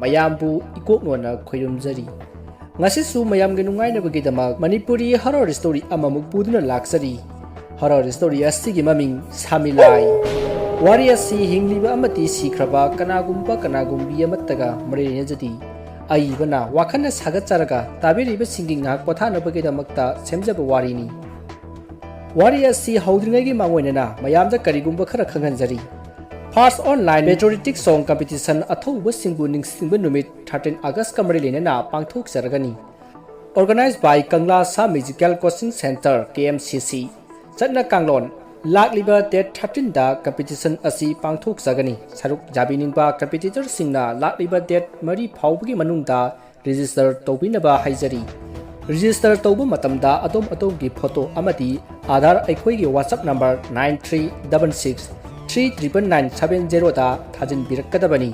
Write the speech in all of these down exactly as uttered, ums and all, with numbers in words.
ꯃꯌꯥꯝꯕꯨ ꯏꯀꯣꯛ ꯅꯣꯟꯅ ꯈꯣꯏꯔꯨꯝꯖꯔꯤ꯫ ꯉꯁꯤꯁꯨ ꯃꯌꯥꯝꯒꯤ ꯅꯨꯡꯉꯥꯏꯅꯕꯒꯤꯗꯃꯛ ꯃꯅꯤꯄꯨꯔꯤ horror story ꯑꯃꯃꯨꯛ ꯄꯨꯗꯨꯅ ꯂꯥꯛꯆꯔꯤ꯫ Horror story ꯑꯁꯤꯒꯤ ꯃꯃꯤꯡ ꯁꯥꯃꯤꯂꯥꯏ꯫ ꯋꯥꯔꯤ ꯑꯁꯤ ꯍꯤꯡꯂꯤꯕ ꯑꯃꯗꯤ ꯁꯤꯈ꯭ꯔꯕ ꯀꯅꯥꯒꯨꯝꯕ ꯀꯅꯥꯒꯨꯝꯕꯤ ꯑꯃꯠꯇꯒ ꯃꯔꯤ ꯂꯩꯅꯖꯗꯦ꯫ ꯑꯏꯕꯅ ꯋꯥꯈꯜꯅ ꯁꯥꯒꯠꯆꯔꯒ ꯇꯥꯕꯤꯔꯤꯕꯁꯤꯡꯒꯤ ꯉꯥꯏꯍꯥꯛ ꯄꯣꯊꯥꯅꯕꯒꯤꯗꯃꯛꯇ ꯁꯦꯝꯖꯕ ꯋꯥꯔꯤꯅꯤ꯫ ꯋꯥꯔꯤ ꯑꯁꯤ ꯍꯧꯗ꯭ꯔꯤꯉꯩꯒꯤ ꯃꯥꯡꯑꯣꯏꯅꯅ ꯃꯌꯥꯝꯗ ꯀꯔꯤꯒꯨꯝꯕ ꯈꯔ ꯈꯪꯍꯟꯖꯔꯤ꯫ First Online Patriotic Song Competition ꯑꯊꯧꯕꯁꯤꯡꯕꯨ ꯅꯤꯡꯁꯤꯡꯕ ꯅꯨꯃꯤꯠ thirteen Augustꯀ ꯃꯔꯤ ꯂꯩꯅꯅ ꯄꯥꯡꯊꯣꯛꯆꯔꯒꯅꯤ꯫ Organized by Kangla Sa Musical Coaching Center, K M C C꯫ ꯆꯠꯅ ꯀꯥꯡꯂꯣꯟ: ꯂꯥꯛꯂꯤꯕ date thirteenꯗ competition ꯑꯁꯤ ꯄꯥꯡꯊꯣꯛꯆꯒꯅꯤ꯫ ꯁꯔꯨꯛ ꯌꯥꯕꯤꯅꯤꯡꯕ competitorꯁꯤꯡꯅ ꯂꯥꯛꯂꯤꯕ date ꯃꯔꯤ ꯐꯥꯎꯕꯒꯤ ꯃꯅꯨꯡꯗ register ꯇꯧꯕꯤꯅꯕ ꯍꯥꯏꯖꯔꯤ꯫ Register ꯇꯧꯕ ꯃꯇꯝꯗ ꯑꯗꯣꯝ ꯑꯗꯣꯝꯒꯤ photo ꯑꯃꯗꯤ Aadhaar ꯑꯩꯈꯣꯏꯒꯤ WhatsApp number nine three double six three triple nine seven zeroꯗ ꯊꯥꯖꯤꯟꯕꯤꯔꯛꯀꯗꯕꯅꯤ꯫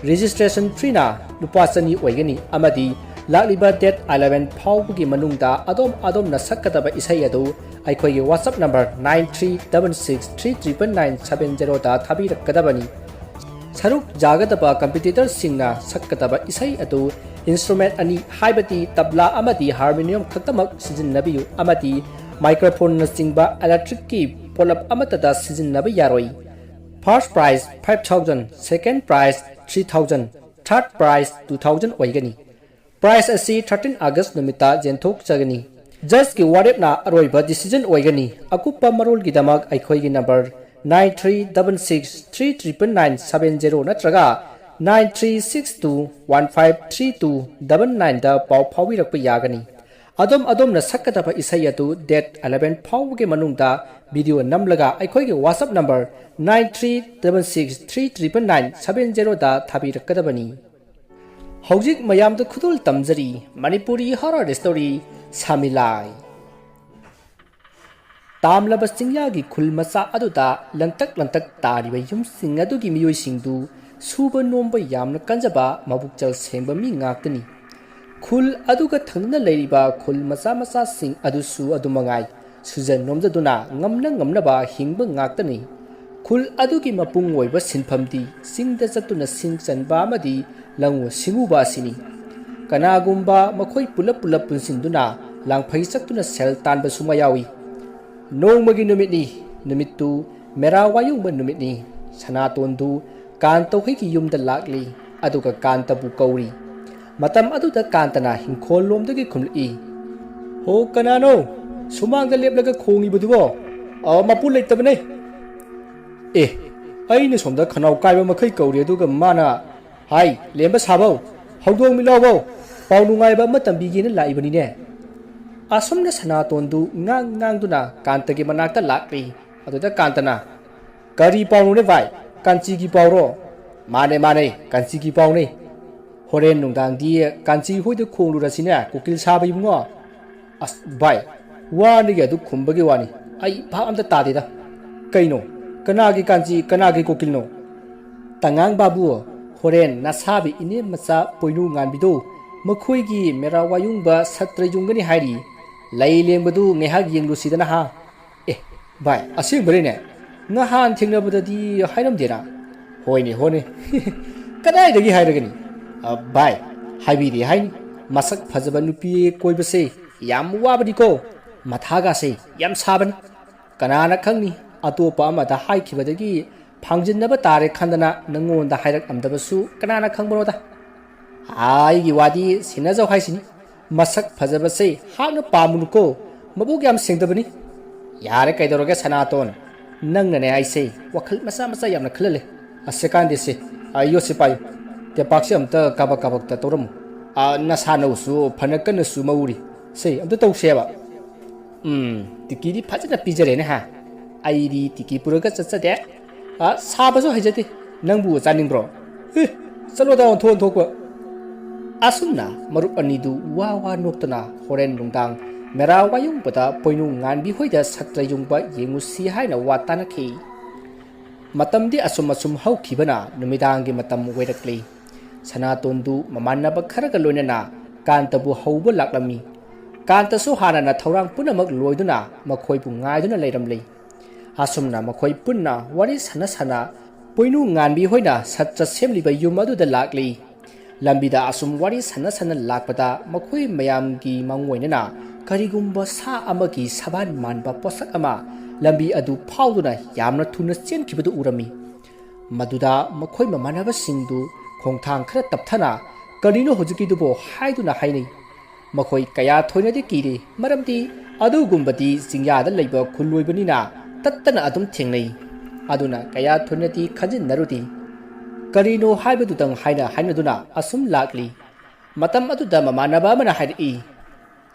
Registration feeꯅ ꯂꯨꯄꯥ ꯆꯅꯤ ꯑꯣꯏꯒꯅꯤ ꯑꯃꯗꯤ ꯂꯥꯛꯂꯤꯕ date eleven ꯐꯥꯎꯕꯒꯤ ꯃꯅꯨꯡꯗ ꯑꯗꯣꯝ ꯑꯗꯣꯝꯅ ꯁꯛꯀꯗꯕ ꯏꯁꯩ ꯑꯗꯨ ꯑꯩꯈꯣꯏꯒꯤ WhatsApp number nine three double six three triple nine seven zeroꯗ ꯊꯥꯕꯤꯔꯛꯀꯗꯕꯅꯤ꯫ ꯁꯔꯨꯛ ꯌꯥꯒꯗꯕ competitorꯁꯤꯡꯅ ꯁꯛꯀꯗꯕ ꯏꯁꯩ ꯑꯗꯨ instrument ꯑꯅꯤ, ꯍꯥꯏꯕꯗꯤ ꯇꯕ꯭ꯂꯥ ꯑꯃꯗꯤ harmonium ꯈꯛꯇꯃꯛ ꯁꯤꯖꯤꯟꯅꯕꯤꯌꯨ ꯑꯃꯗꯤ microphoneꯅꯆꯤꯡꯕ electricꯀꯤ ꯄꯣꯠꯂꯝ ꯑꯃꯠꯇꯗ ꯁꯤꯖꯤꯟꯅꯕ ꯌꯥꯔꯣꯏ꯫ First prize five thousand, second prize three thousand, third prize two thousand ꯑꯣꯏꯒꯅꯤ꯫ Prize ꯑꯁꯤ thirteen August ꯅꯨꯃꯤꯠꯇ ꯌꯦꯟꯊꯣꯛꯆꯒꯅꯤ꯫ Judgeꯀꯤ ꯋꯥꯔꯦꯞꯅ ꯑꯔꯣꯏꯕ decision ꯑꯣꯏꯒꯅꯤ꯫ ꯑꯀꯨꯞꯄ ꯃꯔꯣꯜꯒꯤꯗꯃꯛ ꯑꯩꯈꯣꯏꯒꯤ number nine three double six three triple nine seven zero ꯅꯠꯇ꯭ꯔꯒ nine three six two one five three two double nineꯗ ꯄꯥꯎ ꯐꯥꯎꯕꯤꯔꯛꯄ ꯌꯥꯒꯅꯤ꯫ ꯑꯗꯣꯝ ꯑꯗꯣꯝꯅ ꯁꯛꯀꯗꯕ ꯏꯁꯩ ꯑꯗꯨ date eleven ꯐꯥꯎꯕꯒꯤ ꯃꯅꯨꯡꯗ video ꯅꯝꯂꯒ ꯑꯩꯈꯣꯏꯒꯤ WhatsApp number nine three double six three triple nine seven zeroꯗ ꯊꯥꯕꯤꯔꯛꯀꯗꯕꯅꯤ꯫ ꯍꯧꯖꯤꯛ ꯃꯌꯥꯝꯗ ꯈꯨꯗꯣꯜ ꯇꯝꯖꯔꯤ ꯃꯅꯤꯄꯨꯔꯤ horror story ꯁꯥꯃꯤꯂꯥꯏ꯫ ꯇꯥꯝꯂꯕ ꯆꯤꯡꯌꯥꯒꯤ ꯈꯨꯜ ꯃꯆꯥ ꯑꯗꯨꯗ ꯂꯪꯇꯛ ꯂꯪꯇꯛ ꯇꯥꯔꯤꯕ ꯌꯨꯝꯁꯤꯡ ꯑꯗꯨꯒꯤ ꯃꯤꯑꯣꯏꯁꯤꯡꯗꯨ ꯁꯨꯕ ꯅꯣꯝꯕ ꯌꯥꯝꯅ ꯀꯟꯖꯕ ꯃꯕꯨꯛꯆꯦꯜ ꯁꯦꯡꯕ ꯃꯤ ꯉꯥꯛꯇꯅꯤ꯫ ꯈꯨꯜ ꯑꯗꯨꯒ ꯊꯪꯅꯅ ꯂꯩꯔꯤꯕ ꯈꯨꯜ ꯃꯆꯥ ꯃꯆꯥꯁꯤꯡ ꯑꯗꯨꯁꯨ ꯑꯗꯨꯃꯉꯥꯏ ꯁꯨꯖ ꯅꯣꯝꯖꯗꯨꯅ ꯉꯝꯅ ꯉꯝꯅꯕ ꯍꯤꯡꯕ ꯉꯥꯛꯇꯅꯤ꯫ ꯈꯨꯜ ꯑꯗꯨꯒꯤ ꯃꯄꯨꯡ ꯑꯣꯏꯕ ꯁꯤꯟꯐꯝꯗꯤ ꯆꯤꯡꯗ ꯆꯠꯇꯨꯅ ꯁꯤꯡ ꯆꯟꯕ ꯑꯃꯗꯤ ꯂꯧꯎ ꯁꯤꯡꯎꯕ ꯑꯁꯤꯅꯤ꯫ ꯀꯅꯥꯒꯨꯝꯕ ꯃꯈꯣꯏ ꯄꯨꯂꯞ ꯄꯨꯂꯞ ꯄꯨꯟꯁꯤꯟꯗꯨꯅ ꯂꯥꯡꯐꯩ ꯆꯠꯇꯨꯅ ꯁꯦꯜ ꯇꯥꯟꯕꯁꯨ ꯃꯌꯥꯎꯏ꯫ ꯅꯣꯡꯃꯒꯤ ꯅꯨꯃꯤꯠꯅꯤ꯫ ꯅꯨꯃꯤꯠꯇꯨ ꯃꯦꯔꯥ ꯋꯥꯌꯨꯡꯕ ꯅꯨꯃꯤꯠꯅꯤ꯫ ꯁꯅꯥꯇꯣꯟꯗꯨ ꯀꯥꯟꯇ ꯍꯣꯏꯒꯤ ꯌꯨꯝꯗ ꯂꯥꯛꯂꯤ꯫ ꯑꯗꯨꯒ ꯀꯥꯟꯇꯕꯨ ꯀꯧꯔꯤ꯫ ꯃꯇꯝ ꯑꯗꯨꯗ ꯀꯥꯟꯇꯅ ꯍꯤꯡꯈꯣꯜ ꯂꯣꯝꯗꯒꯤ ꯈꯨꯝꯂꯛꯏ꯫ "ꯍꯣ, ꯀꯅꯥꯅꯣ ꯁꯨꯃꯥꯡꯗ ꯂꯦꯞꯂꯒ ꯈꯣꯡꯉꯤꯕꯗꯨꯕꯣ?" "ꯑ, ꯃꯄꯨ ꯂꯩꯇꯕꯅꯦ꯫" "ꯑꯦ, ꯑꯩꯅ ꯁꯣꯝꯗ ꯈꯅꯥꯎ ꯀꯥꯏꯕ ꯃꯈꯩ ꯀꯧꯔꯤ, ꯑꯗꯨꯒ ꯃꯥꯅ, ꯍꯥꯏ, ꯂꯦꯝꯕ ꯁꯥꯕꯧ, ꯍꯧꯗꯣꯡ ꯃꯤꯠꯂꯥꯎꯕꯧ, ꯄꯥꯎ ꯅꯨꯡꯉꯥꯏꯕ ꯑꯃ ꯇꯝꯕꯤꯒꯦꯅ ꯂꯥꯛꯏꯕꯅꯤꯅꯦ꯫" ꯑꯁꯨꯝꯅ ꯁꯅꯥꯇꯣꯟꯗꯨ ꯉꯥꯡ ꯉꯥꯡꯗꯨꯅ ꯀꯥꯟꯇꯒꯤ ꯃꯅꯥꯛꯇ ꯂꯥꯛꯂꯤ꯫ ꯑꯗꯨꯗ ꯀꯥꯟꯇꯅ, "ꯀꯔꯤ ꯄꯥꯎꯅꯣꯅꯦ ꯚꯥꯏ? ꯀꯥꯟꯆꯤꯒꯤ ꯄꯥꯎꯔꯣ?" "ꯃꯥꯅꯦ, ꯃꯥꯅꯦ, ꯀꯥꯟꯆꯤꯒꯤ ꯄꯥꯎꯅꯦ꯫" "ꯍꯣꯔꯦꯟ ꯅꯨꯡꯗꯥꯡꯗꯤ ꯀꯥꯟꯆꯤ ꯍꯣꯏꯗ ꯈꯣꯡꯂꯨꯔꯁꯤꯅꯦ, ꯀꯨꯀꯤꯜ ꯁꯥꯕ ꯏꯕꯨꯡꯉꯣ꯫" "ꯑꯁ ꯚꯥꯏ, ꯋꯥꯅꯤꯒꯤ ꯑꯗꯨ ꯈꯨꯝꯕꯒꯤ ꯋꯥꯅꯤ, ꯑꯩ ꯚꯥꯞ ꯑꯝꯇ ꯇꯥꯗꯦꯗ꯫ ꯀꯩꯅꯣ? ꯀꯅꯥꯒꯤ ꯀꯥꯟꯆꯤ, ꯀꯅꯥꯒꯤ ꯀꯨꯀꯤꯜꯅꯣ?" "ꯇꯉꯥꯡ ꯕꯥꯕꯨ, ꯍꯣꯔꯦꯟ ꯅꯁꯥꯕꯤ ꯏꯅꯦ ꯃꯆꯥ ꯄꯣꯏꯅꯨ ꯉꯥꯟꯕꯤꯗꯣ ꯃꯈꯣꯏꯒꯤ ꯃꯦꯔꯥ ꯋꯥꯌꯨꯡꯕ ꯁꯠꯇ꯭ꯔ ꯌꯨꯡꯒꯅꯤ ꯍꯥꯏꯔꯤ꯫ ꯂꯩ ꯂꯦꯡꯕꯗꯨ ꯉꯥꯏꯍꯥꯛ ꯌꯦꯡꯂꯨꯁꯤꯗꯅ ꯍꯥ?" "ꯑꯦ ꯚꯥꯏ, ꯑꯁꯦꯡꯕꯔꯤꯅꯦ? ꯅꯍꯥꯟ ꯊꯦꯡꯅꯕꯗꯗꯤ ꯍꯥꯏꯔꯝꯗꯦꯅ?" "ꯍꯣꯏꯅꯦ, ꯍꯣꯏꯅꯦ꯫" "ꯀꯗꯥꯏꯗꯒꯤ ꯍꯥꯏꯔꯒꯅꯤ?" "ꯑ, ꯚꯥꯏ, ꯍꯥꯏꯕꯤꯔꯦ ꯍꯥꯏꯅꯤ, ꯃꯁꯛ ꯐꯖꯕ ꯅꯨꯄꯤ ꯀꯣꯏꯕꯁꯦ ꯌꯥꯝ ꯋꯥꯕꯅꯤꯀꯣ꯫ ꯃꯊꯥꯒꯥꯁꯦ ꯌꯥꯝ ꯁꯥꯕꯅꯤ꯫ ꯀꯅꯥꯅ ꯈꯪꯅꯤ, ꯑꯇꯣꯞꯄ ꯑꯃꯗ ꯍꯥꯏꯈꯤꯕꯗꯒꯤ ꯐꯥꯡꯖꯤꯟꯅꯕ ꯇꯥꯔꯦ ꯈꯟꯗꯅ ꯅꯪꯉꯣꯟꯗ ꯍꯥꯏꯔꯛꯂꯝꯗꯕꯁꯨ ꯀꯅꯥꯅ ꯈꯪꯕꯅꯣꯗ꯫ ꯑꯩꯒꯤ ꯋꯥꯗꯤ ꯁꯤꯟꯅꯖꯧ ꯍꯥꯏꯁꯤꯅꯤ꯫ ꯃꯁꯛ ꯐꯖꯕꯁꯦ ꯍꯥꯠꯅ ꯄꯥꯝꯃꯨꯅꯨꯀꯣ, ꯃꯕꯨꯛ ꯌꯥꯝ ꯁꯦꯡꯗꯕꯅꯤ꯫" "ꯌꯥꯔꯦ, ꯀꯩꯗꯧꯔꯒꯦ ꯁꯅꯥꯇꯣꯟ? ꯅꯪꯅꯅꯦ ꯑꯩꯁꯦ ꯋꯥꯈꯜ ꯃꯆꯥ ꯃꯆꯥ ꯌꯥꯝꯅ ꯈꯜꯍꯜꯂꯦ꯫ ꯑꯁ, ꯀꯥꯟꯗꯦꯁꯦ, ꯑ, ꯌꯣꯠꯁꯦ ꯄꯥꯏꯌꯨ꯫ ꯇꯦꯄꯥꯛꯁꯦ ꯑꯝꯇ ꯀꯥꯕꯛ ꯀꯥꯕꯛꯇ ꯇꯧꯔꯝꯃꯨ꯫ ꯑ, ꯅꯁꯥ ꯅꯧꯁꯨ ꯐꯅ ꯀꯟꯅꯁꯨ ꯃꯧꯔꯤ꯫ ꯁꯦ, ꯑꯝꯇ ꯇꯧꯁꯦꯕ꯫ ꯎꯝ, ꯇꯤꯀꯤꯗꯤ ꯐꯖꯅ ꯄꯤꯖꯔꯦꯅꯦ ꯍꯥ꯫ ꯑꯩꯗꯤ ꯇꯤꯀꯤ ꯄꯨꯔꯒ ꯆꯠꯆꯗꯦ꯫ ꯑ, ꯁꯥꯕꯁꯨ ꯍꯩꯖꯗꯦ꯫ ꯅꯪꯕꯨ ꯆꯥꯅꯤꯡꯕ꯭ꯔꯣ? ꯑꯦ, ꯆꯠꯂꯣꯗ ꯑꯣꯟꯊꯣꯛ ꯑꯣꯟꯊꯣꯛꯄ꯫" ꯑꯁꯨꯝꯅ ꯃꯔꯨꯞ ꯑꯅꯤꯗꯨ ꯋꯥ ꯋꯥ ꯅꯣꯛꯇꯨꯅ ꯍꯣꯔꯦꯟ ꯅꯨꯡꯗꯥꯡ ꯃꯦꯔꯥ ꯋꯥꯌꯨꯡꯕꯗ ꯄꯣꯏꯅꯨ ꯉꯥꯟꯕꯤ ꯍꯣꯏꯗ ꯁꯠꯇ꯭ꯔ ꯌꯨꯡꯕ ꯌꯦꯡꯉꯨꯁꯤ ꯍꯥꯏꯅ ꯋꯥ ꯇꯥꯅꯈꯤ꯫ ꯃꯇꯝꯗꯤ ꯑꯁꯨꯝ ꯑꯁꯨꯝ ꯍꯧꯈꯤꯕꯅ ꯅꯨꯃꯤꯗꯥꯡꯒꯤ ꯃꯇꯝ ꯑꯣꯏꯔꯛꯂꯤ꯫ ꯁꯅꯥꯇꯣꯟꯗꯨ ꯃꯃꯥꯟꯅꯕ ꯈꯔꯒ ꯂꯣꯏꯅꯅ ꯀꯥꯟꯇꯕꯨ ꯍꯧꯕ ꯂꯥꯛꯂꯝꯃꯤ꯫ ꯀꯥꯟꯇꯁꯨ ꯍꯥꯟꯅꯅ ꯊꯧꯔꯥꯡ ꯄꯨꯝꯅꯃꯛ ꯂꯣꯏꯗꯨꯅ ꯃꯈꯣꯏꯕꯨ ꯉꯥꯏꯗꯨꯅ ꯂꯩꯔꯝꯂꯤ꯫ ꯑꯁꯨꯝꯅ ꯃꯈꯣꯏ ꯄꯨꯟꯅ ꯋꯥꯔꯤ ꯁꯥꯟꯅ ꯁꯥꯟꯅ ꯄꯣꯏꯅꯨ ꯉꯥꯟꯕꯤ ꯍꯣꯏꯅ ꯁꯠꯇ꯭ꯔ ꯁꯦꯝꯂꯤꯕ ꯌꯨꯝ ꯑꯗꯨꯗ ꯂꯥꯛꯂꯤ꯫ ꯂꯝꯕꯤꯗ ꯑꯁꯨꯝ ꯋꯥꯔꯤ ꯁꯥꯟꯅ ꯁꯥꯟꯅ ꯂꯥꯛꯄꯗ ꯃꯈꯣꯏ ꯃꯌꯥꯝꯒꯤ ꯃꯪꯑꯣꯏꯅꯅ ꯀꯔꯤꯒꯨꯝꯕ ꯁꯥ ꯑꯃꯒꯤ ꯁꯕꯥꯟ ꯃꯥꯟꯕ ꯄꯣꯠꯁꯛ ꯑꯃ ꯂꯝꯕꯤ ꯑꯗꯨ ꯐꯥꯎꯗꯨꯅ ꯌꯥꯝꯅ ꯊꯨꯅ ꯆꯦꯟꯈꯤꯕꯗꯨ ꯎꯔꯝꯃꯤ꯫ ꯃꯗꯨꯗ ꯃꯈꯣꯏ ꯃꯃꯥꯟꯅꯕꯁꯤꯡꯗꯨ ꯈꯣꯡꯊꯥꯡ ꯈꯔ ꯇꯞꯊꯅ "ꯀꯔꯤꯅꯣ ꯍꯧꯖꯤꯛꯀꯤꯗꯨꯕꯣ?" ꯍꯥꯏꯗꯨꯅ ꯍꯥꯏꯅꯩ꯫ ꯃꯈꯣꯏ ꯀꯌꯥ ꯊꯣꯏꯅꯗꯤ ꯀꯤꯔꯤ, ꯃꯔꯝꯗꯤ ꯑꯗꯨꯒꯨꯝꯕꯗꯤ ꯆꯤꯡꯌꯥꯗ ꯂꯩꯕ ꯈꯨꯜ ꯑꯣꯏꯕꯅꯤꯅ ꯇꯠꯇꯅ ꯑꯗꯨꯝ ꯊꯦꯡꯅꯩ꯫ ꯑꯗꯨꯅ ꯀꯌꯥ ꯊꯣꯏꯅꯗꯤ ꯈꯟꯖꯤꯟꯅꯔꯨꯗꯦ꯫ "ꯀꯔꯤꯅꯣ ꯍꯥꯏꯕꯗꯨꯗꯪ" ꯍꯥꯏꯅ ꯍꯥꯏꯅꯗꯨꯅ ꯑꯁꯨꯝ ꯂꯥꯛꯂꯤ꯫ ꯃꯇꯝ ꯑꯗꯨꯗ ꯃꯃꯥꯟꯅꯕ ꯑꯃꯅ ꯍꯥꯏꯔꯛꯏ,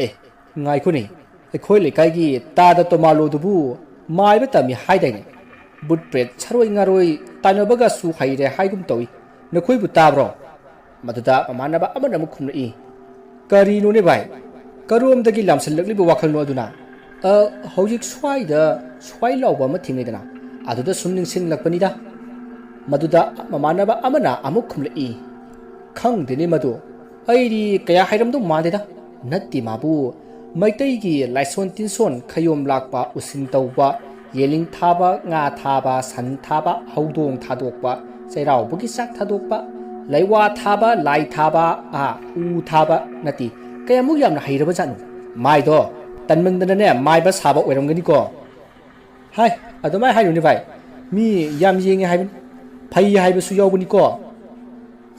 "ꯑꯦ, ꯉꯥꯏꯈꯣꯅꯦ, ꯑꯩꯈꯣꯏ ꯂꯩꯀꯥꯏꯒꯤ ꯇꯥꯗ ꯇꯣꯃꯥꯂꯣꯗꯨꯕꯨ ꯃꯥꯏꯕ ꯇꯝꯃꯤ ꯍꯥꯏꯗꯥꯏꯅꯦ? ꯕꯨꯠ ꯄ꯭ꯔꯦꯠ, ꯁꯔꯣꯏ ꯉꯥꯔꯣꯏ ꯇꯥꯟꯅꯕꯒꯁꯨ ꯍꯩꯔꯦ ꯍꯥꯏꯒꯨꯝ ꯇꯧꯏ꯫ ꯅꯈꯣꯏꯕꯨ ꯇꯥꯕ꯭ꯔꯣ?" ꯃꯗꯨꯗ ꯃꯃꯥꯟꯅꯕ ꯑꯃꯅ ꯑꯃꯨꯛ ꯈꯨꯝꯂꯛꯏ, "ꯀꯔꯤꯅꯣꯅꯦ ꯚꯥꯏ? ꯀꯔꯣꯝꯗꯒꯤ ꯂꯥꯝꯁꯤꯜꯂꯛꯂꯤꯕ ꯋꯥꯈꯜꯅꯣ ꯑꯗꯨꯅ?" "ꯑ, ꯍꯧꯖꯤꯛ ꯁ꯭ꯋꯥꯏꯗ ꯁ꯭ꯋꯥꯏ ꯂꯥꯎꯕ ꯑꯃ ꯊꯦꯡꯅꯩꯗꯅ, ꯑꯗꯨꯗ ꯁꯨꯝ ꯅꯤꯡꯁꯤꯡꯂꯛꯄꯅꯤꯗ꯫" ꯃꯗꯨꯗ ꯃꯃꯥꯟꯅꯕ ꯑꯃꯅ ꯑꯃꯨꯛ ꯈꯨꯝꯂꯛꯏ, "ꯈꯪꯗꯦꯅꯦ ꯃꯗꯨ, ꯑꯩꯗꯤ ꯀꯌꯥ ꯍꯩꯔꯝꯗꯧ ꯃꯥꯟꯗꯦꯗ꯫" ꯅꯠꯇꯦ ꯃꯥꯕꯨ, ꯃꯩꯇꯩꯒꯤ ꯂꯥꯏꯁꯣꯟ ꯇꯤꯟꯁꯣꯟ ꯈꯌꯣꯝ ꯂꯥꯛꯄ, ꯎꯁꯤꯟ ꯇꯧꯕ, ꯌꯦꯂꯤꯡ ꯊꯥꯕ, ꯉꯥ ꯊꯥꯕ, ꯁꯟ ꯊꯥꯕ, ꯍꯧꯗꯣꯡ ꯊꯥꯗꯣꯛꯄ, ꯆꯩꯔꯥꯎꯕꯒꯤ ꯆꯥꯛ ꯊꯥꯗꯣꯛꯄ, ꯂꯩꯋꯥ ꯊꯥꯕ, ꯂꯥꯏ ꯊꯥꯕ, ꯑꯥ, ꯎ ꯊꯥꯕ, ꯅꯠꯇꯦ, ꯀꯌꯥꯃꯨꯛ ꯌꯥꯝꯅ ꯍꯩꯔꯕ ꯖꯥꯠꯅꯣ꯫ ꯃꯥꯏꯗꯣ ꯇꯟꯃꯟꯗꯅꯅꯦ ꯃꯥꯏꯕ ꯁꯥꯕ ꯑꯣꯏꯔꯝꯒꯅꯤꯀꯣ꯫ ꯍꯥꯏ, ꯑꯗꯨꯃꯥꯏꯅ ꯍꯥꯏꯅꯨꯅꯦ ꯚꯥꯏ, ꯃꯤ ꯌꯥꯝ ꯌꯦꯡꯉꯦ ꯍꯥꯏꯕꯅꯤ, ꯐꯩ ꯍꯥꯏꯕꯁꯨ ꯌꯥꯎꯕꯅꯤꯀꯣ꯫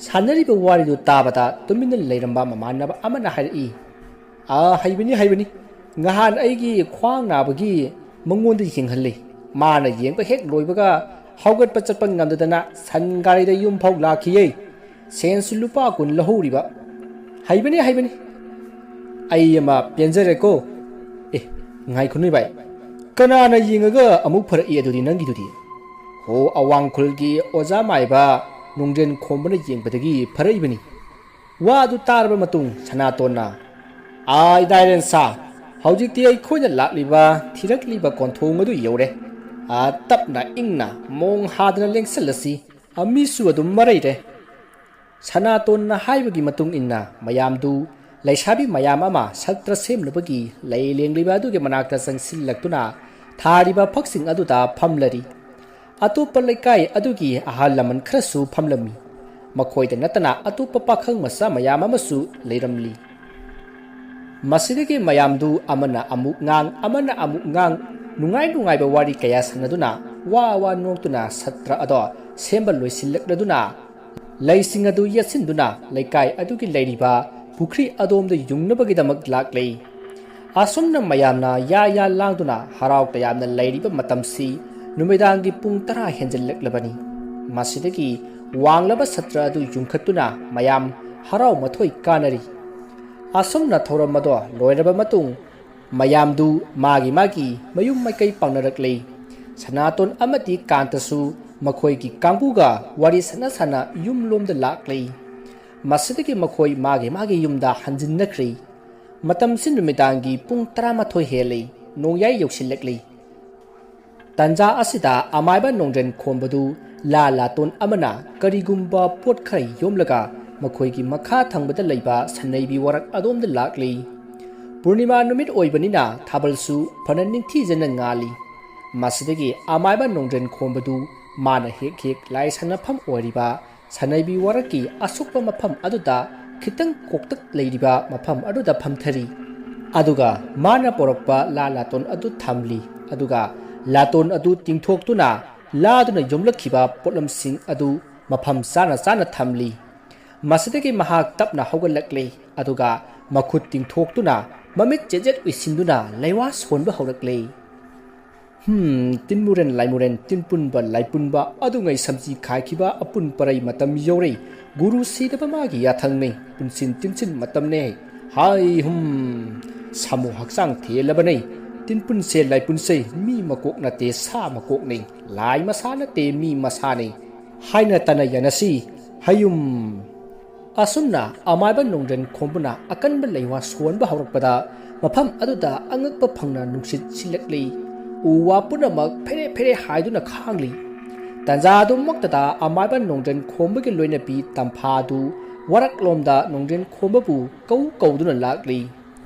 ꯁꯥꯟꯅꯔꯤꯕ ꯋꯥꯔꯤꯗꯨ ꯇꯥꯕꯗ ꯇꯨꯃꯤꯟꯅ ꯂꯩꯔꯝꯕ ꯃꯃꯥꯟꯅꯕ ꯑꯃꯅ ꯍꯥꯏꯔꯛꯏ, "ꯑꯥ, ꯍꯩꯕꯅꯤ, ꯍꯩꯕꯅꯤ꯫ ꯉꯍꯥꯟ ꯑꯩꯒꯤ ꯈ꯭ꯋꯥꯡ ꯅꯥꯕꯒꯤ ꯃꯉꯣꯟꯗ ꯌꯦꯡꯍꯜꯂꯤ꯫ ꯃꯥꯅ ꯌꯦꯡꯕ ꯍꯦꯛ ꯂꯣꯏꯕꯒ ꯍꯧꯒꯠꯄ ꯆꯠꯄ ꯉꯝꯗꯗꯅ ꯁꯟ ꯒꯥꯔꯤꯗ ꯌꯨꯝ ꯐꯥꯎ ꯂꯥꯛꯈꯤꯌꯦ꯫ ꯁꯦꯟꯁꯨ ꯂꯨꯄꯥ ꯀꯨꯟ ꯂꯧꯍꯧꯔꯤꯕ꯫ ꯍꯩꯕꯅꯤ, ꯍꯩꯕꯅꯤ꯫ ꯑꯩ ꯑꯃ ꯄꯦꯟꯖꯔꯦꯀꯣ꯫ ꯑꯦ, ꯉꯥꯏꯈꯣꯅꯦ ꯚꯥꯏ, ꯀꯅꯥꯅ ꯌꯦꯡꯉꯒ ꯑꯃꯨꯛ ꯐꯔꯛꯏ ꯑꯗꯨꯗꯤ ꯅꯪꯒꯤꯗꯨꯗꯤ?" "ꯍꯣ, ꯑꯋꯥꯡ ꯈꯨꯜꯒꯤ ꯑꯣꯖꯥ ꯃꯥꯏꯕ ꯅꯣꯡꯗ꯭ꯔꯦꯟ ꯈꯣꯝꯕꯅ ꯌꯦꯡꯕꯗꯒꯤ ꯐꯔꯛꯏꯕꯅꯤ꯫" ꯋꯥ ꯑꯗꯨ ꯇꯥꯔꯕ ꯃꯇꯨꯡ ꯁꯅꯥꯇꯣꯟꯅ, "ꯑꯥꯏ, ꯗꯥꯏꯔꯦꯟ ꯁꯥ, ꯍꯧꯖꯤꯛꯇꯤ ꯑꯩꯈꯣꯏꯅ ꯂꯥꯛꯂꯤꯕ, ꯊꯤꯔꯛꯂꯤꯕ ꯀꯣꯟꯊꯣꯡ ꯑꯗꯨ ꯌꯧꯔꯦ꯫ ꯑꯥ, ꯇꯞꯅ ꯏꯪꯅ ꯃꯣꯡ ꯍꯥꯗꯅ ꯂꯦꯡꯁꯜꯂꯁꯤ꯫ ꯑꯥ, ꯃꯤꯁꯨ ꯑꯗꯨꯝ ꯃꯔꯩꯔꯦ꯫" ꯁꯅꯥꯇꯣꯟꯅ ꯍꯥꯏꯕꯒꯤ ꯃꯇꯨꯡ ꯏꯟꯅ ꯃꯌꯥꯝꯗꯨ ꯂꯩꯁꯥꯕꯤ ꯃꯌꯥꯝ ꯑꯃ ꯁꯛꯇ꯭ꯔ ꯁꯦꯝꯅꯕꯒꯤ ꯂꯩ ꯂꯦꯡꯂꯤꯕ ꯑꯗꯨꯒꯤ ꯃꯅꯥꯛꯇ ꯆꯪꯁꯤꯜꯂꯛꯇꯨꯅ ꯊꯥꯔꯤꯕ ꯐꯛꯁꯤꯡ ꯑꯗꯨꯗ ꯐꯝꯂꯔꯤ꯫ ꯑꯇꯣꯞꯄ ꯂꯩꯀꯥꯏ ꯑꯗꯨꯒꯤ ꯑꯍꯜ ꯂꯃꯟ ꯈꯔꯁꯨ ꯐꯝꯂꯝꯃꯤ꯫ ꯃꯈꯣꯏꯗ ꯅꯠꯇꯅ ꯑꯇꯣꯞꯄ ꯄꯥꯈꯪ ꯃꯆꯥ ꯃꯌꯥꯝ ꯑꯃꯁꯨ ꯂꯩꯔꯝꯂꯤ꯫ ꯃꯁꯤꯗꯒꯤ ꯃꯌꯥꯝꯗꯨ ꯑꯃꯅ ꯑꯃꯨꯛ ꯉꯥꯡ, ꯑꯃꯅ ꯑꯃꯨꯛ ꯉꯥꯡ, ꯅꯨꯡꯉꯥꯏ ꯅꯨꯡꯉꯥꯏꯕ ꯋꯥꯔꯤ ꯀꯌꯥ ꯁꯥꯟꯅꯗꯨꯅ, ꯋꯥ ꯋꯥ ꯅꯣꯛꯇꯨꯅ ꯁꯇ꯭ꯔ ꯑꯗꯣ ꯁꯦꯝꯕ ꯂꯣꯏꯁꯤꯜꯂꯛꯂꯗꯨꯅ, ꯂꯩꯁꯤꯡ ꯑꯗꯨ ꯌꯦꯠꯁꯤꯟꯗꯨꯅ ꯂꯩꯀꯥꯏ ꯑꯗꯨꯒꯤ ꯂꯩꯔꯤꯕ ꯄꯨꯈ꯭ꯔꯤ ꯑꯗꯣꯝꯗ ꯌꯨꯡꯅꯕꯒꯤꯗꯃꯛ ꯂꯥꯛꯂꯦ꯫ ꯑꯁꯨꯝꯅ ꯃꯌꯥꯝꯅ ꯌꯥ ꯌꯥ ꯂꯥꯡꯗꯨꯅ ꯍꯔꯥꯎ ꯇꯌꯥꯝꯅ ꯂꯩꯔꯤꯕ ꯃꯇꯝꯁꯤ ꯅꯨꯃꯤꯗꯥꯡꯒꯤ ꯄꯨꯡ ꯇꯔꯥ ꯍꯦꯟꯖꯜꯂꯛꯂꯕꯅꯤ꯫ ꯃꯁꯤꯗꯒꯤ ꯋꯥꯡꯂꯕ ꯁꯇ꯭ꯔ ꯑꯗꯨ ꯌꯨꯡꯈꯠꯇꯨꯅ ꯃꯌꯥꯝ ꯍꯔꯥꯎ ꯃꯊꯣꯏ ꯀꯥꯅꯔꯤ꯫ ꯑꯁꯨꯝꯅ ꯊꯧꯔꯝ ꯑꯗꯣ ꯂꯣꯏꯔꯕ ꯃꯇꯨꯡ, ꯃꯌꯥꯝꯗꯨ ꯃꯥꯒꯤ ꯃꯥꯒꯤ ꯃꯌꯨꯝ ꯃꯥꯏꯀꯩ ꯄꯥꯡꯅꯔꯛꯂꯦ꯫ ꯁꯅꯥꯇꯣꯟ ꯑꯃꯗꯤ ꯀꯥꯟꯇꯁꯨ ꯃꯈꯣꯏꯒꯤ ꯀꯥꯡꯕꯨꯒ ꯋꯥꯔꯤ ꯁꯥꯟꯅ ꯁꯥꯟꯅ ꯌꯨꯝꯂꯣꯝꯗ ꯂꯥꯛꯂꯦ꯫ ꯃꯁꯤꯗꯒꯤ ꯃꯈꯣꯏ ꯃꯥꯒꯤ ꯃꯥꯒꯤ ꯌꯨꯝꯗ ꯍꯟꯖꯤꯟꯅꯈ꯭ꯔꯦ꯫ ꯃꯇꯝꯁꯤ ꯅꯨꯃꯤꯗꯥꯡꯒꯤ ꯄꯨꯡ ꯇꯔꯥꯃꯥꯊꯣꯏ ꯍꯦꯜꯂꯦ, ꯅꯣꯡꯌꯥꯏ ꯌꯧꯁꯤꯜꯂꯛꯂꯦ꯫ ꯇꯟꯖꯥ ꯑꯁꯤꯗ ꯑꯃꯥꯏꯕ ꯅꯣꯡꯗ꯭ꯔꯦꯟ ꯈꯣꯝꯕꯗꯨ ꯂꯥ ꯂꯥꯇꯣꯟ ꯑꯃꯅ ꯀꯔꯤꯒꯨꯝꯕ ꯄꯣꯠ ꯈꯔ ꯌꯣꯝꯂꯒ ꯃꯈꯣꯏꯒꯤ ꯃꯈꯥ ꯊꯪꯕꯗ ꯂꯩꯕ ꯁꯅꯩꯕꯤ ꯋꯥꯔꯛ ꯑꯗꯣꯝꯗ ꯂꯥꯛꯂꯤ꯫ ꯄꯨꯔꯅꯤꯃꯥ ꯅꯨꯃꯤꯠ ꯑꯣꯏꯕꯅꯤꯅ ꯊꯥꯕꯜꯁꯨ ꯐꯅ ꯅꯤꯡꯊꯤꯖꯅ ꯉꯥꯜꯂꯤ꯫ ꯃꯁꯤꯗꯒꯤ ꯑꯃꯥꯏꯕ ꯅꯣꯡꯗ꯭ꯔꯦꯟ ꯈꯣꯝꯕꯗꯨ ꯃꯥꯅ ꯍꯦꯛ ꯍꯦꯛ ꯂꯥꯏ ꯁꯥꯟꯅꯐꯝ ꯑꯣꯏꯔꯤꯕ ꯁꯅꯩꯕꯤ ꯋꯥꯔꯛꯀꯤ ꯑꯁꯣꯛꯄ ꯃꯐꯝ ꯑꯗꯨꯗ ꯈꯤꯇꯪ ꯀꯣꯛꯇꯛ ꯂꯩꯔꯤꯕ ꯃꯐꯝ ꯑꯗꯨꯗ ꯐꯝꯊꯔꯤ꯫ ꯑꯗꯨꯒ ꯃꯥꯅ ꯄꯣꯔꯛꯄ ꯂꯥ ꯂꯥꯇꯣꯟ ꯑꯗꯨ ꯊꯝꯂꯤ꯫ ꯑꯗꯨꯒ ꯂꯥꯇꯣꯟ ꯑꯗꯨ ꯇꯤꯡꯊꯣꯛꯇꯨꯅ ꯂꯥꯗꯨꯅ ꯌꯣꯝꯂꯛꯈꯤꯕ ꯄꯣꯠꯂꯝꯁꯤꯡ ꯑꯗꯨ ꯃꯐꯝ ꯆꯥꯅ ꯆꯥꯅ ꯊꯝꯂꯤ꯫ ꯃꯁꯤꯗꯒꯤ ꯃꯍꯥꯛ ꯇꯞꯅ ꯍꯧꯒꯠꯂꯛꯂꯦ꯫ ꯑꯗꯨꯒ ꯃꯈꯨꯠ ꯇꯤꯡꯊꯣꯛꯇꯨꯅ ꯃꯃꯤꯠ ꯆꯦꯖꯦꯠ ꯎꯏꯁꯤꯟꯗꯨꯅ ꯂꯩꯋꯥ ꯁꯣꯟꯕ ꯍꯧꯔꯛꯂꯦ꯫ ꯍꯝ, ꯇꯤꯟꯃꯨꯔꯦꯟ ꯂꯥꯏꯃꯨꯔꯦꯟ, ꯇꯤꯟꯄꯨꯟꯕ ꯂꯥꯏꯄꯨꯟꯕ, ꯑꯗꯨꯉꯩ ꯁꯝꯖꯤ ꯈꯥꯏꯈꯤꯕ ꯑꯄꯨꯟ ꯄꯔꯩ ꯃꯇꯝ ꯌꯧꯔꯦ꯫ ꯒꯨꯔꯨ ꯁꯤꯗꯕ ꯃꯥꯒꯤ ꯌꯥꯊꯪꯅꯦ, ꯄꯨꯟꯁꯤꯟ ꯇꯤꯟꯁꯤꯟ ꯃꯇꯝꯅꯦ꯫ ꯍꯥꯏ ꯍꯨꯝ, ꯁꯥꯃꯨ ꯍꯛꯆꯥꯡ ꯊꯦꯜꯂꯕꯅꯦ꯫ ꯇꯤꯟꯄꯨꯟꯁꯦ ꯂꯥꯏꯄꯨꯟꯁꯦ, ꯃꯤ ꯃꯀꯣꯛ ꯅꯠꯇꯦ ꯁꯥ ꯃꯀꯣꯛꯅꯦ, ꯂꯥꯏ ꯃꯁꯥ ꯅꯠꯇꯦ ꯃꯤ ꯃꯁꯥꯅꯦ ꯍꯥꯏꯅ ꯇꯅ ꯌꯥꯅꯁꯤ꯫ ꯍꯌꯨꯝ꯫ ꯑꯁꯨꯝꯅ ꯑꯃꯥꯏꯕ ꯅꯣꯡꯗ꯭ꯔꯦꯟ ꯈꯣꯝꯕꯅ ꯑꯀꯟꯕ ꯂꯩꯋꯥ ꯁꯣꯟꯕ ꯍꯧꯔꯛꯄꯗ ꯃꯐꯝ ꯑꯗꯨꯗ ꯑꯉꯛꯄ ꯐꯪꯅ ꯅꯨꯡꯁꯤꯠ ꯁꯤꯜꯂꯛꯂꯤ꯫ ꯎ ꯋꯥ ꯄꯨꯝꯅꯃꯛ ꯐꯦꯔꯦ ꯐꯦꯔꯦ ꯍꯥꯏꯗꯨꯅ ꯈꯥꯡꯂꯤ꯫ ꯇꯟꯖꯥ ꯑꯗꯨꯃꯛꯇꯗ ꯑꯃꯥꯏꯕ ꯅꯣꯡꯗ꯭ꯔꯦꯟ ꯈꯣꯝꯕꯒꯤ ꯂꯣꯏꯅꯕꯤ ꯇꯝꯐꯥꯗꯨ ꯋꯥꯔꯛꯂꯣꯝꯗ ꯅꯣꯡꯗ꯭ꯔꯦꯟ ꯈꯣꯝꯕꯕꯨ ꯀꯧ ꯀꯧꯗꯨꯅ ꯂꯥꯛꯂꯤ꯫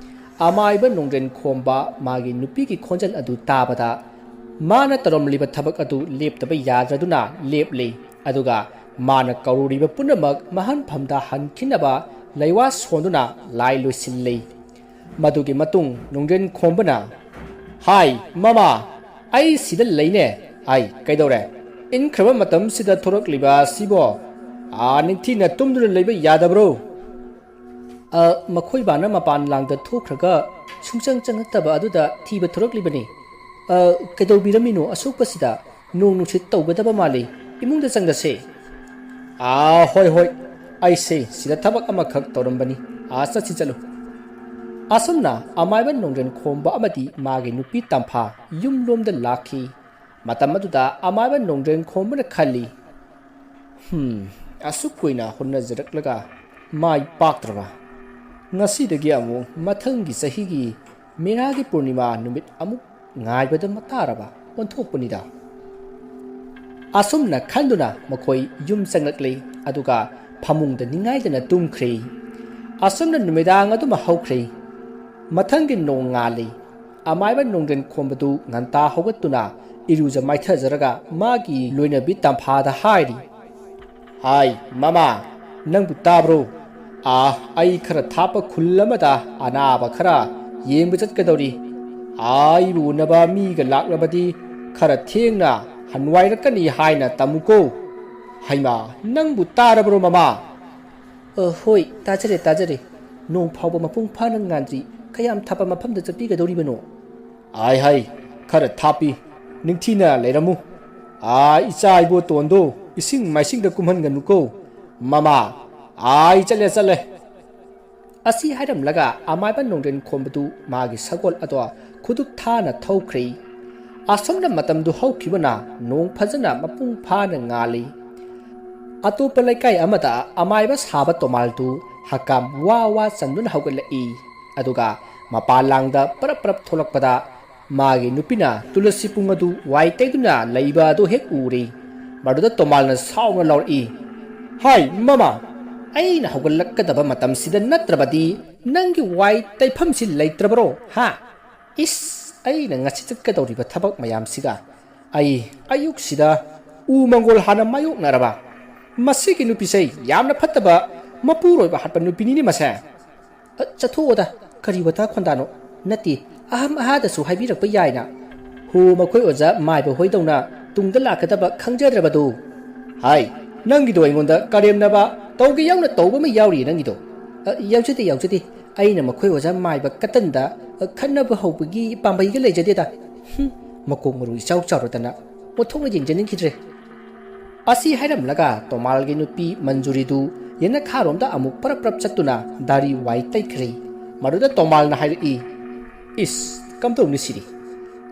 ꯑꯃꯥꯏꯕ ꯅꯣꯡꯗ꯭ꯔꯦꯟ ꯈꯣꯝꯕ ꯃꯥꯒꯤ ꯅꯨꯄꯤꯒꯤ ꯈꯣꯟꯖꯦꯜ ꯑꯗꯨ ꯇꯥꯕꯗ ꯃꯥꯅ ꯇꯧꯔꯝꯂꯤꯕ ꯊꯕꯛ ꯑꯗꯨ ꯂꯦꯞꯇꯕ ꯌꯥꯗ꯭ꯔꯗꯨꯅ ꯂꯦꯞꯂꯤ꯫ ꯑꯗꯨꯒ ꯃꯥꯅ ꯀꯧꯔꯨꯔꯤꯕ ꯄꯨꯝꯅꯃꯛ ꯃꯍꯟꯐꯝꯗ ꯍꯟꯈꯤꯅꯕ ꯂꯩꯋꯥ ꯁꯣꯟꯗꯨꯅ ꯂꯥꯏ ꯂꯣꯏꯁꯤꯜꯂꯤ꯫ ꯃꯗꯨꯒꯤ ꯃꯇꯨꯡ ꯅꯣꯡꯗ꯭ꯔꯦꯟ ꯈꯣꯝꯕꯅ, "ꯍꯥꯏ, ꯃꯃꯥ, ꯑꯩ ꯁꯤꯗ ꯂꯩꯅꯦ꯫ ꯑꯩ ꯀꯩꯗꯧꯔꯦ? ꯏꯟꯈ꯭ꯔꯕ ꯃꯇꯝꯁꯤꯗ ꯊꯣꯔꯛꯂꯤꯕ ꯑꯁꯤꯕꯣ? ꯑꯥ, ꯅꯤꯡꯊꯤꯅ ꯇꯨꯝꯗꯨꯅ ꯂꯩꯕ ꯌꯥꯗꯕ꯭ꯔꯣ?" "ꯑ, ꯃꯈꯣꯏ ꯕꯥꯅ ꯃꯄꯥꯟ ꯂꯥꯡꯗ ꯊꯣꯛꯈ꯭ꯔꯒ ꯁꯨꯡꯆꯪ ꯆꯪꯉꯛꯇꯕ ꯑꯗꯨꯗ ꯊꯤꯕ ꯊꯣꯔꯛꯂꯤꯕꯅꯤ꯫ ꯑ, ꯀꯩꯗꯧꯕꯤꯔꯝꯃꯤꯅꯣ ꯑꯁꯣꯛꯄꯁꯤꯗ? ꯅꯣꯡ ꯅꯨꯡꯁꯤꯠ ꯇꯧꯒꯗꯕ ꯃꯥꯜꯂꯤ꯫ ꯏꯃꯨꯡꯗ ꯆꯪꯗꯁꯦ꯫" "ꯑꯥ, ꯍꯣꯏ, ꯍꯣꯏ, ꯑꯩꯁꯦ ꯁꯤꯗ ꯊꯕꯛ ꯑꯃꯈꯛ ꯇꯧꯔꯝꯕꯅꯤ꯫ ꯑꯥ, ꯆꯠꯁꯤ, ꯆꯠꯂꯨ꯫" ꯑꯁꯨꯝꯅ ꯑꯃꯥꯏꯕ ꯅꯣꯡꯗ꯭ꯔꯦꯟ ꯈꯣꯝꯕ ꯑꯃꯗꯤ ꯃꯥꯒꯤ ꯅꯨꯄꯤ ꯇꯝꯐꯥ ꯌꯨꯝꯂꯣꯝꯗ ꯂꯥꯛꯈꯤ꯫ ꯃꯇꯝ ꯑꯗꯨꯗ ꯑꯃꯥꯏꯕ ꯅꯣꯡꯗ꯭ꯔꯦꯟ ꯈꯣꯝꯕꯅ ꯈꯜꯂꯤ, "ꯍꯝ, ꯑꯁꯨꯛ ꯀꯨꯏꯅ ꯍꯣꯠꯅꯖꯔꯛꯂꯒ ꯃꯥꯏ ꯄꯥꯛꯇ꯭ꯔꯕ꯫ ꯉꯁꯤꯗꯒꯤ ꯑꯃꯨꯛ ꯃꯊꯪꯒꯤ ꯆꯍꯤꯒꯤ ꯃꯦꯔꯥꯒꯤ ꯄꯨꯔꯅꯤꯃꯥ ꯅꯨꯃꯤꯠ ꯑꯃꯨꯛ ꯉꯥꯏꯕꯗ ꯃꯇꯥꯔꯕ ꯑꯣꯟꯊꯣꯛꯄꯅꯤꯗ꯫" ꯑꯁꯨꯝꯅ ꯈꯟꯗꯨꯅ ꯃꯈꯣꯏ ꯌꯨꯝ ꯆꯪꯂꯛꯂꯤ꯫ ꯑꯗꯨꯒ ꯐꯃꯨꯡꯗ ꯅꯤꯡꯉꯥꯏꯗꯅ ꯇꯨꯝꯈ꯭ꯔꯦ꯫ ꯑꯁꯨꯝꯅ ꯅꯨꯃꯤꯗꯥꯡ ꯑꯗꯨꯃ ꯍꯧꯈ꯭ꯔꯦ꯫ ꯃꯊꯪꯒꯤ ꯅꯣꯡꯉꯥꯜꯂꯤ꯫ ꯑꯃꯥꯏꯕ ꯅꯣꯡꯗ꯭ꯔꯦꯟ ꯈꯣꯝꯕꯗꯨ ꯉꯟꯇꯥ ꯍꯧꯒꯠꯇꯨꯅ ꯏꯔꯨꯖ ꯃꯥꯏꯊꯖꯔꯒ ꯃꯥꯒꯤ ꯂꯣꯏꯅꯕꯤ ꯇꯝꯐꯥꯗ ꯍꯥꯏꯔꯤ, "ꯍꯥꯏ, ꯃꯃꯥ, ꯅꯪꯕꯨ ꯇꯥꯕ꯭ꯔꯣ? ꯑꯥ, ꯑꯩ ꯈꯔ ꯊꯥꯞꯄ ꯈꯨꯜ ꯑꯃꯗ ꯑꯅꯥꯕ ꯈꯔ ꯌꯦꯡꯕ ꯆꯠꯀꯗꯧꯔꯤ꯫ ꯑꯥ, ꯑꯩꯕꯨ ꯎꯅꯕ ꯃꯤꯒ ꯂꯥꯛꯂꯕꯗꯤ ꯈꯔ ꯊꯦꯡꯅ ꯍꯟꯋꯥꯏꯔꯛꯀꯅꯤ ꯍꯥꯏꯅ ꯇꯝꯃꯨꯀꯣ꯫" "ꯍꯩꯃꯥ, ꯅꯪꯕꯨ ꯇꯥꯔꯕ꯭ꯔꯣ, ꯃꯃꯥ?" "ꯑ, ꯍꯣꯏ, ꯇꯥꯖꯔꯦ, ꯇꯥꯖꯔꯦ꯫ ꯅꯣꯡ ꯐꯥꯎꯕ ꯃꯄꯨꯡ ꯐꯥꯅ ꯉꯥꯟꯗ꯭ꯔꯤ꯫ ꯀꯌꯥꯝ ꯊꯥꯞꯄ ꯃꯐꯝꯗ ꯆꯠꯄꯤꯒꯗꯧꯔꯤꯕꯅꯣ?" "ꯑꯥꯏ ꯍꯥꯏ, ꯈꯔ ꯊꯥꯞꯄꯤ꯫ ꯅꯤꯡꯊꯤꯅ ꯂꯩꯔꯝꯃꯨ꯫ ꯑꯥ, ꯏꯆꯥ ꯏꯕꯣꯇꯣꯟꯗꯣ ꯏꯁꯤꯡ ꯃꯥꯏꯁꯤꯡꯗ ꯀꯨꯝꯍꯟꯒꯅꯨꯀꯣ꯫ ꯃꯃꯥ, ꯑꯥꯏ, ꯆꯠꯂꯦ, ꯆꯠꯂꯦ꯫" ꯑꯁꯤ ꯍꯥꯏꯔꯝꯂꯒ ꯑꯃꯥꯏꯕ ꯅꯣꯡꯗ꯭ꯔꯦꯟ ꯈꯣꯝꯕꯗꯨ ꯃꯥꯒꯤ ꯁꯒꯣꯜ ꯑꯗꯣ ꯈꯨꯗꯨꯞ ꯊꯥꯅ ꯊꯧꯈ꯭ꯔꯦ꯫ ꯑꯁꯨꯝꯅ ꯃꯇꯝꯗꯨ ꯍꯧꯈꯤꯕꯅ ꯅꯣꯡ ꯐꯖꯅ ꯃꯄꯨꯡ ꯐꯥꯅ ꯉꯥꯜꯂꯤ꯫ ꯑꯇꯣꯞꯄ ꯂꯩꯀꯥꯏ ꯑꯃꯗ ꯑꯃꯥꯏꯕ ꯁꯥꯕ ꯇꯣꯃꯥꯜꯗꯨ ꯍꯀꯥꯝ ꯋꯥ ꯋꯥ ꯆꯟꯗꯨꯅ ꯍꯧꯒꯠꯂꯛꯏ꯫ ꯑꯗꯨꯒ ꯃꯄꯥꯟ ꯂꯥꯡꯗ ꯄꯔꯞ ꯄꯔꯞ ꯊꯣꯛꯂꯛꯄꯗ ꯃꯥꯒꯤ ꯅꯨꯄꯤꯅ ꯇꯨꯂꯁꯤ ꯄꯨꯡ ꯑꯗꯨ ꯋꯥꯏ ꯇꯩꯗꯨꯅ ꯂꯩꯕ ꯑꯗꯨ ꯍꯦꯛ ꯎꯔꯦ꯫ ꯃꯗꯨꯗ ꯇꯣꯃꯥꯜꯅ ꯁꯥꯎꯅ ꯂꯥꯎꯔꯛꯏ, "ꯍꯥꯏ ꯃꯃꯥ, ꯑꯩꯅ ꯍꯧꯒꯠꯂꯛꯀꯗꯕ ꯃꯇꯝꯁꯤꯗ ꯅꯠꯇ꯭ꯔꯕꯗꯤ ꯅꯪꯒꯤ ꯋꯥꯏ ꯇꯩꯐꯝꯁꯤ ꯂꯩꯇ꯭ꯔꯕꯔꯣ, ꯍꯥ? ꯏꯁ!" ꯑꯩꯅ ꯉꯁꯤ ꯆꯠꯀꯗꯧꯔꯤꯕ ꯊꯕꯛ ꯃꯌꯥꯝꯁꯤꯒ ꯑꯩ ꯑꯌꯨꯛꯁꯤꯗ ꯎ ꯃꯪꯒꯣꯜ ꯍꯥꯟꯅ ꯃꯥꯌꯣꯛꯅꯔꯕ? ꯃꯁꯤꯒꯤ ꯅꯨꯄꯤꯁꯦ ꯌꯥꯝꯅ ꯐꯠꯇꯕ, ꯃꯄꯨꯔꯣꯏꯕ ꯍꯥꯠꯄ ꯅꯨꯄꯤꯅꯤꯅꯦ ꯃꯁꯦ꯫ "ꯑ, ꯆꯠꯊꯣꯛꯑꯣꯗ, ꯀꯔꯤ ꯋꯥꯇꯥ ꯈꯣꯟꯗꯥꯅꯣ? ꯅꯠꯇꯦ, ꯑꯍꯝ ꯑꯍꯥꯗꯁꯨ ꯍꯥꯏꯕꯤꯔꯛꯄ ꯌꯥꯏꯅ꯫ ꯍꯣ, ꯃꯈꯣꯏ ꯑꯣꯖꯥ ꯃꯥꯏꯕ ꯍꯣꯏꯗꯧꯅ ꯇꯨꯡꯗ ꯂꯥꯛꯀꯗꯕ ꯈꯪꯖꯗ꯭ꯔꯕꯗꯨ?" "ꯍꯥꯏ, ꯅꯪꯒꯤꯗꯣ ꯑꯩꯉꯣꯟꯗ ꯀꯔꯦꯝꯅꯕ ꯇꯧꯒꯦ ꯌꯥꯎꯅ ꯇꯧꯕ ꯑꯃ ꯌꯥꯎꯔꯤꯌꯦ ꯅꯪꯒꯤꯗꯣ?" "ꯑ, ꯌꯥꯎꯖꯗꯦ, ꯌꯥꯎꯖꯗꯦ꯫ ꯑꯩꯅ ꯃꯈꯣꯏ ꯑꯣꯖꯥ ꯃꯥꯏꯕ ꯀꯇꯟꯗ, ꯑ, ꯈꯠꯅꯕ ꯍꯧꯕꯒꯤ ꯄꯥꯝꯕꯩꯒ ꯂꯩꯖꯗꯦꯗ꯫ ꯍꯨꯝ, ꯃꯀꯣꯛ ꯃꯔꯨ ꯏꯆꯥꯎ ꯆꯥꯎꯔꯗꯅ ꯑꯣꯟꯊꯣꯛꯅ ꯌꯦꯡꯖꯅꯤꯡꯈꯤꯗ꯭ꯔꯦ"꯫ ꯑꯁꯤ ꯍꯥꯏꯔꯝꯂꯒ ꯇꯣꯃꯥꯜꯒꯤ ꯅꯨꯄꯤ ꯃꯟꯖꯨꯔꯤꯗꯨ ꯌꯦꯅꯈꯥꯔꯣꯝꯗ ꯑꯃꯨꯛ ꯄꯔꯞ ꯄꯔꯞ ꯆꯠꯇꯨꯅ ꯗꯥꯔꯤ ꯋꯥꯏ ꯇꯩꯈ꯭ꯔꯦ꯫ ꯃꯗꯨꯗ ꯇꯣꯃꯥꯜꯅ ꯍꯥꯏꯔꯛꯏ, "ꯏꯁ, ꯀꯝꯗꯧꯅꯤ ꯁꯤꯗꯤ?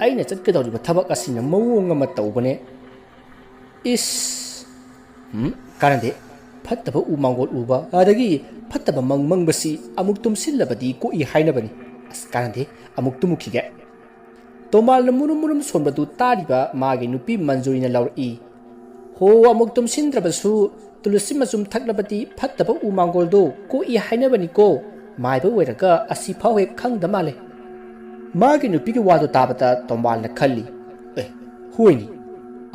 ꯑꯩꯅ ꯆꯠꯀꯗꯧꯔꯤꯕ ꯊꯕꯛ ꯑꯁꯤꯅ ꯃꯑꯣꯡ ꯑꯃ ꯇꯧꯕꯅꯦ꯫ ꯏꯁ, ꯎꯝ, ꯀꯥꯟꯅꯗꯦ꯫ ꯐꯠꯇꯕ ꯎ ꯃꯥꯡꯒꯣꯜ ꯎꯕ, ꯑꯗꯒꯤ ꯐꯠꯇꯕ ꯃꯪ ꯃꯪꯕꯁꯤ ꯑꯃꯨꯛ ꯇꯨꯝꯁꯤꯜꯂꯕꯗꯤ ꯀꯣꯛꯏ ꯍꯥꯏꯅꯕꯅꯤ꯫ ꯑꯁ, ꯀꯥꯟꯅꯗꯦ, ꯑꯃꯨꯛ ꯇꯨꯝꯃꯨꯈꯤꯒꯦ"꯫ ꯇꯣꯃꯥꯜꯅ ꯃꯨꯔꯨꯝ ꯃꯨꯔꯨꯝ ꯁꯣꯟꯕꯗꯨ ꯇꯥꯔꯤꯕ ꯃꯥꯒꯤ ꯅꯨꯄꯤ ꯃꯟꯖꯨꯔꯤꯅ ꯂꯥꯎꯔꯛꯏ, "ꯍꯣ, ꯑꯃꯨꯛ ꯇꯨꯝꯁꯤꯟꯗ꯭ꯔꯕꯁꯨ ꯇꯨꯂꯁꯤ ꯃꯆꯨꯝ ꯊꯛꯂꯕꯗꯤ ꯐꯠꯇꯕ ꯎ ꯃꯥꯡꯒꯣꯜꯗꯣ ꯀꯣꯛꯏ ꯍꯥꯏꯅꯕꯅꯤꯀꯣ꯫ ꯃꯥꯏꯕ ꯑꯣꯏꯔꯒ ꯑꯁꯤ ꯐꯥꯎ ꯍꯦꯛ ꯈꯪꯗ ꯃꯥꯜꯂꯦ"꯫ ꯃꯥꯒꯤ ꯅꯨꯄꯤꯒꯤ ꯋꯥꯗꯨ ꯇꯥꯕꯗ ꯇꯣꯃꯥꯜꯅ ꯈꯜꯂꯤ, "ꯑꯦ, ꯍꯣꯏꯅꯤ,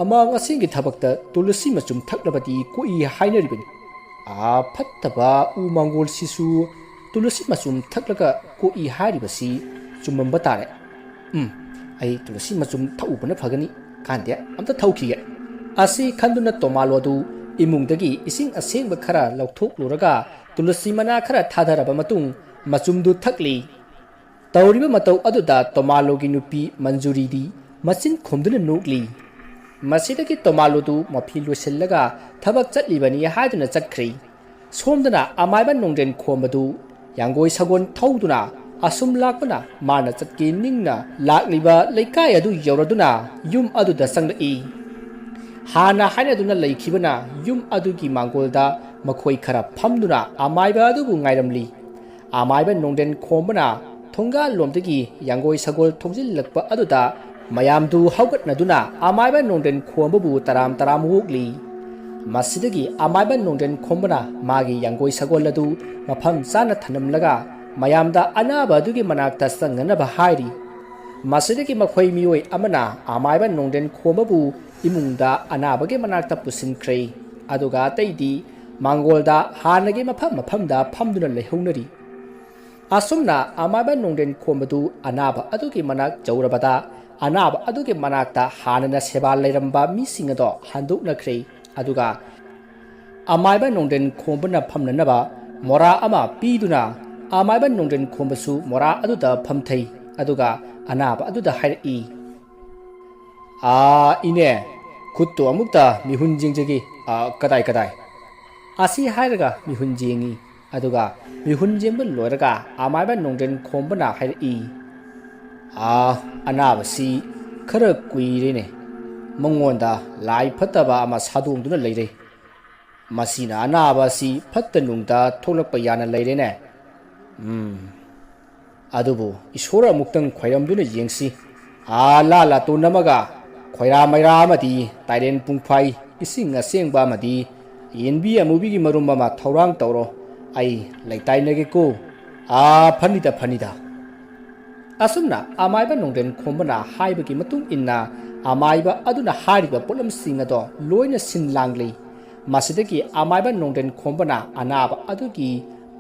ꯑꯃꯥꯡ ꯑꯁꯦꯡꯒꯤ ꯊꯕꯛꯇ ꯇꯨꯂꯁꯤ ꯃꯆꯨꯝ ꯊꯛꯂꯕꯗꯤ ꯀꯣꯛꯏ ꯍꯥꯏꯅꯔꯤꯕꯅꯤ꯫ ꯑꯥ, ꯐꯠꯇꯕ ꯎ ꯃꯥꯡꯒꯣꯜꯁꯤꯁꯨ ꯇꯨꯂꯁꯤ ꯃꯆꯨꯝ ꯊꯛꯂꯒ ꯀꯣꯛꯏ ꯍꯥꯏꯔꯤꯕꯁꯤ ꯆꯨꯝꯃꯝꯕ ꯇꯥꯔꯦ꯫ ꯎꯝ, ꯑꯩ ꯇꯨꯂꯁꯤ ꯃꯆꯨꯝ ꯊꯛꯎꯕꯅ ꯐꯒꯅꯤ꯫ ꯀꯥꯟꯗꯦ, ꯑꯝꯇ ꯊꯛꯎꯈꯤꯒꯦ"꯫ ꯑꯁꯤ ꯈꯟꯗꯨꯅ ꯇꯣꯃꯥꯂꯣꯗꯨ ꯏꯃꯨꯡꯗꯒꯤ ꯏꯁꯤꯡ ꯑꯁꯦꯡꯕ ꯈꯔ ꯂꯧꯊꯣꯛꯂꯨꯔꯒ ꯇꯨꯂꯁꯤ ꯃꯅꯥ ꯈꯔ ꯊꯥꯗꯔꯕ ꯃꯇꯨꯡ ꯃꯆꯨꯝꯗꯨ ꯊꯛꯂꯤ꯫ ꯇꯧꯔꯤꯕ ꯃꯇꯧ ꯑꯗꯨꯗ ꯇꯣꯃꯥꯂꯣꯒꯤ ꯅꯨꯄꯤ ꯃꯟꯖꯨꯔꯤꯗꯤ ꯃꯆꯤꯟ ꯈꯨꯝꯗꯨꯅ ꯅꯣꯛꯂꯤ꯫ ꯃꯁꯤꯗꯒꯤ ꯇꯣꯃꯥꯂꯣꯗꯨ ꯃꯐꯤ ꯂꯣꯏꯁꯤꯜꯂꯒ ꯊꯕꯛ ꯆꯠꯂꯤꯕꯅꯤ ꯍꯥꯏꯗꯨꯅ ꯆꯠꯈ꯭ꯔꯦ꯫ ꯁꯣꯝꯗꯅ ꯑꯃꯥꯏꯕ ꯅꯣꯡꯗ꯭ꯔꯦꯟ ꯈꯣꯝꯕꯗꯨ ꯌꯥꯡꯒꯣꯏ ꯁꯒꯣꯜ ꯊꯧꯗꯨꯅ ꯑꯁꯨꯝ ꯂꯥꯛꯄꯅ ꯃꯥꯅ ꯆꯠꯀꯦ ꯅꯤꯡꯅ ꯂꯥꯛꯂꯤꯕ ꯂꯩꯀꯥꯏ ꯑꯗꯨ ꯌꯧꯔꯗꯨꯅ ꯌꯨꯝ ꯑꯗꯨꯗ ꯆꯪꯂꯛꯏ꯫ ꯍꯥꯟꯅ ꯍꯥꯏꯅꯗꯨꯅ ꯂꯩꯈꯤꯕꯅ ꯌꯨꯝ ꯑꯗꯨꯒꯤ ꯃꯥꯡꯒꯣꯜꯗ ꯃꯈꯣꯏ ꯈꯔ ꯐꯝꯗꯨꯅ ꯑꯃꯥꯏꯕ ꯑꯗꯨꯕꯨ ꯉꯥꯏꯔꯝꯂꯤ꯫ ꯑꯃꯥꯏꯕ ꯅꯣꯡꯗ꯭ꯔꯦꯟ ꯈꯣꯝꯕꯅ ꯊꯣꯡꯒꯥꯜꯂꯣꯝꯗꯒꯤ ꯌꯥꯡꯒꯣꯏ ꯁꯒꯣꯜ ꯊꯧꯖꯤꯜꯂꯛꯄ ꯑꯗꯨꯗ ꯃꯌꯥꯝꯗꯨ ꯍꯧꯒꯠꯅꯗꯨꯅ ꯑꯃꯥꯏꯕ ꯅꯣꯡꯗ꯭ꯔꯦꯟ ꯈꯣꯝꯕꯕꯨ ꯇꯔꯥꯝ ꯇꯔꯥꯝ ꯑꯣꯛꯂꯤ꯫ ꯃꯁꯤꯗꯒꯤ ꯑꯃꯥꯏꯕ ꯅꯣꯡꯗ꯭ꯔꯦꯟ ꯈꯣꯝꯕꯅ ꯃꯥꯒꯤ ꯌꯥꯡꯒꯣꯏ ꯁꯒꯣꯜ ꯑꯗꯨ ꯃꯐꯝ ꯆꯥꯅ ꯊꯅꯝꯂꯒ ꯃꯌꯥꯝꯗ ꯑꯅꯥꯕ ꯑꯗꯨꯒꯤ ꯃꯅꯥꯛꯇ ꯆꯪꯅꯅꯕ ꯍꯥꯏꯔꯤ꯫ ꯃꯁꯤꯗꯒꯤ ꯃꯈꯣꯏ ꯃꯤꯑꯣꯏ ꯑꯃꯅ ꯑꯃꯥꯏꯕ ꯅꯣꯡꯗ꯭ꯔꯦꯟ ꯈꯣꯝꯕꯕꯨ ꯏꯃꯨꯡꯗ ꯑꯅꯥꯕꯒꯤ ꯃꯅꯥꯛꯇ ꯄꯨꯁꯤꯟꯈ꯭ꯔꯦ꯫ ꯑꯗꯨꯒ ꯑꯇꯩꯗꯤ ꯃꯥꯡꯒꯣꯜꯗ ꯍꯥꯟꯅꯒꯤ ꯃꯐꯝ ꯃꯐꯝꯗ ꯐꯝꯗꯨꯅ ꯂꯩꯍꯧꯅꯔꯤ꯫ ꯑꯁꯨꯝꯅ ꯑꯃꯥꯏꯕ ꯅꯣꯡꯗ꯭ꯔꯦꯟ ꯈꯣꯝꯕꯗꯨ ꯑꯅꯥꯕ ꯑꯗꯨꯒꯤ ꯃꯅꯥꯛ ꯌꯧꯔꯕꯗ, ꯑꯅꯥꯕ ꯑꯗꯨꯒꯤ ꯃꯅꯥꯛꯇ ꯍꯥꯟꯅꯅ ꯁꯦꯕꯥ ꯂꯩꯔꯝꯕ ꯃꯤꯁꯤꯡ ꯑꯗꯣ ꯍꯟꯗꯣꯛꯅꯈ꯭ꯔꯦ꯫ ꯑꯗꯨꯒ ꯑꯃꯥꯏꯕ ꯅꯣꯡꯗ꯭ꯔꯦꯟ ꯈꯣꯝꯕꯅ ꯐꯝꯅꯅꯕ ꯃꯣꯔꯥ ꯑꯃ ꯄꯤꯗꯨꯅ, ꯑꯃꯥꯏꯕ ꯅꯣꯡꯗ꯭ꯔꯦꯟ ꯈꯣꯝꯕꯁꯨ ꯃꯣꯔꯥ ꯑꯗꯨꯗ ꯐꯝꯊꯩ꯫ ꯑꯗꯨꯒ ꯑꯅꯥꯕ ꯑꯗꯨꯗ ꯍꯥꯏꯔꯛꯏ, "ꯑꯥ, ꯏꯅꯦ, ꯈꯨꯠꯇꯨ ꯑꯃꯨꯛꯇ ꯃꯤꯍꯨꯟ ꯌꯦꯡꯖꯒꯦ꯫ ꯑꯥ, ꯀꯗꯥꯏ, ꯀꯗꯥꯏ?" ꯑꯁꯤ ꯍꯥꯏꯔꯒ ꯃꯤꯍꯨꯟ ꯌꯦꯡꯉꯤ꯫ ꯑꯗꯨꯒ ꯃꯤꯍꯨꯟ ꯌꯦꯡꯕ ꯂꯣꯏꯔꯒ ꯑꯃꯥꯏꯕ ꯅꯣꯡꯗ꯭ꯔꯦꯟ ꯈꯣꯝꯕꯅ ꯍꯥꯏꯔꯛꯏ, "ꯑꯥ, ꯑꯅꯥꯕꯁꯤ ꯈꯔ ꯀꯨꯏꯔꯦꯅꯦ꯫ ꯃꯉꯣꯟꯗ ꯂꯥꯏ ꯐꯠꯇꯕ ꯑꯃ ꯁꯥꯗꯣꯡꯗꯨꯅ ꯂꯩꯔꯦ꯫ ꯃꯁꯤꯅ ꯑꯅꯥꯕ ꯑꯁꯤ ꯐꯠꯇ ꯅꯨꯡꯗ ꯊꯣꯛꯂꯛꯄ ꯌꯥꯅ ꯂꯩꯔꯦꯅꯦ꯫ ꯎꯝ, ꯑꯗꯨꯕꯨ ꯏꯁꯣꯔ ꯑꯃꯨꯛꯇꯪ ꯈꯣꯏꯔꯝꯗꯨꯅ ꯌꯦꯡꯁꯤ꯫ ꯑꯥ, ꯂꯥ ꯂꯥꯇꯣꯟ ꯑꯃꯒ, ꯈꯣꯏꯔꯥ ꯃꯩꯔꯥ ꯑꯃꯗꯤ ꯇꯥꯏꯔꯦꯟ ꯄꯨꯡꯐꯥꯏ, ꯏꯁꯤꯡ ꯑꯁꯦꯡꯕ ꯑꯃꯗꯤ ꯌꯦꯟꯕꯤ ꯑꯃꯨꯕꯤꯒꯤ ꯃꯔꯨꯝ ꯑꯃ ꯊꯧꯔꯥꯡ ꯇꯧꯔꯣ꯫ ꯑꯩ ꯂꯩꯇꯥꯏꯅꯒꯦꯀꯣ꯫ ꯑꯥ, ꯐꯅꯤꯗ, ꯐꯅꯤꯗ꯫" ꯑꯁꯨꯝꯅ ꯑꯃꯥꯏꯕ ꯅꯣꯡꯗ꯭ꯔꯦꯟ ꯈꯣꯝꯕꯅ ꯍꯥꯏꯕꯒꯤ ꯃꯇꯨꯡ ꯏꯟꯅ ꯑꯃꯥꯏꯕ ꯑꯗꯨꯅ ꯍꯥꯏꯔꯤꯕ ꯄꯣꯠꯂꯝꯁꯤꯡ ꯑꯗꯣ ꯂꯣꯏꯅ ꯁꯤꯟ ꯂꯥꯡꯂꯤ꯫ ꯃꯁꯤꯗꯒꯤ ꯑꯃꯥꯏꯕ ꯅꯣꯡꯗ꯭ꯔꯦꯟ ꯈꯣꯝꯕꯅ ꯑꯅꯥꯕ ꯑꯗꯨꯒꯤ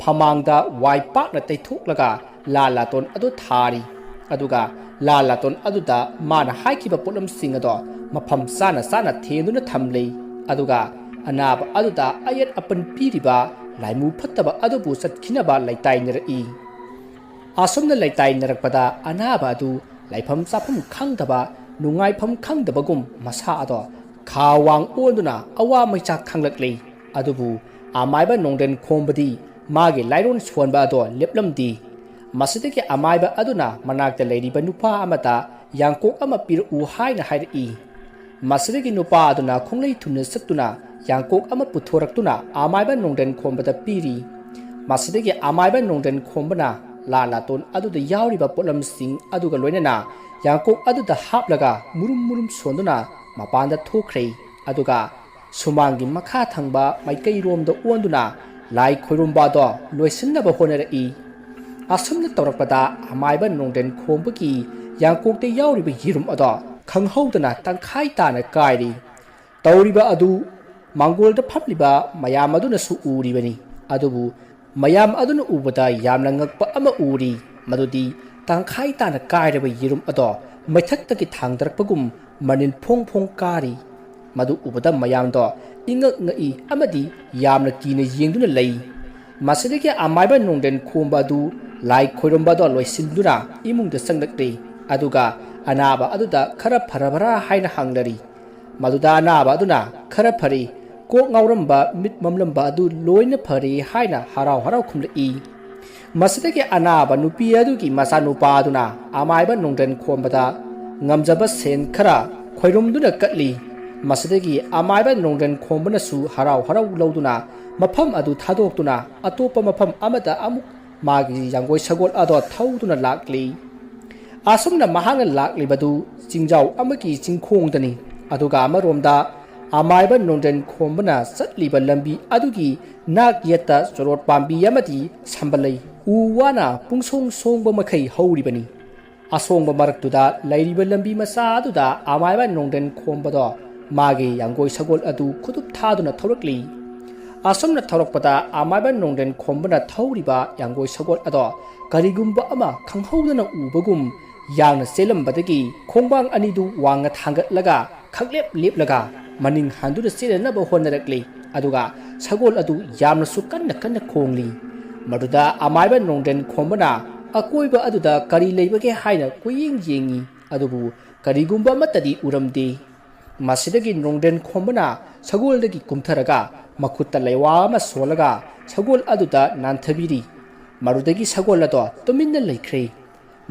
ꯐꯃꯥꯡꯗ ꯋꯥꯏ ꯄꯥꯛꯅ ꯇꯩꯊꯣꯛꯂꯒ ꯂꯥ ꯂꯥꯇꯣꯟ ꯑꯗꯨ ꯊꯥꯔꯤ꯫ ꯑꯗꯨꯒ ꯂꯥ ꯂꯥꯇꯣꯟ ꯑꯗꯨꯗ ꯃꯥꯅ ꯍꯥꯏꯈꯤꯕ ꯄꯣꯠꯂꯝꯁꯤꯡ ꯑꯗꯣ ꯃꯐꯝ ꯆꯥꯅ ꯆꯥꯅ ꯊꯦꯡꯗꯨꯅ ꯊꯝꯂꯤ꯫ ꯑꯗꯨꯒ ꯑꯅꯥꯕ ꯑꯗꯨꯗ ꯑꯌꯦꯠ ꯑꯄꯟ ꯄꯤꯔꯤꯕ ꯂꯥꯏꯃꯨ ꯐꯠꯇꯕ ꯑꯗꯨꯕꯨ ꯆꯠꯈꯤꯅꯕ ꯂꯩꯇꯥꯏꯅꯔꯛꯏ꯫ ꯑꯁꯨꯝꯅ ꯂꯩꯇꯥꯏꯅꯔꯛꯄꯗ ꯑꯅꯥꯕ ꯑꯗꯨ ꯂꯩꯐꯝ ꯆꯥꯐꯝ ꯈꯪꯗꯕ, ꯅꯨꯡꯉꯥꯏꯐꯝ ꯈꯪꯗꯕꯒꯨꯝ ꯃꯁꯥ ꯑꯗꯣ ꯈꯥ ꯋꯥꯡ ꯑꯣꯟꯗꯨꯅ ꯑꯋꯥ ꯃꯩꯆꯥꯛ ꯈꯥꯡꯂꯛꯂꯤ꯫ ꯑꯗꯨꯕꯨ ꯑꯃꯥꯏꯕ ꯅꯣꯡꯗ꯭ꯔꯦꯟ ꯈꯣꯝꯕꯗꯤ ꯃꯥꯒꯤ ꯂꯥꯏꯔꯣꯟ ꯁꯣꯟꯕ ꯑꯗꯣ ꯂꯦꯞꯂꯝꯗꯦ꯫ ꯃꯁꯤꯗꯒꯤ ꯑꯃꯥꯏꯕ ꯑꯗꯨꯅ ꯃꯅꯥꯛꯇ ꯂꯩꯔꯤꯕ ꯅꯨꯄꯥ ꯑꯃꯗ ꯌꯥꯡꯀꯣꯛ ꯑꯃ ꯄꯤꯔꯛꯎ ꯍꯥꯏꯅ ꯍꯥꯏꯔꯛꯏ꯫ ꯃꯁꯤꯗꯒꯤ ꯅꯨꯄꯥ ꯑꯗꯨꯅ ꯈꯣꯡꯂꯩ ꯊꯨꯝꯅ ꯆꯠꯇꯨꯅ ꯌꯥꯡꯀꯣꯛ ꯑꯃ ꯄꯨꯊꯣꯔꯛꯇꯨꯅ ꯑꯃꯥꯏꯕ ꯅꯣꯡꯗ꯭ꯔꯦꯟ ꯈꯣꯝꯕꯗ ꯄꯤꯔꯤ꯫ ꯃꯁꯤꯗꯒꯤ ꯑꯃꯥꯏꯕ ꯅꯣꯡꯗ꯭ꯔꯦꯟ ꯈꯣꯝꯕꯅ ꯂꯥ ꯂꯥꯇꯣꯟ ꯑꯗꯨꯗ ꯌꯥꯎꯔꯤꯕ ꯄꯣꯠꯂꯝꯁꯤꯡ ꯑꯗꯨꯒ ꯂꯣꯏꯅꯅ ꯌꯥꯡꯀꯣꯛ ꯑꯗꯨꯗ ꯍꯥꯞꯂꯒ ꯃꯨꯔꯨꯝ ꯃꯨꯔꯨꯝ ꯁꯣꯟꯗꯨꯅ ꯃꯄꯥꯟꯗ ꯊꯣꯛꯈ꯭ꯔꯦ꯫ ꯑꯗꯨꯒ ꯁꯨꯃꯥꯡꯒꯤ ꯃꯈꯥ ꯊꯪꯕ ꯃꯥꯏꯀꯩꯔꯣꯝꯗ ꯑꯣꯟꯗꯨꯅ ꯂꯥꯏ ꯈꯣꯏꯔꯨꯝꯕ ꯑꯗꯣ ꯂꯣꯏꯁꯤꯟꯅꯕ ꯍꯣꯠꯅꯔꯛꯏ꯫ ꯑꯁꯨꯝꯅ ꯇꯧꯔꯛꯄꯗ ꯑꯃꯥꯏꯕ ꯅꯣꯡꯗ꯭ꯔꯦꯟ ꯈꯣꯝꯕꯒꯤ ꯌꯥꯡꯀꯣꯛꯇ ꯌꯥꯎꯔꯤꯕ ꯌꯦꯔꯨꯝ ꯑꯗꯣ ꯈꯪꯍꯧꯗꯅ ꯇꯪꯈꯥꯏ ꯇꯥꯅ ꯀꯥꯏꯔꯤ꯫ ꯇꯧꯔꯤꯕ ꯑꯗꯨ ꯃꯥꯡꯒꯣꯜꯗ ꯐꯝꯂꯤꯕ ꯃꯌꯥꯝ ꯑꯗꯨꯅꯁꯨ ꯎꯔꯤꯕꯅꯤ꯫ ꯑꯗꯨꯕꯨ ꯃꯌꯥꯝ ꯑꯗꯨꯅ ꯎꯕꯗ ꯌꯥꯝꯅ ꯉꯛꯄ ꯑꯃ ꯎꯔꯤ, ꯃꯗꯨꯗꯤ ꯇꯪꯈꯥꯏ ꯇꯥꯅ ꯀꯥꯏꯔꯕ ꯌꯦꯔꯨꯝ ꯑꯗꯣ ꯃꯩꯊꯛꯇꯒꯤ ꯊꯥꯡꯗꯔꯛꯄꯒꯨꯝ ꯃꯅꯤꯜ ꯐꯣꯡ ꯐꯣꯡ ꯀꯥꯔꯤ꯫ ꯃꯗꯨ ꯎꯕꯗ ꯃꯌꯥꯝꯗꯣ ꯏꯉꯛ ꯉꯛꯏ ꯑꯃꯗꯤ ꯌꯥꯝꯅ ꯀꯤꯅ ꯌꯦꯡꯗꯨꯅ ꯂꯩ꯫ ꯃꯁꯤꯗꯒꯤ ꯑꯃꯥꯏꯕ ꯅꯣꯡꯗ꯭ꯔꯦꯟ ꯈꯣꯝꯕ ꯑꯗꯨ ꯂꯥꯏ ꯈꯣꯏꯔꯝꯕ ꯑꯗꯣ ꯂꯣꯏꯁꯤꯟꯗꯨꯅ ꯏꯃꯨꯡꯗ ꯆꯪꯂꯛꯂꯤ꯫ ꯑꯗꯨꯒ ꯑꯅꯥꯕ ꯑꯗꯨꯗ ꯈꯔ ꯐꯔꯕ꯭ꯔꯥ ꯍꯥꯏꯅ ꯍꯪꯂꯔꯤ꯫ ꯃꯗꯨꯗ ꯑꯅꯥꯕ ꯑꯗꯨꯅ ꯈꯔ ꯐꯔꯦ, ꯀꯣꯛ ꯉꯥꯎꯔꯝꯕ, ꯃꯤꯠ ꯃꯝꯂꯝꯕ ꯑꯗꯨ ꯂꯣꯏꯅ ꯐꯔꯦ ꯍꯥꯏꯅ ꯍꯔꯥꯎ ꯍꯔꯥꯎ ꯈꯨꯝꯂꯛꯏ꯫ ꯃꯁꯤꯗꯒꯤ ꯑꯅꯥꯕ ꯅꯨꯄꯤ ꯑꯗꯨꯒꯤ ꯃꯆꯥꯅꯨꯄꯥ ꯑꯗꯨꯅ ꯑꯃꯥꯏꯕ ꯅꯣꯡꯗ꯭ꯔꯦꯟ ꯈꯣꯝꯕꯗ ꯉꯝꯖꯕ ꯁꯦꯟ ꯈꯔ ꯈꯣꯏꯔꯨꯝꯗꯨꯅ ꯀꯠꯂꯤ꯫ ꯃꯁꯤꯗꯒꯤ ꯑꯃꯥꯏꯕ ꯅꯣꯡꯗ꯭ꯔꯦꯟ ꯈꯣꯝꯕꯅꯁꯨ ꯍꯔꯥꯎ ꯍꯔꯥꯎ ꯂꯧꯗꯨꯅ ꯃꯐꯝ ꯑꯗꯨ ꯊꯥꯗꯣꯛꯇꯨꯅ ꯑꯇꯣꯞꯄ ꯃꯐꯝ ꯑꯃꯗ ꯑꯃꯨꯛ ꯃꯥꯒꯤ ꯌꯥꯡꯒꯣꯏ ꯁꯒꯣꯜ ꯑꯗꯣ ꯊꯧꯗꯨꯅ ꯂꯥꯛꯂꯤ꯫ ꯑꯁꯨꯝꯅ ꯃꯍꯥꯛꯅ ꯂꯥꯛꯂꯤꯕꯗꯨ ꯆꯤꯡꯖꯥꯎ ꯑꯃꯒꯤ ꯆꯤꯡꯈꯣꯡꯗꯅꯤ꯫ ꯑꯗꯨꯒ ꯑꯃꯔꯣꯝꯗ ꯑꯃꯥꯏꯕ ꯅꯣꯡꯗ꯭ꯔꯦꯟ ꯈꯣꯝꯕꯅ ꯆꯠꯂꯤꯕ ꯂꯝꯕꯤ ꯑꯗꯨꯒꯤ ꯅꯥꯛ ꯌꯦꯠꯇ ꯆꯣꯔꯣꯠ ꯄꯥꯝꯕꯤ ꯑꯃꯗꯤ ꯁꯝꯕꯜ ꯂꯩ꯫ ꯎ ꯋꯥꯅ ꯄꯨꯡꯁꯣꯡ ꯁꯣꯡꯕ ꯃꯈꯩ ꯍꯧꯔꯤꯕꯅꯤ꯫ ꯑꯁꯣꯡꯕ ꯃꯔꯛꯇꯨꯗ ꯂꯩꯔꯤꯕ ꯂꯝꯕꯤ ꯃꯆꯥ ꯑꯗꯨꯗ ꯑꯃꯥꯏꯕ ꯅꯣꯡꯗ꯭ꯔꯦꯟ ꯈꯣꯝꯕꯗꯣ ꯃꯥꯒꯤ ꯌꯥꯡꯒꯣꯏ ꯁꯒꯣꯜ ꯑꯗꯨ ꯈꯨꯗꯨꯞ ꯊꯥꯗꯨꯅ ꯊꯧꯔꯛꯂꯤ꯫ ꯑꯁꯨꯝꯅ ꯊꯧꯔꯛꯄꯗ ꯑꯃꯥꯏꯕ ꯅꯣꯡꯗ꯭ꯔꯦꯟ ꯈꯣꯝꯕꯅ ꯊꯧꯔꯤꯕ ꯌꯥꯡꯒꯣꯏ ꯁꯒꯣꯜ ꯑꯗꯣ ꯀꯔꯤꯒꯨꯝꯕ ꯑꯃ ꯈꯪꯍꯧꯗꯅ ꯎꯕꯒꯨꯝ ꯌꯥꯡꯅ ꯆꯦꯜꯂꯝꯕꯗꯒꯤ ꯈꯣꯡꯕꯥꯡ ꯑꯅꯤꯗꯨ ꯋꯥꯡꯅ ꯊꯥꯡꯒꯠꯂꯒ ꯈꯪꯂꯦꯞ ꯂꯦꯞꯂꯒ ꯃꯅꯤꯡ ꯍꯟꯗꯨꯅ ꯆꯦꯟꯅꯅꯕ ꯍꯣꯠꯅꯔꯛꯂꯤ꯫ ꯑꯗꯨꯒ ꯁꯒꯣꯜ ꯑꯗꯨ ꯌꯥꯝꯅꯁꯨ ꯀꯟꯅ ꯀꯟꯅ ꯈꯣꯡꯂꯤ꯫ ꯃꯗꯨꯗ ꯑꯃꯥꯏꯕ ꯅꯣꯡꯗ꯭ꯔꯦꯟ ꯈꯣꯝꯕꯅ ꯑꯀꯣꯏꯕ ꯑꯗꯨꯗ ꯀꯔꯤ ꯂꯩꯕꯒꯦ ꯍꯥꯏꯅ ꯀꯣꯏꯌꯦꯡ ꯌꯦꯡꯉꯤ꯫ ꯑꯗꯨꯕꯨ ꯀꯔꯤꯒꯨꯝꯕ ꯑꯃꯠꯇꯗꯤ ꯎꯔꯝꯗꯦ꯫ ꯃꯁꯤꯗꯒꯤ ꯅꯣꯡꯗ꯭ꯔꯦꯟ ꯈꯣꯝꯕꯅ ꯁꯒꯣꯜꯗꯒꯤ ꯀꯨꯝꯊꯔꯒ ꯃꯈꯨꯠꯇ ꯂꯩꯋꯥ ꯑꯃ ꯁꯣꯜꯂꯒ ꯁꯒꯣꯜ ꯑꯗꯨꯗ ꯅꯥꯟꯊꯕꯤꯔꯤ꯫ ꯃꯗꯨꯗꯒꯤ ꯁꯒꯣꯜ ꯑꯗꯣ ꯇꯨꯃꯤꯟꯅ ꯂꯩꯈ꯭ꯔꯦ꯫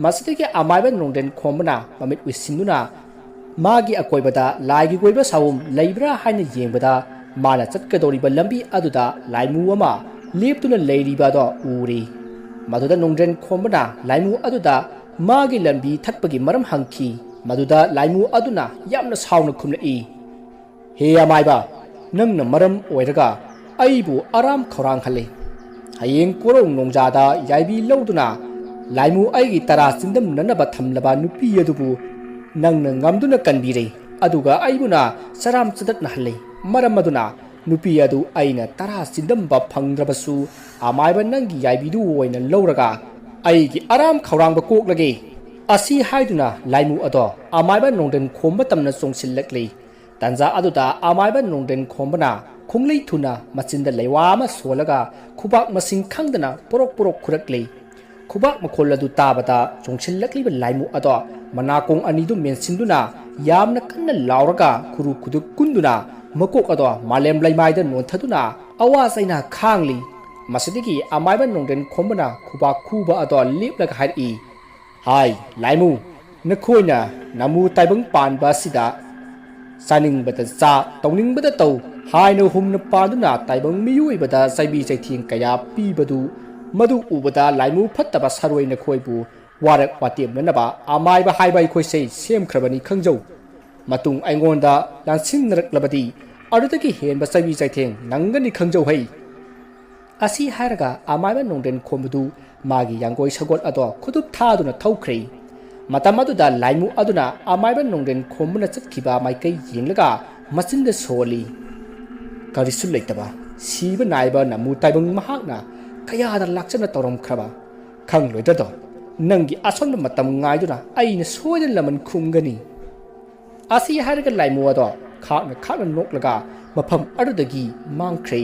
ꯃꯁꯤꯗꯒꯤ ꯑꯃꯥꯏꯕ ꯅꯣꯡꯗ꯭ꯔꯦꯟ ꯈꯣꯝꯕꯅ ꯃꯃꯤꯠ ꯎꯏꯁꯤꯟꯗꯨꯅ ꯃꯥꯒꯤ ꯑꯀꯣꯏꯕꯗ ꯂꯥꯏꯒꯤ ꯑꯣꯏꯕ ꯁꯥꯋꯣꯝ ꯂꯩꯕ꯭ꯔꯥ ꯍꯥꯏꯅ ꯌꯦꯡꯕꯗ, ꯃꯥꯅ ꯆꯠꯀꯗꯧꯔꯤꯕ ꯂꯝꯕꯤ ꯑꯗꯨꯗ ꯂꯥꯏꯃꯨ ꯑꯃ ꯂꯦꯞꯇꯨꯅ ꯂꯩꯔꯤꯕ ꯑꯗꯣ ꯎꯔꯦ꯫ ꯃꯗꯨꯗ ꯅꯣꯡꯗ꯭ꯔꯦꯟ ꯈꯣꯝꯕꯅ ꯂꯥꯏꯃꯨ ꯑꯗꯨꯗ ꯃꯥꯒꯤ ꯂꯝꯕꯤ ꯊꯠꯄꯒꯤ ꯃꯔꯝ ꯍꯪꯈꯤ꯫ ꯃꯗꯨꯗ ꯂꯥꯏꯃꯨ ꯑꯗꯨꯅ ꯌꯥꯝꯅ ꯁꯥꯎꯅ ꯈꯨꯝꯂꯛꯏ, "ꯍꯦ ꯑꯃꯥꯏꯕ, ꯅꯪꯅ ꯃꯔꯝ ꯑꯣꯏꯔꯒ ꯑꯩꯕꯨ ꯑꯔꯥꯝ ꯈꯧꯔꯥꯡꯍꯜꯂꯤ꯫ ꯍꯌꯦꯡ ꯀꯣꯔꯧ ꯅꯣꯡꯖꯥꯗ ꯌꯥꯏꯕꯤ ꯂꯧꯗꯨꯅ "ꯂꯥꯏꯃꯨ, ꯑꯩꯒꯤ ꯇꯔꯥ ꯆꯤꯟꯗꯝꯅꯅꯕ ꯊꯝꯂꯕ ꯅꯨꯄꯤ ꯑꯗꯨꯕꯨ ꯅꯪꯅ ꯉꯝꯗꯨꯅ ꯀꯟꯕꯤꯔꯦ, ꯑꯗꯨꯒ ꯑꯩꯕꯨꯅ ꯆꯔꯥꯝ ꯆꯗꯠꯅꯍꯜꯂꯦ꯫ ꯃꯔꯝ ꯑꯗꯨꯅ ꯅꯨꯄꯤ ꯑꯗꯨ ꯑꯩꯅ ꯇꯔꯥ ꯆꯤꯟꯗꯝꯕ ꯐꯪꯗ꯭ꯔꯕꯁꯨ, ꯑꯃꯥꯏꯕ ꯅꯪꯒꯤ ꯌꯥꯏꯕꯤꯗꯨ ꯑꯣꯏꯅ ꯂꯧꯔꯒ ꯑꯩꯒꯤ ꯑꯔꯥꯝ ꯈꯧꯔꯥꯡꯕ ꯀꯣꯛꯂꯒꯦ"꯫ ꯑꯁꯤ ꯍꯥꯏꯗꯨꯅ ꯂꯥꯏꯃꯨ ꯑꯗꯣ ꯑꯃꯥꯏꯕ ꯅꯣꯡꯗ꯭ꯔꯦꯟ ꯈꯣꯝꯕ ꯇꯝꯅ ꯆꯣꯡꯁꯤꯜꯂꯛꯂꯤ꯫ ꯇꯥꯟꯖꯥ ꯑꯗꯨꯗ ꯑꯃꯥꯏꯕ ꯅꯣꯡꯗ꯭ꯔꯦꯟ ꯈꯣꯝꯕꯅ ꯈꯣꯡꯂꯩ ꯊꯨꯅ ꯃꯆꯤꯟꯗ ꯂꯩꯋꯥ ꯑꯃ ꯁꯣꯜꯂꯒ ꯈꯨꯕꯥꯛ ꯃꯁꯤꯡ ꯈꯪꯗꯅ ꯄꯣꯔꯣꯛ ꯄꯣꯔꯣꯛ ꯈꯨꯔꯛꯂꯤ꯫ ꯈꯨꯕꯥꯛ ꯃꯈꯣꯜ ꯑꯗꯨ ꯇꯥꯕꯗ ꯆꯣꯡꯁꯤꯜꯂꯛꯂꯤꯕ ꯂꯥꯏꯃꯨ ꯑꯗꯣ ꯃꯅꯥꯀꯣꯡ ꯑꯅꯤꯗꯨ ꯃꯦꯟꯁꯤꯟꯗꯨꯅ ꯌꯥꯝꯅ ꯀꯟꯅ ꯂꯥꯎꯔꯒ ꯈꯨꯔꯨ ꯈꯨꯗꯨꯛ ꯀꯨꯟꯗꯨꯅ ꯃꯀꯣꯛ ꯑꯗꯣ ꯃꯥꯂꯦꯝ ꯂꯩꯃꯥꯏꯗ ꯅꯣꯟꯊꯗꯨꯅ ꯑꯋꯥ ꯆꯩꯅꯥ ꯈꯥꯡꯂꯤ꯫ ꯃꯁꯤꯗꯒꯤ ꯑꯃꯥꯏꯕ ꯅꯣꯡꯗ꯭ꯔꯦꯟ ꯈꯣꯝꯕꯅ ꯈꯨꯕꯥꯛ ꯈꯨꯕ ꯑꯗꯣ ꯂꯦꯞꯂꯒ ꯍꯥꯏꯔꯛꯏ, "ꯍꯥꯏ ꯂꯥꯏꯃꯨ, ꯅꯈꯣꯏꯅ ꯅꯃꯨ ꯇꯥꯏꯕꯪ ꯄꯥꯟꯕ ꯑꯁꯤꯗ ꯆꯥꯅꯤꯡꯕꯗ ꯆꯥ, ꯇꯧꯅꯤꯡꯕꯗ ꯇꯧ" ꯍꯥꯏꯅ ꯍꯨꯝꯅ ꯄꯥꯟꯗꯨꯅ ꯇꯥꯏꯕꯪ ꯃꯤꯑꯣꯏꯕꯗ ꯆꯩꯕꯤ ꯆꯩꯊꯦꯡ ꯀꯌꯥ ꯄꯤꯕꯗꯨ, ꯃꯗꯨ ꯎꯕꯗ ꯂꯥꯏꯃꯨ ꯐꯠꯇꯕ ꯁꯥꯔꯣꯏ ꯅꯈꯣꯏꯕꯨ ꯋꯥꯔꯛ ꯋꯥꯇꯦꯝꯅꯅꯕ ꯑꯃꯥꯏꯕ ꯍꯥꯏꯕ ꯑꯩꯈꯣꯏꯁꯦ ꯁꯦꯝꯈ꯭ꯔꯕꯅꯤ ꯈꯪꯖꯧ꯫ ꯃꯇꯨꯡ ꯑꯩꯉꯣꯟꯗ ꯂꯥꯟꯁꯤꯟꯅꯔꯛꯂꯕꯗꯤ ꯑꯗꯨꯗꯒꯤ ꯍꯦꯟꯕ ꯆꯩꯕꯤ ꯆꯩꯊꯦꯡ ꯅꯪꯒꯅꯤ ꯈꯪꯖꯧ ꯍꯩ꯫ ꯑꯁꯤ ꯍꯥꯏꯔꯒ ꯑꯃꯥꯏꯕ ꯅꯣꯡꯗ꯭ꯔꯦꯟ ꯈꯣꯝꯕꯗꯨ ꯃꯥꯒꯤ ꯌꯥꯡꯒꯣꯏ ꯁꯒꯣꯜ ꯑꯗꯣ ꯈꯨꯗꯨꯞ ꯊꯥꯗꯨꯅ ꯊꯧꯈ꯭ꯔꯦ꯫ ꯃꯇꯝ ꯑꯗꯨꯗ ꯂꯥꯏꯃꯨ ꯑꯗꯨꯅ ꯑꯃꯥꯏꯕ ꯅꯣꯡꯗ꯭ꯔꯦꯟ ꯈꯣꯝꯕꯅ ꯆꯠꯈꯤꯕ ꯃꯥꯏꯀꯩ ꯌꯦꯡꯂꯒ ꯃꯆꯤꯟꯗ ꯁꯣꯜꯂꯤ, "ꯀꯔꯤꯁꯨ ꯂꯩꯇꯕ, ꯁꯤꯕ ꯅꯥꯏꯕ ꯅꯃꯨ ꯇꯥꯏꯕꯪ ꯃꯍꯥꯛꯅ ꯀꯌꯥꯗ ꯂꯥꯛꯆꯅ ꯇꯧꯔꯝꯈ꯭ꯔꯕ ꯈꯪꯂꯣꯏꯗ꯭ꯔꯗꯣ? ꯅꯪꯒꯤ ꯑꯁꯣꯟꯕ ꯃꯇꯝ ꯉꯥꯏꯗꯨꯅ ꯑꯩꯅ ꯁꯣꯏꯗꯅ ꯂꯃꯟ ꯈꯨꯝꯒꯅꯤ"꯫ ꯑꯁꯤ ꯍꯥꯏꯔꯒ ꯂꯥꯏꯃꯨ ꯑꯗꯣ ꯈꯥꯛꯅ ꯈꯥꯛꯅ ꯅꯣꯛꯂꯒ ꯃꯐꯝ ꯑꯗꯨꯗꯒꯤ ꯃꯥꯡꯈ꯭ꯔꯦ꯫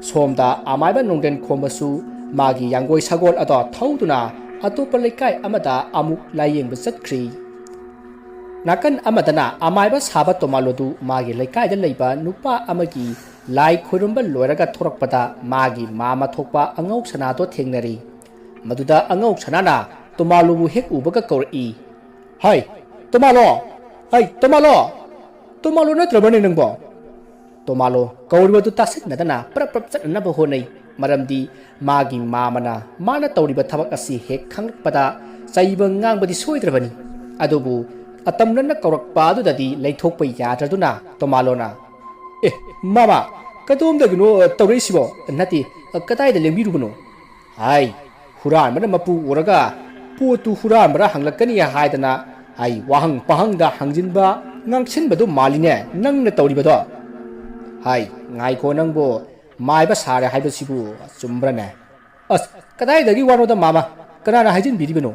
ꯁꯣꯝꯗ ꯑꯃꯥꯏꯕ ꯅꯣꯡꯗ꯭ꯔꯦꯟ ꯈꯣꯝꯕꯁꯨ ꯃꯥꯒꯤ ꯌꯥꯡꯒꯣꯏ ꯁꯒꯣꯜ ꯑꯗꯣ ꯊꯧꯗꯨꯅ ꯑꯇꯣꯞꯄ ꯂꯩꯀꯥꯏ ꯑꯃꯗ ꯑꯃꯨꯛ ꯂꯥꯏꯌꯦꯡꯕ ꯆꯠꯈ꯭ꯔꯦ꯫ ꯅꯥꯀꯟ ꯑꯃꯗꯅ ꯑꯃꯥꯏꯕ ꯁꯥꯕ ꯇꯣꯃꯥꯂꯣꯗꯨ ꯃꯥꯒꯤ ꯂꯩꯀꯥꯏꯗ ꯂꯩꯕ ꯅꯨꯄꯥ ꯑꯃꯒꯤ ꯂꯥꯏ ꯈꯣꯏꯔꯝꯕ ꯂꯣꯏꯔꯒ ꯊꯣꯔꯛꯄꯗ ꯃꯥꯒꯤ ꯃꯥꯃ ꯊꯣꯛꯄ ꯑꯉꯧ ꯁꯅꯥꯗꯣ ꯊꯦꯡꯅꯔꯦ꯫ ꯃꯗꯨꯗ ꯑꯉꯧ ꯁꯅꯥꯅ ꯇꯣꯃꯥꯂꯣꯕꯨ ꯍꯦꯛ ꯎꯕꯒ ꯀꯧꯔꯛꯏ, "ꯍꯥꯏ, ꯇꯣꯃꯥꯂꯣ! ꯍꯥꯏ, ꯇꯣꯃꯥꯂꯣ! ꯇꯣꯃꯥꯂꯣ ꯅꯠꯇ꯭ꯔꯕꯅꯦ ꯅꯪꯕꯣ?" ꯇꯣꯃꯥꯂꯣ ꯀꯧꯔꯤꯕꯗꯨ ꯇꯥꯁꯤꯟꯅꯗꯅ ꯄ꯭ꯔꯞ ꯄ꯭ꯔꯞ ꯆꯠꯅꯅꯕ ꯍꯣꯠꯅꯩ꯫ ꯃꯔꯝꯗꯤ ꯃꯥꯒꯤ ꯃꯥꯃꯅ ꯃꯥꯅ ꯇꯧꯔꯤꯕ ꯊꯕꯛ ꯑꯁꯤ ꯍꯦꯛ ꯈꯪꯂꯛꯄꯗ ꯆꯩꯕ ꯉꯥꯡꯕꯗꯤ ꯁꯣꯏꯗ꯭ꯔꯕꯅꯤ꯫ ꯑꯗꯨꯕꯨ ꯑꯇꯝꯅꯅ ꯀꯧꯔꯛꯄ ꯑꯗꯨꯗꯗꯤ ꯂꯩꯊꯣꯛꯄ ꯌꯥꯗ꯭ꯔꯗꯨꯅ ꯇꯣꯃꯥꯂꯣꯅ, "ꯑꯦ, ꯃꯥꯃ, ꯀꯗꯣꯝꯗꯒꯤꯅꯣ ꯇꯧꯔꯛꯏꯁꯤꯕꯣ? ꯅꯠꯇꯦ, ꯀꯗꯥꯏꯗ ꯂꯦꯡꯕꯤꯔꯨꯕꯅꯣ?" "ꯍꯥꯏ, ꯍꯨꯔꯥꯟꯕꯅ ꯃꯄꯨ ꯎꯔꯒ ꯄꯣꯠꯇꯨ ꯍꯨꯔꯥꯟꯕ꯭ꯔꯥ ꯍꯪꯂꯛꯀꯅꯤ ꯍꯥꯏꯗꯅ ꯑꯩ ꯋꯥꯍꯪ ꯄꯥꯍꯪꯗ ꯍꯪꯖꯤꯟꯕ, ꯉꯥꯡꯁꯤꯟꯕꯗꯨ ꯃꯥꯜꯂꯤꯅꯦ ꯅꯪꯅ ꯇꯧꯔꯤꯕꯗꯣ꯫ ꯍꯥꯏ, ꯉꯥꯏꯈꯣ ꯅꯪꯕꯨ, ꯃꯥꯏꯕ ꯁꯥꯔꯦ ꯍꯥꯏꯕꯁꯤꯕꯨ ꯆꯨꯝꯕ꯭ꯔꯅꯦ? ꯑꯁ, ꯀꯗꯥꯏꯗꯒꯤ ꯋꯥꯅꯣꯗ ꯃꯥꯃ, ꯀꯅꯥꯅ ꯍꯥꯏꯖꯤꯟꯕꯤꯔꯤꯕꯅꯣ?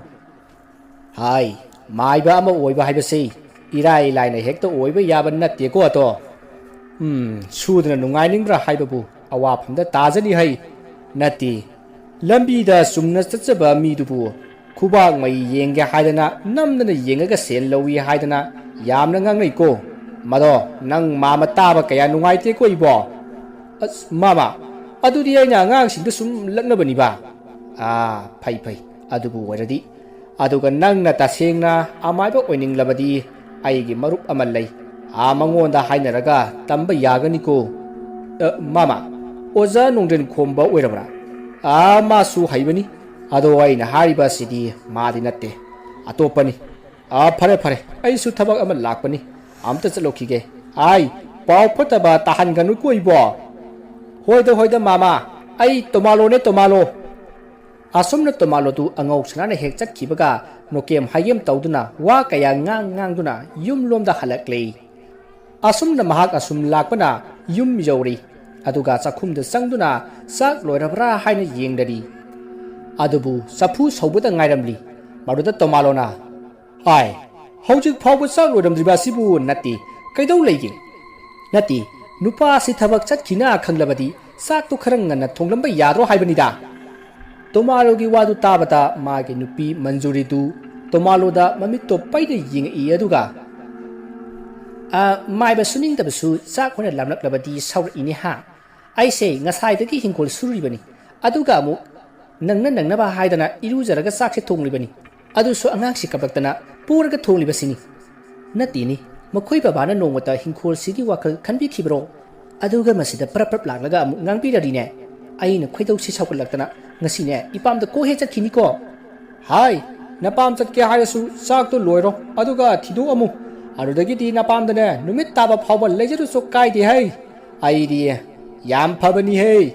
ꯍꯥꯏ, ꯃꯥꯏꯕ ꯑꯃ ꯑꯣꯏꯕ ꯍꯥꯏꯕꯁꯤ ꯏꯔꯥꯏ ꯂꯥꯏꯅ ꯍꯦꯛꯇ ꯑꯣꯏꯕ ꯌꯥꯕ ꯅꯠꯇꯦꯀꯣ ꯑꯇꯣ꯫ ꯎꯝ, ꯁꯨꯗꯅ ꯅꯨꯡꯉꯥꯏꯅꯤꯡꯕ꯭ꯔꯥ ꯍꯥꯏꯕꯕꯨ ꯑꯋꯥꯐꯝꯗ ꯇꯥꯖꯅꯤ ꯍꯩ꯫ ꯅꯠꯇꯦ, ꯂꯝꯕꯤꯗ ꯆꯨꯝꯅ ꯆꯠꯆꯕ ꯃꯤꯗꯨꯕꯨ ꯈꯨꯕꯥꯛ ꯃꯩ ꯌꯦꯡꯒꯦ ꯍꯥꯏꯗꯅ ꯅꯝꯗꯅ ꯌꯦꯡꯉꯒ ꯁꯦꯜ ꯂꯧꯏ ꯍꯥꯏꯗꯅ ꯌꯥꯝꯅ ꯉꯥꯡꯅꯩꯀꯣ꯫ ꯃꯗꯣ ꯅꯪ ꯃꯥꯃ ꯇꯥꯕ ꯀꯌꯥ ꯅꯨꯡꯉꯥꯏꯇꯦꯀꯣ ꯏꯕꯣ꯫ ꯑꯁ, ꯃꯥꯃ, ꯑꯗꯨꯗꯤ ꯑꯩꯅ ꯑꯉꯥꯡꯁꯤꯡꯗ ꯁꯨꯝ ꯂꯛꯅꯕꯅꯤꯕ꯫ ꯑꯥ, ꯐꯩ, ꯐꯩ, ꯑꯗꯨꯕꯨ ꯑꯣꯏꯔꯗꯤ꯫ ꯑꯗꯨꯒ ꯅꯪꯅ ꯇꯁꯦꯡꯅ ꯑꯃꯥꯏꯕ ꯑꯣꯏꯅꯤꯡꯂꯕꯗꯤ ꯑꯩꯒꯤ ꯃꯔꯨꯞ ꯑꯃ ꯂꯩ꯫ ꯑꯥ, ꯃꯉꯣꯟꯗ ꯍꯥꯏꯅꯔꯒ ꯇꯝꯕ ꯌꯥꯒꯅꯤꯀꯣ꯫ ꯑ, ꯃꯥꯃ, ꯑꯣꯖꯥ ꯅꯣꯡꯗ꯭ꯔꯦꯟ ꯈꯣꯝꯕ ꯑꯣꯏꯔꯕ꯭ꯔꯥ? ꯑꯥ, ꯃꯥꯁꯨ ꯍꯩꯕꯅꯤ꯫ ꯑꯗꯣ ꯑꯩꯅ ꯍꯥꯏꯔꯤꯕ ꯑꯁꯤꯗꯤ ꯃꯥꯗꯤ ꯅꯠꯇꯦ, ꯑꯇꯣꯞꯄꯅꯤ꯫ ꯑꯥ, ꯐꯔꯦ, ꯐꯔꯦ, ꯑꯩꯁꯨ ꯊꯕꯛ ꯑꯃ ꯂꯥꯛꯄꯅꯤ, ꯑꯝꯇ ꯆꯠꯂꯨꯈꯤꯒꯦ꯫ ꯑꯥꯏ, ꯄꯥꯎ ꯐꯠꯇꯕ ꯇꯥꯍꯟꯒꯅꯨꯀꯣ ꯏꯕꯣ꯫ ꯍꯣꯏꯗ, ꯍꯣꯏꯗ ꯃꯥꯃ, ꯑꯩ ꯇꯣꯃꯥꯂꯣꯅꯦ, ꯇꯣꯃꯥꯂꯣ꯫ ꯑꯁꯨꯝꯅ ꯇꯣꯃꯥꯂꯣꯗꯨ ꯑꯉꯧ ꯁꯅꯥꯅ ꯍꯦꯛ ꯆꯠꯈꯤꯕꯒ ꯅꯣꯀꯦꯝ ꯍꯥꯏꯒꯦꯝ ꯇꯧꯗꯨꯅ ꯋꯥ ꯀꯌꯥ ꯉꯥꯡ ꯉꯥꯡꯗꯨꯅ ꯌꯨꯝꯂꯣꯝꯗ ꯍꯜꯂꯛꯂꯦ꯫ ꯑꯁꯨꯝꯅ ꯃꯍꯥꯛ ꯑꯁꯨꯝ ꯂꯥꯛꯄꯅ ꯌꯨꯝ ꯌꯧꯔꯦ꯫ ꯑꯗꯨꯒ ꯆꯥꯛꯈꯨꯝꯗ ꯆꯪꯗꯨꯅ ꯆꯥꯛ ꯂꯣꯏꯔꯕ꯭ꯔꯥ ꯍꯥꯏꯅ ꯌꯦꯡꯂꯔꯤ꯫ ꯑꯗꯨꯕꯨ ꯆꯐꯨ ꯁꯧꯕꯗ ꯉꯥꯏꯔꯝꯂꯤ꯫ ꯃꯗꯨꯗ ꯇꯣꯃꯥꯂꯣꯅ, "ꯍꯥꯏ, ꯍꯧꯖꯤꯛ ꯐꯥꯎꯕ ꯆꯥꯛ ꯂꯣꯏꯔꯝꯗ꯭ꯔꯤꯕ ꯑꯁꯤꯕꯨ ꯅꯠꯇꯦ, ꯀꯩꯗꯧ ꯂꯩꯒꯦ? ꯅꯠꯇꯦ, ꯅꯨꯄꯥ ꯑꯁꯤ ꯊꯕꯛ ꯆꯠꯈꯤꯅ ꯈꯪꯂꯕꯗꯤ ꯆꯥꯛꯇꯨ ꯈꯔ ꯉꯟꯅ ꯊꯣꯡꯂꯝꯕ ꯌꯥꯗ꯭ꯔꯣ ꯍꯥꯏꯕꯅꯤꯗ?" ꯇꯣꯃꯥꯂꯣꯒꯤ ꯋꯥꯗꯨ ꯇꯥꯕꯗ ꯃꯥꯒꯤ ꯅꯨꯄꯤ ꯃꯟꯖꯨꯔꯤꯗꯨ ꯇꯣꯃꯥꯂꯣꯗ ꯃꯃꯤꯠꯇꯣ ꯄꯩꯅ ꯌꯦꯡꯉꯛꯏ꯫ ꯑꯗꯨꯒ, "ꯑ, ꯃꯥꯏꯕ ꯁꯨꯅꯤꯡꯗꯕꯁꯨ ꯆꯥꯛ ꯑꯣꯏꯅ ꯂꯥꯝꯂꯛꯂꯕꯗꯤ ꯁꯥꯎꯔꯛꯏꯅꯦ ꯍꯥ? ꯑꯩꯁꯦ ꯉꯁꯥꯏꯗꯒꯤ ꯍꯤꯡꯈꯣꯜ ꯁꯨꯔꯤꯕꯅꯤ, ꯑꯗꯨꯒ ꯑꯃꯨꯛ ꯅꯪꯅ ꯅꯪꯅꯕ ꯍꯥꯏꯗꯅ ꯏꯔꯨꯖꯔꯒ ꯆꯥꯛꯁꯦ ꯊꯣꯡꯂꯤꯕꯅꯤ, ꯑꯗꯨꯁꯨ ꯑꯉꯥꯡꯁꯤ ꯀꯞꯂꯛꯇꯅ ꯄꯣꯔꯒ ꯊꯣꯡꯂꯤꯕꯁꯤꯅꯤ꯫ ꯅꯠꯇꯦꯅꯦ, ꯃꯈꯣꯏ ꯕꯕꯥꯅ ꯅꯣꯡꯃꯇ ꯍꯤꯡꯈꯣꯜꯁꯤꯒꯤ ꯋꯥꯈꯜ ꯈꯟꯕꯤꯈꯤꯕ꯭ꯔꯣ? ꯑꯗꯨꯒ ꯃꯁꯤꯗ ꯄ꯭ꯔꯞ ꯄ꯭ꯔꯞ ꯂꯥꯛꯂꯒ ꯑꯃꯨꯛ ꯉꯥꯡꯕꯤꯔꯗꯤꯅꯦ, ꯑꯩꯅ ꯈꯣꯏꯗꯧꯁꯤ ꯁꯥꯎꯒꯠꯂꯛꯇꯅ ꯉꯁꯤꯅꯦ ꯏꯄꯥꯝꯗ ꯀꯣꯛ ꯍꯦꯛ ꯆꯠꯈꯤꯅꯤꯀꯣ꯫ ꯍꯥꯏ, ꯅꯄꯥꯝ ꯆꯠꯀꯦ ꯍꯥꯏꯔꯁꯨ ꯆꯥꯛꯇꯣ ꯂꯣꯏꯔꯣ, ꯑꯗꯨꯒ ꯊꯤꯗꯣꯛꯑꯝꯃꯨ꯫ ꯑꯗꯨꯗꯒꯤꯗꯤ ꯅꯄꯥꯝꯗꯅꯦ ꯅꯨꯃꯤꯠ ꯇꯥꯕ ꯐꯥꯎꯕ ꯂꯩꯖꯔꯨꯁꯨ ꯀꯥꯏꯗꯦ ꯍꯩ꯫ ꯑꯩꯗꯤ ꯌꯥꯝ ꯐꯕꯅꯤ ꯍꯩ꯫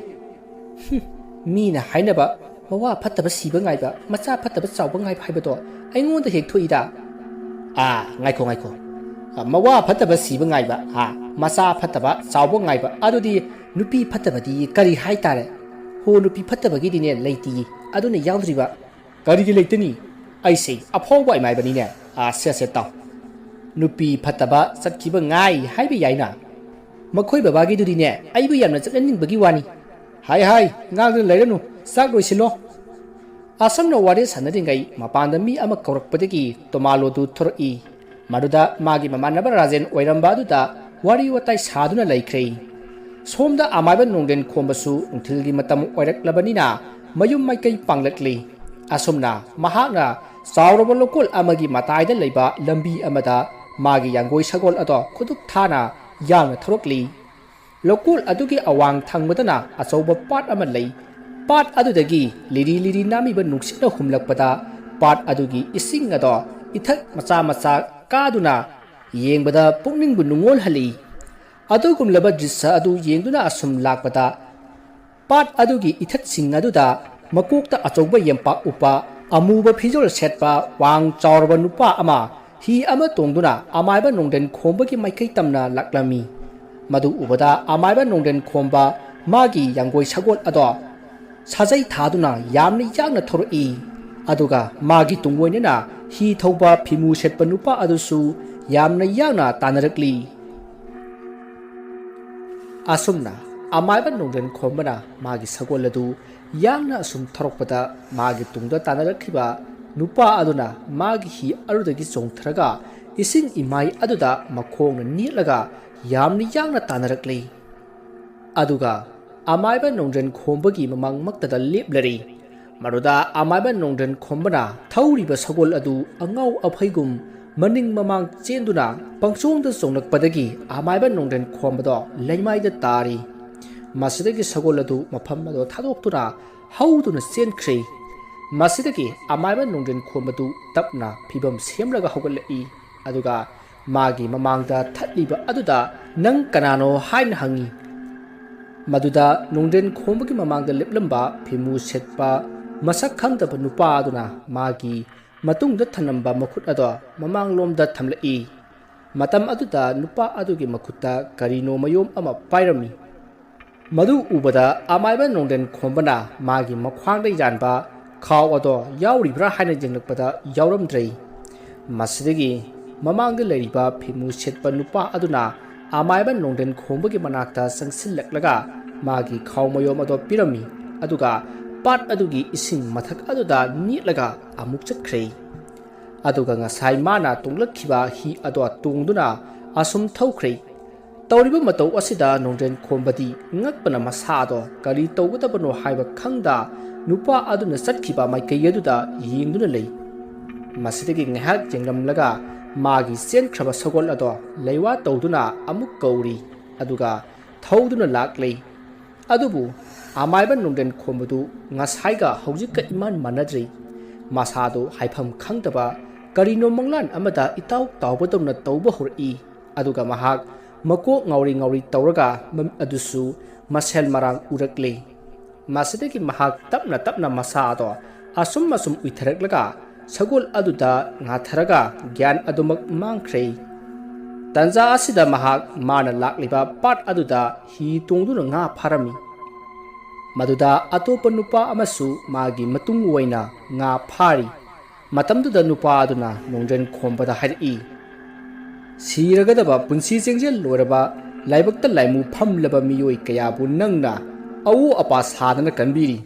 ꯍꯨꯝ, ꯃꯤꯅ ꯍꯥꯏꯅꯕ "ꯃꯋꯥ ꯐꯠꯇꯕ ꯁꯤꯕ ꯉꯥꯏꯕ, ꯃꯆꯥ ꯐꯠꯇꯕ ꯆꯥꯎꯕ ꯉꯥꯏꯕ ꯍꯥꯏꯕꯗꯣ ꯑꯩꯉꯣꯟꯗ ꯍꯦꯛ ꯊꯣꯛꯏꯗ?" "ꯑꯥ, ꯉꯥꯏꯈꯣ, ꯉꯥꯏꯈꯣ꯫ ꯑ, ꯃꯋꯥ ꯐꯠꯇꯕ ꯁꯤꯕ ꯉꯥꯏꯕ, ꯑꯥ, ꯃꯆꯥ ꯐꯠꯇꯕ ꯆꯥꯎꯕ ꯉꯥꯏꯕ, ꯑꯗꯨꯗꯤ ꯅꯨꯄꯤ ꯐꯠꯇꯕꯗꯤ ꯀꯔꯤ ꯍꯥꯏ ꯇꯥꯔꯦ?" "ꯍꯣ, ꯅꯨꯄꯤ ꯐꯠꯇꯕꯒꯤꯗꯤꯅꯦ ꯂꯩꯇꯤꯌꯦ, ꯑꯗꯨꯅ ꯌꯥꯎꯗ꯭ꯔꯤꯕ꯫" "ꯀꯔꯤꯒꯤ ꯂꯩꯇꯅꯤ? ꯑꯩꯁꯦ ꯑꯐꯥꯎꯕ ꯑꯃꯥꯏꯕꯅꯤꯅꯦ꯫ ꯑꯥ, ꯁꯦ, ꯁꯦ, ꯇꯥꯎ꯫ ꯅꯨꯄꯤ ꯐꯠꯇꯕ ꯆꯠꯈꯤꯕ ꯉꯥꯏ ꯍꯥꯏꯕ ꯌꯥꯏꯅ꯫ ꯃꯈꯣꯏ ꯕꯕꯥꯒꯤꯗꯨꯗꯤꯅꯦ, ꯑꯩꯕꯨ ꯌꯥꯝꯅ ꯆꯠꯍꯟꯅꯤꯡꯕꯒꯤ ꯋꯥꯅꯤ꯫" "ꯍꯥꯏ, ꯍꯥꯏ, ꯉꯥꯡꯗꯨꯅ ꯂꯩꯔꯅꯨ, ꯆꯥꯛ ꯂꯣꯏꯁꯤꯜꯂꯣ꯫" ꯑꯁꯨꯝꯅ ꯋꯥꯔꯤ ꯁꯥꯟꯅꯔꯤꯉꯩ ꯃꯄꯥꯟꯗ ꯃꯤ ꯑꯃ ꯀꯧꯔꯛꯄꯗꯒꯤ ꯇꯣꯃꯥꯂꯣꯗꯨ ꯊꯣꯔꯛꯏ꯫ ꯃꯗꯨꯗ ꯃꯥꯒꯤ ꯃꯃꯥꯟꯅꯕ ꯔꯥꯖꯦꯟ ꯑꯣꯏꯔꯝꯕ ꯑꯗꯨꯗ ꯋꯥꯔꯤ ꯋꯥꯇꯥꯏ ꯁꯥꯗꯨꯅ ꯂꯩꯈ꯭ꯔꯦ꯫ ꯁꯣꯝꯗ ꯑꯃꯥꯏꯕ ꯅꯣꯡꯗꯦꯟ ꯈꯣꯝꯕꯁꯨ ꯅꯨꯡꯊꯤꯜꯒꯤ ꯃꯇꯝ ꯑꯣꯏꯔꯛꯂꯕꯅꯤꯅ ꯃꯌꯨꯝ ꯃꯥꯏꯀꯩ ꯄꯥꯡꯂꯛꯂꯤ꯫ ꯑꯁꯨꯝꯅ ꯃꯍꯥꯛꯅ ꯆꯥꯎꯔꯕ ꯂꯧꯀꯣꯜ ꯑꯃꯒꯤ ꯃꯇꯥꯏꯗ ꯂꯩꯕ ꯂꯝꯕꯤ ꯑꯃꯗ ꯃꯥꯒꯤ ꯌꯥꯡꯒꯣꯏ ꯁꯒꯣꯜ ꯑꯗꯣ ꯈꯨꯗꯨꯞ ꯊꯥꯅ ꯌꯥꯡꯅ ꯊꯧꯔꯛꯂꯤ꯫ ꯂꯧꯀꯣꯜ ꯑꯗꯨꯒꯤ ꯑꯋꯥꯡ ꯊꯪꯕꯗꯅ ꯑꯆꯧꯕ ꯄꯥꯠ ꯑꯃ ꯂꯩ꯫ ꯄꯥꯠ ꯑꯗꯨꯗꯒꯤ ꯂꯤꯔꯤ ꯂꯤꯔꯤ ꯅꯥꯝꯃꯤꯕ ꯅꯨꯡꯁꯤꯠꯅ ꯍꯨꯝꯂꯛꯄꯗ ꯄꯥꯠ ꯑꯗꯨꯒꯤ ꯏꯁꯤꯡ ꯑꯗꯣ ꯏꯊꯛ ꯃꯆꯥ ꯃꯆꯥ ꯀꯥꯗꯨꯅ ꯌꯦꯡꯕꯗ ꯄꯨꯛꯅꯤꯡꯕꯨ ꯅꯨꯡꯉꯣꯜꯍꯜꯂꯤ꯫ ꯑꯗꯨꯒꯨꯝꯂꯕ ꯗ꯭ꯔꯤꯁ꯭ꯌ ꯑꯗꯨ ꯌꯦꯡꯗꯨꯅ ꯑꯁꯨꯝ ꯂꯥꯛꯄꯗ, ꯄꯥꯠ ꯑꯗꯨꯒꯤ ꯏꯊꯠꯁꯤꯡ ꯑꯗꯨꯗ ꯃꯀꯣꯛꯇ ꯑꯆꯧꯕ ꯌꯦꯝꯄꯥꯛ ꯎꯞꯄ, ꯑꯃꯨꯕ ꯐꯤꯖꯣꯜ ꯁꯦꯠꯄ, ꯋꯥꯡ ꯆꯥꯎꯔꯕ ꯅꯨꯄꯥ ꯑꯃ ꯍꯤ ꯑꯃ ꯇꯣꯡꯗꯨꯅ ꯑꯃꯥꯏꯕ ꯅꯣꯡꯗꯦꯟ ꯈꯣꯝꯕꯒꯤ ꯃꯥꯏꯀꯩ ꯇꯝꯅ ꯂꯥꯛꯂꯝꯃꯤ꯫ ꯃꯗꯨ ꯎꯕꯗ ꯑꯃꯥꯏꯕ ꯅꯣꯡꯗꯦꯟ ꯈꯣꯝꯕ ꯃꯥꯒꯤ ꯌꯥꯡꯒꯣꯏ ꯁꯒꯣꯜ ꯑꯗꯣ ꯁꯥꯖꯩ ꯊꯥꯗꯨꯅ ꯌꯥꯝꯅ ꯌꯥꯡꯅ ꯊꯧꯔꯛꯏ꯫ ꯑꯗꯨꯒ ꯃꯥꯒꯤ ꯇꯨꯡꯑꯣꯏꯅꯅ ꯍꯤ ꯊꯧꯕ ꯐꯤꯃꯨ ꯁꯦꯠꯄ ꯅꯨꯄꯥ ꯑꯗꯨꯁꯨ ꯌꯥꯝꯅ ꯌꯥꯡꯅ ꯇꯥꯟꯅꯔꯛꯂꯤ꯫ ꯑꯁꯨꯝꯅ ꯑꯃꯥꯏꯕ ꯅꯣꯡꯗꯦꯟ ꯈꯣꯝꯕꯅ ꯃꯥꯒꯤ ꯁꯒꯣꯜ ꯑꯗꯨ ꯌꯥꯡꯅ ꯑꯁꯨꯝ ꯊꯧꯔꯛꯄꯗ, ꯃꯥꯒꯤ ꯇꯨꯡꯗ ꯇꯥꯟꯅꯔꯛꯈꯤꯕ ꯅꯨꯄꯥ ꯑꯗꯨꯅ ꯃꯥꯒꯤ ꯍꯤ ꯑꯗꯨꯗꯒꯤ ꯆꯣꯡꯊꯔꯒ ꯏꯁꯤꯡ ꯏꯃꯥꯏ ꯑꯗꯨꯗ ꯃꯈꯣꯡꯅ ꯅꯦꯠꯂꯒ ꯌꯥꯝꯅ ꯌꯥꯡꯅ ꯇꯥꯟꯅꯔꯛꯂꯤ꯫ ꯑꯗꯨꯒ ꯑꯃꯥꯏꯕ ꯅꯣꯡꯗ꯭ꯔꯦꯟ ꯈꯣꯝꯕꯒꯤ ꯃꯃꯥꯡꯃꯛꯇꯗ ꯂꯦꯞꯂꯔꯤ꯫ ꯃꯗꯨꯗ ꯑꯃꯥꯏꯕ ꯅꯣꯡꯗ꯭ꯔꯦꯟ ꯈꯣꯝꯕꯅ ꯊꯧꯔꯤꯕ ꯁꯒꯣꯜ ꯑꯗꯨ ꯑꯉꯥꯎ ꯑꯐꯩꯒꯨꯝ ꯃꯅꯤꯡ ꯃꯃꯥꯡ ꯆꯦꯟꯗꯨꯅ ꯄꯪꯆꯣꯡꯗ ꯆꯣꯡꯂꯛꯄꯗꯒꯤ ꯑꯃꯥꯏꯕ ꯅꯣꯡꯗ꯭ꯔꯦꯟ ꯈꯣꯝꯕꯗꯣ ꯂꯩꯃꯥꯏꯗ ꯇꯥꯔꯤ꯫ ꯃꯁꯤꯗꯒꯤ ꯁꯒꯣꯜ ꯑꯗꯨ ꯃꯐꯝ ꯑꯗꯨ ꯊꯥꯗꯣꯛꯇꯨꯅ ꯍꯧꯗꯨꯅ ꯆꯦꯟꯈ꯭ꯔꯦ꯫ ꯃꯁꯤꯗꯒꯤ ꯑꯃꯥꯏꯕ ꯅꯣꯡꯗ꯭ꯔꯦꯟ ꯈꯣꯝꯕꯗꯨ ꯇꯞꯅ ꯐꯤꯕꯝ ꯁꯦꯝꯂꯒ ꯍꯧꯒꯠꯂꯛꯏ꯫ ꯑꯗꯨꯒ ꯃꯥꯒꯤ ꯃꯃꯥꯡꯗ ꯊꯠꯂꯤꯕ ꯑꯗꯨꯗ, "ꯅꯪ ꯀꯅꯥꯅꯣ?" ꯍꯥꯏꯅ ꯍꯪꯉꯤ꯫ ꯃꯗꯨꯗ ꯅꯣꯡꯗ꯭ꯔꯦꯟ ꯈꯣꯝꯕꯒꯤ ꯃꯃꯥꯡꯗ ꯂꯦꯞꯂꯝꯕ ꯐꯤꯃꯨ ꯁꯦꯠꯄ ꯃꯁꯛ ꯈꯪꯗꯕ ꯅꯨꯄꯥ ꯑꯗꯨꯅ ꯃꯥꯒꯤ ꯃꯇꯨꯡꯗ ꯊꯝꯂꯝꯕ ꯃꯈꯨꯠ ꯑꯗꯣ ꯃꯃꯥꯡꯂꯣꯝꯗ ꯊꯝꯂꯛꯏ꯫ ꯃꯇꯝ ꯑꯗꯨꯗ ꯅꯨꯄꯥ ꯑꯗꯨꯒꯤ ꯃꯈꯨꯠꯇ ꯀꯔꯤꯅꯣ ꯃꯌꯣꯝ ꯑꯃ ꯄꯥꯏꯔꯝꯃꯤ꯫ ꯃꯗꯨ ꯎꯕꯗ ꯑꯃꯥꯏꯕ ꯅꯣꯡꯗꯦꯟ ꯈꯣꯝꯕꯅ ꯃꯥꯒꯤ ꯃꯈ꯭ꯋꯥꯡꯗ ꯌꯥꯟꯕ ꯈꯥꯎ ꯑꯗꯣ ꯌꯥꯎꯔꯤꯕ꯭ꯔꯥ ꯍꯥꯏꯅ ꯌꯦꯡꯂꯛꯄꯗ ꯌꯥꯎꯔꯝꯗ꯭ꯔꯦ꯫ ꯃꯁꯤꯗꯒꯤ ꯃꯃꯥꯡꯗ ꯂꯩꯔꯤꯕ ꯐꯤꯃꯨ ꯁꯦꯠꯄ ꯅꯨꯄꯥ ꯑꯗꯨꯅ ꯑꯃꯥꯏꯕ ꯅꯣꯡꯗꯦꯟ ꯈꯣꯝꯕꯒꯤ ꯃꯅꯥꯛꯇ ꯆꯪꯁꯤꯜꯂꯛꯂꯒ ꯃꯥꯒꯤ ꯈꯥꯎ ꯃꯌꯣꯝ ꯑꯗꯣ ꯄꯤꯔꯝꯃꯤ, ꯑꯗꯨꯒ ꯄꯥꯠ ꯑꯗꯨꯒꯤ ꯏꯁꯤꯡ ꯃꯊꯛ ꯑꯗꯨꯗ ꯅꯦꯠꯂꯒ ꯑꯃꯨꯛ ꯆꯠꯈ꯭ꯔꯦ꯫ ꯑꯗꯨꯒ ꯉꯁꯥꯏ ꯃꯥꯅ ꯇꯣꯡꯂꯛꯈꯤꯕ ꯍꯤ ꯑꯗꯣ ꯇꯣꯡꯗꯨꯅ ꯑꯁꯨꯝ ꯊꯧꯈ꯭ꯔꯦ꯫ ꯇꯧꯔꯤꯕ ꯃꯇꯧ ꯑꯁꯤꯗ ꯅꯣꯡꯗ꯭ꯔꯦꯟ ꯈꯣꯝꯕꯗꯤ ꯉꯛꯄꯅ ꯃꯁꯥꯗꯣ ꯀꯔꯤ ꯇꯧꯒꯗꯕꯅꯣ ꯍꯥꯏꯕ ꯈꯪꯗ ꯅꯨꯄꯥ ꯑꯗꯨꯅ ꯆꯠꯈꯤꯕ ꯃꯥꯏꯀꯩ ꯑꯗꯨꯗ ꯌꯦꯡꯗꯨꯅ ꯂꯩ꯫ ꯃꯁꯤꯗꯒꯤ ꯉꯥꯏꯍꯥꯛ ꯌꯦꯡꯂꯝꯂꯒ ꯃꯥꯒꯤ ꯆꯦꯟꯈ꯭ꯔꯕ ꯁꯒꯣꯜ ꯑꯗꯣ ꯂꯩꯋꯥ ꯇꯧꯗꯨꯅ ꯑꯃꯨꯛ ꯀꯧꯔꯤ, ꯑꯗꯨꯒ ꯊꯧꯗꯨꯅ ꯂꯥꯛꯂꯤ꯫ ꯑꯗꯨꯕꯨ ꯑꯃꯥꯏꯕ ꯅꯣꯡꯗ꯭ꯔꯦꯟ ꯈꯣꯝꯕꯗꯨ ꯉꯁꯥꯏꯒ ꯍꯧꯖꯤꯛꯀ ꯏꯃꯥꯟ ꯃꯥꯟꯅꯗ꯭ꯔꯤ꯫ ꯃꯁꯥꯗꯨ ꯍꯥꯏꯐꯝ ꯈꯪꯗꯕ ꯀꯔꯤꯅꯣ ꯃꯪꯂꯥꯟ ꯑꯃꯗ ꯏꯇꯥꯎ ꯇꯥꯎꯕꯗꯧꯅ ꯇꯧꯕ ꯍꯧꯔꯛꯏ꯫ ꯑꯗꯨꯒ ꯃꯍꯥꯛ ꯃꯀꯣꯛ ꯉꯥꯎꯔꯤ ꯉꯥꯎꯔꯤ ꯇꯧꯔꯒ ꯃꯃꯤꯠ ꯑꯗꯨꯁꯨ ꯃꯁꯦꯜ ꯃꯔꯥꯡ ꯎꯔꯛꯂꯦ꯫ ꯃꯁꯤꯗꯒꯤ ꯃꯍꯥꯛ ꯇꯞꯅ ꯇꯞꯅ ꯃꯁꯥ ꯑꯗꯣ ꯑꯁꯨꯝ ꯑꯁꯨꯝ ꯎꯏꯊꯔꯛꯂꯒ ꯁꯒꯣꯜ ꯑꯗꯨꯗ ꯉꯥꯊꯔꯒ ꯒ꯭ꯌꯥꯟ ꯑꯗꯨꯃꯛ ꯃꯥꯡꯈ꯭ꯔꯦ꯫ ꯇꯟꯖꯥ ꯑꯁꯤꯗ ꯃꯍꯥꯛ ꯃꯥꯅ ꯂꯥꯛꯂꯤꯕ ꯄꯥꯠ ꯑꯗꯨꯗ ꯍꯤ ꯇꯣꯡꯗꯨꯅ ꯉꯥ ꯐꯥꯔꯝꯃꯤ꯫ ꯃꯗꯨꯗ ꯑꯇꯣꯞꯄ ꯅꯨꯄꯥ ꯑꯃꯁꯨ ꯃꯥꯒꯤ ꯃꯇꯨꯡ ꯑꯣꯏꯅ ꯉꯥ ꯐꯥꯔꯤ꯫ ꯃꯇꯝꯗꯨꯗ ꯅꯨꯄꯥ ꯑꯗꯨꯅ ꯅꯣꯡꯗ꯭ꯔꯦꯟ ꯈꯣꯝꯕꯗ ꯍꯥꯏꯔꯛꯏ, "ꯁꯤꯔꯒꯗꯕ ꯄꯨꯟꯁꯤ ꯆꯦꯡꯖꯦꯜ ꯂꯣꯏꯔꯕ ꯂꯥꯏꯕꯛꯇ ꯂꯥꯏꯃꯨ ꯐꯝꯂꯕ ꯃꯤꯑꯣꯏ ꯀꯌꯥꯕꯨ ꯅꯪꯅ ꯑꯋꯣ ꯑꯄꯥ ꯁꯥꯗꯅ ꯀꯟꯕꯤꯔꯤ꯫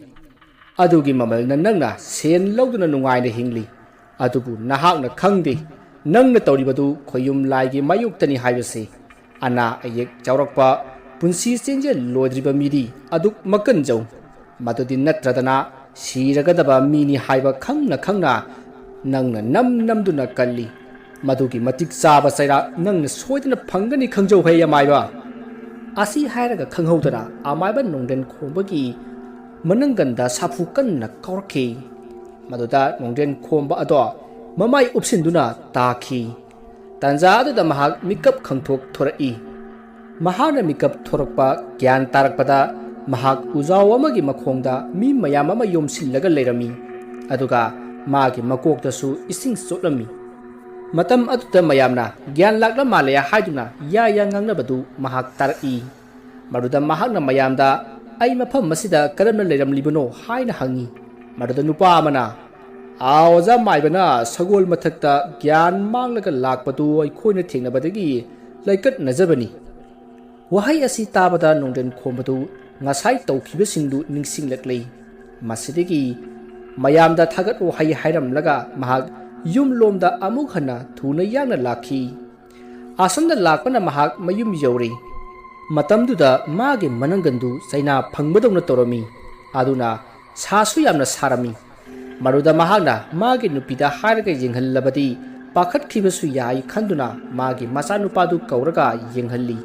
ꯑꯗꯨꯒꯤ ꯃꯃꯜꯅ ꯅꯪꯅ ꯁꯦꯟ ꯂꯧꯗꯨꯅ ꯅꯨꯡꯉꯥꯏꯅ ꯍꯤꯡꯂꯤ꯫ ꯑꯗꯨꯕꯨ ꯅꯍꯥꯛꯅ ꯈꯪꯗꯦ, ꯅꯪꯅ ꯇꯧꯔꯤꯕꯗꯨ ꯈꯣꯌꯨꯝ ꯂꯥꯏꯒꯤ ꯃꯥꯌꯣꯛꯇꯅꯤ ꯍꯥꯏꯕꯁꯤ꯫ ꯑꯅꯥ ꯑꯌꯦꯛ ꯌꯥꯎꯔꯛꯄ, ꯄꯨꯟꯁꯤ ꯆꯦꯟꯖꯦꯜ ꯂꯣꯏꯗ꯭ꯔꯤꯕ ꯃꯤꯗꯤ ꯑꯗꯨꯛ ꯃꯀꯟꯖꯧ꯫ ꯃꯗꯨꯗꯤ ꯅꯠꯇ꯭ꯔꯗꯅ ꯁꯤꯔꯒꯗꯕ ꯃꯤꯅꯤ ꯍꯥꯏꯕ ꯈꯪꯅ ꯈꯪꯅ ꯅꯪꯅ ꯅꯝ ꯅꯝꯗꯨꯅ ꯀꯜꯂꯤ꯫ ꯃꯗꯨꯒꯤ ꯃꯇꯤꯛ ꯆꯥꯕ ꯆꯩꯔꯥꯛ ꯅꯪꯅ ꯁꯣꯏꯗꯅ ꯐꯪꯒꯅꯤ, ꯈꯪꯖꯧ ꯍꯦ ꯑꯃꯥꯏꯕ!" ꯑꯁꯤ ꯍꯥꯏꯔꯒ ꯈꯪꯍꯧꯗꯅ ꯑꯃꯥꯏꯕ ꯅꯣꯡꯗ꯭ꯔꯦꯟ ꯈꯣꯝꯕꯒꯤ ꯃꯅꯪꯒꯟꯗ ꯁꯥꯐꯨ ꯀꯟꯅ ꯀꯥꯎꯔꯛꯈꯤ꯫ ꯃꯗꯨꯗ ꯅꯣꯡꯗ꯭ꯔꯦꯟ ꯈꯣꯝꯕ ꯑꯗꯣ ꯃꯃꯥꯏ ꯎꯞꯁꯤꯟꯗꯨꯅ ꯇꯥꯈꯤ꯫ ꯇꯥꯟꯖꯥ ꯑꯗꯨꯗ ꯃꯍꯥꯛ ꯃꯤꯀꯞ ꯈꯪꯊꯣꯛ ꯊꯣꯔꯛꯏ꯫ ꯃꯍꯥꯛꯅ ꯃꯤꯀꯞ ꯊꯣꯔꯛꯄ ꯒ꯭ꯌꯥꯟ ꯇꯥꯔꯛꯄꯗ ꯃꯍꯥꯛ ꯎꯖꯥꯎ ꯑꯃꯒꯤ ꯃꯈꯣꯡꯗ ꯃꯤ ꯃꯌꯥꯝ ꯑꯃ ꯌꯣꯝꯁꯤꯜꯂꯒ ꯂꯩꯔꯝꯃꯤ, ꯑꯗꯨꯒ ꯃꯥꯒꯤ ꯃꯀꯣꯛꯇꯁꯨ ꯏꯁꯤꯡ ꯆꯣꯠꯂꯝꯃꯤ꯫ ꯃꯇꯝ ꯑꯗꯨꯗ ꯃꯌꯥꯝꯅ "ꯒ꯭ꯌꯥꯟ ꯂꯥꯛꯂ ꯃꯥꯜꯂꯦ" ꯍꯥꯏꯗꯨꯅ ꯌꯥ ꯌꯥ ꯉꯥꯡꯅꯕꯗꯨ ꯃꯍꯥꯛ ꯇꯥꯔꯛꯏ꯫ ꯃꯗꯨꯗ ꯃꯍꯥꯛꯅ ꯃꯌꯥꯝꯗ "ꯑꯩ ꯃꯐꯝ ꯑꯁꯤꯗ ꯀꯔꯝꯅ ꯂꯩꯔꯝꯂꯤꯕꯅꯣ?" ꯍꯥꯏꯅ ꯍꯪꯉꯤ꯫ ꯃꯗꯨꯗ ꯅꯨꯄꯥ ꯑꯃꯅ, "ꯑꯥ, ꯑꯣꯖꯥ ꯃꯥꯏꯕꯅ ꯁꯒꯣꯜ ꯃꯊꯛꯇ ꯒ꯭ꯌꯥꯟ ꯃꯥꯡꯂꯒ ꯂꯥꯛꯄꯗꯨ ꯑꯩꯈꯣꯏꯅ ꯊꯦꯡꯅꯕꯗꯒꯤ ꯂꯩꯀꯠꯅꯖꯕꯅꯤ"꯫ ꯋꯥꯍꯩ ꯑꯁꯤ ꯇꯥꯕꯗ ꯅꯣꯡꯗ꯭ꯔꯦꯟ ꯈꯣꯝꯕꯗꯨ ꯉꯁꯥꯏ ꯇꯧꯈꯤꯕꯁꯤꯡꯗꯨ ꯅꯤꯡꯁꯤꯡꯂꯛꯂꯤ꯫ ꯃꯁꯤꯗꯒꯤ ꯃꯌꯥꯝꯗ ꯊꯥꯒꯠ ꯋꯥꯍꯩ ꯍꯥꯏꯔꯝꯂꯒ ꯃꯍꯥꯛ ꯌꯨꯝꯂꯣꯝꯗ ꯑꯃꯨꯛ ꯍꯟꯅ ꯊꯨꯅ ꯌꯥꯡꯅ ꯂꯥꯛꯈꯤ꯫ ꯑꯁꯣꯝꯗ ꯂꯥꯛꯄꯅ ꯃꯍꯥꯛ ꯃꯌꯨꯝ ꯌꯧꯔꯦ꯫ ꯃꯇꯝꯗꯨꯗ ꯃꯥꯒꯤ ꯃꯅꯪꯒꯟꯗꯨ ꯆꯩꯅꯥ ꯐꯪꯕꯗꯧꯅ ꯇꯧꯔꯝꯃꯤ꯫ ꯑꯗꯨꯅ ꯁꯥꯁꯨ ꯌꯥꯝꯅ ꯁꯥꯔꯝꯃꯤ꯫ ꯃꯗꯨꯗ ꯃꯍꯥꯛꯅ ꯃꯥꯒꯤ ꯅꯨꯄꯤꯗ ꯍꯥꯏꯔꯒ ꯌꯦꯡꯍꯜꯂꯕꯗꯤ ꯄꯥꯈꯠꯈꯤꯕꯁꯨ ꯌꯥꯏ ꯈꯟꯗꯨꯅ ꯃꯥꯒꯤ ꯃꯆꯥꯅꯨꯄꯥꯗꯨ ꯀꯧꯔꯒ ꯌꯦꯡꯍꯜꯂꯤ꯫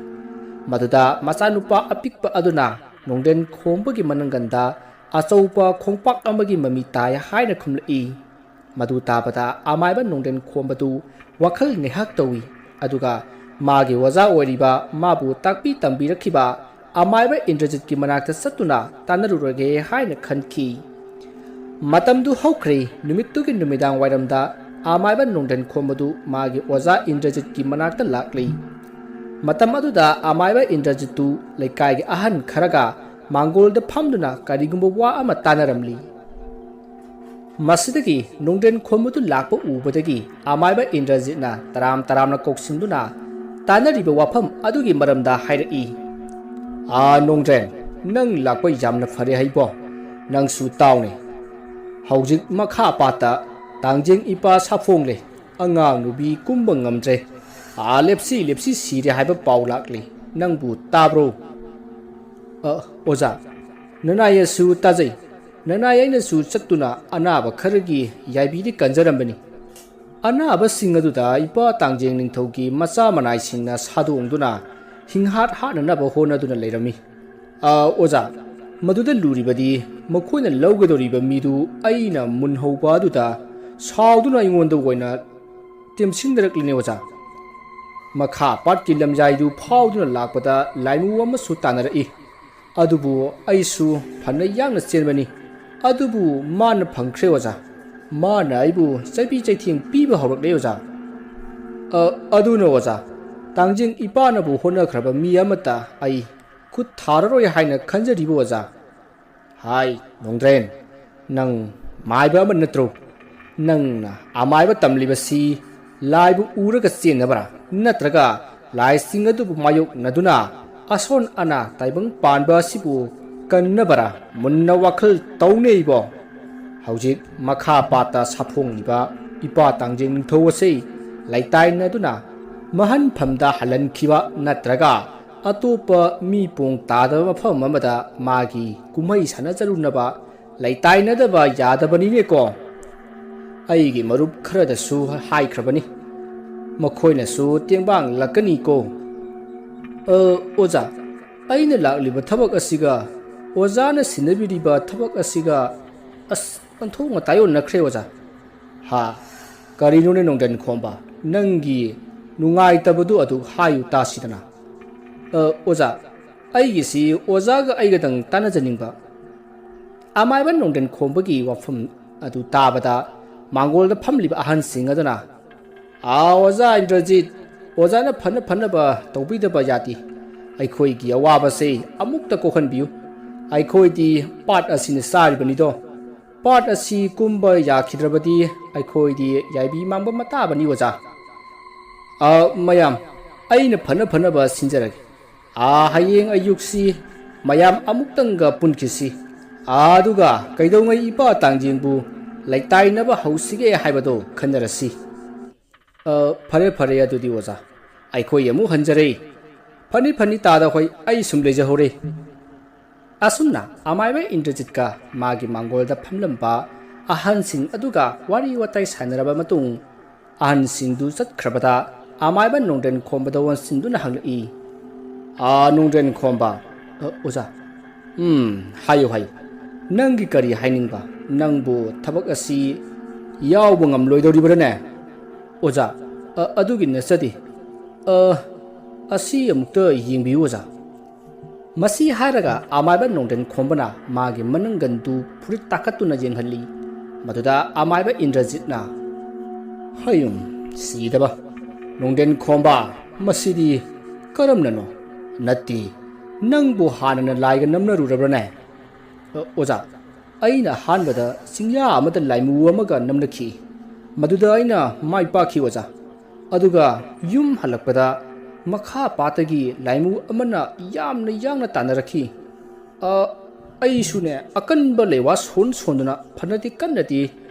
ꯃꯗꯨꯗ ꯃꯆꯥꯅꯨꯄꯥ ꯑꯄꯤꯛꯄ ꯑꯗꯨꯅ ꯅꯣꯡꯗ꯭ꯔꯦꯟ ꯈꯣꯝꯕꯒꯤ ꯃꯅꯪꯒꯟꯗ ꯑꯆꯧꯕ ꯈꯣꯡꯄꯥꯛ ꯑꯃꯒꯤ ꯃꯃꯤ ꯇꯥꯏ ꯍꯥꯏꯅ ꯈꯨꯝꯂꯛꯏ꯫ ꯃꯗꯨ ꯇꯥꯕꯗ ꯑꯃꯥꯏꯕ ꯅꯣꯡꯗ꯭ꯔꯦꯟ ꯈꯣꯝꯕꯗꯨ ꯋꯥꯈꯜ ꯉꯥꯏꯍꯥꯛ ꯇꯧꯏ, ꯑꯗꯨꯒ ꯃꯥꯒꯤ ꯑꯣꯖꯥ ꯑꯣꯏꯔꯤꯕ, ꯃꯥꯕꯨ ꯇꯥꯛꯄꯤ ꯇꯝꯕꯤꯔꯛꯈꯤꯕ ꯑꯃꯥꯏꯕ ꯏꯟꯗ꯭ꯔꯖꯤꯠꯀꯤ ꯃꯅꯥꯛꯇ ꯆꯠꯇꯨꯅ ꯇꯥꯟꯅꯔꯨꯔꯒꯦ ꯍꯥꯏꯅ ꯈꯟꯈꯤ꯫ ꯃꯇꯝꯗꯨ ꯍꯧꯈ꯭ꯔꯦ꯫ ꯅꯨꯃꯤꯠꯇꯨꯒꯤ ꯅꯨꯃꯤꯗꯥꯡ ꯋꯥꯏꯔꯝꯗ ꯑꯃꯥꯏꯕ ꯅꯣꯡꯗ꯭ꯔꯦꯟ ꯈꯣꯝꯕꯗꯨ ꯃꯥꯒꯤ ꯑꯣꯖꯥ ꯏꯟꯗ꯭ꯔꯖꯤꯠꯀꯤ ꯃꯅꯥꯛꯇ ꯂꯥꯛꯂꯤ꯫ ꯃꯇꯝ ꯑꯗꯨꯗ ꯑꯃꯥꯏꯕ ꯏꯟꯗ꯭ꯔꯖꯤꯠꯇꯨ ꯂꯩꯀꯥꯏꯒꯤ ꯑꯍꯟ ꯈꯔꯒ ꯃꯥꯡꯒꯣꯜꯗ ꯐꯝꯗꯨꯅ ꯀꯔꯤꯒꯨꯝꯕ ꯋꯥ ꯑꯃ ꯇꯥꯟꯅꯔꯝꯂꯤ꯫ ꯃꯁꯤꯗꯒꯤ ꯅꯣꯡꯗ꯭ꯔꯦꯟ ꯈꯣꯝꯕꯗꯨ ꯂꯥꯛꯄ ꯎꯕꯗꯒꯤ ꯑꯃꯥꯏꯕ ꯏꯟꯗ꯭ꯔꯖꯤꯠꯅ ꯇꯔꯥꯝ ꯇꯔꯥꯝꯅ ꯀꯧꯁꯤꯟꯗꯨꯅ ꯇꯥꯟꯅꯔꯤꯕ ꯋꯥꯐꯝ ꯑꯗꯨꯒꯤ ꯃꯔꯝꯗ ꯍꯥꯏꯔꯛꯏ꯫ "ꯑꯥ, ꯅꯣꯡꯗ꯭ꯔꯦꯟ, ꯅꯪ ꯂꯥꯛꯄ ꯌꯥꯝꯅ ꯐꯔꯦ ꯍꯥꯏꯕꯣ꯫ ꯅꯪꯁꯨ ꯇꯥꯎꯅꯦ꯫ ꯍꯧꯖꯤꯛ ꯃꯈꯥ ꯄꯥꯠꯇ ꯇꯥꯡꯖꯦꯡ ꯏꯄꯥ ꯁꯥꯐꯣꯡꯂꯦ꯫ ꯑꯉꯥꯡ ꯅꯨꯕꯤ ꯀꯨꯝꯕ ꯉꯝꯗ꯭ꯔꯦ꯫ ꯑꯥ, ꯂꯦꯞꯁꯤ ꯂꯦꯞꯁꯤ ꯁꯤꯔꯦ ꯍꯥꯏꯕ ꯄꯥꯎ ꯂꯥꯛꯂꯤ꯫ ꯅꯪꯕꯨ ꯇꯥꯕ꯭ꯔꯣ?" "ꯑ, ꯑꯣꯖꯥ, ꯅꯅꯥꯏ ꯑꯁꯨ ꯇꯥꯖꯩ꯫ ꯅꯅꯥꯏ ꯑꯩꯅꯁꯨ ꯆꯠꯇꯨꯅ ꯑꯅꯥꯕ ꯈꯔꯒꯤ ꯌꯥꯏꯕꯤꯗꯤ ꯀꯟꯖꯔꯝꯕꯅꯤ꯫ ꯑꯅꯥꯕꯁꯤꯡ ꯑꯗꯨꯗ ꯏꯄꯥ ꯇꯥꯡꯖꯦꯡ ꯅꯤꯡꯊꯧꯒꯤ ꯃꯆꯥ ꯃꯅꯥꯏꯁꯤꯡꯅ ꯁꯥꯗꯣꯡꯗꯨꯅ ꯍꯤꯡꯍꯥꯠ ꯍꯥꯠꯅꯅꯕ ꯍꯣꯠꯅꯗꯨꯅ ꯂꯩꯔꯝꯃꯤ꯫ ꯑ, ꯑꯣꯖꯥ, ꯃꯗꯨꯗ ꯂꯨꯔꯤꯕꯗꯤ ꯃꯈꯣꯏꯅ ꯂꯧꯒꯗꯧꯔꯤꯕ ꯃꯤꯗꯨ ꯑꯩꯅ ꯃꯨꯟꯍꯧꯕ ꯑꯗꯨꯗ ꯁꯥꯎꯗꯨꯅ ꯑꯩꯉꯣꯟꯗ ꯑꯣꯏꯅ ꯇꯦꯝꯁꯤꯟꯅꯔꯛꯂꯤꯅꯦ, ꯑꯣꯖꯥ꯫ ꯃꯈꯥ ꯄꯥꯠꯀꯤ ꯂꯝꯖꯥꯏꯗꯨ ꯐꯥꯎꯗꯨꯅ ꯂꯥꯛꯄꯗ ꯂꯥꯏꯃꯨ ꯑꯃꯁꯨ ꯇꯥꯟꯅꯔꯛꯏ꯫ ꯑꯗꯨꯕꯨ ꯑꯩꯁꯨ ꯐꯅ ꯌꯥꯡꯅ ꯆꯦꯟꯕꯅꯤ꯫ ꯑꯗꯨꯕꯨ ꯃꯥꯅ ꯐꯪꯈ꯭ꯔꯦ ꯑꯣꯖꯥ꯫ ꯃꯥꯅ ꯑꯩꯕꯨ ꯆꯩꯕꯤ ꯆꯩꯊꯦꯡ ꯄꯤꯕ ꯍꯧꯔꯛꯂꯦ ꯑꯣꯖꯥ꯫ "ꯑ, ꯑꯗꯨꯅ ꯑꯣꯖꯥ, ꯇꯥꯡꯖꯤꯡ ꯏꯄꯥꯅꯕꯨ ꯍꯣꯠꯅꯈ꯭ꯔꯕ ꯃꯤ ꯑꯃꯠꯇ ꯑꯩ ꯈꯨꯠ ꯊꯥꯔꯔꯣꯏ ꯍꯥꯏꯅ ꯈꯟꯖꯔꯤꯕ ꯑꯣꯖꯥ?" "ꯍꯥꯏ, ꯅꯣꯡꯗ꯭ꯔꯦꯟ, ꯅꯪ ꯃꯥꯏꯕ ꯑꯃ ꯅꯠꯇ꯭ꯔꯣ? ꯅꯪꯅ ꯑꯃꯥꯏꯕ ꯇꯝꯂꯤꯕꯁꯤ ꯂꯥꯏꯕꯨ ꯎꯔꯒ ꯆꯦꯟꯅꯕ꯭ꯔꯥ? ꯅꯠꯇ꯭ꯔꯒ ꯂꯥꯏꯁꯤꯡ ꯑꯗꯨꯕꯨ ꯃꯥꯌꯣꯛꯅꯗꯨꯅ ꯑꯁꯣꯟ ꯑꯅꯥ ꯇꯥꯏꯕꯪ ꯄꯥꯟꯕ ꯑꯁꯤꯕꯨ ꯀꯟꯅꯕꯔꯥ? ꯃꯨꯟꯅ ꯋꯥꯈꯜ ꯇꯧꯅꯦ ꯏꯕꯣ꯫ ꯍꯧꯖꯤꯛ ꯃꯈꯥ ꯄꯥꯠꯇ ꯁꯥꯐꯣꯡꯂꯤꯕ ꯏꯄꯥ ꯇꯥꯡꯖꯤꯡ ꯅꯤꯡꯊꯧ ꯑꯁꯤ ꯂꯩꯇꯥꯏꯅꯗꯨꯅ ꯃꯍꯟꯐꯝꯗ ꯍꯜꯍꯟꯈꯤꯕ ꯅꯠꯇ꯭ꯔꯒ ꯑꯇꯣꯞꯄ ꯃꯤ ꯄꯣꯡ ꯇꯥꯗꯕ ꯃꯐꯝ ꯑꯃꯗ ꯃꯥꯒꯤ ꯀꯨꯝꯍꯩ ꯁꯥꯟꯅꯖꯔꯨꯅꯕ ꯂꯩꯇꯥꯏꯅꯗꯕ ꯌꯥꯗꯕꯅꯤꯅꯦꯀꯣ꯫ ꯑꯩꯒꯤ ꯃꯔꯨꯞ ꯈꯔꯗꯁꯨ ꯍꯥꯏꯈ꯭ꯔꯕꯅꯤ, ꯃꯈꯣꯏꯅꯁꯨ ꯇꯦꯡꯕꯥꯡꯂꯛꯀꯅꯤꯀꯣ꯫ ꯑ, ꯑꯣꯖꯥ, ꯑꯩꯅ ꯂꯥꯛꯂꯤꯕ ꯊꯕꯛ ꯑꯁꯤꯒ, ꯑꯣꯖꯥꯅ ꯁꯤꯟꯅꯕꯤꯔꯤꯕ ꯊꯕꯛ ꯑꯁꯤꯒ, ꯑꯁ, ꯑꯣꯟꯊꯣꯛꯅ ꯇꯥꯏꯑꯣꯟꯅꯈ꯭ꯔꯦ ꯑꯣꯖꯥ꯫ ꯍꯥ? ꯀꯔꯤꯅꯣꯅꯦ ꯅꯣꯡꯗꯟ ꯈꯣꯝꯕ? ꯅꯪꯒꯤ ꯅꯨꯡꯉꯥꯏꯇꯕꯗꯨ ꯑꯗꯨ ꯍꯥꯏꯌꯨ ꯇꯥꯁꯤꯗꯅ꯫ ꯑ, ꯑꯣꯖꯥ, ꯑꯩꯒꯤꯁꯤ ꯑꯣꯖꯥꯒ ꯑꯩꯒꯗꯪ ꯇꯥꯟꯅꯖꯅꯤꯡꯕ꯫ ꯑꯃꯥꯏꯕ ꯅꯣꯡꯗꯟ ꯈꯣꯝꯕꯒꯤ ꯋꯥꯐꯝ ꯑꯗꯨ ꯇꯥꯕꯗ ꯃꯥꯡꯒꯣꯜꯗ ꯐꯝꯂꯤꯕ ꯑꯍꯟꯁꯤꯡ ꯑꯗꯨꯅ, "ꯑꯥ, ꯑꯣꯖꯥ ꯏꯟꯗ꯭ꯔꯖꯤꯠ, ꯑꯣꯖꯥꯅ ꯐꯅ ꯐꯅꯕ ꯇꯧꯕꯤꯗꯕ ꯌꯥꯗꯦ꯫ ꯑꯩꯈꯣꯏꯒꯤ ꯑꯋꯥꯕꯁꯦ ꯑꯃꯨꯛꯇ ꯀꯣꯛꯍꯟꯕꯤꯌꯨ꯫ ꯑꯩꯈꯣꯏꯗꯤ ꯄꯥꯠ ꯑꯁꯤꯅ ꯆꯥꯔꯤꯕꯅꯤꯗꯣ꯫ ꯄꯥꯠ ꯑꯁꯤ ꯀꯨꯝꯕ ꯌꯥꯈꯤꯗ꯭ꯔꯕꯗꯤ ꯑꯩꯈꯣꯏꯗꯤ ꯌꯥꯏꯕꯤ ꯃꯥꯡꯕ ꯃꯇꯥꯕꯅꯤ ꯑꯣꯖꯥ꯫" "ꯑ, ꯃꯌꯥꯝ, ꯑꯩꯅ ꯐꯅ ꯐꯅꯕ ꯁꯤꯟꯖꯔꯒꯦ꯫ ꯑꯥ, ꯍꯌꯦꯡ ꯑꯌꯨꯛꯁꯤ ꯃꯌꯥꯝ ꯑꯃꯨꯛꯇꯪꯒ ꯄꯨꯟꯈꯤꯁꯤ꯫ ꯑꯥ, ꯑꯗꯨꯒ ꯀꯩꯗꯧꯉꯩ ꯏꯄꯥ ꯇꯥꯡꯖꯤꯡꯕꯨ ꯂꯩꯇꯥꯏꯅꯕ ꯍꯧꯁꯤꯒꯦ ꯍꯥꯏꯕꯗꯣ ꯈꯟꯅꯔꯁꯤ꯫" "ꯑ, ꯐꯔꯦ, ꯐꯔꯦ, ꯑꯗꯨꯗꯤ ꯑꯣꯖꯥ, ꯑꯩꯈꯣꯏ ꯑꯃꯨꯛ ꯍꯟꯖꯔꯦ꯫ ꯐꯅꯤ, ꯐꯅꯤ, ꯇꯥꯗ ꯍꯣꯏ, ꯑꯩ ꯁꯨꯝ ꯂꯩꯖꯍꯧꯔꯦ꯫" ꯑꯁꯨꯝꯅ ꯑꯃꯥꯏꯕ ꯏꯟꯗ꯭ꯔꯖꯤꯠꯀ ꯃꯥꯒꯤ ꯃꯥꯡꯒꯣꯜꯗ ꯐꯝꯂꯝꯕ ꯑꯍꯟꯁꯤꯡ ꯑꯗꯨꯒ ꯋꯥꯔꯤ ꯋꯥꯇꯥꯏ ꯁꯥꯟꯅꯔꯕ ꯃꯇꯨꯡ, ꯑꯍꯟꯁꯤꯡꯗꯨ ꯆꯠꯈ꯭ꯔꯕꯗ ꯑꯃꯥꯏꯕ ꯅꯣꯡꯗ꯭ꯔꯦꯟ ꯈꯣꯝꯕꯗ ꯑꯣꯟꯁꯤꯟꯗꯨꯅ ꯍꯪꯂꯛꯏ, "ꯑꯥ, ꯅꯣꯡꯗ꯭ꯔꯦꯟ ꯈꯣꯝꯕ꯫" "ꯑ, ꯑꯣꯖꯥ꯫" "ꯎꯝ, ꯍꯥꯏꯌꯨ, ꯍꯥꯏꯌꯨ꯫ ꯅꯪꯒꯤ ꯀꯔꯤ ꯍꯥꯏꯅꯤꯡꯕ? ꯅꯪꯕꯨ ꯊꯕꯛ ꯑꯁꯤ ꯌꯥꯎꯕ ꯉꯝꯂꯣꯏꯗꯧꯔꯤꯕ꯭ꯔꯥꯅꯦ?" "ꯑꯣꯖꯥ, ꯑ, ꯑꯗꯨꯒꯤ ꯅꯠꯆꯗꯦ꯫ ꯑ, ꯑꯁꯤ ꯑꯃꯨꯛꯇ ꯌꯦꯡꯕꯤꯌꯨ, ꯑꯣꯖꯥ꯫" ꯃꯁꯤ ꯍꯥꯏꯔꯒ ꯑꯃꯥꯏꯕ ꯅꯣꯡꯗꯦꯟ ꯈꯣꯝꯕꯅ ꯃꯥꯒꯤ ꯃꯅꯪꯒꯟꯗꯨ ꯐꯨꯔꯤꯠ ꯇꯥꯈꯠꯇꯨꯅ ꯌꯦꯡꯍꯜꯂꯤ꯫ ꯃꯗꯨꯗ ꯑꯃꯥꯏꯕ ꯏꯟꯗ꯭ꯔꯖꯤꯠꯅ, "ꯍꯌꯨꯝ, ꯁꯤꯗꯕ! ꯅꯣꯡꯗꯦꯟ ꯈꯣꯝꯕ, ꯃꯁꯤꯗꯤ ꯀꯔꯝꯅꯅꯣ? ꯅꯠꯇꯦ, ꯅꯪꯕꯨ ꯍꯥꯟꯅꯅ ꯂꯥꯏꯒ ꯅꯝꯅꯔꯨꯔꯕ꯭ꯔꯅꯦ?" "ꯑ, ꯑꯣꯖꯥ, ꯑꯩꯅ ꯑꯍꯥꯟꯕꯗ ꯆꯤꯡꯌꯥ ꯑꯃꯗ ꯂꯥꯏꯃꯨ ꯑꯃꯒ ꯅꯝꯅꯈꯤ꯫ ꯃꯗꯨꯗ ꯑꯩꯅ ꯃꯥꯏ ꯄꯥꯛꯈꯤ, ꯑꯣꯖꯥ꯫ ꯑꯗꯨꯒ ꯌꯨꯝ ꯍꯜꯂꯛꯄꯗ ꯃꯈꯥ ꯄꯥꯠꯇꯒꯤ ꯂꯥꯏꯃꯨ ꯑꯃꯅ ꯌꯥꯝꯅ ꯌꯥꯡꯅ ꯇꯥꯟꯅꯔꯛꯈꯤ꯫ ꯑ, ꯑꯩꯁꯨꯅꯦ, ꯑꯀꯟꯕ ꯂꯩꯋꯥ ꯁꯣꯟ ꯁꯣꯟꯗꯨꯅ ꯐꯅꯗꯤ ꯀꯟꯅꯗꯤ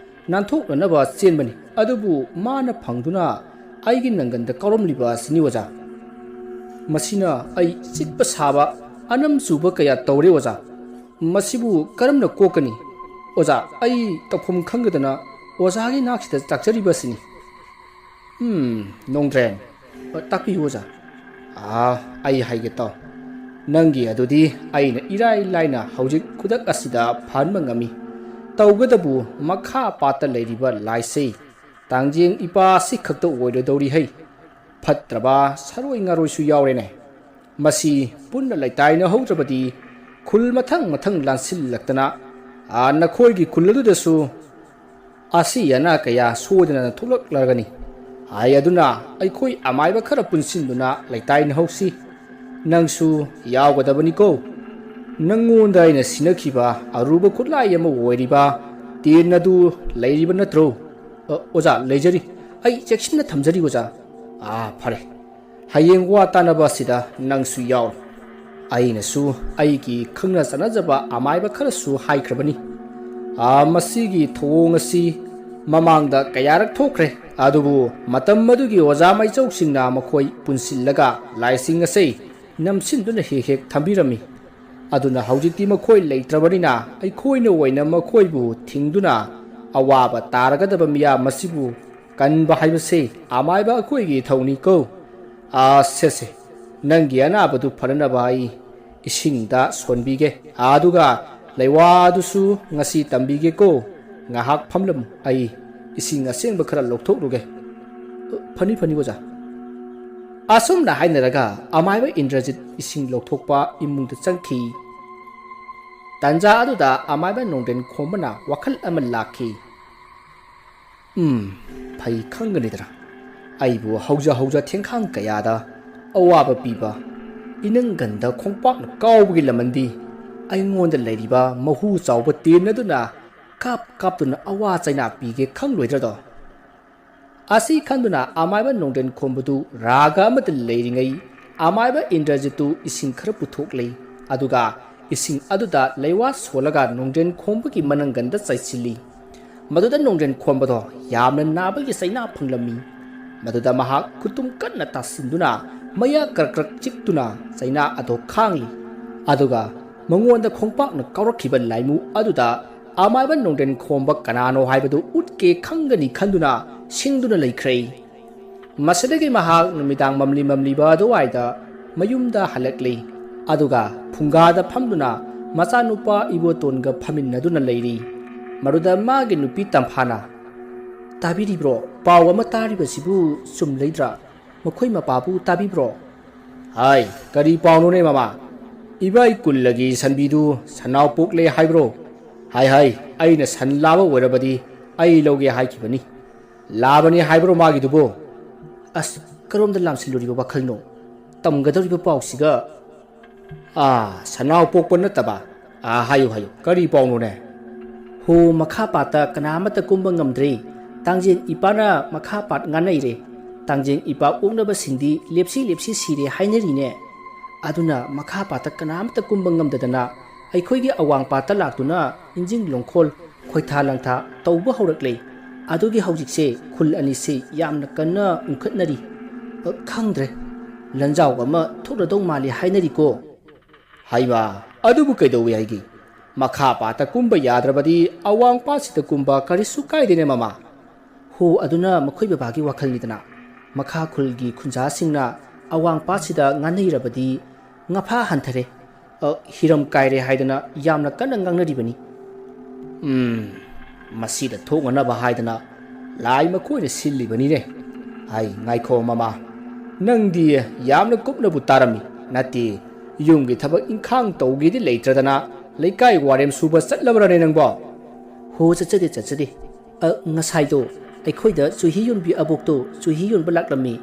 ꯅꯥꯟꯊꯣꯛꯅꯅꯕ ꯆꯦꯟꯕꯅꯤ, ꯑꯗꯨꯕꯨ ꯃꯥꯅ ꯐꯪꯗꯨꯅ ꯑꯩꯒꯤ ꯅꯪꯒꯟꯗ ꯀꯥꯎꯔꯝꯂꯤꯕ ꯑꯁꯤꯅꯤ, ꯑꯣꯖꯥ꯫ ꯃꯁꯤꯅ ꯑꯩ ꯆꯤꯠꯄ ꯁꯥꯕ, ꯑꯅꯝ ꯆꯨꯕ ꯀꯌꯥ ꯇꯧꯔꯦ, ꯑꯣꯖꯥ꯫ ꯃꯁꯤꯕꯨ ꯀꯔꯝꯅ ꯀꯣꯛꯀꯅꯤ? ꯑꯣꯖꯥ, ꯑꯩ ꯇꯧꯐꯝ ꯈꯪꯗꯗꯅ ꯑꯣꯖꯥꯒꯤ ꯅꯥꯛꯁꯤꯗ ꯆꯥꯛꯆꯔꯤꯕ ꯑꯁꯤꯅꯤ꯫" "ꯎꯝ, ꯅꯣꯡꯗ꯭ꯔꯦꯟ, ꯇꯥꯛꯄꯤꯌꯨ, ꯑꯣꯖꯥ꯫" "ꯑꯥ, ꯑꯩ ꯍꯥꯏꯒꯦ ꯇꯥꯎ꯫ ꯅꯪꯒꯤ ꯑꯗꯨꯗꯤ ꯑꯩꯅ ꯏꯔꯥꯏ ꯂꯥꯏꯅ ꯍꯧꯖꯤꯛ ꯈꯨꯗꯛ ꯑꯁꯤꯗ ꯐꯍꯟꯕ ꯉꯝꯃꯤ꯫ ꯇꯧꯒꯗꯕꯨ ꯃꯈꯥ ꯄꯥꯠꯇ ꯂꯩꯔꯤꯕ ꯂꯥꯏꯁꯦ ꯇꯥꯡꯖꯦꯡ ꯏꯄꯥ ꯑꯁꯤ ꯈꯛꯇ ꯑꯣꯏꯔꯗꯧꯔꯤ ꯍꯩ꯫ ꯐꯠꯇ꯭ꯔꯕ ꯁꯥꯔꯣꯏ ꯉꯥꯔꯣꯏꯁꯨ ꯌꯥꯎꯔꯦꯅꯦ꯫ ꯃꯁꯤ ꯄꯨꯟꯅ ꯂꯩꯇꯥꯏꯅꯍꯧꯗ꯭ꯔꯕꯗꯤ ꯈꯨꯜ ꯃꯊꯪ ꯃꯊꯪ ꯂꯥꯟꯁꯤꯜꯂꯛꯇꯅ, ꯑꯥ, ꯅꯈꯣꯏꯒꯤ ꯈꯨꯜ ꯑꯗꯨꯗꯁꯨ ꯑꯁꯤ ꯑꯅꯥ ꯀꯌꯥ ꯁꯣꯏꯗꯅ ꯊꯣꯛꯂꯛꯂꯒꯅꯤ꯫ ꯍꯥꯏ ꯑꯗꯨꯅ ꯑꯩꯈꯣꯏ ꯑꯃꯥꯏꯕ ꯈꯔ ꯄꯨꯟꯁꯤꯟꯗꯨꯅ ꯂꯩꯇꯥꯏꯅꯍꯧꯁꯤ꯫ ꯅꯪꯁꯨ ꯌꯥꯎꯒꯗꯕꯅꯤꯀꯣ꯫ ꯅꯪꯉꯣꯟꯗ ꯑꯩꯅ ꯁꯤꯟꯅꯈꯤꯕ ꯑꯔꯨꯕ ꯈꯨꯠꯂꯥꯏ ꯑꯃ ꯑꯣꯏꯔꯤꯕ ꯇꯦꯟ ꯑꯗꯨ ꯂꯩꯔꯤꯕ ꯅꯠꯇ꯭ꯔꯣ?" "ꯑ, ꯑꯣꯖꯥ, ꯂꯩꯖꯔꯤ꯫ ꯑꯩ ꯆꯦꯛꯁꯤꯟꯅ ꯊꯝꯖꯔꯤ, ꯑꯣꯖꯥ꯫" "ꯑꯥ, ꯐꯔꯦ꯫ ꯍꯌꯦꯡ ꯋꯥ ꯇꯥꯅꯕ ꯑꯁꯤꯗ ꯅꯪꯁꯨ ꯌꯥꯎꯔꯣ꯫ ꯑꯩꯅꯁꯨ ꯑꯩꯒꯤ ꯈꯪꯅ ꯆꯥꯟꯅꯖꯕ ꯑꯃꯥꯏꯕ ꯈꯔꯁꯨ ꯍꯥꯏꯈ꯭ꯔꯕꯅꯤ꯫ ꯑꯥ, ꯃꯁꯤꯒꯤ ꯊꯧꯑꯣꯡ ꯑꯁꯤ ꯃꯃꯥꯡꯗ ꯀꯌꯥꯔꯛ ꯊꯣꯛꯈ꯭ꯔꯦ, ꯑꯗꯨꯕꯨ ꯃꯇꯝ ꯑꯗꯨꯒꯤ ꯑꯣꯖꯥ ꯃꯥꯏꯆꯧꯁꯤꯡꯅ ꯃꯈꯣꯏ ꯄꯨꯟꯁꯤꯜꯂꯒ ꯂꯥꯏꯁꯤꯡ ꯑꯁꯤ ꯅꯝꯁꯤꯟꯗꯨꯅ ꯍꯦꯛ ꯍꯦꯛ ꯊꯝꯕꯤꯔꯝꯃꯤ꯫ ꯑꯗꯨꯅ ꯍꯧꯖꯤꯛꯇꯤ ꯃꯈꯣꯏ ꯂꯩꯇ꯭ꯔꯕꯅꯤꯅ ꯑꯩꯈꯣꯏꯅ ꯑꯣꯏꯅ ꯃꯈꯣꯏꯕꯨ ꯊꯤꯡꯗꯨꯅ ꯑꯋꯥꯕ ꯇꯥꯔꯒꯗꯕ ꯃꯤꯌꯥꯝ ꯑꯁꯤꯕꯨ ꯀꯟꯕ ꯍꯥꯏꯕꯁꯤ ꯑꯃꯥꯏꯕ ꯑꯩꯈꯣꯏꯒꯤ ꯏꯊꯧꯅꯤꯀꯣ꯫ ꯑꯥ, ꯁꯦ ꯁꯦ, ꯅꯪꯒꯤ ꯑꯅꯥꯕꯗꯨ ꯐꯅꯅꯕ ꯑꯩ ꯏꯁꯤꯡꯗ ꯁꯣꯟꯕꯤꯒꯦ, ꯑꯗꯨꯒ ꯂꯩꯋꯥꯗꯨꯁꯨ ꯉꯁꯤ ꯇꯝꯕꯤꯒꯦꯀꯣ꯫ ꯉꯥꯏꯍꯥꯛ ꯐꯝꯂꯝꯃꯨ, ꯑꯩ ꯏꯁꯤꯡ ꯑꯁꯦꯡꯕ ꯈꯔ ꯂꯧꯊꯣꯛꯂꯨꯒꯦ꯫" "ꯐꯅꯤ, ꯐꯅꯤ, ꯑꯣꯖꯥ꯫" ꯑꯁꯨꯝꯅ ꯍꯥꯏꯅꯔꯒ ꯑꯃꯥꯏꯕ ꯏꯟꯗ꯭ꯔꯖꯤꯠ ꯏꯁꯤꯡ ꯂꯧꯊꯣꯛꯄ ꯏꯃꯨꯡꯗ ꯆꯪꯈꯤ꯫ ꯇꯟꯖꯥ ꯑꯗꯨꯗ ꯑꯃꯥꯏꯕ ꯅꯣꯡꯗ꯭ꯔꯦꯟ ꯈꯣꯝꯕꯅ ꯋꯥꯈꯜ ꯑꯃ ꯂꯥꯛꯈꯤ꯫ "ꯎꯝ, ꯐꯩ ꯈꯪꯒꯅꯤꯗꯅ꯫ ꯑꯩꯕꯨ ꯍꯧꯖ ꯍꯧꯖ ꯊꯦꯡꯈꯥꯡ ꯀꯌꯥꯗ ꯑꯋꯥꯕ ꯄꯤꯕ ꯏꯅꯪꯒꯟꯗ ꯈꯣꯡꯄꯥꯛꯅ ꯀꯥꯎꯕꯒꯤ ꯂꯃꯟꯗꯤ ꯑꯩꯉꯣꯟꯗ ꯂꯩꯔꯤꯕ ꯃꯍꯨ ꯆꯥꯎꯕ ꯇꯦꯟ ꯑꯗꯨꯅ ꯀꯥꯞ ꯀꯥꯞꯇꯨꯅ ꯑꯋꯥ ꯆꯩꯅꯥ ꯄꯤꯒꯦ ꯈꯪꯂꯣꯏꯗ꯭ꯔꯗꯣ?" ꯑꯁꯤ ꯈꯟꯗꯨꯅ ꯑꯃꯥꯏꯕ ꯅꯣꯡꯗ꯭ꯔꯦꯟ ꯈꯣꯝꯕꯗꯨ ꯔꯥꯒ ꯑꯃꯗ ꯂꯩꯔꯤꯉꯩ ꯑꯃꯥꯏꯕ ꯏꯟꯗ꯭ꯔꯖꯤꯠꯇꯨ ꯏꯁꯤꯡ ꯈꯔ ꯄꯨꯊꯣꯛꯂꯦ꯫ ꯑꯗꯨꯒ ꯏꯁꯤꯡ ꯑꯗꯨꯗ ꯂꯩꯋꯥ ꯁꯣꯜꯂꯒ ꯅꯣꯡꯗ꯭ꯔꯦꯟ ꯈꯣꯝꯕꯒꯤ ꯃꯅꯪꯒꯟꯗ ꯆꯥꯏꯁꯤꯜꯂꯤ꯫ ꯃꯗꯨꯗ ꯅꯣꯡꯗ꯭ꯔꯦꯟ ꯈꯣꯝꯕꯗꯣ ꯌꯥꯝꯅ ꯅꯥꯕꯒꯤ ꯆꯩꯅꯥ ꯐꯪꯂꯝꯃꯤ꯫ ꯃꯗꯨꯗ ꯃꯍꯥꯛ ꯈꯨꯇꯨꯝ ꯀꯟꯅ ꯇꯥꯁꯤꯟꯗꯨꯅ ꯃꯌꯥ ꯀ꯭ꯔꯛ ꯀ꯭ꯔꯛ ꯆꯤꯛꯇꯨꯅ ꯆꯩꯅꯥ ꯑꯗꯣ ꯈꯥꯡꯂꯤ꯫ ꯑꯗꯨꯒ ꯃꯉꯣꯟꯗ ꯈꯣꯡꯄꯥꯛꯅ ꯀꯥꯎꯔꯛꯈꯤꯕ ꯂꯥꯏꯃꯨ ꯑꯗꯨꯗ ꯑꯃꯥꯏꯕ ꯅꯣꯡꯗ꯭ꯔꯦꯟ ꯈꯣꯝꯕ ꯀꯅꯥꯅꯣ ꯍꯥꯏꯕꯗꯨ ꯎꯠꯀꯦ ꯈꯪꯒꯅꯤ ꯈꯟꯗꯨꯅ ꯁꯤꯡꯗꯨꯅ ꯂꯩꯈ꯭ꯔꯦ꯫ ꯃꯁꯤꯗꯒꯤ ꯃꯍꯥꯛ ꯅꯨꯃꯤꯗꯥꯡ ꯃꯝꯂꯤ ꯃꯝꯂꯤꯕ ꯑꯗꯨꯋꯥꯏꯗ ꯃꯌꯨꯝꯗ ꯍꯜꯂꯛꯂꯤ꯫ ꯑꯗꯨꯒ ꯐꯨꯡꯒꯥꯗ ꯐꯝꯗꯨꯅ ꯃꯆꯥꯅꯨꯄꯥ ꯏꯕꯣꯇꯣꯟꯒ ꯐꯝꯃꯤꯟꯅꯗꯨꯅ ꯂꯩꯔꯤ꯫ ꯃꯗꯨꯗ ꯃꯥꯒꯤ ꯅꯨꯄꯤ ꯇꯝꯐꯥꯅ, "ꯇꯥꯕꯤꯔꯤꯕ꯭ꯔꯣ? ꯄꯥꯎ ꯑꯃ ꯇꯥꯔꯤꯕꯁꯤꯕꯨ ꯆꯨꯝꯂꯩꯗ꯭ꯔꯥ? ꯃꯈꯣꯏ ꯃꯄꯥꯕꯨ ꯇꯥꯕꯤꯕ꯭ꯔꯣ?" "ꯍꯥꯏ, ꯀꯔꯤ ꯄꯥꯎꯅꯣꯅꯦ ꯃꯃꯥ? ꯏꯕꯥꯏ ꯀꯨꯜꯂꯒꯤ ꯁꯟꯕꯤꯗꯨ ꯁꯟꯅꯥꯎ ꯄꯣꯛꯂꯦ ꯍꯥꯏꯕ꯭ꯔꯣ?" "ꯍꯥꯏ ꯍꯥꯏ, ꯑꯩꯅ ꯁꯟ ꯂꯥꯕ ꯑꯣꯏꯔꯕꯗꯤ ꯑꯩ ꯂꯧꯒꯦ ꯍꯥꯏꯈꯤꯕꯅꯤ꯫ ꯂꯥꯕꯅꯤ ꯍꯥꯏꯕ꯭ꯔꯣ ꯃꯥꯒꯤꯗꯨꯕꯨ?" "ꯑꯁ, ꯀꯔꯣꯝꯗ ꯂꯥꯝꯁꯤꯜꯂꯨꯔꯤꯕ ꯋꯥꯈꯜꯅꯣ? ꯇꯝꯒꯗꯧꯔꯤꯕ ꯄꯥꯎꯁꯤꯒ?" "ꯑꯥ, ꯁꯟꯅꯥꯎ ꯄꯣꯛꯄ ꯅꯠꯇꯕ꯫ ꯑꯥ, ꯍꯥꯏꯌꯨ, ꯍꯥꯏꯌꯨ, ꯀꯔꯤ ꯄꯥꯎꯅꯣꯅꯦ?" "ꯍꯣ, ꯃꯈꯥ ꯄꯥꯠꯇ ꯀꯅꯥ ꯑꯃꯠꯇ ꯀꯨꯝꯕ ꯉꯝꯗ꯭ꯔꯦ꯫ ꯇꯥꯡꯖꯦꯟ ꯏꯄꯥꯅ ꯃꯈꯥ ꯄꯥꯠ ꯉꯥꯅꯩꯔꯦ꯫ ꯇꯥꯡꯖꯦꯟ ꯏꯄꯥ ꯑꯣꯛꯅꯕꯁꯤꯡꯗꯤ ꯂꯦꯞꯁꯤ ꯂꯦꯞꯁꯤ ꯁꯤꯔꯦ ꯍꯥꯏꯅꯔꯤꯅꯦ꯫ ꯑꯗꯨꯅ ꯃꯈꯥ ꯄꯥꯠꯇ ꯀꯅꯥ ꯑꯃꯠꯇ ꯀꯨꯝꯕ ꯉꯝꯗꯗꯅ ꯑꯩꯈꯣꯏꯒꯤ ꯑꯋꯥꯡ ꯄꯥꯠꯇ ꯂꯥꯛꯇꯨꯅ ꯏꯟꯖꯤꯡ ꯂꯣꯡꯈꯣꯜ, ꯈꯣꯏꯊꯥ ꯂꯪꯊꯥ ꯇꯧꯕ ꯍꯧꯔꯛꯂꯦ꯫ ꯑꯗꯨꯒꯤ ꯍꯧꯖꯤꯛꯁꯦ ꯈꯨꯜ ꯑꯅꯤꯁꯦ ꯌꯥꯝꯅ ꯀꯟꯅ ꯎꯪꯈꯠꯅꯔꯤ꯫ ꯑ, ꯈꯪꯗ꯭ꯔꯦ, ꯂꯟꯖꯥꯎ ꯑꯃ ꯊꯣꯛꯂꯗꯧ ꯃꯥꯜꯂꯤ ꯍꯥꯏꯅꯔꯤꯀꯣ꯫" "ꯍꯩꯃꯥ, ꯑꯗꯨꯕꯨ ꯀꯩꯗꯧꯏ ꯍꯥꯏꯒꯦ? ꯃꯈꯥ ꯄꯥꯠꯇ ꯀꯨꯝꯕ ꯌꯥꯗ꯭ꯔꯕꯗꯤ ꯑꯋꯥꯡ ꯄꯥꯠꯁꯤꯗ ꯀꯨꯝꯕ ꯀꯔꯤꯁꯨ ꯀꯥꯏꯗꯦꯅꯦ ꯃꯃꯥ?" "ꯍꯣ, ꯑꯗꯨꯅ ꯃꯈꯣꯏ ꯕꯕꯥꯒꯤ ꯋꯥꯈꯜꯅꯤꯗꯅ꯫ ꯃꯈꯥ ꯈꯨꯜꯒꯤ ꯈꯨꯟꯖꯥꯁꯤꯡꯅ ꯑꯋꯥꯡ ꯄꯥꯠꯁꯤꯗ ꯉꯥꯅꯩꯔꯕꯗꯤ ꯉꯥꯐꯥ ꯍꯟꯊꯔꯦ, ꯑ, ꯍꯤꯔꯝ ꯀꯥꯏꯔꯦ ꯍꯥꯏꯗꯅ ꯌꯥꯝꯅ ꯀꯟꯅ ꯉꯥꯡꯅꯔꯤꯕꯅꯤ꯫" "ꯎꯝ, ꯃꯁꯤꯗ ꯊꯣꯛꯅꯅꯕ ꯍꯥꯏꯗꯅ ꯂꯥꯏ ꯃꯈꯣꯏꯅ ꯁꯤꯜꯂꯤꯕꯅꯤꯅꯦ꯫ ꯍꯥꯏ, ꯉꯥꯏꯈꯣ ꯃꯃꯥ, "ꯅꯪꯗꯤ ꯌꯥꯝꯅ ꯀꯨꯞꯅꯕꯨ ꯇꯥꯔꯝꯃꯤ꯫ ꯅꯠꯇꯦ, ꯌꯨꯝꯒꯤ ꯊꯕꯛ ꯏꯪꯈꯥꯡ ꯇꯧꯒꯦꯗꯤ ꯂꯩꯇ꯭ꯔꯗꯅ ꯂꯩꯀꯥꯏ ꯋꯥꯔꯦꯝ ꯁꯨꯕ ꯆꯠꯂꯕ꯭ꯔꯅꯦ ꯅꯪꯕꯣ?" "ꯍꯣ, ꯆꯠꯆꯗꯦ, ꯆꯠꯆꯗꯦ꯫ ꯑ, ꯉꯁꯥꯏꯗꯣ ꯑꯩꯈꯣꯏꯗ ꯆꯨꯍꯤ ꯌꯣꯟꯕꯤ ꯑꯕꯣꯛꯇꯣ ꯆꯨꯍꯤ ꯌꯣꯟꯕ ꯂꯥꯛꯂꯝꯃꯤ꯫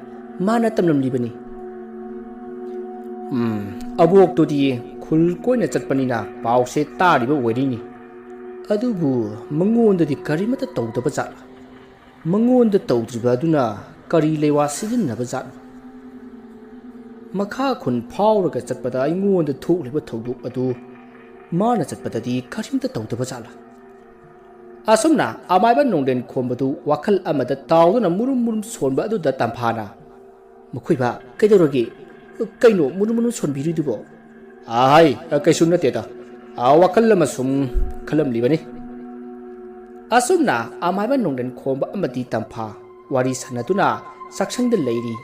ꯃꯥꯅ ꯇꯝꯂꯝꯂꯤꯕꯅꯤ꯫" ꯎꯝ, ꯑꯕꯣꯛꯇꯨꯗꯤ ꯈꯨꯜ ꯀꯣꯏꯅ ꯆꯠꯄꯅꯤꯅ ꯄꯥꯎꯁꯦ ꯇꯥꯔꯤꯕ ꯑꯣꯏꯔꯤꯅꯤ꯫ ꯑꯗꯨꯕꯨ ꯃꯉꯣꯟꯗꯗꯤ ꯀꯔꯤꯃꯠꯇ ꯇꯧꯗꯕ ꯖꯥꯠꯂ? ꯃꯉꯣꯟꯗ ꯇꯧꯗ꯭ꯔꯤꯕ ꯑꯗꯨꯅ ꯀꯔꯤ ꯂꯩꯋꯥ ꯁꯤꯖꯤꯟꯅꯕ ꯖꯥꯠꯅꯣ? ꯃꯈꯥ ꯈꯨꯟ ꯐꯥꯎꯔꯒ ꯆꯠꯄꯗ ꯑꯩꯉꯣꯟꯗ ꯊꯣꯛꯂꯤꯕ ꯊꯧꯗꯣꯛ ꯑꯗꯨ ꯃꯥꯅ ꯆꯠꯄꯗꯗꯤ ꯀꯔꯤꯝꯇ ꯇꯧꯗꯕ ꯖꯥꯠꯂ? ꯑꯁꯨꯝꯅ ꯑꯃꯥꯏꯕ ꯅꯣꯡꯗꯦꯟ ꯈꯣꯝꯕꯗꯨ ꯋꯥꯈꯜ ꯑꯃꯗ ꯇꯥꯎꯗꯨꯅ ꯃꯨꯔꯨꯝ ꯃꯨꯔꯨꯝ ꯁꯣꯟꯕ ꯑꯗꯨꯗ ꯇꯝꯐꯥꯅ, "ꯃꯈꯣꯏꯕ, ꯀꯩꯗꯧꯔꯒꯦ? ꯀꯩꯅꯣ ꯃꯨꯔꯨꯝ ꯃꯨꯔꯨꯝ ꯁꯣꯟꯕꯤꯔꯤꯗꯨꯕꯣ?" "ꯑꯍꯩ, ꯀꯩꯁꯨ ꯅꯠꯇꯦꯗ꯫ ꯑ, ꯋꯥꯈꯜ ꯑꯃ ꯁꯨꯝ ꯈꯜꯂꯝꯂꯤꯕꯅꯤ꯫" ꯑꯁꯨꯝꯅ ꯑꯃꯥꯏꯕ ꯅꯣꯡꯗꯦꯟ ꯈꯣꯝꯕ ꯑꯃꯗꯤ ꯇꯝꯐꯥ ꯋꯥꯔꯤ ꯁꯥꯟꯅꯗꯨꯅ ꯆꯥꯛꯁꯪꯗ ꯂꯩꯔꯤ꯫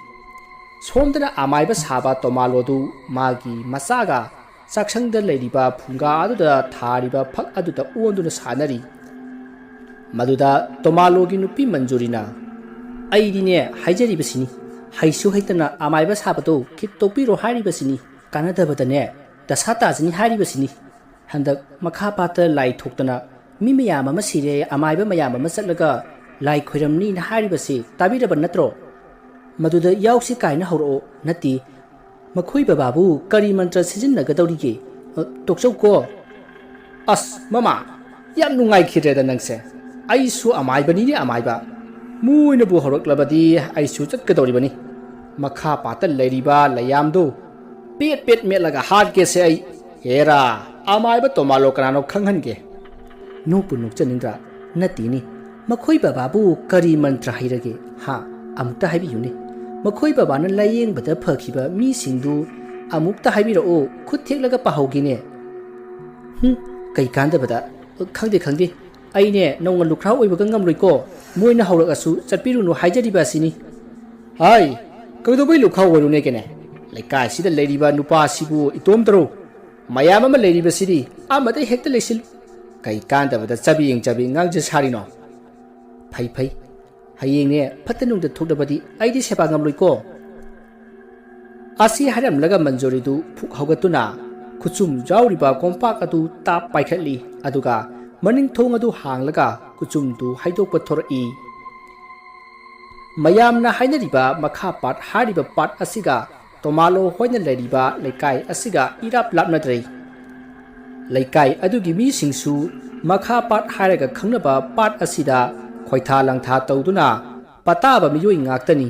ꯁꯣꯝꯗꯅ ꯑꯃꯥꯏꯕ ꯁꯥꯕ ꯇꯣꯃꯥꯂꯣꯗꯨ ꯃꯥꯒꯤ ꯃꯆꯥꯒ ꯆꯥꯛꯁꯪꯗ ꯂꯩꯔꯤꯕ ꯐꯨꯡꯒꯥ ꯑꯗꯨꯗ ꯊꯥꯔꯤꯕ ꯐꯛ ꯑꯗꯨꯗ ꯑꯣꯟꯗꯨꯅ ꯁꯥꯟꯅꯔꯤ꯫ ꯃꯗꯨꯗ ꯇꯣꯃꯥꯂꯣꯒꯤ ꯅꯨꯄꯤ ꯃꯟꯖꯨꯔꯤꯅ, "ꯑꯩꯗꯤꯅꯦ ꯍꯥꯏꯖꯔꯤꯕꯁꯤꯅꯤ, ꯍꯩꯁꯨ ꯍꯩꯇꯅ ꯑꯃꯥꯏꯕ ꯁꯥꯕꯗꯣ ꯈꯤꯠ ꯇꯣꯛꯄꯤꯔꯣ ꯍꯥꯏꯔꯤꯕꯁꯤꯅꯤ, ꯀꯥꯟꯅꯗꯕꯗꯅꯦ ꯗꯁꯥ ꯇꯥꯖꯅꯤ ꯍꯥꯏꯔꯤꯕꯁꯤꯅꯤ꯫ ꯍꯟꯗꯛ ꯃꯈꯥ ꯄꯥꯠꯇ ꯂꯥꯏ ꯊꯣꯛꯇꯅ ꯃꯤ ꯃꯌꯥꯝ ꯑꯃ ꯁꯤꯔꯦ, ꯑꯃꯥꯏꯕ ꯃꯌꯥꯝ ꯑꯃ ꯆꯠꯂꯒ ꯂꯥꯏ ꯈꯣꯏꯔꯝꯅꯤꯅ ꯍꯥꯏꯔꯤꯕꯁꯤ ꯇꯥꯕꯤꯔꯕ ꯅꯠꯇ꯭ꯔꯣ? ꯃꯗꯨꯗ ꯌꯥꯎꯁꯤ ꯀꯥꯏꯅ ꯍꯧꯔꯛꯑꯣ, ꯅꯠꯇꯦ, ꯃꯈꯣꯏ ꯕꯕꯥꯕꯨ ꯀꯔꯤ ꯃꯟꯇ꯭ꯔ ꯁꯤꯖꯤꯟꯅꯒꯗꯧꯔꯤꯒꯦ? ꯑ, ꯇꯣꯛꯆꯧꯀꯣ꯫" "ꯑꯁ, ꯃꯃꯥ, ꯌꯥꯝ ꯅꯨꯡꯉꯥꯏꯈꯤꯗ꯭ꯔꯦꯗ ꯅꯪꯁꯦ꯫ ꯑꯩꯁꯨ ꯑꯃꯥꯏꯕꯅꯤꯅꯦ, ꯑꯃꯥꯏꯕ꯫ ꯃꯣꯏꯅꯕꯨ ꯍꯧꯔꯛꯂꯕꯗꯤ ꯑꯩꯁꯨ ꯆꯠꯀꯗꯧꯔꯤꯕꯅꯤ꯫ ꯃꯈꯥ ꯄꯥꯠꯇ ꯂꯩꯔꯤꯕ ꯂꯩꯌꯥꯝꯗꯨ ꯄꯦꯠ ꯄꯦꯠ ꯃꯦꯠꯂꯒ ꯍꯥꯠꯀꯦꯁꯦ ꯑꯩ꯫ ꯍꯦꯔꯥ, ꯑꯃꯥꯏꯕ ꯇꯣꯃꯥꯂꯣ ꯀꯅꯥꯅꯣ ꯈꯪꯍꯟꯒꯦ꯫" ꯅꯣꯛꯄꯨ ꯅꯣꯛꯆꯅꯤꯡꯗ꯭ꯔꯥ? ꯅꯠꯇꯦꯅꯦ, ꯃꯈꯣꯏ ꯕꯕꯥꯕꯨ ꯀꯔꯤ ꯃꯟꯇ꯭ꯔ ꯍꯩꯔꯒꯦ? ꯍꯥ, ꯑꯃꯨꯛꯇ ꯍꯥꯏꯕꯤꯌꯨꯅꯦ꯫ ꯃꯈꯣꯏ ꯕꯕꯥꯅ ꯂꯥꯌꯦꯡꯕꯗ ꯐꯈꯤꯕ ꯃꯤꯁꯤꯡꯗꯨ ꯑꯃꯨꯛꯇ ꯍꯥꯏꯕꯤꯔꯛꯑꯣ, ꯈꯨꯠ ꯊꯦꯛꯂꯒ ꯄꯥꯍꯧꯒꯦꯅꯦ꯫ ꯍꯨꯝ, ꯀꯩ ꯀꯥꯟꯗꯕꯗ? "ꯈꯪꯗꯦ, ꯈꯪꯗꯦ꯫ ꯑꯩꯅꯦ ꯅꯧꯅ ꯂꯨꯈ꯭ꯔꯥ ꯑꯣꯏꯕꯒ ꯉꯝꯂꯣꯏꯀꯣ꯫ ꯃꯣꯏꯅ ꯍꯧꯔꯛꯑꯁꯨ ꯆꯠꯄꯤꯔꯨꯅꯨ ꯍꯥꯏꯖꯔꯤꯕ ꯑꯁꯤꯅꯤ꯫" "ꯍꯥꯏ, ꯀꯩꯗꯧꯕꯩ ꯂꯨꯈ꯭ꯔꯥ ꯑꯣꯏꯔꯨꯅꯦꯒꯦꯅꯦ? ꯂꯩꯀꯥꯏꯁꯤꯗ ꯂꯩꯔꯤꯕ ꯅꯨꯄꯥꯁꯤꯕꯨ ꯏꯇꯣꯝꯇꯔꯣ? ꯃꯌꯥꯝ ꯑꯃ ꯂꯩꯔꯤꯕꯁꯤꯗꯤ ꯑꯃꯗ ꯍꯦꯛꯇ ꯂꯩꯁꯤꯜꯂꯨ꯫ ꯀꯩ ꯀꯥꯟꯗꯕꯗ ꯆꯕꯦꯡ ꯆꯕꯦꯡ ꯉꯥꯡꯖ ꯁꯥꯔꯤꯅꯣ?" "ꯐꯩ, ꯐꯩ꯫ ꯍꯌꯦꯡꯅꯦ ꯐꯠꯇ ꯅꯨꯡꯗ ꯊꯣꯛꯂꯕꯗꯤ ꯑꯩꯗꯤ ꯁꯦꯕꯥ ꯉꯝꯂꯣꯏꯀꯣ꯫" ꯑꯁꯤ ꯍꯥꯏꯔꯝꯂꯒ ꯃꯟꯖꯨꯔꯤꯗꯨ ꯐꯨꯛ ꯍꯧꯒꯠꯇꯨꯅ ꯈꯨꯆꯨꯝ ꯌꯥꯎꯔꯤꯕ ꯀꯣꯝꯄꯥꯛ ꯑꯗꯨ ꯇꯥꯞ ꯄꯥꯏꯈꯠꯂꯤ, ꯑꯗꯨꯒ ꯃꯅꯤꯡ ꯊꯣꯡ ꯑꯗꯨ ꯍꯥꯡꯂꯒ ꯈꯨꯆꯨꯝꯗꯨ ꯍꯩꯗꯣꯛꯄ ꯊꯣꯔꯛꯏ꯫ ꯃꯌꯥꯝꯅ ꯍꯥꯏꯅꯔꯤꯕ ꯃꯈꯥ ꯄꯥꯠ ꯍꯥꯏꯔꯤꯕ ꯄꯥꯠ ꯑꯁꯤꯒ ꯇꯣꯃꯥꯂꯣ ꯍꯣꯏꯅ ꯂꯩꯔꯤꯕ ꯂꯩꯀꯥꯏ ꯑꯁꯤꯒ ꯏꯔꯥꯞ ꯂꯥꯞꯅꯗ꯭ꯔꯦ꯫ ꯂꯩꯀꯥꯏ ꯑꯗꯨꯒꯤ ꯃꯤꯁꯤꯡꯁꯨ ꯃꯈꯥ ꯄꯥꯠ ꯍꯥꯏꯔꯒ ꯈꯪꯅꯕ ꯄꯥꯠ ꯑꯁꯤꯗ ꯈꯣꯏꯊꯥ ꯂꯪꯊꯥ ꯇꯧꯗꯨꯅ ꯄꯇꯥꯕ ꯃꯤꯑꯣꯏ ꯉꯥꯛꯇꯅꯤ꯫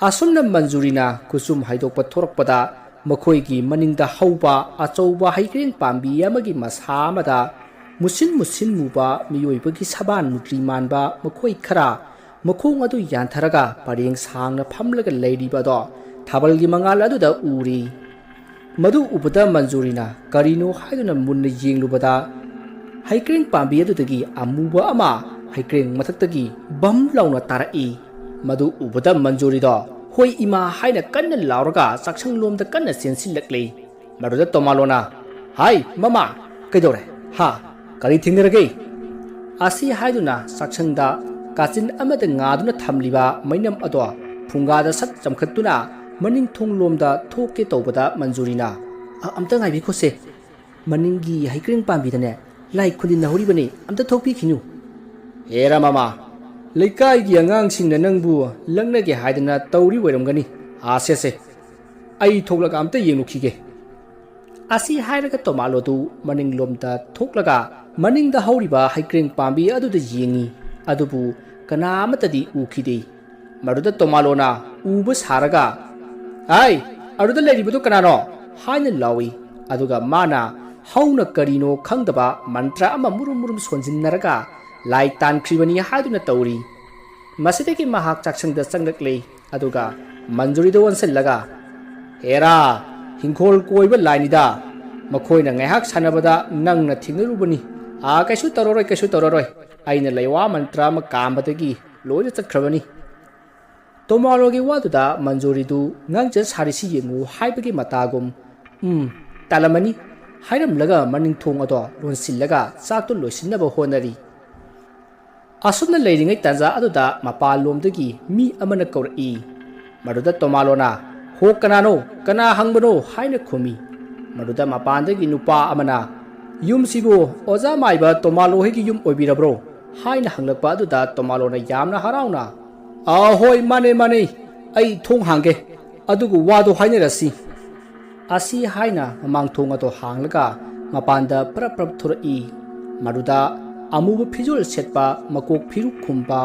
ꯑꯁꯨꯝꯅ ꯃꯟꯖꯨꯔꯤꯅ ꯈꯨꯆꯨꯝ ꯍꯩꯗꯣꯛꯄ ꯊꯣꯔꯛꯄꯗ, ꯃꯈꯣꯏꯒꯤ ꯃꯅꯤꯡꯗ ꯍꯧꯕ ꯑꯆꯧꯕ ꯍꯩꯀ꯭ꯔꯦꯡ ꯄꯥꯝꯕꯤ ꯑꯃꯒꯤ ꯃꯁꯥ ꯑꯃꯗ ꯃꯨꯁꯤꯟ ꯃꯨꯁꯤꯟ ꯃꯨꯕ ꯃꯤꯑꯣꯏꯕꯒꯤ ꯁꯕꯥꯟ ꯃꯨꯇ꯭ꯔꯤ ꯃꯥꯟꯕ ꯃꯈꯣꯏ ꯈꯔ ꯃꯈꯣꯡ ꯑꯗꯨ ꯌꯥꯟꯊꯔꯒ ꯄꯔꯦꯡ ꯁꯥꯡꯅ ꯐꯝꯂꯒ ꯂꯩꯔꯤꯕ ꯑꯗꯣ ꯊꯥꯕꯜꯒꯤ ꯃꯉꯥꯜ ꯑꯗꯨꯗ ꯎꯔꯤ꯫ ꯃꯗꯨ ꯎꯕꯗ ꯃꯟꯖꯨꯔꯤꯅ ꯀꯔꯤꯅꯣ ꯍꯥꯏꯗꯨꯅ ꯃꯨꯟꯅ ꯌꯦꯡꯂꯨꯕꯗ, ꯍꯩꯀ꯭ꯔꯦꯡ ꯄꯥꯝꯕꯤ ꯑꯗꯨꯗꯒꯤ ꯑꯃꯨꯕ ꯑꯃ ꯍꯩꯀ꯭ꯔꯦꯡ ꯃꯊꯛꯇꯒꯤ ꯕꯝ ꯂꯥꯎꯅ ꯇꯥꯔꯛꯏ꯫ ꯃꯗꯨ ꯎꯕꯗ ꯃꯟꯖꯨꯔꯤꯗꯣ "ꯍꯣꯏ ꯏꯃꯥ" ꯍꯥꯏꯅ ꯀꯟꯅ ꯂꯥꯎꯔꯒ ꯆꯥꯛꯁꯪꯂꯣꯝꯗ ꯀꯟꯅ ꯆꯦꯟꯁꯤꯜꯂꯛꯂꯤ꯫ ꯃꯗꯨꯗ ꯇꯣꯃꯥꯂꯣꯅ, "ꯍꯥꯏ ꯃꯃꯥ, ꯀꯩꯗꯧꯔꯦ? ꯍꯥ? ꯀꯔꯤ ꯊꯦꯡꯅꯔꯒꯦ?" ꯑꯁꯤ ꯍꯥꯏꯗꯨꯅ ꯆꯥꯛꯁꯪꯗ ꯀꯥꯆꯤꯟ ꯑꯃꯗ ꯉꯥꯗꯨꯅ ꯊꯝꯂꯤꯕ ꯃꯩꯅꯝ ꯑꯗꯣ ꯐꯨꯡꯒꯥꯗ ꯁꯠ ꯆꯝꯈꯠꯇꯨꯅ ꯃꯅꯤꯡ ꯊꯣꯡꯂꯣꯝꯗ ꯊꯣꯛꯀꯦ ꯇꯧꯕꯗ ꯃꯟꯖꯨꯔꯤꯅ, "ꯑ-, ꯑꯝꯇ ꯉꯥꯏꯕꯤꯈꯣꯁꯦ, ꯃꯅꯤꯡꯒꯤ ꯍꯩꯀ꯭ꯔꯦꯡ ꯄꯥꯝꯕꯤꯗꯅꯦ ꯂꯥꯏ ꯈꯨꯟꯗꯤꯟꯅꯍꯧꯔꯤꯕꯅꯤ, ꯑꯝꯇ ꯊꯣꯛꯄꯤꯈꯤꯅꯨ"꯫ "ꯍꯦꯔꯥ ꯃꯃꯥ, ꯂꯩꯀꯥꯏꯒꯤ ꯑꯉꯥꯡꯁꯤꯡꯅ ꯅꯪꯕꯨ ꯂꯛꯅꯒꯦ ꯍꯥꯏꯗꯅ ꯇꯧꯔꯤ ꯑꯣꯏꯔꯝꯒꯅꯤ꯫ ꯑꯥ, ꯁꯦ, ꯁꯦ, ꯑꯩ ꯊꯣꯛꯂꯒ ꯑꯝꯇ ꯌꯦꯡꯂꯨꯈꯤꯒꯦ"꯫ ꯑꯁꯤ ꯍꯥꯏꯔꯒ ꯇꯣꯃꯥꯂꯣꯗꯨ ꯃꯅꯤꯡꯂꯣꯝꯗ ꯊꯣꯛꯂꯒ ꯃꯅꯤꯡꯗ ꯍꯧꯔꯤꯕ ꯍꯩꯀ꯭ꯔꯦꯡ ꯄꯥꯝꯕꯤ ꯑꯗꯨꯗ ꯌꯦꯡꯉꯤ꯫ ꯑꯗꯨꯕꯨ ꯀꯅꯥ ꯑꯃꯠꯇꯗꯤ ꯎꯈꯤꯗꯦ꯫ ꯃꯗꯨꯗ ꯇꯣꯃꯥꯂꯣꯅ ꯎꯕ ꯁꯥꯔꯒ, "ꯑꯥꯏ, ꯑꯗꯨꯗ ꯂꯩꯔꯤꯕꯗꯨ ꯀꯅꯥꯅꯣ?" ꯍꯥꯏꯅ ꯂꯥꯎꯏ꯫ ꯑꯗꯨꯒ ꯃꯥꯅ ꯍꯧꯅ ꯀꯔꯤꯅꯣ ꯈꯪꯗꯕ ꯃꯟꯇ꯭ꯔ ꯑꯃ ꯃꯨꯔꯨꯝ ꯃꯨꯔꯨꯝ ꯁꯣꯟꯖꯤꯟꯅꯔꯒ ꯂꯥꯏ ꯇꯥꯟꯈ꯭ꯔꯤꯕꯅꯤ ꯍꯥꯏꯗꯨꯅ ꯇꯧꯔꯤ꯫ ꯃꯁꯤꯗꯒꯤ ꯃꯍꯥꯛ ꯆꯥꯛꯁꯪꯗ ꯆꯪꯂꯛꯂꯦ꯫ ꯑꯗꯨꯒ ꯃꯟꯖꯨꯔꯤꯗ ꯑꯣꯟꯁꯤꯜꯂꯒ, "ꯍꯦꯔꯥ, ꯍꯤꯡꯈꯣꯜ ꯀꯣꯏꯕ ꯂꯥꯏꯅꯤꯗ꯫ ꯃꯈꯣꯏꯅ ꯉꯥꯏꯍꯥꯛ ꯁꯥꯟꯅꯕꯗ ꯅꯪꯅ ꯊꯦꯡꯅꯔꯨꯕꯅꯤ꯫ ꯑꯥ, ꯀꯩꯁꯨ ꯇꯧꯔꯔꯣꯏ, ꯀꯩꯁꯨ ꯇꯧꯔꯔꯣꯏ꯫ ꯑꯩꯅ ꯂꯩꯋꯥ ꯃꯟꯇ꯭ꯔ ꯑꯃ ꯀꯥꯝꯕꯗꯒꯤ ꯂꯣꯏꯅ ꯆꯠꯈ꯭ꯔꯕꯅꯤ"꯫ ꯇꯣꯃꯥꯔꯣꯒꯤ ꯋꯥꯗꯨꯗ ꯃꯟꯖꯨꯔꯤꯗꯨ "ꯉꯥꯡꯖ ꯁꯥꯔꯤꯁꯤ ꯌꯦꯡꯉꯨ" ꯍꯥꯏꯕꯒꯤ ꯃꯇꯥꯒꯨꯝ, "ꯎꯝ, ꯇꯥꯂꯝꯃꯅꯤ" ꯍꯥꯏꯔꯝꯂꯒ ꯃꯅꯤꯡ ꯊꯣꯡ ꯑꯗꯣ ꯂꯣꯟꯁꯤꯜꯂꯒ ꯆꯥꯛꯇꯨ ꯂꯣꯏꯁꯤꯟꯅꯕ ꯍꯣꯠꯅꯔꯤ꯫ ꯑꯁꯨꯝꯅ ꯂꯩꯔꯤꯉꯩ ꯇꯥꯟꯖꯥ ꯑꯗꯨꯗ ꯃꯄꯥꯟꯂꯣꯝꯗꯒꯤ ꯃꯤ ꯑꯃꯅ ꯀꯧꯔꯛꯏ꯫ ꯃꯗꯨꯗ ꯇꯣꯃꯥꯂꯣꯅ, "ꯍꯣ, ꯀꯅꯥꯅꯣ? ꯀꯅꯥ ꯍꯪꯕꯅꯣ?" ꯍꯥꯏꯅ ꯈꯨꯝꯃꯤ꯫ ꯃꯗꯨꯗ ꯃꯄꯥꯟꯗꯒꯤ ꯅꯨꯄꯥ ꯑꯃꯅ, "ꯌꯨꯝꯁꯤꯕꯨ ꯑꯣꯖꯥ ꯃꯥꯏꯕ ꯇꯣꯃꯥꯂꯣ ꯍꯣꯏꯒꯤ ꯌꯨꯝ ꯑꯣꯏꯕꯤꯔꯕ꯭ꯔꯣ?" ꯍꯥꯏꯅ ꯍꯪꯂꯛꯄ ꯑꯗꯨꯗ ꯇꯣꯃꯥꯂꯣꯅ ꯌꯥꯝꯅ ꯍꯔꯥꯎꯅ, "ꯑꯥ, ꯍꯣꯏ, ꯃꯥꯅꯦ, ꯃꯥꯅꯦ, ꯑꯩ ꯊꯣꯡ ꯍꯥꯡꯒꯦ, ꯑꯗꯨꯒ ꯋꯥꯗꯣ ꯍꯥꯏꯅꯔꯁꯤ" ꯑꯁꯤ ꯍꯥꯏꯅ ꯃꯃꯥꯡ ꯊꯣꯡ ꯑꯗꯣ ꯍꯥꯡꯂꯒ ꯃꯄꯥꯟꯗ ꯄ꯭ꯔꯞ ꯄ꯭ꯔꯞ ꯊꯣꯔꯛꯏ꯫ ꯃꯗꯨꯗ ꯑꯃꯨꯕ ꯐꯤꯖꯣꯜ ꯁꯦꯠꯄ, ꯃꯀꯣꯛ ꯐꯤꯔꯨꯛ ꯈꯨꯝꯕ,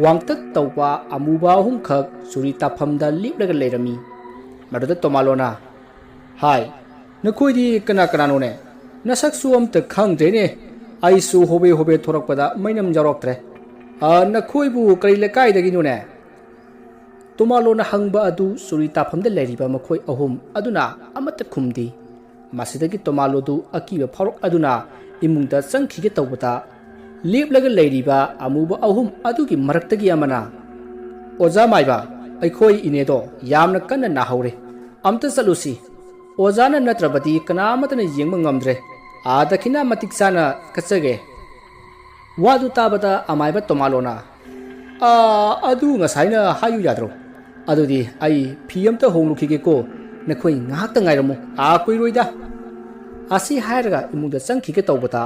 ꯋꯥꯡꯇꯛ ꯇꯧꯕ ꯑꯃꯨꯕ ꯑꯍꯨꯝꯈꯛ ꯆꯨꯔꯤ ꯇꯥꯐꯝꯗ ꯂꯦꯞꯂꯒ ꯂꯩꯔꯝꯃꯤ꯫ ꯃꯗꯨꯗ ꯇꯣꯃꯥꯂꯣꯅ, "ꯍꯥꯏ, ꯅꯈꯣꯏꯗꯤ ꯀꯅꯥ ꯀꯅꯥꯅꯣꯅꯦ? ꯅꯁꯛꯁꯨ ꯑꯝꯇ ꯈꯪꯗ꯭ꯔꯦꯅꯦ꯫ ꯑꯩꯁꯨ ꯍꯣꯕꯦ ꯍꯣꯕꯦ ꯊꯣꯔꯛꯄꯗ ꯃꯩꯅꯝ ꯌꯥꯎꯔꯛꯇ꯭ꯔꯦ꯫ ꯑ, ꯅꯈꯣꯏꯕꯨ ꯀꯔꯤ ꯂꯩꯀꯥꯏꯗꯒꯤꯅꯣꯅꯦ?" ꯇꯣꯃꯥꯂꯣꯅ ꯍꯪꯕ ꯑꯗꯨ ꯆꯨꯔꯤ ꯇꯥꯐꯝꯗ ꯂꯩꯔꯤꯕ ꯃꯈꯣꯏ ꯑꯍꯨꯝ ꯑꯗꯨꯅ ꯑꯃꯠꯇ ꯈꯨꯝꯗꯦ꯫ ꯃꯁꯤꯗꯒꯤ ꯇꯣꯃꯥꯂꯣꯗꯨ ꯑꯀꯤꯕ ꯐꯥꯎꯔꯛ ꯑꯗꯨꯅ ꯏꯃꯨꯡꯗ ꯆꯪꯈꯤꯒꯦ ꯇꯧꯕꯗ, ꯂꯦꯞꯂꯒ ꯂꯩꯔꯤꯕ ꯑꯃꯨꯕ ꯑꯍꯨꯝ ꯑꯗꯨꯒꯤ ꯃꯔꯛꯇꯒꯤ ꯑꯃꯅ, "ꯑꯣꯖꯥ ꯃꯥꯏꯕ, ꯑꯩꯈꯣꯏ ꯏꯅꯦꯗꯣ ꯌꯥꯝꯅ ꯀꯟꯅ ꯅꯥꯍꯧꯔꯦ꯫ ꯑꯝꯇ ꯆꯠꯂꯨꯁꯤ꯫ ꯑꯣꯖꯥꯅ ꯅꯠꯇ꯭ꯔꯕꯗꯤ ꯀꯅꯥ ꯑꯃꯠꯇꯅ ꯌꯦꯡꯕ ꯉꯝꯗ꯭ꯔꯦ꯫ ꯑꯥ, ꯗꯈꯤꯅꯥ ꯃꯇꯤꯛ ꯆꯥꯅ ꯀꯠꯆꯒꯦ"꯫ ꯋꯥꯗꯨ ꯇꯥꯕꯗ ꯑꯃꯥꯏꯕ ꯇꯣꯃꯥꯂꯣꯅ, "ꯑꯥ, ꯑꯗꯨ ꯉꯁꯥꯏꯅ ꯍꯥꯏꯌꯨ ꯌꯥꯗ꯭ꯔꯣ? ꯑꯗꯨꯗꯤ ꯑꯩ ꯐꯤ ꯑꯝꯇ ꯍꯣꯡꯂꯨꯈꯤꯒꯦꯀꯣ, ꯅꯈꯣꯏ ꯉꯥꯏꯍꯥꯛꯇ ꯉꯥꯏꯔꯝꯃꯨ, ꯑꯥ, ꯀꯨꯏꯔꯣꯏꯗ"꯫ ꯑꯁꯤ ꯍꯥꯏꯔꯒ ꯏꯃꯨꯡꯗ ꯆꯪꯈꯤꯒꯦ ꯇꯧꯕꯗ,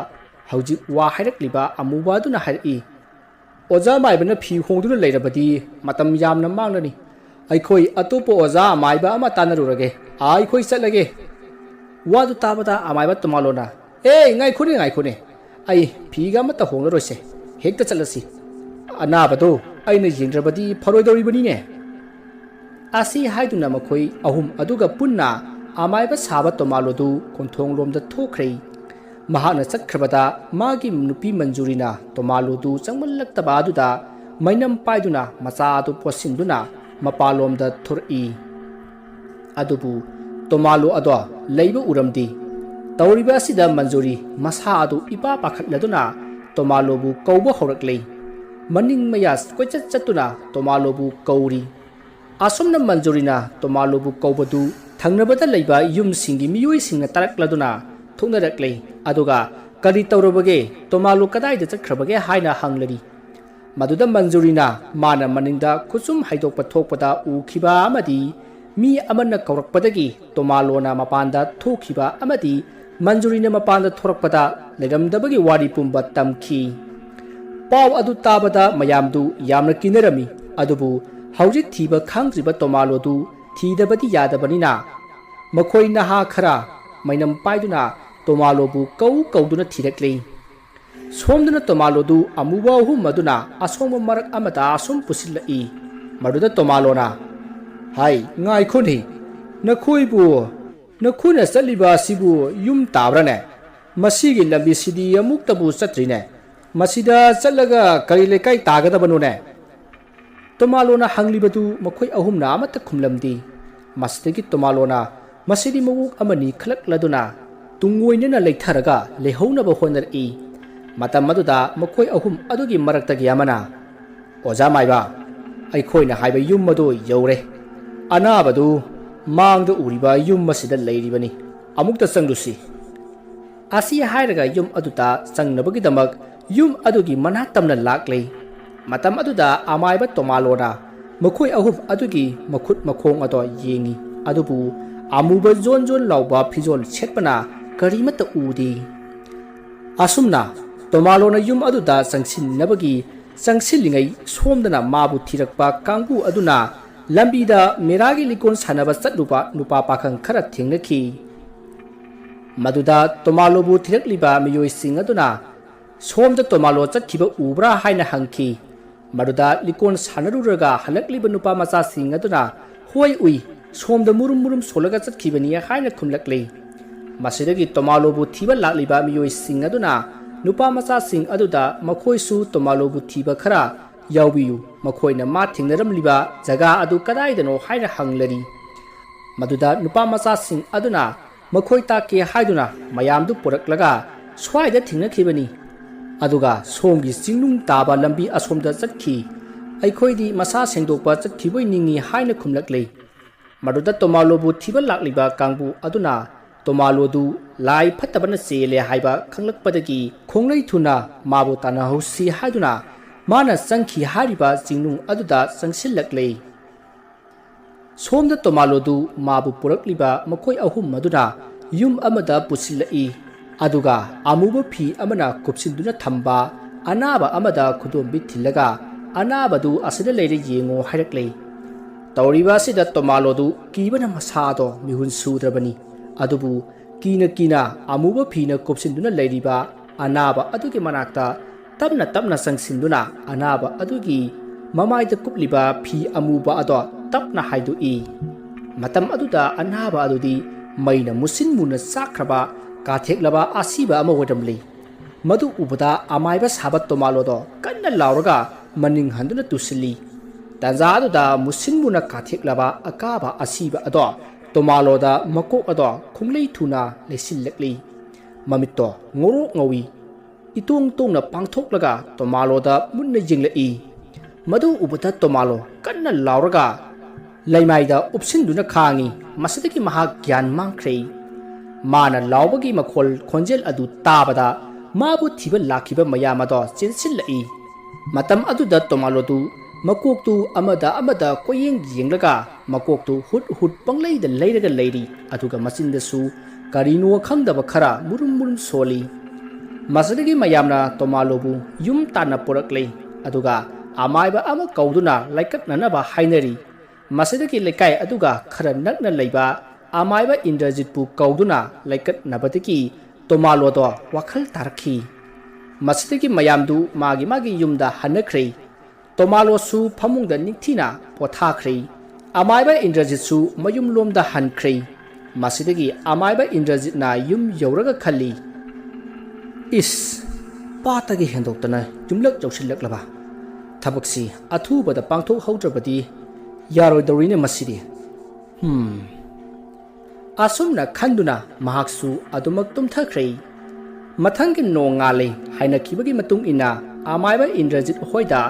ꯍꯧꯖꯤꯛ ꯋꯥ ꯍꯥꯏꯔꯛꯂꯤꯕ ꯑꯃꯨꯕ ꯑꯗꯨꯅ ꯍꯥꯏꯔꯛꯏ, "ꯑꯣꯖꯥ ꯃꯥꯏꯕꯅ ꯐꯤ ꯍꯣꯡꯗꯨꯅ ꯂꯩꯔꯕꯗꯤ ꯃꯇꯝ ꯌꯥꯝꯅ ꯃꯥꯡꯂꯅꯤ꯫ ꯑꯩꯈꯣꯏ ꯑꯇꯣꯞꯄ ꯑꯣꯖꯥ ꯑꯃꯥꯏꯕ ꯑꯃ ꯇꯥꯟꯅꯔꯨꯔꯒꯦ꯫ ꯑꯥ, ꯑꯩꯈꯣꯏ ꯆꯠꯂꯒꯦ"꯫ ꯋꯥꯗꯨ ꯇꯥꯕꯗ ꯑꯃꯥꯏꯕ ꯇꯣꯃꯥꯂꯣꯅ, "ꯑꯦ, ꯉꯥꯏꯈꯣꯅꯦ, ꯉꯥꯏꯈꯣꯅꯦ꯫ ꯑꯩ ꯐꯤꯒ ꯑꯃꯠꯇ ꯍꯣꯡꯂꯔꯣꯏꯁꯦ꯫ ꯍꯦꯛꯇ ꯆꯠꯂꯁꯤ꯫ ꯑꯅꯥꯕꯗꯣ ꯑꯩꯅ ꯌꯦꯡꯗ꯭ꯔꯕꯗꯤ ꯐꯔꯣꯏꯗꯧꯔꯤꯕꯅꯤꯅꯦ"꯫ ꯑꯁꯤ ꯍꯥꯏꯗꯨꯅ ꯃꯈꯣꯏ ꯑꯍꯨꯝ ꯑꯗꯨꯒ ꯄꯨꯟꯅ ꯑꯃꯥꯏꯕ ꯁꯥꯕ ꯇꯣꯃꯥꯂꯣꯗꯨ ꯀꯣꯟꯊꯣꯡꯂꯣꯝꯗ ꯊꯣꯛꯈ꯭ꯔꯦ꯫ ꯃꯍꯥꯛꯅ ꯆꯠꯈ꯭ꯔꯕꯗ ꯃꯥꯒꯤ ꯅꯨꯄꯤ ꯃꯟꯖꯨꯔꯤꯅ ꯇꯣꯃꯥꯂꯣꯗꯨ ꯆꯪꯃꯜꯂꯛꯇꯕ ꯑꯗꯨꯗ ꯃꯩꯅꯝ ꯄꯥꯏꯗꯨꯅ ꯃꯆꯥ ꯑꯗꯨ ꯄꯣꯠꯁꯤꯟꯗꯨꯅ ꯃꯄꯥꯟꯂꯣꯝꯗ ꯊꯣꯔꯛꯏ꯫ ꯑꯗꯨꯕꯨ ꯇꯣꯃꯥꯂꯣ ꯑꯗꯣ ꯂꯩꯕ ꯎꯔꯝꯗꯦ꯫ ꯇꯧꯔꯤꯕ ꯑꯁꯤꯗ ꯃꯟꯖꯨꯔꯤ ꯃꯁꯥ ꯑꯗꯨ ꯏꯄꯥ ꯄꯥꯈꯠꯂꯗꯨꯅ ꯇꯣꯃꯥꯂꯣꯕꯨ ꯀꯧꯕ ꯍꯧꯔꯛꯂꯦ꯫ ꯃꯅꯤꯡ ꯃꯌꯥ ꯀꯣꯏꯆꯠ ꯆꯠꯇꯨꯅ ꯇꯣꯃꯥꯂꯣꯕꯨ ꯀꯧꯔꯤ꯫ ꯑꯁꯨꯝꯅ ꯃꯟꯖꯨꯔꯤꯅ ꯇꯣꯃꯥꯂꯣꯕꯨ ꯀꯧꯕꯗꯨ ꯊꯪꯅꯕꯗ ꯂꯩꯕ ꯌꯨꯝꯁꯤꯡꯒꯤ ꯃꯤꯑꯣꯏꯁꯤꯡꯅ ꯇꯥꯔꯛꯂꯗꯨꯅ ꯊꯣꯛꯅꯔꯛꯂꯦ꯫ ꯑꯗꯨꯒ "ꯀꯔꯤ ꯇꯧꯔꯕꯒꯦ? ꯇꯣꯃꯥꯂꯣ ꯀꯗꯥꯏꯗ ꯆꯠꯈ꯭ꯔꯕꯒꯦ?" ꯍꯥꯏꯅ ꯍꯪꯂꯔꯤ꯫ ꯃꯗꯨꯗ ꯃꯟꯖꯨꯔꯤꯅ ꯃꯥꯅ ꯃꯅꯤꯡꯗ ꯈꯨꯆꯨꯝ ꯍꯩꯗꯣꯛꯄ ꯊꯣꯛꯄꯗ ꯎꯈꯤꯕ ꯑꯃꯗꯤ ꯃꯤ ꯑꯃꯅ ꯀꯧꯔꯛꯄꯗꯒꯤ ꯇꯣꯃꯥꯂꯣꯅ ꯃꯄꯥꯟꯗ ꯊꯣꯛꯈꯤꯕ ꯑꯃꯗꯤ ꯃꯟꯖꯨꯔꯤꯅ ꯃꯄꯥꯟꯗ ꯊꯣꯔꯛꯄꯗ ꯂꯩꯔꯝꯗꯕꯒꯤ ꯋꯥꯔꯤ ꯄꯨꯝꯕ ꯇꯝꯈꯤ꯫ ꯄꯥꯎ ꯑꯗꯨ ꯇꯥꯕꯗ ꯃꯌꯥꯝꯗꯨ ꯌꯥꯝꯅ ꯀꯤꯅꯔꯝꯃꯤ꯫ ꯑꯗꯨꯕꯨ ꯍꯧꯖꯤꯛ ꯊꯤꯕ ꯈꯪꯗ꯭ꯔꯤꯕ ꯇꯣꯃꯥꯂꯣꯗꯨ ꯊꯤꯗꯕꯗꯤ ꯌꯥꯗꯕꯅꯤꯅ ꯃꯈꯣꯏ ꯅꯍꯥ ꯈꯔ ꯃꯩꯅꯝ ꯄꯥꯏꯗꯨꯅ ꯇꯣꯃꯥꯂꯣꯕꯨ ꯀꯧ ꯀꯧꯗꯨꯅ ꯊꯤꯔꯛꯂꯤ꯫ ꯁꯣꯝꯗꯅ ꯇꯣꯃꯥꯂꯣꯗꯨ ꯑꯃꯨꯕ ꯑꯍꯨꯝ ꯑꯗꯨꯅ ꯑꯁꯣꯡꯕ ꯃꯔꯛ ꯑꯃꯗ ꯑꯁꯨꯝ ꯄꯨꯁꯤꯜꯂꯛꯏ꯫ ꯃꯗꯨꯗ ꯇꯣꯃꯥꯂꯣꯅ, "ꯍꯥꯏ, ꯉꯥꯏꯈꯣꯅꯦ, ꯅꯈꯣꯏꯕꯨ, ꯅꯈꯣꯏꯅ ꯆꯠꯂꯤꯕ ꯑꯁꯤꯕꯨ ꯌꯨꯝ ꯇꯥꯕ꯭ꯔꯥꯅꯦ? ꯃꯁꯤꯒꯤ ꯂꯝꯕꯤꯁꯤꯗꯤ ꯑꯃꯨꯛꯇꯕꯨ ꯆꯠꯇ꯭ꯔꯤꯅꯦ꯫ ꯃꯁꯤꯗ ꯆꯠꯂꯒ ꯀꯔꯤ ꯂꯩꯀꯥꯏ ꯇꯥꯒꯗꯕꯅꯣꯅꯦ?" ꯇꯣꯃꯥꯂꯣꯅ ꯍꯪꯂꯤꯕꯗꯨ ꯃꯈꯣꯏ ꯑꯍꯨꯝꯅ ꯑꯃꯠꯇ ꯈꯨꯝꯂꯝꯗꯦ꯫ ꯃꯁꯤꯗꯒꯤ ꯇꯣꯃꯥꯂꯣꯅ ꯃꯁꯤꯗꯤ ꯃꯑꯣꯡ ꯑꯃꯅꯤ ꯈꯜꯂꯛꯂꯗꯨꯅ ꯇꯨꯡꯑꯣꯏꯅꯅ ꯂꯩꯊꯔꯒ ꯂꯩꯍꯧꯅꯕ ꯍꯣꯠꯅꯔꯛꯏ꯫ ꯃꯇꯝ ꯑꯗꯨꯗ ꯃꯈꯣꯏ ꯑꯍꯨꯝ ꯑꯗꯨꯒꯤ ꯃꯔꯛꯇꯒꯤ ꯑꯃꯅ, "ꯑꯣꯖꯥ ꯃꯥꯏꯕ, ꯑꯩꯈꯣꯏꯅ ꯍꯥꯏꯕ ꯌꯨꯝ ꯑꯗꯨ ꯌꯧꯔꯦ꯫ ꯑꯅꯥꯕꯗꯨ ꯃꯥꯡꯗ ꯎꯔꯤꯕ ꯌꯨꯝ ꯑꯁꯤꯗ ꯂꯩꯔꯤꯕꯅꯤ꯫ ꯑꯃꯨꯛꯇ ꯆꯪꯂꯨꯁꯤ꯫" ꯑꯁꯤ ꯍꯥꯏꯔꯒ ꯌꯨꯝ ꯑꯗꯨꯗ ꯆꯪꯅꯕꯒꯤꯗꯃꯛ ꯌꯨꯝ ꯑꯗꯨꯒꯤ ꯃꯅꯥꯛ ꯇꯝꯅ ꯂꯥꯛꯂꯦ꯫ ꯃꯇꯝ ꯑꯗꯨꯗ ꯑꯃꯥꯏꯕ ꯇꯣꯃꯥꯂꯣꯅ ꯃꯈꯣꯏ ꯑꯍꯨꯝ ꯑꯗꯨꯒꯤ ꯃꯈꯨꯠ ꯃꯈꯣꯡ ꯑꯗꯣ ꯌꯦꯡꯉꯤ꯫ ꯑꯗꯨꯕꯨ ꯑꯃꯨꯕ ꯖꯣꯟ ꯖꯣꯟ ꯂꯥꯎꯕ ꯐꯤꯖꯣꯜ ꯁꯦꯠꯄꯅ ꯀꯔꯤꯃꯠꯇ ꯎꯗꯦ꯫ ꯑꯁꯨꯝꯅ ꯇꯣꯃꯥꯂꯣꯅ ꯌꯨꯝ ꯑꯗꯨꯗ ꯆꯪꯁꯤꯟꯅꯕꯒꯤ ꯆꯪꯁꯤꯜꯂꯤꯉꯩ ꯁꯣꯝꯗꯅ ꯃꯥꯕꯨ ꯊꯤꯔꯛꯄ ꯀꯥꯡꯕꯨ ꯑꯗꯨꯅ ꯂꯝꯕꯤꯗ ꯃꯦꯔꯥꯒꯤ ꯂꯤꯀꯣꯟ ꯁꯥꯟꯅꯕ ꯆꯠꯂꯨꯕ ꯅꯨꯄꯥ ꯄꯥꯈꯪ ꯈꯔ ꯊꯦꯡꯅꯈꯤ꯫ ꯃꯗꯨꯗ ꯇꯣꯃꯥꯂꯣꯕꯨ ꯊꯤꯔꯛꯂꯤꯕ ꯃꯤꯑꯣꯏꯁꯤꯡ ꯑꯗꯨꯅ ꯁꯣꯝꯗ ꯇꯣꯃꯥꯂꯣ ꯆꯠꯈꯤꯕ ꯎꯕ꯭ꯔꯥ ꯍꯥꯏꯅ ꯍꯪꯈꯤ꯫ ꯃꯗꯨꯗ ꯂꯤꯀꯣꯟ ꯁꯥꯟꯅꯔꯨꯔꯒ ꯍꯜꯂꯛꯂꯤꯕ ꯅꯨꯄꯥ ꯃꯆꯥꯁꯤꯡ ꯑꯗꯨꯅ, "ꯍꯣꯏ ꯎꯏ, ꯁꯣꯝꯗ ꯃꯨꯔꯨꯝ ꯃꯨꯔꯨꯝ ꯁꯣꯜꯂꯒ ꯆꯠꯈꯤꯕꯅꯤ" ꯍꯥꯏꯅ ꯈꯨꯝꯂꯛꯂꯤ꯫ ꯃꯁꯤꯗꯒꯤ ꯇꯣꯃꯥꯂꯣꯕꯨ ꯊꯤꯕ ꯂꯥꯛꯂꯤꯕ ꯃꯤꯑꯣꯏꯁꯤꯡ ꯑꯗꯨꯅ ꯅꯨꯄꯥ ꯃꯆꯥꯁꯤꯡ ꯑꯗꯨꯗ ꯃꯈꯣꯏꯁꯨ ꯇꯣꯃꯥꯂꯣꯕꯨ ꯊꯤꯕ ꯈꯔ ꯌꯥꯎꯕꯤꯌꯨ, ꯃꯈꯣꯏꯅ ꯃꯥ ꯊꯦꯡꯅꯔꯝꯂꯤꯕ ꯖꯒꯥ ꯑꯗꯨ ꯀꯗꯥꯏꯗꯅꯣ ꯍꯥꯏꯅ ꯍꯪꯂꯔꯤ꯫ ꯃꯗꯨꯗ ꯅꯨꯄꯥ ꯃꯆꯥꯁꯤꯡ ꯑꯗꯨꯅ ꯃꯈꯣꯏ ꯇꯥꯛꯀꯦ ꯍꯥꯏꯗꯨꯅ ꯃꯌꯥꯝꯗꯨ ꯄꯨꯔꯛꯂꯒ ꯁ꯭ꯋꯥꯏꯗ ꯊꯦꯡꯅꯈꯤꯕꯅꯤ꯫ ꯑꯗꯨꯒ ꯁꯣꯝꯒꯤ ꯆꯤꯡꯅꯨꯡ ꯇꯥꯕ ꯂꯝꯕꯤ ꯑꯁꯣꯝꯗ ꯆꯠꯈꯤ꯫ ꯑꯩꯈꯣꯏꯗꯤ ꯃꯁꯥ ꯁꯦꯡꯗꯣꯛꯄ ꯆꯠꯈꯤꯕꯣꯏ ꯅꯤꯡꯏ ꯍꯥꯏꯅ ꯈꯨꯝꯂꯛꯂꯦ꯫ ꯃꯗꯨꯗ ꯇꯣꯃꯥꯂꯣꯕꯨ ꯊꯤꯕ ꯂꯥꯛꯂꯤꯕ ꯀꯥꯡꯕꯨ ꯑꯗꯨꯅ ꯇꯣꯃꯥꯂꯣꯗꯨ ꯂꯥꯏ ꯐꯠꯇꯕꯅ ꯆꯦꯜꯂꯦ ꯍꯥꯏꯕ ꯈꯪꯂꯛꯄꯗꯒꯤ ꯈꯣꯡꯂꯩ ꯊꯨꯅ ꯃꯥꯕꯨ ꯇꯥꯟꯅꯍꯧꯁꯤ ꯍꯥꯏꯗꯨꯅ ꯃꯥꯅ ꯆꯪꯈꯤ ꯍꯥꯏꯔꯤꯕ ꯆꯤꯡꯅꯨꯡ ꯑꯗꯨꯗ ꯆꯪꯁꯤꯜꯂꯛꯂꯦ꯫ ꯁꯣꯝꯗ ꯇꯣꯃꯥꯂꯣꯗꯨ ꯃꯥꯕꯨ ꯄꯨꯔꯛꯂꯤꯕ ꯃꯈꯣꯏ ꯑꯍꯨꯝ ꯑꯗꯨꯅ ꯌꯨꯝ ꯑꯃꯗ ꯄꯨꯁꯤꯜꯂꯛꯏ꯫ ꯑꯗꯨꯒ ꯑꯃꯨꯕ ꯐꯤ ꯑꯃꯅ ꯀꯨꯞꯁꯤꯟꯗꯨꯅ ꯊꯝꯕ ꯑꯅꯥꯕ ꯑꯃꯗ ꯈꯨꯗꯣꯝꯕꯤ ꯊꯤꯜꯂꯒ, "ꯑꯅꯥꯕꯗꯨ ꯑꯁꯤꯗ ꯂꯩꯔꯦ, ꯌꯦꯡꯉꯣ" ꯍꯥꯏꯔꯛꯂꯦ꯫ ꯇꯧꯔꯤꯕ ꯑꯁꯤꯗ ꯇꯣꯃꯥꯂꯣꯗꯨ ꯀꯤꯕꯅ ꯃꯁꯥꯗꯣ ꯃꯤꯍꯨꯟ ꯁꯨꯗ꯭ꯔꯕꯅꯤ꯫ ꯑꯗꯨꯕꯨ ꯀꯤꯅ ꯀꯤꯅ ꯑꯃꯨꯕ ꯐꯤꯅ ꯀꯨꯞꯁꯤꯟꯗꯨꯅ ꯂꯩꯔꯤꯕ ꯑꯅꯥꯕ ꯑꯗꯨꯒꯤ ꯃꯅꯥꯛꯇ ꯇꯞꯅ ꯇꯞꯅ ꯆꯪꯁꯤꯟꯗꯨꯅ ꯑꯅꯥꯕ ꯑꯗꯨꯒꯤ ꯃꯃꯥꯏꯗ ꯀꯨꯞꯂꯤꯕ ꯐꯤ ꯑꯃꯨꯕ ꯑꯗꯣ ꯇꯞꯅ ꯍꯥꯏꯗꯣꯛꯏ꯫ ꯃꯇꯝ ꯑꯗꯨꯗ ꯑꯅꯥꯕ ꯑꯗꯨꯗꯤ ꯃꯩꯅ ꯃꯨꯁꯤꯟ ꯃꯨꯅ ꯆꯥꯛꯈ꯭ꯔꯕ, ꯀꯥꯊꯦꯛꯂꯕ ꯑꯁꯤꯕ ꯑꯃ ꯑꯣꯏꯔꯝꯂꯤ꯫ ꯃꯗꯨ ꯎꯕꯗ ꯑꯃꯥꯏꯕ ꯁꯥꯕ ꯇꯣꯃꯥꯂꯣꯗꯣ ꯀꯟꯅ ꯂꯥꯎꯔꯒ ꯃꯅꯤꯡ ꯍꯟꯗꯨꯅ ꯇꯨꯁꯤꯜꯂꯤ꯫ ꯇꯥꯟꯖꯥ ꯑꯗꯨꯗ ꯃꯨꯁꯤꯟ ꯃꯨꯅ ꯀꯥꯊꯦꯛꯂꯕ ꯑꯀꯥꯕ ꯑꯁꯤꯕ ꯑꯗꯣ ꯇꯣꯃꯥꯂꯣꯗ ꯃꯀꯣꯛ ꯑꯗꯣ ꯈꯣꯡꯂꯩ ꯊꯨꯅ ꯂꯩꯁꯤꯜꯂꯛꯂꯤ꯫ ꯃꯃꯤꯠꯇꯣ ꯉꯧꯔꯣꯛ ꯉꯧꯏ꯫ ꯏꯇꯣꯡ ꯇꯣꯡꯅ ꯄꯥꯡꯊꯣꯛꯂꯒ ꯇꯣꯃꯥꯂꯣꯗ ꯃꯨꯟꯅ ꯌꯦꯡꯂꯛꯏ꯫ ꯃꯗꯨ ꯎꯕꯗ ꯇꯣꯃꯥꯂꯣ ꯀꯟꯅ ꯂꯥꯎꯔꯒ ꯂꯩꯃꯥꯏꯗ ꯎꯞꯁꯤꯟꯗꯨꯅ ꯈꯥꯡꯏ꯫ ꯃꯁꯤꯗꯒꯤ ꯃꯍꯥꯛ ꯒ꯭ꯌꯥꯟ ꯃꯥꯡꯈ꯭ꯔꯦ꯫ ꯃꯥꯅ ꯂꯥꯎꯕꯒꯤ ꯃꯈꯣꯜ ꯈꯣꯟꯖꯦꯜ ꯑꯗꯨ ꯇꯥꯕꯗ ꯃꯥꯕꯨ ꯊꯤꯕ ꯂꯥꯛꯈꯤꯕ ꯃꯌꯥꯝ ꯑꯗꯣ ꯆꯦꯟꯁꯤꯜꯂꯛꯏ꯫ ꯃꯇꯝ ꯑꯗꯨꯗ ꯇꯣꯃꯥꯂꯣꯗꯨ ꯃꯀꯣꯛꯇꯨ ꯑꯃꯗ ꯑꯃꯗ ꯀꯣꯏꯌꯦꯡ ꯌꯦꯡꯂꯒ ꯃꯀꯣꯛꯇꯨ ꯍꯨꯠ ꯍꯨꯠ ꯄꯪꯂꯩꯗ ꯂꯩꯔꯒ ꯂꯩꯔꯤ꯫ ꯑꯗꯨꯒ ꯃꯆꯤꯟꯗꯁꯨ ꯀꯔꯤꯅꯣ ꯈꯪꯗꯕ ꯈꯔ ꯃꯨꯔꯨꯝ ꯃꯨꯔꯨꯝ ꯁꯣꯜꯂꯤ꯫ ꯃꯁꯤꯗꯒꯤ ꯃꯌꯥꯝꯅ ꯇꯣꯃꯥꯂꯣꯕꯨ ꯌꯨꯝ ꯇꯥꯟꯅ ꯄꯨꯔꯛꯂꯦ꯫ ꯑꯗꯨꯒ ꯑꯃꯥꯏꯕ ꯑꯃ ꯀꯧꯗꯨꯅ ꯂꯥꯏꯀꯠꯅꯅꯕ ꯍꯥꯏꯅꯔꯤ꯫ ꯃꯁꯤꯗꯒꯤ ꯂꯩꯀꯥꯏ ꯑꯗꯨꯒ ꯈꯔ ꯅꯛꯅ ꯂꯩꯕ ꯑꯃꯥꯏꯕ ꯏꯟꯗ꯭ꯔꯖꯤꯠꯄꯨ ꯀꯧꯗꯨꯅ ꯂꯥꯏꯀꯠꯅꯕꯗꯒꯤ ꯇꯣꯃꯥꯂꯣꯗꯣ ꯋꯥꯈꯜ ꯇꯥꯔꯛꯈꯤ꯫ ꯃꯁꯤꯗꯒꯤ ꯃꯌꯥꯝꯗꯨ ꯃꯥꯒꯤ ꯃꯥꯒꯤ ꯌꯨꯝꯗ ꯍꯟꯅꯈ꯭ꯔꯦ꯫ ꯇꯣꯃꯥꯂꯣꯁꯨ ꯐꯃꯨꯡꯗ ꯅꯤꯡꯊꯤꯅ ꯄꯣꯊꯥꯈ꯭ꯔꯦ꯫ ꯑꯃꯥꯏꯕ ꯏꯟꯗ꯭ꯔꯖꯤꯠꯁꯨ ꯃꯌꯨꯝꯂꯣꯝꯗ ꯍꯟꯈ꯭ꯔꯦ꯫ ꯃꯁꯤꯗꯒꯤ ꯑꯃꯥꯏꯕ ꯏꯟꯗ꯭ꯔꯖꯤꯠꯅ ꯌꯨꯝ ꯌꯧꯔꯒ ꯈꯜꯂꯤ, "ꯏꯁ, ꯄꯥꯠꯇꯒꯤ ꯍꯦꯟꯗꯣꯛꯇꯅ ꯌꯨꯝꯂꯛ ꯌꯧꯁꯤꯜꯂꯛꯂꯕ? ꯊꯕꯛꯁꯤ ꯑꯊꯨꯕꯗ ꯄꯥꯡꯊꯣꯛꯍꯧꯗ꯭ꯔꯕꯗꯤ ꯌꯥꯔꯣꯏꯗꯧꯔꯤꯅꯦ ꯃꯁꯤꯗꯤ꯫ ꯍꯝ꯫" ꯑꯁꯨꯝꯅ ꯈꯟꯗꯨꯅ ꯃꯍꯥꯛꯁꯨ ꯑꯗꯨꯃꯛ ꯇꯨꯝꯊꯈ꯭ꯔꯦ꯫ ꯃꯊꯪꯒꯤ ꯅꯣꯡꯉꯥꯜꯂꯦ꯫ ꯍꯥꯏꯅꯈꯤꯕꯒꯤ ꯃꯇꯨꯡ ꯏꯟꯅ ꯑꯃꯥꯏꯕ ꯏꯟꯗ꯭ꯔꯖꯤꯠ ꯍꯣꯏꯗ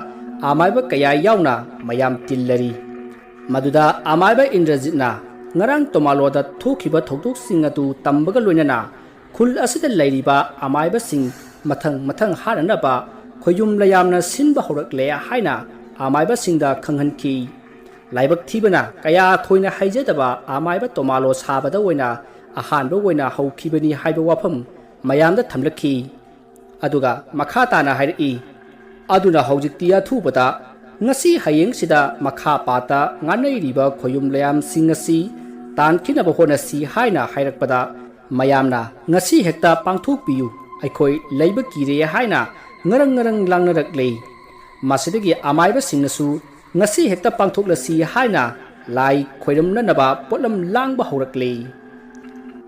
ꯑꯃꯥꯏꯕ ꯀꯌꯥ ꯌꯥꯎꯅ ꯃꯌꯥꯝ ꯇꯤꯜꯂꯔꯤ꯫ ꯃꯗꯨꯗ ꯑꯃꯥꯏꯕ ꯏꯟꯗ꯭ꯔꯖꯤꯠꯅ ꯉꯔꯥꯡ ꯇꯣꯃꯥꯂꯣꯗ ꯊꯣꯛꯈꯤꯕ ꯊꯧꯗꯣꯛꯁꯤꯡ ꯑꯗꯨ ꯇꯝꯕꯒ ꯂꯣꯏꯅꯅ ꯈꯨꯜ ꯑꯁꯤꯗ ꯂꯩꯔꯤꯕ ꯑꯃꯥꯏꯕꯁꯤꯡ ꯃꯊꯪ ꯃꯊꯪ ꯍꯥꯠꯅꯅꯕ ꯈꯣꯌꯨꯝ ꯂꯌꯥꯝꯅ ꯁꯤꯟꯕ ꯍꯧꯔꯛꯂꯦ ꯍꯥꯏꯅ ꯑꯃꯥꯏꯕꯁꯤꯡꯗ ꯈꯪꯍꯟꯈꯤ꯫ ꯂꯥꯏꯕꯛ ꯊꯤꯕꯅ ꯀꯌꯥ ꯊꯣꯏꯅ ꯍꯩꯖꯗꯕ ꯑꯃꯥꯏꯕ ꯇꯣꯃꯥꯂꯣ ꯁꯥꯕꯗ ꯑꯣꯏꯅ ꯑꯍꯥꯟꯕ ꯑꯣꯏꯅ ꯍꯧꯈꯤꯕꯅꯤ ꯍꯥꯏꯕ ꯋꯥꯐꯝ ꯃꯌꯥꯝꯗ ꯊꯝꯂꯛꯈꯤ꯫ ꯑꯗꯨꯒ ꯃꯈꯥ ꯇꯥꯅ ꯍꯥꯏꯔꯛꯏ, "ꯑꯗꯨꯅ ꯍꯧꯖꯤꯛꯇꯤ ꯑꯊꯨꯕꯗ ꯉꯁꯤ ꯍꯌꯦꯡꯁꯤꯗ ꯃꯈꯥ ꯄꯥꯠꯇ ꯉꯥꯅꯩꯔꯤꯕ ꯈꯣꯌꯨꯝ ꯂꯌꯥꯝꯁꯤꯡ ꯑꯁꯤ ꯇꯥꯟꯈꯤꯅꯕ ꯍꯣꯠꯅꯁꯤ" ꯍꯥꯏꯅ ꯍꯥꯏꯔꯛꯄꯗ, ꯃꯌꯥꯝꯅ "ꯉꯁꯤ ꯍꯦꯛꯇ ꯄꯥꯡꯊꯣꯛꯄꯤꯌꯨ, ꯑꯩꯈꯣꯏ ꯂꯩꯕ ꯀꯤꯔꯦ" ꯍꯥꯏꯅ ꯉꯔꯪ ꯉꯔꯪ ꯂꯥꯡꯅꯔꯛꯂꯦ꯫ ꯃꯁꯤꯗꯒꯤ ꯑꯃꯥꯏꯕꯁꯤꯡꯅꯁꯨ "ꯉꯁꯤ ꯍꯦꯛꯇ ꯄꯥꯡꯊꯣꯛꯂꯁꯤ" ꯍꯥꯏꯅ ꯂꯥꯏ ꯈꯣꯏꯔꯝꯅꯅꯕ ꯄꯣꯠꯂꯝ ꯂꯥꯡꯕ ꯍꯧꯔꯛꯂꯦ꯫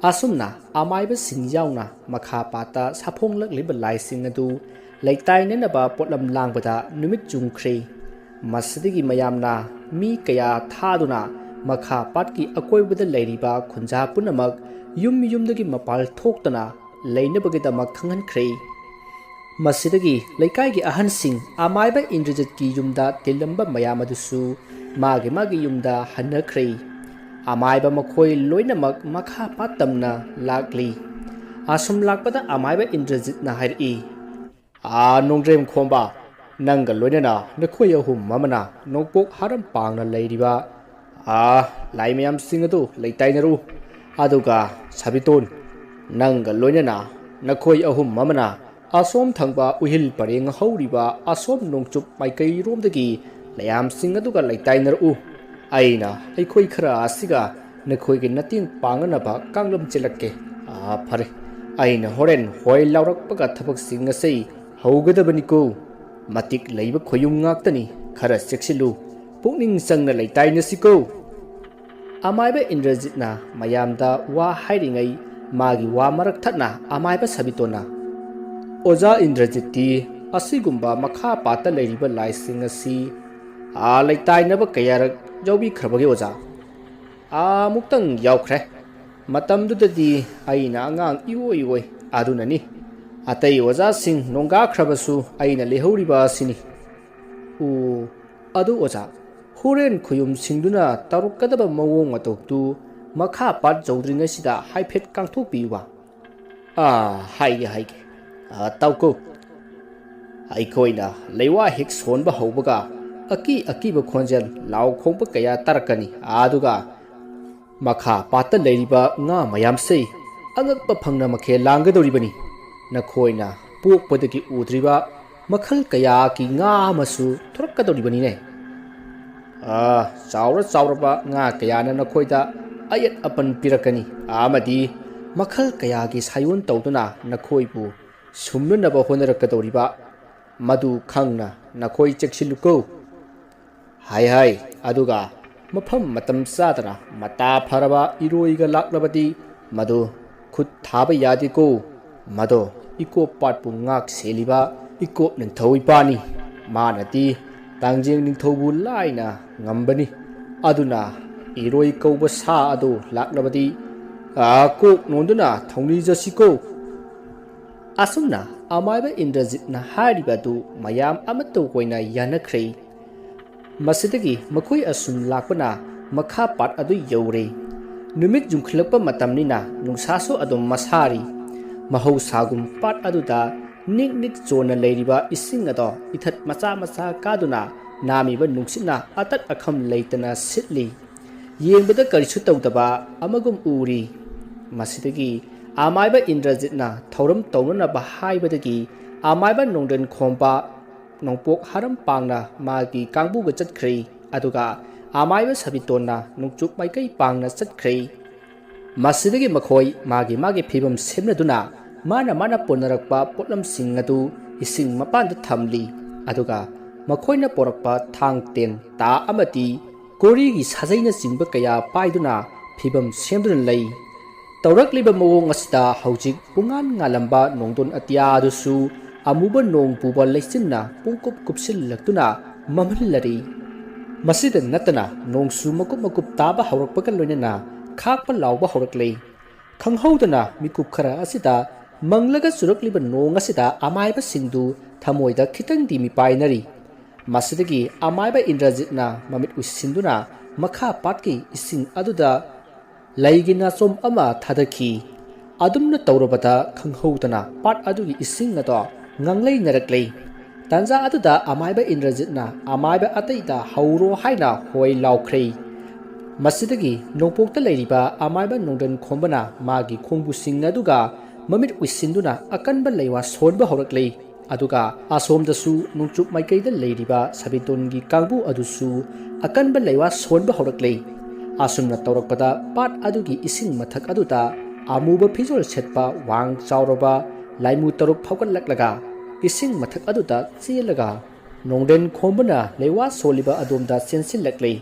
ꯑꯁꯨꯝꯅ ꯑꯃꯥꯏꯕꯁꯤꯡ ꯌꯥꯎꯅ ꯃꯈꯥ ꯄꯥꯠꯇ ꯁꯥꯐꯣꯡꯂꯛꯂꯤꯕ ꯂꯥꯏꯁꯤꯡ ꯑꯗꯨ ꯂꯩꯇꯥꯏꯅꯅꯕ ꯄꯣꯠꯂꯝ ꯂꯥꯡꯕꯗ ꯅꯨꯃꯤꯠ ꯆꯨꯝꯈ꯭ꯔꯦ꯫ ꯃꯁꯤꯗꯒꯤ ꯃꯌꯥꯝꯅ ꯃꯤ ꯀꯌꯥ ꯊꯥꯗꯨꯅ ꯃꯈꯥ ꯄꯥꯠꯀꯤ ꯑꯀꯣꯏꯕꯗ ꯂꯩꯔꯤꯕ ꯈꯨꯟꯖꯥ ꯄꯨꯝꯅꯃꯛ ꯌꯨꯝ ꯌꯨꯝꯗꯒꯤ ꯃꯄꯥꯜ ꯊꯣꯛꯇꯅ ꯂꯩꯅꯕꯒꯤꯗꯃꯛ ꯈꯪꯍꯟꯈ꯭ꯔꯦ꯫ ꯃꯁꯤꯗꯒꯤ ꯂꯩꯀꯥꯏꯒꯤ ꯑꯍꯟꯁꯤꯡ ꯑꯃꯥꯏꯕ ꯏꯟꯗ꯭ꯔꯖꯤꯠꯀꯤ ꯌꯨꯝꯗ ꯇꯤꯜꯂꯝꯕ ꯃꯌꯥꯝ ꯑꯗꯨꯁꯨ ꯃꯥꯒꯤ ꯃꯥꯒꯤ ꯌꯨꯝꯗ ꯍꯟꯅꯈ꯭ꯔꯦ꯫ ꯑꯃꯥꯏꯕ ꯃꯈꯣꯏ ꯂꯣꯏꯅꯃꯛ ꯃꯈꯥ ꯄꯥꯠꯇꯝꯅ ꯂꯥꯛꯂꯤ꯫ ꯑꯁꯨꯝ ꯂꯥꯛꯄꯗ ꯑꯃꯥꯏꯕ ꯏꯟꯗ꯭ꯔꯖꯤꯠꯅ ꯍꯥꯏꯔꯛꯏ, "ꯑꯥ, ꯅꯣꯡꯗ꯭ꯔꯦꯝ ꯈꯣꯝꯕ, ꯅꯪꯒ ꯂꯣꯏꯅꯅ ꯅꯈꯣꯏ ꯑꯍꯨꯝ ꯑꯃꯅ ꯅꯣꯡꯄꯣꯛ ꯍꯥꯔꯝ ꯄꯥꯡꯅ ꯂꯩꯔꯤꯕ, ꯑꯥ, ꯂꯥꯏ ꯃꯌꯥꯝꯁꯤꯡ ꯑꯗꯨ ꯂꯩꯇꯥꯏꯅꯔꯨ꯫ ꯑꯗꯨꯒ ꯁꯥꯕꯤꯇꯣꯟ, ꯅꯪꯒ ꯂꯣꯏꯅꯅ ꯅꯈꯣꯏ ꯑꯍꯨꯝ ꯑꯃꯅ ꯑꯁꯣꯝ ꯊꯪꯕ ꯎꯍꯤꯜ ꯄꯔꯦꯡ ꯍꯧꯔꯤꯕ ꯑꯁꯣꯝ ꯅꯣꯡꯆꯨꯞ ꯃꯥꯏꯀꯩꯔꯣꯝꯗꯒꯤ ꯂꯌꯥꯝꯁꯤꯡ ꯑꯗꯨꯒ ꯂꯩꯇꯥꯏꯅꯔꯛꯎ꯫ ꯑꯩꯅ ꯑꯩꯈꯣꯏ ꯈꯔ ꯑꯁꯤꯒ ꯅꯈꯣꯏꯒꯤ ꯃꯇꯦꯡ ꯄꯥꯡꯅꯅꯕ ꯀꯥꯡꯂꯝ ꯆꯦꯜꯂꯛꯀꯦ꯫ ꯑꯥ, ꯐꯔꯦ꯫ ꯑꯩꯅ ꯍꯣꯔꯦꯟ ꯍꯣꯏ ꯂꯥꯎꯔꯛꯄꯒ ꯊꯕꯛꯁꯤꯡ ꯑꯁꯤ ꯍꯧꯒꯗꯕꯅꯤꯀꯣ꯫ ꯃꯇꯤꯛ ꯂꯩꯕ ꯈꯣꯌꯨꯝ ꯉꯥꯛꯇꯅꯤ꯫ ꯈꯔ ꯆꯦꯛꯁꯤꯜꯂꯨ꯫ ꯄꯨꯛꯅꯤꯡ ꯆꯪꯅ ꯂꯩꯇꯥꯏꯅꯁꯤꯀꯣ꯫" ꯑꯃꯥꯏꯕ ꯏꯟꯗ꯭ꯔꯖꯤꯠꯅ ꯃꯌꯥꯝꯗ ꯋꯥ ꯍꯥꯏꯔꯤꯉꯩ, ꯃꯥꯒꯤ ꯋꯥ ꯃꯔꯛ ꯊꯠꯅ ꯑꯃꯥꯏꯕ ꯁꯥꯕꯤꯇꯣꯟꯅ, "ꯑꯣꯖꯥ ꯏꯟꯗ꯭ꯔꯖꯤꯠꯇꯤ ꯑꯁꯤꯒꯨꯝꯕ ꯃꯈꯥ ꯄꯥꯠꯇ ꯂꯩꯔꯤꯕ ꯂꯥꯏꯁꯤꯡ ꯑꯁꯤ, ꯑꯥ, ꯂꯩꯇꯥꯏꯅꯕ ꯀꯌꯥꯔꯛ ꯌꯥꯎꯕꯤꯈ꯭ꯔꯕꯒꯦ ꯑꯣꯖꯥ?" "ꯑꯥ, ꯑꯃꯨꯛꯇꯪ ꯌꯥꯎꯈ꯭ꯔꯦ꯫ ꯃꯇꯝꯗꯨꯗꯗꯤ ꯑꯩꯅ ꯑꯉꯥꯡ ꯏꯑꯣꯏ ꯑꯣꯏ꯫ ꯑꯗꯨꯅꯅꯤ꯫ ꯑꯇꯩ ꯑꯣꯖꯥꯁꯤꯡ ꯅꯣꯡꯒꯥꯈ꯭ꯔꯕꯁꯨ ꯑꯩꯅ ꯂꯩꯍꯧꯔꯤꯕ ꯑꯁꯤꯅꯤ꯫" "ꯑꯣ, ꯑꯗꯨ ꯑꯣꯖꯥ, ꯍꯣꯔꯦꯟ ꯈꯨꯌꯨꯝꯁꯤꯡꯗꯨꯅ ꯇꯧꯔꯛꯀꯗꯕ ꯃꯑꯣꯡ ꯃꯇꯧꯗꯨ ꯃꯈꯥ ꯄꯥꯠ ꯌꯧꯗ꯭ꯔꯤꯉꯩꯁꯤꯗ ꯍꯥꯏꯐꯦꯠ ꯀꯥꯡꯊꯣꯛꯄꯤꯌꯨꯕ꯫" "ꯑꯥ, ꯍꯥꯏꯒꯦ, ꯍꯥꯏꯒꯦ꯫ ꯑꯥ, ꯇꯥꯎꯀꯣ꯫ ꯑꯩꯈꯣꯏꯅ ꯂꯩꯋꯥ ꯍꯦꯛ ꯁꯣꯟꯕ ꯍꯧꯕꯒ ꯑꯀꯤ ꯑꯀꯤꯕ ꯈꯣꯟꯖꯦꯜ, ꯂꯥꯎ ꯈꯣꯡꯕ ꯀꯌꯥ ꯇꯥꯔꯛꯀꯅꯤ꯫ ꯑꯗꯨꯒ ꯃꯈꯥ ꯄꯥꯠꯇ ꯂꯩꯔꯤꯕ ꯉꯥ ꯃꯌꯥꯝꯁꯦ ꯑꯉꯛꯄ ꯐꯪꯅ ꯃꯈꯦꯜ ꯂꯥꯡꯒꯗꯧꯔꯤꯕꯅꯤ꯫ ꯅꯈꯣꯏꯅ ꯄꯣꯛꯄꯗꯒꯤ ꯎꯗ꯭ꯔꯤꯕ ꯃꯈꯜ ꯀꯌꯥꯒꯤ ꯉꯥ ꯑꯃꯁꯨ ꯊꯣꯔꯛꯀꯗꯧꯔꯤꯕꯅꯤꯅꯦ꯫ ꯑꯥ, ꯆꯥꯎꯔ ꯆꯥꯎꯔꯕ ꯉꯥ ꯀꯌꯥꯅ ꯅꯈꯣꯏꯗ ꯑꯌꯦꯠ ꯑꯄꯟ ꯄꯤꯔꯛꯀꯅꯤ ꯑꯃꯗꯤ ꯃꯈꯜ ꯀꯌꯥꯒꯤ ꯁꯥꯏꯑꯣꯟ ꯇꯧꯗꯨꯅ ꯅꯈꯣꯏꯕꯨ ꯁꯨꯝꯅꯅꯕ ꯍꯣꯠꯅꯔꯛꯀꯗꯧꯔꯤꯕ, ꯃꯗꯨ ꯈꯪꯅ ꯅꯈꯣꯏ ꯆꯦꯛꯁꯤꯜꯂꯨꯀꯣ꯫ ꯍꯥꯏ ꯍꯥꯏ꯫ ꯑꯗꯨꯒ ꯃꯐꯝ ꯃꯇꯝ ꯆꯥꯗꯅ ꯃꯇꯥ ꯐꯔꯕ ꯏꯔꯣꯏꯒ ꯂꯥꯛꯂꯕꯗꯤ ꯃꯗꯨ ꯈꯨꯠ ꯊꯥꯕ ꯌꯥꯗꯦꯀꯣ꯫ ꯃꯗꯣ ꯏꯀꯣꯞ ꯄꯥꯠꯄꯨ ꯉꯥꯛ ꯁꯦꯜꯂꯤꯕ ꯏꯀꯣꯞ ꯅꯤꯡꯊꯧ ꯏꯄꯥꯅꯤ꯫ ꯃꯥꯅꯗꯤ ꯇꯥꯡꯖꯦꯡ ꯅꯤꯡꯊꯧꯕꯨ ꯂꯥꯏꯅ ꯉꯝꯕꯅꯤ꯫ ꯑꯗꯨꯅ ꯏꯔꯣꯏ ꯀꯧꯕ ꯁꯥ ꯑꯗꯨ ꯂꯥꯛꯂꯕꯗꯤ, ꯑꯥ, ꯀꯣꯛ ꯅꯣꯟꯗꯨꯅ ꯊꯧꯅꯤꯖꯁꯤꯀꯣ꯫ ꯑꯁꯨꯝꯅ ꯑꯃꯥꯏꯕ ꯏꯟꯗ꯭ꯔꯖꯤꯠꯅ ꯍꯥꯏꯔꯤꯕ ꯑꯗꯨ ꯃꯌꯥꯝ ꯑꯃꯠꯇ ꯑꯣꯏꯅ ꯌꯥꯅꯈ꯭ꯔꯦ꯫ ꯃꯁꯤꯗꯒꯤ ꯃꯈꯣꯏ ꯑꯁꯨꯝ ꯂꯥꯛꯄꯅ ꯃꯈꯥ ꯄꯥꯠ ꯑꯗꯨ ꯌꯧꯔꯦ꯫ ꯅꯨꯃꯤꯠ ꯌꯨꯡꯈꯠꯂꯛꯄ ꯃꯇꯝꯅꯤꯅ ꯅꯨꯡꯁꯥꯁꯨ ꯑꯗꯨꯝ ꯃꯁꯥꯔꯤ꯫ ꯃꯍꯧꯁꯥꯒꯨꯝ ꯄꯥꯠ ꯑꯗꯨꯗ ꯅꯤꯛ ꯅꯤꯛ ꯆꯣꯟꯅ ꯂꯩꯔꯤꯕ ꯏꯁꯤꯡ ꯑꯗꯣ ꯏꯊꯠ ꯃꯆꯥ ꯃꯆꯥ ꯀꯥꯗꯨꯅ ꯅꯥꯝꯃꯤꯕ ꯅꯨꯡꯁꯤꯠꯅ ꯑꯇꯠ ꯑꯈꯝ ꯂꯩꯇꯅ ꯁꯤꯠꯂꯤ꯫ ꯌꯦꯡꯕꯗ ꯀꯔꯤꯁꯨ ꯇꯧꯗꯕ ꯑꯃꯒꯨꯝ ꯎꯔꯤ꯫ ꯃꯁꯤꯗꯒꯤ ꯑꯃꯥꯏꯕ ꯏꯟꯗ꯭ꯔꯖꯤꯠꯅ ꯊꯧꯔꯝ ꯇꯧꯅꯅꯕ ꯍꯥꯏꯕꯗꯒꯤ ꯑꯃꯥꯏꯕ ꯅꯣꯡꯗ꯭ꯔꯦꯟ ꯈꯣꯝꯕ ꯅꯣꯡꯄꯣꯛ ꯍꯔꯝ ꯄꯥꯡꯅ ꯃꯥꯒꯤ ꯀꯥꯡꯕꯨꯒ ꯆꯠꯈ꯭ꯔꯦ꯫ ꯑꯗꯨꯒ ꯑꯃꯥꯏꯕ ꯁꯕꯤꯇꯣꯟꯅ ꯅꯣꯡꯆꯨꯞ ꯃꯥꯏꯀꯩ ꯄꯥꯡꯅ ꯆꯠꯈ꯭ꯔꯦ꯫ ꯃꯁꯤꯗꯒꯤ ꯃꯈꯣꯏ ꯃꯥꯒꯤ ꯃꯥꯒꯤ ꯐꯤꯕꯝ ꯁꯦꯝꯅꯗꯨꯅ ꯃꯥꯅ ꯃꯥꯅ ꯄꯨꯅꯔꯛꯄ ꯄꯣꯠꯂꯝꯁꯤꯡ ꯑꯗꯨ ꯏꯁꯤꯡ ꯃꯄꯥꯟꯗ ꯊꯝꯂꯤ꯫ ꯑꯗꯨꯒ ꯃꯈꯣꯏꯅ ꯄꯨꯔꯛꯄ ꯊꯥꯡ, ꯇꯦꯟ, ꯇꯥ ꯑꯃꯗꯤ ꯀꯣꯔꯤꯒꯤ ꯁꯥꯖꯩꯅꯆꯤꯡꯕ ꯀꯌꯥ ꯄꯥꯏꯗꯨꯅ ꯐꯤꯕꯝ ꯁꯦꯝꯗꯨꯅ ꯂꯩ꯫ ꯇꯧꯔꯛꯂꯤꯕ ꯃꯑꯣꯡ ꯑꯁꯤꯗ ꯍꯧꯖꯤꯛ ꯄꯨꯡꯉꯥꯟ ꯉꯥꯜꯂꯝꯕ ꯅꯣꯡꯗꯣꯟ ꯑꯇꯤꯌꯥꯗꯨꯁꯨ ꯑꯃꯨꯕ ꯅꯣꯡ ꯄꯨꯕ ꯂꯩꯆꯤꯟꯅ ꯄꯨꯡꯀꯨꯞ ꯀꯨꯞꯁꯤꯜꯂꯛꯇꯨꯅ ꯃꯝꯍꯜꯂꯔꯤ꯫ ꯃꯁꯤꯗ ꯅꯠꯇꯅ ꯅꯣꯡꯁꯨ ꯃꯀꯨꯞ ꯃꯀꯨꯞ ꯇꯥꯕ ꯍꯧꯔꯛꯄꯒ ꯂꯣꯏꯅꯅ ꯈꯥꯛꯄ ꯂꯥꯎꯕ ꯍꯧꯔꯛꯂꯦ꯫ ꯈꯪꯍꯧꯗꯅ ꯃꯤꯀꯨꯞ ꯈꯔ ꯑꯁꯤꯗ ꯃꯪꯂꯒ ꯆꯨꯔꯛꯂꯤꯕ ꯅꯣꯡ ꯑꯁꯤꯗ ꯑꯃꯥꯏꯕꯁꯤꯡꯗꯨ ꯊꯃꯣꯏꯗ ꯈꯤꯇꯪꯗꯤ ꯃꯤꯄꯥꯏꯅꯔꯤ꯫ ꯃꯁꯤꯗꯒꯤ ꯑꯃꯥꯏꯕ ꯏꯟꯗ꯭ꯔꯖꯤꯠꯅ ꯃꯃꯤꯠ ꯎꯏꯁꯤꯟꯗꯨꯅ ꯃꯈꯥ ꯄꯥꯠꯀꯤ ꯏꯁꯤꯡ ꯑꯗꯨꯗ ꯂꯩꯒꯤ ꯅꯥꯆꯣꯝ ꯑꯃ ꯊꯥꯗꯈꯤ꯫ ꯑꯗꯨꯝꯅ ꯇꯧꯔꯕꯗ ꯈꯪꯍꯧꯗꯅ ꯄꯥꯠ ꯑꯗꯨꯒꯤ ꯏꯁꯤꯡ ꯑꯗꯣ ꯉꯥꯡꯂꯩꯅꯔꯛꯂꯦ꯫ ꯇꯥꯟꯖꯥ ꯑꯗꯨꯗ ꯑꯃꯥꯏꯕ ꯏꯟꯗ꯭ꯔꯖꯤꯠꯅ ꯑꯃꯥꯏꯕ ꯑꯇꯩꯗ "ꯍꯧꯔꯣ" ꯍꯥꯏꯅ ꯍꯣꯏ ꯂꯥꯎꯈ꯭ꯔꯦ꯫ ꯃꯁꯤꯗꯒꯤ ꯅꯣꯡꯄꯣꯛꯇ ꯂꯩꯔꯤꯕ ꯑꯃꯥꯏꯕ ꯅꯣꯡꯗ꯭ꯔꯦꯟ ꯈꯣꯝꯕꯅ ꯃꯥꯒꯤ ꯈꯣꯡꯕꯨꯁꯤꯡ ꯑꯗꯨꯒ ꯃꯃꯤꯠ ꯎꯏꯁꯤꯟꯗꯨꯅ ꯑꯀꯟꯕ ꯂꯩꯋꯥ ꯁꯣꯟꯕ ꯍꯧꯔꯛꯂꯦ꯫ ꯑꯗꯨꯒ ꯑꯁꯣꯝꯗꯁꯨ ꯅꯣꯡꯆꯨꯞ ꯃꯥꯏꯀꯩꯗ ꯂꯩꯔꯤꯕ ꯁꯕꯤꯇꯣꯟꯒꯤ ꯀꯥꯡꯕꯨ ꯑꯗꯨꯁꯨ ꯑꯀꯟꯕ ꯂꯩꯋꯥ ꯁꯣꯟꯕ ꯍꯧꯔꯛꯂꯦ꯫ ꯑꯁꯨꯝꯅ ꯇꯧꯔꯛꯄꯗ ꯄꯥꯠ ꯑꯗꯨꯒꯤ ꯏꯁꯤꯡ ꯃꯊꯛ ꯑꯗꯨꯗ ꯑꯃꯨꯕ ꯐꯤꯖꯣꯜ ꯁꯦꯠꯄ ꯋꯥꯡ ꯆꯥꯎꯔꯕ ꯂꯥꯏꯃꯨ ꯇꯔꯨꯛ ꯐꯥꯎꯒꯠꯂꯛꯂꯒ ꯏꯁꯤꯡ ꯃꯊꯛ ꯑꯗꯨꯗ ꯆꯦꯜꯂꯒ ꯅꯣꯡꯗ꯭ꯔꯦꯟ ꯈꯣꯝꯕꯅ ꯂꯩꯋꯥ ꯁꯣꯜꯂꯤꯕ ꯑꯗꯣꯝꯗ ꯆꯦꯟꯁꯤꯜꯂꯛꯂꯦ꯫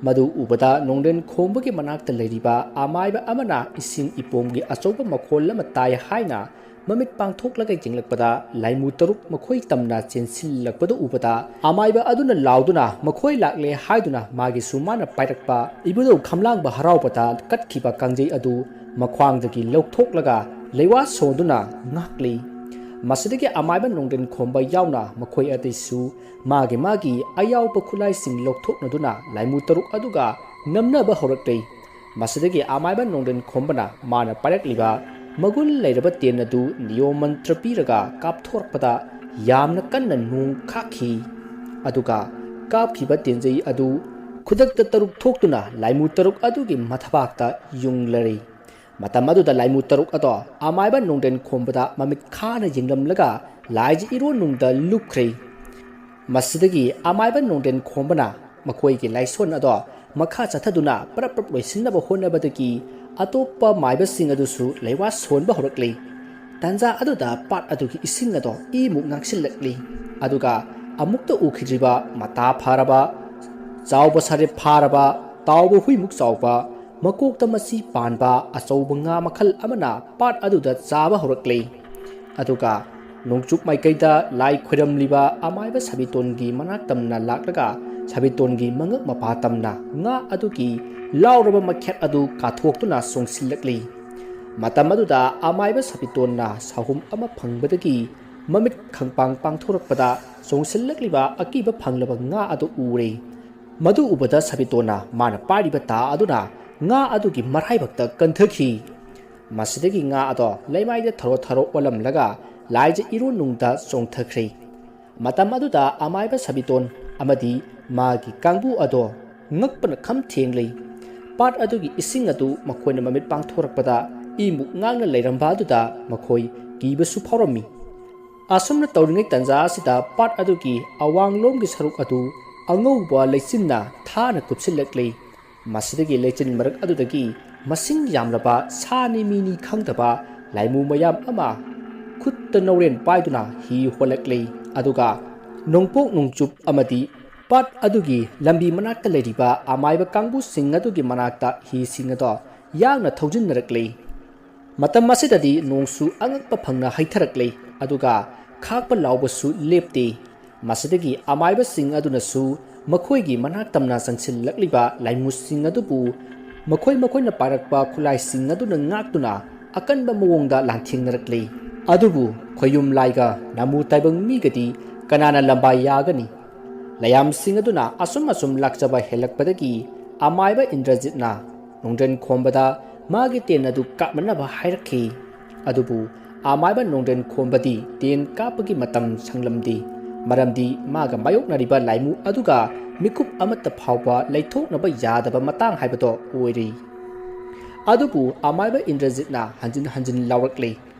ꯃꯗꯨ ꯎꯕꯗ ꯅꯣꯡꯗ꯭ꯔꯦꯟ ꯈꯣꯝꯕꯒꯤ ꯃꯅꯥꯛꯇ ꯂꯩꯔꯤꯕ ꯑꯃꯥꯏꯕ ꯑꯃꯅ ꯏꯁꯤꯡ ꯏꯄꯣꯝꯒꯤ ꯑꯆꯧꯕ ꯃꯈꯣꯜ ꯑꯃ ꯇꯥꯏ ꯍꯥꯏꯅ ꯃꯃꯤꯠ ꯄꯥꯡꯊꯣꯛꯂꯒ ꯌꯦꯡꯂꯛꯄꯗ ꯂꯥꯏꯃꯨ ꯇꯔꯨꯛ ꯃꯈꯣꯏ ꯇꯝꯅ ꯆꯦꯟꯁꯤꯜꯂꯛꯄꯗꯨ ꯎꯕꯗ ꯑꯃꯥꯏꯕ ꯑꯗꯨꯅ ꯂꯥꯎꯗꯨꯅ "ꯃꯈꯣꯏ ꯂꯥꯛꯂꯦ" ꯍꯥꯏꯗꯨꯅ ꯃꯥꯒꯤꯁꯨ ꯃꯥꯅ ꯄꯥꯏꯔꯛꯄ ꯏꯕꯨꯙꯧ ꯈꯝꯂꯥꯡꯕ ꯍꯔꯥꯎꯕꯗ ꯀꯠꯈꯤꯕ ꯀꯥꯡꯖꯩ ꯑꯗꯨ ꯃꯈ꯭ꯋꯥꯡꯗꯒꯤ ꯂꯧꯊꯣꯛꯂꯒ ꯂꯩꯋꯥ ꯁꯣꯟꯗꯨꯅ ꯉꯥꯛꯂꯤ꯫ ꯃꯁꯤꯗꯒꯤ ꯑꯃꯥꯏꯕ ꯅꯣꯡꯗ꯭ꯔꯦꯟ ꯈꯣꯝꯕ ꯌꯥꯎꯅ ꯃꯈꯣꯏ ꯑꯇꯩꯁꯨ ꯃꯥꯒꯤ ꯃꯥꯒꯤ ꯑꯌꯥꯎꯕ ꯈꯨꯠꯂꯥꯏꯁꯤꯡ ꯂꯧꯊꯣꯛꯅꯗꯨꯅ ꯂꯥꯏꯃꯨ ꯇꯔꯨꯛ ꯑꯗꯨꯒ ꯅꯝꯅꯕ ꯍꯧꯔꯛꯂꯤ꯫ ꯃꯁꯤꯗꯒꯤ ꯑꯃꯥꯏꯕ ꯅꯣꯡꯗ꯭ꯔꯦꯟ ꯈꯣꯝꯕꯅ ꯃꯥꯅ ꯄꯥꯏꯔꯛꯂꯤꯕ ꯃꯒꯨꯟ ꯂꯩꯔꯕ ꯇꯦꯟ ꯑꯗꯨ ꯅꯤꯌꯣꯝ ꯃꯟꯇ꯭ꯔ ꯄꯤꯔꯒ ꯀꯥꯞꯊꯣꯔꯛꯄꯗ ꯌꯥꯝꯅ ꯀꯟꯅ ꯅꯣꯡ ꯈꯥꯛꯈꯤ꯫ ꯑꯗꯨꯒ ꯀꯥꯞꯈꯤꯕ ꯇꯦꯟꯖꯩ ꯑꯗꯨ ꯈꯨꯗꯛꯇ ꯇꯔꯨꯛ ꯊꯣꯛꯇꯨꯅ ꯂꯥꯏꯃꯨ ꯇꯔꯨꯛ ꯑꯗꯨꯒꯤ ꯃꯊꯕꯥꯛꯇ ꯌꯨꯡꯂꯔꯤ꯫ ꯃꯇꯝ ꯑꯗꯨꯗ ꯂꯥꯏꯃꯨ ꯇꯔꯨꯛ ꯑꯗꯣ ꯑꯃꯥꯏꯕ ꯅꯣꯡꯗ꯭ꯔꯦꯟ ꯈꯣꯝꯕꯗ ꯃꯃꯤꯠ ꯈꯥꯅ ꯌꯦꯡꯂꯝꯂꯒ ꯂꯥꯏꯖ ꯏꯔꯣꯟꯅꯨꯡꯗ ꯂꯨꯞꯈ꯭ꯔꯦ꯫ ꯃꯁꯤꯗꯒꯤ ꯑꯃꯥꯏꯕ ꯅꯣꯡꯗ꯭ꯔꯦꯟ ꯈꯣꯝꯕꯅ ꯃꯈꯣꯏꯒꯤ ꯂꯥꯏꯁꯣꯟ ꯑꯗꯣ ꯃꯈꯥ ꯆꯠꯊꯗꯨꯅ ꯄꯔꯞ ꯄꯔꯞ ꯂꯣꯏꯁꯤꯟꯅꯕ ꯍꯣꯠꯅꯕꯗꯒꯤ ꯑꯇꯣꯞꯄ ꯃꯥꯏꯕꯁꯤꯡ ꯑꯗꯨꯁꯨ ꯂꯩꯋꯥ ꯁꯣꯟꯕ ꯍꯧꯔꯛꯂꯤ꯫ ꯇꯥꯟꯖꯥ ꯑꯗꯨꯗ ꯄꯥꯠ ꯑꯗꯨꯒꯤ ꯏꯁꯤꯡ ꯑꯗꯣ ꯏꯃꯨꯛ ꯉꯥꯡꯁꯤꯜꯂꯛꯂꯤ꯫ ꯑꯗꯨꯒ ꯑꯃꯨꯛꯇ ꯎꯈꯤꯗ꯭ꯔꯤꯕ ꯃꯇꯥ ꯐꯥꯔꯕ, ꯆꯥꯎꯕ ꯁꯥꯔꯦꯞ ꯐꯥꯔꯕ, ꯇꯥꯎꯕ ꯍꯨꯏꯃꯨꯛ ꯆꯥꯎꯕ, ꯃꯀꯣꯛꯇ ꯃꯆꯤ ꯄꯥꯟꯕ ꯑꯆꯧꯕ ꯉꯥ ꯃꯈꯜ ꯑꯃꯅ ꯄꯥꯠ ꯑꯗꯨꯗ ꯆꯥꯕ ꯍꯧꯔꯛꯂꯦ꯫ ꯑꯗꯨꯒ ꯅꯣꯡꯆꯨꯞ ꯃꯥꯏꯀꯩꯗ ꯂꯥꯏ ꯈꯣꯏꯔꯝꯂꯤꯕ ꯑꯃꯥꯏꯕ ꯁꯕꯤꯇꯣꯟꯒꯤ ꯃꯅꯥꯛ ꯇꯝꯅ ꯂꯥꯛꯂꯒ ꯁꯕꯤꯇꯣꯟꯒꯤ ꯃꯉꯛ ꯃꯄꯥ ꯇꯝꯅ ꯉꯥ ꯑꯗꯨꯒꯤ ꯂꯥꯎꯔꯕ ꯃꯈꯦꯠ ꯑꯗꯨ ꯀꯥꯊꯣꯛꯇꯨꯅ ꯆꯣꯡꯁꯤꯜꯂꯛꯂꯤ꯫ ꯃꯇꯝ ꯑꯗꯨꯗ ꯑꯃꯥꯏꯕ ꯁꯕꯤꯇꯣꯟꯅ ꯁꯥꯍꯨꯝ ꯑꯃ ꯐꯪꯕꯗꯒꯤ ꯃꯃꯤꯠ ꯈꯪꯄꯥꯡ ꯄꯥꯡꯊꯣꯔꯛꯄꯗ ꯆꯣꯡꯁꯤꯜꯂꯛꯂꯤꯕ ꯑꯀꯤꯕ ꯐꯪꯂꯕ ꯉꯥ ꯑꯗꯨ ꯎꯔꯦ꯫ ꯃꯗꯨ ꯎꯕꯗ ꯁꯕꯤꯇꯣꯟꯅ ꯃꯥꯅ ꯄꯥꯏꯔꯤꯕ ꯇꯥ ꯑꯗꯨꯅ ꯉꯥ ꯑꯗꯨꯒꯤ ꯃꯔꯥꯏꯕꯛꯇ ꯀꯟꯊꯈꯤ꯫ ꯃꯁꯤꯗꯒꯤ ꯉꯥ ꯑꯗꯣ ꯂꯩꯃꯥꯏꯗ ꯊꯔꯣ ꯊꯔꯣ ꯑꯣꯜꯂꯝꯂꯒ ꯂꯥꯏꯖ ꯏꯔꯣꯟꯅꯨꯡꯗ ꯆꯣꯡꯊꯈ꯭ꯔꯦ꯫ ꯃꯇꯝ ꯑꯗꯨꯗ ꯑꯃꯥꯏꯕ ꯁꯕꯤꯇꯣꯟ ꯑꯃꯗꯤ ꯃꯥꯒꯤ ꯀꯥꯡꯕꯨ ꯑꯗꯣ ꯉꯛꯄꯅ ꯈꯝ ꯊꯦꯡꯂꯤ꯫ ꯄꯥꯠ ꯑꯗꯨꯒꯤ ꯏꯁꯤꯡ ꯑꯗꯨ ꯃꯈꯣꯏꯅ ꯃꯃꯤꯠ ꯄꯥꯡꯊꯣꯔꯛꯄꯗ ꯏꯃꯨꯛ ꯉꯥꯡꯅ ꯂꯩꯔꯝꯕ ꯑꯗꯨꯗ ꯃꯈꯣꯏ ꯀꯤꯕꯁꯨ ꯐꯥꯎꯔꯝꯃꯤ꯫ ꯑꯁꯨꯝꯅ ꯇꯧꯔꯤꯉꯩ ꯇꯟꯖꯥ ꯑꯁꯤꯗ ꯄꯥꯠ ꯑꯗꯨꯒꯤ ꯑꯋꯥꯡꯂꯣꯝꯒꯤ ꯁꯔꯨꯛ ꯑꯗꯨ ꯑꯉꯧꯕ ꯂꯩꯆꯤꯟꯅ ꯊꯥꯅ ꯀꯨꯞꯁꯤꯜꯂꯛꯂꯤ꯫ ꯃꯁꯤꯗꯒꯤ ꯂꯩꯆꯤꯟ ꯃꯔꯛ ꯑꯗꯨꯗꯒꯤ ꯃꯁꯤꯡ ꯌꯥꯝꯂꯕ ꯁꯥꯅꯤ ꯃꯤꯅꯤ ꯈꯪꯗꯕ ꯂꯥꯏꯃꯨ ꯃꯌꯥꯝ ꯑꯃ ꯈꯨꯠꯇ ꯅꯧꯔꯦꯟ ꯄꯥꯏꯗꯨꯅ ꯍꯤ ꯍꯣꯜꯂꯛꯂꯤ꯫ ꯑꯗꯨꯒ ꯅꯣꯡꯄꯣꯛ ꯅꯣꯡꯆꯨꯞ ꯑꯃꯗꯤ ꯄꯥꯠ ꯑꯗꯨꯒꯤ ꯂꯝꯕꯤ ꯃꯅꯥꯛꯇ ꯂꯩꯔꯤꯕ ꯑꯃꯥꯏꯕ ꯀꯥꯡꯕꯨꯁꯤꯡ ꯑꯗꯨꯒꯤ ꯃꯅꯥꯛꯇ ꯍꯤꯁꯤꯡ ꯑꯗꯣ ꯌꯥꯡꯅ ꯊꯧꯖꯤꯟꯅꯔꯛꯂꯤ꯫ ꯃꯇꯝ ꯑꯁꯤꯗꯗꯤ ꯅꯣꯡꯁꯨ ꯑꯉꯛꯄ ꯐꯪꯅ ꯍꯩꯊꯔꯛꯂꯤ, ꯑꯗꯨꯒ ꯈꯥꯛꯄ ꯂꯥꯎꯕꯁꯨ ꯂꯦꯞꯇꯦ꯫ ꯃꯁꯤꯗꯒꯤ ꯑꯃꯥꯏꯕꯁꯤꯡ ꯑꯗꯨꯅꯁꯨ ꯃꯈꯣꯏꯒꯤ ꯃꯅꯥꯛ ꯇꯝꯅ ꯆꯪꯁꯤꯜꯂꯛꯂꯤꯕ ꯂꯥꯏꯃꯨꯁꯤꯡ ꯑꯗꯨꯕꯨ ꯃꯈꯣꯏ ꯃꯈꯣꯏꯅ ꯄꯥꯏꯔꯛꯄ ꯈꯨꯠꯂꯥꯏꯁꯤꯡ ꯑꯗꯨꯅ ꯉꯥꯛꯇꯨꯅ ꯑꯀꯟꯕ ꯃꯑꯣꯡꯗ ꯂꯥꯟꯊꯦꯡꯅꯔꯛꯂꯤ꯫ ꯑꯗꯨꯕꯨ ꯈꯣꯌꯨꯝ ꯂꯥꯏꯒ ꯅꯥꯃꯨ ꯇꯥꯏꯕꯪ ꯃꯤꯒꯗꯤ ꯀꯅꯥꯅ ꯂꯝꯕꯥ ꯌꯥꯒꯅꯤ? ꯂꯥꯏꯌꯥꯝꯁꯤꯡ ꯑꯗꯨꯅ ꯑꯁꯨꯝ ꯑꯁꯨꯝ ꯂꯥꯛꯆꯕ ꯍꯦꯜꯂꯛꯄꯗꯒꯤ ꯑꯃꯥꯏꯕ ꯏꯟꯗ꯭ꯔꯖꯤꯠꯅ ꯅꯣꯡꯗ꯭ꯔꯦꯟ ꯈꯣꯝꯕꯗ ꯃꯥꯒꯤ ꯇꯦꯟ ꯑꯗꯨ ꯀꯥꯞꯅꯅꯕ ꯍꯥꯏꯔꯛꯈꯤ꯫ ꯑꯗꯨꯕꯨ ꯑꯃꯥꯏꯕ ꯅꯣꯡꯗ꯭ꯔꯦꯟ ꯈꯣꯝꯕꯗꯤ ꯇꯦꯟ ꯀꯥꯞꯄꯒꯤ ꯃꯇꯝ ꯁꯪꯂꯝꯗꯦ, ꯃꯔꯝꯗꯤ ꯃꯥꯒ ꯃꯥꯌꯣꯛꯅꯔꯤꯕ ꯂꯥꯏꯃꯨ ꯑꯗꯨꯒ ꯃꯤꯀꯨꯞ ꯑꯃꯠꯇ ꯐꯥꯎꯕ ꯂꯩꯊꯣꯛꯅꯕ ꯌꯥꯗꯕ ꯃꯇꯥꯡ ꯍꯥꯏꯕꯗꯣ ꯑꯣꯏꯔꯤ꯫ ꯑꯗꯨꯕꯨ ꯑꯃꯥꯏꯕ ꯏꯟꯗ꯭ꯔꯖꯤꯠꯅ ꯍꯟꯖꯤꯟ ꯍꯟꯖꯤꯟ ꯂꯥꯎꯔꯛꯂꯤ꯫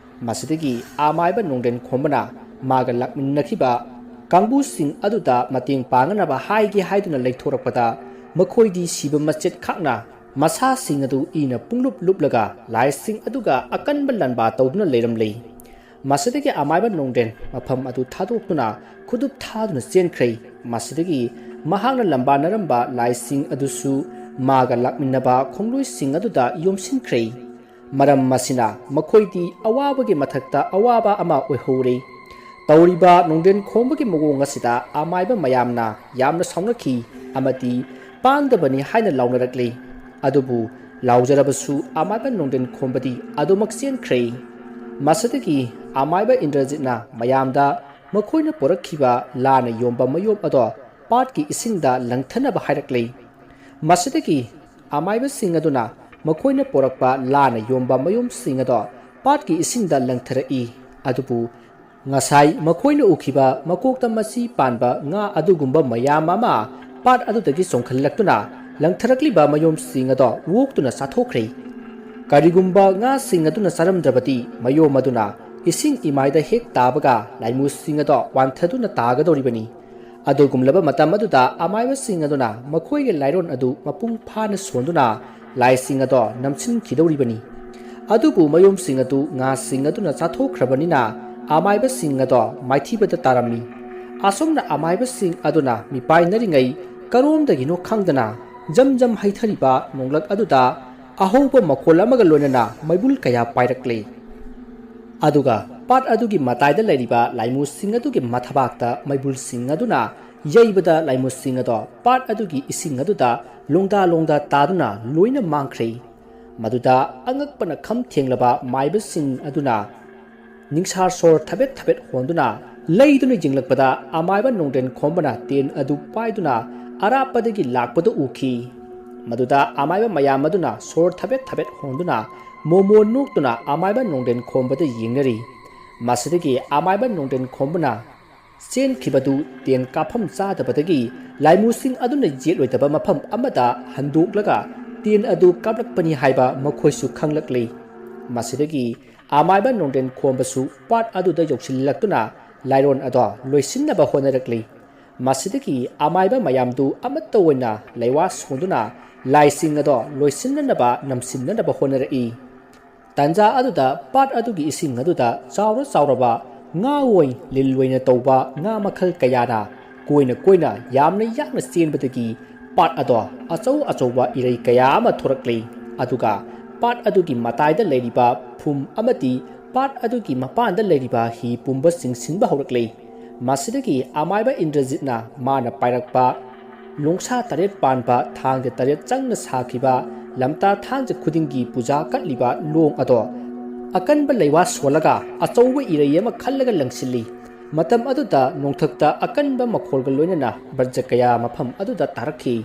ꯃꯁꯤꯗꯒꯤ ꯑꯃꯥꯏꯕ ꯅꯣꯡꯗ꯭ꯔꯦꯟ ꯈꯣꯝꯕꯅ ꯃꯥꯒ ꯂꯥꯛꯃꯤꯟꯅꯈꯤꯕ ꯀꯥꯡꯕꯨꯁꯤꯡ ꯑꯗꯨꯗ ꯃꯇꯦꯡ ꯄꯥꯡꯅꯅꯕ ꯍꯥꯏꯒꯦ ꯍꯥꯏꯗꯨꯅ ꯂꯩꯊꯣꯔꯛꯄꯗ, ꯃꯈꯣꯏꯗꯤ ꯁꯤꯕ ꯃꯆꯦꯠ ꯈꯥꯛꯅ ꯃꯁꯥꯁꯤꯡ ꯑꯗꯨ ꯏꯅ ꯄꯨꯡꯂꯨꯞ ꯂꯨꯞꯂꯒ ꯂꯥꯏꯁꯤꯡ ꯑꯗꯨꯒ ꯑꯀꯟꯕ ꯂꯥꯟꯕꯥ ꯇꯧꯗꯨꯅ ꯂꯩꯔꯝꯂꯤ꯫ ꯃꯁꯤꯗꯒꯤ ꯑꯃꯥꯏꯕ ꯅꯣꯡꯗ꯭ꯔꯦꯟ ꯃꯐꯝ ꯑꯗꯨ ꯊꯥꯗꯣꯛꯇꯨꯅ ꯈꯨꯗꯨꯞ ꯊꯥꯗꯨꯅ ꯆꯦꯟꯈ꯭ꯔꯦ꯫ ꯃꯁꯤꯗꯒꯤ ꯃꯍꯥꯛꯅ ꯂꯥꯟꯕꯥꯅꯔꯝꯕ ꯂꯥꯏꯁꯤꯡ ꯑꯗꯨꯁꯨ ꯃꯥꯒ ꯂꯥꯛꯃꯤꯟꯅꯕ ꯈꯣꯡꯂꯣꯏꯁꯤꯡ ꯑꯗꯨꯗ ꯌꯣꯝꯁꯤꯟꯈ꯭ꯔꯦ꯫ ꯃꯔꯝ ꯑꯁꯤꯅ ꯃꯈꯣꯏꯗꯤ ꯑꯋꯥꯕꯒꯤ ꯃꯊꯛꯇ ꯑꯋꯥꯕ ꯑꯃ ꯑꯣꯏꯍꯧꯔꯦ꯫ ꯇꯧꯔꯤꯕ ꯅꯣꯡꯗ꯭ꯔꯦꯟ ꯈꯣꯝꯕꯒꯤ ꯃꯑꯣꯡ ꯑꯁꯤꯗ ꯑꯃꯥꯏꯕ ꯃꯌꯥꯝꯅ ꯌꯥꯝꯅ ꯁꯥꯎꯅꯈꯤ ꯑꯃꯗꯤ ꯄꯥꯡꯗꯕꯅꯤ ꯍꯥꯏꯅ ꯂꯥꯎꯅꯔꯛꯂꯤ꯫ ꯑꯗꯨꯕꯨ ꯂꯥꯎꯖꯔꯕꯁꯨ ꯑꯃꯥꯏꯕ ꯅꯣꯡꯗ꯭ꯔꯦꯟ ꯈꯣꯝꯕꯗꯤ ꯑꯗꯨꯃꯛ ꯆꯦꯟꯈ꯭ꯔꯦ꯫ ꯃꯁꯤꯗꯒꯤ ꯑꯃꯥꯏꯕ ꯏꯟꯗ꯭ꯔꯖꯤꯠꯅ ꯃꯌꯥꯝꯗ ꯃꯈꯣꯏꯅ ꯄꯨꯔꯛꯈꯤꯕ ꯂꯥꯅ ꯌꯣꯝꯕ ꯃꯌꯣꯝ ꯑꯗꯣ ꯄꯥꯠꯀꯤ ꯏꯁꯤꯡꯗ ꯂꯪꯊꯅꯕ ꯍꯥꯏꯔꯛꯂꯤ꯫ ꯃꯁꯤꯗꯒꯤ ꯑꯃꯥꯏꯕꯁꯤꯡ ꯑꯗꯨꯅ ꯃꯈꯣꯏꯅ ꯄꯨꯔꯛꯄ ꯂꯥꯅ ꯌꯣꯝꯕ ꯃꯌꯣꯝꯁꯤꯡ ꯑꯗꯣ ꯄꯥꯠꯀꯤ ꯏꯁꯤꯡꯗ ꯂꯪꯊꯔꯛꯏ꯫ ꯑꯗꯨꯕꯨ ꯉꯁꯥꯏ ꯃꯈꯣꯏꯅ ꯎꯈꯤꯕ ꯃꯀꯣꯛꯇ ꯃꯆꯤ ꯄꯥꯟꯕ ꯉꯥ ꯑꯗꯨꯒꯨꯝꯕ ꯃꯌꯥꯝ ꯑꯃ ꯄꯥꯠ ꯑꯗꯨꯗꯒꯤ ꯆꯣꯡꯈꯠꯂꯛꯇꯨꯅ ꯂꯪꯊꯔꯛꯂꯤꯕ ꯃꯌꯣꯝꯁꯤꯡ ꯑꯗꯣ ꯑꯣꯛꯇꯨꯅ ꯆꯥꯊꯣꯛꯈ꯭ꯔꯦ꯫ ꯀꯔꯤꯒꯨꯝꯕ ꯉꯥꯁꯤꯡ ꯑꯗꯨꯅ ꯆꯥꯔꯝꯗ꯭ꯔꯕꯗꯤ ꯃꯌꯣꯝ ꯑꯗꯨꯅ ꯏꯁꯤꯡ ꯏꯃꯥꯏꯗ ꯍꯦꯛ ꯇꯥꯕꯒ ꯂꯥꯏꯃꯨꯁꯤꯡ ꯑꯗꯣ ꯋꯥꯟꯊꯗꯨꯅ ꯇꯥꯒꯗꯧꯔꯤꯕꯅꯤ꯫ ꯑꯗꯨꯒꯨꯝꯂꯕ ꯃꯇꯝ ꯑꯗꯨꯗ ꯑꯃꯥꯏꯕꯁꯤꯡ ꯑꯗꯨꯅ ꯃꯈꯣꯏꯒꯤ ꯂꯥꯏꯔꯣꯟ ꯑꯗꯨ ꯃꯄꯨꯡ ꯐꯥꯅ ꯁꯣꯟꯗꯨꯅ ꯂꯥꯏꯁꯤꯡ ꯑꯗꯣ ꯅꯝꯁꯤꯟꯈꯤꯗꯧꯔꯤꯕꯅꯤ꯫ ꯑꯗꯨꯕꯨ ꯃꯌꯣꯝꯁꯤꯡ ꯑꯗꯨ ꯉꯥꯁꯤꯡ ꯑꯗꯨꯅ ꯆꯥꯊꯣꯛꯈ꯭ꯔꯕꯅꯤꯅ ꯑꯃꯥꯏꯕꯁꯤꯡ ꯑꯗꯣ ꯃꯥꯏꯊꯤꯕꯗ ꯇꯥꯔꯝꯃꯤ꯫ ꯑꯁꯨꯝꯅ ꯑꯃꯥꯏꯕꯁꯤꯡ ꯑꯗꯨꯅ ꯃꯤꯄꯥꯏꯅꯔꯤꯉꯩ ꯀꯔꯣꯝꯗꯒꯤꯅꯣ ꯈꯪꯗꯅ ꯖꯝ ꯖꯝ ꯍꯩꯊꯔꯤꯕ ꯅꯣꯡꯂꯛ ꯑꯗꯨꯗ ꯑꯍꯧꯕ ꯃꯈꯣꯜ ꯑꯃꯒ ꯂꯣꯏꯅꯅ ꯃꯩꯕꯨꯜ ꯀꯌꯥ ꯄꯥꯏꯔꯛꯂꯦ꯫ ꯑꯗꯨꯒ ꯄꯥꯠ ꯑꯗꯨꯒꯤ ꯃꯇꯥꯏꯗ ꯂꯩꯔꯤꯕ ꯂꯥꯏꯃꯨꯁꯤꯡ ꯑꯗꯨꯒꯤ ꯃꯊꯕꯥꯛꯇ ꯃꯩꯕꯨꯜꯁꯤꯡ ꯑꯗꯨꯅ ꯌꯩꯕꯗ ꯂꯥꯏꯃꯨꯁꯤꯡ ꯑꯗꯣ ꯄꯥꯠ ꯑꯗꯨꯒꯤ ꯏꯁꯤꯡ ꯑꯗꯨꯗ ꯂꯣꯡꯗꯥ ꯂꯣꯡꯗꯥ ꯇꯥꯗꯨꯅ ꯂꯣꯏꯅ ꯃꯥꯡꯈ꯭ꯔꯦ꯫ ꯃꯗꯨꯗ ꯑꯉꯛꯄꯅ ꯈꯝ ꯊꯦꯡꯂꯕ ꯃꯥꯏꯕꯁꯤꯡ ꯑꯗꯨꯅ ꯅꯤꯡꯁꯥ ꯁꯣꯔ ꯊꯕꯦꯠ ꯊꯕꯦꯠ ꯍꯣꯟꯗꯨꯅ ꯂꯩꯗꯨꯅ ꯌꯦꯡꯂꯛꯄꯗ ꯑꯃꯥꯏꯕ ꯅꯣꯡꯗ꯭ꯔꯦꯟ ꯈꯣꯝꯕꯅ ꯇꯦꯟ ꯑꯗꯨ ꯄꯥꯏꯗꯨꯅ ꯑꯔꯥꯞꯄꯗꯒꯤ ꯂꯥꯛꯄꯗꯨ ꯎꯈꯤ꯫ ꯃꯗꯨꯗ ꯑꯃꯥꯏꯕ ꯃꯌꯥꯝ ꯑꯗꯨꯅ ꯁꯣꯔ ꯊꯕꯦꯠ ꯊꯕꯦꯠ ꯍꯣꯟꯗꯨꯅ ꯃꯣꯃꯣ ꯅꯣꯛꯇꯨꯅ ꯑꯃꯥꯏꯕ ꯅꯣꯡꯗ꯭ꯔꯦꯟ ꯈꯣꯝꯕꯗ ꯌꯦꯡꯅꯔꯤ꯫ ꯃꯁꯤꯗꯒꯤ ꯑꯃꯥꯏꯕ ꯅꯣꯡꯗ꯭ꯔꯦꯟ ꯈꯣꯝꯕꯅ ꯆꯦꯟꯈꯤꯕꯗꯨ ꯇꯦꯟ ꯀꯥꯞꯐꯝ ꯆꯥꯗꯕꯗꯒꯤ ꯂꯥꯏꯃꯨꯁꯤꯡ ꯑꯗꯨꯅ ꯌꯦꯠꯂꯣꯏꯗꯕ ꯃꯐꯝ ꯑꯃꯗ ꯍꯟꯗꯣꯛꯂꯒ ꯇꯦꯟ ꯑꯗꯨ ꯀꯥꯞꯂꯛꯄꯅꯤ ꯍꯥꯏꯕ ꯃꯈꯣꯏꯁꯨ ꯈꯪꯂꯛꯂꯤ꯫ ꯃꯁꯤꯗꯒꯤ ꯑꯃꯥꯏꯕ ꯅꯣꯡꯗ꯭ꯔꯦꯟ ꯈꯣꯝꯕꯁꯨ ꯄꯥꯠ ꯑꯗꯨꯗ ꯌꯧꯁꯤꯜꯂꯛꯇꯨꯅ ꯂꯥꯏꯔꯣꯟ ꯑꯗꯣ ꯂꯣꯏꯁꯤꯟꯅꯕ ꯍꯣꯠꯅꯔꯛꯂꯤ꯫ ꯃꯁꯤꯗꯒꯤ ꯑꯃꯥꯏꯕ ꯃꯌꯥꯝꯗꯨ ꯑꯃꯠꯇ ꯑꯣꯏꯅ ꯂꯩꯋꯥ ꯁꯣꯟꯗꯨꯅ ꯂꯥꯏꯁꯤꯡ ꯑꯗꯣ ꯂꯣꯏꯁꯤꯟꯅꯅꯕ ꯅꯝꯁꯤꯟꯅꯅꯕ ꯍꯣꯠꯅꯔꯛꯏ꯫ ꯇꯥꯟꯖꯥ ꯑꯗꯨꯗ ꯄꯥꯠ ꯑꯗꯨꯒꯤ ꯏꯁꯤꯡ ꯑꯗꯨꯗ ꯆꯥꯎꯔ ꯆꯥꯎꯔꯕ ꯉꯥ ꯑꯣꯏ ꯂꯤꯟ ꯑꯣꯏꯅ ꯇꯧꯕ ꯉꯥ ꯃꯈꯜ ꯀꯌꯥꯅ ꯀꯣꯏꯅ ꯀꯣꯏꯅ ꯌꯥꯝꯅ ꯌꯥꯡꯅ ꯆꯦꯟꯕꯗꯒꯤ ꯄꯥꯠ ꯑꯗꯣ ꯑꯆꯧ ꯑꯆꯧꯕ ꯏꯔꯩ ꯀꯌꯥ ꯑꯃ ꯊꯣꯔꯛꯂꯤ꯫ ꯑꯗꯨꯒ ꯄꯥꯠ ꯑꯗꯨꯒꯤ ꯃꯇꯥꯏꯗ ꯂꯩꯔꯤꯕ ꯐꯨꯝ ꯑꯃꯗꯤ ꯄꯥꯠ ꯑꯗꯨꯒꯤ ꯃꯄꯥꯟꯗ ꯂꯩꯔꯤꯕ ꯍꯤ ꯄꯨꯝꯕꯁꯤꯡ ꯁꯤꯟꯕ ꯍꯧꯔꯛꯂꯤ꯫ ꯃꯁꯤꯗꯒꯤ ꯑꯃꯥꯏꯕ ꯏꯟꯗ꯭ꯔꯖꯤꯠꯅ ꯃꯥꯅ ꯄꯥꯏꯔꯛꯄ ꯂꯣꯡꯁꯥ ꯇꯔꯦꯠ ꯄꯥꯟꯕ ꯊꯥꯡꯖ ꯇꯔꯦꯠ ꯆꯪꯅ ꯁꯥꯈꯤꯕ ꯂꯝꯇꯥ ꯊꯥꯡꯖ ꯈꯨꯗꯤꯡꯒꯤ ꯄꯨꯖꯥ ꯀꯠꯂꯤꯕ ꯂꯣꯡ ꯑꯗꯣ ꯑꯀꯟꯕ ꯂꯩꯋꯥ ꯁꯣꯜꯂꯒ ꯑꯆꯧꯕ ꯏꯔꯩ ꯑꯃ ꯈꯜꯂꯒ ꯂꯪꯁꯤꯜꯂꯤ꯫ ꯃꯇꯝ ꯑꯗꯨꯗ ꯅꯣꯡꯊꯛꯇ ꯑꯀꯟꯕ ꯃꯈꯣꯜꯒ ꯂꯣꯏꯅꯅ ꯕ꯭ꯔꯖ ꯀꯌꯥ ꯃꯐꯝ ꯑꯗꯨꯗ ꯇꯥꯔꯛꯈꯤ꯫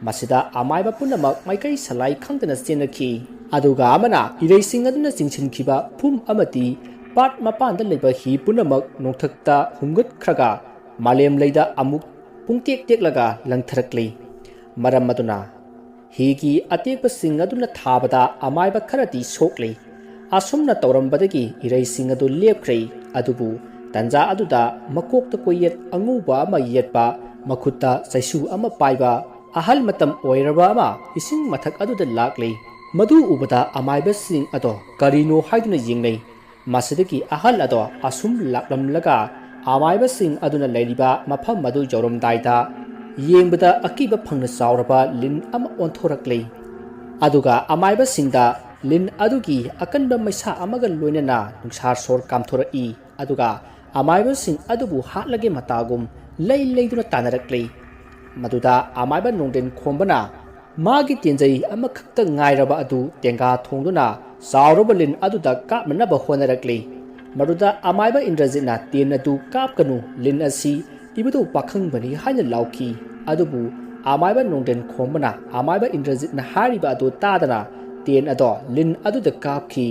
ꯃꯁꯤꯗ ꯑꯃꯥꯏꯕ ꯄꯨꯝꯅꯃꯛ ꯃꯥꯏꯀꯩ ꯁꯂꯥꯏ ꯈꯪꯗꯅ ꯆꯦꯟꯅꯈꯤ꯫ ꯑꯗꯨꯒ ꯑꯃꯅ ꯏꯔꯩꯁꯤꯡ ꯑꯗꯨꯅ ꯆꯤꯡꯁꯤꯟꯈꯤꯕ ꯐꯨꯝ ꯑꯃꯗꯤ ꯄꯥꯠ ꯃꯄꯥꯟꯗ ꯂꯩꯕ ꯍꯤ ꯄꯨꯝꯅꯃꯛ ꯅꯣꯡꯊꯛꯇ ꯍꯨꯝꯒꯠꯈ꯭ꯔꯒ ꯃꯥꯂꯦꯝ ꯂꯩꯗ ꯑꯃꯨꯛ ꯄꯨꯡꯇꯦꯛ ꯇꯦꯛꯂꯒ ꯂꯪꯊꯔꯛꯂꯤ꯫ ꯃꯔꯝ ꯑꯗꯨꯅ ꯍꯤꯒꯤ ꯑꯇꯦꯛꯄꯁꯤꯡ ꯑꯗꯨꯅ ꯊꯥꯕꯗ ꯑꯃꯥꯏꯕ ꯈꯔꯗꯤ ꯁꯣꯛꯂꯤ꯫ ꯑꯁꯨꯝꯅ ꯇꯧꯔꯝꯕꯗꯒꯤ ꯏꯔꯩꯁꯤꯡ ꯑꯗꯨ ꯂꯦꯞꯈ꯭ꯔꯦ꯫ ꯑꯗꯨꯕꯨ ꯇꯟꯖꯥ ꯑꯗꯨꯗ ꯃꯀꯣꯛꯇ ꯀꯣꯌꯦꯠ ꯑꯉꯧꯕ ꯑꯃ ꯌꯦꯠꯄ, ꯃꯈꯨꯠꯇ ꯆꯩꯁꯨ ꯑꯃ ꯄꯥꯏꯕ ꯑꯍꯜ ꯃꯇꯝ ꯑꯣꯏꯔꯕ ꯑꯃ ꯏꯁꯤꯡ ꯃꯊꯛ ꯑꯗꯨꯗ ꯂꯥꯛꯂꯤ꯫ ꯃꯗꯨ ꯎꯕꯗ ꯑꯃꯥꯏꯕꯁꯤꯡ ꯑꯗꯣ ꯀꯔꯤꯅꯣ ꯍꯥꯏꯗꯨꯅ ꯌꯦꯡꯅꯩ꯫ ꯃꯁꯤꯗꯒꯤ ꯑꯍꯜ ꯑꯗꯣ ꯑꯁꯨꯝ ꯂꯥꯛꯂꯝꯂꯒ ꯑꯃꯥꯏꯕꯁꯤꯡ ꯑꯗꯨꯅ ꯂꯩꯔꯤꯕ ꯃꯐꯝ ꯑꯗꯨ ꯌꯧꯔꯝꯗꯥꯏꯗ ꯌꯦꯡꯕꯗ ꯑꯀꯤꯕ ꯐꯪꯅ ꯆꯥꯎꯔꯕ ꯂꯤꯟ ꯑꯃ ꯑꯣꯟꯊꯣꯔꯛꯂꯤ꯫ ꯑꯗꯨꯒ ꯑꯃꯥꯏꯕꯁꯤꯡꯗ ꯂꯤꯟ ꯑꯗꯨꯒꯤ ꯑꯀꯟꯕ ꯃꯩꯁꯥ ꯑꯃꯒ ꯂꯣꯏꯅꯅ ꯅꯨꯡꯁꯥ ꯁꯣꯔ ꯀꯥꯝꯊꯣꯔꯛꯏ꯫ ꯑꯗꯨꯒ ꯑꯃꯥꯏꯕꯁꯤꯡ ꯑꯗꯨꯕꯨ ꯍꯥꯠꯂꯒꯦ ꯃꯇꯥꯒꯨꯝ ꯂꯩ ꯂꯩꯗꯨꯅ ꯇꯥꯟꯅꯔꯛꯂꯤ꯫ ꯃꯗꯨꯗ ꯑꯃꯥꯏꯕ ꯅꯣꯡꯗꯦꯟ ꯈꯣꯝꯕꯅ ꯃꯥꯒꯤ ꯇꯦꯟꯖꯩ ꯑꯃꯈꯛꯇ ꯉꯥꯏꯔꯕ ꯑꯗꯨ ꯇꯦꯡꯒꯥ ꯊꯣꯡꯗꯨꯅ ꯆꯥꯎꯔꯕ ꯂꯤꯟ ꯑꯗꯨꯗ ꯀꯥꯞꯅꯅꯕ ꯍꯣꯠꯅꯔꯛꯂꯤ꯫ ꯃꯗꯨꯗ ꯑꯃꯥꯏꯕ ꯏꯟꯗ꯭ꯔꯖꯤꯠꯅ ꯇꯦꯟ ꯑꯗꯨ ꯀꯥꯞꯀꯅꯨ, ꯂꯤꯟ ꯑꯁꯤ ꯏꯕꯨꯙꯧ ꯄꯥꯈꯪꯕꯅꯤ ꯍꯥꯏꯅ ꯂꯥꯎꯈꯤ꯫ ꯑꯗꯨꯕꯨ ꯑꯃꯥꯏꯕ ꯅꯣꯡꯗꯦꯟ ꯈꯣꯝꯕꯅ ꯑꯃꯥꯏꯕ ꯏꯟꯗ꯭ꯔꯖꯤꯠꯅ ꯍꯥꯏꯔꯤꯕ ꯑꯗꯨ ꯇꯥꯗꯅ ꯇꯦꯟ ꯑꯗꯣ ꯂꯤꯟ ꯑꯗꯨꯗ ꯀꯥꯞꯈꯤ꯫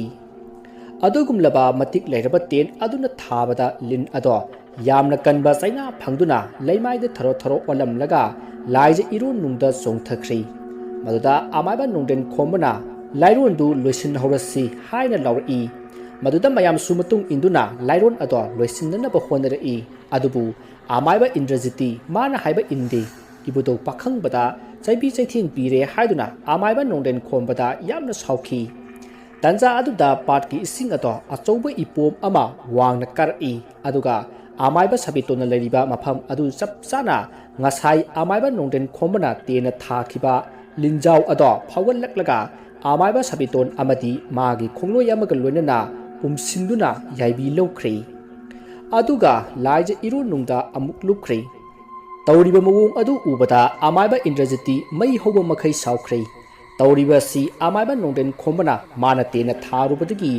ꯑꯗꯨꯒꯨꯝꯂꯕ ꯃꯇꯤꯛ ꯂꯩꯔꯕ ꯇꯦꯟ ꯑꯗꯨꯅ ꯊꯥꯕꯗ ꯂꯤꯟ ꯑꯗꯣ ꯌꯥꯝꯅ ꯀꯟꯕ ꯆꯩꯅꯥ ꯐꯪꯗꯨꯅ ꯂꯩꯃꯥꯏꯗ ꯊꯔꯣ ꯊꯔꯣ ꯑꯣꯜꯂꯝꯂꯒ ꯂꯥꯏꯖ ꯏꯔꯣꯟ ꯅꯨꯡꯗ ꯆꯣꯡꯊꯈ꯭ꯔꯤ꯫ ꯃꯗꯨꯗ ꯑꯃꯥꯏꯕ ꯅꯣꯡꯗꯦꯟ ꯈꯣꯝꯕꯅ ꯂꯥꯏꯔꯣꯟꯗꯨ ꯂꯣꯏꯁꯤꯟꯍꯧꯔꯁꯤ ꯍꯥꯏꯅ ꯂꯥꯎꯔꯛꯏ꯫ ꯃꯗꯨꯗ ꯃꯌꯥꯝꯁꯨ ꯃꯇꯨꯡ ꯏꯟꯗꯨꯅ ꯂꯥꯏꯔꯣꯟ ꯑꯗꯣ ꯂꯣꯏꯁꯤꯟꯅꯅꯕ ꯍꯣꯠꯅꯔꯛꯏ꯫ ꯑꯗꯨꯕꯨ ꯑꯃꯥꯏꯕ ꯏꯟꯗ꯭ꯔꯖꯤꯠꯇꯤ ꯃꯥꯅ ꯍꯥꯏꯕ ꯏꯟꯗꯦ꯫ ꯏꯕꯨꯙꯧ ꯄꯥꯈꯪꯕꯗ ꯆꯩꯕꯤ ꯆꯩꯊꯦꯡ ꯄꯤꯔꯦ ꯍꯥꯏꯗꯨꯅ ꯑꯃꯥꯏꯕ ꯅꯣꯡꯗꯦꯟ ꯈꯣꯝꯕꯗ ꯌꯥꯝꯅ ꯁꯥꯎꯈꯤ꯫ ꯇꯟꯖꯥ ꯑꯗꯨꯗ ꯄꯥꯠꯀꯤ ꯏꯁꯤꯡ ꯑꯗꯣ ꯑꯆꯧꯕ ꯏꯄꯣꯝ ꯑꯃ ꯋꯥꯡꯅ ꯀꯥꯔꯛꯏ꯫ ꯑꯗꯨꯒ ꯑꯃꯥꯏꯕ ꯁꯥꯕꯤꯇꯣꯟꯅ ꯂꯩꯔꯤꯕ ꯃꯐꯝ ꯑꯗꯨ ꯆꯞ ꯆꯥꯅ ꯉꯁꯥꯏ ꯑꯃꯥꯏꯕ ꯅꯣꯡꯗꯦꯟ ꯈꯣꯝꯕꯅ ꯇꯦꯟꯅ ꯊꯥꯈꯤꯕ ꯂꯤꯟꯖꯥꯎ ꯑꯗꯣ ꯐꯥꯎꯒꯠꯂꯛꯂꯒ ꯑꯃꯥꯏꯕ ꯁꯥꯕꯤꯇꯣꯟ ꯑꯃꯗꯤ ꯃꯥꯒꯤ ꯈꯣꯡꯂꯣꯏ ꯑꯃꯒ ꯂꯣꯏꯅꯅ ꯄꯨꯝꯁꯤꯟꯗꯨꯅ ꯌꯥꯏꯕꯤ ꯂꯧꯈ꯭ꯔꯦ꯫ ꯑꯗꯨꯒ ꯂꯥꯏꯖ ꯏꯔꯣꯟ ꯅꯨꯡꯗ ꯑꯃꯨꯛ ꯂꯨꯞꯈ꯭ꯔꯦ꯫ ꯇꯧꯔꯤꯕ ꯃꯑꯣꯡ ꯑꯗꯨ ꯎꯕꯗ ꯑꯃꯥꯏꯕ ꯏꯟꯗ꯭ꯔꯖꯤꯠꯇꯤ ꯃꯩ ꯍꯧꯕ ꯃꯈꯩ ꯁꯥꯎꯈ꯭ꯔꯦ꯫ ꯇꯧꯔꯤꯕ ꯑꯁꯤ ꯑꯃꯥꯏꯕ ꯅꯣꯡꯗꯦꯟ ꯈꯣꯝꯕꯅ ꯃꯥꯅ ꯇꯦꯟꯅ ꯊꯥꯔꯨꯕꯗꯒꯤ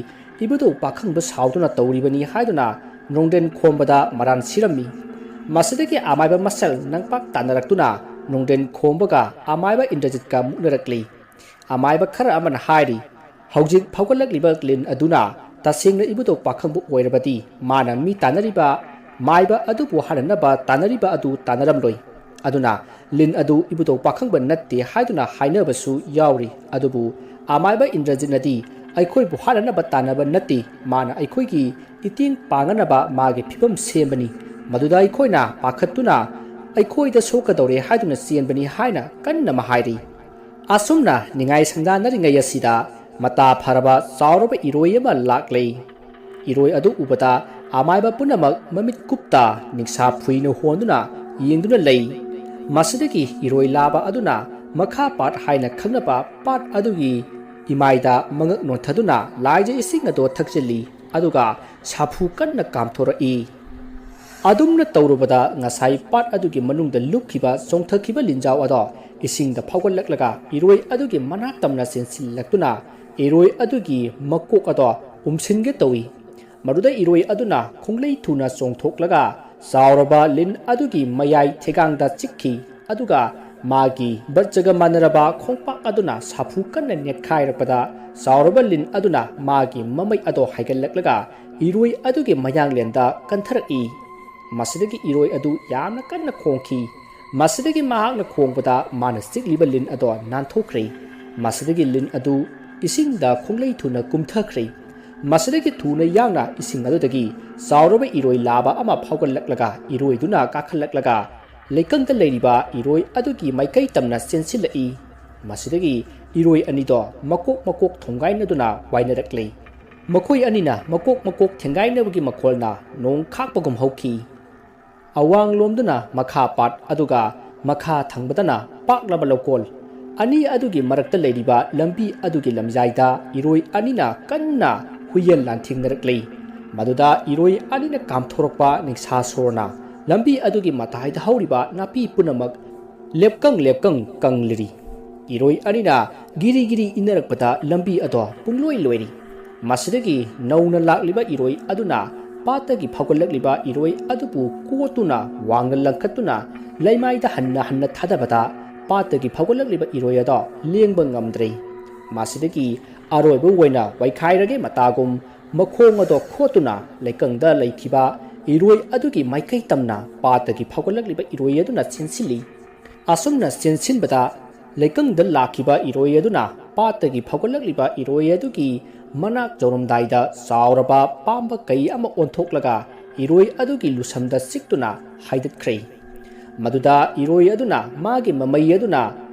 ꯏꯕꯨꯙꯧ ꯄꯥꯈꯪꯕ ꯁꯥꯎꯗꯨꯅ ꯇꯧꯔꯤꯕꯅꯤ ꯍꯥꯏꯗꯨꯅ ꯅꯣꯡꯗꯦꯟ ꯈꯣꯝꯕꯗ ꯃꯔꯥꯟ ꯁꯤꯔꯝꯃꯤ꯫ ꯃꯁꯤꯗꯒꯤ ꯑꯃꯥꯏꯕ ꯃꯁꯦꯜ ꯅꯝꯄꯥꯛ ꯇꯥꯟꯅꯔꯛꯇꯨꯅ ꯅꯣꯡꯗꯦꯟ ꯈꯣꯝꯕꯒ ꯑꯃꯥꯏꯕ ꯏꯟꯗ꯭ꯔꯖꯤꯠꯀ ꯃꯨꯛꯅꯔꯛꯂꯤ꯫ ꯑꯃꯥꯏꯕ ꯈꯔ ꯑꯃꯅ ꯍꯥꯏꯔꯤ, ꯍꯧꯖꯤꯛ ꯐꯥꯎꯒꯠꯂꯛꯂꯤꯕ ꯂꯤꯟ ꯑꯗꯨꯅ ꯇꯁꯦꯡꯅ ꯏꯕꯨꯙꯧ ꯄꯥꯈꯪꯕ ꯑꯣꯏꯔꯕꯗꯤ ꯃꯥꯅ ꯃꯤ ꯇꯥꯟꯅꯔꯤꯕ ꯃꯥꯏꯕ ꯑꯗꯨꯕꯨ ꯍꯥꯠꯅꯅꯕ ꯇꯥꯟꯅꯔꯤꯕ ꯑꯗꯨ ꯇꯥꯟꯅꯔꯝꯂꯣꯏ꯫ ꯑꯗꯨꯅ ꯂꯤꯟ ꯑꯗꯨ ꯏꯕꯨꯙꯧ ꯄꯥꯈꯪꯕ ꯅꯠꯇꯦ ꯍꯥꯏꯗꯨꯅ ꯍꯥꯏꯅꯕꯁꯨ ꯌꯥꯎꯔꯤ꯫ ꯑꯗꯨꯕꯨ ꯑꯃꯥꯏꯕ ꯏꯟꯗ꯭ꯔꯖꯤꯠꯅꯗꯤ ꯑꯩꯈꯣꯏꯕꯨ ꯍꯥꯠꯅꯅꯕ ꯇꯥꯟꯅꯕ ꯅꯠꯇꯦ, ꯃꯥꯅ ꯑꯩꯈꯣꯏꯒꯤ ꯏꯇꯦꯡ ꯄꯥꯡꯅꯅꯕ ꯃꯥꯒꯤ ꯐꯤꯕꯝ ꯁꯦꯝꯕꯅꯤ꯫ ꯃꯗꯨꯗ ꯑꯩꯈꯣꯏꯅ ꯄꯥꯈꯠꯇꯨꯅ ꯑꯩꯈꯣꯏꯗ ꯁꯣꯛꯀꯗꯧꯔꯦ ꯍꯥꯏꯗꯨꯅ ꯆꯦꯟꯕꯅꯤ ꯍꯥꯏꯅ ꯀꯟꯅ ꯑꯃ ꯍꯥꯏꯔꯤ꯫ ꯑꯁꯨꯝꯅ ꯅꯤꯡꯉꯥꯏ ꯁꯪꯗꯥꯅꯔꯤꯉꯩ ꯑꯁꯤꯗ ꯃꯇꯥ ꯐꯔꯕ ꯆꯥꯎꯔꯕ ꯏꯔꯣꯏ ꯑꯃ ꯂꯥꯛꯂꯦ꯫ ꯏꯔꯣꯏ ꯑꯗꯨ ꯎꯕꯗ ꯑꯃꯥꯏꯕ ꯄꯨꯝꯅꯃꯛ ꯃꯃꯤꯠ ꯀꯨꯞꯇ ꯅꯤꯡꯁꯥ ꯐꯨꯏꯅ ꯍꯣꯟꯗꯨꯅ ꯌꯦꯡꯗꯨꯅ ꯂꯩ꯫ ꯃꯁꯤꯗꯒꯤ ꯏꯔꯣꯏ ꯂꯥꯕ ꯑꯗꯨꯅ ꯃꯈꯥ ꯄꯥꯠ ꯍꯥꯏꯅ ꯈꯪꯅꯕ ꯄꯥꯠ ꯑꯗꯨꯒꯤ ꯏꯃꯥꯏꯗ ꯃꯉꯛ ꯅꯣꯟꯊꯗꯨꯅ ꯂꯥꯏꯖ ꯏꯁꯤꯡ ꯑꯗꯨ ꯊꯛꯆꯤꯜꯂꯤ, ꯑꯗꯨꯒ ꯁꯥꯐꯨ ꯀꯟꯅ ꯀꯥꯝꯊꯣꯔꯛꯏ꯫ ꯑꯗꯨꯝꯅ ꯇꯧꯔꯨꯕꯗ ꯉꯁꯥꯏ ꯄꯥꯠ ꯑꯗꯨꯒꯤ ꯃꯅꯨꯡꯗ ꯂꯨꯞꯈꯤꯕ ꯆꯣꯡꯊꯈꯤꯕ ꯂꯤꯟꯖꯥꯎ ꯑꯗꯣ ꯏꯁꯤꯡꯗ ꯐꯥꯎꯒꯠꯂꯛꯂꯒ ꯏꯔꯣꯏ ꯑꯗꯨꯒꯤ ꯃꯅꯥꯛ ꯇꯝꯅ ꯆꯦꯟꯁꯤꯜꯂꯛꯇꯨꯅ ꯏꯔꯣꯏ ꯑꯗꯨꯒꯤ ꯃꯀꯣꯛ ꯑꯗꯣ ꯎꯝꯁꯤꯟꯒꯦ ꯇꯧꯏ꯫ ꯃꯗꯨꯗ ꯏꯔꯣꯏ ꯑꯗꯨꯅ ꯈꯣꯡꯂꯩ ꯊꯨꯅ ꯆꯣꯡꯊꯣꯛꯂꯒ ꯆꯥꯎꯔꯕ ꯂꯤꯟ ꯑꯗꯨꯒꯤ ꯃꯌꯥꯏ ꯊꯦꯒꯥꯡꯗ ꯆꯤꯛꯈꯤ, ꯑꯗꯨꯒ ꯃꯥꯒꯤ ꯕꯠꯖꯒ ꯃꯥꯟꯅꯔꯕ ꯈꯣꯡꯄꯥꯛ ꯑꯗꯨꯅ ꯁꯥꯐꯨ ꯀꯟꯅ ꯅꯦꯠꯈꯥꯏꯔꯛꯄꯗ ꯆꯥꯎꯔꯕ ꯂꯤꯟ ꯑꯗꯨꯅ ꯃꯥꯒꯤ ꯃꯃꯩ ꯑꯗꯣ ꯍꯥꯏꯒꯠꯂꯛꯂꯒ ꯏꯔꯣꯏ ꯑꯗꯨꯒꯤ ꯃꯌꯥꯡꯂꯦꯟꯗ ꯀꯟꯊꯔꯛꯏ꯫ ꯃꯁꯤꯗꯒꯤ ꯏꯔꯣꯏ ꯑꯗꯨ ꯌꯥꯝꯅ ꯀꯟꯅ ꯈꯣꯡꯈꯤ꯫ ꯃꯁꯤꯗꯒꯤ ꯃꯍꯥꯛꯅ ꯈꯣꯡꯕꯗ ꯃꯥꯅ ꯆꯤꯛꯂꯤꯕ ꯂꯤꯟ ꯑꯗꯣ ꯅꯥꯟꯊꯣꯛꯈ꯭ꯔꯦ꯫ ꯃꯁꯤꯗꯒꯤ ꯂꯤꯟ ꯑꯗꯨ ꯏꯁꯤꯡꯗ ꯈꯣꯡꯂꯩ ꯊꯨꯅ ꯀꯨꯝꯊꯈ꯭ꯔꯦ꯫ ꯃꯁꯤꯗꯒꯤ ꯊꯨꯅ ꯌꯥꯡꯅ ꯏꯁꯤꯡ ꯑꯗꯨꯗꯒꯤ ꯆꯥꯎꯔꯕ ꯏꯔꯣꯏ ꯂꯥꯕ ꯑꯃ ꯐꯥꯎꯒꯠꯂꯛꯂꯒ ꯏꯔꯣꯏꯗꯨꯅ ꯀꯥꯈꯠꯂꯛꯂꯒ ꯂꯩꯀꯪꯗ ꯂꯩꯔꯤꯕ ꯏꯔꯣꯏ ꯑꯗꯨꯒꯤ ꯃꯥꯏꯀꯩ ꯇꯝꯅ ꯆꯦꯟꯁꯤꯜꯂꯛꯏ꯫ ꯃꯁꯤꯗꯒꯤ ꯏꯔꯣꯏ ꯑꯅꯤꯗꯣ ꯃꯀꯣꯛ ꯃꯀꯣꯛ ꯊꯣꯡꯒꯥꯏꯅꯗꯨꯅ ꯋꯥꯏꯅꯔꯛꯂꯦ꯫ ꯃꯈꯣꯏ ꯑꯅꯤꯅ ꯃꯀꯣꯛ ꯃꯀꯣꯛ ꯊꯦꯡꯒꯥꯏꯅꯕꯒꯤ ꯃꯈꯣꯜꯅ ꯅꯣꯡ ꯈꯥꯛꯄꯒꯨꯝ ꯍꯧꯈꯤ꯫ ꯑꯋꯥꯡꯂꯣꯝꯗꯅ ꯃꯈꯥ ꯄꯥꯠ, ꯑꯗꯨꯒ ꯃꯈꯥ ꯊꯪꯕꯗꯅ ꯄꯥꯛꯂꯕ ꯂꯧꯀꯣꯜ꯫ ꯑꯅꯤ ꯑꯗꯨꯒꯤ ꯃꯔꯛꯇ ꯂꯩꯔꯤꯕ ꯂꯝꯕꯤ ꯑꯗꯨꯒꯤ ꯂꯝꯖꯥꯏꯗ ꯏꯔꯣꯏ ꯑꯅꯤꯅ ꯀꯟꯅ ꯍꯨꯏꯌꯦꯟ ꯂꯥꯟꯊꯦꯡꯅꯔꯛꯂꯤ꯫ ꯃꯗꯨꯗ ꯏꯔꯣꯏ ꯑꯅꯤꯅ ꯀꯥꯝꯊꯣꯔꯛꯄ ꯅꯤꯡꯁꯥ ꯁꯣꯔꯅ ꯂꯝꯕꯤ ꯑꯗꯨꯒꯤ ꯃꯇꯥꯏꯗ ꯍꯧꯔꯤꯕ ꯅꯥꯄꯤ ꯄꯨꯝꯅꯃꯛ ꯂꯦꯞꯀꯪ ꯂꯦꯞꯀꯪ ꯀꯪꯂꯤꯔꯤ꯫ ꯏꯔꯣꯏ ꯑꯅꯤꯅ ꯒꯤꯔꯤ ꯒꯤꯔꯤ ꯏꯟꯅꯔꯛꯄꯗ ꯂꯝꯕꯤ ꯑꯗꯣ ꯄꯨꯡꯂꯣꯏ ꯂꯣꯏꯔꯤ꯫ ꯃꯁꯤꯗꯒꯤ ꯅꯧꯅ ꯂꯥꯛꯂꯤꯕ ꯏꯔꯣꯏ ꯑꯗꯨꯅ ꯄꯥꯠꯇꯒꯤ ꯐꯥꯎꯒꯠꯂꯛꯂꯤꯕ ꯏꯔꯣꯏ ꯑꯗꯨꯕꯨ ꯀꯣꯠꯇꯨꯅ ꯋꯥꯡꯅ ꯂꯪꯈꯠꯇꯨꯅ ꯂꯩꯃꯥꯏꯗ ꯍꯟꯅ ꯍꯟꯅ ꯊꯥꯗꯕꯗ ꯄꯥꯠꯇꯒꯤ ꯐꯥꯎꯒꯠꯂꯛꯂꯤꯕ ꯏꯔꯣꯏ ꯑꯗꯣ ꯂꯦꯡꯕ ꯉꯝꯗ꯭ꯔꯦ꯫ ꯃꯁꯤꯗꯒꯤ ꯑꯔꯣꯏꯕ ꯑꯣꯏꯅ ꯋꯥꯏꯈꯥꯏꯔꯒꯦ ꯃꯇꯥꯒꯨꯝ ꯃꯈꯣꯡ ꯑꯗꯣ ꯈꯣꯠꯇꯨꯅ ꯂꯩꯀꯪꯗ ꯂꯩꯈꯤꯕ ꯏꯔꯣꯏ ꯑꯗꯨꯒꯤ ꯃꯥꯏꯀꯩ ꯇꯝꯅ ꯄꯥꯠꯇꯒꯤ ꯐꯥꯎꯒꯠꯂꯛꯂꯤꯕ ꯏꯔꯣꯏ ꯑꯗꯨꯅ ꯆꯦꯟꯁꯤꯜꯂꯤ꯫ ꯑꯁꯨꯝꯅ ꯆꯦꯟꯁꯤꯟꯕꯗ ꯂꯩꯀꯪꯗ ꯂꯥꯛꯈꯤꯕ ꯏꯔꯣꯏ ꯑꯗꯨꯅ ꯄꯥꯠꯇꯒꯤ ꯐꯥꯎꯒꯠꯂꯛꯂꯤꯕ ꯏꯔꯣꯏ ꯑꯗꯨꯒꯤ ꯃꯅꯥꯛ ꯌꯧꯔꯝꯗꯥꯏꯗ ꯆꯥꯎꯔꯕ ꯄꯥꯝꯕ ꯀꯩ ꯑꯃ ꯑꯣꯟꯊꯣꯛꯂꯒ ꯏꯔꯣꯏ ꯑꯗꯨꯒꯤ ꯂꯨꯁꯝꯗ ꯆꯤꯛꯇꯨꯅ ꯍꯥꯏꯗꯠꯈ꯭ꯔꯦ꯫ ꯃꯗꯨꯗ ꯏꯔꯣꯏ ꯑꯗꯨꯅ ꯃꯥꯒꯤ ꯃꯃꯩ ꯑꯗꯨꯅ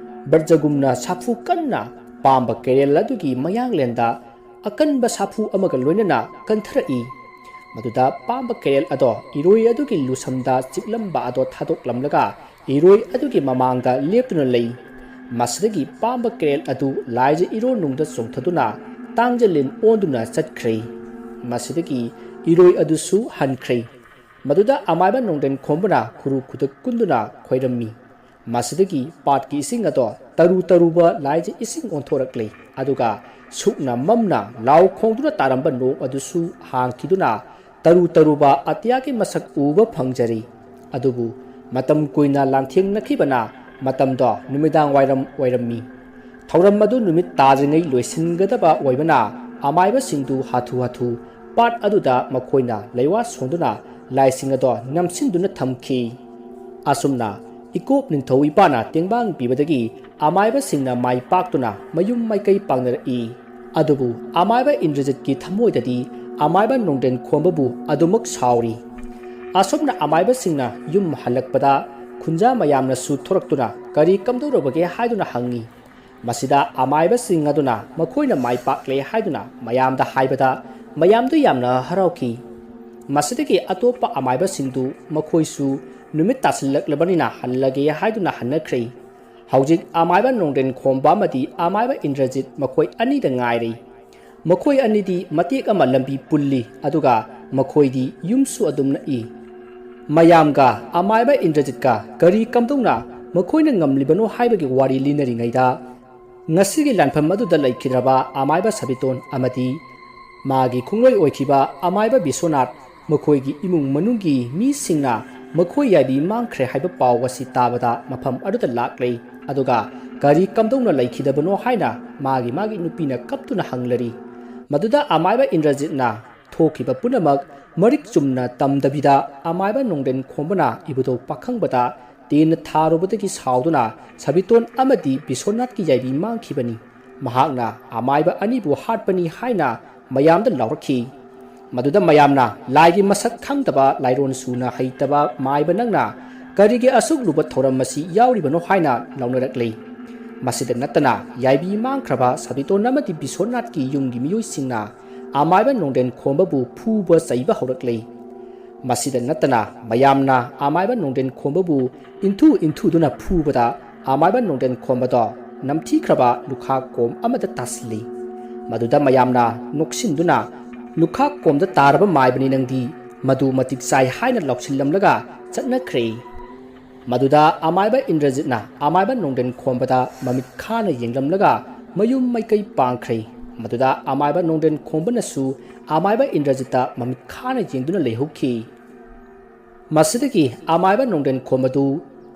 ꯕ꯭ꯔꯖꯒꯨꯝꯅ ꯁꯥꯐꯨ ꯀꯟꯅ ꯄꯥꯝꯕ ꯀꯩꯔꯦꯜ ꯑꯗꯨꯒꯤ ꯃꯌꯥꯡꯂꯦꯟꯗ ꯑꯀꯟꯕ ꯁꯥꯐꯨ ꯑꯃꯒ ꯂꯣꯏꯅꯅ ꯀꯟꯊꯔꯛꯏ꯫ ꯃꯗꯨꯗ ꯄꯥꯝꯕ ꯀꯩꯔꯦꯜ ꯑꯗꯣ ꯏꯔꯣꯏ ꯑꯗꯨꯒꯤ ꯂꯨꯁꯝꯗ ꯆꯤꯛꯂꯝꯕ ꯑꯗꯣ ꯊꯥꯗꯣꯛꯂꯝꯂꯒ ꯏꯔꯣꯏ ꯑꯗꯨꯒꯤ ꯃꯃꯥꯡꯗ ꯂꯦꯞꯇꯨꯅ ꯂꯩ꯫ ꯃꯁꯤꯗꯒꯤ ꯄꯥꯝꯕ ꯀꯩꯔꯦꯜ ꯑꯗꯨ ꯂꯥꯏꯖ ꯏꯔꯣ ꯅꯨꯡꯗ ꯆꯣꯡꯊꯗꯨꯅ ꯇꯥꯡꯖ ꯂꯤꯟ ꯑꯣꯟꯗꯨꯅ ꯆꯠꯈ꯭ꯔꯦ꯫ ꯃꯁꯤꯗꯒꯤ ꯏꯔꯣꯏ ꯑꯗꯨꯁꯨ ꯍꯟꯈ꯭ꯔꯦ꯫ ꯃꯗꯨꯗ ꯑꯃꯥꯏꯕ ꯅꯣꯡꯗꯦꯟ ꯈꯣꯝꯕꯅ ꯈꯨꯔꯨ ꯈꯨꯗꯛ ꯀꯨꯟꯗꯨꯅ ꯈꯣꯏꯔꯝꯃꯤ꯫ ꯃꯁꯤꯗꯒꯤ ꯄꯥꯠꯀꯤ ꯏꯁꯤꯡ ꯑꯗꯣ ꯇꯔꯨ ꯇꯔꯨꯕ ꯂꯥꯏꯖ ꯏꯁꯤꯡ ꯑꯣꯟꯊꯣꯔꯛꯂꯦ꯫ ꯑꯗꯨꯒ ꯁꯨꯛꯅ ꯃꯝꯅ ꯂꯥꯎ ꯈꯣꯡꯗꯨꯅ ꯇꯥꯔꯝꯕ ꯅꯣꯡ ꯑꯗꯨꯁꯨ ꯍꯥꯡꯈꯤꯗꯨꯅ ꯇꯔꯨ ꯇꯔꯨꯕ ꯑꯇꯤꯌꯥꯒꯤ ꯃꯁꯛ ꯎꯕ ꯐꯪꯖꯔꯤ꯫ ꯑꯗꯨꯕꯨ ꯃꯇꯝ ꯀꯨꯏꯅ ꯂꯥꯟꯊꯦꯡꯅꯈꯤꯕꯅ ꯃꯇꯝꯗꯣ ꯅꯨꯃꯤꯗꯥꯡ ꯋꯥꯏꯔꯝ ꯑꯣꯏꯔꯝꯃꯤ꯫ ꯊꯧꯔꯝ ꯑꯗꯨ ꯅꯨꯃꯤꯠ ꯇꯥꯗ꯭ꯔꯤꯉꯩ ꯂꯣꯏꯁꯤꯟꯒꯗꯕ ꯑꯣꯏꯕꯅ ꯑꯃꯥꯏꯕꯁꯤꯡꯗꯨ ꯍꯥꯊꯨ ꯍꯥꯊꯨ ꯄꯥꯠ ꯑꯗꯨꯗ ꯃꯈꯣꯏꯅ ꯂꯩꯋꯥ ꯁꯣꯟꯗꯨꯅ ꯂꯥꯏꯁꯤꯡ ꯑꯗꯣ ꯅꯝꯁꯤꯟꯗꯨꯅ ꯊꯝꯈꯤ꯫ ꯑꯁꯨꯝꯅ ꯏꯀꯣꯞ ꯅꯤꯡꯊꯧ ꯏꯄꯥꯅ ꯇꯦꯡꯕꯥꯡ ꯄꯤꯕꯗꯒꯤ ꯑꯃꯥꯏꯕꯁꯤꯡꯅ ꯃꯥꯏ ꯄꯥꯛꯇꯨꯅ ꯃꯌꯨꯝ ꯃꯥꯏꯀꯩ ꯄꯥꯡꯅꯔꯛꯏ꯫ ꯑꯗꯨꯕꯨ ꯑꯃꯥꯏꯕ ꯏꯟꯗ꯭ꯔꯖꯤꯠꯀꯤ ꯊꯃꯣꯏꯗꯗꯤ ꯑꯃꯥꯏꯕ ꯅꯣꯡꯗꯦꯟ ꯈꯣꯝꯕꯕꯨ ꯑꯗꯨꯃꯛ ꯁꯥꯎꯔꯤ꯫ ꯑꯁꯨꯝꯅ ꯑꯃꯥꯏꯕꯁꯤꯡꯅ ꯌꯨꯝ ꯍꯜꯂꯛꯄꯗ ꯈꯨꯟꯖꯥ ꯃꯌꯥꯝꯅꯁꯨ ꯊꯣꯔꯛꯇꯨꯅ ꯀꯔꯤ ꯀꯝꯗꯧꯔꯕꯒꯦ ꯍꯥꯏꯗꯨꯅ ꯍꯪꯉꯤ꯫ ꯃꯁꯤꯗ ꯑꯃꯥꯏꯕꯁꯤꯡ ꯑꯗꯨꯅ ꯃꯈꯣꯏꯅ ꯃꯥꯏ ꯄꯥꯛꯂꯦ ꯍꯥꯏꯗꯨꯅ ꯃꯌꯥꯝꯗ ꯍꯥꯏꯕꯗ ꯃꯌꯥꯝꯗꯨ ꯌꯥꯝꯅ ꯍꯔꯥꯎꯈꯤ꯫ ꯃꯁꯤꯗꯒꯤ ꯑꯇꯣꯞꯄ ꯑꯃꯥꯏꯕꯁꯤꯡꯗꯨ ꯃꯈꯣꯏꯁꯨ ꯅꯨꯃꯤꯠ ꯇꯥꯁꯤꯜꯂꯛꯂꯕꯅꯤꯅ ꯍꯜꯂꯒꯦ ꯍꯥꯏꯗꯨꯅ ꯍꯟꯅꯈ꯭ꯔꯦ꯫ ꯍꯧꯖꯤꯛ ꯑꯃꯥꯏꯕ ꯅꯣꯡꯗꯦꯟ ꯈꯣꯝꯕ ꯑꯃꯗꯤ ꯑꯃꯥꯏꯕ ꯏꯟꯗ꯭ꯔꯖꯤꯠ ꯃꯈꯣꯏ ꯑꯅꯤꯗ ꯉꯥꯏꯔꯦ꯫ ꯃꯈꯣꯏ ꯑꯅꯤꯗꯤ ꯃꯇꯦꯛ ꯑꯃ ꯂꯝꯕꯤ ꯄꯨꯜꯂꯤ, ꯑꯗꯨꯒ ꯃꯈꯣꯏꯗꯤ ꯌꯨꯝꯁꯨ ꯑꯗꯨꯝ ꯅꯛꯏ꯫ ꯃꯌꯥꯝꯒ ꯑꯃꯥꯏꯕ ꯏꯟꯗ꯭ꯔꯖꯤꯠꯀ ꯀꯔꯤ ꯀꯝꯗꯧꯅ ꯃꯈꯣꯏꯅ ꯉꯝꯂꯤꯕꯅꯣ ꯍꯥꯏꯕꯒꯤ ꯋꯥꯔꯤ ꯂꯤꯅꯔꯤꯉꯩꯗ, ꯉꯁꯤꯒꯤ ꯂꯥꯟꯐꯝ ꯑꯗꯨꯗ ꯂꯩꯈꯤꯗ꯭ꯔꯕ ꯑꯃꯥꯏꯕ ꯁꯕꯤꯇꯣꯟ ꯑꯃꯗꯤ ꯃꯥꯒꯤ ꯈꯣꯡꯂꯣꯏ ꯑꯣꯏꯈꯤꯕ ꯑꯃꯥꯏꯕ ꯕꯤꯁ꯭ꯋꯅꯥꯊ, ꯃꯈꯣꯏꯒꯤ ꯏꯃꯨꯡ ꯃꯅꯨꯡꯒꯤ ꯃꯤꯁꯤꯡꯅ ꯃꯈꯣꯏ ꯌꯥꯏꯕꯤ ꯃꯥꯡꯈ꯭ꯔꯦ ꯍꯥꯏꯕ ꯄꯥꯎ ꯑꯁꯤ ꯇꯥꯕꯗ ꯃꯐꯝ ꯑꯗꯨꯗ ꯂꯥꯛꯂꯦ꯫ ꯑꯗꯨꯒ ꯀꯔꯤ ꯀꯝꯗꯧꯅ ꯂꯩꯈꯤꯗꯕꯅꯣ ꯍꯥꯏꯅ ꯃꯥꯒꯤ ꯃꯥꯒꯤ ꯅꯨꯄꯤꯅ ꯀꯞꯇꯨꯅ ꯍꯪꯂꯔꯤ꯫ ꯃꯗꯨꯗ ꯑꯃꯥꯏꯕ ꯏꯟꯗ꯭ꯔꯖꯤꯠꯅ ꯊꯣꯛꯈꯤꯕ ꯄꯨꯝꯅꯃꯛ ꯃꯔꯤꯛ ꯆꯨꯝꯅ ꯇꯝꯗꯕꯤꯗ ꯑꯃꯥꯏꯕ ꯅꯣꯡꯗꯦꯟ ꯈꯣꯝꯕꯅ ꯏꯕꯨꯙꯧ ꯄꯥꯈꯪꯕꯗ ꯇꯦꯟꯅ ꯊꯥꯔꯨꯕꯗꯒꯤ ꯁꯥꯎꯗꯨꯅ ꯁꯕꯤꯇꯣꯟ ꯑꯃꯗꯤ ꯕꯤꯁ꯭ꯋꯅꯥꯊꯀꯤ ꯌꯥꯏꯕꯤ ꯃꯥꯡꯈꯤꯕꯅꯤ꯫ ꯃꯍꯥꯛꯅ ꯑꯃꯥꯏꯕ ꯑꯅꯤꯕꯨ ꯍꯥꯠꯄꯅꯤ ꯍꯥꯏꯅ ꯃꯌꯥꯝꯗ ꯂꯥꯎꯔꯛꯈꯤ꯫ ꯃꯗꯨꯗ ꯃꯌꯥꯝꯅ ꯂꯥꯏꯒꯤ ꯃꯁꯛ ꯈꯪꯗꯕ ꯂꯥꯏꯔꯣꯟ ꯁꯨꯅ ꯍꯩꯇꯕ ꯃꯥꯏꯕ ꯅꯪꯅ ꯀꯔꯤꯒꯤ ꯑꯁꯨꯛ ꯂꯨꯕ ꯊꯧꯔꯝ ꯑꯁꯤ ꯌꯥꯎꯔꯤꯕꯅꯣ ꯍꯥꯏꯅ ꯂꯥꯎꯅꯔꯛꯂꯤ꯫ ꯃꯁꯤꯗ ꯅꯠꯇꯅ ꯌꯥꯏꯕꯤ ꯃꯥꯡꯈ꯭ꯔꯕ ꯁꯕꯤꯇꯣꯟ ꯑꯃꯗꯤ ꯕꯤꯁ꯭ꯋꯅꯥꯊꯀꯤ ꯌꯨꯝꯒꯤ ꯃꯤꯑꯣꯏꯁꯤꯡꯅ ꯑꯃꯥꯏꯕ ꯅꯣꯡꯗꯦꯟ ꯈꯣꯝꯕꯕꯨ ꯐꯨꯕ ꯆꯩꯕ ꯍꯧꯔꯛꯂꯤ꯫ ꯃꯁꯤꯗ ꯅꯠꯇꯅ ꯃꯌꯥꯝꯅ ꯑꯃꯥꯏꯕ ꯅꯣꯡꯗꯦꯟ ꯈꯣꯝꯕꯕꯨ ꯏꯟꯊꯨ ꯏꯟꯊꯨꯗꯨꯅ ꯐꯨꯕꯗ ꯑꯃꯥꯏꯕ ꯅꯣꯡꯗꯦꯟ ꯈꯣꯝꯕꯗꯣ ꯅꯝꯊꯤꯈ꯭ꯔꯕ ꯂꯨꯈꯥꯛ ꯀꯣꯝ ꯑꯃꯗ ꯇꯥꯁꯤꯜꯂꯤ꯫ ꯃꯗꯨꯗ ꯃꯌꯥꯝꯅ ꯅꯣꯛꯁꯤꯟꯗꯨꯅ, "ꯂꯨꯈꯥꯛ ꯀꯣꯝꯗ ꯇꯥꯔꯕ ꯃꯥꯏꯕꯅꯤ ꯅꯪꯗꯤ, ꯃꯗꯨ ꯃꯇꯤꯛ ꯆꯥꯏ" ꯍꯥꯏꯅ ꯂꯥꯎꯁꯤꯜꯂꯝꯂꯒ ꯆꯠꯅꯈ꯭ꯔꯦ꯫ ꯃꯗꯨꯗ ꯑꯃꯥꯏꯕ ꯏꯟꯗ꯭ꯔꯖꯤꯠꯅ ꯑꯃꯥꯏꯕ ꯅꯣꯡꯗꯦꯟ ꯈꯣꯝꯕꯗ ꯃꯃꯤꯠ ꯈꯥꯅ ꯌꯦꯡꯂꯝꯂꯒ ꯃꯌꯨꯝ ꯃꯥꯏꯀꯩ ꯄꯥꯡꯈ꯭ꯔꯦ꯫ ꯃꯗꯨꯗ ꯑꯃꯥꯏꯕ ꯅꯣꯡꯗꯦꯟ ꯈꯣꯝꯕꯅꯁꯨ ꯑꯃꯥꯏꯕ ꯏꯟꯗ꯭ꯔꯖꯤꯠꯇ ꯃꯃꯤꯠ ꯈꯥꯅ ꯌꯦꯡꯗꯨꯅ ꯂꯩꯍꯧꯈꯤ꯫ ꯃꯁꯤꯗꯒꯤ ꯑꯃꯥꯏꯕ ꯅꯣꯡꯗꯦꯟ ꯈꯣꯝꯕꯗꯨ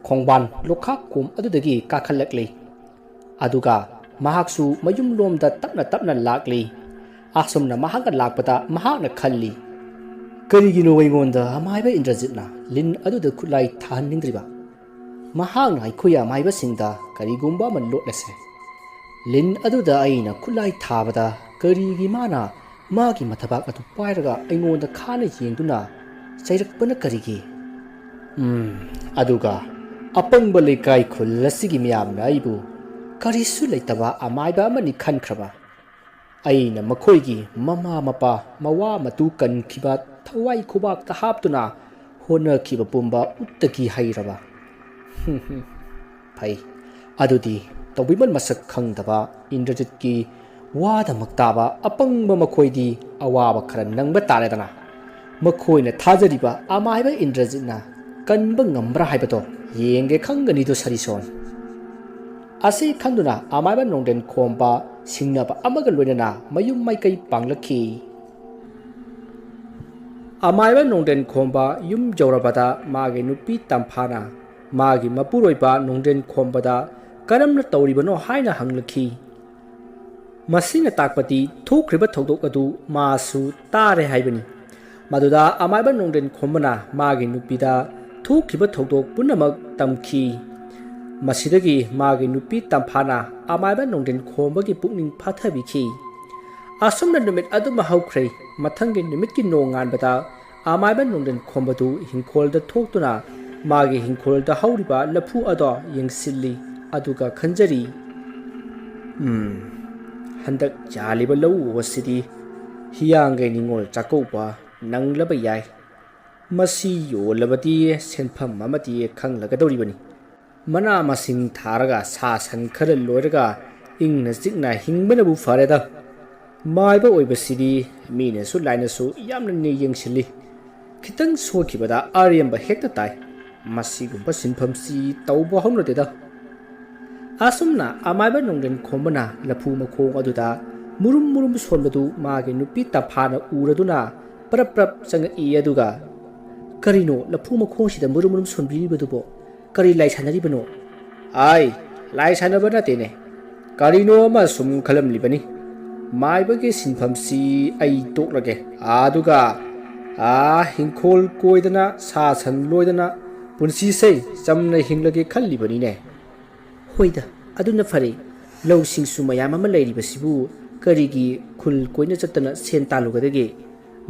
ꯈꯣꯡꯕꯥꯟ ꯂꯨꯈꯥꯛ ꯀꯣꯝ ꯑꯗꯨꯗꯒꯤ ꯀꯥꯈꯠꯂꯛꯂꯤ꯫ ꯑꯗꯨꯒ ꯃꯍꯥꯛꯁꯨ ꯃꯌꯨꯝꯂꯣꯝꯗ ꯇꯞꯅ ꯇꯞꯅ ꯂꯥꯛꯂꯤ꯫ ꯑꯁꯨꯝꯅ ꯃꯍꯥꯛꯅ ꯂꯥꯛꯄꯗ ꯃꯍꯥꯛꯅ ꯈꯜꯂꯤ, "ꯀꯔꯤꯒꯤꯅꯣ ꯑꯩꯉꯣꯟꯗ ꯑꯃꯥꯏꯕ ꯏꯟꯗ꯭ꯔꯖꯤꯠꯅ ꯂꯤꯟ ꯑꯗꯨꯗ ꯈꯨꯠꯂꯥꯏ ꯊꯥꯍꯟꯅꯤꯡꯗ꯭ꯔꯤꯕ? ꯃꯍꯥꯛꯅ ꯑꯩꯈꯣꯏ ꯑꯃꯥꯏꯕꯁꯤꯡꯗ ꯀꯔꯤꯒꯨꯝꯕ ꯑꯃ ꯂꯣꯠꯂꯁꯦ꯫ ꯂꯤꯟ ꯑꯗꯨꯗ ꯑꯩꯅ ꯈꯨꯠꯂꯥꯏ ꯊꯥꯕꯗ ꯀꯔꯤꯒꯤ ꯃꯥꯅ ꯃꯥꯒꯤ ꯃꯊꯕꯥꯛ ꯑꯗꯨ ꯄꯥꯏꯔꯒ ꯑꯩꯉꯣꯟꯗ ꯈꯥꯅ ꯌꯦꯡꯗꯨꯅ ꯆꯩꯔꯛꯄꯅ ꯀꯔꯤꯒꯤ? ꯎꯝ, ꯑꯗꯨꯒ ꯑꯄꯪꯕ ꯂꯩꯀꯥꯏ ꯈꯨꯜ ꯑꯁꯤꯒꯤ ꯃꯤꯌꯥꯝꯅ ꯑꯩꯕꯨ ꯀꯔꯤꯁꯨ ꯂꯩꯇꯕ ꯑꯃꯥꯏꯕ ꯑꯃꯅꯤ ꯈꯟꯈ꯭ꯔꯕ? ꯑꯩꯅ ꯃꯈꯣꯏꯒꯤ ꯃꯃꯥ ꯃꯄꯥ, ꯃꯋꯥ ꯃꯇꯨ ꯀꯟꯈꯤꯕ ꯊꯋꯥꯏ ꯈꯨꯕꯥꯛꯇ ꯍꯥꯞꯇꯨꯅ ꯍꯣꯠꯅꯈꯤꯕ ꯄꯨꯝꯕ ꯎꯠꯇꯒꯤ ꯍꯩꯔꯕ?" ꯐꯩ, ꯑꯗꯨꯗꯤ ꯇꯧꯕꯤꯃꯜ ꯃꯁꯛ ꯈꯪꯗꯕ ꯏꯟꯗ꯭ꯔꯖꯤꯠꯀꯤ ꯋꯥꯗꯃꯛ ꯇꯥꯕ ꯑꯄꯪꯕ ꯃꯈꯣꯏꯗꯤ ꯑꯋꯥꯕ ꯈꯔ ꯅꯪꯕ ꯇꯥꯔꯦꯗꯅ꯫ ꯃꯈꯣꯏꯅ ꯊꯥꯖꯔꯤꯕ ꯑꯃꯥꯏꯕ ꯏꯟꯗ꯭ꯔꯖꯤꯠꯅ ꯀꯟꯕ ꯉꯝꯕ꯭ꯔꯥ ꯍꯥꯏꯕꯗꯣ ꯌꯦꯡꯒꯦ ꯈꯪꯒꯅꯤꯗꯣ, ꯁꯔꯤꯁꯣꯟ꯫ ꯑꯁꯤ ꯈꯪꯗꯨꯅ ꯑꯃꯥꯏꯕ ꯅꯣꯡꯗꯦꯟ ꯈꯣꯝꯕ ꯁꯤꯡꯅꯕ ꯑꯃꯒ ꯂꯣꯏꯅꯅ ꯃꯌꯨꯝ ꯃꯥꯏꯀꯩ ꯄꯥꯡꯂꯛꯈꯤ꯫ ꯑꯃꯥꯏꯕ ꯅꯣꯡꯗꯦꯟ ꯈꯣꯝꯕ ꯌꯨꯝ ꯌꯧꯔꯕꯗ ꯃꯥꯒꯤ ꯅꯨꯄꯤ ꯇꯝꯐꯥꯅ ꯃꯥꯒꯤ ꯃꯄꯨꯔꯣꯏꯕ ꯅꯣꯡꯗꯦꯟ ꯈꯣꯝꯕꯗ ꯀꯔꯝꯅ ꯇꯧꯔꯤꯕꯅꯣ ꯍꯥꯏꯅ ꯍꯪꯂꯛꯈꯤ꯫ ꯃꯁꯤꯅ ꯇꯥꯛꯄꯗꯤ ꯊꯣꯛꯈ꯭ꯔꯤꯕ ꯊꯧꯗꯣꯛ ꯑꯗꯨ ꯃꯥꯁꯨ ꯇꯥꯔꯦ ꯍꯥꯏꯕꯅꯤ꯫ ꯃꯗꯨꯗ ꯑꯃꯥꯏꯕ ꯅꯣꯡꯗꯦꯟ ꯈꯣꯝꯕꯅ ꯃꯥꯒꯤ ꯅꯨꯄꯤꯗ ꯊꯣꯛꯈꯤꯕ ꯊꯧꯗꯣꯛ ꯄꯨꯝꯅꯃꯛ ꯇꯝꯈꯤ꯫ ꯃꯁꯤꯗꯒꯤ ꯃꯥꯒꯤ ꯅꯨꯄꯤ ꯇꯝꯐꯥꯅ ꯑꯃꯥꯏꯕ ꯅꯣꯡꯗꯦꯟ ꯈꯣꯝꯕꯒꯤ ꯄꯨꯛꯅꯤꯡ ꯐꯥꯊꯕꯤꯈꯤ꯫ ꯑꯁꯨꯝꯅ ꯅꯨꯃꯤꯠ ꯑꯗꯨꯃ ꯍꯧꯈ꯭ꯔꯦ꯫ ꯃꯊꯪꯒꯤ ꯅꯨꯃꯤꯠꯀꯤ ꯅꯣꯡꯉꯥꯟꯕꯗ ꯑꯃꯥꯏꯕ ꯅꯣꯡꯗꯦꯟ ꯈꯣꯝꯕꯗꯨ ꯏꯪꯈꯣꯜꯗ ꯊꯣꯛꯇꯨꯅ ꯃꯥꯒꯤ ꯏꯪꯈꯣꯜꯗ ꯍꯧꯔꯤꯕ ꯂꯐꯨ ꯑꯗꯣ ꯌꯦꯡꯁꯤꯜꯂꯤ꯫ ꯑꯗꯨꯒ ꯈꯟꯖꯔꯤ, "ꯎꯝ, ꯍꯟꯗꯛ ꯌꯥꯜꯂꯤꯕ ꯂꯧ ꯑꯁꯤꯗꯤ ꯍꯤꯌꯥꯡꯒꯩ ꯅꯤꯉꯣꯜ ꯆꯥꯛꯀꯧꯕ ꯅꯪꯂꯕ ꯌꯥꯏ꯫ ꯃꯁꯤ ꯌꯣꯜꯂꯕꯗꯤ ꯁꯦꯟꯐꯝ ꯑꯃꯗꯤ ꯈꯪꯂꯒꯗꯧꯔꯤꯕꯅꯤ꯫ ꯃꯅꯥ ꯃꯁꯤꯡ ꯊꯥꯔꯒ ꯁꯥ ꯁꯟ ꯈꯔ ꯂꯣꯏꯔꯒ ꯏꯪꯅ ꯆꯤꯛꯅ ꯍꯤꯡꯕꯅꯕꯨ ꯐꯔꯦꯗ꯫ ꯃꯥꯏꯕ ꯑꯣꯏꯕꯁꯤꯗꯤ ꯃꯤꯅꯁꯨ ꯂꯥꯏꯅꯁꯨ ꯌꯥꯝꯅ ꯅꯦ ꯌꯦꯡꯁꯤꯜꯂꯤ꯫ ꯈꯤꯇꯪ ꯁꯣꯏꯈꯤꯕꯗ ꯑꯔꯦꯝꯕ ꯍꯦꯛꯇ ꯇꯥꯏ꯫ ꯃꯁꯤꯒꯨꯝꯕ ꯁꯤꯟꯐꯝꯁꯤ ꯇꯧꯕ ꯍꯧꯅꯗꯦꯗ꯫" ꯑꯁꯨꯝꯅ ꯑꯃꯥꯏꯕ ꯅꯣꯡꯗꯦꯟ ꯈꯣꯝꯕꯅ ꯂꯐꯨ ꯃꯈꯣꯡ ꯑꯗꯨꯗ ꯃꯨꯔꯨꯝ ꯃꯨꯔꯨꯝ ꯁꯣꯟꯕꯗꯨ ꯃꯥꯒꯤ ꯅꯨꯄꯤ ꯇꯝꯐꯥꯅ ꯎꯔꯗꯨꯅ ꯄ꯭ꯔꯞ ꯄ꯭ꯔꯞ ꯆꯪꯉꯛꯏ꯫ ꯑꯗꯨꯒ, "ꯀꯔꯤꯅꯣ ꯂꯐꯨ ꯃꯈꯣꯡꯁꯤꯗ ꯃꯨꯔꯨꯝ ꯃꯨꯔꯨꯝ ꯁꯣꯟꯕꯤꯔꯤꯕꯗꯨꯕꯣ? ꯀꯔꯤ ꯂꯥꯏ ꯁꯥꯟꯅꯔꯤꯕꯅꯣ?" "ꯑꯥꯏ, ꯂꯥꯏ ꯁꯥꯟꯅꯕ ꯅꯠꯇꯦꯅꯦ꯫ ꯀꯔꯤꯅꯣ ꯑꯃ ꯁꯨꯝ ꯈꯜꯂꯝꯂꯤꯕꯅꯤ꯫ ꯃꯥꯏꯕꯒꯤ ꯁꯤꯟꯐꯝꯁꯤ ꯑꯩ ꯇꯣꯛꯂꯒꯦ꯫ ꯑꯗꯨꯒ, ꯑꯥ, ꯍꯤꯡꯈꯣꯜ ꯀꯣꯏꯗꯅ, ꯁꯥ ꯁꯟ ꯂꯣꯏꯗꯅ ꯄꯨꯟꯁꯤꯁꯦ ꯆꯝꯅ ꯍꯤꯡꯂꯒꯦ ꯈꯜꯂꯤꯕꯅꯤꯅꯦ꯫" "ꯍꯣꯏꯗ, ꯑꯗꯨꯅ ꯐꯔꯦ꯫ ꯂꯧꯁꯤꯡꯁꯨ ꯃꯌꯥꯝ ꯑꯃ ꯂꯩꯔꯤꯕꯁꯤꯕꯨ ꯀꯔꯤꯒꯤ ꯈꯨꯜ ꯀꯣꯏꯅ ꯆꯠꯇꯅ ꯁꯦꯟ ꯇꯥꯜꯂꯨꯒꯗꯒꯦ?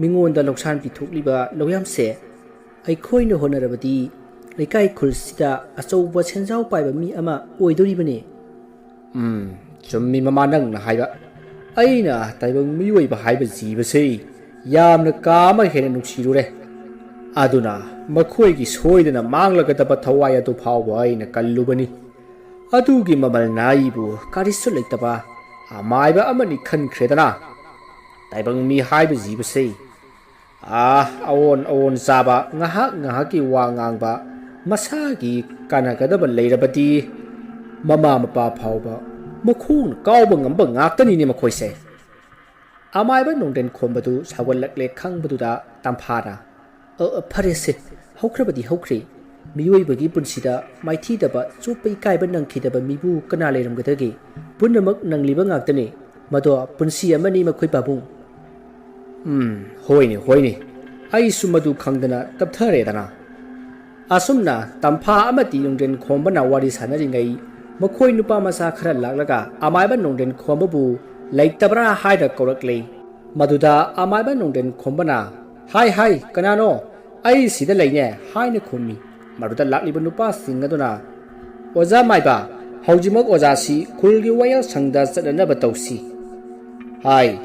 ꯃꯤꯉꯣꯟꯗ ꯂꯧꯁꯥꯟ ꯄꯤꯊꯣꯛꯂꯤꯕ ꯂꯧꯌꯥꯝꯁꯦ ꯑꯩꯈꯣꯏꯅ ꯍꯣꯠꯅꯔꯕꯗꯤ ꯂꯩꯀꯥꯏ ꯈꯨꯜꯁꯤꯗ ꯑꯆꯧꯕ ꯁꯦꯟꯖꯥꯎ ꯄꯥꯏꯕ ꯃꯤ ꯑꯃ ꯑꯣꯏꯗꯣꯔꯤꯕꯅꯦ꯫" "ꯎꯝ, ꯆꯨꯝꯃꯤ ꯃꯃꯥ ꯅꯪꯅ ꯍꯥꯏꯕ꯫ ꯑꯩꯅ ꯇꯥꯏꯕꯪ ꯃꯤꯑꯣꯏꯕ ꯍꯥꯏꯕ ꯖꯤꯕꯁꯤ ꯌꯥꯝꯅ ꯀꯥ ꯑꯃ ꯍꯦꯟꯅ ꯅꯨꯡꯁꯤꯔꯨꯔꯦ꯫ ꯑꯗꯨꯅ ꯃꯈꯣꯏꯒꯤ ꯁꯣꯏꯗꯅ ꯃꯥꯡꯂꯒꯗꯕ ꯊꯋꯥꯏ ꯑꯗꯨ ꯐꯥꯎꯕ ꯑꯩꯅ ꯀꯜꯂꯨꯕꯅꯤ꯫ ꯑꯗꯨꯒꯤ ꯃꯃꯜꯅ ꯑꯩꯕꯨ ꯀꯔꯤꯁꯨ ꯂꯩꯇꯕ ꯑꯃꯥꯏꯕ ꯑꯃꯅꯤ ꯈꯟꯈ꯭ꯔꯦꯗꯅ꯫ ꯇꯥꯏꯕꯪ ꯃꯤ ꯍꯥꯏꯕ ꯖꯤꯕꯁꯤ, ꯑꯥ, ꯑꯑꯣꯟ ꯑꯑꯣꯟ ꯆꯥꯕ, ꯉꯥꯏꯍꯥꯛ ꯉꯥꯏꯍꯥꯛꯀꯤ ꯋꯥ ꯉꯥꯡꯕ, ꯃꯁꯥꯒꯤ ꯀꯥꯟꯅꯒꯗꯕ ꯂꯩꯔꯕꯗꯤ ꯃꯃꯥ ꯃꯄꯥ ꯐꯥꯎꯕ ꯃꯈꯣꯡꯅ ꯀꯥꯎꯕ ꯉꯝꯕ ꯉꯥꯛꯇꯅꯤꯅꯦ ꯃꯈꯣꯏꯁꯦ꯫" ꯑꯃꯥꯏꯕ ꯅꯣꯡꯗꯦꯟ ꯈꯣꯝꯕꯗꯨ ꯁꯥꯎꯒꯠꯂꯛꯂꯦ ꯈꯪꯕꯗꯨꯗ ꯇꯝꯐꯥꯅ, "ꯑ, ꯑ, ꯐꯔꯦꯁꯦ, ꯍꯧꯈ꯭ꯔꯕꯗꯤ ꯍꯧꯈ꯭ꯔꯦ꯫ ꯃꯤꯑꯣꯏꯕꯒꯤ ꯄꯨꯟꯁꯤꯗ ꯃꯥꯏꯊꯤꯗꯕ, ꯆꯣꯞꯄ ꯏꯀꯥꯏꯕ ꯅꯪꯈꯤꯗꯕ ꯃꯤꯕꯨ ꯀꯅꯥ ꯂꯩꯔꯝꯒꯗꯒꯦ? ꯄꯨꯝꯅꯃꯛ ꯅꯪꯂꯤꯕ ꯉꯥꯛꯇꯅꯦ꯫ "ꯃꯗꯣ ꯄꯨꯟꯁꯤ ꯑꯃꯅꯤ, ꯃꯈꯣꯏ ꯄꯥꯕꯨꯡ꯫" "ꯎꯝ, ꯍꯣꯏꯅꯦ, ꯍꯣꯏꯅꯦ, ꯑꯩꯁꯨ ꯃꯗꯨ ꯈꯪꯗꯅ ꯇꯞꯊꯔꯦꯗꯅ꯫" ꯑꯁꯨꯝꯅ ꯇꯝꯐꯥ ꯑꯃꯗꯤ ꯅꯣꯡꯗ꯭ꯔꯦꯟ ꯈꯣꯝꯕꯅ ꯋꯥꯔꯤ ꯁꯥꯟꯅꯔꯤꯉꯩ, ꯃꯈꯣꯏ ꯅꯨꯄꯥ ꯃꯆꯥ ꯈꯔ ꯂꯥꯛꯂꯒ ꯑꯃꯥꯏꯕ ꯅꯣꯡꯗ꯭ꯔꯦꯟ ꯈꯣꯝꯕꯕꯨ ꯂꯩꯇꯕ꯭ꯔꯥ ꯍꯥꯏꯅ ꯀꯧꯔꯛꯂꯦ꯫ ꯃꯗꯨꯗ ꯑꯃꯥꯏꯕ ꯅꯣꯡꯗ꯭ꯔꯦꯟ ꯈꯣꯝꯕꯅ, "ꯍꯥꯏ, ꯍꯥꯏ, ꯀꯅꯥꯅꯣ? ꯑꯩ ꯁꯤꯗ ꯂꯩꯅꯦ," ꯍꯥꯏꯅ ꯈꯨꯝꯃꯤ꯫ ꯃꯗꯨꯗ ꯂꯥꯛꯂꯤꯕ ꯅꯨꯄꯥꯁꯤꯡ ꯑꯗꯨꯅ, "ꯑꯣꯖꯥ ꯃꯥꯏꯕ, ꯍꯧꯖꯤꯛꯃꯛ ꯑꯣꯖꯥꯁꯤ ꯈꯨꯜꯒꯤ ꯋꯥꯌꯦꯜ ꯁꯪꯗ ꯆꯠꯅꯅꯕ ꯇꯧꯁꯤ" ꯍꯥꯏ꯫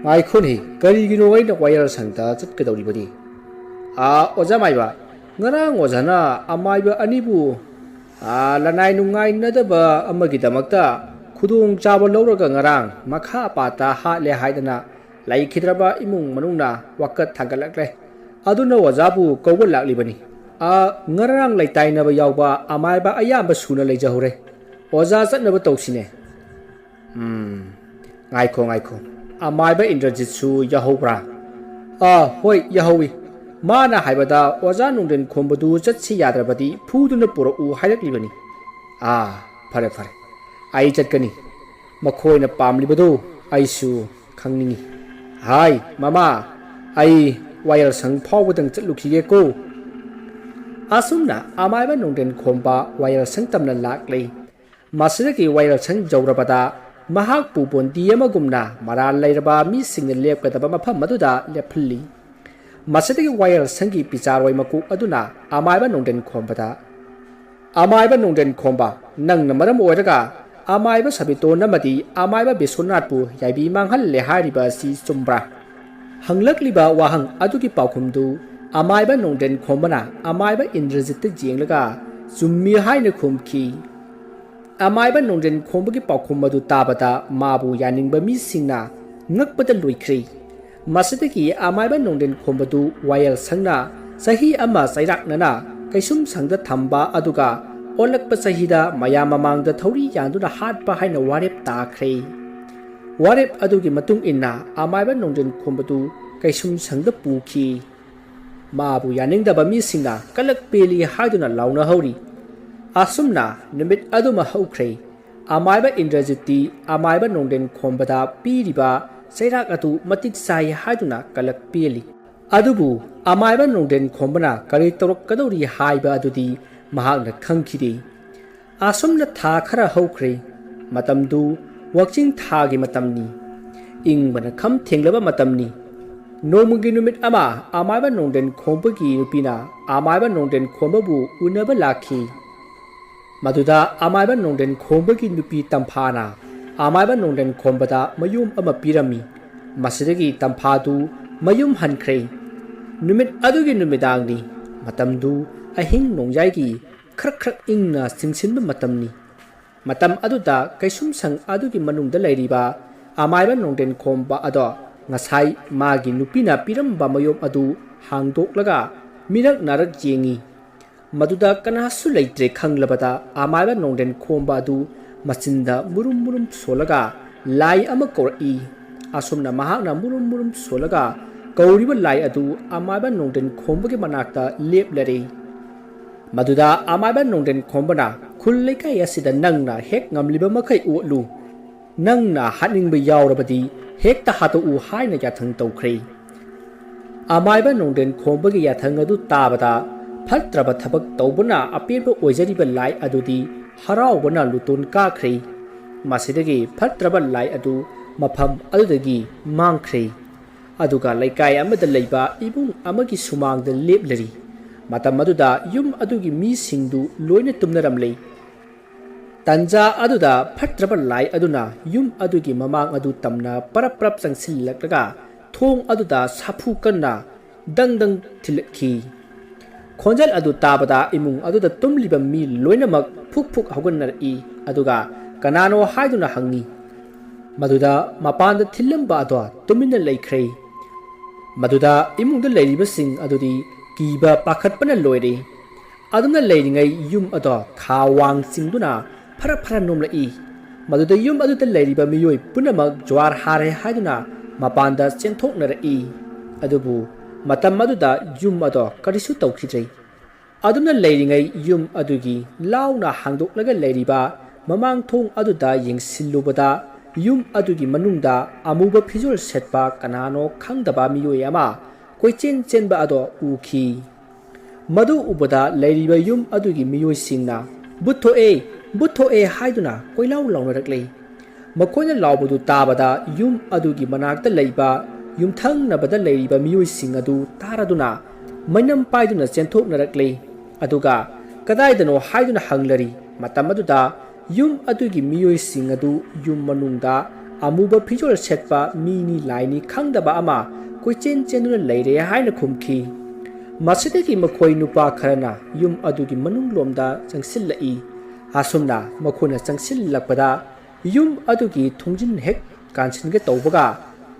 "ꯉꯥꯏꯈꯣꯅꯦ, ꯀꯔꯤꯒꯤꯅꯣ ꯑꯩꯅ ꯋꯥꯌꯦꯜ ꯁꯪꯗ ꯆꯠꯀꯗꯧꯔꯤꯕꯗꯤ?" "ꯑꯥ, ꯑꯣꯖꯥ ꯃꯥꯏꯕ, ꯉꯔꯥꯡ ꯑꯣꯖꯥꯅ ꯑꯃꯥꯏꯕ ꯑꯅꯤꯕꯨ, ꯑꯥ, ꯂꯅꯥꯏ ꯅꯨꯡꯉꯥꯏꯅꯗꯕ ꯑꯃꯒꯤꯗꯃꯛꯇ ꯈꯨꯗꯣꯡꯆꯥꯕ ꯂꯧꯔꯒ ꯉꯔꯥꯡ ꯃꯈꯥ ꯄꯥꯠꯇ ꯍꯥꯠꯂꯦ ꯍꯥꯏꯗꯅ ꯂꯩꯈꯤꯗ꯭ꯔꯕ ꯏꯃꯨꯡ ꯃꯅꯨꯡꯅ ꯋꯥꯀꯠ ꯊꯥꯡꯒꯠꯂꯛꯂꯦ꯫ ꯑꯗꯨꯅ ꯑꯣꯖꯥꯕꯨ ꯀꯧꯕ ꯂꯥꯛꯂꯤꯕꯅꯤ꯫ ꯑꯥ, ꯉꯔꯥꯡ ꯂꯩꯇꯥꯏꯅꯕ ꯌꯥꯎꯕ ꯑꯃꯥꯏꯕ ꯑꯌꯥꯝꯕ ꯁꯨꯅ ꯂꯩꯖꯍꯧꯔꯦ꯫ ꯑꯣꯖꯥ ꯆꯠꯅꯕ ꯇꯧꯁꯤꯅꯦ꯫" "ꯎꯝ, ꯉꯥꯏꯈꯣ, ꯉꯥꯏꯈꯣ꯫ ꯑꯃꯥꯏꯕ ꯏꯟꯗ꯭ꯔꯖꯤꯠꯁꯨ ꯌꯥꯎꯍꯧꯕ꯭ꯔꯥ?" "ꯑꯥ, ꯍꯣꯏ, ꯌꯥꯎꯍꯧꯏ꯫ ꯃꯥꯅ ꯍꯥꯏꯕꯗ ꯑꯣꯖꯥ ꯅꯣꯡꯗ꯭ꯔꯦꯟ ꯈꯣꯝꯕꯗꯨ ꯆꯠꯁꯤ ꯌꯥꯗ꯭ꯔꯕꯗꯤ ꯐꯨꯗꯨꯅ ꯄꯨꯔꯛꯎ ꯍꯥꯏꯔꯛꯂꯤꯕꯅꯤ꯫" "ꯑꯥ, ꯐꯔꯦ, ꯐꯔꯦ꯫ ꯑꯩ ꯆꯠꯀꯅꯤ꯫ ꯃꯈꯣꯏꯅ ꯄꯥꯝꯂꯤꯕꯗꯨ ꯑꯩꯁꯨ ꯈꯪꯅꯤꯡꯏ꯫ ꯍꯥꯏ, ꯃꯃꯥ, ꯑꯩ ꯋꯥꯌꯦꯜꯁꯪ ꯐꯥꯎꯕꯗꯪ ꯆꯠꯂꯨꯈꯤꯒꯦꯀꯣ꯫" ꯑꯁꯨꯝꯅ ꯑꯃꯥꯏꯕ ꯅꯣꯡꯗ꯭ꯔꯦꯟ ꯈꯣꯝꯕ ꯋꯥꯌꯦꯜꯁꯪ ꯇꯝꯅ ꯂꯥꯛꯂꯦ꯫ ꯃꯁꯤꯗꯒꯤ ꯋꯥꯌꯦꯜꯁꯪ ꯌꯧꯔꯕꯗ ꯃꯍꯥꯛꯄꯨ ꯕꯣꯟꯗꯤ ꯑꯃꯒꯨꯝꯅ ꯃꯔꯥꯜ ꯂꯩꯔꯕ ꯃꯤꯁꯤꯡꯅ ꯂꯦꯞꯀꯗꯕ ꯃꯐꯝ ꯑꯗꯨꯗ ꯂꯦꯞꯍꯜꯂꯤ꯫ ꯃꯁꯤꯗꯒꯤ ꯋꯥꯌꯦꯜꯁꯪꯒꯤ ꯄꯤꯆꯥꯔꯣꯏ ꯃꯀꯣꯛ ꯑꯗꯨꯅ ꯑꯃꯥꯏꯕ ꯅꯣꯡꯗ꯭ꯔꯦꯟ ꯈꯣꯝꯕꯗ, "ꯑꯃꯥꯏꯕ ꯅꯣꯡꯗ꯭ꯔꯦꯟ ꯈꯣꯝꯕ, ꯅꯪꯅ ꯃꯔꯝ ꯑꯣꯏꯔꯒ ꯑꯃꯥꯏꯕ ꯁꯕꯤꯇꯣꯟ ꯑꯃꯗꯤ ꯑꯃꯥꯏꯕ ꯕꯤꯁ꯭ꯋꯅꯥꯊꯄꯨ ꯌꯥꯏꯕꯤ ꯃꯥꯡꯍꯜꯂꯦ ꯍꯥꯏꯔꯤꯕ ꯑꯁꯤ ꯆꯨꯝꯕ꯭ꯔꯥ?" ꯍꯪꯂꯛꯂꯤꯕ ꯋꯥꯍꯪ ꯑꯗꯨꯒꯤ ꯄꯥꯎꯈꯨꯝꯗꯨ ꯑꯃꯥꯏꯕ ꯅꯣꯡꯗ꯭ꯔꯦꯟ ꯈꯣꯝꯕꯅ ꯑꯃꯥꯏꯕ ꯏꯟꯗ꯭ꯔꯖꯤꯠꯇ ꯌꯦꯡꯂꯒ ꯆꯨꯝꯃꯤ ꯍꯥꯏꯅ ꯈꯨꯝꯈꯤ꯫ ꯑꯃꯥꯏꯕ ꯅꯣꯡꯗ꯭ꯔꯦꯟ ꯈꯣꯝꯕꯒꯤ ꯄꯥꯎꯈꯨꯝ ꯑꯗꯨ ꯇꯥꯕꯗ ꯃꯥꯕꯨ ꯌꯥꯅꯤꯡꯕ ꯃꯤꯁꯤꯡꯅ ꯉꯛꯄꯗ ꯂꯣꯏꯈ꯭ꯔꯦ꯫ ꯃꯁꯤꯗꯒꯤ ꯑꯃꯥꯏꯕ ꯅꯣꯡꯗ꯭ꯔꯦꯟ ꯈꯣꯝꯕꯗꯨ ꯋꯥꯌꯦꯜꯁꯪꯅ ꯆꯍꯤ ꯑꯃ ꯆꯩꯔꯥꯛꯅꯅ ꯀꯩꯁꯨꯝꯁꯪꯗ ꯊꯝꯕ ꯑꯗꯨꯒ ꯑꯣꯜꯂꯛꯄ ꯆꯍꯤꯗ ꯃꯌꯥꯝ ꯃꯃꯥꯡꯗ ꯊꯧꯔꯤ ꯌꯥꯟꯗꯨꯅ ꯍꯥꯠꯄ ꯍꯥꯏꯅ ꯋꯥꯔꯦꯞ ꯇꯥꯈ꯭ꯔꯦ꯫ ꯋꯥꯔꯦꯞ ꯑꯗꯨꯒꯤ ꯃꯇꯨꯡ ꯏꯟꯅ ꯑꯃꯥꯏꯕ ꯅꯣꯡꯗ꯭ꯔꯦꯟ ꯈꯣꯝꯕꯗꯨ ꯀꯩꯁꯨꯝꯁꯪꯗ ꯄꯨꯈꯤ꯫ ꯃꯥꯕꯨ ꯌꯥꯅꯤꯡꯗꯕ ꯃꯤꯁꯤꯡꯅ ꯀꯂꯛ ꯄꯦꯜꯂꯤ ꯍꯥꯏꯗꯨꯅ ꯂꯥꯎꯅꯍꯧꯔꯤ꯫ ꯑꯁꯨꯝꯅ ꯅꯨꯃꯤꯠ ꯑꯗꯨꯃ ꯍꯧꯈ꯭ꯔꯦ꯫ ꯑꯃꯥꯏꯕ ꯏꯟꯗ꯭ꯔꯖꯤꯠꯇꯤ ꯑꯃꯥꯏꯕ ꯅꯣꯡꯗꯦꯟ ꯈꯣꯝꯕꯗ ꯄꯤꯔꯤꯕ ꯆꯩꯔꯥꯛ ꯑꯗꯨ ꯃꯇꯤꯛ ꯆꯥꯏ ꯍꯥꯏꯗꯨꯅ ꯀꯂꯛ ꯄꯦꯜꯂꯤ꯫ ꯑꯗꯨꯕꯨ ꯑꯃꯥꯏꯕ ꯅꯣꯡꯗꯦꯟ ꯈꯣꯝꯕꯅ ꯀꯔꯤ ꯇꯧꯔꯛꯀꯗꯧꯔꯤ ꯍꯥꯏꯕ ꯑꯗꯨꯗꯤ ꯃꯍꯥꯛꯅ ꯈꯪꯈꯤꯗꯦ꯫ ꯑꯁꯨꯝꯅ ꯊꯥ ꯈꯔ ꯍꯧꯈ꯭ꯔꯦ꯫ ꯃꯇꯝꯗꯨ ꯋꯥꯛꯆꯤꯡ ꯊꯥꯒꯤ ꯃꯇꯝꯅꯤ꯫ ꯏꯪꯕꯅ ꯈꯝ ꯊꯦꯡꯂꯕ ꯃꯇꯝꯅꯤ꯫ ꯅꯣꯡꯃꯒꯤ ꯅꯨꯃꯤꯠ ꯑꯃ ꯑꯃꯥꯏꯕ ꯅꯣꯡꯗꯦꯟ ꯈꯣꯝꯕꯒꯤ ꯅꯨꯄꯤꯅ ꯑꯃꯥꯏꯕ ꯅꯣꯡꯗꯦꯟ ꯈꯣꯝꯕꯕꯨ ꯎꯅꯕ ꯂꯥꯛꯈꯤ꯫ ꯃꯗꯨꯗ ꯑꯃꯥꯏꯕ ꯅꯣꯡꯗꯦꯟ ꯈꯣꯝꯕꯒꯤ ꯅꯨꯄꯤ ꯇꯝꯐꯥꯅ ꯑꯃꯥꯏꯕ ꯅꯣꯡꯗꯦꯟ ꯈꯣꯝꯕꯗ ꯃꯌꯨꯝ ꯑꯃ ꯄꯤꯔꯝꯃꯤ꯫ ꯃꯁꯤꯗꯒꯤ ꯇꯝꯐꯥꯗꯨ ꯃꯌꯨꯝ ꯍꯟꯈ꯭ꯔꯦ꯫ ꯅꯨꯃꯤꯠ ꯑꯗꯨꯒꯤ ꯅꯨꯃꯤꯗꯥꯡꯅꯤ꯫ ꯃꯇꯝꯗꯨ ꯑꯍꯤꯡ ꯅꯣꯡꯌꯥꯏꯒꯤ ꯈꯔꯛ ꯈꯔꯛ ꯏꯪꯅ ꯆꯤꯡꯁꯤꯟꯕ ꯃꯇꯝꯅꯤ꯫ ꯃꯇꯝ ꯑꯗꯨꯗ ꯀꯩꯁꯨꯝꯁꯪ ꯑꯗꯨꯒꯤ ꯃꯅꯨꯡꯗ ꯂꯩꯔꯤꯕ ꯑꯃꯥꯏꯕ ꯅꯣꯡꯗꯦꯟ ꯈꯣꯝꯕ ꯑꯗꯣ ꯉꯁꯥꯏ ꯃꯥꯒꯤ ꯅꯨꯄꯤꯅ ꯄꯤꯔꯝꯕ ꯃꯌꯣꯝ ꯑꯗꯨ ꯍꯥꯡꯗꯣꯛꯂꯒ ꯃꯤꯔꯛ ꯅꯥꯔꯛ ꯌꯦꯡꯉꯤ꯫ ꯃꯗꯨꯗ ꯀꯅꯥꯁꯨ ꯂꯩꯇ꯭ꯔꯦ ꯈꯪꯂꯕꯗ ꯑꯃꯥꯏꯕ ꯅꯣꯡꯗꯦꯟ ꯈꯣꯝꯕ ꯑꯗꯨ ꯃꯆꯤꯟꯗ ꯃꯨꯔꯨꯝ ꯃꯨꯔꯨꯝ ꯁꯣꯜꯂꯒ ꯂꯥꯏ ꯑꯃ ꯀꯧꯔꯛꯏ꯫ ꯑꯁꯨꯝꯅ ꯃꯍꯥꯛꯅ ꯃꯨꯔꯨꯝ ꯃꯨꯔꯨꯝ ꯁꯣꯜꯂꯒ ꯀꯧꯔꯤꯕ ꯂꯥꯏ ꯑꯗꯨ ꯑꯃꯥꯏꯕ ꯅꯣꯡꯗꯦꯟ ꯈꯣꯝꯕꯒꯤ ꯃꯅꯥꯛꯇ ꯂꯦꯞꯂꯔꯦ꯫ ꯃꯗꯨꯗ ꯑꯃꯥꯏꯕ ꯅꯣꯡꯗꯦꯟ ꯈꯣꯝꯕꯅ, "ꯈꯨꯜ ꯂꯩꯀꯥꯏ ꯑꯁꯤꯗ ꯅꯪꯅ ꯍꯦꯛ ꯉꯝꯂꯤꯕ ꯃꯈꯩ ꯑꯣꯠꯂꯨ꯫ ꯅꯪꯅ ꯍꯥꯠꯅꯤꯡꯕ ꯌꯥꯎꯔꯕꯗꯤ ꯍꯦꯛꯇ ꯍꯥꯠꯇꯣꯛꯎ" ꯍꯥꯏꯅ ꯌꯥꯊꯪ ꯇꯧꯈ꯭ꯔꯦ꯫ ꯑꯃꯥꯏꯕ ꯅꯣꯡꯗꯦꯟ ꯈꯣꯝꯕꯒꯤ ꯌꯥꯊꯪ ꯑꯗꯨ ꯇꯥꯕꯗ ꯐꯠꯇ꯭ꯔꯕ ꯊꯕꯛ ꯇꯧꯕꯅ ꯑꯄꯦꯟꯕ ꯑꯣꯏꯖꯔꯤꯕ ꯂꯥꯏ ꯑꯗꯨꯗꯤ ꯍꯔꯥꯎꯕꯅ ꯂꯨꯇꯣꯟ ꯀꯥꯈ꯭ꯔꯦ꯫ ꯃꯁꯤꯗꯒꯤ ꯐꯠꯇ꯭ꯔꯕ ꯂꯥꯏ ꯑꯗꯨ ꯃꯐꯝ ꯑꯗꯨꯗꯒꯤ ꯃꯥꯡꯈ꯭ꯔꯦ꯫ ꯑꯗꯨꯒ ꯂꯩꯀꯥꯏ ꯑꯃꯗ ꯂꯩꯕ ꯏꯃꯨꯡ ꯑꯃꯒꯤ ꯁꯨꯃꯥꯡꯗ ꯂꯦꯞꯂꯔꯤ꯫ ꯃꯇꯝ ꯑꯗꯨꯗ ꯌꯨꯝ ꯑꯗꯨꯒꯤ ꯃꯤꯁꯤꯡꯗꯨ ꯂꯣꯏꯅ ꯇꯨꯝꯅꯔꯝꯂꯦ꯫ ꯇꯟꯖꯥ ꯑꯗꯨꯗ ꯐꯠꯇ꯭ꯔꯕ ꯂꯥꯏ ꯑꯗꯨꯅ ꯌꯨꯝ ꯑꯗꯨꯒꯤ ꯃꯃꯥꯡ ꯑꯗꯨ ꯇꯝꯅ ꯄꯔꯞ ꯄꯔꯞ ꯆꯪꯁꯤꯜꯂꯛꯂꯒ ꯊꯣꯡ ꯑꯗꯨꯗ ꯁꯥꯐꯨ ꯀꯟꯅ ꯗꯪ ꯗꯪ ꯊꯤꯜꯂꯛꯈꯤ꯫ ꯈꯣꯟꯖꯦꯜ ꯑꯗꯨ ꯇꯥꯕꯗ ꯏꯃꯨꯡ ꯑꯗꯨꯗ ꯇꯨꯝꯂꯤꯕ ꯃꯤ ꯂꯣꯏꯅꯃꯛ ꯐꯨꯛ ꯐꯨꯛ ꯍꯧꯒꯠꯅꯔꯛꯏ, ꯑꯗꯨꯒ ꯀꯅꯥꯅꯣ ꯍꯥꯏꯗꯨꯅ ꯍꯪꯉꯤ꯫ ꯃꯗꯨꯗ ꯃꯄꯥꯟꯗ ꯊꯤꯜꯂꯝꯕ ꯑꯗꯣ ꯇꯨꯃꯤꯟꯅ ꯂꯩꯈ꯭ꯔꯦ꯫ ꯃꯗꯨꯗ ꯏꯃꯨꯡꯗ ꯂꯩꯔꯤꯕꯁꯤꯡ ꯑꯗꯨꯗꯤ ꯀꯤꯕ ꯄꯥꯈꯠꯄꯅ ꯂꯣꯏꯔꯦ꯫ ꯑꯗꯨꯝꯅ ꯂꯩꯔꯤꯉꯩ ꯌꯨꯝ ꯑꯗꯣ ꯈꯥ ꯋꯥꯡ ꯆꯤꯡꯗꯨꯅ ꯐꯔ ꯐꯔ ꯅꯣꯝꯂꯛꯏ꯫ ꯃꯗꯨꯗ ꯌꯨꯝ ꯑꯗꯨꯗ ꯂꯩꯔꯤꯕ ꯃꯤꯑꯣꯏ ꯄꯨꯝꯅꯃꯛ ꯖ꯭ꯋꯥꯔ ꯍꯥꯔꯦ ꯍꯥꯏꯗꯨꯅ ꯃꯄꯥꯟꯗ ꯆꯦꯟꯊꯣꯛꯅꯔꯛꯏ꯫ ꯑꯗꯨꯕꯨ ꯃꯇꯝ ꯑꯗꯨꯗ ꯌꯨꯝ ꯑꯗꯣ ꯀꯔꯤꯁꯨ ꯇꯧꯈꯤꯗ꯭ꯔꯦ꯫ ꯑꯗꯨꯝꯅ ꯂꯩꯔꯤꯉꯩ ꯌꯨꯝ ꯑꯗꯨꯒꯤ ꯂꯥꯎꯅ ꯍꯥꯡꯗꯣꯛꯂꯒ ꯂꯩꯔꯤꯕ ꯃꯃꯥꯡ ꯊꯣꯡ ꯑꯗꯨꯗ ꯌꯦꯡꯁꯤꯜꯂꯨꯕꯗ, ꯌꯨꯝ ꯑꯗꯨꯒꯤ ꯃꯅꯨꯡꯗ ꯑꯃꯨꯕ ꯐꯤꯖꯣꯜ ꯁꯦꯠꯄ ꯀꯅꯥꯅꯣ ꯈꯪꯗꯕ ꯃꯤꯑꯣꯏ ꯑꯃ ꯀꯣꯏꯆꯦꯟ ꯆꯦꯟꯕ ꯑꯗꯣ ꯎꯈꯤ꯫ ꯃꯗꯨ ꯎꯕꯗ ꯂꯩꯔꯤꯕ ꯌꯨꯝ ꯑꯗꯨꯒꯤ ꯃꯤꯑꯣꯏꯁꯤꯡꯅ, "ꯚꯨꯠ ꯊꯣꯛꯑꯦ! ꯚꯨꯠ ꯊꯣꯛꯑꯦ!" ꯍꯥꯏꯗꯨꯅ ꯀꯣꯏꯂꯥꯎ ꯂꯥꯎꯅꯔꯛꯂꯤ꯫ ꯃꯈꯣꯏꯅ ꯂꯥꯎꯕꯗꯨ ꯇꯥꯕꯗ, ꯌꯨꯝ ꯑꯗꯨꯒꯤ ꯃꯅꯥꯛꯇ ꯂꯩꯕ ꯌꯨꯝꯊꯪꯅꯕꯗ ꯂꯩꯔꯤꯕ ꯃꯤꯑꯣꯏꯁꯤꯡ ꯑꯗꯨ ꯇꯥꯔꯗꯨꯅ ꯃꯩꯅꯝ ꯄꯥꯏꯗꯨꯅ ꯆꯦꯟꯊꯣꯛꯅꯔꯛꯂꯤ꯫ ꯑꯗꯨꯒ ꯀꯗꯥꯏꯗꯅꯣ ꯍꯥꯏꯗꯨꯅ ꯍꯪꯂꯔꯤ꯫ ꯃꯇꯝ ꯑꯗꯨꯗ ꯌꯨꯝ ꯑꯗꯨꯒꯤ ꯃꯤꯑꯣꯏꯁꯤꯡ ꯑꯗꯨ ꯌꯨꯝ ꯃꯅꯨꯡꯗ ꯑꯃꯨꯕ ꯐꯤꯖꯣꯜ ꯁꯦꯠꯄ ꯃꯤꯅꯤ ꯂꯥꯏꯅꯤ ꯈꯪꯗꯕ ꯑꯃ ꯀꯣꯏꯆꯦꯟ ꯆꯦꯟꯗꯨꯅ ꯂꯩꯔꯦ ꯍꯥꯏꯅ ꯈꯨꯝꯈꯤ꯫ ꯃꯁꯤꯗꯒꯤ ꯃꯈꯣꯏ ꯅꯨꯄꯥ ꯈꯔꯅ ꯌꯨꯝ ꯑꯗꯨꯒꯤ ꯃꯅꯨꯡꯂꯣꯝꯗ ꯆꯪꯁꯤꯜꯂꯛꯏ꯫ ꯑꯁꯨꯝꯅ ꯃꯈꯣꯏꯅ ꯆꯪꯁꯤꯜꯂꯛꯄꯗ, ꯌꯨꯝ ꯑꯗꯨꯒꯤ ꯊꯣꯡꯖꯤꯟ ꯍꯦꯛ ꯀꯥꯟꯁꯤꯟꯒꯦ ꯇꯧꯕꯒ,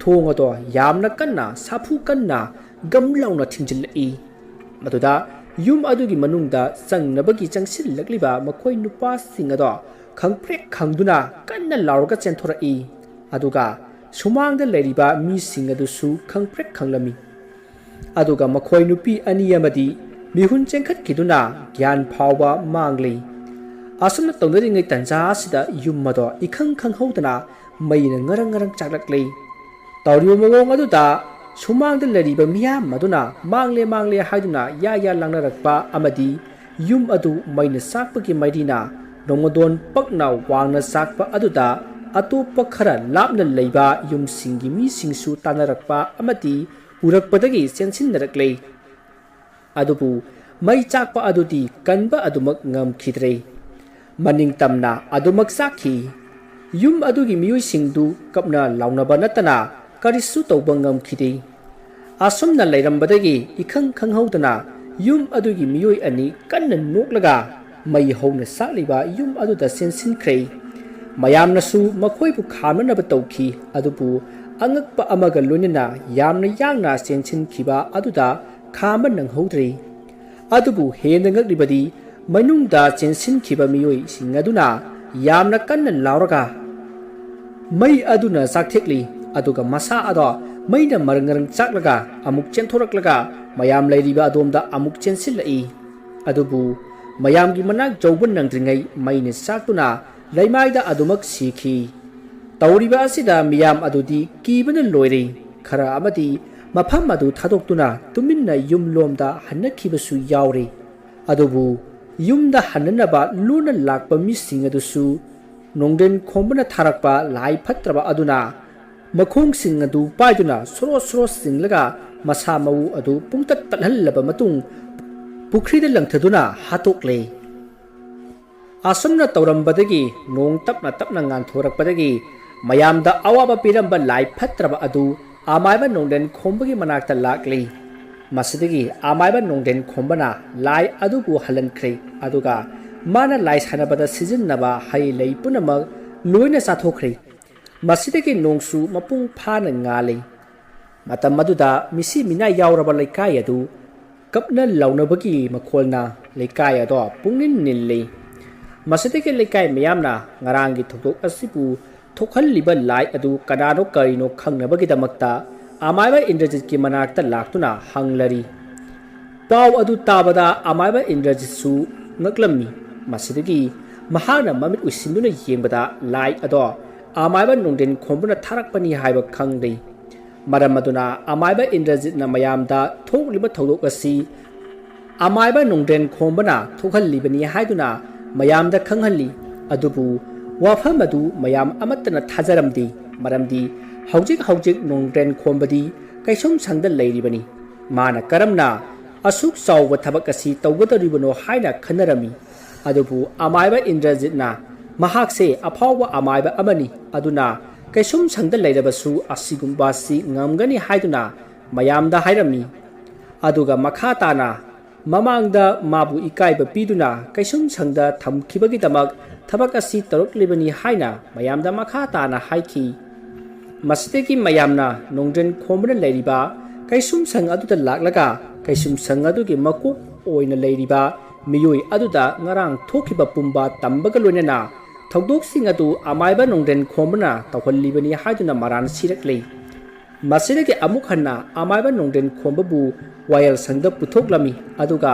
ꯊꯣꯡ ꯑꯗꯣ ꯌꯥꯝꯅ ꯀꯟꯅ, ꯁꯥꯐꯨ ꯀꯟꯅ ꯒꯝ ꯂꯥꯎꯅ ꯊꯤꯡꯖꯤꯜꯂꯛꯏ꯫ ꯃꯗꯨꯗ ꯌꯨꯝ ꯑꯗꯨꯒꯤ ꯃꯅꯨꯡꯗ ꯆꯪꯅꯕꯒꯤ ꯆꯪꯁꯤꯜꯂꯛꯂꯤꯕ ꯃꯈꯣꯏ ꯅꯨꯄꯥꯁꯤꯡ ꯑꯗꯣ ꯈꯪꯄ꯭ꯔꯦꯛ ꯈꯪꯗꯨꯅ ꯀꯟꯅ ꯂꯥꯎꯔꯒ ꯆꯦꯟꯊꯣꯔꯛꯏ꯫ ꯑꯗꯨꯒ ꯁꯨꯃꯥꯡꯗ ꯂꯩꯔꯤꯕ ꯃꯤꯁꯤꯡ ꯑꯗꯨꯁꯨ ꯈꯪꯄ꯭ꯔꯦꯛ ꯈꯪꯂꯝꯃꯤ꯫ ꯑꯗꯨꯒ ꯃꯈꯣꯏ ꯅꯨꯄꯤ ꯑꯅꯤ ꯑꯃꯗꯤ ꯃꯤꯍꯨꯟ ꯆꯦꯟꯈꯠꯈꯤꯗꯨꯅ ꯒ꯭ꯌꯥꯟ ꯐꯥꯎꯕ ꯃꯥꯡꯂꯤ꯫ ꯑꯁꯨꯝꯅ ꯇꯧꯅꯔꯤꯉꯩ ꯇꯟꯖꯥ ꯑꯁꯤꯗ ꯌꯨꯝ ꯑꯗꯣ ꯏꯈꯪ ꯈꯪꯍꯧꯗꯅ ꯃꯩꯅ ꯉꯔꯪ ꯉꯔꯪ ꯆꯥꯛꯂꯛꯂꯤ꯫ ꯇꯧꯔꯤꯕ ꯃꯑꯣꯡ ꯑꯗꯨꯗ ꯁꯨꯃꯥꯡꯗ ꯂꯩꯔꯤꯕ ꯃꯤꯌꯥꯝ ꯑꯗꯨꯅ ꯃꯥꯡꯂꯦ, ꯃꯥꯡꯂꯦ ꯍꯥꯏꯗꯨꯅ ꯌꯥ ꯌꯥ ꯂꯥꯡꯅꯔꯛꯄ ꯑꯃꯗꯤ ꯌꯨꯝ ꯑꯗꯨ ꯃꯩꯅ ꯆꯥꯛꯄꯒꯤ ꯃꯩꯔꯤꯅ ꯅꯣꯡꯃꯗꯣꯟ ꯄꯛꯅ ꯋꯥꯡꯅ ꯆꯥꯛꯄ ꯑꯗꯨꯗ ꯑꯇꯣꯞꯄ ꯈꯔ ꯂꯥꯞꯅ ꯂꯩꯕ ꯌꯨꯝꯁꯤꯡꯒꯤ ꯃꯤꯁꯤꯡꯁꯨ ꯇꯥꯅꯔꯛꯄ ꯑꯃꯗꯤ ꯎꯔꯛꯄꯗꯒꯤ ꯆꯦꯟꯁꯤꯟꯅꯔꯛꯂꯦ꯫ ꯑꯗꯨꯕꯨ ꯃꯩ ꯆꯥꯛꯄ ꯑꯗꯨꯗꯤ ꯀꯟꯕ ꯑꯗꯨꯃꯛ ꯉꯝꯈꯤꯗ꯭ꯔꯦ꯫ ꯃꯅꯤꯡ ꯇꯝꯅ ꯑꯗꯨꯃꯛ ꯆꯥꯛꯈꯤ꯫ ꯌꯨꯝ ꯑꯗꯨꯒꯤ ꯃꯤꯑꯣꯏꯁꯤꯡꯗꯨ ꯀꯞꯅ ꯂꯥꯎꯅꯕ ꯅꯠꯇꯅ ꯀꯔꯤꯁꯨ ꯇꯧꯕ ꯉꯝꯈꯤꯗꯦ꯫ ꯑꯁꯨꯝꯅ ꯂꯩꯔꯝꯕꯗꯒꯤ ꯏꯈꯪ ꯈꯪꯍꯧꯗꯅ ꯌꯨꯝ ꯑꯗꯨꯒꯤ ꯃꯤꯑꯣꯏ ꯑꯅꯤ ꯀꯟꯅ ꯅꯣꯛꯂꯒ ꯃꯩ ꯍꯧꯅ ꯆꯥꯛꯂꯤꯕ ꯌꯨꯝ ꯑꯗꯨꯗ ꯆꯦꯟꯁꯤꯟꯈ꯭ꯔꯦ꯫ ꯃꯌꯥꯝꯅꯁꯨ ꯃꯈꯣꯏꯕꯨ ꯈꯥꯝꯅꯅꯕ ꯇꯧꯈꯤ, ꯑꯗꯨꯕꯨ ꯑꯉꯛꯄ ꯑꯃꯒ ꯂꯣꯏꯅꯅ ꯌꯥꯝꯅ ꯌꯥꯡꯅ ꯆꯦꯟꯁꯤꯟꯈꯤꯕ ꯑꯗꯨꯗ ꯈꯥꯝꯕ ꯅꯪꯍꯧꯗ꯭ꯔꯦ꯫ ꯑꯗꯨꯕꯨ ꯍꯦꯟꯅ ꯉꯛꯂꯤꯕꯗꯤ, ꯃꯅꯨꯡꯗ ꯆꯦꯟꯁꯤꯟꯈꯤꯕ ꯃꯤꯑꯣꯏꯁꯤꯡ ꯑꯗꯨꯅ ꯌꯥꯝꯅ ꯀꯟꯅ ꯂꯥꯎꯔꯒ ꯃꯩ ꯑꯗꯨꯅ ꯆꯥꯛꯊꯦꯛꯂꯤ, ꯑꯗꯨꯒ ꯃꯁꯥ ꯑꯗꯣ ꯃꯩꯅ ꯃꯔꯪ ꯃꯔꯪ ꯆꯥꯛꯂꯒ ꯑꯃꯨꯛ ꯆꯦꯟꯊꯣꯔꯛꯂꯒ ꯃꯌꯥꯝ ꯂꯩꯔꯤꯕ ꯑꯗꯣꯝꯗ ꯑꯃꯨꯛ ꯆꯦꯟꯁꯤꯜꯂꯛꯏ꯫ ꯑꯗꯨꯕꯨ ꯃꯌꯥꯝꯒꯤ ꯃꯅꯥꯛ ꯌꯧꯕ ꯅꯪꯗ꯭ꯔꯤꯉꯩ ꯃꯩꯅ ꯆꯥꯛꯇꯨꯅ ꯂꯩꯃꯥꯏꯗ ꯑꯗꯨꯃꯛ ꯁꯤꯈꯤ꯫ ꯇꯧꯔꯤꯕ ꯑꯁꯤꯗ ꯃꯤꯌꯥꯝ ꯑꯗꯨꯗꯤ ꯀꯤꯕꯅ ꯂꯣꯏꯔꯦ꯫ ꯈꯔ ꯑꯃꯗꯤ ꯃꯐꯝ ꯑꯗꯨ ꯊꯥꯗꯣꯛꯇꯨꯅ ꯇꯨꯃꯤꯟꯅ ꯌꯨꯝꯂꯣꯝꯗ ꯍꯟꯅꯈꯤꯕꯁꯨ ꯌꯥꯎꯔꯦ꯫ ꯑꯗꯨꯕꯨ ꯌꯨꯝꯗ ꯍꯟꯅꯅꯕ ꯂꯣꯟꯅ ꯂꯥꯛꯄ ꯃꯤꯁꯤꯡ ꯑꯗꯨꯁꯨ ꯅꯣꯡꯗ꯭ꯔꯦꯟ ꯈꯣꯝꯕꯅ ꯊꯥꯔꯛꯄ ꯂꯥꯏ ꯐꯠꯇ꯭ꯔꯕ ꯑꯗꯨꯅ ꯃꯈꯣꯡꯁꯤꯡ ꯑꯗꯨ ꯄꯥꯏꯗꯨꯅ ꯁꯣꯔꯣ ꯁꯣꯔꯣ ꯆꯤꯡꯂꯒ ꯃꯁꯥ ꯃꯎ ꯑꯗꯨ ꯄꯨꯡꯇꯠ ꯇꯠꯍꯜꯂꯕ ꯃꯇꯨꯡ ꯄꯨꯈ꯭ꯔꯤꯗ ꯂꯪꯊꯗꯨꯅ ꯍꯥꯠꯇꯣꯛꯂꯦ꯫ ꯑꯁꯨꯝꯅ ꯇꯧꯔꯝꯕꯗꯒꯤ ꯅꯣꯡ ꯇꯞꯅ ꯇꯞꯅ ꯉꯥꯟꯊꯣꯔꯛꯄꯗꯒꯤ ꯃꯌꯥꯝꯗ ꯑꯋꯥꯕ ꯄꯤꯔꯝꯕ ꯂꯥꯏ ꯐꯠꯇ꯭ꯔꯕ ꯑꯗꯨ ꯑꯃꯥꯏꯕ ꯅꯣꯡꯗ꯭ꯔꯦꯟ ꯈꯣꯝꯕꯒꯤ ꯃꯅꯥꯛꯇ ꯂꯥꯛꯂꯤ꯫ ꯃꯁꯤꯗꯒꯤ ꯑꯃꯥꯏꯕ ꯅꯣꯡꯗ꯭ꯔꯦꯟ ꯈꯣꯝꯕꯅ ꯂꯥꯏ ꯑꯗꯨꯕꯨ ꯍꯜꯍꯟꯈ꯭ꯔꯦ, ꯑꯗꯨꯒ ꯃꯥꯅ ꯂꯥꯏ ꯁꯥꯟꯅꯕꯗ ꯁꯤꯖꯤꯟꯅꯕ ꯍꯩ ꯂꯩ ꯄꯨꯝꯅꯃꯛ ꯂꯣꯏꯅ ꯆꯥꯊꯣꯛꯈ꯭ꯔꯦ꯫ ꯃꯁꯤꯗꯒꯤ ꯅꯣꯡꯁꯨ ꯃꯄꯨꯡ ꯐꯥꯅ ꯉꯥꯜꯂꯤ꯫ ꯃꯇꯝ ꯑꯗꯨꯗ ꯃꯤꯁꯤ ꯃꯤꯅꯥ ꯌꯥꯎꯔꯕ ꯂꯩꯀꯥꯏ ꯑꯗꯨ ꯀꯞꯅ ꯂꯥꯎꯅꯕꯒꯤ ꯃꯈꯣꯜꯅ ꯂꯩꯀꯥꯏ ꯑꯗꯣ ꯄꯨꯡꯅꯤꯜ ꯅꯤꯜꯂꯤ꯫ ꯃꯁꯤꯗꯒꯤ ꯂꯩꯀꯥꯏ ꯃꯤꯌꯥꯝꯅ ꯉꯔꯥꯡꯒꯤ ꯊꯧꯗꯣꯛ ꯑꯁꯤꯕꯨ ꯊꯣꯛꯍꯜꯂꯤꯕ ꯂꯥꯏ ꯑꯗꯨ ꯀꯅꯥꯅꯣ ꯀꯔꯤꯅꯣ ꯈꯪꯅꯕꯒꯤꯗꯃꯛꯇ ꯑꯃꯥꯏꯕ ꯏꯟꯗ꯭ꯔꯖꯤꯠꯀꯤ ꯃꯅꯥꯛꯇ ꯂꯥꯛꯇꯨꯅ ꯍꯪꯂꯔꯤ꯫ ꯄꯥꯎ ꯑꯗꯨ ꯇꯥꯕꯗ ꯑꯃꯥꯏꯕ ꯏꯟꯗ꯭ꯔꯖꯤꯠꯁꯨ ꯉꯛꯂꯝꯃꯤ꯫ ꯃꯁꯤꯗꯒꯤ ꯃꯍꯥꯛꯅ ꯃꯃꯤꯠ ꯎꯏꯁꯤꯟꯗꯨꯅ ꯌꯦꯡꯕꯗ ꯂꯥꯏ ꯑꯗꯣ ꯑꯃꯥꯏꯕ ꯅꯣꯡꯗ꯭ꯔꯦꯟ ꯈꯣꯝꯕꯅ ꯊꯥꯔꯛꯄꯅꯤ ꯍꯥꯏꯕ ꯈꯪꯂꯦ꯫ ꯃꯔꯝ ꯑꯗꯨꯅ ꯑꯃꯥꯏꯕ ꯏꯟꯗ꯭ꯔꯖꯤꯠꯅ ꯃꯌꯥꯝꯗ ꯊꯣꯛꯂꯤꯕ ꯊꯧꯗꯣꯛ ꯑꯁꯤ ꯑꯃꯥꯏꯕ ꯅꯣꯡꯗ꯭ꯔꯦꯟ ꯈꯣꯝꯕꯅ ꯊꯣꯛꯍꯜꯂꯤꯕꯅꯤ ꯍꯥꯏꯗꯨꯅ ꯃꯌꯥꯝꯗ ꯈꯪꯍꯜꯂꯤ꯫ ꯑꯗꯨꯕꯨ ꯋꯥꯐꯝ ꯑꯗꯨ ꯃꯌꯥꯝ ꯑꯃꯠꯇꯅ ꯊꯥꯖꯔꯝꯗꯦ꯫ ꯃꯔꯝꯗꯤ ꯍꯧꯖꯤꯛ ꯍꯧꯖꯤꯛ ꯅꯣꯡꯗ꯭ꯔꯦꯟ ꯈꯣꯝꯕꯗꯤ ꯀꯩꯁꯨꯝ ꯁꯪꯗ ꯂꯩꯔꯤꯕꯅꯤ꯫ ꯃꯥꯅ ꯀꯔꯝꯅ ꯑꯁꯨꯛ ꯆꯥꯎꯕ ꯊꯕꯛ ꯑꯁꯤ ꯇꯧꯒꯗꯧꯔꯤꯕꯅꯣ ꯍꯥꯏꯅ ꯈꯟꯅꯔꯝꯃꯤ꯫ ꯑꯗꯨꯕꯨ ꯑꯃꯥꯏꯕ ꯏꯟꯗ꯭ꯔꯖꯤꯠꯅ ꯃꯍꯥꯛꯁꯦ ꯑꯐꯥꯎꯕ ꯑꯃꯥꯏꯕ ꯑꯃꯅꯤ, ꯑꯗꯨꯅ ꯀꯩꯁꯨꯝ ꯁꯪꯗ ꯂꯩꯔꯕꯁꯨ ꯑꯁꯤꯒꯨꯝꯕ ꯑꯁꯤ ꯉꯝꯒꯅꯤ ꯍꯥꯏꯗꯨꯅ ꯃꯌꯥꯝꯗ ꯍꯥꯏꯔꯝꯃꯤ꯫ ꯑꯗꯨꯒ ꯃꯈꯥ ꯇꯥꯅ ꯃꯃꯥꯡꯗ ꯃꯥꯕꯨ ꯏꯀꯥꯏꯕ ꯄꯤꯗꯨꯅ ꯀꯩꯁꯨꯝ ꯁꯪꯗ ꯊꯝꯈꯤꯕꯒꯤꯗꯃꯛ ꯊꯕꯛ ꯑꯁꯤ ꯇꯧꯔꯛꯂꯤꯕꯅꯤ ꯍꯥꯏꯅ ꯃꯌꯥꯝꯗ ꯃꯈꯥ ꯇꯥꯅ ꯍꯥꯏꯈꯤ꯫ ꯃꯁꯤꯗꯒꯤ ꯃꯌꯥꯝꯅ ꯅꯣꯡꯗ꯭ꯔꯦꯟ ꯈꯣꯝꯕꯅ ꯂꯩꯔꯤꯕ ꯀꯩꯁꯨꯝ ꯁꯪ ꯑꯗꯨꯗ ꯂꯥꯛꯂꯒ ꯀꯩꯁꯨꯝ ꯁꯪ ꯑꯗꯨꯒꯤ ꯃꯀꯣꯛ ꯑꯣꯏꯅ ꯂꯩꯔꯤꯕ ꯃꯤꯑꯣꯏ ꯑꯗꯨꯗ ꯉꯔꯥꯡ ꯊꯣꯛꯈꯤꯕ ꯄꯨꯝꯕ ꯇꯝꯕꯒ ꯂꯣꯏꯅꯅ ꯊꯧꯗꯣꯛꯁꯤꯡ ꯑꯗꯨ ꯑꯃꯥꯏꯕ ꯅꯣꯡꯗ꯭ꯔꯦꯟ ꯈꯣꯝꯕꯅ ꯇꯧꯍꯜꯂꯤꯕꯅꯤ ꯍꯥꯏꯗꯨꯅ ꯃꯔꯥꯟ ꯁꯤꯔꯛꯂꯤ꯫ ꯃꯁꯤꯗꯒꯤ ꯑꯃꯨꯛ ꯍꯟꯅ ꯑꯃꯥꯏꯕ ꯅꯣꯡꯗ꯭ꯔꯦꯟ ꯈꯣꯝꯕꯕꯨ ꯋꯥꯌꯦꯜ ꯁꯪꯗ ꯄꯨꯊꯣꯛꯂꯝꯃꯤ, ꯑꯗꯨꯒ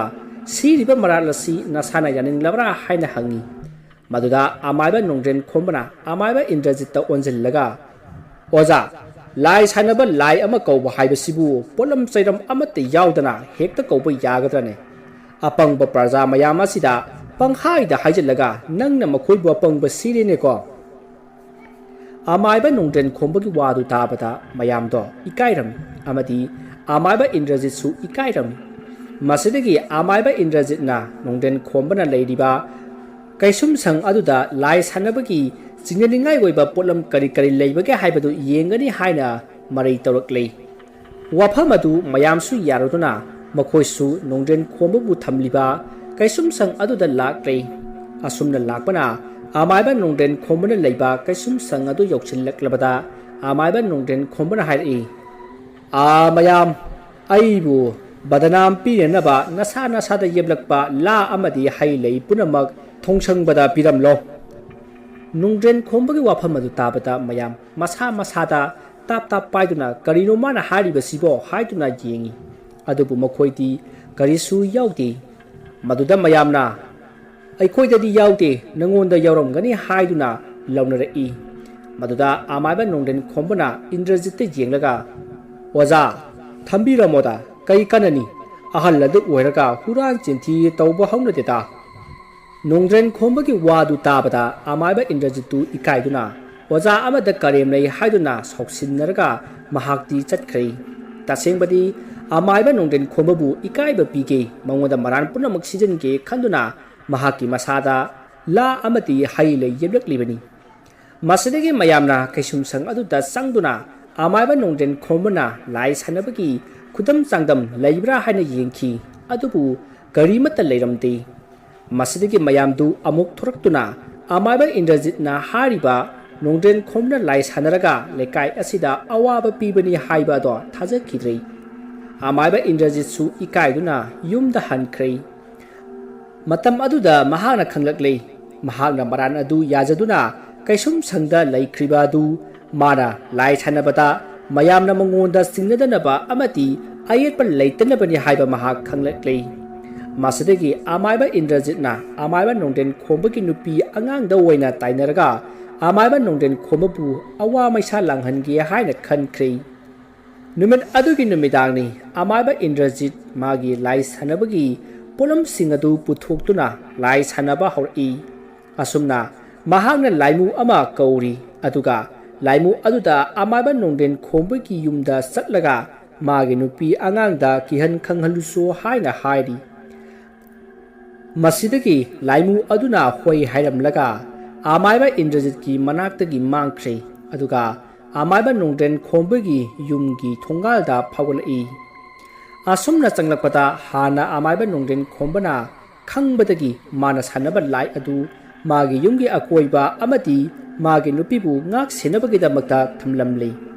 "ꯁꯤꯔꯤꯕ ꯃꯔꯥꯜ ꯑꯁꯤ ꯅꯁꯥꯅ ꯌꯥꯅꯤꯡꯂꯕ꯭ꯔꯥ?" ꯍꯥꯏꯅ ꯍꯪꯉꯤ꯫ ꯃꯗꯨꯗ ꯑꯃꯥꯏꯕ ꯅꯣꯡꯗ꯭ꯔꯦꯟ ꯈꯣꯝꯕꯅ ꯑꯃꯥꯏꯕ ꯏꯟꯗ꯭ꯔꯖꯤꯠꯇ ꯑꯣꯟꯁꯤꯜꯂꯒ, "ꯑꯣꯖꯥ, ꯂꯥꯏ ꯁꯥꯟꯅꯕ ꯂꯥꯏ ꯑꯃ ꯀꯧꯕ ꯍꯥꯏꯕꯁꯤꯕꯨ ꯄꯣꯠꯂꯝ ꯆꯩꯔꯝ ꯑꯃꯠꯇ ꯌꯥꯎꯗꯅ ꯍꯦꯛꯇ ꯀꯧꯕ ꯌꯥꯒꯗ꯭ꯔꯅꯦ? ꯑꯄꯪꯕ ꯄ꯭ꯔꯖꯥ ꯃꯌꯥꯝ ꯑꯁꯤꯗ ꯄꯪꯍꯥꯏꯗ ꯍꯥꯏꯖꯤꯜꯂꯒ ꯅꯪꯅ ꯃꯈꯣꯏꯕꯨ ꯑꯄꯪꯕ ꯁꯤꯔꯦꯅꯦꯀꯣ?" ꯑꯃꯥꯏꯕ ꯅꯣꯡꯗ꯭ꯔꯦꯟ ꯈꯣꯝꯕꯒꯤ ꯋꯥꯗꯨ ꯇꯥꯕꯗ ꯃꯌꯥꯝꯗꯣ ꯏꯀꯥꯏꯔꯝꯃꯤ ꯑꯃꯗꯤ ꯑꯃꯥꯏꯕ ꯏꯟꯗ꯭ꯔꯖꯤꯠꯁꯨ ꯏꯀꯥꯏꯔꯝꯃꯤ꯫ ꯃꯁꯤꯗꯒꯤ ꯑꯃꯥꯏꯕ ꯏꯟꯗ꯭ꯔꯖꯤꯠꯅ ꯅꯣꯡꯗ꯭ꯔꯦꯟ ꯈꯣꯝꯕꯅ ꯂꯩꯔꯤꯕ ꯀꯩꯁꯨꯝꯁꯪ ꯑꯗꯨꯗ ꯂꯥꯏ ꯁꯥꯟꯅꯕꯒꯤ ꯆꯤꯡꯅꯅꯤꯡꯉꯥꯏ ꯑꯣꯏꯕ ꯄꯣꯠꯂꯝ ꯀꯔꯤ ꯀꯔꯤ ꯂꯩꯕꯒꯦ ꯍꯥꯏꯕꯗꯨ ꯌꯦꯡꯒꯅꯤ ꯍꯥꯏꯅ ꯃꯔꯩ ꯇꯧꯔꯛꯂꯤ꯫ ꯋꯥꯐꯝ ꯑꯗꯨ ꯃꯌꯥꯝꯁꯨ ꯌꯥꯔꯗꯨꯅ ꯃꯈꯣꯏꯁꯨ ꯅꯣꯡꯗ꯭ꯔꯦꯟ ꯈꯣꯝꯕꯕꯨ ꯊꯝꯂꯤꯕ ꯀꯩꯁꯨꯝꯁꯪ ꯑꯗꯨꯗ ꯂꯥꯛꯂꯦ꯫ ꯑꯁꯨꯝꯅ ꯂꯥꯛꯄꯅ ꯑꯃꯥꯏꯕ ꯅꯣꯡꯗ꯭ꯔꯦꯟ ꯈꯣꯝꯕꯅ ꯂꯩꯕ ꯀꯩꯁꯨꯝꯁꯪ ꯑꯗꯨ ꯌꯧꯁꯤꯜꯂꯛꯂꯕꯗ ꯑꯃꯥꯏꯕ ꯅꯣꯡꯗ꯭ꯔꯦꯟ ꯈꯣꯝꯕꯅ ꯍꯥꯏꯔꯛꯏ, "ꯑꯥ ꯃꯌꯥꯝ, ꯑꯩꯕꯨ ꯕꯗꯅꯥꯝ ꯄꯤꯅꯅꯕ ꯅꯁꯥ ꯅꯁꯥꯗ ꯌꯦꯞꯂꯛꯄ ꯂꯥ ꯑꯃꯗꯤ ꯍꯩ ꯂꯩ ꯄꯨꯝꯅꯃꯛ ꯊꯣꯡꯁꯪꯕꯗ ꯄꯤꯔꯝꯂꯣ꯫" ꯅꯣꯡꯗ꯭ꯔꯦꯟ ꯈꯣꯝꯕꯒꯤ ꯋꯥꯐꯝ ꯑꯗꯨ ꯇꯥꯕꯗ ꯃꯌꯥꯝ ꯃꯁꯥ ꯃꯁꯥꯗ ꯇꯥꯞ ꯇꯥꯞ ꯄꯥꯏꯗꯨꯅ "ꯀꯔꯤꯅꯣ ꯃꯥꯅ ꯍꯥꯏꯔꯤꯕꯁꯤꯕꯣ?" ꯍꯥꯏꯗꯨꯅ ꯌꯦꯡꯉꯤ꯫ ꯑꯗꯨꯕꯨ ꯃꯈꯣꯏꯗꯤ ꯀꯔꯤꯁꯨ ꯌꯥꯎꯗꯦ꯫ ꯃꯗꯨꯗ ꯃꯌꯥꯝꯅ "ꯑꯩꯈꯣꯏꯗꯗꯤ ꯌꯥꯎꯗꯦ, ꯅꯉꯣꯟꯗ ꯌꯥꯎꯔꯝꯒꯅꯤ" ꯍꯥꯏꯗꯨꯅ ꯂꯥꯎꯅꯔꯛꯏ꯫ ꯃꯗꯨꯗ ꯑꯃꯥꯏꯕ ꯅꯣꯡꯗ꯭ꯔꯦꯟ ꯈꯣꯝꯕꯅ ꯏꯟꯗ꯭ꯔꯖꯤꯠꯇ ꯌꯦꯡꯂꯒ, "ꯑꯣꯖꯥ, ꯊꯝꯕꯤꯔꯝꯃꯣꯗ, ꯀꯩ ꯀꯥꯟꯅꯅꯤ? ꯑꯍꯜ ꯑꯗꯨ ꯑꯣꯏꯔꯒ ꯍꯨꯔꯥꯟ ꯆꯤꯟꯊꯤ ꯇꯧꯕ ꯍꯧꯅꯗꯦꯗ꯫" ꯅꯣꯡꯗ꯭ꯔꯦꯟ ꯈꯣꯝꯕꯒꯤ ꯋꯥꯗꯨ ꯇꯥꯕꯗ ꯑꯃꯥꯏꯕ ꯏꯟꯗ꯭ꯔꯖꯤꯠꯇꯨ ꯏꯀꯥꯏꯗꯨꯅ ꯑꯣꯖꯥ ꯑꯃꯗ ꯀꯔꯦꯝꯅꯩ ꯍꯥꯏꯗꯨꯅ ꯁꯥꯎꯁꯤꯟꯅꯔꯒ ꯃꯍꯥꯛꯇꯤ ꯆꯠꯈ꯭ꯔꯦ꯫ ꯇꯁꯦꯡꯕꯗꯤ ꯑꯃꯥꯏꯕ ꯅꯣꯡꯗ꯭ꯔꯦꯟ ꯈꯣꯝꯕꯕꯨ ꯏꯀꯥꯏꯕ ꯄꯤꯒꯦ, ꯃꯉꯣꯟꯗ ꯃꯔꯥꯟ ꯄꯨꯝꯅꯃꯛ ꯁꯤꯖꯤꯟꯒꯦ ꯈꯟꯗꯨꯅ ꯃꯍꯥꯛꯀꯤ ꯃꯁꯥꯗ ꯂꯥ ꯑꯃꯗꯤ ꯍꯩ ꯂꯩ ꯌꯦꯞꯂꯛꯂꯤꯕꯅꯤ꯫ ꯃꯁꯤꯗꯒꯤ ꯃꯌꯥꯝꯅ ꯀꯩꯁꯨꯝꯁꯪ ꯑꯗꯨꯗ ꯆꯪꯗꯨꯅ ꯑꯃꯥꯏꯕ ꯅꯣꯡꯗ꯭ꯔꯦꯟ ꯈꯣꯝꯕꯅ ꯂꯥꯏ ꯁꯥꯟꯅꯕꯒꯤ ꯈꯨꯗꯝ ꯆꯥꯡꯗꯝ ꯂꯩꯕ꯭ꯔꯥ ꯍꯥꯏꯅ ꯌꯦꯡꯈꯤ꯫ ꯑꯗꯨꯕꯨ ꯀꯔꯤꯃꯠꯇ ꯂꯩꯔꯝꯗꯦ꯫ ꯃꯁꯤꯗꯒꯤ ꯃꯌꯥꯝꯗꯨ ꯑꯃꯨꯛ ꯊꯣꯔꯛꯇꯨꯅ ꯑꯃꯥꯏꯕ ꯏꯟꯗ꯭ꯔꯖꯤꯠꯅ ꯍꯥꯏꯔꯤꯕ ꯅꯣꯡꯗ꯭ꯔꯦꯟ ꯈꯣꯝꯕꯅ ꯂꯥꯏ ꯁꯥꯟꯅꯔꯒ ꯂꯩꯀꯥꯏ ꯑꯁꯤꯗ ꯑꯋꯥꯕ ꯄꯤꯕꯅꯤ ꯍꯥꯏꯕ ꯑꯗꯣ ꯊꯥꯖꯈꯤꯗ꯭ꯔꯦ꯫ ꯑꯃꯥꯏꯕ ꯏꯟꯗ꯭ꯔꯖꯤꯠꯁꯨ ꯏꯀꯥꯏꯗꯨꯅ ꯌꯨꯝꯗ ꯍꯟꯈ꯭ꯔꯦ꯫ ꯃꯇꯝ ꯑꯗꯨꯗ ꯃꯍꯥꯛꯅ ꯈꯪꯂꯛꯂꯦ꯫ ꯃꯍꯥꯛꯅ ꯃꯔꯥꯟ ꯑꯗꯨ ꯌꯥꯖꯗꯨꯅ ꯀꯩꯁꯨꯝꯁꯪꯗ ꯂꯩꯈ꯭ꯔꯤꯕ ꯑꯗꯨ ꯃꯥꯅ ꯂꯥꯏ ꯁꯥꯟꯅꯕꯗ ꯃꯌꯥꯝꯅ ꯃꯉꯣꯟꯗ ꯆꯤꯡꯅꯗꯅꯕ ꯑꯃꯗꯤ ꯑꯌꯦꯠꯄ ꯂꯩꯇꯅꯕꯅꯤ ꯍꯥꯏꯕ ꯃꯍꯥꯛ ꯈꯪꯂꯛꯂꯦ꯫ ꯃꯁꯤꯗꯒꯤ ꯑꯃꯥꯏꯕ ꯏꯟꯗ꯭ꯔꯖꯤꯠꯅ ꯑꯃꯥꯏꯕ ꯅꯣꯡꯗ꯭ꯔꯦꯟ ꯈꯣꯝꯕꯒꯤ ꯅꯨꯄꯤ ꯑꯉꯥꯡꯗ ꯑꯣꯏꯅ ꯇꯥꯏꯅꯔꯒ ꯑꯃꯥꯏꯕ ꯅꯣꯡꯗ꯭ꯔꯦꯟ ꯈꯣꯝꯕꯕꯨ ꯑꯋꯥ ꯃꯩꯁꯥ ꯂꯥꯡꯍꯟꯒꯦ ꯍꯥꯏꯅ ꯈꯟꯈ꯭ꯔꯦ꯫ ꯅꯨꯃꯤꯠ ꯑꯗꯨꯒꯤ ꯅꯨꯃꯤꯗꯥꯡꯅꯤ꯫ ꯑꯃꯥꯏꯕ ꯏꯟꯗ꯭ꯔꯖꯤꯠ ꯃꯥꯒꯤ ꯂꯥꯏ ꯁꯥꯟꯅꯕꯒꯤ ꯄꯣꯠꯂꯝꯁꯤꯡ ꯑꯗꯨ ꯄꯨꯊꯣꯛꯇꯨꯅ ꯂꯥꯏ ꯁꯥꯟꯅꯕ ꯍꯧꯔꯛꯏ꯫ ꯑꯁꯨꯝꯅ ꯃꯍꯥꯛꯅ ꯂꯥꯏꯃꯨ ꯑꯃ ꯀꯧꯔꯤ, ꯑꯗꯨꯒ ꯂꯥꯏꯃꯨ ꯑꯗꯨꯗ ꯑꯃꯥꯏꯕ ꯅꯣꯡꯗ꯭ꯔꯦꯟ ꯈꯣꯝꯕꯒꯤ ꯌꯨꯝꯗ ꯆꯠꯂꯒ ꯃꯥꯒꯤ ꯅꯨꯄꯤ ꯑꯉꯥꯡꯗ ꯀꯤꯍꯟ ꯈꯪꯍꯜꯂꯨꯁꯣ ꯍꯥꯏꯅ ꯍꯥꯏꯔꯤ꯫ ꯃꯁꯤꯗꯒꯤ ꯂꯥꯏꯃꯨ ꯑꯗꯨꯅ ꯍꯣꯏ ꯍꯥꯏꯔꯝꯂꯒ ꯑꯃꯥꯏꯕ ꯏꯟꯗ꯭ꯔꯖꯤꯠꯀꯤ ꯃꯅꯥꯛꯇꯒꯤ ꯃꯥꯡꯈ꯭ꯔꯦ, ꯑꯗꯨꯒ ꯑꯃꯥꯏꯕ ꯅꯣꯡꯗ꯭ꯔꯦꯟ ꯈꯣꯝꯕꯒꯤ ꯌꯨꯝꯒꯤ ꯊꯣꯡꯒꯥꯜꯗ ꯐꯥꯎꯒꯠꯂꯛꯏ꯫ ꯑꯁꯨꯝꯅ ꯆꯪꯂꯛꯄꯗ ꯍꯥꯟꯅ ꯑꯃꯥꯏꯕ ꯅꯣꯡꯗ꯭ꯔꯦꯟ ꯈꯣꯝꯕꯅ ꯈꯪꯕꯗꯒꯤ ꯃꯥꯅ ꯁꯥꯟꯅꯕ ꯂꯥꯏ ꯑꯗꯨ ꯃꯥꯒꯤ ꯌꯨꯝꯒꯤ ꯑꯀꯣꯏꯕ ꯑꯃꯗꯤ ꯃꯥꯒꯤ ꯅꯨꯄꯤꯕꯨ ꯉꯥꯛ ꯁꯦꯟꯅꯕꯒꯤꯗꯃꯛꯇ ꯊꯝꯂꯝꯂꯤ꯫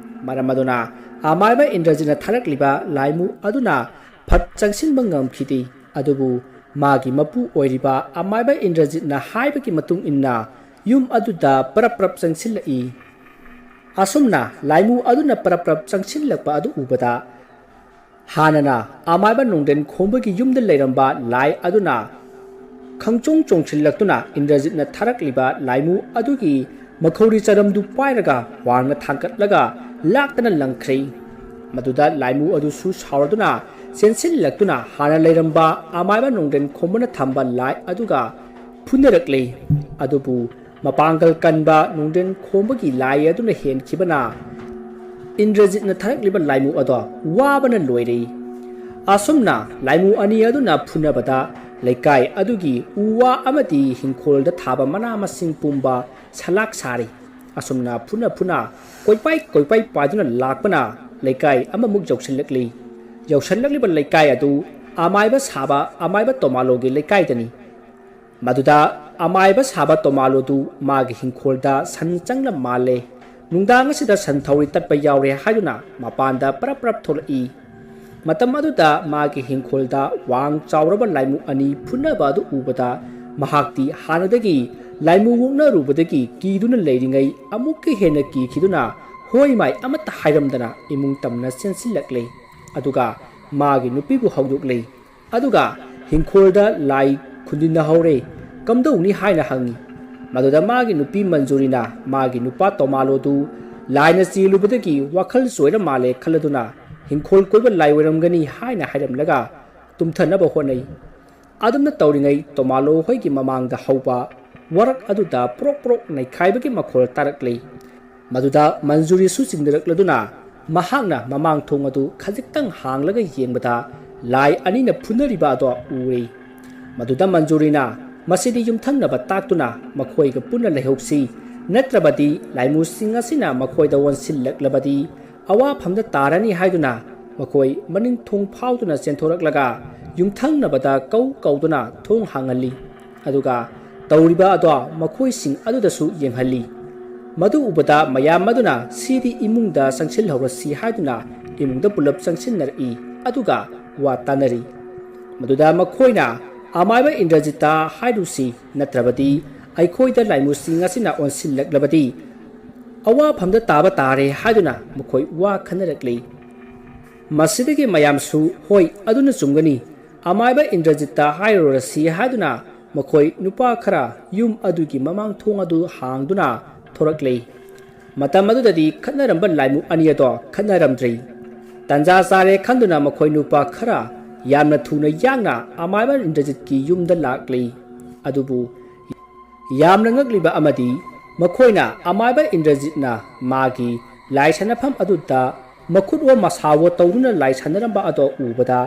ꯃꯔꯝ ꯑꯗꯨꯅ ꯑꯃꯥꯏꯕ ꯏꯟꯗ꯭ꯔꯖꯤꯠꯅ ꯊꯥꯔꯛꯂꯤꯕ ꯂꯥꯏꯃꯨ ꯑꯗꯨꯅ ꯐꯠ ꯆꯪꯁꯤꯟꯕ ꯉꯝꯈꯤꯗꯦ꯫ ꯑꯗꯨꯕꯨ ꯃꯥꯒꯤ ꯃꯄꯨ ꯑꯣꯏꯔꯤꯕ ꯑꯃꯥꯏꯕ ꯏꯟꯗ꯭ꯔꯖꯤꯠꯅ ꯍꯥꯏꯕꯒꯤ ꯃꯇꯨꯡ ꯏꯟꯅ ꯌꯨꯝ ꯑꯗꯨꯗ ꯄꯔꯞ ꯄꯔꯞ ꯆꯪꯁꯤꯜꯂꯛꯏ꯫ ꯑꯁꯨꯝꯅ ꯂꯥꯏꯃꯨ ꯑꯗꯨꯅ ꯄꯔꯞ ꯄꯔꯞ ꯆꯪꯁꯤꯜꯂꯛꯄ ꯑꯗꯨ ꯎꯕꯗ ꯍꯥꯟꯅꯅ ꯑꯃꯥꯏꯕ ꯅꯣꯡꯗ꯭ꯔꯦꯟ ꯈꯣꯝꯕꯒꯤ ꯌꯨꯝꯗ ꯂꯩꯔꯝꯕ ꯂꯥꯏ ꯑꯗꯨꯅ ꯈꯪꯆꯣꯡ ꯆꯣꯡꯁꯤꯜꯂꯛꯇꯨꯅ ꯏꯟꯗ꯭ꯔꯖꯤꯠꯅ ꯊꯥꯔꯛꯂꯤꯕ ꯂꯥꯏꯃꯨ ꯑꯗꯨꯒꯤ ꯃꯈꯧꯔꯤ ꯆꯔꯝꯗꯨ ꯄꯥꯏꯔꯒ ꯋꯥꯡꯅ ꯊꯥꯡꯒꯠꯂꯒ ꯂꯥꯛꯇꯅ ꯂꯪꯈ꯭ꯔꯦ꯫ ꯃꯗꯨꯗ ꯂꯥꯏꯃꯨ ꯑꯗꯨꯁꯨ ꯁꯥꯎꯔꯗꯨꯅ ꯆꯦꯟꯁꯤꯜꯂꯛꯇꯨꯅ ꯍꯥꯟꯅ ꯂꯩꯔꯝꯕ ꯑꯃꯥꯏꯕ ꯅꯣꯡꯗ꯭ꯔꯦꯟ ꯈꯣꯝꯕꯅ ꯊꯝꯕ ꯂꯥꯏ ꯑꯗꯨꯒ ꯐꯨꯅꯔꯛꯂꯦ꯫ ꯑꯗꯨꯕꯨ ꯃꯄꯥꯡꯒꯜ ꯀꯟꯕ ꯅꯣꯡꯗ꯭ꯔꯦꯟ ꯈꯣꯝꯕꯒꯤ ꯂꯥꯏ ꯑꯗꯨꯅ ꯍꯦꯟꯈꯤꯕꯅ ꯏꯟꯗ꯭ꯔꯖꯤꯠꯅ ꯊꯥꯔꯛꯂꯤꯕ ꯂꯥꯏꯃꯨ ꯑꯗꯣ ꯋꯥꯕꯅ ꯂꯣꯏꯔꯦ꯫ ꯑꯁꯨꯝꯅ ꯂꯥꯏꯃꯨ ꯑꯅꯤ ꯑꯗꯨꯅ ꯐꯨꯅꯕꯗ ꯂꯩꯀꯥꯏ ꯑꯗꯨꯒꯤ ꯎ ꯋꯥ ꯑꯃꯗꯤ ꯍꯤꯡꯈꯣꯜꯗ ꯊꯥꯕ ꯃꯅꯥ ꯃꯁꯤꯡ ꯄꯨꯝꯕ ꯁꯂꯥꯛ ꯁꯥꯔꯤ꯫ ꯑꯁꯨꯝꯅ ꯐꯨꯅ ꯐꯨꯅ ꯀꯣꯏꯄꯥꯏ ꯀꯣꯏꯄꯥꯏ ꯄꯥꯏꯗꯨꯅ ꯂꯥꯛꯄꯅ ꯂꯩꯀꯥꯏ ꯑꯃꯃꯨꯛ ꯌꯧꯁꯤꯜꯂꯛꯂꯤ꯫ ꯌꯧꯁꯤꯜꯂꯛꯂꯤꯕ ꯂꯩꯀꯥꯏ ꯑꯗꯨ ꯑꯃꯥꯏꯕ ꯁꯥꯕ ꯑꯃꯥꯏꯕ ꯇꯣꯃꯥꯂꯣꯒꯤ ꯂꯩꯀꯥꯏꯗꯅꯤ꯫ ꯃꯗꯨꯗ ꯑꯃꯥꯏꯕ ꯁꯥꯕ ꯇꯣꯃꯥꯂꯣꯗꯨ ꯃꯥꯒꯤ ꯍꯤꯡꯈꯣꯜꯗ ꯁꯟ ꯆꯪꯂ ꯃꯥꯜꯂꯦ꯫ ꯅꯨꯡꯗꯥꯡ ꯑꯁꯤꯗ ꯁꯟ ꯊꯧꯔꯤ ꯇꯠꯄ ꯌꯥꯎꯔꯦ ꯍꯥꯏꯗꯨꯅ ꯃꯄꯥꯟꯗ ꯄꯔꯞ ꯄꯔꯞ ꯊꯣꯛꯂꯛꯏ꯫ ꯃꯇꯝ ꯑꯗꯨꯗ ꯃꯥꯒꯤ ꯍꯤꯡꯈꯣꯜꯗ ꯋꯥꯡ ꯆꯥꯎꯔꯕ ꯂꯥꯏꯃꯨ ꯑꯅꯤ ꯐꯨꯅꯕ ꯑꯗꯨ ꯎꯕꯗ ꯃꯍꯥꯛꯇꯤ ꯍꯥꯟꯅꯗꯒꯤ ꯂꯥꯏꯃꯨ ꯑꯣꯛꯅꯔꯨꯕꯗꯒꯤ ꯀꯤꯗꯨꯅ ꯂꯩꯔꯤꯉꯩ ꯑꯃꯨꯛꯀ ꯍꯦꯟꯅ ꯀꯤꯈꯤꯗꯨꯅ ꯍꯣꯏ ꯃꯥꯏ ꯑꯃꯠꯇ ꯍꯥꯏꯔꯝꯗꯅ ꯏꯃꯨꯡ ꯇꯝꯅ ꯆꯦꯟꯁꯤꯜꯂꯛꯂꯦ꯫ ꯑꯗꯨꯒ ꯃꯥꯒꯤ ꯅꯨꯄꯤꯕꯨ ꯍꯧꯗꯣꯛꯂꯦ꯫ ꯑꯗꯨꯒ ꯍꯤꯡꯈꯣꯜꯗ ꯂꯥꯏ ꯈꯨꯟꯗꯤꯟꯅꯍꯧꯔꯦ, ꯀꯝꯗꯧꯅꯤ ꯍꯥꯏꯅ ꯍꯪꯉꯤ꯫ ꯃꯗꯨꯗ ꯃꯥꯒꯤ ꯅꯨꯄꯤ ꯃꯟꯖꯨꯔꯤꯅ ꯃꯥꯒꯤ ꯅꯨꯄꯥ ꯇꯣꯃꯥꯂꯣꯗꯨ ꯂꯥꯏꯅ ꯆꯦꯜꯂꯨꯕꯗꯒꯤ ꯋꯥꯈꯜ ꯆꯣꯏꯔ ꯃꯥꯜꯂꯦ ꯈꯜꯂꯗꯨꯅ ꯍꯤꯡꯈꯣꯜ ꯀꯣꯏꯕ ꯂꯥꯏ ꯑꯣꯏꯔꯝꯒꯅꯤ ꯍꯥꯏꯅ ꯍꯥꯏꯔꯝꯂꯒ ꯇꯨꯝꯊꯅꯕ ꯍꯣꯠꯅꯩ꯫ ꯑꯗꯨꯝꯅ ꯇꯧꯔꯤꯉꯩ ꯇꯣꯃꯥꯂꯣ ꯍꯣꯏꯒꯤ ꯃꯃꯥꯡꯗ ꯍꯧꯕ ꯋꯥꯔꯛ ꯑꯗꯨꯗ ꯄ꯭ꯔꯣꯛ ꯄ꯭ꯔꯣꯛ ꯅꯩꯈꯥꯏꯕꯒꯤ ꯃꯈꯣꯜ ꯇꯥꯔꯛꯂꯤ꯫ ꯃꯗꯨꯗ ꯃꯟꯖꯨꯔꯤꯁꯨ ꯆꯤꯡꯅꯔꯛꯂꯗꯨꯅ ꯃꯍꯥꯛꯅ ꯃꯃꯥꯡ ꯊꯣꯡ ꯑꯗꯨ ꯈꯖꯤꯛꯇꯪ ꯍꯥꯡꯂꯒ ꯌꯦꯡꯕꯗ ꯂꯥꯏ ꯑꯅꯤꯅ ꯐꯨꯅꯔꯤꯕ ꯑꯗꯨ ꯎꯔꯦ꯫ ꯃꯗꯨꯗ ꯃꯟꯖꯨꯔꯤꯅ ꯃꯁꯤꯗꯤ ꯌꯨꯝꯊꯪꯅꯕ ꯇꯥꯛꯇꯨꯅ ꯃꯈꯣꯏꯒ ꯄꯨꯟꯅ ꯂꯩꯍꯧꯁꯤ, ꯅꯠꯇ꯭ꯔꯕꯗꯤ ꯂꯥꯏꯃꯨꯁꯤꯡ ꯑꯁꯤꯅ ꯃꯈꯣꯏꯗ ꯑꯣꯟꯁꯤꯜꯂꯛꯂꯕꯗꯤ ꯑꯋꯥꯐꯝꯗ ꯇꯥꯔꯅꯤ ꯍꯥꯏꯗꯨꯅ ꯃꯈꯣꯏ ꯃꯅꯤꯡ ꯊꯣꯡ ꯐꯥꯎꯗꯨꯅ ꯆꯦꯟꯊꯣꯔꯛꯂꯒ ꯌꯨꯝꯊꯪꯅꯕꯗ ꯀꯧ ꯀꯧꯗꯨꯅ ꯊꯣꯡ ꯍꯥꯡꯍꯜꯂꯤ꯫ ꯑꯗꯨꯒ ꯇꯧꯔꯤꯕ ꯑꯗꯣ ꯃꯈꯣꯏꯁꯤꯡ ꯑꯗꯨꯗꯁꯨ ꯌꯦꯡꯍꯜꯂꯤ꯫ ꯃꯗꯨ ꯎꯕꯗ ꯃꯌꯥꯝ ꯑꯗꯨꯅ ꯁꯤꯗꯤ ꯏꯃꯨꯡꯗ ꯆꯪꯁꯤꯜꯍꯧꯔꯁꯤ ꯍꯥꯏꯗꯨꯅ ꯏꯃꯨꯡꯗ ꯄꯨꯂꯞ ꯆꯪꯁꯤꯟꯅꯔꯛꯏ꯫ ꯑꯗꯨꯒ ꯋꯥ ꯇꯥꯅꯔꯤ꯫ ꯃꯗꯨꯗ ꯃꯈꯣꯏꯅ ꯑꯃꯥꯏꯕ ꯏꯟꯗ꯭ꯔꯖꯤꯠꯇ ꯍꯥꯏꯔꯨꯁꯤ, ꯅꯠꯇ꯭ꯔꯕꯗꯤ ꯑꯩꯈꯣꯏꯗ ꯂꯥꯏꯃꯨꯁꯤꯡ ꯑꯁꯤꯅ ꯑꯣꯟꯁꯤꯜꯂꯛꯂꯕꯗꯤ ꯑꯋꯥꯐꯝꯗ ꯇꯥꯕ ꯇꯥꯔꯦ ꯍꯥꯏꯗꯨꯅ ꯃꯈꯣꯏ ꯋꯥ ꯈꯟꯅꯔꯛꯂꯤ꯫ ꯃꯁꯤꯗꯒꯤ ꯃꯌꯥꯝꯁꯨ ꯍꯣꯏ ꯑꯗꯨꯅ ꯆꯨꯝꯒꯅꯤ, ꯑꯃꯥꯏꯕ ꯏꯟꯗ꯭ꯔꯖꯤꯠꯇ ꯍꯥꯏꯔꯨꯔꯁꯤ ꯍꯥꯏꯗꯨꯅ ꯃꯈꯣꯏ ꯅꯨꯄꯥ ꯈꯔ ꯌꯨꯝ ꯑꯗꯨꯒꯤ ꯃꯃꯥꯡ ꯊꯣꯡ ꯑꯗꯨ ꯍꯥꯡꯗꯨꯅ ꯊꯣꯔꯛꯂꯤ꯫ ꯃꯇꯝ ꯑꯗꯨꯗꯗꯤ ꯈꯠꯅꯔꯝꯕ ꯂꯥꯏꯃꯨ ꯑꯅꯤ ꯑꯗꯣ ꯈꯠꯅꯔꯝꯗ꯭ꯔꯤ꯫ ꯇꯟꯖꯥ ꯆꯥꯔꯦ ꯈꯟꯗꯨꯅ ꯃꯈꯣꯏ ꯅꯨꯄꯥ ꯈꯔ ꯌꯥꯝꯅ ꯊꯨꯅ ꯌꯥꯡꯅ ꯑꯃꯥꯏꯕ ꯏꯟꯗ꯭ꯔꯖꯤꯠꯀꯤ ꯌꯨꯝꯗ ꯂꯥꯛꯂꯤ꯫ ꯑꯗꯨꯕꯨ ꯌꯥꯝꯅ ꯉꯛꯂꯤꯕ ꯑꯃꯗꯤ ꯃꯈꯣꯏꯅ ꯑꯃꯥꯏꯕ ꯏꯟꯗ꯭ꯔꯖꯤꯠꯅ ꯃꯥꯒꯤ ꯂꯥꯏ ꯁꯥꯟꯅꯐꯝ ꯑꯗꯨꯗ ꯃꯈꯨꯠꯋꯣ ꯃꯁꯥꯋꯣ ꯇꯧꯗꯨꯅ ꯂꯥꯏ ꯁꯥꯟꯅꯔꯝꯕ ꯑꯗꯣ ꯎꯕꯗ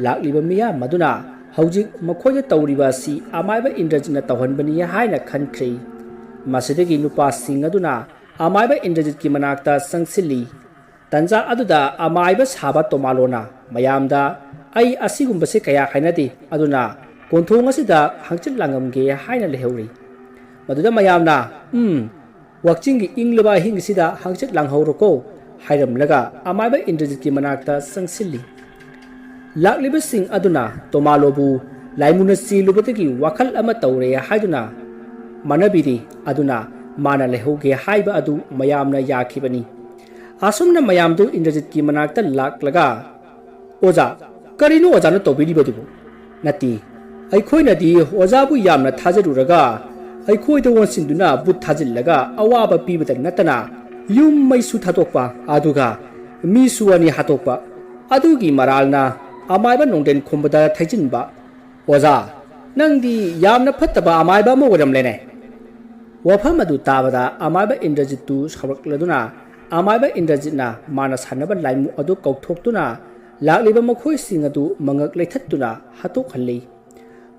ꯂꯥꯛꯂꯤꯕ ꯃꯤꯌꯥꯝ ꯑꯗꯨꯅ ꯍꯧꯖꯤꯛ ꯃꯈꯣꯏꯗ ꯇꯧꯔꯤꯕ ꯑꯁꯤ ꯑꯃꯥꯏꯕ ꯏꯟꯗ꯭ꯔꯖꯤꯠꯅ ꯇꯧꯍꯟꯕꯅꯤ ꯍꯥꯏꯅ ꯈꯟꯈ꯭ꯔꯦ꯫ ꯃꯁꯤꯗꯒꯤ ꯅꯨꯄꯥꯁꯤꯡ ꯑꯗꯨꯅ ꯑꯃꯥꯏꯕ ꯏꯟꯗ꯭ꯔꯖꯤꯠꯀꯤ ꯃꯅꯥꯛꯇ ꯆꯪꯁꯤꯜꯂꯤ꯫ ꯇꯟꯖꯥ ꯑꯗꯨꯗ ꯑꯃꯥꯏꯕ ꯁꯥꯕ ꯇꯣꯃꯥꯂꯣꯅ ꯃꯌꯥꯝꯗ, "ꯑꯩ ꯑꯁꯤꯒꯨꯝꯕꯁꯤ ꯀꯌꯥ ꯍꯥꯏꯅꯗꯦ, ꯑꯗꯨꯅ ꯀꯣꯟꯊꯣꯡ ꯑꯁꯤꯗ ꯍꯪꯆꯤꯠ ꯂꯥꯡꯉꯝꯒꯦ" ꯍꯥꯏꯅ ꯂꯩꯍꯧꯔꯤ꯫ ꯃꯗꯨꯗ ꯃꯌꯥꯝꯅ, "ꯎꯝ, ꯋꯥꯛꯆꯤꯡꯒꯤ ꯏꯪꯂꯕ ꯑꯍꯤꯡꯁꯤꯗ ꯍꯪꯆꯤꯠ ꯂꯥꯡꯍꯧꯔꯣꯀꯣ" ꯍꯥꯏꯔꯝꯂꯒ ꯑꯃꯥꯏꯕ ꯏꯟꯗ꯭ꯔꯖꯤꯠꯀꯤ ꯃꯅꯥꯛꯇ ꯆꯪꯁꯤꯜꯂꯤ꯫ ꯂꯥꯛꯂꯤꯕꯁꯤꯡ ꯑꯗꯨꯅ ꯇꯣꯃꯥꯂꯣꯕꯨ ꯂꯥꯏꯃꯨꯅ ꯆꯦꯜꯂꯨꯕꯗꯒꯤ ꯋꯥꯈꯜ ꯑꯃ ꯇꯧꯔꯦ ꯍꯥꯏꯗꯨꯅ ꯃꯥꯟꯅꯕꯤꯔꯤ꯫ ꯑꯗꯨꯅ ꯃꯥꯅ ꯂꯩꯍꯧꯒꯦ ꯍꯥꯏꯕ ꯑꯗꯨ ꯃꯌꯥꯝꯅ ꯌꯥꯈꯤꯕꯅꯤ꯫ ꯑꯁꯨꯝꯅ ꯃꯌꯥꯝꯗꯨ ꯏꯟꯗ꯭ꯔꯖꯤꯠꯀꯤ ꯃꯅꯥꯛꯇ ꯂꯥꯛꯂꯒ, "ꯑꯣꯖꯥ, ꯀꯔꯤꯅꯣ ꯑꯣꯖꯥꯅ ꯇꯧꯕꯤꯔꯤꯕꯗꯨꯕꯨ? ꯅꯠꯇꯦ, ꯑꯩꯈꯣꯏꯅꯗꯤ ꯑꯣꯖꯥꯕꯨ ꯌꯥꯝꯅ ꯊꯥꯖꯔꯨꯔꯒ ꯑꯩꯈꯣꯏꯗ ꯑꯣꯟꯁꯤꯟꯗꯨꯅ ꯚꯨꯠ ꯊꯥꯖꯤꯜꯂꯒ ꯑꯋꯥꯕ ꯄꯤꯕꯗ ꯅꯠꯇꯅ ꯌꯨꯝ ꯃꯩꯁꯨ ꯊꯥꯗꯣꯛꯄ, ꯑꯗꯨꯒ ꯃꯤꯁꯨ ꯑꯅꯤ ꯍꯥꯠꯇꯣꯛꯄ, ꯑꯗꯨꯒꯤ ꯃꯔꯥꯜꯅ ꯑꯃꯥꯏꯕ ꯅꯣꯡꯗꯦꯟ ꯈꯣꯝꯕꯗ ꯊꯩꯖꯤꯟꯕ꯫ ꯑꯣꯖꯥ, ꯅꯪꯗꯤ ꯌꯥꯝꯅ ꯐꯠꯇꯕ ꯑꯃꯥꯏꯕ ꯑꯃ ꯑꯣꯏꯔꯝꯂꯦꯅꯦ꯫ ꯋꯥꯐꯝ ꯑꯗꯨ ꯇꯥꯕꯗ ꯑꯃꯥꯏꯕ ꯏꯟꯗ꯭ꯔꯖꯤꯠꯇꯨ ꯁꯥꯎꯔꯛꯂꯗꯨꯅ ꯑꯃꯥꯏꯕ ꯏꯟꯗ꯭ꯔꯖꯤꯠꯅ ꯃꯥꯅ ꯁꯥꯟꯅꯕ ꯂꯥꯏꯃꯨ ꯑꯗꯨ ꯀꯧꯊꯣꯛꯇꯨꯅ ꯂꯥꯛꯂꯤꯕ ꯃꯈꯣꯏꯁꯤꯡ ꯑꯗꯨ ꯃꯉꯛ ꯂꯩꯊꯠꯇꯨꯅ ꯍꯥꯠꯇꯣꯛꯍꯜꯂꯤ꯫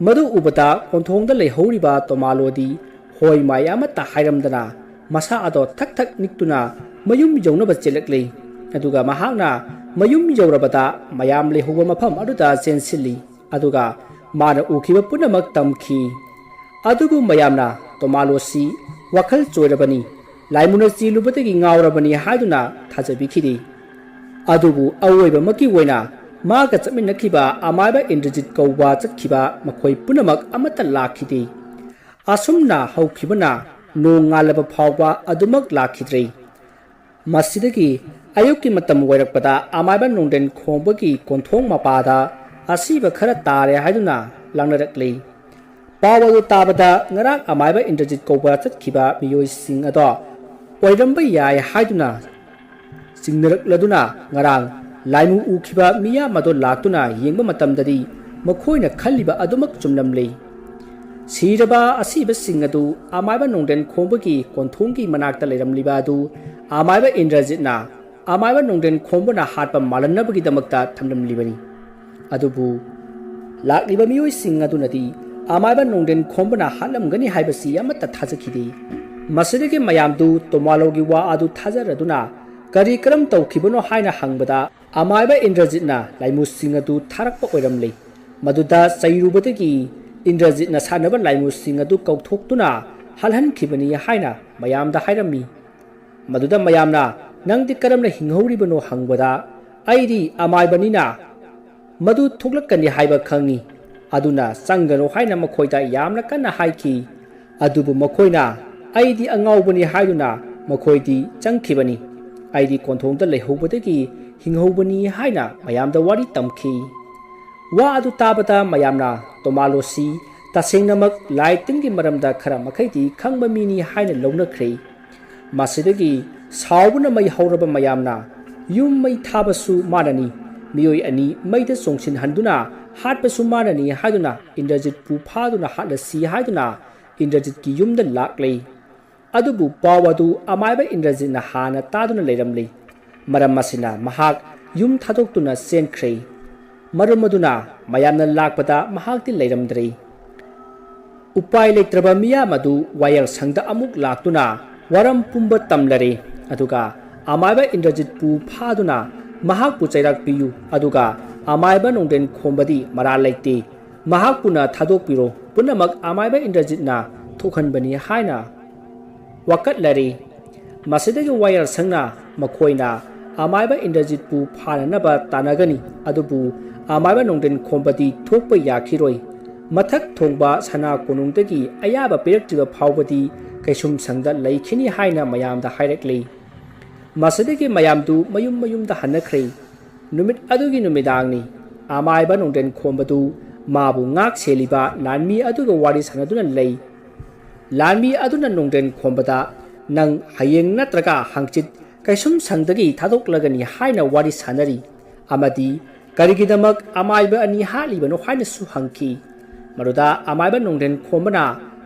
ꯃꯗꯨ ꯎꯕꯗ ꯀꯣꯟꯊꯣꯡꯗ ꯂꯩꯍꯧꯔꯤꯕ ꯇꯣꯃꯥꯂꯣꯗꯤ ꯍꯣꯏ ꯃꯥꯏ ꯑꯃꯠꯇ ꯍꯥꯏꯔꯝꯗꯅ ꯃꯁꯥ ꯑꯗꯣ ꯊꯛ ꯊꯛ ꯅꯤꯛꯇꯨꯅ ꯃꯌꯨꯝ ꯌꯧꯅꯕ ꯆꯦꯜꯂꯛꯂꯤ꯫ ꯑꯗꯨꯒ ꯃꯍꯥꯛꯅ ꯃꯌꯨꯝ ꯌꯧꯔꯕꯗ ꯃꯌꯥꯝ ꯂꯩꯍꯧꯕ ꯃꯐꯝ ꯑꯗꯨꯗ ꯆꯦꯟꯁꯤꯜꯂꯤ꯫ ꯑꯗꯨꯒ ꯃꯥꯅ ꯎꯈꯤꯕ ꯄꯨꯝꯅꯃꯛ ꯇꯝꯈꯤ꯫ ꯑꯗꯨꯕꯨ ꯃꯌꯥꯝꯅ ꯇꯣꯃꯥꯂꯣꯁꯤ ꯋꯥꯈꯜ ꯆꯣꯏꯔꯕꯅꯤ, ꯂꯥꯏꯃꯨꯅ ꯆꯦꯜꯂꯨꯕꯗꯒꯤ ꯉꯥꯎꯔꯕꯅꯤ ꯍꯥꯏꯗꯨꯅ ꯊꯥꯖꯕꯤꯈꯤꯗꯦ꯫ ꯑꯗꯨꯕꯨ ꯑꯋꯣꯏꯕꯃꯛꯀꯤ ꯑꯣꯏꯅ ꯃꯥꯒ ꯆꯠꯃꯤꯟꯅꯈꯤꯕ ꯑꯃꯥꯏꯕ ꯏꯟꯗ꯭ꯔꯖꯤꯠ ꯀꯧꯕ ꯆꯠꯈꯤꯕ ꯃꯈꯣꯏ ꯄꯨꯝꯅꯃꯛ ꯑꯃꯠꯇ ꯂꯥꯛꯈꯤꯗꯦ꯫ ꯑꯁꯨꯝꯅ ꯍꯧꯈꯤꯕꯅ ꯅꯣꯡ ꯉꯥꯜꯂꯕ ꯐꯥꯎꯕ ꯑꯗꯨꯃꯛ ꯂꯥꯛꯈꯤꯗ꯭ꯔꯦ꯫ ꯃꯁꯤꯗꯒꯤ ꯑꯌꯨꯛꯀꯤ ꯃꯇꯝ ꯑꯣꯏꯔꯛꯄꯗ ꯑꯃꯥꯏꯕ ꯅꯣꯡꯗꯦꯟ ꯈꯣꯡꯕꯒꯤ ꯀꯣꯟꯊꯣꯡ ꯃꯄꯥꯗ ꯑꯁꯤꯕ ꯈꯔ ꯇꯥꯔꯦ ꯍꯥꯏꯗꯨꯅ ꯂꯥꯡꯅꯔꯛꯂꯤ꯫ ꯄꯥꯎ ꯑꯗꯨ ꯇꯥꯕꯗ ꯉꯔꯥꯡ ꯑꯃꯥꯏꯕ ꯏꯟꯗ꯭ꯔꯖꯤꯠ ꯀꯧꯕ ꯆꯠꯈꯤꯕ ꯃꯤꯑꯣꯏꯁꯤꯡ ꯑꯗꯣ ꯑꯣꯏꯔꯝꯕ ꯌꯥꯏ ꯍꯥꯏꯗꯨꯅ ꯆꯤꯡꯅꯔꯛꯂꯗꯨꯅ ꯉꯔꯥꯡ ꯂꯥꯏꯃꯨ ꯎꯈꯤꯕ ꯃꯤꯌꯥꯝ ꯑꯗꯣ ꯂꯥꯛꯇꯨꯅ ꯌꯦꯡꯕ ꯃꯇꯝꯗꯗꯤ ꯃꯈꯣꯏꯅ ꯈꯜꯂꯤꯕ ꯑꯗꯨꯃꯛ ꯆꯨꯝꯂꯝꯂꯤ꯫ ꯁꯤꯔꯕ ꯑꯁꯤꯕꯁꯤꯡ ꯑꯗꯨ ꯑꯃꯥꯏꯕ ꯅꯣꯡꯗꯦꯟ ꯈꯣꯡꯕꯒꯤ ꯀꯣꯟꯊꯣꯡꯒꯤ ꯃꯅꯥꯛꯇ ꯂꯩꯔꯝꯂꯤꯕ ꯑꯗꯨ ꯑꯃꯥꯏꯕ ꯏꯟꯗ꯭ꯔꯖꯤꯠꯅ ꯑꯃꯥꯏꯕ ꯅꯣꯡꯗꯦꯟ ꯈꯣꯝꯕꯅ ꯍꯥꯠꯄ ꯃꯥꯜꯍꯟꯅꯕꯒꯤꯗꯃꯛꯇ ꯊꯝꯂꯝꯂꯤꯕꯅꯤ꯫ ꯑꯗꯨꯕꯨ ꯂꯥꯛꯂꯤꯕ ꯃꯤꯑꯣꯏꯁꯤꯡ ꯑꯗꯨꯅꯗꯤ ꯑꯃꯥꯏꯕ ꯅꯣꯡꯗꯦꯟ ꯈꯣꯝꯕꯅ ꯍꯥꯠꯂꯝꯒꯅꯤ ꯍꯥꯏꯕꯁꯤ ꯑꯃꯠꯇ ꯊꯥꯖꯈꯤꯗꯦ꯫ ꯃꯁꯤꯗꯒꯤ ꯃꯌꯥꯝꯗꯨ ꯇꯣꯃꯥꯂꯣꯒꯤ ꯋꯥ ꯑꯗꯨ ꯊꯥꯖꯔꯗꯨꯅ ꯀꯔꯤ ꯀꯔꯝ ꯇꯧꯈꯤꯕꯅꯣ ꯍꯥꯏꯅ ꯍꯪꯕꯗ ꯑꯃꯥꯏꯕ ꯏꯟꯗ꯭ꯔꯖꯤꯠꯅ ꯂꯥꯏꯃꯨꯁꯤꯡ ꯑꯗꯨ ꯊꯥꯔꯛꯄ ꯑꯣꯏꯔꯝꯂꯦ꯫ ꯃꯗꯨꯗ ꯆꯩꯔꯨꯕꯗꯒꯤ ꯏꯟꯗ꯭ꯔꯖꯤꯠꯅ ꯁꯥꯟꯅꯕ ꯂꯥꯏꯃꯨꯁꯤꯡ ꯑꯗꯨ ꯀꯧꯊꯣꯛꯇꯨꯅ ꯍꯥꯠꯍꯟꯈꯤꯕꯅꯤ ꯍꯥꯏꯅ ꯃꯌꯥꯝꯗ ꯍꯥꯏꯔꯝꯃꯤ꯫ ꯃꯗꯨꯗ ꯃꯌꯥꯝꯅ "ꯅꯪꯗꯤ ꯀꯔꯝꯅ ꯍꯤꯡꯍꯧꯔꯤꯕꯅꯣ?" ꯍꯪꯕꯗ, "ꯑꯩꯗꯤ ꯑꯃꯥꯏꯕꯅꯤꯅ ꯃꯗꯨ ꯊꯣꯛꯂꯛꯀꯅꯤ ꯍꯥꯏꯕ ꯈꯪꯏ, ꯑꯗꯨꯅ ꯆꯪꯒꯅꯨ" ꯍꯥꯏꯅ ꯃꯈꯣꯏꯗ ꯌꯥꯝꯅ ꯀꯟꯅ ꯍꯥꯏꯈꯤ꯫ ꯑꯗꯨꯕꯨ ꯃꯈꯣꯏꯅ "ꯑꯩꯗꯤ ꯑꯉꯥꯎꯕꯅꯤ" ꯍꯥꯏꯗꯨꯅ ꯃꯈꯣꯏꯗꯤ ꯆꯪꯈꯤꯕꯅꯤ꯫ "ꯑꯩꯗꯤ ꯀꯣꯟꯊꯣꯡꯗ ꯂꯩꯍꯧꯕꯗꯒꯤ ꯍꯤꯡꯍꯧꯕꯅꯤ" ꯍꯥꯏꯅ ꯃꯌꯥꯝꯗ ꯋꯥꯔꯤ ꯇꯝꯈꯤ꯫ ꯋꯥ ꯑꯗꯨ ꯇꯥꯕꯗ ꯃꯌꯥꯝꯅ ꯇꯣꯃꯥꯂꯣꯁꯤ ꯇꯁꯦꯡꯅꯃꯛ ꯂꯥꯏ ꯇꯤꯟꯒꯤ ꯃꯔꯝꯗ ꯈꯔ ꯃꯈꯩꯗꯤ ꯈꯪꯕ ꯃꯤꯅꯤ ꯍꯥꯏꯅ ꯂꯧꯅꯈ꯭ꯔꯦ꯫ ꯃꯁꯤꯗꯒꯤ ꯁꯥꯎꯕꯅ ꯃꯩ ꯍꯧꯔꯕ ꯃꯌꯥꯝꯅ, "ꯌꯨꯝ ꯃꯩ ꯊꯥꯕꯁꯨ ꯃꯥꯅꯅꯤ, ꯃꯤꯑꯣꯏ ꯑꯅꯤ ꯃꯩꯗ ꯆꯣꯡꯁꯤꯟꯍꯟꯗꯨꯅ ꯍꯥꯠꯄꯁꯨ ꯃꯥꯅꯅꯤ" ꯍꯥꯏꯗꯨꯅ ꯏꯟꯗ꯭ꯔꯖꯤꯠꯄꯨ ꯐꯥꯗꯨꯅ ꯍꯥꯠꯂꯁꯤ ꯍꯥꯏꯗꯨꯅ ꯏꯟꯗ꯭ꯔꯖꯤꯠꯀꯤ ꯌꯨꯝꯗ ꯂꯥꯛꯂꯦ꯫ ꯑꯗꯨꯕꯨ ꯄꯥꯎ ꯑꯗꯨ ꯑꯃꯥꯏꯕ ꯏꯟꯗ꯭ꯔꯖꯤꯠꯅ ꯍꯥꯟꯅ ꯇꯥꯗꯨꯅ ꯂꯩꯔꯝꯂꯤ꯫ ꯃꯔꯝ ꯑꯁꯤꯅ ꯃꯍꯥꯛ ꯌꯨꯝ ꯊꯥꯗꯣꯛꯇꯨꯅ ꯆꯦꯟꯈ꯭ꯔꯦ꯫ ꯃꯔꯝ ꯑꯗꯨꯅ ꯃꯌꯥꯝꯅ ꯂꯥꯛꯄꯗ ꯃꯍꯥꯛꯇꯤ ꯂꯩꯔꯝꯗ꯭ꯔꯦ꯫ ꯎꯄꯥꯏ ꯂꯩꯇ꯭ꯔꯕ ꯃꯤꯌꯥꯝ ꯑꯗꯨ ꯋꯥꯌꯦꯜ ꯁꯪꯗ ꯑꯃꯨꯛ ꯂꯥꯛꯇꯨꯅ ꯋꯥꯔꯝ ꯄꯨꯝꯕ ꯇꯝꯂꯔꯦ꯫ ꯑꯗꯨꯒ ꯑꯃꯥꯏꯕ ꯏꯟꯗ꯭ꯔꯖꯤꯠꯄꯨ ꯐꯥꯗꯨꯅ ꯃꯍꯥꯛꯄꯨ ꯆꯩꯔꯥꯛ ꯄꯤꯌꯨ, ꯑꯗꯨꯒ ꯑꯃꯥꯏꯕ ꯅꯣꯡꯗꯦꯟ ꯈꯣꯝꯕꯗꯤ ꯃꯔꯥꯜ ꯂꯩꯇꯦ, ꯃꯍꯥꯛꯄꯨꯅ ꯊꯥꯗꯣꯛꯄꯤꯔꯣ, ꯄꯨꯝꯅꯃꯛ ꯑꯃꯥꯏꯕ ꯏꯟꯗ꯭ꯔꯖꯤꯠꯅ ꯊꯣꯛꯍꯟꯕꯅꯤ ꯍꯥꯏꯅ ꯋꯥꯀꯠꯂꯔꯤ꯫ ꯃꯁꯤꯗꯒꯤ ꯋꯥꯌꯦꯜ ꯁꯪꯅ ꯃꯈꯣꯏꯅ ꯑꯃꯥꯏꯕ ꯏꯟꯗ꯭ꯔꯖꯤꯠꯄꯨ ꯐꯥꯅꯅꯕ ꯇꯥꯟꯅꯒꯅꯤ, ꯑꯗꯨꯕꯨ ꯑꯃꯥꯏꯕ ꯅꯣꯡꯗꯦꯟ ꯈꯣꯝꯕꯗꯤ ꯊꯣꯛꯄ ꯌꯥꯈꯤꯔꯣꯏ꯫ ꯃꯊꯛ ꯊꯣꯡꯕ ꯁꯅꯥ ꯀꯣꯅꯨꯡꯗꯒꯤ ꯑꯌꯥꯕ ꯄꯤꯔꯛꯇ꯭ꯔꯤꯕ ꯐꯥꯎꯕꯗꯤ ꯀꯩꯁꯨꯝꯁꯪꯗ ꯂꯩꯈꯤꯅꯤ ꯍꯥꯏꯅ ꯃꯌꯥꯝꯗ ꯍꯥꯏꯔꯛꯂꯤ꯫ ꯃꯁꯤꯗꯒꯤ ꯃꯌꯥꯝꯗꯨ ꯃꯌꯨꯝ ꯃꯌꯨꯝꯗ ꯍꯟꯅꯈ꯭ꯔꯦ꯫ ꯅꯨꯃꯤꯠ ꯑꯗꯨꯒꯤ ꯅꯨꯃꯤꯗꯥꯡꯅꯤ꯫ ꯑꯃꯥꯏꯕ ꯅꯣꯡꯗꯦꯟ ꯈꯣꯝꯕꯗꯨ ꯃꯥꯕꯨ ꯉꯥꯛ ꯁꯦꯜꯂꯤꯕ ꯂꯥꯟꯃꯤ ꯑꯗꯨꯒ ꯋꯥꯔꯤ ꯁꯥꯟꯅꯗꯨꯅ ꯂꯩ꯫ ꯂꯥꯟꯃꯤ ꯑꯗꯨꯅ ꯅꯣꯡꯗꯦꯟ ꯈꯣꯝꯕꯗ, "ꯅꯪ ꯍꯌꯦꯡ ꯅꯠꯇ꯭ꯔꯒ ꯍꯪꯆꯤꯠ ꯀꯩꯁꯨꯝꯁꯪꯗꯒꯤ ꯊꯥꯗꯣꯛꯂꯒꯅꯤ" ꯍꯥꯏꯅ ꯋꯥꯔꯤ ꯁꯥꯟꯅꯔꯤ꯫ ꯑꯃꯗꯤ ꯀꯔꯤꯒꯤꯗꯃꯛ ꯑꯃꯥꯏꯕ ꯑꯅꯤ ꯍꯥꯠꯂꯤꯕꯅꯣ ꯍꯥꯏꯅꯁꯨ ꯍꯪꯈꯤ꯫ ꯃꯗꯨꯗ ꯑꯃꯥꯏꯕ ꯅꯣꯡꯗꯦꯟ ꯈꯣꯝꯕꯅ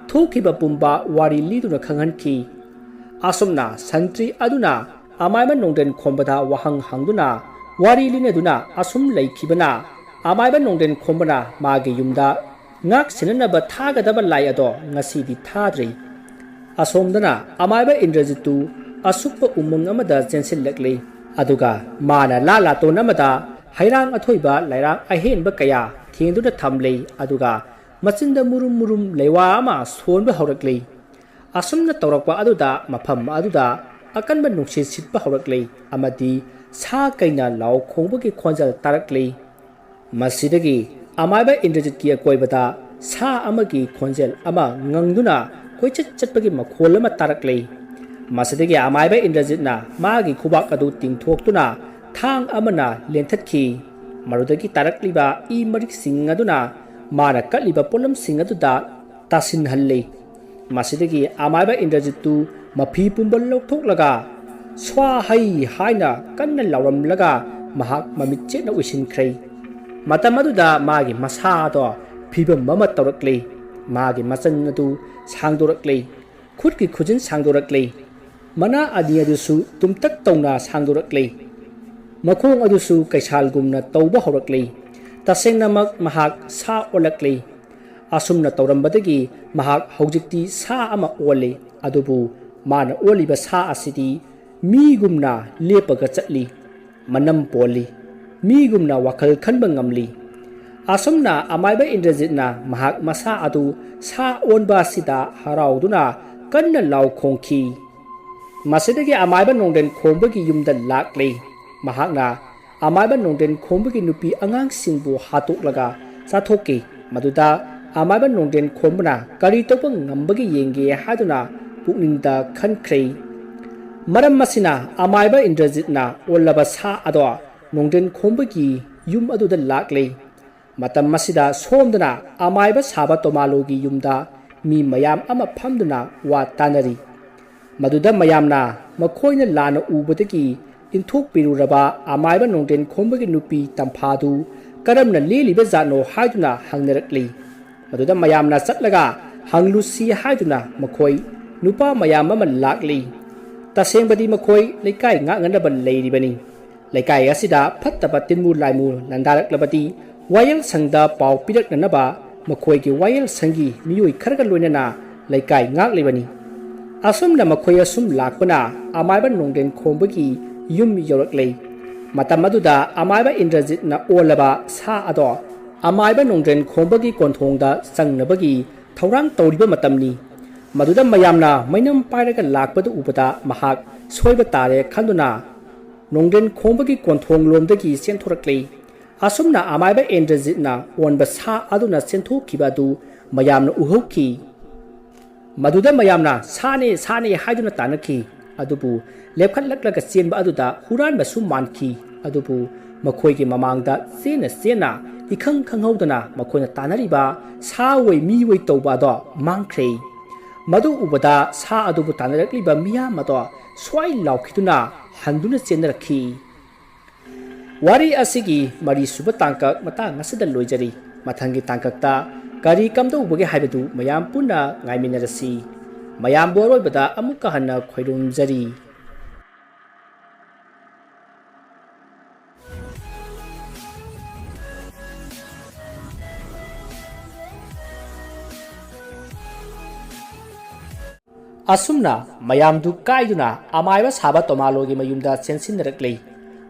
ꯊꯣꯛꯈꯤꯕ ꯄꯨꯝꯕ ꯋꯥꯔꯤ ꯂꯤꯗꯨꯅ ꯈꯪꯍꯟꯈꯤ꯫ ꯑꯁꯨꯝꯅ ꯁꯟꯇ꯭ꯔꯤ ꯑꯗꯨꯅ ꯑꯃꯥꯏꯕ ꯅꯣꯡꯗꯦꯟ ꯈꯣꯝꯕꯗ ꯋꯥꯍꯪ ꯍꯪꯗꯨꯅ ꯋꯥꯔꯤ ꯂꯤꯅꯗꯨꯅ ꯑꯁꯨꯝ ꯂꯩꯈꯤꯕꯅ, ꯑꯃꯥꯏꯕ ꯅꯣꯡꯗꯦꯟ ꯈꯣꯝꯕꯅ ꯃꯥꯒꯤ ꯌꯨꯝꯗ ꯉꯥꯛ ꯁꯦꯟꯅꯅꯕ ꯊꯥꯒꯗꯕ ꯂꯥꯏ ꯑꯗꯣ ꯉꯁꯤꯗꯤ ꯊꯥꯗ꯭ꯔꯤ꯫ ꯑꯁꯣꯝꯗꯅ ꯑꯃꯥꯏꯕ ꯏꯟꯗ꯭ꯔꯖꯤꯠꯇꯨ ꯑꯁꯨꯛꯄ ꯎꯃꯪ ꯑꯃꯗ ꯆꯦꯟꯁꯤꯜꯂꯛꯂꯤ꯫ ꯑꯗꯨꯒ ꯃꯥꯅ ꯂꯥ ꯂꯥꯇꯣꯟ ꯑꯃꯗ ꯍꯩꯔꯥꯡ ꯑꯊꯣꯏꯕ ꯂꯩꯔꯥꯡ ꯑꯍꯦꯟꯕ ꯀꯌꯥ ꯊꯦꯡꯗꯨꯅ ꯊꯝꯂꯤ꯫ ꯑꯗꯨꯒ ꯃꯆꯤꯟꯗ ꯃꯨꯔꯨꯝ ꯃꯨꯔꯨꯝ ꯂꯩꯋꯥ ꯑꯃ ꯁꯣꯟꯕ ꯍꯧꯔꯛꯂꯤ꯫ ꯑꯁꯨꯝꯅ ꯇꯧꯔꯛꯄ ꯑꯗꯨꯗ ꯃꯐꯝ ꯑꯗꯨꯗ ꯑꯀꯟꯕ ꯅꯨꯡꯁꯤꯠ ꯁꯤꯠꯄ ꯍꯧꯔꯛꯂꯤ ꯑꯃꯗꯤ ꯁꯥ ꯀꯩꯅ ꯂꯥꯎ ꯈꯣꯡꯕꯒꯤ ꯈꯣꯟꯖꯦꯜ ꯇꯥꯔꯛꯂꯤ꯫ ꯃꯁꯤꯗꯒꯤ ꯑꯃꯥꯏꯕ ꯏꯟꯗ꯭ꯔꯖꯤꯠꯀꯤ ꯑꯀꯣꯏꯕꯗ ꯁꯥ ꯑꯃꯒꯤ ꯈꯣꯟꯖꯦꯜ ꯑꯃ ꯉꯪꯗꯨꯅ ꯀꯣꯏꯆꯠ ꯆꯠꯄꯒꯤ ꯃꯈꯣꯜ ꯑꯃ ꯇꯥꯔꯛꯂꯤ꯫ ꯃꯁꯤꯗꯒꯤ ꯑꯃꯥꯏꯕ ꯏꯟꯗ꯭ꯔꯖꯤꯠꯅ ꯃꯥꯒꯤ ꯈꯨꯕꯥꯛ ꯑꯗꯨ ꯇꯤꯡꯊꯣꯛꯇꯨꯅ ꯊꯥꯡ ꯑꯃꯅ ꯂꯦꯟꯊꯠꯈꯤ꯫ ꯃꯗꯨꯗꯒꯤ ꯇꯥꯔꯛꯂꯤꯕ ꯏ ꯃꯔꯤꯛꯁꯤꯡ ꯑꯗꯨꯅ ꯃꯥꯅ ꯀꯠꯂꯤꯕ ꯄꯣꯠꯂꯝꯁꯤꯡ ꯑꯗꯨꯗ ꯇꯥꯁꯤꯟꯍꯜꯂꯤ꯫ ꯃꯁꯤꯗꯒꯤ ꯑꯃꯥꯏꯕ ꯏꯟꯗ꯭ꯔꯖꯤꯠꯇꯨ ꯃꯐꯤ ꯄꯨꯝꯕ ꯂꯧꯊꯣꯛꯂꯒ ꯁ꯭ꯋꯥ ꯍꯩ ꯍꯥꯏꯅ ꯀꯟꯅ ꯂꯥꯎꯔꯝꯂꯒ ꯃꯍꯥꯛ ꯃꯃꯤꯠ ꯆꯦꯠꯅ ꯎꯏꯁꯤꯟꯈ꯭ꯔꯦ꯫ ꯃꯇꯝ ꯑꯗꯨꯗ ꯃꯥꯒꯤ ꯃꯁꯥꯗꯣ ꯐꯤꯕꯝ ꯑꯃ ꯇꯧꯔꯛꯂꯤ꯫ ꯃꯥꯒꯤ ꯃꯆꯪ ꯑꯗꯨ ꯁꯥꯡꯗꯣꯔꯛꯂꯤ꯫ ꯈꯨꯠꯀꯤ ꯈꯨꯖꯤꯟ ꯁꯥꯡꯗꯣꯔꯛꯂꯤ꯫ ꯃꯅꯥ ꯑꯅꯤ ꯑꯗꯨꯁꯨ ꯇꯨꯝꯇꯛ ꯇꯧꯅ ꯁꯥꯡꯗꯣꯔꯛꯂꯤ꯫ ꯃꯈꯣꯡ ꯑꯗꯨꯁꯨ ꯀꯩꯁꯥꯜꯒꯨꯝꯅ ꯇꯧꯕ ꯍꯧꯔꯛꯂꯤ꯫ ꯇꯁꯦꯡꯅꯃꯛ ꯃꯍꯥꯛ ꯁꯥ ꯑꯣꯜꯂꯛꯂꯤ꯫ ꯑꯁꯨꯝꯅ ꯇꯧꯔꯝꯕꯗꯒꯤ ꯃꯍꯥꯛ ꯍꯧꯖꯤꯛꯇꯤ ꯁꯥ ꯑꯃ ꯑꯣꯜꯂꯤ꯫ ꯑꯗꯨꯕꯨ ꯃꯥꯅ ꯑꯣꯜꯂꯤꯕ ꯁꯥ ꯑꯁꯤꯗꯤ ꯃꯤꯒꯨꯝꯅ ꯂꯦꯞꯄꯒ ꯆꯠꯂꯤ꯫ ꯃꯅꯝ ꯄꯣꯜꯂꯤ꯫ ꯃꯤꯒꯨꯝꯅ ꯋꯥꯈꯜ ꯈꯟꯕ ꯉꯝꯂꯤ꯫ ꯑꯁꯨꯝꯅ ꯑꯃꯥꯏꯕ ꯏꯟꯗ꯭ꯔꯖꯤꯠꯅ ꯃꯍꯥꯛ ꯃꯁꯥ ꯑꯗꯨ ꯁꯥ ꯑꯣꯟꯕ ꯑꯁꯤꯗ ꯍꯔꯥꯎꯗꯨꯅ ꯀꯟꯅ ꯂꯥꯎ ꯈꯣꯡꯈꯤ꯫ ꯃꯁꯤꯗꯒꯤ ꯑꯃꯥꯏꯕ ꯅꯣꯡꯗꯦꯟ ꯈꯣꯝꯕꯒꯤ ꯌꯨꯝꯗ ꯂꯥꯛꯂꯤ꯫ ꯃꯍꯥꯛꯅ ꯑꯃꯥꯏꯕ ꯅꯣꯡꯗꯦꯟ ꯈꯣꯝꯕꯒꯤ ꯅꯨꯄꯤ ꯑꯉꯥꯡꯁꯤꯡꯕꯨ ꯍꯥꯠꯇꯣꯛꯂꯒ ꯆꯥꯊꯣꯛꯈꯤ꯫ ꯃꯗꯨꯗ ꯑꯃꯥꯏꯕ ꯅꯣꯡꯗꯦꯟ ꯈꯣꯝꯕꯅ ꯀꯔꯤ ꯇꯧꯕ ꯉꯝꯕꯒꯦ ꯌꯦꯡꯒꯦ ꯍꯥꯏꯗꯨꯅ ꯄꯨꯛꯅꯤꯡꯗ ꯈꯟꯈ꯭ꯔꯦ꯫ ꯃꯔꯝ ꯑꯁꯤꯅ ꯑꯃꯥꯏꯕ ꯏꯟꯗ꯭ꯔꯖꯤꯠꯅ ꯑꯣꯜꯂꯕ ꯁꯥ ꯑꯗꯣ ꯅꯣꯡꯗꯦꯟ ꯈꯣꯝꯕꯒꯤ ꯌꯨꯝ ꯑꯗꯨꯗ ꯂꯥꯛꯂꯦ꯫ ꯃꯇꯝ ꯑꯁꯤꯗ ꯁꯣꯝꯗꯅ ꯑꯃꯥꯏꯕ ꯁꯥꯕ ꯇꯣꯃꯥꯂꯣꯒꯤ ꯌꯨꯝꯗ ꯃꯤ ꯃꯌꯥꯝ ꯑꯃ ꯐꯝꯗꯨꯅ ꯋꯥ ꯇꯥꯅꯔꯤ꯫ ꯃꯗꯨꯗ ꯃꯌꯥꯝꯅ ꯃꯈꯣꯏꯅ ꯂꯥꯟꯅ ꯎꯕꯗꯒꯤ ꯏꯟꯊꯣꯛꯄꯤꯔꯨꯔꯕ ꯑꯃꯥꯏꯕ ꯅꯣꯡꯗꯦꯟ ꯈꯣꯝꯕꯒꯤ ꯅꯨꯄꯤ ꯇꯝꯐꯥꯗꯨ ꯀꯔꯝꯅ ꯂꯦꯜꯂꯤꯕ ꯖꯥꯠꯅꯣ ꯍꯥꯏꯗꯨꯅ ꯍꯪꯅꯔꯛꯂꯤ꯫ ꯃꯗꯨꯗ ꯃꯌꯥꯝꯅ ꯆꯠꯂꯒ ꯍꯪꯂꯨꯁꯤ ꯍꯥꯏꯗꯨꯅ ꯃꯈꯣꯏ ꯅꯨꯄꯥ ꯃꯌꯥꯝ ꯑꯃ ꯂꯥꯛꯂꯤ꯫ ꯇꯁꯦꯡꯕꯗꯤ ꯃꯈꯣꯏ ꯂꯩꯀꯥꯏ ꯉꯥꯛꯅꯅꯕ ꯂꯩꯔꯤꯕꯅꯤ꯫ ꯂꯩꯀꯥꯏ ꯑꯁꯤꯗ ꯐꯠꯇꯕ ꯇꯤꯟꯃꯨ ꯂꯥꯏꯃꯨ ꯂꯥꯟꯗꯥꯔꯛꯂꯕꯗꯤ ꯋꯥꯌꯦꯜ ꯁꯪꯗ ꯄꯥꯎ ꯄꯤꯔꯛꯅꯅꯕ ꯃꯈꯣꯏꯒꯤ ꯋꯥꯌꯦꯜ ꯁꯪꯒꯤ ꯃꯤꯑꯣꯏ ꯈꯔꯒ ꯂꯣꯏꯅꯅ ꯂꯩꯀꯥꯏ ꯉꯥꯛꯂꯤꯕꯅꯤ꯫ ꯑꯁꯨꯝꯅ ꯃꯈꯣꯏ ꯑꯁꯨꯝ ꯂꯥꯛꯄꯅ ꯑꯃꯥꯏꯕ ꯅꯣꯡꯗꯦꯟ ꯈꯣꯝꯕꯒꯤ ꯌꯨꯝ ꯌꯧꯔꯛꯂꯦ꯫ ꯃꯇꯝ ꯑꯗꯨꯗ ꯑꯃꯥꯏꯕ ꯏꯟꯗ꯭ꯔꯖꯤꯠꯅ ꯑꯣꯜꯂꯕ ꯁꯥ ꯑꯗꯣ ꯑꯃꯥꯏꯕ ꯅꯣꯡꯗꯦꯟ ꯈꯣꯝꯕꯒꯤ ꯀꯣꯟꯊꯣꯡꯗ ꯆꯪꯅꯕꯒꯤ ꯊꯧꯔꯥꯡ ꯇꯧꯔꯤꯕ ꯃꯇꯝꯅꯤ꯫ ꯃꯗꯨꯗ ꯃꯌꯥꯝꯅ ꯃꯩꯅꯝ ꯄꯥꯏꯔꯒ ꯂꯥꯛꯄꯗꯨ ꯎꯕꯗ ꯃꯍꯥꯛ ꯁꯣꯏꯕ ꯇꯥꯔꯦ ꯈꯟꯗꯨꯅ ꯅꯣꯡꯗꯦꯟ ꯈꯣꯝꯕꯒꯤ ꯀꯣꯟꯊꯣꯡ ꯂꯣꯝꯗꯒꯤ ꯆꯦꯟꯊꯣꯔꯛꯂꯦ꯫ ꯑꯁꯨꯝꯅ ꯑꯃꯥꯏꯕ ꯏꯟꯗ꯭ꯔꯖꯤꯠꯅ ꯑꯣꯟꯕ ꯁꯥ ꯑꯗꯨꯅ ꯆꯦꯟꯊꯣꯛꯈꯤꯕ ꯑꯗꯨ ꯃꯌꯥꯝꯅ ꯎꯍꯧꯈꯤ꯫ ꯃꯗꯨꯗ ꯃꯌꯥꯝꯅ "ꯁꯥꯅꯦ, ꯁꯥꯅꯦ" ꯍꯥꯏꯗꯨꯅ ꯇꯥꯟꯅꯈꯤ꯫ ꯑꯗꯨꯕꯨ ꯂꯦꯞꯈꯠꯂꯛꯂꯒ ꯆꯦꯟꯕ ꯑꯗꯨꯗ ꯍꯨꯔꯥꯟꯕꯁꯨ ꯃꯥꯟꯈꯤ꯫ ꯑꯗꯨꯕꯨ ꯃꯈꯣꯏꯒꯤ ꯃꯃꯥꯡꯗ ꯆꯦꯟꯅ ꯆꯦꯟꯅ, ꯏꯈꯪ ꯈꯪꯍꯧꯗꯅ ꯃꯈꯣꯏꯅ ꯇꯥꯟꯅꯔꯤꯕ ꯁꯥ ꯑꯣꯏ ꯃꯤ ꯑꯣꯏ ꯇꯧꯕ ꯑꯗꯣ ꯃꯥꯡꯈ꯭ꯔꯦ꯫ ꯃꯗꯨ ꯎꯕꯗ ꯁꯥ ꯑꯗꯨꯕꯨ ꯇꯥꯟꯅꯔꯛꯂꯤꯕ ꯃꯤꯌꯥꯝ ꯑꯗꯣ ꯁ꯭ꯋꯥꯏ ꯂꯥꯎꯈꯤꯗꯨꯅ ꯍꯟꯗꯨꯅ ꯆꯦꯟꯅꯔꯛꯈꯤ꯫ ꯋꯥꯔꯤ ꯑꯁꯤꯒꯤ ꯃꯔꯤꯁꯨꯕ ꯇꯥꯡꯀꯛ ꯃꯇꯥꯡ ꯑꯁꯤꯗ ꯂꯣꯏꯖꯔꯤ꯫ ꯃꯊꯪꯒꯤ ꯇꯥꯡꯀꯛꯇ ꯀꯔꯤ ꯀꯝꯗꯧꯕꯒꯦ ꯍꯥꯏꯕꯗꯨ ꯃꯌꯥꯝ ꯄꯨꯟꯅ ꯉꯥꯏꯃꯤꯟꯅꯔꯁꯤ꯫ ꯃꯌꯥꯝꯕꯨ ꯑꯔꯣꯏꯕꯗ ꯑꯃꯨꯛꯀ ꯍꯟꯅ ꯈꯣꯏꯔꯨꯝꯖꯔꯤ꯫ ꯑꯁꯨꯝꯅ ꯃꯌꯥꯝꯗꯨ ꯀꯥꯏꯗꯨꯅ ꯑꯃꯥꯏꯕ ꯁꯥꯕ ꯇꯣꯃꯥꯂꯣꯒꯤ ꯃꯌꯨꯝꯗ ꯆꯦꯟꯁꯤꯟꯅꯔꯛꯂꯦ꯫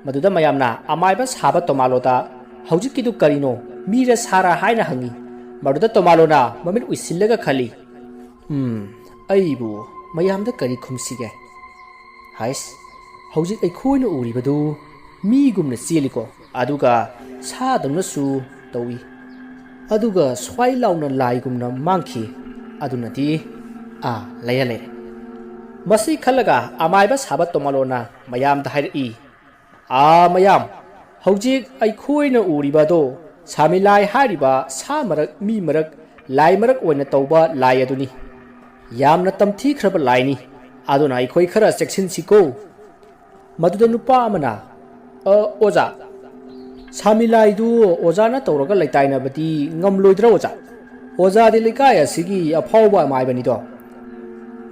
ꯃꯗꯨꯗ ꯃꯌꯥꯝꯅ ꯑꯃꯥꯏꯕ ꯁꯥꯕ ꯇꯣꯃꯥꯂꯣꯗ, "ꯍꯧꯖꯤꯛꯀꯤꯗꯨ ꯀꯔꯤꯅꯣ? ꯃꯤꯔ ꯁꯥꯔ?" ꯍꯥꯏꯅ ꯍꯪꯉꯤ꯫ ꯃꯗꯨꯗ ꯇꯣꯃꯥꯂꯣꯅ ꯃꯃꯤꯠ ꯎꯏꯁꯤꯜꯂꯒ ꯈꯜꯂꯤ, "ꯎꯝ, ꯑꯩꯕꯨ ꯃꯌꯥꯝꯗ ꯀꯔꯤ ꯈꯨꯝꯁꯤꯒꯦ? ꯍꯥꯏꯁ, ꯍꯧꯖꯤꯛ ꯑꯩꯈꯣꯏꯅ ꯎꯔꯤꯕꯗꯨ ꯃꯤꯒꯨꯝꯅ ꯆꯦꯜꯂꯤꯀꯣ, ꯑꯗꯨꯒ ꯁꯥꯗꯧꯅꯁꯨ ꯇꯧꯏ, ꯑꯗꯨꯒ ꯁ꯭ꯋꯥꯏ ꯂꯥꯎꯅ ꯂꯥꯏꯒꯨꯝꯅ ꯃꯥꯡꯈꯤ꯫ ꯑꯗꯨꯅꯗꯤ, ꯑꯥ, ꯂꯩꯔꯦ, ꯂꯩꯔꯦ꯫" ꯃꯁꯤ ꯈꯜꯂꯒ ꯑꯃꯥꯏꯕ ꯁꯥꯕ ꯇꯣꯃꯥꯂꯣꯅ ꯃꯌꯥꯝꯗ ꯍꯥꯏꯔꯛꯏ, "ꯑꯥ, ꯃꯌꯥꯝ, ꯍꯧꯖꯤꯛ ꯑꯩꯈꯣꯏꯅ ꯎꯔꯤꯕ ꯑꯗꯣ ꯁꯥꯃꯤꯂꯥꯏ ꯍꯥꯏꯔꯤꯕ ꯁꯥ ꯃꯔꯛ, ꯃꯤ ꯃꯔꯛ, ꯂꯥꯏ ꯃꯔꯛ ꯑꯣꯏꯅ ꯇꯧꯕ ꯂꯥꯏ ꯑꯗꯨꯅꯤ꯫ ꯌꯥꯝꯅ ꯇꯝꯊꯤꯈ꯭ꯔꯕ ꯂꯥꯏꯅꯤ꯫ ꯑꯗꯨꯅ ꯑꯩꯈꯣꯏ ꯈꯔ ꯆꯦꯛꯁꯤꯟꯁꯤꯀꯣ꯫" ꯃꯗꯨꯗ ꯅꯨꯄꯥ ꯑꯃꯅ, "ꯑ, ꯑꯣꯖꯥ, ꯁꯥꯃꯤꯂꯥꯏꯗꯨ ꯑꯣꯖꯥꯅ ꯇꯧꯔꯒ ꯂꯩꯇꯥꯏꯅꯕꯗꯤ ꯉꯝꯂꯣꯏꯗ꯭ꯔꯥ, ꯑꯣꯖꯥ? ꯑꯣꯖꯥꯗꯤ ꯂꯩꯀꯥꯏ ꯑꯁꯤꯒꯤ ꯑꯐꯥꯎꯕ ꯑꯃꯥꯏꯕꯅꯤꯗꯣ꯫"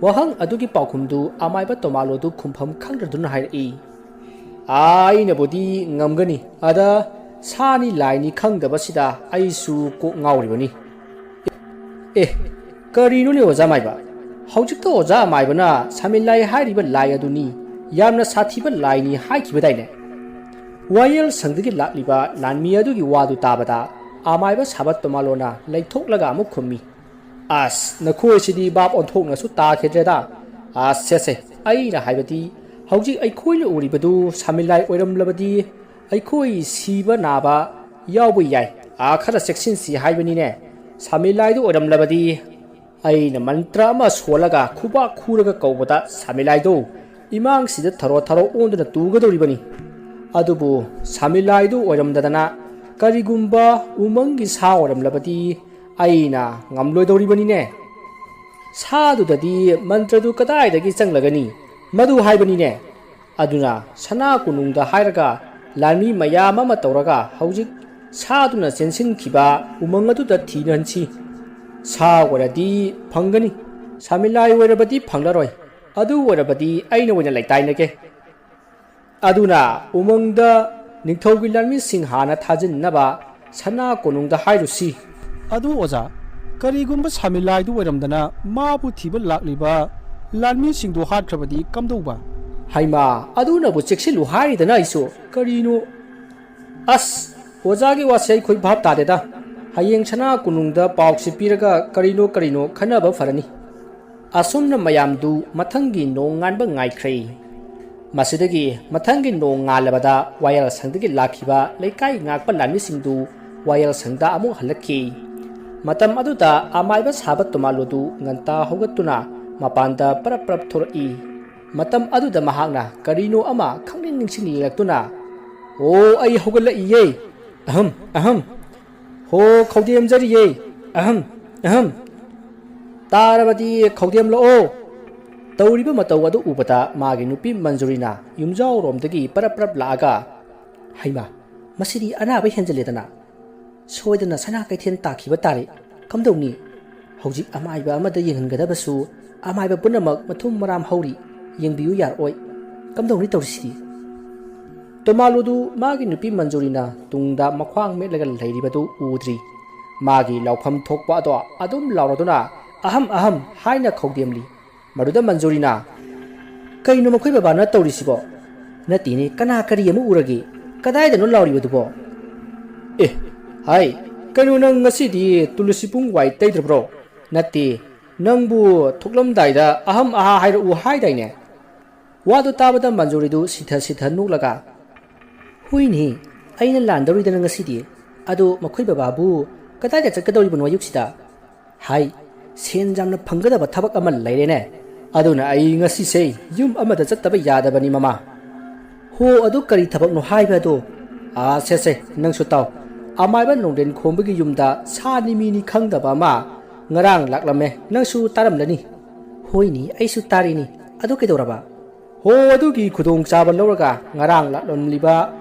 ꯋꯥꯍꯪ ꯑꯗꯨꯒꯤ ꯄꯥꯎꯈꯨꯝꯗꯨ ꯑꯃꯥꯏꯕ ꯇꯣꯃꯥꯂꯣꯗꯨ ꯈꯨꯝꯐꯝ ꯈꯪꯗ꯭ꯔꯗꯨꯅ ꯍꯥꯏꯔꯛꯏ, "ꯑꯥ, ꯑꯩꯅꯕꯨꯗꯤ ꯉꯝꯒꯅꯤ꯫ ꯑꯗ ꯁꯥꯅꯤ ꯂꯥꯏꯅꯤ ꯈꯪꯗꯕꯁꯤꯗ ꯑꯩꯁꯨ ꯀꯣꯛ ꯉꯥꯎꯔꯤꯕꯅꯤ꯫" "ꯑꯦ, ꯀꯔꯤꯅꯣꯅꯦ ꯑꯣꯖꯥ ꯃꯥꯏꯕ? ꯍꯧꯖꯤꯛꯇ ꯑꯣꯖꯥ ꯑꯃꯥꯏꯕꯅ ꯁꯥꯃꯤꯂꯥꯏ ꯍꯥꯏꯔꯤꯕ ꯂꯥꯏ ꯑꯗꯨꯅꯤ, ꯌꯥꯝꯅ ꯁꯥꯊꯤꯕ ꯂꯥꯏꯅꯤ ꯍꯥꯏꯈꯤꯕꯗꯥꯏꯅꯦ?" ꯋꯥꯌꯦꯜ ꯁꯪꯗꯒꯤ ꯂꯥꯛꯂꯤꯕ ꯂꯥꯟꯃꯤ ꯑꯗꯨꯒꯤ ꯋꯥꯗꯨ ꯇꯥꯕꯗ ꯑꯃꯥꯏꯕ ꯁꯥꯕ ꯇꯣꯃꯥꯂꯣꯅ ꯂꯩꯊꯣꯛꯂꯒ ꯑꯃꯨꯛ ꯈꯨꯝꯃꯤ, "ꯑꯁ, ꯅꯈꯣꯏꯁꯤꯗꯤ ꯚꯥꯞ ꯑꯣꯟꯊꯣꯛꯅꯁꯨ ꯇꯥꯈꯤꯗ꯭ꯔꯦꯗ꯫ ꯑꯁ, ꯁꯦ, ꯁꯦ, ꯑꯩꯅ ꯍꯥꯏꯕꯗꯤ ꯍꯧꯖꯤꯛ ꯑꯩꯈꯣꯏꯅ ꯎꯔꯤꯕꯗꯨ ꯁꯥꯃꯤꯂꯥꯏ ꯑꯣꯏꯔꯝꯂꯕꯗꯤ ꯑꯩꯈꯣꯏ ꯁꯤꯕ ꯅꯥꯕ ꯌꯥꯎꯕ ꯌꯥꯏ꯫ ꯑꯥ, ꯈꯔ ꯆꯦꯛꯁꯤꯟꯁꯤ ꯍꯥꯏꯕꯅꯤꯅꯦ꯫ ꯁꯥꯃꯤꯂꯥꯏꯗꯨ ꯑꯣꯏꯔꯝꯂꯕꯗꯤ ꯑꯩꯅ ꯃꯟꯇ꯭ꯔ ꯑꯃ ꯁꯣꯜꯂꯒ ꯈꯨꯕꯥꯛ ꯈꯨꯔꯒ ꯀꯧꯕꯗ ꯁꯥꯃꯤꯂꯥꯏꯗꯨ ꯏꯃꯥꯡꯁꯤꯗ ꯊꯔꯣ ꯊꯔꯣ ꯑꯣꯟꯗꯨꯅ ꯇꯨꯒꯗꯧꯔꯤꯕꯅꯤ꯫" ꯑꯗꯨꯕꯨ ꯁꯥꯃꯤꯂꯥꯏꯗꯨ ꯑꯣꯏꯔꯝꯗꯗꯅ ꯀꯔꯤꯒꯨꯝꯕ ꯎꯃꯪꯒꯤ ꯁꯥ ꯑꯣꯏꯔꯝꯂꯕꯗꯤ ꯑꯩꯅ ꯉꯝꯂꯣꯏꯗꯧꯔꯤꯕꯅꯤꯅꯦ꯫ ꯁꯥꯗꯨꯗꯗꯤ ꯃꯟꯇ꯭ꯔꯗꯨ ꯀꯗꯥꯏꯗꯒꯤ ꯆꯪꯂꯒꯅꯤ? ꯃꯗꯨ ꯍꯥꯏꯕꯅꯤꯅꯦ꯫ ꯑꯗꯨꯅ ꯁꯅꯥ ꯀꯣꯅꯨꯡꯗ ꯍꯥꯏꯔꯒ ꯂꯥꯟꯃꯤ ꯃꯌꯥꯝ ꯑꯃ ꯇꯧꯔꯒ ꯍꯧꯖꯤꯛ ꯁꯥꯗꯨꯅ ꯆꯦꯟꯁꯤꯟꯈꯤꯕ ꯎꯃꯪ ꯑꯗꯨꯗ ꯊꯤꯅꯍꯟꯁꯤ꯫ ꯁꯥ ꯑꯣꯏꯔꯗꯤ ꯐꯪꯒꯅꯤ, ꯁꯥꯃꯤꯂꯥꯏ ꯑꯣꯏꯔꯕꯗꯤ ꯐꯪꯂꯔꯣꯏ꯫ ꯑꯗꯨ ꯑꯣꯏꯔꯕꯗꯤ ꯑꯩꯅ ꯑꯣꯏꯅ ꯂꯩꯇꯥꯏꯅꯒꯦ꯫ ꯑꯗꯨꯅ ꯎꯃꯪꯗ ꯅꯤꯡꯊꯧꯒꯤ ꯂꯥꯟꯃꯤꯁꯤꯡ ꯍꯥꯟꯅ ꯊꯥꯖꯤꯟꯅꯕ ꯁꯅꯥ ꯀꯣꯅꯨꯡꯗ ꯍꯥꯏꯔꯨꯁꯤ꯫ ꯑꯗꯨ ꯑꯣꯖꯥ, ꯀꯔꯤꯒꯨꯝꯕ ꯁꯥꯃꯤꯂꯥꯏꯗꯨ ꯑꯣꯏꯔꯝꯗꯅ ꯃꯥꯕꯨ ꯊꯤꯕ ꯂꯥꯛꯂꯤꯕ ꯂꯥꯟꯃꯤꯁꯤꯡꯗꯨ ꯍꯥꯠꯈ꯭ꯔꯕꯗꯤ ꯀꯝꯗꯧꯕ? ꯍꯩꯃꯥ, ꯑꯗꯨꯅꯕꯨ ꯆꯦꯛꯁꯤꯜꯂꯨ ꯍꯥꯏꯔꯤꯗꯅ ꯑꯩꯁꯨ꯫ ꯀꯔꯤꯅꯣ? ꯑꯁ, ꯑꯣꯖꯥꯒꯤ ꯋꯥꯁꯦ ꯑꯩꯈꯣꯏ ꯚꯥꯞ ꯇꯥꯗꯦꯗ꯫ ꯍꯌꯦꯡ ꯁꯅꯥ ꯀꯣꯅꯨꯡꯗ ꯄꯥꯎꯁꯤ ꯄꯤꯔꯒ ꯀꯔꯤꯅꯣ ꯀꯔꯤꯅꯣ ꯈꯟꯅꯕ ꯐꯔꯅꯤ꯫ ꯑꯁꯨꯝꯅ ꯃꯌꯥꯝꯗꯨ ꯃꯊꯪꯒꯤ ꯅꯣꯡ ꯉꯥꯟꯕ ꯉꯥꯏꯈ꯭ꯔꯦ꯫ ꯃꯁꯤꯗꯒꯤ ꯃꯊꯪꯒꯤ ꯅꯣꯡ ꯉꯥꯜꯂꯕꯗ ꯋꯥꯌꯦꯜꯁꯪꯗꯒꯤ ꯂꯥꯛꯈꯤꯕ ꯂꯩꯀꯥꯏ ꯉꯥꯛꯄ ꯂꯥꯟꯃꯤꯁꯤꯡꯗꯨ ꯋꯥꯌꯦꯜꯁꯪꯗ ꯑꯃꯨꯛ ꯍꯜꯂꯛꯈꯤ꯫ ꯃꯇꯝ ꯑꯗꯨꯗ ꯑꯃꯥꯏꯕ ꯁꯥꯕ ꯇꯣꯃꯥꯂꯨꯗꯨ ꯉꯟꯇꯥ ꯍꯧꯒꯠꯇꯨꯅ ꯃꯄꯥꯟꯗ ꯄꯔꯞ ꯄꯔꯞ ꯊꯣꯔꯛꯏ꯫ ꯃꯇꯝ ꯑꯗꯨꯗ ꯃꯍꯥꯛꯅ ꯀꯔꯤꯅꯣ ꯑꯃ ꯈꯪꯅꯤꯡ ꯅꯤꯡꯁꯤꯡ ꯌꯦꯡꯂꯛꯇꯨꯅ, "ꯑꯣ, ꯑꯩ ꯍꯧꯒꯠꯂꯛꯏꯌꯦ꯫ ꯑꯍꯝ, ꯑꯍꯝ꯫ ꯍꯣ, ꯈꯧꯗꯦꯝꯖꯔꯤꯌꯦ꯫ ꯑꯍꯝ, ꯑꯍꯝ꯫ ꯇꯥꯔꯕꯗꯤ ꯈꯧꯗꯦꯝꯂꯛꯑꯣ꯫" ꯇꯧꯔꯤꯕ ꯃꯇꯧ ꯑꯗꯨ ꯎꯕꯗ ꯃꯥꯒꯤ ꯅꯨꯄꯤ ꯃꯟꯖꯨꯔꯤꯅ ꯌꯨꯝꯖꯥꯎꯔꯣꯝꯗꯒꯤ ꯄꯔꯞ ꯄꯔꯞ ꯂꯥꯛꯑꯒ, "ꯍꯩꯃꯥ, ꯃꯁꯤꯗꯤ ꯑꯅꯥꯕ ꯍꯦꯟꯖꯜꯂꯦꯗꯅ꯫ ꯁꯣꯏꯗꯅ ꯁꯅꯥ ꯀꯩꯊꯦꯜ ꯇꯥꯈꯤꯕ ꯇꯥꯔꯦ꯫ ꯀꯝꯗꯧꯅꯤ? ꯍꯧꯖꯤꯛ ꯑꯃꯥꯏꯕ ꯑꯃꯗ ꯌꯦꯡꯍꯟꯒꯗꯕꯁꯨ ꯑꯃꯥꯏꯕ ꯄꯨꯝꯅꯃꯛ ꯃꯊꯨꯝ ꯃꯔꯥꯝ ꯍꯧꯔꯤ꯫ ꯌꯦꯡꯕꯤꯌꯨ ꯌꯥꯔꯛꯑꯣꯏ꯫ ꯀꯝꯗꯧꯅꯤ ꯇꯧꯔꯤꯁꯤꯗꯤ?" ꯇꯣꯃꯥꯂꯨꯗꯨ ꯃꯥꯒꯤ ꯅꯨꯄꯤ ꯃꯟꯖꯨꯔꯤꯅ ꯇꯨꯡꯗ ꯃꯈ꯭ꯋꯥꯡ ꯃꯦꯠꯂꯒ ꯂꯩꯔꯤꯕꯗꯨ ꯎꯗ꯭ꯔꯤ꯫ ꯃꯥꯒꯤ ꯂꯥꯎꯐꯝ ꯊꯣꯛꯄ ꯑꯗꯣ ꯑꯗꯨꯝ ꯂꯥꯎꯔꯗꯨꯅ "ꯑꯍꯝ, ꯑꯍꯝ" ꯍꯥꯏꯅ ꯈꯧꯗꯦꯝꯂꯤ꯫ ꯃꯗꯨꯗ ꯃꯟꯖꯨꯔꯤꯅ, "ꯀꯩꯅꯣ ꯃꯈꯣꯏ ꯕꯕꯥꯅ ꯇꯧꯔꯤꯁꯤꯕꯣ? ꯅꯠꯇꯦꯅꯦ, ꯀꯅꯥ ꯀꯔꯤ ꯑꯃ ꯎꯔꯒꯦ? ꯀꯗꯥꯏꯗꯅꯣ ꯂꯥꯎꯔꯤꯕꯗꯨꯕꯣ?" "ꯑꯦ, ꯍꯥꯏ, ꯀꯩꯅꯣ ꯅꯪ ꯉꯁꯤꯗꯤ ꯇꯨꯂꯁꯤ ꯄꯨꯡ ꯋꯥꯏ ꯇꯩꯗ꯭ꯔꯕ꯭ꯔꯣ? ꯅꯠꯇꯦ, ꯅꯪꯕꯨ ꯊꯣꯛꯂꯝꯗꯥꯏꯗ ꯑꯍꯝ ꯑꯍꯥ ꯍꯥꯏꯔꯛꯎ ꯍꯥꯏꯗꯥꯏꯅꯦ?" ꯋꯥꯗꯨ ꯇꯥꯕꯗ ꯃꯟꯖꯨꯔꯤꯗꯨ ꯁꯤꯊ ꯁꯤꯊ ꯅꯣꯛꯂꯒ, "ꯍꯣꯏꯅꯦ, ꯑꯩꯅ ꯂꯥꯟꯗꯧꯔꯤꯗꯅ ꯉꯁꯤꯗꯤ꯫ ꯑꯗꯣ ꯃꯈꯣꯏ ꯕꯕꯥꯕꯨ ꯀꯗꯥꯏꯗ ꯆꯠꯀꯗꯧꯔꯤꯕꯅꯣ ꯑꯌꯨꯛꯁꯤꯗ? ꯍꯥꯏ, ꯁꯦꯟ ꯌꯥꯝꯅ ꯐꯪꯒꯗꯕ ꯊꯕꯛ ꯑꯃ ꯂꯩꯔꯦꯅꯦ꯫ ꯑꯗꯨꯅ ꯑꯩ ꯉꯁꯤꯁꯦ ꯌꯨꯝ ꯑꯃꯗ ꯆꯠꯇꯕ ꯌꯥꯗꯕꯅꯤ, ꯃꯃꯥ꯫" ꯍꯣ, ꯑꯗꯨ ꯀꯔꯤ ꯊꯕꯛꯅꯣ ꯍꯥꯏꯕ ꯑꯗꯣ? ꯑꯥ, ꯁꯦ, ꯁꯦ, ꯅꯪꯁꯨ ꯇꯥꯎ꯫ ꯑꯃꯥꯏꯕ ꯅꯣꯡꯗꯦꯟ ꯈꯣꯝꯕꯒꯤ ꯌꯨꯝꯗ ꯁꯥ ꯅꯤꯃꯤꯅꯤ ꯈꯪꯗꯕ ꯑꯃ ꯉꯔꯥꯡ ꯂꯥꯛꯂꯝꯃꯦ, ꯅꯪꯁꯨ ꯇꯥꯔꯝꯂꯅꯤ꯫ ꯍꯣꯏꯅꯤ, ꯑꯩꯁꯨ ꯇꯥꯔꯤꯅꯤ꯫ ꯑꯗꯨ ꯀꯩꯗꯧꯔꯕ? ꯍꯣ, ꯑꯗꯨꯒꯤ ꯈꯨꯗꯣꯡꯆꯥꯕ ꯂꯧꯔꯒ ꯉꯔꯥꯡ ꯂꯥꯛꯂꯝꯂꯤꯕ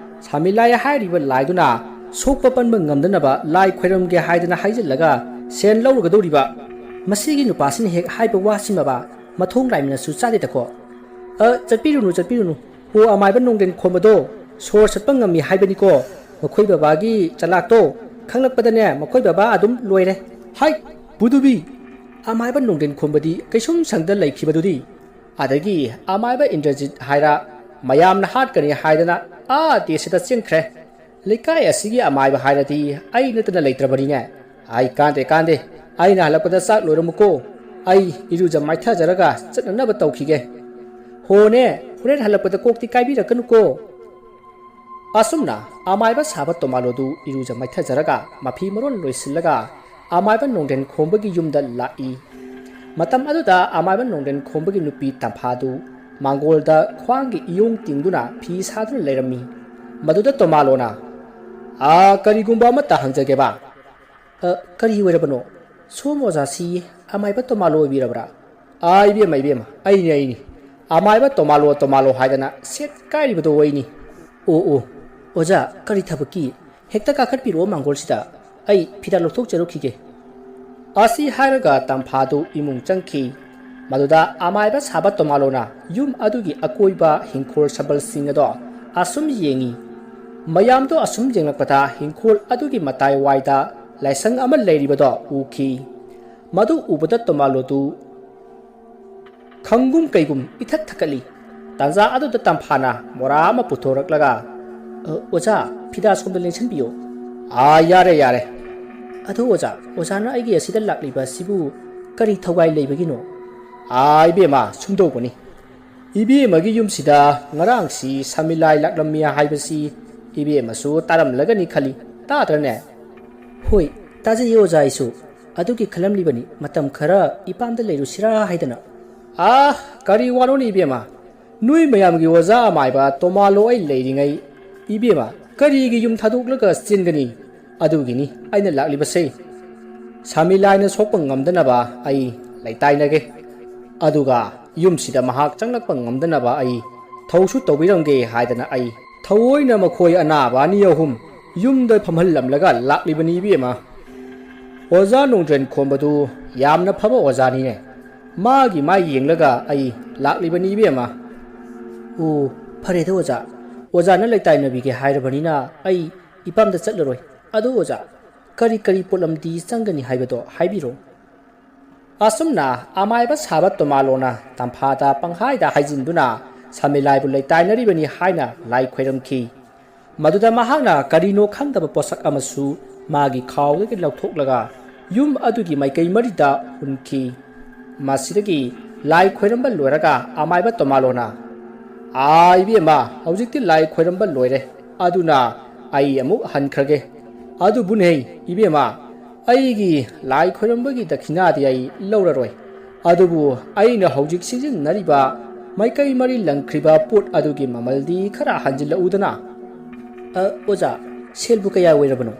ꯁꯥꯃꯤꯂꯥꯏ ꯍꯥꯏꯔꯤꯕ ꯂꯥꯏꯗꯨꯅ ꯁꯣꯛꯄ ꯄꯟꯕ ꯉꯝꯗꯅꯕ ꯂꯥꯏ ꯈꯣꯏꯔꯝꯒꯦ ꯍꯥꯏꯗꯅ ꯍꯥꯏꯖꯤꯜꯂꯒ ꯁꯦꯟ ꯂꯧꯔꯒꯗꯧꯔꯤꯕ꯫ ꯃꯁꯤꯒꯤ ꯅꯨꯄꯥꯁꯤꯅ ꯍꯦꯛ ꯍꯥꯏꯕ ꯋꯥꯁꯤꯃꯕ ꯃꯊꯣꯡ ꯂꯥꯏꯃꯤꯅꯁꯨ ꯆꯥꯗꯦꯗꯀꯣ꯫ ꯑ, ꯆꯠꯄꯤꯔꯨꯅꯨ, ꯆꯠꯄꯤꯔꯨꯅꯨ꯫ ꯍꯣ, ꯑꯃꯥꯏꯕ ꯅꯣꯡꯗꯦꯟ ꯈꯣꯝꯕꯗꯣ ꯁꯣꯔ ꯆꯠꯄ ꯉꯝꯃꯤ ꯍꯥꯏꯕꯅꯤꯀꯣ꯫ ꯃꯈꯣꯏ ꯕꯕꯥꯒꯤ ꯆꯂꯥꯛꯇꯣ ꯈꯪꯂꯛꯄꯗꯅꯦ, ꯃꯈꯣꯏ ꯕꯕꯥ ꯑꯗꯨꯝ ꯂꯣꯏꯔꯦ꯫ ꯍꯥꯏ, ꯕꯨꯗꯨꯕꯤ! ꯑꯃꯥꯏꯕ ꯅꯣꯡꯗꯦꯟ ꯈꯣꯝꯕꯗꯤ ꯀꯩꯁꯨꯝ ꯁꯪꯗ ꯂꯩꯈꯤꯕꯗꯨꯗꯤ꯫ ꯑꯗꯒꯤ ꯑꯃꯥꯏꯕ ꯏꯟꯗ꯭ꯔꯖꯤꯠ ꯍꯥꯏꯔ ꯃꯌꯥꯝꯅ ꯍꯥꯠꯀꯅꯤ ꯍꯥꯏꯗꯅ ꯑꯥ ꯗꯦꯁꯇ ꯆꯦꯟꯈ꯭ꯔꯦ꯫ ꯂꯩꯀꯥꯏ ꯑꯁꯤꯒꯤ ꯑꯃꯥꯏꯕ ꯍꯥꯏꯔꯗꯤ ꯑꯩ ꯅꯠꯇꯅ ꯂꯩꯇ꯭ꯔꯕꯅꯤꯅꯦ꯫ ꯑꯩ ꯀꯥꯟꯗꯦ, ꯀꯥꯟꯗꯦ꯫ ꯑꯩꯅ ꯍꯜꯂꯛꯄꯗ ꯆꯥꯛ ꯂꯣꯏꯔꯝꯃꯨꯀꯣ꯫ ꯑꯩ ꯏꯔꯨꯖ ꯃꯥꯏꯊꯖꯔꯒ ꯆꯠꯅꯅꯕ ꯇꯧꯈꯤꯒꯦ꯫ ꯍꯣꯅꯦ, ꯍꯣꯔꯦꯟ ꯍꯜꯂꯛꯄꯗ ꯀꯣꯛꯇꯤ ꯀꯥꯏꯕꯤꯔꯛꯀꯅꯨꯀꯣ꯫ ꯑꯁꯨꯝꯅ ꯑꯃꯥꯏꯕ ꯁꯥꯕ ꯇꯣꯃꯥꯂꯣꯗꯨ ꯏꯔꯨꯖ ꯃꯥꯏꯊꯖꯔꯒ ꯃꯐꯤ ꯃꯔꯣꯟ ꯂꯣꯏꯁꯤꯜꯂꯒ ꯑꯃꯥꯏꯕ ꯅꯣꯡꯗꯦꯟ ꯈꯣꯝꯕꯒꯤ ꯌꯨꯝꯗ ꯂꯥꯛꯏ꯫ ꯃꯇꯝ ꯑꯗꯨꯗ ꯑꯃꯥꯏꯕ ꯅꯣꯡꯗꯦꯟ ꯈꯣꯝꯕꯒꯤ ꯅꯨꯄꯤ ꯇꯝꯐꯥꯗꯨ ꯃꯥꯡꯒꯣꯜꯗ ꯈ꯭ꯋꯥꯡꯒꯤ ꯏꯌꯣꯡ ꯇꯤꯡꯗꯨꯅ ꯐꯤ ꯁꯥꯗꯨꯅ ꯂꯩꯔꯝꯃꯤ꯫ ꯃꯗꯨꯗ ꯇꯣꯃꯥꯂꯣꯅ, "ꯑꯥ, ꯀꯔꯤꯒꯨꯝꯕ ꯑꯃꯠꯇ ꯍꯪꯖꯒꯦꯕ?" "ꯑ, ꯀꯔꯤ ꯑꯣꯏꯔꯕꯅꯣ? ꯁꯣꯝ ꯑꯣꯖꯥꯁꯤ ꯑꯃꯥꯏꯕ ꯇꯣꯃꯥꯂꯣ ꯑꯣꯏꯕꯤꯔꯕ꯭ꯔꯥ?" "ꯑꯥ, ꯏꯕꯦꯝꯃ, ꯏꯕꯦꯝꯃ, ꯑꯩꯅꯤ, ꯑꯩꯅꯤ꯫ ꯑꯃꯥꯏꯕ ꯇꯣꯃꯥꯂꯣ, ꯇꯣꯃꯥꯂꯣ ꯍꯥꯏꯗꯅ ꯁꯦꯠ ꯀꯥꯏꯔꯤꯕꯗꯣ ꯑꯩꯅꯤ꯫" "ꯑꯣ, ꯑꯣ, ꯑꯣꯖꯥ, ꯀꯔꯤ ꯊꯕꯛꯀꯤ? ꯍꯦꯛꯇ ꯀꯥꯈꯠꯄꯤꯔꯛꯑꯣ ꯃꯥꯡꯒꯣꯜꯁꯤꯗ꯫ ꯑꯩ ꯐꯤꯗꯥ ꯂꯧꯊꯣꯛꯆꯔꯨꯈꯤꯒꯦ꯫" ꯑꯁꯤ ꯍꯥꯏꯔꯒ ꯇꯝꯐꯥꯗꯨ ꯏꯃꯨꯡ ꯆꯪꯈꯤ꯫ ꯃꯗꯨꯗ ꯑꯃꯥꯏꯕ ꯁꯥꯕ ꯇꯣꯃꯥꯂꯣꯅ ꯌꯨꯝ ꯑꯗꯨꯒꯤ ꯑꯀꯣꯏꯕ ꯍꯤꯡꯈꯣꯜ ꯁꯝꯕꯜꯁꯤꯡ ꯑꯗꯣ ꯑꯁꯨꯝ ꯌꯦꯡꯉꯤ꯫ ꯃꯌꯥꯝꯗꯣ ꯑꯁꯨꯝ ꯌꯦꯡꯂꯛꯄꯗ ꯍꯤꯡꯈꯣꯜ ꯑꯗꯨꯒꯤ ꯃꯇꯥꯏ ꯋꯥꯏꯗ ꯂꯥꯏꯁꯪ ꯑꯃ ꯂꯩꯔꯤꯕꯗꯣ ꯎꯈꯤ꯫ ꯃꯗꯨ ꯎꯕꯗ ꯇꯣꯃꯥꯂꯣꯗꯨ ꯈꯪꯒꯨꯝ ꯀꯩꯒꯨꯝ ꯏꯊꯛ ꯊꯛꯀꯠꯂꯤ꯫ ꯇꯥꯟꯖꯥ ꯑꯗꯨꯗ ꯇꯝꯐꯥꯅ ꯃꯣꯔꯥ ꯑꯃ ꯄꯨꯊꯣꯔꯛꯂꯒ, "ꯑ, ꯑꯣꯖꯥ, ꯐꯤꯗꯥ ꯁꯣꯝꯗ ꯂꯦꯡꯁꯤꯟꯕꯤꯌꯨ꯫" "ꯑꯥ, ꯌꯥꯔꯦ, ꯌꯥꯔꯦ꯫" "ꯑꯗꯣ ꯑꯣꯖꯥ, ꯑꯣꯖꯥꯅ ꯑꯩꯒꯤ ꯑꯁꯤꯗ ꯂꯥꯛꯂꯤꯕ ꯑꯁꯤꯕꯨ ꯀꯔꯤ ꯊꯧꯒꯥꯏ ꯂꯩꯕꯒꯤꯅꯣ?" "ꯑꯥ, ꯏꯕꯦꯝꯃ, ꯁꯨꯝꯗꯧꯕꯅꯤ꯫ ꯏꯕꯦꯝꯃꯒꯤ ꯌꯨꯝꯁꯤꯗ ꯉꯔꯥꯡꯁꯤ ꯁꯥꯃꯤꯂꯥꯏ ꯂꯥꯛꯂꯝꯃꯤ ꯍꯥꯏꯕꯁꯤ ꯏꯕꯦꯝꯃꯁꯨ ꯇꯥꯔꯝꯂꯒꯅꯤ ꯈꯜꯂꯤ꯫ ꯇꯥꯗ꯭ꯔꯅꯦ?" "ꯍꯣꯏ, ꯇꯥꯖꯩꯌꯦ ꯑꯣꯖꯥ ꯑꯩꯁꯨ꯫ ꯑꯗꯨꯒꯤ ꯈꯜꯂꯝꯂꯤꯕꯅꯤ, ꯃꯇꯝ ꯈꯔ ꯏꯄꯥꯝꯗ ꯂꯩꯔꯨꯁꯤꯔꯥ ꯍꯥꯏꯗꯅ꯫" "ꯑꯥ, ꯀꯔꯤ ꯋꯥꯅꯣꯅꯦ ꯏꯕꯦꯝꯃ? ꯅꯣꯏ ꯃꯌꯥꯝꯒꯤ ꯑꯣꯖꯥ ꯑꯃꯥꯏꯕ ꯇꯣꯃꯥꯂꯣ ꯑꯩ ꯂꯩꯔꯤꯉꯩ, ꯏꯕꯦꯝꯃ, ꯀꯔꯤꯒꯤ ꯌꯨꯝ ꯊꯥꯗꯣꯛꯂꯒ ꯆꯦꯟꯒꯅꯤ? ꯑꯗꯨꯒꯤꯅꯤ ꯑꯩꯅ ꯂꯥꯛꯂꯤꯕꯁꯦ꯫ ꯁꯥꯃꯤꯂꯥꯏꯅ ꯁꯣꯛꯄ ꯉꯝꯗꯅꯕ ꯑꯩ ꯂꯩꯇꯥꯏꯅꯒꯦ꯫ ꯑꯗꯨꯒ ꯌꯨꯝꯁꯤꯗ ꯃꯍꯥꯛ ꯆꯪꯂꯛꯄ ꯉꯝꯗꯅꯕ ꯑꯩ ꯊꯧꯁꯨ ꯇꯧꯕꯤꯔꯝꯒꯦ ꯍꯥꯏꯗꯅ ꯑꯩ ꯊꯑꯣꯏꯅ ꯃꯈꯣꯏ ꯑꯅꯥꯕ ꯑꯅꯤ ꯑꯍꯨꯝ ꯌꯨꯝꯗ ꯐꯝꯍꯜꯂꯝꯂꯒ ꯂꯥꯛꯂꯤꯕꯅꯤ, ꯏꯕꯦꯝꯃ꯫ ꯑꯣꯖꯥ ꯅꯣꯡꯗ꯭ꯔꯦꯟ ꯈꯣꯝꯕꯗꯨ ꯌꯥꯝꯅ ꯐꯕ ꯑꯣꯖꯥꯅꯤꯅꯦ꯫ ꯃꯥꯒꯤ ꯃꯥꯏ ꯌꯦꯡꯂꯒ ꯑꯩ ꯂꯥꯛꯂꯤꯕꯅꯤ, ꯏꯕꯦꯝꯃ꯫ ꯑꯣ, ꯐꯔꯦꯗ ꯑꯣꯖꯥ꯫ ꯑꯣꯖꯥꯅ ꯂꯩꯇꯥꯏꯅꯕꯤꯒꯦ ꯍꯥꯏꯔꯕꯅꯤꯅ ꯑꯩ ꯏꯄꯥꯝꯗ ꯆꯠꯂꯔꯣꯏ꯫ ꯑꯗꯨ ꯑꯣꯖꯥ, ꯀꯔꯤ ꯀꯔꯤ ꯄꯣꯠꯂꯝꯗꯤ ꯆꯪꯒꯅꯤ ꯍꯥꯏꯕꯗꯣ ꯍꯥꯏꯕꯤꯔꯣ꯫ ꯑꯁꯨꯝꯅ ꯑꯃꯥꯏꯕ ꯁꯥꯕ ꯇꯣꯃꯥꯂꯣꯅ ꯇꯝꯐꯥꯗ ꯄꯪꯍꯥꯏꯗ ꯍꯥꯏꯖꯤꯟꯗꯨꯅ ꯁꯥꯃꯤꯂꯥꯏꯕꯨ ꯂꯩꯇꯥꯏꯅꯔꯤꯕꯅꯤ ꯍꯥꯏꯅ ꯂꯥꯏ ꯈꯣꯏꯔꯝꯈꯤ꯫ ꯃꯗꯨꯗ ꯃꯍꯥꯛꯅ ꯀꯔꯤꯅꯣ ꯈꯪꯗꯕ ꯄꯣꯠꯁꯛ ꯑꯃꯁꯨ ꯃꯥꯒꯤ ꯈꯥꯎꯗꯒꯤ ꯂꯧꯊꯣꯛꯂꯒ ꯌꯨꯝ ꯑꯗꯨꯒꯤ ꯃꯥꯏꯀꯩ ꯃꯔꯤꯗ ꯍꯨꯟꯈꯤ꯫ ꯃꯁꯤꯗꯒꯤ ꯂꯥꯏ ꯈꯣꯏꯔꯝꯕ ꯂꯣꯏꯔꯒ ꯑꯃꯥꯏꯕ ꯇꯣꯃꯥꯂꯣꯅ, "ꯑꯥ, ꯏꯕꯦꯝꯃ, ꯍꯧꯖꯤꯛꯇꯤ ꯂꯥꯏ ꯈꯣꯏꯔꯝꯕ ꯂꯣꯏꯔꯦ, ꯑꯗꯨꯅ ꯑꯩ ꯑꯃꯨꯛ ꯍꯟꯈ꯭ꯔꯒꯦ꯫ ꯑꯗꯨꯕꯨꯅꯦ, ꯏꯕꯦꯝꯃ, ꯑꯩꯒꯤ ꯂꯥꯏ ꯈꯣꯏꯔꯝꯕꯒꯤ ꯗꯈꯤꯅꯥꯗꯤ ꯑꯩ ꯂꯧꯔꯔꯣꯏ꯫ ꯑꯗꯨꯕꯨ ꯑꯩꯅ ꯍꯧꯖꯤꯛ ꯁꯤꯖꯤꯟꯅꯔꯤꯕ ꯃꯥꯏꯀꯩ ꯃꯔꯤ ꯂꯪꯈ꯭ꯔꯤꯕ ꯄꯣꯠ ꯑꯗꯨꯒꯤ ꯃꯃꯜꯗꯤ ꯈꯔ ꯍꯟꯖꯤꯜꯂꯛꯎꯗꯅ꯫" "ꯑ, ꯑꯣꯖꯥ, ꯁꯦꯜꯕꯨ ꯀꯌꯥ ꯑꯣꯏꯔꯕꯅꯣ?"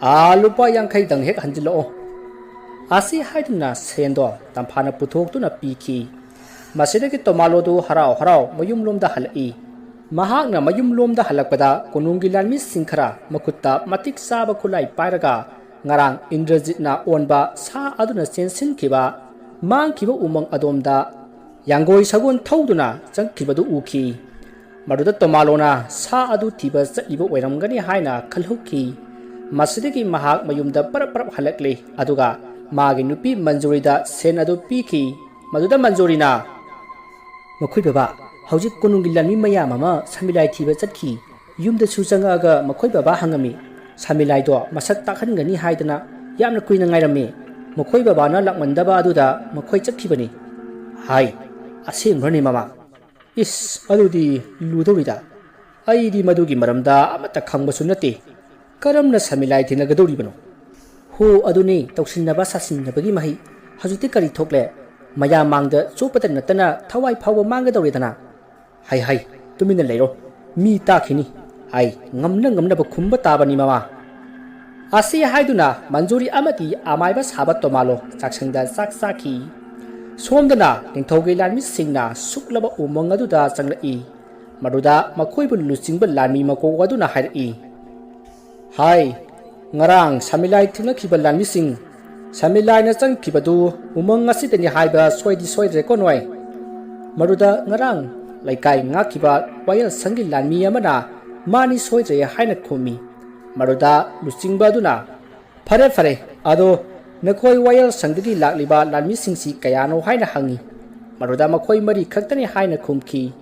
"ꯑꯥ, ꯂꯨꯄꯥ ꯌꯥꯡꯈꯩꯗꯪ ꯍꯦꯛ ꯍꯟꯖꯤꯜꯂꯛꯑꯣ꯫" ꯑꯁꯤ ꯍꯥꯏꯗꯨꯅ ꯁꯦꯟꯗꯣ ꯇꯝꯐꯥꯅ ꯄꯨꯊꯣꯛꯇꯨꯅ ꯄꯤꯈꯤ꯫ ꯃꯁꯤꯗꯒꯤ ꯇꯣꯃꯥꯂꯣꯗꯨ ꯍꯔꯥꯎ ꯍꯔꯥꯎ ꯃꯌꯨꯝꯂꯣꯝꯗ ꯍꯜꯂꯛꯏ꯫ ꯃꯍꯥꯛꯅ ꯃꯌꯨꯝꯂꯣꯝꯗ ꯍꯜꯂꯛꯄꯗ ꯀꯣꯅꯨꯡꯒꯤ ꯂꯥꯟꯃꯤꯁꯤꯡ ꯈꯔ ꯃꯈꯨꯠꯇ ꯃꯇꯤꯛ ꯆꯥꯕ ꯈꯨꯠꯂꯥꯏ ꯄꯥꯏꯔꯒ ꯉꯔꯥꯡ ꯏꯟꯗ꯭ꯔꯖꯤꯠꯅ ꯑꯣꯟꯕ ꯁꯥ ꯑꯗꯨꯅ ꯆꯦꯟꯁꯤꯟꯈꯤꯕ ꯃꯥꯡꯈꯤꯕ ꯎꯃꯪ ꯑꯗꯣꯝꯗ ꯌꯥꯡꯒꯣꯏ ꯁꯒꯣꯜ ꯊꯧꯗꯨꯅ ꯆꯪꯈꯤꯕꯗꯨ ꯎꯈꯤ꯫ ꯃꯗꯨꯗ ꯇꯣꯃꯥꯂꯣꯅ ꯁꯥ ꯑꯗꯨ ꯊꯤꯕ ꯆꯠꯂꯤꯕ ꯑꯣꯏꯔꯝꯒꯅꯤ ꯍꯥꯏꯅ ꯈꯜꯍꯧꯈꯤ꯫ ꯃꯁꯤꯗꯒꯤ ꯃꯍꯥꯛ ꯃꯌꯨꯝꯗ ꯄꯔꯞ ꯄꯔꯞ ꯍꯜꯂꯛꯂꯦ, ꯑꯗꯨꯒ ꯃꯥꯒꯤ ꯅꯨꯄꯤ ꯃꯟꯖꯨꯔꯤꯗ ꯁꯦꯟ ꯑꯗꯨ ꯄꯤꯈꯤ꯫ ꯃꯗꯨꯗ ꯃꯟꯖꯨꯔꯤꯅ, "ꯃꯈꯣꯏ ꯕꯕꯥ, ꯍꯧꯖꯤꯛ ꯀꯣꯅꯨꯡꯒꯤ ꯂꯥꯟꯃꯤ ꯃꯌꯥꯝ ꯑꯃ ꯁꯥꯃꯤꯂꯥꯏ ꯊꯤꯕ ꯆꯠꯈꯤ꯫ ꯌꯨꯝꯗꯁꯨ ꯆꯪꯉꯛꯑꯒ ꯃꯈꯣꯏ ꯕꯕꯥ ꯍꯪꯉꯝꯃꯤ꯫ ꯁꯥꯃꯤꯂꯥꯏꯗꯣ ꯃꯁꯛ ꯇꯥꯛꯍꯟꯒꯅꯤ ꯍꯥꯏꯗꯅ ꯌꯥꯝꯅ ꯀꯨꯏꯅ ꯉꯥꯏꯔꯝꯃꯤ꯫ ꯃꯈꯣꯏ ꯕꯕꯥꯅ ꯂꯥꯛꯃꯟꯗꯕ ꯑꯗꯨꯗ ꯃꯈꯣꯏ ꯆꯠꯈꯤꯕꯅꯤ꯫" "ꯍꯥꯏ, ꯑꯁꯦꯡꯕ꯭ꯔꯅꯦ ꯃꯃꯥ? ꯏꯁ, ꯑꯗꯨꯗꯤ ꯂꯨꯗꯧꯔꯤꯗ꯫ ꯑꯩꯗꯤ ꯃꯗꯨꯒꯤ ꯃꯔꯝꯗ ꯑꯃꯠꯇ ꯈꯪꯕꯁꯨ ꯅꯠꯇꯦ꯫ ꯀꯔꯝꯅ ꯁꯥꯃꯤꯂꯥꯏ ꯊꯦꯡꯅꯒꯗꯧꯔꯤꯕꯅꯣ?" "ꯍꯣ, ꯑꯗꯨꯅꯤ, ꯇꯧꯁꯤꯟꯅꯕ ꯁꯥꯁꯤꯟꯅꯕꯒꯤ ꯃꯍꯩ꯫ ꯍꯧꯖꯤꯛꯇꯤ ꯀꯔꯤ ꯊꯣꯛꯂꯦ? ꯃꯌꯥꯝ ꯃꯥꯡꯗ ꯆꯣꯞꯄꯗ ꯅꯠꯇꯅ ꯊꯋꯥꯏ ꯐꯥꯎꯕ ꯃꯥꯡꯒꯗꯧꯔꯦꯗꯅ꯫ "ꯍꯩ ꯍꯩ, ꯇꯨꯃꯤꯟꯅ ꯂꯩꯔꯣ, ꯃꯤ ꯇꯥꯈꯤꯅꯤ꯫ ꯑꯩ ꯉꯝꯅ ꯉꯝꯅꯕ ꯈꯨꯝꯕ ꯇꯥꯕꯅꯤ, ꯃꯃꯥ"꯫ ꯑꯁꯤ ꯍꯥꯏꯗꯨꯅ ꯃꯟꯖꯨꯔꯤ ꯑꯃꯗꯤ ꯑꯃꯥꯏꯕ ꯁꯥꯕ ꯇꯣꯃꯥꯂꯣ ꯆꯥꯛꯁꯪꯗ ꯆꯥꯛ ꯆꯥꯈꯤ꯫ ꯁꯣꯝꯗꯅ ꯅꯤꯡꯊꯧꯒꯤ ꯂꯥꯟꯃꯤꯁꯤꯡꯅ ꯁꯨꯛꯂꯕ ꯎꯃꯪ ꯑꯗꯨꯗ ꯆꯪꯂꯛꯏ꯫ ꯃꯗꯨꯗ ꯃꯈꯣꯏꯕꯨ ꯂꯨꯆꯤꯡꯕ ꯂꯥꯟꯃꯤ ꯃꯀꯣꯛ ꯑꯗꯨꯅ ꯍꯥꯏꯔꯛꯏ, "ꯍꯥꯏ, ꯉꯔꯥꯡ ꯁꯃꯤꯂꯥꯏ ꯊꯦꯡꯅꯈꯤꯕ ꯂꯥꯟꯃꯤꯁꯤꯡ, ꯁꯃꯤꯂꯥꯏꯅ ꯆꯪꯈꯤꯕꯗꯨ ꯎꯃꯪ ꯑꯁꯤꯗꯅꯤ ꯍꯥꯏꯕ ꯁꯣꯏꯗꯤ ꯁꯣꯏꯗ꯭ꯔꯦꯀꯣ ꯅꯣꯏ?" ꯃꯗꯨꯗ ꯉꯔꯥꯡ ꯂꯩꯀꯥꯏ ꯉꯥꯛꯈꯤꯕ ꯋꯥꯌꯦꯜ ꯁꯪꯒꯤ ꯂꯥꯟꯃꯤ ꯑꯃꯅ "ꯃꯥꯅꯤ, ꯁꯣꯏꯗ꯭ꯔꯦ" ꯍꯥꯏꯅ ꯈꯨꯝꯃꯤ꯫ ꯃꯗꯨꯗ ꯂꯨꯆꯤꯡꯕ ꯑꯗꯨꯅ, "ꯐꯔꯦ, ꯐꯔꯦ, ꯑꯗꯣ ꯅꯈꯣꯏ ꯋꯥꯌꯦꯜ ꯁꯪꯗꯒꯤ ꯂꯥꯛꯂꯤꯕ ꯂꯥꯟꯃꯤꯁꯤꯡꯁꯤ ꯀꯌꯥꯅꯣ?" ꯍꯥꯏꯅ ꯍꯪꯉꯤ꯫ ꯃꯗꯨꯗ ꯃꯈꯣꯏ ꯃꯔꯤ ꯈꯛꯇꯅꯤ ꯍꯥꯏꯅ ꯈꯨꯝꯈꯤ꯫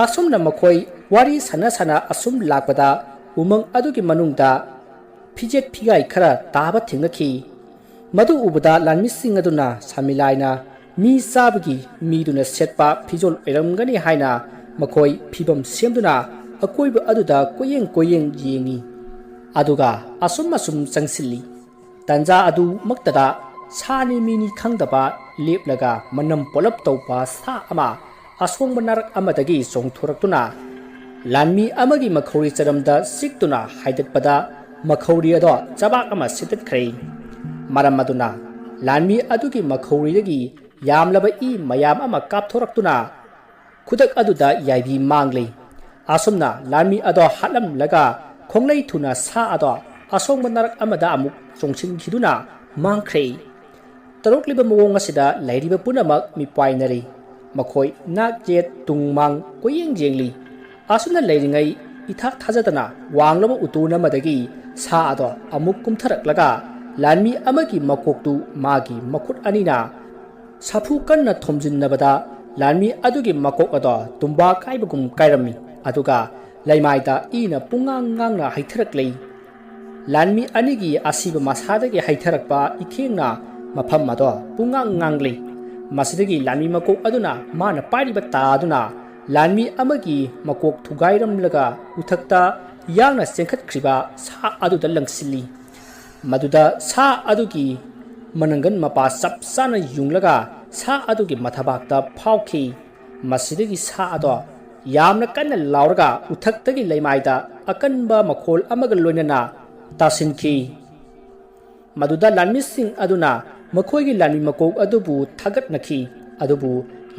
ꯑꯁꯨꯝꯅ ꯃꯈꯣꯏ ꯋꯥꯔꯤ ꯁꯥꯟꯅ ꯁꯥꯟꯅ ꯑꯁꯨꯝ ꯂꯥꯛꯄꯗ ꯎꯃꯪ ꯑꯗꯨꯒꯤ ꯃꯅꯨꯡꯗ ꯐꯤꯖꯦꯠ ꯐꯤꯒꯥꯏ ꯈꯔ ꯇꯥꯕ ꯊꯦꯡꯅꯈꯤ꯫ ꯃꯗꯨ ꯎꯕꯗ ꯂꯥꯟꯃꯤꯁꯤꯡ ꯑꯗꯨꯅ ꯁꯃꯤꯂꯥꯏꯅ ꯃꯤ ꯆꯥꯕꯒꯤ ꯃꯤꯗꯨꯅ ꯁꯦꯠꯄ ꯐꯤꯖꯣꯜ ꯑꯣꯏꯔꯝꯒꯅꯤ ꯍꯥꯏꯅ ꯃꯈꯣꯏ ꯐꯤꯚꯝ ꯁꯦꯝꯗꯨꯅ ꯑꯀꯣꯏꯕ ꯑꯗꯨꯗ ꯀꯣꯏꯌꯦꯡ ꯀꯣꯏꯌꯦꯡ ꯌꯦꯡꯉꯤ꯫ ꯑꯗꯨꯒ ꯑꯁꯨꯝ ꯑꯁꯨꯝ ꯆꯪꯁꯤꯜꯂꯤ꯫ ꯇꯟꯖꯥ ꯑꯗꯨꯃꯛꯇꯗ ꯁꯥꯅꯤ ꯃꯤꯅꯤ ꯈꯪꯗꯕ ꯂꯦꯞꯂꯒ ꯃꯅꯝ ꯄꯣꯂꯞ ꯇꯧꯕ ꯁꯥ ꯑꯃ ꯑꯁꯣꯡꯕ ꯅꯥꯔꯛ ꯑꯃꯗꯒꯤ ꯆꯣꯡꯊꯣꯔꯛꯇꯨꯅ ꯂꯥꯟꯃꯤ ꯑꯃꯒꯤ ꯃꯈꯧꯔꯤ ꯆꯔꯝꯗ ꯆꯤꯛꯇꯨꯅ ꯍꯥꯏꯗꯠꯄꯗ ꯃꯈꯧꯔꯤ ꯑꯗꯣ ꯆꯕꯥꯛ ꯑꯃ ꯁꯤꯠꯇꯠꯈ꯭ꯔꯦ꯫ ꯃꯔꯝ ꯑꯗꯨꯅ ꯂꯥꯟꯃꯤ ꯑꯗꯨꯒꯤ ꯃꯈꯧꯔꯤꯗꯒꯤ ꯌꯥꯝꯂꯕ ꯏ ꯃꯌꯥꯝ ꯑꯃ ꯀꯥꯞꯊꯣꯔꯛꯇꯨꯅ ꯈꯨꯗꯛ ꯑꯗꯨꯗ ꯌꯥꯏꯕꯤ ꯃꯥꯡꯂꯤ꯫ ꯑꯁꯨꯝꯅ ꯂꯥꯟꯃꯤ ꯑꯗꯣ ꯍꯥꯠꯂꯝꯂꯒ ꯈꯣꯡꯂꯩ ꯊꯨꯅ ꯁꯥ ꯑꯗꯣ ꯑꯁꯣꯡꯕ ꯅꯥꯔꯛ ꯑꯃꯗ ꯑꯃꯨꯛ ꯆꯣꯡꯁꯤꯟꯈꯤꯗꯨꯅ ꯃꯥꯡꯈ꯭ꯔꯦ꯫ ꯇꯧꯔꯛꯂꯤꯕ ꯃꯑꯣꯡ ꯑꯁꯤꯗ ꯂꯩꯔꯤꯕ ꯄꯨꯝꯅꯃꯛ ꯃꯤꯄꯥꯏꯅꯔꯤ꯫ ꯃꯈꯣꯏ ꯅꯥꯛ ꯌꯦꯠ ꯇꯨꯡ ꯃꯥꯡ ꯀꯣꯏꯌꯦꯡ ꯌꯦꯡꯂꯤ꯫ ꯑꯁꯨꯝꯅ ꯂꯩꯔꯤꯉꯩ ꯏꯊꯥ ꯊꯥꯖꯗꯅ ꯋꯥꯡꯂꯕ ꯎꯇꯣꯟ ꯑꯃꯗꯒꯤ ꯁꯥ ꯑꯗꯣ ꯑꯃꯨꯛ ꯀꯨꯝꯊꯔꯛꯂꯒ ꯂꯥꯟꯃꯤ ꯑꯃꯒꯤ ꯃꯀꯣꯛꯇꯨ ꯃꯥꯒꯤ ꯃꯈꯨꯠ ꯑꯅꯤꯅ ꯁꯥꯐꯨ ꯀꯟꯅ ꯊꯣꯝꯖꯤꯟꯅꯕꯗ ꯂꯥꯟꯃꯤ ꯑꯗꯨꯒꯤ ꯃꯀꯣꯛ ꯑꯗꯣ ꯇꯨꯝꯕꯥ ꯀꯥꯏꯕꯒꯨꯝ ꯀꯥꯏꯔꯝꯃꯤ꯫ ꯑꯗꯨꯒ ꯂꯩꯃꯥꯏꯗ ꯏꯅ ꯄꯨꯡꯉꯥꯡ ꯉꯥꯡꯅ ꯍꯩꯊꯔꯛꯂꯤ꯫ ꯂꯥꯟꯃꯤ ꯑꯅꯤꯒꯤ ꯑꯁꯤꯕ ꯃꯁꯥꯗꯒꯤ ꯍꯩꯊꯔꯛꯄ ꯏꯈꯦꯡꯅ ꯃꯐꯝ ꯑꯗꯣ ꯄꯨꯡꯉꯥꯡ ꯉꯥꯡꯂꯤ꯫ ꯃꯁꯤꯗꯒꯤ ꯂꯥꯟꯃꯤ ꯃꯀꯣꯛ ꯑꯗꯨꯅ ꯃꯥꯅ ꯄꯥꯏꯔꯤꯕ ꯇꯥ ꯑꯗꯨꯅ ꯂꯥꯟꯃꯤ ꯑꯃꯒꯤ ꯃꯀꯣꯛ ꯊꯨꯒꯥꯏꯔꯝꯂꯒ ꯎꯊꯛꯇ ꯌꯥꯡꯅ ꯆꯦꯟꯈꯠꯈ꯭ꯔꯤꯕ ꯁꯥ ꯑꯗꯨꯗ ꯂꯪꯁꯤꯜꯂꯤ꯫ ꯃꯗꯨꯗ ꯁꯥ ꯑꯗꯨꯒꯤ ꯃꯅꯪꯒꯟ ꯃꯄꯥ ꯆꯞ ꯆꯥꯅ ꯌꯨꯡꯂꯒ ꯁꯥ ꯑꯗꯨꯒꯤ ꯃꯊꯕꯥꯛꯇ ꯐꯥꯎꯈꯤ꯫ ꯃꯁꯤꯗꯒꯤ ꯁꯥ ꯑꯗꯣ ꯌꯥꯝꯅ ꯀꯟꯅ ꯂꯥꯎꯔꯒ ꯎꯊꯛꯇꯒꯤ ꯂꯩꯃꯥꯏꯗ ꯑꯀꯟꯕ ꯃꯈꯣꯜ ꯑꯃꯒ ꯂꯣꯏꯅꯅ ꯇꯥꯁꯤꯟꯈꯤ꯫ ꯃꯗꯨꯗ ꯂꯥꯟꯃꯤꯁꯤꯡ ꯑꯗꯨꯅ ꯃꯈꯣꯏꯒꯤ ꯂꯥꯟꯃꯤ ꯃꯀꯣꯛ ꯑꯗꯨꯕꯨ ꯊꯥꯒꯠꯅꯈꯤ꯫ ꯑꯗꯨꯕꯨ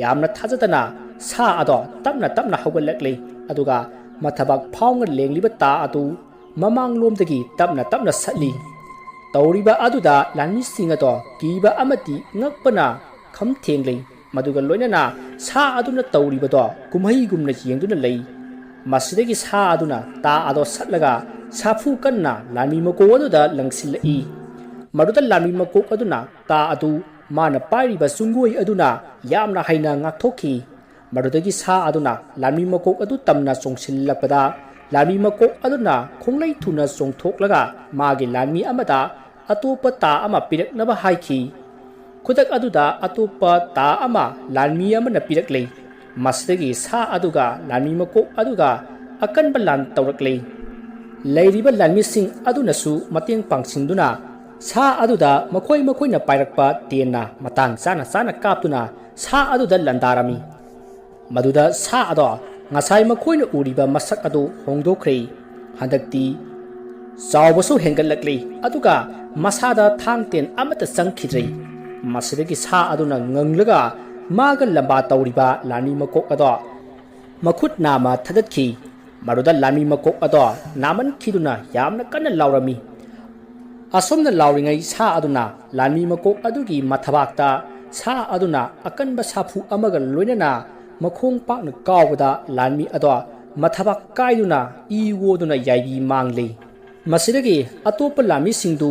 ꯌꯥꯝꯅ ꯊꯥꯖꯗꯅ ꯁꯥ ꯑꯗꯣ ꯇꯞꯅ ꯇꯞꯅ ꯍꯧꯒꯠꯂꯛꯂꯤ, ꯑꯗꯨꯒ ꯃꯊꯕꯥꯛ ꯐꯥꯎꯅ ꯂꯦꯡꯂꯤꯕ ꯇꯥ ꯑꯗꯨ ꯃꯃꯥꯡꯂꯣꯝꯗꯒꯤ ꯇꯞꯅ ꯇꯞꯅ ꯁꯠꯂꯤ꯫ ꯇꯧꯔꯤꯕ ꯑꯗꯨꯗ ꯂꯥꯟꯃꯤꯁꯤꯡ ꯑꯗꯣ ꯀꯤꯕ ꯑꯃꯗꯤ ꯉꯛꯄꯅ ꯈꯝ ꯊꯦꯡꯂꯤ꯫ ꯃꯗꯨꯒ ꯂꯣꯏꯅꯅ ꯁꯥ ꯑꯗꯨꯅ ꯇꯧꯔꯤꯕꯗꯣ ꯀꯨꯝꯍꯩꯒꯨꯝꯅ ꯌꯦꯡꯗꯨꯅ ꯂꯩ꯫ ꯃꯁꯤꯗꯒꯤ ꯁꯥ ꯑꯗꯨꯅ ꯇꯥ ꯑꯗꯣ ꯁꯠꯂꯒ ꯁꯥꯐꯨ ꯀꯟꯅ ꯂꯥꯟꯃꯤ ꯃꯀꯣꯛ ꯑꯗꯨꯗ ꯂꯪꯁꯤꯜꯂꯛꯏ꯫ ꯃꯗꯨꯗ ꯂꯥꯟꯃꯤ ꯃꯀꯣꯛ ꯑꯗꯨꯅ ꯇꯥ ꯑꯗꯨ ꯃꯥꯅ ꯄꯥꯏꯔꯤꯕ ꯆꯨꯡꯒꯣꯏ ꯑꯗꯨꯅ ꯌꯥꯝꯅ ꯍꯩꯅ ꯉꯥꯛꯊꯣꯛꯈꯤ꯫ ꯃꯗꯨꯗꯒꯤ ꯁꯥ ꯑꯗꯨꯅ ꯂꯥꯟꯃꯤ ꯃꯀꯣꯛ ꯑꯗꯨ ꯇꯝꯅ ꯆꯣꯡꯁꯤꯜꯂꯛꯄꯗ, ꯂꯥꯟꯃꯤ ꯃꯀꯣꯛ ꯑꯗꯨꯅ ꯈꯣꯡꯂꯩ ꯊꯨꯅ ꯆꯣꯡꯊꯣꯛꯂꯒ ꯃꯥꯒꯤ ꯂꯥꯟꯃꯤ ꯑꯃꯗ ꯑꯇꯣꯞꯄ ꯇꯥ ꯑꯃ ꯄꯤꯔꯛꯅꯕ ꯍꯥꯏꯈꯤ꯫ ꯈꯨꯗꯛ ꯑꯗꯨꯗ ꯑꯇꯣꯞꯄ ꯇꯥ ꯑꯃ ꯂꯥꯟꯃꯤ ꯑꯃꯅ ꯄꯤꯔꯛꯂꯦ꯫ ꯃꯁꯤꯗꯒꯤ ꯁꯥ ꯑꯗꯨꯒ ꯂꯥꯟꯃꯤ ꯃꯀꯣꯛ ꯑꯗꯨꯒ ꯑꯀꯟꯕ ꯂꯥꯟ ꯇꯧꯔꯛꯂꯦ꯫ ꯂꯩꯔꯤꯕ ꯂꯥꯟꯃꯤꯁꯤꯡ ꯑꯗꯨꯅꯁꯨ ꯃꯇꯦꯡ ꯄꯥꯡꯁꯤꯟꯗꯨꯅ ꯁꯥ ꯑꯗꯨꯗ ꯃꯈꯣꯏ ꯃꯈꯣꯏꯅ ꯄꯥꯏꯔꯛꯄ ꯇꯦꯟꯅ ꯃꯇꯥꯡ ꯆꯥꯅ ꯆꯥꯅ ꯀꯥꯞꯇꯨꯅ ꯁꯥ ꯑꯗꯨꯗ ꯂꯥꯟꯗꯥꯔꯝꯃꯤ꯫ ꯃꯗꯨꯗ ꯁꯥ ꯑꯗꯣ ꯉꯁꯥꯏ ꯃꯈꯣꯏꯅ ꯎꯔꯤꯕ ꯃꯁꯛ ꯑꯗꯨ ꯍꯣꯡꯗꯣꯛꯈ꯭ꯔꯦ꯫ ꯍꯟꯗꯛꯇꯤ ꯆꯥꯎꯕꯁꯨ ꯍꯦꯟꯒꯠꯂꯛꯂꯤ, ꯑꯗꯨꯒ ꯃꯁꯥꯗ ꯊꯥꯡ ꯇꯦꯟ ꯑꯃꯠꯇ ꯆꯪꯈꯤꯗ꯭ꯔꯦ꯫ ꯃꯁꯤꯗꯒꯤ ꯁꯥ ꯑꯗꯨꯅ ꯉꯪꯂꯒ ꯃꯥꯒ ꯂꯝꯕꯥ ꯇꯧꯔꯤꯕ ꯂꯥꯟꯃꯤ ꯃꯀꯣꯛ ꯑꯗꯣ ꯃꯈꯨꯠ ꯅꯥꯝꯃ ꯊꯥꯗꯠꯈꯤ꯫ ꯃꯗꯨꯗ ꯂꯥꯟꯃꯤ ꯃꯀꯣꯛ ꯑꯗꯣ ꯅꯥꯃꯟꯈꯤꯗꯨꯅ ꯌꯥꯝꯅ ꯀꯟꯅ ꯂꯥꯎꯔꯝꯃꯤ꯫ ꯑꯁꯨꯝꯅ ꯂꯥꯎꯔꯤꯉꯩ ꯁꯥ ꯑꯗꯨꯅ ꯂꯥꯟꯃꯤ ꯃꯀꯣꯛ ꯑꯗꯨꯒꯤ ꯃꯊꯕꯥꯛꯇ ꯁꯥ ꯑꯗꯨꯅ ꯑꯀꯟꯕ ꯁꯥꯐꯨ ꯑꯃꯒ ꯂꯣꯏꯅꯅ ꯃꯈꯣꯡ ꯄꯥꯛꯅ ꯀꯥꯎꯕꯗ ꯂꯥꯟꯃꯤ ꯑꯗꯣ ꯃꯊꯕꯥꯛ ꯀꯥꯏꯗꯨꯅ ꯏ ꯑꯣꯗꯨꯅ ꯌꯥꯏꯕꯤ ꯃꯥꯡꯂꯤ꯫ ꯃꯁꯤꯗꯒꯤ ꯑꯇꯣꯞꯄ ꯂꯥꯟꯃꯤꯁꯤꯡꯗꯨ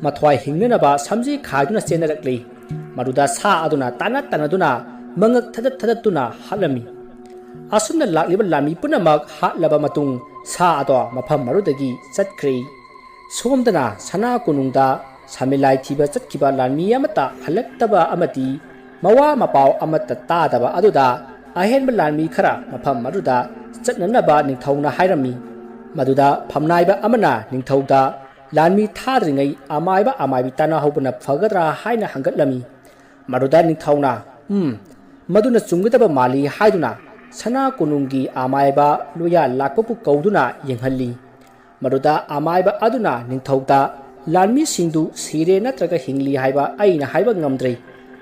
ꯃꯊ꯭ꯋꯥꯏ ꯍꯤꯡꯅꯅꯕ ꯁꯝꯖꯤ ꯈꯥꯏꯗꯨꯅ ꯆꯦꯟꯅꯔꯛꯂꯤ꯫ ꯃꯗꯨꯗ ꯁꯥ ꯑꯗꯨꯅ ꯇꯥꯟꯅ ꯇꯥꯟꯅꯗꯨꯅ ꯃꯉꯛ ꯊꯗꯠ ꯊꯗꯠꯇꯨꯅ ꯍꯥꯠꯂꯝꯃꯤ꯫ ꯑꯁꯨꯝꯅ ꯂꯥꯛꯂꯤꯕ ꯂꯥꯟꯃꯤ ꯄꯨꯝꯅꯃꯛ ꯍꯥꯠꯂꯕ ꯃꯇꯨꯡ ꯁꯥ ꯑꯗꯣ ꯃꯐꯝ ꯑꯗꯨꯗꯒꯤ ꯆꯠꯈ꯭ꯔꯦ꯫ ꯁꯣꯝꯗꯅ ꯁꯅꯥ ꯀꯣꯅꯨꯡꯗ ꯁꯥꯃꯤꯂꯥꯏ ꯊꯤꯕ ꯆꯠꯈꯤꯕ ꯂꯥꯟꯃꯤ ꯑꯃꯠꯇ ꯍꯜꯂꯛꯇꯕ ꯑꯃꯗꯤ ꯃꯋꯥ ꯃꯄꯥꯎ ꯑꯃꯠꯇ ꯇꯥꯗꯕ ꯑꯗꯨꯗ ꯑꯍꯦꯟꯕ ꯂꯥꯟꯃꯤ ꯈꯔ ꯃꯐꯝ ꯑꯗꯨꯗ ꯆꯠꯅꯅꯕ ꯅꯤꯡꯊꯧꯅ ꯍꯥꯏꯔꯝꯃꯤ꯫ ꯃꯗꯨꯗ ꯐꯝꯅꯥꯏꯕ ꯑꯃꯅ ꯅꯤꯡꯊꯧꯗ ꯂꯥꯟꯃꯤ ꯊꯥꯗ꯭ꯔꯤꯉꯩ ꯑꯃꯥꯏꯕ ꯑꯃꯥꯏꯕꯤ ꯇꯥꯟꯅꯍꯧꯕꯅ ꯐꯒꯗ꯭ꯔꯥ ꯍꯥꯏꯅ ꯍꯪꯒꯠꯂꯝꯃꯤ꯫ ꯃꯗꯨꯗ ꯅꯤꯡꯊꯧꯅ, "ꯎꯝ, ꯃꯗꯨꯅ ꯆꯨꯝꯒꯗꯕ ꯃꯥꯜꯂꯤ" ꯍꯥꯏꯗꯨꯅ ꯁꯅꯥ ꯀꯣꯅꯨꯡꯒꯤ ꯑꯃꯥꯏꯕ ꯂꯣꯌꯥ ꯂꯥꯛꯄꯕꯨ ꯀꯧꯗꯨꯅ ꯌꯦꯡꯍꯜꯂꯤ꯫ ꯃꯗꯨꯗ ꯑꯃꯥꯏꯕ ꯑꯗꯨꯅ ꯅꯤꯡꯊꯧꯗ, "ꯂꯥꯟꯃꯤꯁꯤꯡꯗꯨ ꯁꯤꯔꯦ ꯅꯠꯇ꯭ꯔꯒ ꯍꯤꯡꯂꯤ ꯍꯥꯏꯕ ꯑꯩꯅ ꯍꯥꯏꯕ ꯉꯝꯗ꯭ꯔꯦ,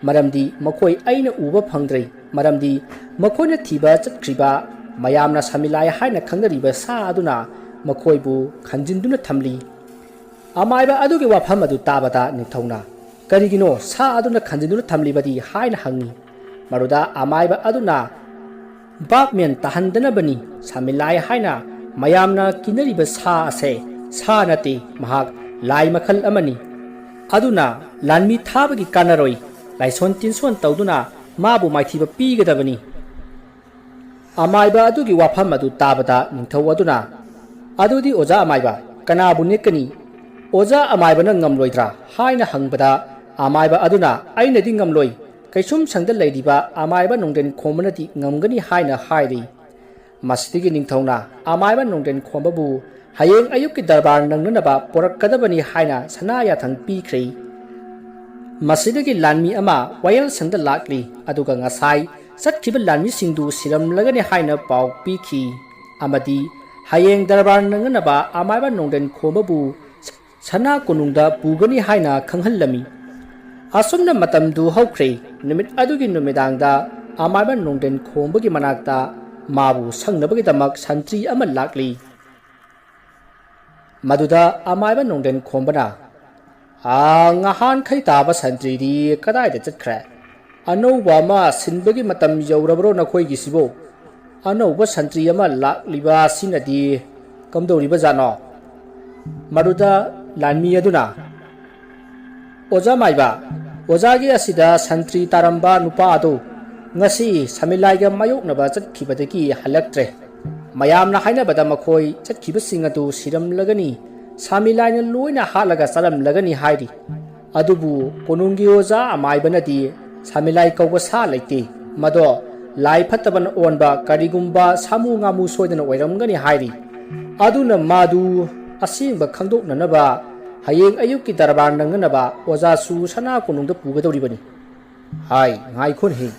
ꯃꯔꯝꯗꯤ ꯃꯈꯣꯏ ꯑꯩꯅ ꯎꯕ ꯐꯪꯗ꯭ꯔꯦ, ꯃꯔꯝꯗꯤ ꯃꯈꯣꯏꯅ ꯊꯤꯕ ꯆꯠꯈ꯭ꯔꯤꯕ ꯃꯌꯥꯝꯅ ꯁꯥꯃꯤꯂꯥꯏ ꯍꯥꯏꯅ ꯈꯪꯅꯔꯤꯕ ꯁꯥ ꯑꯗꯨꯅ ꯃꯈꯣꯏꯕꯨ ꯈꯟꯖꯤꯟꯗꯨꯅ ꯊꯝꯂꯤ꯫" ꯑꯃꯥꯏꯕ ꯑꯗꯨꯒꯤ ꯋꯥꯐꯝ ꯑꯗꯨ ꯇꯥꯕꯗ ꯅꯤꯡꯊꯧꯅ, "ꯀꯔꯤꯒꯤꯅꯣ ꯁꯥ ꯑꯗꯨꯅ ꯈꯟꯖꯤꯟꯗꯨꯅ ꯊꯝꯂꯤꯕꯗꯤ?" ꯍꯥꯏꯅ ꯍꯪꯉꯤ꯫ ꯃꯗꯨꯗ ꯑꯃꯥꯏꯕ ꯑꯗꯨꯅ, "ꯚꯥꯞ ꯃꯦꯟ ꯇꯥꯍꯟꯗꯅꯕꯅꯤ꯫ ꯁꯥꯃꯤꯂꯥꯏ ꯍꯥꯏꯅ ꯃꯌꯥꯝꯅ ꯀꯤꯅꯔꯤꯕ ꯁꯥ ꯑꯁꯦ ꯁꯥ ꯅꯠꯇꯦ, ꯃꯍꯥꯛ ꯂꯥꯏ ꯃꯈꯜ ꯑꯃꯅꯤ꯫ ꯑꯗꯨꯅ ꯂꯥꯟꯃꯤ ꯊꯥꯕꯒꯤ ꯀꯥꯟꯅꯔꯣꯏ, ꯂꯥꯏꯁꯣꯟ ꯇꯤꯟꯁꯣꯟ ꯇꯧꯗꯨꯅ ꯃꯥꯕꯨ ꯃꯥꯏꯊꯤꯕ ꯄꯤꯒꯗꯕꯅꯤ꯫" ꯑꯃꯥꯏꯕ ꯑꯗꯨꯒꯤ ꯋꯥꯐꯝ ꯑꯗꯨ ꯇꯥꯕꯗ ꯅꯤꯡꯊꯧ ꯑꯗꯨꯅ, "ꯑꯗꯨꯗꯤ ꯑꯣꯖꯥ ꯑꯃꯥꯏꯕ, ꯀꯅꯥꯕꯨ ꯅꯦꯛꯀꯅꯤ? ꯑꯣꯖꯥ ꯑꯃꯥꯏꯕꯅ ꯉꯝꯂꯣꯏꯗ꯭ꯔꯥ?" ꯍꯥꯏꯅ ꯍꯪꯕꯗ, ꯑꯃꯥꯏꯕ ꯑꯗꯨꯅ, "ꯑꯩꯅꯗꯤ ꯉꯝꯂꯣꯏ, ꯀꯩꯁꯨꯝ ꯁꯪꯗ ꯂꯩꯔꯤꯕ ꯑꯃꯥꯏꯕ ꯅꯣꯡꯗꯦꯟ ꯈꯣꯝꯕꯅꯗꯤ ꯉꯝꯒꯅꯤ" ꯍꯥꯏꯅ ꯍꯥꯏꯔꯤ꯫ ꯃꯁꯤꯗꯒꯤ ꯅꯤꯡꯊꯧꯅ ꯑꯃꯥꯏꯕ ꯅꯣꯡꯗꯦꯟ ꯈꯣꯝꯕꯕꯨ ꯍꯌꯦꯡ ꯑꯌꯨꯛꯀꯤ ꯗꯔꯕꯥꯔ ꯅꯪꯅꯅꯕ ꯄꯣꯔꯛꯀꯗꯕꯅꯤ ꯍꯥꯏꯅ ꯁꯅꯥ ꯌꯥꯊꯪ ꯄꯤꯈ꯭ꯔꯦ꯫ ꯃꯁꯤꯗꯒꯤ ꯂꯥꯟꯃꯤ ꯑꯃ ꯋꯥꯌꯦꯜꯁꯪꯗ ꯂꯥꯛꯂꯤ, ꯑꯗꯨꯒ ꯉꯁꯥꯏ ꯆꯠꯈꯤꯕ ꯂꯥꯟꯃꯤꯁꯤꯡꯗꯨ ꯁꯤꯔꯝꯂꯒꯅꯤ ꯍꯥꯏꯅ ꯄꯥꯎ ꯄꯤꯈꯤ, ꯑꯃꯗꯤ ꯍꯌꯦꯡ ꯗꯔꯕꯥꯔ ꯅꯪꯅꯅꯕ ꯑꯃꯥꯏꯕ ꯅꯣꯡꯗꯦꯟ ꯈꯣꯝꯕꯕꯨ ꯁꯅꯥ ꯀꯣꯅꯨꯡꯗ ꯄꯨꯒꯅꯤ ꯍꯥꯏꯅ ꯈꯪꯍꯜꯂꯝꯃꯤ꯫ ꯑꯁꯨꯝꯅ ꯃꯇꯝꯗꯨ ꯍꯧꯈ꯭ꯔꯦ꯫ ꯅꯨꯃꯤꯠ ꯑꯗꯨꯒꯤ ꯅꯨꯃꯤꯗꯥꯡꯗ ꯑꯃꯥꯏꯕ ꯅꯣꯡꯗꯦꯟ ꯈꯣꯝꯕꯒꯤ ꯃꯅꯥꯛꯇ ꯃꯥꯕꯨ ꯁꯪꯅꯕꯒꯤꯗꯃꯛ ꯁꯟꯇ꯭ꯔꯤ ꯑꯃ ꯂꯥꯛꯂꯤ꯫ ꯃꯗꯨꯗ ꯑꯃꯥꯏꯕ ꯅꯣꯡꯗꯦꯟ ꯈꯣꯝꯕꯅ, "ꯑꯥ, ꯉꯍꯥꯟꯈꯩ ꯇꯥꯕ ꯁꯟꯇ꯭ꯔꯤꯗꯤ ꯀꯗꯥꯏꯗ ꯆꯠꯈ꯭ꯔꯦ? ꯑꯅꯧꯕ ꯑꯃ ꯁꯤꯟꯕꯒꯤ ꯃꯇꯝ ꯌꯧꯔꯕ꯭ꯔꯣ ꯅꯈꯣꯏꯒꯤꯁꯤꯕꯨ? ꯑꯅꯧꯕ ꯁꯟꯇ꯭ꯔꯤ ꯑꯃ ꯂꯥꯛꯂꯤꯕ ꯑꯁꯤꯅꯗꯤ ꯀꯝꯗꯧꯔꯤꯕꯖꯥꯠꯅꯣ?" ꯃꯗꯨꯗ ꯂꯥꯟꯃꯤ ꯑꯗꯨꯅ, "ꯑꯣꯖꯥ ꯃꯥꯏꯕ, ꯑꯣꯖꯥꯒꯤ ꯑꯁꯤꯗ ꯁꯟꯇ꯭ꯔꯤ ꯇꯥꯔꯝꯕ ꯅꯨꯄꯥ ꯑꯗꯨ ꯉꯁꯤ ꯁꯃꯤꯂꯥꯏꯒ ꯃꯥꯌꯣꯛꯅꯕ ꯆꯠꯈꯤꯕꯗꯒꯤ ꯍꯜꯂꯛꯇ꯭ꯔꯦ꯫ ꯃꯌꯥꯝꯅ ꯍꯥꯏꯅꯕꯗ ꯃꯈꯣꯏ ꯆꯠꯈꯤꯕꯁꯤꯡ ꯑꯗꯨ ꯁꯤꯔꯝꯂꯒꯅꯤ, ꯁꯃꯤꯂꯥꯏꯅ ꯂꯣꯏꯅ ꯍꯥꯠꯂꯒ ꯆꯥꯔꯝꯂꯒꯅꯤ ꯍꯥꯏꯔꯤ꯫ ꯑꯗꯨꯕꯨ ꯀꯣꯅꯨꯡꯒꯤ ꯑꯣꯖꯥ ꯑꯃꯥꯏꯕꯅꯗꯤ ꯁꯃꯤꯂꯥꯏ ꯀꯧꯕ ꯁꯥ ꯂꯩꯇꯦ, ꯃꯗꯣ ꯂꯥꯏ ꯐꯠꯇꯕꯅ ꯑꯣꯟꯕ ꯀꯔꯤꯒꯨꯝꯕ ꯁꯥꯃꯨ ꯉꯥꯃꯨ ꯁꯣꯏꯗꯅ ꯑꯣꯏꯔꯝꯒꯅꯤ ꯍꯥꯏꯔꯤ꯫ ꯑꯗꯨꯅ ꯃꯥꯗꯨ ꯑꯁꯦꯡꯕ ꯈꯪꯗꯣꯛꯅꯅꯕ ꯍꯌꯦꯡ ꯑꯌꯨꯛꯀꯤ ꯗꯔꯕꯥꯔ ꯅꯪꯅꯅꯕ ꯑꯣꯖꯥꯁꯨ ꯁꯅꯥ ꯀꯣꯅꯨꯡꯗ ꯄꯨꯒꯗꯧꯔꯤꯕꯅꯤ꯫" "ꯍꯥꯏ, ꯉꯥꯏꯈꯣꯅꯦꯍꯦ,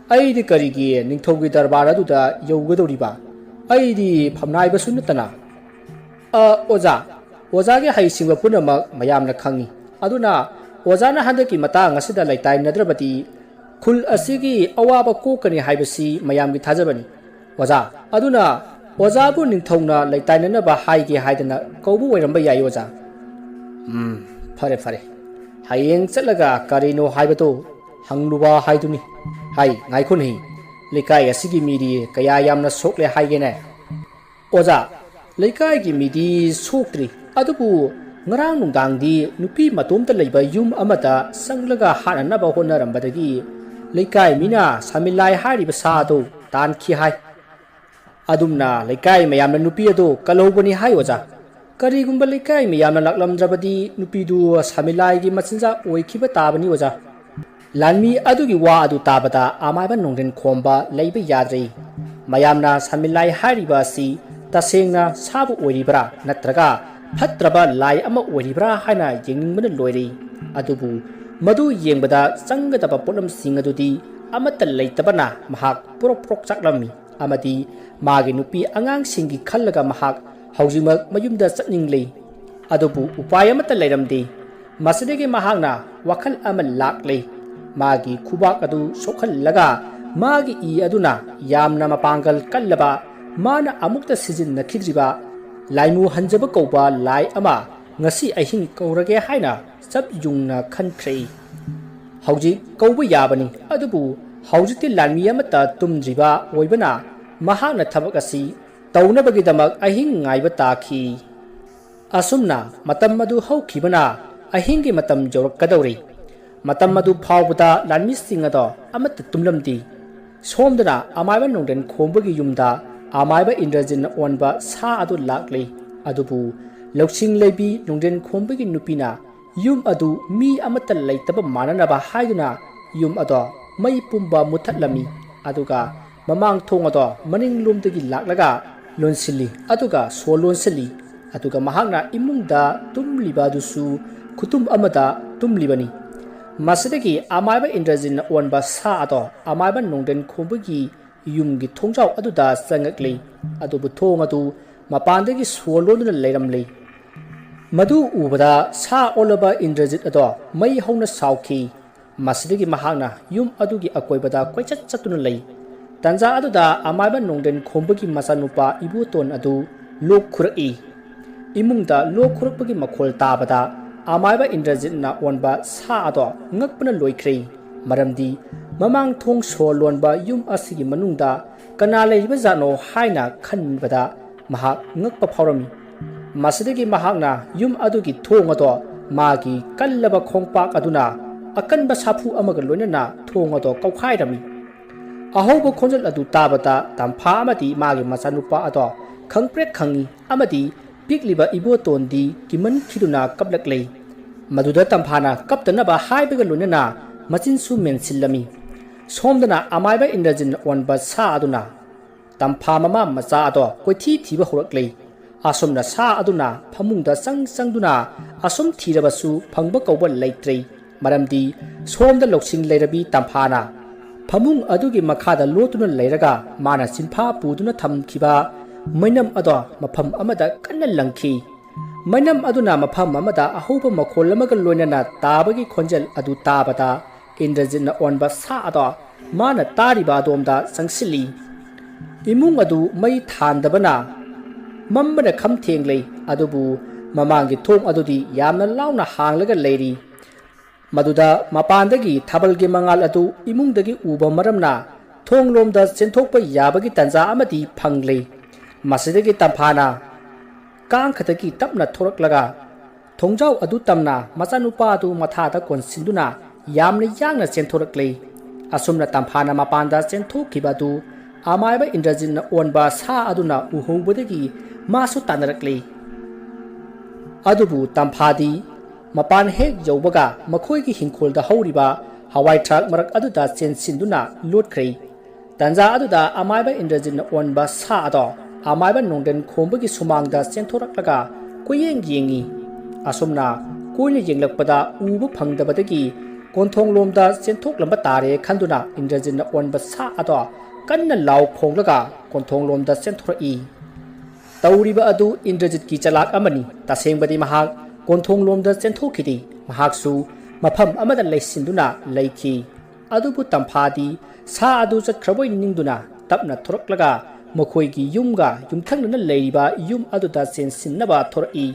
ꯑꯩꯗꯤ ꯀꯔꯤꯒꯤ ꯅꯤꯡꯊꯧꯒꯤ ꯗꯔꯕꯥꯔ ꯑꯗꯨꯗ ꯌꯧꯒꯗꯧꯔꯤꯕ? ꯑꯩꯗꯤ ꯐꯝꯅꯥꯏꯕꯁꯨ ꯅꯠꯇꯅ꯫ "ꯑ, ꯑꯣꯖꯥ, ꯑꯣꯖꯥꯒꯤ ꯍꯩꯁꯤꯡꯕ ꯄꯨꯝꯅꯃꯛ ꯃꯌꯥꯝꯅ ꯈꯪꯏ꯫ ꯑꯗꯨꯅ ꯑꯣꯖꯥꯅ ꯍꯟꯗꯛꯀꯤ ꯃꯇꯥꯡ ꯑꯁꯤꯗ ꯂꯩꯇꯥꯏꯅꯗ꯭ꯔꯕꯗꯤ ꯈꯨꯜ ꯑꯁꯤꯒꯤ ꯑꯋꯥꯕ ꯀꯣꯛꯀꯅꯤ ꯍꯥꯏꯕꯁꯤ ꯃꯌꯥꯝꯒꯤ ꯊꯥꯖꯕꯅꯤ꯫ ꯑꯣꯖꯥ, ꯑꯗꯨꯅ ꯑꯣꯖꯥꯕꯨ ꯅꯤꯡꯊꯧꯅ ꯂꯩꯇꯥꯏꯅꯅꯕ ꯍꯥꯏꯒꯦ ꯍꯥꯏꯗꯅ ꯀꯧꯕ ꯑꯣꯏꯔꯝꯕ ꯌꯥꯏ, ꯑꯣꯖꯥ꯫" "ꯎꯝ, ꯐꯔꯦ, ꯐꯔꯦ꯫ ꯍꯌꯦꯡ ꯆꯠꯂꯒ ꯀꯔꯤꯅꯣ ꯍꯥꯏꯕꯗꯨ ꯍꯪꯂꯨꯕ ꯍꯥꯏꯗꯨꯅꯤ꯫ ꯍꯥꯏ, ꯉꯥꯏꯈꯣꯅꯦ꯫ ꯂꯩꯀꯥꯏ ꯑꯁꯤꯒꯤ ꯃꯤꯗꯤ ꯀꯌꯥ ꯌꯥꯝꯅ ꯁꯣꯛꯂꯦ ꯍꯥꯏꯒꯦꯅꯦ?" "ꯑꯣꯖꯥ, ꯂꯩꯀꯥꯏꯒꯤ ꯃꯤꯗꯤ ꯁꯣꯛꯇ꯭ꯔꯤ, ꯑꯗꯨꯕꯨ ꯉꯔꯥꯡ ꯅꯨꯡꯗꯥꯡꯗꯤ ꯅꯨꯄꯤ ꯃꯇꯣꯝꯇ ꯂꯩꯕ ꯌꯨꯝ ꯑꯃꯗ ꯆꯪꯂꯒ ꯍꯥꯠꯅꯅꯕ ꯍꯣꯠꯅꯔꯝꯕꯗꯒꯤ ꯂꯩꯀꯥꯏ ꯃꯤꯅ ꯁꯥꯃꯤꯂꯥꯏ ꯍꯥꯏꯔꯤꯕ ꯁꯥ ꯑꯗꯨ ꯇꯥꯟꯈꯤ ꯍꯥꯏ꯫ ꯑꯗꯨꯝꯅ ꯂꯩꯀꯥꯏ ꯃꯌꯥꯝꯅ ꯅꯨꯄꯤ ꯑꯗꯨ ꯀꯜꯍꯧꯕꯅꯤ ꯍꯥꯏ, ꯑꯣꯖꯥ꯫ ꯀꯔꯤꯒꯨꯝꯕ ꯂꯩꯀꯥꯏ ꯃꯌꯥꯝꯅ ꯂꯥꯛꯂꯝꯗ꯭ꯔꯕꯗꯤ ꯅꯨꯄꯤꯗꯨ ꯁꯥꯃꯤꯂꯥꯏꯒꯤ ꯃꯆꯤꯟꯖꯥꯛ ꯑꯣꯏꯈꯤꯕ ꯇꯥꯕꯅꯤ, ꯑꯣꯖꯥ꯫" ꯂꯥꯟꯃꯤ ꯑꯗꯨꯒꯤ ꯋꯥ ꯑꯗꯨ ꯇꯥꯕꯗ ꯑꯃꯥꯏꯕ ꯅꯣꯡꯗ꯭ꯔꯦꯟ ꯈꯣꯝꯕ ꯂꯩꯕ ꯌꯥꯗ꯭ꯔꯦ꯫ ꯃꯌꯥꯝꯅ ꯁꯥꯃꯤꯂꯥꯏ ꯍꯥꯏꯔꯤꯕ ꯑꯁꯤ ꯇꯁꯦꯡꯅ ꯁꯥꯕꯨ ꯑꯣꯏꯔꯤꯕ꯭ꯔꯥ ꯅꯠꯇ꯭ꯔꯒ ꯐꯠꯇ꯭ꯔꯕ ꯂꯥꯏ ꯑꯃ ꯑꯣꯏꯔꯤꯕ꯭ꯔꯥ ꯍꯥꯏꯅ ꯌꯦꯡꯅꯤꯡꯕꯅ ꯂꯣꯏꯔꯦ꯫ ꯑꯗꯨꯕꯨ ꯃꯗꯨ ꯌꯦꯡꯕꯗ ꯆꯪꯒꯗꯕ ꯄꯣꯠꯂꯝꯁꯤꯡ ꯑꯗꯨꯗꯤ ꯑꯃꯠꯇ ꯂꯩꯇꯕꯅ ꯃꯍꯥꯛ ꯄ꯭ꯔꯣꯛ ꯄ꯭ꯔꯣꯛ ꯆꯥꯛꯂꯝꯃꯤ꯫ ꯑꯃꯗꯤ ꯃꯥꯒꯤ ꯅꯨꯄꯤ ꯑꯉꯥꯡꯁꯤꯡꯒꯤ ꯈꯜꯂꯒ ꯃꯍꯥꯛ ꯍꯧꯖꯤꯛꯃꯛ ꯃꯌꯨꯝꯗ ꯆꯠꯅꯤꯡꯂꯤ꯫ ꯑꯗꯨꯕꯨ ꯎꯄꯥꯏ ꯑꯃꯠꯇ ꯂꯩꯔꯝꯗꯦ꯫ ꯃꯁꯤꯗꯒꯤ ꯃꯍꯥꯛꯅ ꯋꯥꯈꯜ ꯑꯃ ꯂꯥꯛꯂꯦ꯫ ꯃꯥꯒꯤ ꯈꯨꯕꯥꯛ ꯑꯗꯨ ꯁꯣꯛꯍꯜꯂꯒ ꯃꯥꯒꯤ ꯏ ꯑꯗꯨꯅ ꯌꯥꯝꯅ ꯃꯄꯥꯡꯒꯜ ꯀꯜꯂꯕ, ꯃꯥꯅ ꯑꯃꯨꯛꯇ ꯁꯤꯖꯤꯟꯅꯈꯤꯗ꯭ꯔꯤꯕ ꯂꯥꯏꯃꯨ ꯍꯟꯖꯕ ꯀꯧꯕ ꯂꯥꯏ ꯑꯃ ꯉꯁꯤ ꯑꯍꯤꯡ ꯀꯧꯔꯒꯦ ꯍꯥꯏꯅ ꯆꯞ ꯌꯨꯡꯅ ꯈꯟꯈ꯭ꯔꯦ꯫ ꯍꯧꯖꯤꯛ ꯀꯧꯕ ꯌꯥꯕꯅꯤ, ꯑꯗꯨꯕꯨ ꯍꯧꯖꯤꯛꯇꯤ ꯂꯥꯟꯃꯤ ꯑꯃꯠꯇ ꯇꯨꯝꯗ꯭ꯔꯤꯕ ꯑꯣꯏꯕꯅ ꯃꯍꯥꯛꯅ ꯊꯕꯛ ꯑꯁꯤ ꯇꯧꯅꯕꯒꯤꯗꯃꯛ ꯑꯍꯤꯡ ꯉꯥꯏꯕ ꯇꯥꯈꯤ꯫ ꯑꯁꯨꯝꯅ ꯃꯇꯝ ꯑꯗꯨ ꯍꯧꯈꯤꯕꯅ ꯑꯍꯤꯡꯒꯤ ꯃꯇꯝ ꯌꯧꯔꯛꯀꯗꯧꯔꯤ꯫ ꯃꯇꯝ ꯑꯗꯨ ꯐꯥꯎꯕꯗ ꯂꯥꯟꯃꯤꯁꯤꯡ ꯑꯗꯣ ꯑꯃꯠꯇ ꯇꯨꯝꯂꯝꯗꯦ꯫ ꯁꯣꯝꯗꯅ ꯑꯃꯥꯏꯕ ꯅꯣꯡꯗ꯭ꯔꯦꯟ ꯈꯣꯝꯕꯒꯤ ꯌꯨꯝꯗ ꯑꯃꯥꯏꯕ ꯏꯟꯗ꯭ꯔꯖꯤꯠꯅ ꯑꯣꯟꯕ ꯁꯥ ꯑꯗꯨ ꯂꯥꯛꯂꯤ꯫ ꯑꯗꯨꯕꯨ ꯂꯧꯁꯤꯡ ꯂꯩꯕꯤ ꯅꯣꯡꯗ꯭ꯔꯦꯟ ꯈꯣꯝꯕꯒꯤ ꯅꯨꯄꯤꯅ ꯌꯨꯝ ꯑꯗꯨ ꯃꯤ ꯑꯃꯠꯇ ꯂꯩꯇꯕ ꯃꯥꯟꯅꯅꯕ ꯍꯥꯏꯗꯨꯅ ꯌꯨꯝ ꯑꯗꯣ ꯃꯩ ꯄꯨꯝꯕ ꯃꯨꯊꯠꯂꯝꯃꯤ꯫ ꯑꯗꯨꯒ ꯃꯃꯥꯡ ꯊꯣꯡ ꯑꯗꯣ ꯃꯅꯤꯡꯂꯣꯝꯗꯒꯤ ꯂꯥꯛꯂꯒ ꯂꯣꯟꯁꯤꯜꯂꯤ꯫ ꯑꯗꯨꯒ ꯁꯣ ꯂꯣꯟꯁꯤꯜꯂꯤ꯫ ꯑꯗꯨꯒ ꯃꯍꯥꯛꯅ ꯏꯃꯨꯡꯗ ꯇꯨꯝꯂꯤꯕ ꯑꯗꯨꯁꯨ ꯈꯨꯇꯨꯝ ꯑꯃꯗ ꯇꯨꯝꯂꯤꯕꯅꯤ꯫ ꯃꯁꯤꯗꯒꯤ ꯑꯃꯥꯏꯕ ꯏꯟꯗ꯭ꯔꯖꯤꯠꯅ ꯑꯣꯟꯕ ꯁꯥ ꯑꯗꯣ ꯑꯃꯥꯏꯕ ꯅꯣꯡꯗ꯭ꯔꯦꯟ ꯈꯣꯝꯕꯒꯤ ꯌꯨꯝꯒꯤ ꯊꯣꯡꯖꯥꯎ ꯑꯗꯨꯗ ꯆꯪꯉꯛꯂꯤ꯫ ꯑꯗꯨꯕꯨ ꯊꯣꯡ ꯑꯗꯨ ꯃꯄꯥꯟꯗꯒꯤ ꯁꯣ ꯂꯣꯟꯗꯨꯅ ꯂꯩꯔꯝꯂꯤ꯫ ꯃꯗꯨ ꯎꯕꯗ ꯁꯥ ꯑꯣꯜꯂꯕ ꯏꯟꯗ꯭ꯔꯖꯤꯠ ꯑꯗꯣ ꯃꯩ ꯍꯧꯅ ꯁꯥꯎꯈꯤ꯫ ꯃꯁꯤꯗꯒꯤ ꯃꯍꯥꯛꯅ ꯌꯨꯝ ꯑꯗꯨꯒꯤ ꯑꯀꯣꯏꯕꯗ ꯀꯣꯏꯆꯠ ꯆꯠꯇꯨꯅ ꯂꯩ꯫ ꯇꯟꯖꯥ ꯑꯗꯨꯗ ꯑꯃꯥꯏꯕ ꯅꯣꯡꯗ꯭ꯔꯦꯟ ꯈꯣꯝꯕꯒꯤ ꯃꯆꯥꯅꯨꯄꯥ ꯏꯕꯣꯇꯣꯟ ꯑꯗꯨ ꯂꯣꯛ ꯈꯨꯔꯛꯏ꯫ ꯏꯃꯨꯡꯗ ꯂꯣꯛ ꯈꯨꯔꯛꯄꯒꯤ ꯃꯈꯣꯜ ꯇꯥꯕꯗ ꯑꯃꯥꯏꯕ ꯏꯟꯗ꯭ꯔꯖꯤꯠꯅ ꯑꯣꯟꯕ ꯁꯥ ꯑꯗꯣ ꯉꯛꯄꯅ ꯂꯣꯏꯈ꯭ꯔꯦ꯫ ꯃꯔꯝꯗꯤ ꯃꯃꯥꯡ ꯊꯣꯡ ꯁꯣ ꯂꯣꯟꯕ ꯌꯨꯝ ꯑꯁꯤꯒꯤ ꯃꯅꯨꯡꯗ ꯀꯅꯥ ꯂꯩꯔꯤꯕꯖꯥꯠꯅꯣ ꯍꯥꯏꯅ ꯈꯟꯕꯗ ꯃꯍꯥꯛ ꯉꯛꯄ ꯐꯥꯎꯔꯝꯃꯤ꯫ ꯃꯁꯤꯗꯒꯤ ꯃꯍꯥꯛꯅ ꯌꯨꯝ ꯑꯗꯨꯒꯤ ꯊꯣꯡ ꯑꯗꯣ ꯃꯥꯒꯤ ꯀꯜꯂꯕ ꯈꯣꯡꯄꯥꯛ ꯑꯗꯨꯅ ꯑꯀꯟꯕ ꯁꯥꯐꯨ ꯑꯃꯒ ꯂꯣꯏꯅꯅ ꯊꯣꯡ ꯑꯗꯣ ꯀꯧꯈꯥꯏꯔꯝꯃꯤ꯫ ꯑꯍꯧꯕ ꯈꯣꯟꯖꯦꯜ ꯑꯗꯨ ꯇꯥꯕꯗ ꯇꯝꯐꯥ ꯑꯃꯗꯤ ꯃꯥꯒꯤ ꯃꯆꯥꯅꯨꯄꯥ ꯑꯗꯣ ꯈꯪꯄ꯭ꯔꯦꯛ ꯈꯪꯉꯤ ꯑꯃꯗꯤ ꯄꯤꯛꯂꯤꯕ ꯏꯕꯣꯇꯣꯟꯗꯤ ꯀꯤꯃꯟꯈꯤꯗꯨꯅ ꯀꯞꯂꯛꯂꯦ꯫ ꯃꯗꯨꯗ ꯇꯝꯐꯥꯅ ꯀꯞꯇꯅꯕ ꯍꯥꯏꯕꯒ ꯂꯣꯏꯅꯅ ꯃꯆꯤꯟꯁꯨ ꯃꯦꯟꯁꯤꯜꯂꯝꯃꯤ꯫ ꯁꯣꯝꯗꯅ ꯑꯃꯥꯏꯕ ꯏꯟꯗ꯭ꯔꯖꯤꯠꯅ ꯑꯣꯟꯕ ꯁꯥ ꯑꯗꯨꯅ ꯇꯝꯐꯥ ꯃꯃꯥ ꯃꯆꯥ ꯑꯗꯣ ꯀꯣꯏꯊꯤ ꯊꯤꯕ ꯍꯧꯔꯛꯂꯦ꯫ ꯑꯁꯨꯝꯅ ꯁꯥ ꯑꯗꯨꯅ ꯐꯃꯨꯡꯗ ꯆꯪ ꯆꯪꯗꯨꯅ ꯑꯁꯨꯝ ꯊꯤꯔꯕꯁꯨ ꯐꯪꯕ ꯀꯧꯕ ꯂꯩꯇ꯭ꯔꯦ꯫ ꯃꯔꯝꯗꯤ ꯁꯣꯝꯗ ꯂꯧꯁꯤꯡ ꯂꯩꯔꯕꯤ ꯇꯝꯐꯥꯅ ꯐꯃꯨꯡ ꯑꯗꯨꯒꯤ ꯃꯈꯥꯗ ꯂꯣꯠꯇꯨꯅ ꯂꯩꯔꯒ ꯃꯥꯅ ꯆꯤꯟꯐꯥ ꯄꯨꯗꯨꯅ ꯊꯝꯈꯤꯕ ꯃꯩꯅꯝ ꯑꯗꯣ ꯃꯐꯝ ꯑꯃꯗ ꯀꯟꯅ ꯂꯪꯈꯤ꯫ ꯃꯩꯅꯝ ꯑꯗꯨꯅ ꯃꯐꯝ ꯑꯃꯗ ꯑꯍꯧꯕ ꯃꯈꯣꯜ ꯑꯃꯒ ꯂꯣꯏꯅꯅ ꯇꯥꯕꯒꯤ ꯈꯣꯟꯖꯦꯜ ꯑꯗꯨ ꯇꯥꯕꯗ ꯏꯟꯗ꯭ꯔꯖꯤꯠꯅ ꯑꯣꯟꯕ ꯁꯥ ꯑꯗꯣ ꯃꯥꯅ ꯇꯥꯔꯤꯕ ꯑꯗꯣꯝꯗ ꯆꯪꯁꯤꯜꯂꯤ꯫ ꯏꯃꯨꯡ ꯑꯗꯨ ꯃꯩ ꯊꯥꯟꯗꯕꯅ ꯃꯝꯕꯅ ꯈꯝ ꯊꯦꯡꯂꯦ꯫ ꯑꯗꯨꯕꯨ ꯃꯃꯥꯡꯒꯤ ꯊꯣꯡ ꯑꯗꯨꯗꯤ ꯌꯥꯝꯅ ꯂꯥꯎꯅ ꯍꯥꯡꯂꯒ ꯂꯩꯔꯤ꯫ ꯃꯗꯨꯗ ꯃꯄꯥꯟꯗꯒꯤ ꯊꯥꯕꯜꯒꯤ ꯃꯉꯥꯜ ꯑꯗꯨ ꯏꯃꯨꯡꯗꯒꯤ ꯎꯕ ꯃꯔꯝꯅ ꯊꯣꯡꯂꯣꯝꯗ ꯆꯦꯟꯊꯣꯛꯄ ꯌꯥꯕꯒꯤ ꯇꯥꯟꯖꯥ ꯑꯃꯗꯤ ꯐꯪꯂꯦ꯫ ꯃꯁꯤꯗꯒꯤ ꯇꯝꯐꯥꯅ ꯀꯥꯡꯈꯗꯒꯤ ꯇꯞꯅ ꯊꯣꯔꯛꯂꯒ ꯊꯣꯡꯖꯥꯎ ꯑꯗꯨ ꯇꯝꯅ ꯃꯆꯥꯅꯨꯄꯥ ꯑꯗꯨ ꯃꯊꯥꯗ ꯀꯣꯟꯁꯤꯟꯗꯨꯅ ꯌꯥꯝꯅ ꯌꯥꯡꯅ ꯆꯦꯟꯊꯣꯔꯛꯂꯦ꯫ ꯑꯁꯨꯝꯅ ꯇꯝꯐꯥꯅ ꯃꯄꯥꯟꯗ ꯆꯦꯟꯊꯣꯛꯈꯤꯕ ꯑꯗꯨ ꯑꯃꯥꯏꯕ ꯏꯟꯗ꯭ꯔꯖꯤꯠꯅ ꯑꯣꯟꯕ ꯁꯥ ꯑꯗꯨꯅ ꯎꯍꯧꯕꯗꯒꯤ ꯃꯥꯁꯨ ꯇꯥꯟꯅꯔꯛꯂꯦ꯫ ꯑꯗꯨꯕꯨ ꯇꯝꯐꯥꯗꯤ ꯃꯄꯥꯟ ꯍꯦꯛ ꯌꯧꯕꯒ ꯃꯈꯣꯏꯒꯤ ꯍꯤꯡꯈꯣꯜꯗ ꯍꯧꯔꯤꯕ ꯍꯋꯥꯏ ꯊ꯭ꯔꯥꯛ ꯃꯔꯛ ꯑꯗꯨꯗ ꯆꯦꯟꯁꯤꯟꯗꯨꯅ ꯂꯣꯠꯈ꯭ꯔꯦ꯫ ꯇꯥꯟꯖꯥ ꯑꯗꯨꯗ ꯑꯃꯥꯏꯕ ꯏꯟꯗ꯭ꯔꯖꯤꯠꯅ ꯑꯣꯟꯕ ꯁꯥ ꯑꯗꯣ ꯑꯃꯥꯏꯕ ꯅꯣꯡꯗ꯭ꯔꯦꯟ ꯈꯣꯝꯕꯒꯤ ꯁꯨꯃꯥꯡꯗ ꯆꯦꯟꯊꯣꯔꯛꯂꯒ ꯀꯣꯏꯌꯦꯡ ꯌꯦꯡꯉꯤ꯫ ꯑꯁꯨꯝꯅ ꯀꯣꯏꯅ ꯌꯦꯡꯂꯛꯄꯗ ꯎꯕ ꯐꯪꯗꯕꯗꯒꯤ ꯀꯣꯟꯊꯣꯡꯂꯣꯝꯗ ꯆꯦꯟꯊꯣꯛꯂꯝꯕ ꯇꯥꯔꯦ ꯈꯟꯗꯨꯅ ꯏꯟꯗ꯭ꯔꯖꯤꯠꯅ ꯑꯣꯟꯕ ꯁꯥ ꯑꯗꯣ ꯀꯟꯅ ꯂꯥꯎ ꯈꯣꯡꯂꯒ ꯀꯣꯟꯊꯣꯡꯂꯣꯝꯗ ꯆꯦꯟꯊꯣꯔꯛꯏ꯫ ꯇꯧꯔꯤꯕ ꯑꯗꯨ ꯏꯟꯗ꯭ꯔꯖꯤꯠꯀꯤ ꯆꯂꯥꯛ ꯑꯃꯅꯤ꯫ ꯇꯁꯦꯡꯕꯗꯤ ꯃꯍꯥꯛ ꯀꯣꯟꯊꯣꯡꯂꯣꯝꯗ ꯆꯦꯟꯊꯣꯛꯈꯤꯗꯦ꯫ ꯃꯍꯥꯛꯁꯨ ꯃꯐꯝ ꯑꯃꯗ ꯂꯩꯁꯤꯟꯗꯨꯅ ꯂꯩꯈꯤ꯫ ꯑꯗꯨꯕꯨ ꯇꯝꯐꯥꯗꯤ ꯁꯥ ꯑꯗꯨ ꯆꯠꯈ꯭ꯔꯕꯣꯏ ꯅꯤꯡꯗꯨꯅ ꯇꯞꯅ ꯊꯣꯔꯛꯂꯒ ꯃꯈꯣꯏꯒꯤ ꯌꯨꯝꯒ ꯌꯨꯝꯊꯪꯅꯅ ꯂꯩꯔꯤꯕ ꯌꯨꯝ ꯑꯗꯨꯗ ꯆꯦꯟꯁꯤꯟꯅꯕ ꯊꯣꯔꯛꯏ꯫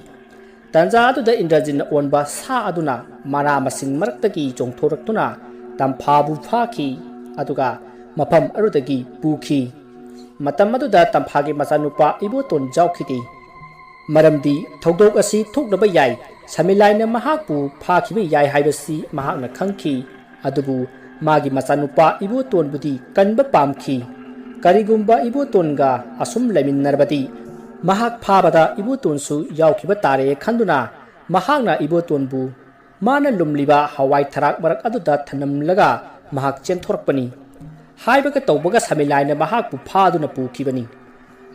ꯇꯥꯟꯖꯥ ꯑꯗꯨꯗ ꯏꯟꯗ꯭ꯔꯖꯤꯠꯅ ꯑꯣꯟꯕ ꯁꯥ ꯑꯗꯨꯅ ꯃꯅꯥ ꯃꯁꯤꯡ ꯃꯔꯛꯇꯒꯤ ꯆꯣꯡꯊꯣꯔꯛꯇꯨꯅ ꯇꯝꯐꯥꯕꯨ ꯐꯥꯈꯤ, ꯑꯗꯨꯒ ꯃꯐꯝ ꯑꯗꯨꯗꯒꯤ ꯄꯨꯈꯤ꯫ ꯃꯇꯝ ꯑꯗꯨꯗ ꯇꯝꯐꯥꯒꯤ ꯃꯆꯥꯅꯨꯄꯥ ꯏꯕꯣꯇꯣꯟ ꯌꯥꯎꯈꯤꯗꯦ꯫ ꯃꯔꯝꯗꯤ ꯊꯧꯗꯣꯛ ꯑꯁꯤ ꯊꯣꯛꯅꯕ ꯌꯥꯏ, ꯁꯃꯤꯂꯥꯏꯅ ꯃꯍꯥꯛꯄꯨ ꯐꯥꯈꯤꯕ ꯌꯥꯏ ꯍꯥꯏꯕꯁꯤ ꯃꯍꯥꯛꯅ ꯈꯪꯈꯤ꯫ ꯑꯗꯨꯕꯨ ꯃꯥꯒꯤ ꯃꯆꯥꯅꯨꯄꯥ ꯏꯕꯣꯇꯣꯟꯕꯨꯗꯤ ꯀꯟꯕ ꯄꯥꯝꯈꯤ꯫ ꯀꯔꯤꯒꯨꯝꯕ ꯏꯕꯣꯇꯣꯟꯒ ꯑꯁꯨꯝ ꯂꯩꯃꯤꯟꯅꯔꯕꯗꯤ ꯃꯍꯥꯛ ꯐꯥꯕꯗ ꯏꯕꯣꯇꯣꯟꯁꯨ ꯌꯥꯎꯈꯤꯕ ꯇꯥꯔꯦ ꯈꯟꯗꯨꯅ ꯃꯍꯥꯛꯅ ꯏꯕꯣꯇꯣꯟꯕꯨ ꯃꯥꯅ ꯂꯨꯝꯂꯤꯕ ꯍꯋꯥꯏ ꯊꯔꯥꯛ ꯃꯔꯛ ꯑꯗꯨꯗ ꯊꯅꯝꯂꯒ ꯃꯍꯥꯛ ꯆꯦꯟꯊꯣꯔꯛꯄꯅꯤ꯫ ꯍꯥꯏꯕꯒ ꯇꯧꯕꯒ ꯁꯃꯤꯂꯥꯏꯅ ꯃꯍꯥꯛꯄꯨ ꯐꯥꯗꯨꯅ ꯄꯨꯈꯤꯕꯅꯤ꯫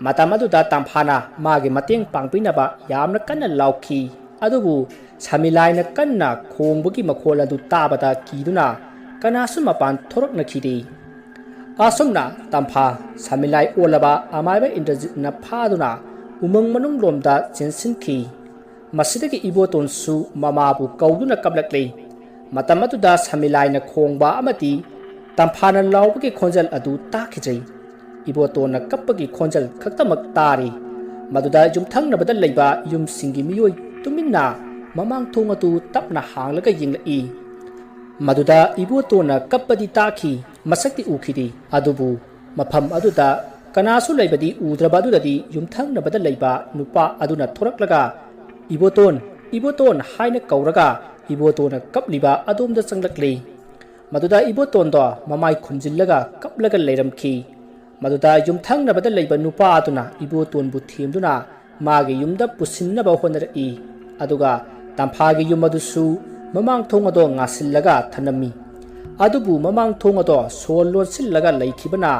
ꯃꯇꯝ ꯑꯗꯨꯗ ꯇꯝꯐꯥꯅ ꯃꯥꯒꯤ ꯃꯇꯦꯡ ꯄꯥꯡꯕꯤꯅꯕ ꯌꯥꯝꯅ ꯀꯟꯅ ꯂꯥꯎꯈꯤ꯫ ꯑꯗꯨꯕꯨ ꯁꯃꯤꯂꯥꯏꯅ ꯀꯟꯅ ꯈꯣꯡꯕꯒꯤ ꯃꯈꯣꯜ ꯑꯗꯨ ꯇꯥꯕꯗ ꯀꯤꯗꯨꯅ ꯀꯅꯥꯁꯨ ꯃꯄꯥꯟ ꯊꯣꯔꯛꯅꯈꯤꯗꯦ꯫ ꯑꯁꯨꯝꯅ ꯇꯝꯐꯥ ꯁꯃꯤꯂꯥꯏ ꯑꯣꯜꯂꯕ ꯑꯃꯥꯏꯕ ꯏꯟꯗ꯭ꯔꯖꯤꯠꯅ ꯐꯥꯗꯨꯅ ꯎꯃꯪ ꯃꯅꯨꯡꯂꯣꯝꯗ ꯆꯦꯟꯁꯤꯟꯈꯤ꯫ ꯃꯁꯤꯗꯒꯤ ꯏꯕꯣꯇꯣꯟꯁꯨ ꯃꯃꯥꯕꯨ ꯀꯧꯗꯨꯅ ꯀꯞꯂꯛꯂꯦ꯫ ꯃꯇꯝ ꯑꯗꯨꯗ ꯁꯃꯤꯂꯥꯏꯅ ꯈꯣꯡꯕ ꯑꯃꯗꯤ ꯇꯝꯐꯥꯅ ꯂꯥꯎꯕꯒꯤ ꯈꯣꯟꯖꯦꯜ ꯑꯗꯨ ꯇꯥꯈꯤꯗ꯭ꯔꯦ꯫ ꯏꯕꯣꯇꯣꯟꯅ ꯀꯞꯄꯒꯤ ꯈꯣꯟꯖꯦꯜ ꯈꯛꯇꯃꯛ ꯇꯥꯔꯤ꯫ ꯃꯗꯨꯗ ꯌꯨꯝꯊꯪꯅꯕꯗ ꯂꯩꯕ ꯌꯨꯝꯁꯤꯡꯒꯤ ꯃꯤꯑꯣꯏ ꯇꯨꯃꯤꯟꯅ ꯃꯃꯥꯡ ꯊꯣꯡ ꯑꯗꯨ ꯇꯞꯅ ꯍꯥꯡꯂꯒ ꯌꯦꯡꯂꯛꯏ꯫ ꯃꯗꯨꯗ ꯏꯕꯣꯇꯣꯟꯅ ꯀꯞꯄꯗꯤ ꯇꯥꯈꯤ, ꯃꯁꯛꯇꯤ ꯎꯈꯤꯗꯦ꯫ ꯑꯗꯨꯕꯨ ꯃꯐꯝ ꯑꯗꯨꯗ ꯀꯅꯥꯁꯨ ꯂꯩꯕꯗꯤ ꯎꯗ꯭ꯔꯕ ꯑꯗꯨꯗꯗꯤ ꯌꯨꯝꯊꯪꯅꯕꯗ ꯂꯩꯕ ꯅꯨꯄꯥ ꯑꯗꯨꯅ ꯊꯣꯔꯛꯂꯒ, "ꯏꯕꯣꯇꯣꯟ, ꯏꯕꯣꯇꯣꯟ" ꯍꯥꯏꯅ ꯀꯧꯔꯒ ꯏꯕꯣꯇꯣꯟꯅ ꯀꯞꯂꯤꯕ ꯑꯗꯣꯝꯗ ꯆꯪꯂꯛꯂꯤ꯫ ꯃꯗꯨꯗ ꯏꯕꯣꯇꯣꯟꯗꯣ ꯃꯃꯥꯏ ꯈꯨꯝꯖꯤꯜꯂꯒ ꯀꯞꯂꯒ ꯂꯩꯔꯝꯈꯤ꯫ ꯃꯗꯨꯗ ꯌꯨꯝꯊꯪꯅꯕꯗ ꯂꯩꯕ ꯅꯨꯄꯥ ꯑꯗꯨꯅ ꯏꯕꯣꯇꯣꯟꯕꯨ ꯊꯦꯝꯗꯨꯅ ꯃꯥꯒꯤ ꯌꯨꯝꯗ ꯄꯨꯁꯤꯟꯅꯕ ꯍꯣꯠꯅꯔꯛꯏ꯫ ꯑꯗꯨꯒ ꯇꯝꯐꯥꯒꯤ ꯌꯨꯝ ꯑꯗꯨꯁꯨ ꯃꯃꯥꯡ ꯊꯣꯡ ꯑꯗꯣ ꯉꯥꯁꯤꯜꯂꯒ ꯊꯅꯝꯃꯤ꯫ ꯑꯗꯨꯕꯨ ꯃꯃꯥꯡ ꯊꯣꯡ ꯑꯗꯣ ꯁꯣ ꯂꯣꯟꯁꯤꯜꯂꯒ ꯂꯩꯈꯤꯕꯅ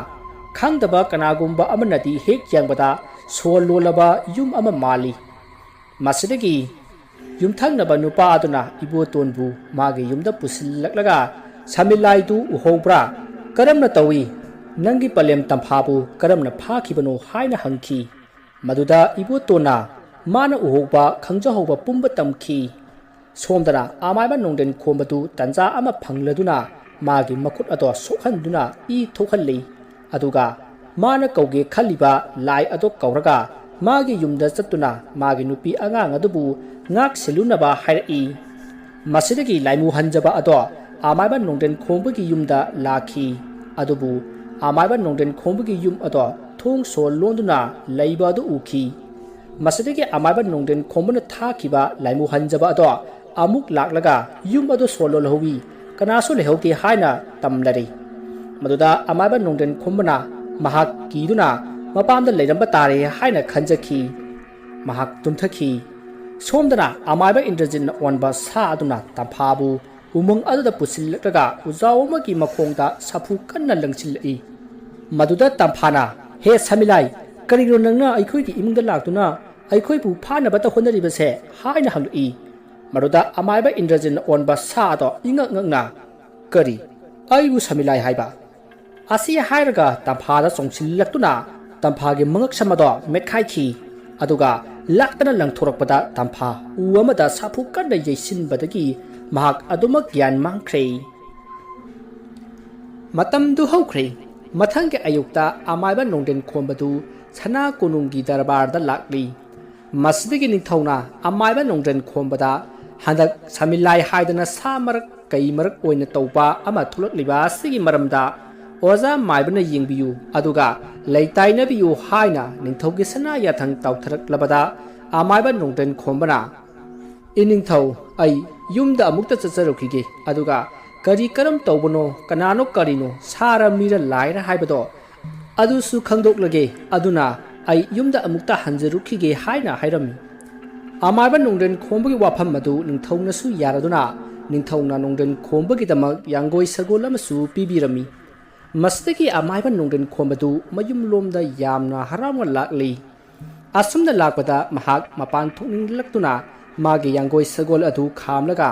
ꯈꯪꯗꯕ ꯀꯅꯥꯒꯨꯝꯕ ꯑꯃꯅꯗꯤ ꯍꯦꯛ ꯌꯦꯡꯕꯗ ꯁꯣ ꯂꯣꯜꯂꯕ ꯌꯨꯝ ꯑꯃ ꯃꯥꯜꯂꯤ꯫ ꯃꯁꯤꯗꯒꯤ ꯌꯨꯝꯊꯪꯅꯕ ꯅꯨꯄꯥ ꯑꯗꯨꯅ ꯏꯕꯣꯇꯣꯟꯕꯨ ꯃꯥꯒꯤ ꯌꯨꯝꯗ ꯄꯨꯁꯤꯜꯂꯛꯂꯒ, "ꯁꯃꯤꯂꯥꯏꯗꯨ ꯎꯍꯧꯕ꯭ꯔꯥ? ꯀꯔꯝꯅ ꯇꯧꯏ? ꯅꯪꯒꯤ ꯄꯂꯦꯝ ꯇꯝꯐꯥꯕꯨ ꯀꯔꯝꯅ ꯐꯥꯈꯤꯕꯅꯣ?" ꯍꯥꯏꯅ ꯍꯪꯈꯤ꯫ ꯃꯗꯨꯗ ꯏꯕꯣꯇꯣꯟꯅ ꯃꯥꯅ ꯎꯍꯧꯕ, ꯈꯪꯖꯍꯧꯕ ꯄꯨꯝꯕ ꯇꯝꯈꯤ꯫ ꯁꯣꯝꯗꯅ ꯑꯃꯥꯏꯕ ꯅꯣꯡꯗꯦꯟ ꯈꯣꯝꯕꯗꯨ ꯇꯟꯖꯥ ꯑꯃ ꯐꯪꯂꯗꯨꯅ ꯃꯥꯒꯤ ꯃꯈꯨꯠ ꯑꯗꯣ ꯁꯣꯛꯍꯟꯗꯨꯅ ꯏ ꯊꯣꯛꯍꯜꯂꯤ꯫ ꯑꯗꯨꯒ ꯃꯥꯅ ꯀꯧꯒꯦ ꯈꯜꯂꯤꯕ ꯂꯥꯏ ꯑꯗꯣ ꯀꯧꯔꯒ ꯃꯥꯒꯤ ꯌꯨꯝꯗ ꯆꯠꯇꯨꯅ ꯃꯥꯒꯤ ꯅꯨꯄꯤ ꯑꯉꯥꯡ ꯑꯗꯨꯕꯨ ꯉꯥꯛ ꯁꯦꯜꯂꯨꯅꯕ ꯍꯥꯏꯔꯛꯏ꯫ ꯃꯁꯤꯗꯒꯤ ꯂꯥꯏꯃꯨ ꯍꯟꯖꯕ ꯑꯗꯣ ꯑꯃꯥꯏꯕ ꯅꯣꯡꯗꯦꯟ ꯈꯣꯝꯕꯒꯤ ꯌꯨꯝꯗ ꯂꯥꯛꯈꯤ꯫ ꯑꯗꯨꯕꯨ ꯑꯃꯥꯏꯕ ꯅꯣꯡꯗꯦꯟ ꯈꯣꯝꯕꯒꯤ ꯌꯨꯝ ꯑꯗꯣ ꯊꯣꯡ ꯁꯣ ꯂꯣꯟꯗꯨꯅ ꯂꯩꯕ ꯑꯗꯨ ꯎꯈꯤ꯫ ꯃꯁꯤꯗꯒꯤ ꯑꯃꯥꯏꯕ ꯅꯣꯡꯗꯦꯟ ꯈꯣꯝꯕꯅ ꯊꯥꯈꯤꯕ ꯂꯥꯏꯃꯨ ꯍꯟꯖꯕ ꯑꯗꯣ ꯑꯃꯨꯛ ꯂꯥꯛꯂꯒ ꯌꯨꯝ ꯑꯗꯨ ꯁꯣ ꯂꯣꯜꯍꯧꯋꯤ, ꯀꯅꯥꯁꯨ ꯂꯩꯍꯧꯗꯦ ꯍꯥꯏꯅ ꯇꯝꯂꯔꯤ꯫ ꯃꯗꯨꯗ ꯑꯃꯥꯏꯕ ꯅꯣꯡꯗꯦꯟ ꯈꯣꯝꯕꯅ ꯃꯍꯥꯛ ꯀꯤꯗꯨꯅ ꯃꯄꯥꯝꯗ ꯂꯩꯔꯝꯕ ꯇꯥꯔꯦ ꯍꯥꯏꯅ ꯈꯟꯖꯈꯤ꯫ ꯃꯍꯥꯛ ꯇꯨꯝꯊꯈꯤ꯫ ꯁꯣꯝꯗꯅ ꯑꯃꯥꯏꯕ ꯏꯟꯗ꯭ꯔꯖꯤꯠꯅ ꯑꯣꯟꯕ ꯁꯥ ꯑꯗꯨꯅ ꯇꯝꯐꯥꯕꯨ ꯎꯃꯪ ꯑꯗꯨꯗ ꯄꯨꯁꯤꯜꯂꯛꯂꯒ ꯎꯖꯥꯎ ꯑꯃꯒꯤ ꯃꯈꯣꯡꯗ ꯁꯥꯐꯨ ꯀꯟꯅ ꯂꯪꯁꯤꯜꯂꯛꯏ꯫ ꯃꯗꯨꯗ ꯇꯝꯐꯥꯅ, "ꯍꯦ ꯁꯃꯤꯂꯥꯏ, ꯀꯔꯤꯅꯣ ꯅꯪꯅ ꯑꯩꯈꯣꯏꯒꯤ ꯏꯃꯨꯡꯗ ꯂꯥꯛꯇꯨꯅ ꯑꯩꯈꯣꯏꯕꯨ ꯐꯥꯅꯕꯇ ꯍꯣꯠꯅꯔꯤꯕꯁꯦ?" ꯍꯥꯏꯅ ꯍꯪꯂꯛꯏ꯫ ꯃꯗꯨꯗ ꯑꯃꯥꯏꯕ ꯏꯟꯗ꯭ꯔꯖꯤꯠꯅ ꯑꯣꯟꯕ ꯁꯥ ꯑꯗꯣ ꯏꯉꯛ ꯉꯛꯅ, "ꯀꯔꯤ? ꯑꯩꯕꯨ ꯁꯃꯤꯂꯥꯏ ꯍꯥꯏꯕ?" ꯑꯁꯤ ꯍꯥꯏꯔꯒ ꯇꯝꯐꯥꯗ ꯆꯣꯡꯁꯤꯜꯂꯛꯇꯨꯅ ꯇꯝꯐꯥꯒꯤ ꯃꯉꯛꯁꯝ ꯑꯗꯣ ꯃꯦꯠꯈꯥꯏꯈꯤ꯫ ꯑꯗꯨꯒ ꯂꯥꯛꯇꯅ ꯂꯪꯊꯣꯔꯛꯄꯗ ꯇꯝꯐꯥ ꯎ ꯑꯃꯗ ꯁꯥꯐꯨ ꯀꯟꯅ ꯌꯩꯁꯤꯟꯕꯗꯒꯤ ꯃꯍꯥꯛ ꯑꯗꯨꯃꯛ ꯒ꯭ꯌꯥꯟ ꯃꯥꯡꯈ꯭ꯔꯦ꯫ ꯃꯇꯝꯗꯨ ꯍꯧꯈ꯭ꯔꯦ꯫ ꯃꯊꯪꯒꯤ ꯑꯌꯨꯛꯇ ꯑꯃꯥꯏꯕ ꯅꯣꯡꯗꯦꯟ ꯈꯣꯝꯕꯗꯨ ꯁꯅꯥ ꯀꯣꯅꯨꯡꯒꯤ ꯗꯔꯕꯥꯔꯗ ꯂꯥꯛꯂꯤ꯫ ꯃꯁꯤꯗꯒꯤ ꯅꯤꯡꯊꯧꯅ ꯑꯃꯥꯏꯕ ꯅꯣꯡꯗ꯭ꯔꯦꯟ ꯈꯣꯝꯕꯗ, "ꯍꯟꯗꯛ ꯁꯃꯤꯂꯥꯏ ꯍꯥꯏꯗꯅ ꯁꯥ ꯃꯔꯛ ꯀꯩ ꯃꯔꯛ ꯑꯣꯏꯅ ꯇꯧꯕ ꯑꯃ ꯊꯣꯛꯂꯛꯂꯤꯕ ꯑꯁꯤꯒꯤ ꯃꯔꯝꯗ ꯑꯣꯖꯥ ꯃꯥꯏꯕꯅ ꯌꯦꯡꯕꯤꯌꯨ, ꯑꯗꯨꯒ ꯂꯩꯇꯥꯏꯅꯕꯤꯌꯨ" ꯍꯥꯏꯅ ꯅꯤꯡꯊꯧꯒꯤ ꯁꯅꯥ ꯌꯥꯊꯪ ꯇꯥꯎꯊꯔꯛꯂꯕꯗ, ꯑꯃꯥꯏꯕ ꯅꯣꯡꯗ꯭ꯔꯦꯟ ꯈꯣꯝꯕꯅ, "ꯏꯅꯤꯡꯊꯧ, ꯑꯩ ꯌꯨꯝꯗ ꯑꯃꯨꯛꯇ ꯆꯠꯆꯔꯨꯈꯤꯒꯦ, ꯑꯗꯨꯒ ꯀꯔꯤ ꯀꯔꯝ ꯇꯧꯕꯅꯣ, ꯀꯅꯥꯅꯣ ꯀꯔꯤꯅꯣ, ꯁꯥꯔ ꯃꯤꯔ ꯂꯥꯏꯔ ꯍꯥꯏꯕꯗꯣ ꯑꯗꯨꯁꯨ ꯈꯪꯗꯣꯛꯂꯒꯦ꯫ ꯑꯗꯨꯅ ꯑꯩ ꯌꯨꯝꯗ ꯑꯃꯨꯛꯇ ꯍꯟꯖꯔꯨꯈꯤꯒꯦ" ꯍꯥꯏꯅ ꯍꯥꯏꯔꯝꯃꯤ꯫ ꯑꯃꯥꯏꯕ ꯅꯣꯡꯗ꯭ꯔꯦꯟ ꯈꯣꯝꯕꯒꯤ ꯋꯥꯐꯝ ꯑꯗꯨ ꯅꯤꯡꯊꯧꯅꯁꯨ ꯌꯥꯔꯗꯨꯅ ꯅꯤꯡꯊꯧꯅ ꯅꯣꯡꯗ꯭ꯔꯦꯟ ꯈꯣꯝꯕꯒꯤꯗꯃꯛ ꯌꯥꯡꯒꯣꯏ ꯁꯒꯣꯜ ꯑꯃꯁꯨ ꯄꯤꯕꯤꯔꯝꯃꯤ꯫ ꯃꯁꯤꯗꯒꯤ ꯑꯃꯥꯏꯕ ꯅꯣꯡꯗ꯭ꯔꯦꯟ ꯈꯣꯝꯕꯗꯨ ꯃꯌꯨꯝꯂꯣꯝꯗ ꯌꯥꯝꯅ ꯍꯔꯥꯎꯅ ꯂꯥꯛꯂꯤ꯫ ꯑꯁꯨꯝꯅ ꯂꯥꯛꯄꯗ ꯃꯍꯥꯛ ꯃꯄꯥꯟ ꯊꯣꯛꯅꯤꯡꯂꯛꯇꯨꯅ ꯃꯥꯒꯤ ꯌꯥꯡꯒꯣꯏ ꯁꯒꯣꯜ ꯑꯗꯨ ꯈꯥꯝꯂꯒ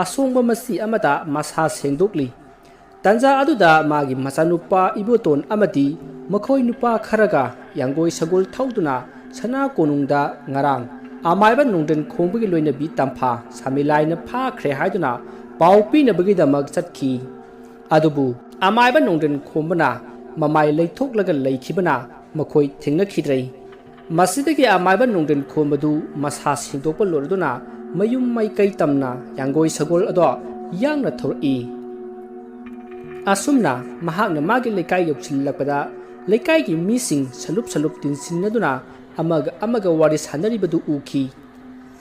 ꯑꯁꯣꯡꯕ ꯃꯆꯤ ꯑꯃꯗ ꯃꯁꯥ ꯁꯦꯡꯗꯣꯛꯂꯤ꯫ ꯇꯟꯖꯥ ꯑꯗꯨꯗ ꯃꯥꯒꯤ ꯃꯆꯥꯅꯨꯄꯥ ꯏꯕꯣꯇꯣꯟ ꯑꯃꯗꯤ ꯃꯈꯣꯏ ꯅꯨꯄꯥ ꯈꯔꯒ ꯌꯥꯡꯒꯣꯏ ꯁꯒꯣꯜ ꯊꯧꯗꯨꯅ ꯁꯅꯥ ꯀꯣꯅꯨꯡꯗ ꯉꯔꯥꯡ ꯑꯃꯥꯏꯕ ꯅꯣꯡꯗ꯭ꯔꯦꯟ ꯈꯣꯡꯕꯒꯤ ꯂꯣꯏꯅꯕꯤ ꯇꯝꯐꯥ ꯁꯥꯃꯤꯂꯥꯏꯅ ꯐꯥꯈ꯭ꯔꯦ ꯍꯥꯏꯗꯨꯅ ꯄꯥꯎ ꯄꯤꯅꯕꯒꯤꯗꯃꯛ ꯆꯠꯈꯤ꯫ ꯑꯗꯨꯕꯨ ꯑꯃꯥꯏꯕ ꯅꯣꯡꯗ꯭ꯔꯦꯟ ꯈꯣꯝꯕꯅ ꯃꯃꯥꯏ ꯂꯩꯊꯣꯛꯂꯒ ꯂꯩꯈꯤꯕꯅ ꯃꯈꯣꯏ ꯊꯦꯡꯅꯈꯤꯗ꯭ꯔꯦ꯫ ꯃꯁꯤꯗꯒꯤ ꯑꯃꯥꯏꯕ ꯅꯣꯡꯗ꯭ꯔꯦꯟ ꯈꯣꯝꯕꯗꯨ ꯃꯁꯥ ꯁꯦꯡꯗꯣꯛꯄ ꯂꯣꯏꯔꯗꯨꯅ ꯃꯌꯨꯝ ꯃꯥꯏꯀꯩ ꯇꯝꯅ ꯌꯥꯡꯒꯣꯏ ꯁꯒꯣꯜ ꯑꯗꯣ ꯌꯥꯡꯅ ꯊꯧꯔꯛꯏ꯫ ꯑꯁꯨꯝꯅ ꯃꯍꯥꯛꯅ ꯃꯥꯒꯤ ꯂꯩꯀꯥꯏ ꯌꯧꯁꯤꯜꯂꯛꯄꯗ ꯂꯩꯀꯥꯏꯒꯤ ꯃꯤꯁꯤꯡ ꯁꯂꯨꯞ ꯁꯂꯨꯞ ꯇꯤꯟꯁꯤꯟꯅꯗꯨꯅ ꯑꯃꯒ ꯑꯃꯒ ꯋꯥꯔꯤ ꯁꯥꯟꯅꯔꯤꯕꯗꯨ ꯎꯈꯤ꯫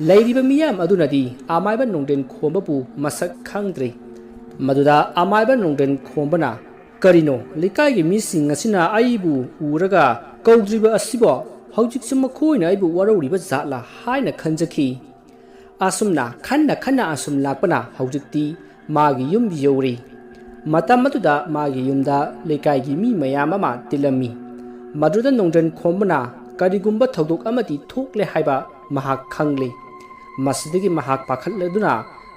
ꯂꯩꯔꯤꯕ ꯃꯤꯌꯥꯝ ꯑꯗꯨꯅꯗꯤ ꯑꯃꯥꯏꯕ ꯅꯣꯡꯗ꯭ꯔꯦꯟ ꯈꯣꯝꯕꯕꯨ ꯃꯁꯛ ꯈꯪꯗ꯭ꯔꯦ꯫ ꯃꯗꯨꯗ ꯑꯃꯥꯏꯕ ꯅꯣꯡꯗ꯭ꯔꯦꯟ ꯈꯣꯝꯕꯅ, "ꯀꯔꯤꯅꯣ, ꯂꯩꯀꯥꯏꯒꯤ ꯃꯤꯁꯤꯡ ꯑꯁꯤꯅ ꯑꯩꯕꯨ ꯎꯔꯒ ꯀꯧꯗ꯭ꯔꯤꯕ ꯑꯁꯤꯕꯣ? ꯍꯧꯖꯤꯛꯁꯨ ꯃꯈꯣꯏꯅ ꯑꯩꯕꯨ ꯋꯥꯔꯧꯔꯤꯕ ꯖꯥꯠꯂꯥ?" ꯍꯥꯏꯅ ꯈꯟꯖꯈꯤ꯫ ꯑꯁꯨꯝꯅ ꯈꯟꯅ ꯈꯟꯅ ꯑꯁꯨꯝ ꯂꯥꯛꯄꯅ ꯍꯧꯖꯤꯛꯇꯤ ꯃꯥꯒꯤ ꯌꯨꯝ ꯌꯧꯔꯦ꯫ ꯃꯇꯝ ꯑꯗꯨꯗ ꯃꯥꯒꯤ ꯌꯨꯝꯗ ꯂꯩꯀꯥꯏꯒꯤ ꯃꯤ ꯃꯌꯥꯝ ꯑꯃ ꯇꯤꯜꯂꯝꯃꯤ꯫ ꯃꯗꯨꯗ ꯅꯣꯡꯗ꯭ꯔꯦꯟ ꯈꯣꯝꯕꯅ ꯀꯔꯤꯒꯨꯝꯕ ꯊꯧꯗꯣꯛ ꯑꯃꯗꯤ ꯊꯣꯛꯂꯦ ꯍꯥꯏꯕ ꯃꯍꯥꯛ ꯈꯪꯂꯦ꯫ ꯃꯁꯤꯗꯒꯤ ꯃꯍꯥꯛ ꯄꯥꯈꯠꯂꯗꯨꯅ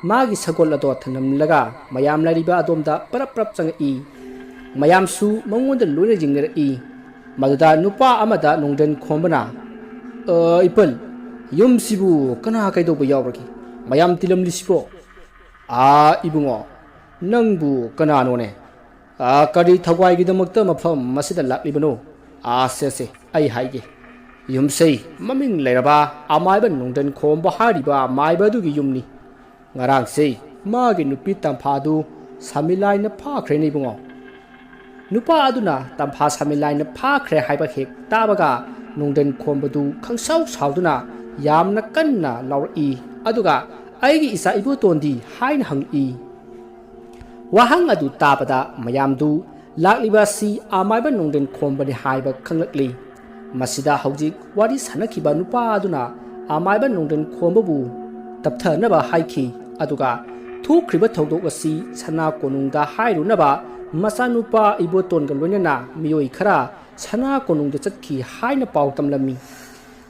ꯃꯥꯒꯤ ꯁꯒꯣꯜ ꯑꯗꯣ ꯊꯅꯝꯂꯒ ꯃꯌꯥꯝ ꯂꯩꯔꯤꯕ ꯑꯗꯣꯝꯗ ꯄꯔꯞ ꯄꯔꯞ ꯆꯪꯉꯛꯏ꯫ ꯃꯌꯥꯝꯁꯨ ꯃꯉꯣꯟꯗ ꯂꯣꯏꯅ ꯌꯦꯡꯅꯔꯛꯏ꯫ ꯃꯗꯨꯗ ꯅꯨꯄꯥ ꯑꯃꯗ ꯅꯣꯡꯗ꯭ꯔꯦꯟ ꯈꯣꯝꯕꯅ, "ꯑ, ꯏꯄꯜ, ꯌꯨꯝꯁꯤꯕꯨ ꯀꯅꯥ ꯀꯩꯗꯧꯕ ꯌꯥꯎꯔꯒꯦ? ꯃꯌꯥꯝ ꯇꯤꯜꯂꯝꯂꯤꯁꯤꯕꯣ? ꯑꯥ, ꯏꯕꯨꯡꯉꯣ, ꯅꯪꯕꯨ ꯀꯅꯥꯅꯣꯅꯦ? ꯑꯥ, ꯀꯔꯤ ꯊꯧꯒꯥꯏꯒꯤꯗꯃꯛꯇ ꯃꯐꯝ ꯑꯁꯤꯗ ꯂꯥꯛꯂꯤꯕꯅꯣ? ꯑꯥ, ꯁꯦ, ꯁꯦ, ꯑꯩ ꯍꯥꯏꯒꯦ꯫ ꯌꯨꯝꯁꯦ ꯃꯃꯤꯡ ꯂꯩꯔꯕ ꯑꯃꯥꯏꯕ ꯅꯣꯡꯗ꯭ꯔꯦꯟ ꯈꯣꯝꯕ ꯍꯥꯏꯔꯤꯕ ꯑꯃꯥꯏꯕ ꯑꯗꯨꯒꯤ ꯌꯨꯝꯅꯤ꯫ ꯉꯔꯥꯡꯁꯦ ꯃꯥꯒꯤ ꯅꯨꯄꯤ ꯇꯝꯐꯥꯗꯨ ꯁꯥꯃꯤꯂꯥꯏꯅ ꯐꯥꯈ꯭ꯔꯦꯅꯦ ꯏꯕꯨꯡꯉꯣ꯫" ꯅꯨꯄꯥ ꯑꯗꯨꯅ ꯇꯝꯐꯥ ꯁꯥꯃꯤꯂꯥꯏꯅ ꯐꯥꯈ꯭ꯔꯦ ꯍꯥꯏꯕ ꯍꯦꯛ ꯇꯥꯕꯒ ꯅꯣꯡꯗ꯭ꯔꯦꯟ ꯈꯣꯝꯕꯗꯨ ꯈꯪꯁꯥꯎ ꯁꯥꯎꯗꯨꯅ ꯌꯥꯝꯅ ꯀꯟꯅ ꯂꯥꯎꯔꯛꯏ꯫ ꯑꯗꯨꯒ, "ꯑꯩꯒꯤ ꯏꯆꯥ ꯏꯕꯣꯇꯣꯟꯗꯤ?" ꯍꯥꯏꯅ ꯍꯪꯂꯛꯏ꯫ ꯋꯥꯍꯪ ꯑꯗꯨ ꯇꯥꯕꯗ ꯃꯌꯥꯝꯗꯨ ꯂꯥꯛꯂꯤꯕ ꯑꯁꯤ ꯑꯃꯥꯏꯕ ꯅꯣꯡꯗ꯭ꯔꯦꯟ ꯈꯣꯝꯕꯅꯤ ꯍꯥꯏꯕ ꯈꯪꯂꯛꯂꯤ꯫ ꯃꯁꯤꯗ ꯍꯧꯖꯤꯛ ꯋꯥꯔꯤ ꯁꯥꯟꯅꯈꯤꯕ ꯅꯨꯄꯥ ꯑꯗꯨꯅ ꯑꯃꯥꯏꯕ ꯅꯣꯡꯗ꯭ꯔꯦꯟ ꯈꯣꯝꯕꯕꯨ ꯇꯞꯊꯅꯕ ꯍꯥꯏꯈꯤ꯫ ꯑꯗꯨꯒ ꯊꯣꯛꯈ꯭ꯔꯤꯕ ꯊꯧꯗꯣꯛ ꯑꯁꯤ ꯁꯅꯥ ꯀꯣꯅꯨꯡꯗ ꯍꯥꯏꯔꯨꯅꯕ ꯃꯆꯥꯅꯨꯄꯥ ꯏꯕꯣꯇꯣꯟꯒ ꯂꯣꯏꯅꯅ ꯃꯤꯑꯣꯏ ꯈꯔ ꯁꯅꯥ ꯀꯣꯅꯨꯡꯗ ꯆꯠꯈꯤ ꯍꯥꯏꯅ ꯄꯥꯎ ꯇꯝꯂꯝꯃꯤ꯫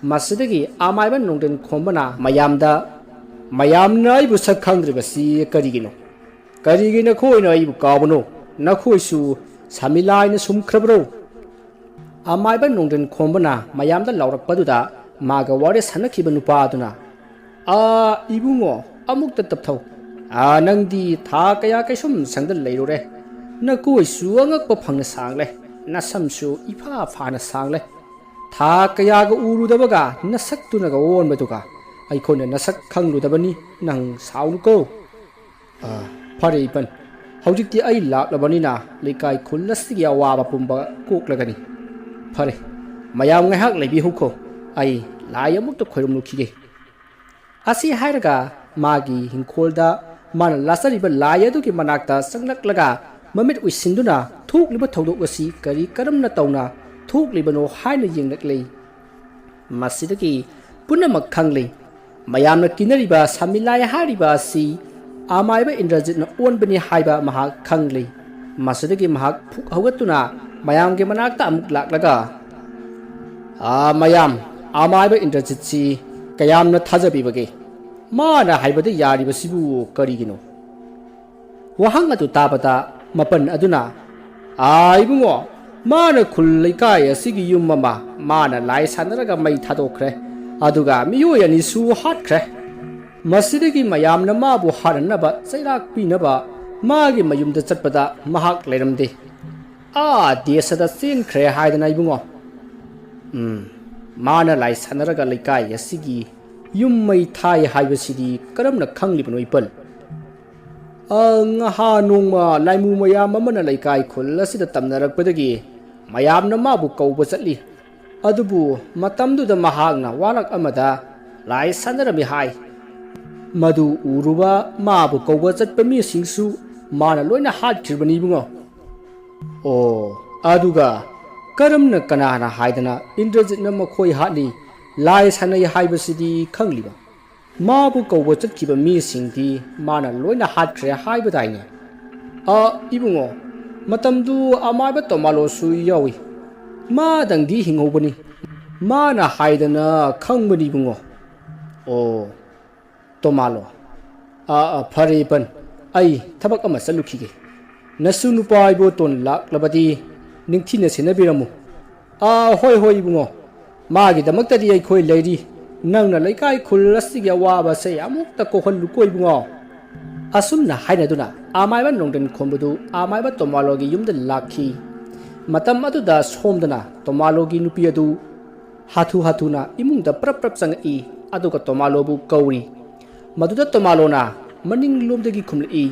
ꯃꯁꯤꯗꯒꯤ ꯑꯃꯥꯏꯕ ꯅꯣꯡꯗꯦꯟ ꯈꯣꯝꯕꯅ ꯃꯌꯥꯝꯗ, "ꯃꯌꯥꯝꯅ ꯑꯩꯕꯨ ꯁꯛ ꯈꯪꯗ꯭ꯔꯤꯕꯁꯤ ꯀꯔꯤꯒꯤꯅꯣ? ꯀꯔꯤꯒꯤ ꯅꯈꯣꯏꯅ ꯑꯩꯕꯨ ꯀꯥꯎꯕꯅꯣ? ꯅꯈꯣꯏꯁꯨ ꯁꯥꯃꯤꯂꯥꯏꯅ ꯁꯨꯝꯈ꯭ꯔꯕ꯭ꯔꯣ?" ꯑꯃꯥꯏꯕ ꯅꯣꯡꯗꯦꯟ ꯈꯣꯝꯕꯅ ꯃꯌꯥꯝꯗ ꯂꯥꯎꯔꯛꯄꯗꯨꯗ ꯃꯥꯒ ꯋꯥꯔꯤ ꯁꯥꯟꯅꯈꯤꯕ ꯅꯨꯄꯥ ꯑꯗꯨꯅ, "ꯑꯥ, ꯏꯕꯨꯡꯉꯣ, ꯑꯃꯨꯛꯇ ꯇꯞꯊꯧ꯫ ꯑꯥ, ꯅꯪꯗꯤ ꯊꯥ ꯀꯌꯥ ꯀꯩꯁꯨꯝ ꯁꯪꯗ ꯂꯩꯔꯨꯔꯦ꯫ ꯅꯀꯣꯏꯁꯨ ꯑꯉꯛꯄ ꯐꯪꯅ ꯁꯥꯡꯂꯦ, ꯅꯁꯝꯁꯨ ꯏꯐꯥ ꯐꯥꯅ ꯁꯥꯡꯂꯦ꯫ ꯊꯥ ꯀꯌꯥꯒ ꯎꯔꯨꯗꯕꯒ ꯅꯁꯛꯇꯨꯅꯒ ꯑꯣꯟꯕꯗꯨꯒ ꯑꯩꯈꯣꯏꯅ ꯅꯁꯛ ꯈꯪꯂꯨꯗꯕꯅꯤ, ꯅꯪ ꯁꯥꯎꯅꯨꯀꯣ꯫" "ꯑꯥ, ꯐꯔꯦ ꯏꯄꯟ, ꯍꯧꯖꯤꯛꯇꯤ ꯑꯩ ꯂꯥꯛꯂꯕꯅꯤꯅ ꯂꯩꯀꯥꯏ ꯈꯨꯜ ꯑꯁꯤꯒꯤ ꯑꯋꯥꯕ ꯄꯨꯝꯕ ꯀꯣꯛꯂꯒꯅꯤ꯫ ꯐꯔꯦ, ꯃꯌꯥꯝ ꯉꯥꯏꯍꯥꯛ ꯂꯩꯕꯤꯍꯧꯈꯣ, ꯑꯩ ꯂꯥꯏ ꯑꯃꯨꯛꯇ ꯈꯣꯏꯔꯝꯂꯨꯈꯤꯒꯦ꯫" ꯑꯁꯤ ꯍꯥꯏꯔꯒ ꯃꯥꯒꯤ ꯍꯤꯡꯈꯣꯜꯗ ꯃꯥꯅ ꯂꯥꯠꯆꯔꯤꯕ ꯂꯥꯏ ꯑꯗꯨꯒꯤ ꯃꯅꯥꯛꯇ ꯆꯪꯂꯛꯂꯒ ꯃꯃꯤꯠ ꯎꯏꯁꯤꯟꯗꯨꯅ ꯊꯣꯛꯂꯤꯕ ꯊꯧꯗꯣꯛ ꯑꯁꯤ ꯀꯔꯤ ꯀꯔꯝꯅ ꯇꯧꯅ ꯊꯣꯛꯂꯤꯕꯅꯣ ꯍꯥꯏꯅ ꯌꯦꯡꯂꯛꯂꯤ꯫ ꯃꯁꯤꯗꯒꯤ ꯄꯨꯝꯅꯃꯛ ꯈꯪꯂꯤ꯫ ꯃꯌꯥꯝꯅ ꯀꯤꯅꯔꯤꯕ ꯁꯥꯃꯤꯂꯥꯏ ꯍꯥꯏꯔꯤꯕ ꯑꯁꯤ ꯑꯃꯥꯏꯕ ꯏꯟꯗ꯭ꯔꯖꯤꯠꯅ ꯑꯣꯟꯕꯅꯤ ꯍꯥꯏꯕ ꯃꯍꯥꯛ ꯈꯪꯂꯤ꯫ ꯃꯁꯤꯗꯒꯤ ꯃꯍꯥꯛ ꯐꯨꯛ ꯍꯧꯒꯠꯇꯨꯅ ꯃꯌꯥꯝꯒꯤ ꯃꯅꯥꯛꯇ ꯑꯃꯨꯛ ꯂꯥꯛꯂꯒ, "ꯑꯥ, ꯃꯌꯥꯝ, ꯑꯃꯥꯏꯕ ꯏꯟꯗ꯭ꯔꯖꯤꯠꯁꯤ ꯀꯌꯥꯝꯅ ꯊꯥꯖꯕꯤꯕꯒꯦ? ꯃꯥꯅ ꯍꯥꯏꯕꯗ ꯌꯥꯔꯤꯕꯁꯤꯕꯨ ꯀꯔꯤꯒꯤꯅꯣ?" ꯋꯥꯍꯪ ꯑꯗꯨ ꯇꯥꯕꯗ ꯃꯄꯟ ꯑꯗꯨꯅ, "ꯑꯥ, ꯏꯕꯨꯡꯉꯣ, ꯃꯥꯅ ꯈꯨꯜ ꯂꯩꯀꯥꯏ ꯑꯁꯤꯒꯤ ꯌꯨꯝ ꯑꯃ ꯃꯥꯅ ꯂꯥꯏ ꯁꯥꯟꯅꯔꯒ ꯃꯩ ꯊꯥꯗꯣꯛꯈ꯭ꯔꯦ, ꯑꯗꯨꯒ ꯃꯤꯑꯣꯏ ꯑꯅꯤꯁꯨ ꯍꯥꯠꯈ꯭ꯔꯦ꯫ ꯃꯁꯤꯗꯒꯤ ꯃꯌꯥꯝꯅ ꯃꯥꯕꯨ ꯍꯥꯠꯅꯅꯕ ꯆꯩꯔꯥꯛ ꯄꯤꯅꯕ ꯃꯥꯒꯤ ꯃꯌꯨꯝꯗ ꯆꯠꯄꯗ ꯃꯍꯥꯛ ꯂꯩꯔꯝꯗꯦ꯫ ꯑꯥ ꯗꯦꯁꯗ ꯆꯦꯟꯈ꯭ꯔꯦ ꯍꯥꯏꯗꯅ ꯏꯕꯨꯡꯉꯣ꯫" "ꯎꯝ, ꯃꯥꯅ ꯂꯥꯏ ꯁꯥꯟꯅꯔꯒ ꯂꯩꯀꯥꯏ ꯑꯁꯤꯒꯤ ꯌꯨꯝ ꯃꯩ ꯊꯥꯏ ꯍꯥꯏꯕꯁꯤꯗꯤ ꯀꯔꯝꯅ ꯈꯪꯂꯤꯕꯅꯣ ꯏꯄꯟ?" "ꯑ, ꯉꯍꯥ ꯅꯣꯡꯃ ꯂꯥꯏꯃꯨ ꯃꯌꯥꯝ ꯑꯃꯅ ꯂꯩꯀꯥꯏ ꯈꯨꯜ ꯑꯁꯤꯗ ꯇꯝꯅꯔꯛꯄꯗꯒꯤ ꯃꯌꯥꯝꯅ ꯃꯥꯕꯨ ꯀꯧꯕ ꯆꯠꯂꯤ꯫ ꯑꯗꯨꯕꯨ ꯃꯇꯝꯗꯨꯗ ꯃꯍꯥꯛꯅ ꯋꯥꯔꯛ ꯑꯃꯗ ꯂꯥꯏ ꯁꯥꯟꯅꯔꯝꯃꯤ ꯍꯥꯏ꯫ ꯃꯗꯨ ꯎꯔꯨꯕ ꯃꯥꯕꯨ ꯀꯧꯕ ꯆꯠꯄ ꯃꯤꯁꯤꯡꯁꯨ ꯃꯥꯅ ꯂꯣꯏꯅ ꯍꯥꯠꯈ꯭ꯔꯤꯕꯅꯤ ꯏꯕꯨꯡꯉꯣ꯫" "ꯑꯣ, ꯑꯗꯨꯒ ꯀꯔꯝꯅ ꯀꯅꯥꯅ ꯍꯥꯏꯗꯅ ꯏꯟꯗ꯭ꯔꯖꯤꯠꯅ ꯃꯈꯣꯏ ꯍꯥꯠꯂꯤ, ꯂꯥꯏ ꯁꯥꯟꯅꯩ ꯍꯥꯏꯕꯁꯤꯗꯤ ꯈꯪꯂꯤꯕ? ꯃꯥꯕꯨ ꯀꯧꯕ ꯆꯠꯈꯤꯕ ꯃꯤꯁꯤꯡꯗꯤ ꯃꯥꯅ ꯂꯣꯏꯅ ꯍꯥꯠꯈ꯭ꯔꯦ ꯍꯥꯏꯕꯗꯥꯏꯅꯦ?" "ꯑ, ꯏꯕꯨꯡꯉꯣ, ꯃꯇꯝꯗꯨ ꯑꯃꯥꯏꯕ ꯇꯣꯃꯥꯂꯣꯁꯨ ꯌꯥꯎꯏ꯫ ꯃꯥꯗꯪꯗꯤ ꯍꯤꯡꯍꯧꯕꯅꯤ꯫ ꯃꯥꯅ ꯍꯥꯏꯗꯅ ꯈꯪꯕꯅꯤ ꯏꯕꯨꯡꯉꯣ꯫ ꯑꯣ, ꯇꯣꯃꯥꯂꯣ꯫ ꯑꯥ, ꯑꯥ, ꯐꯔꯦ ꯏꯄꯟ, ꯑꯩ ꯊꯕꯛ ꯑꯃ ꯆꯠꯂꯨꯈꯤꯒꯦ꯫ ꯅꯁꯨ ꯅꯨꯄꯥ ꯏꯕꯣꯇꯣꯟ ꯂꯥꯛꯂꯕꯗꯤ ꯅꯤꯡꯊꯤꯅ ꯁꯦꯟꯅꯕꯤꯔꯝꯃꯨ꯫ ꯑꯥ, ꯍꯣꯏ, ꯍꯣꯏ, ꯏꯕꯨꯡꯉꯣ꯫ ꯃꯥꯒꯤꯗꯃꯛꯇꯗꯤ ꯑꯩꯈꯣꯏ ꯂꯩꯔꯤ꯫ ꯅꯪꯅ ꯂꯩꯀꯥꯏ ꯈꯨꯜ ꯑꯁꯤꯒꯤ ꯑꯋꯥꯕꯁꯦ ꯑꯃꯨꯛꯇ ꯀꯣꯛꯍꯜꯂꯨꯀꯣ, ꯏꯕꯨꯡꯉꯣ꯫ ꯑꯁꯨꯝꯅ ꯍꯥꯏꯅꯗꯨꯅ ꯑꯃꯥꯏꯕ ꯅꯣꯡꯗ꯭ꯔꯦꯟ ꯈꯣꯝꯕꯗꯨ ꯑꯃꯥꯏꯕ ꯇꯣꯃꯥꯂꯣꯒꯤ ꯌꯨꯝꯗ ꯂꯥꯛꯈꯤ꯫ ꯃꯇꯝ ꯑꯗꯨꯗ ꯁꯣꯝꯗꯅ ꯇꯣꯃꯥꯂꯣꯒꯤ ꯅꯨꯄꯤ ꯑꯗꯨ ꯍꯥꯊꯨ ꯍꯥꯊꯨꯅ ꯏꯃꯨꯡꯗ ꯄ꯭ꯔꯞ ꯄ꯭ꯔꯞ ꯆꯪꯉꯛꯏ, ꯑꯗꯨꯒ ꯇꯣꯃꯥꯂꯣꯕꯨ ꯀꯧꯔꯤ꯫ ꯃꯗꯨꯗ ꯇꯣꯃꯥꯂꯣꯅ ꯃꯅꯤꯡꯂꯣꯝꯗꯒꯤ ꯈꯨꯝꯂꯛꯏ꯫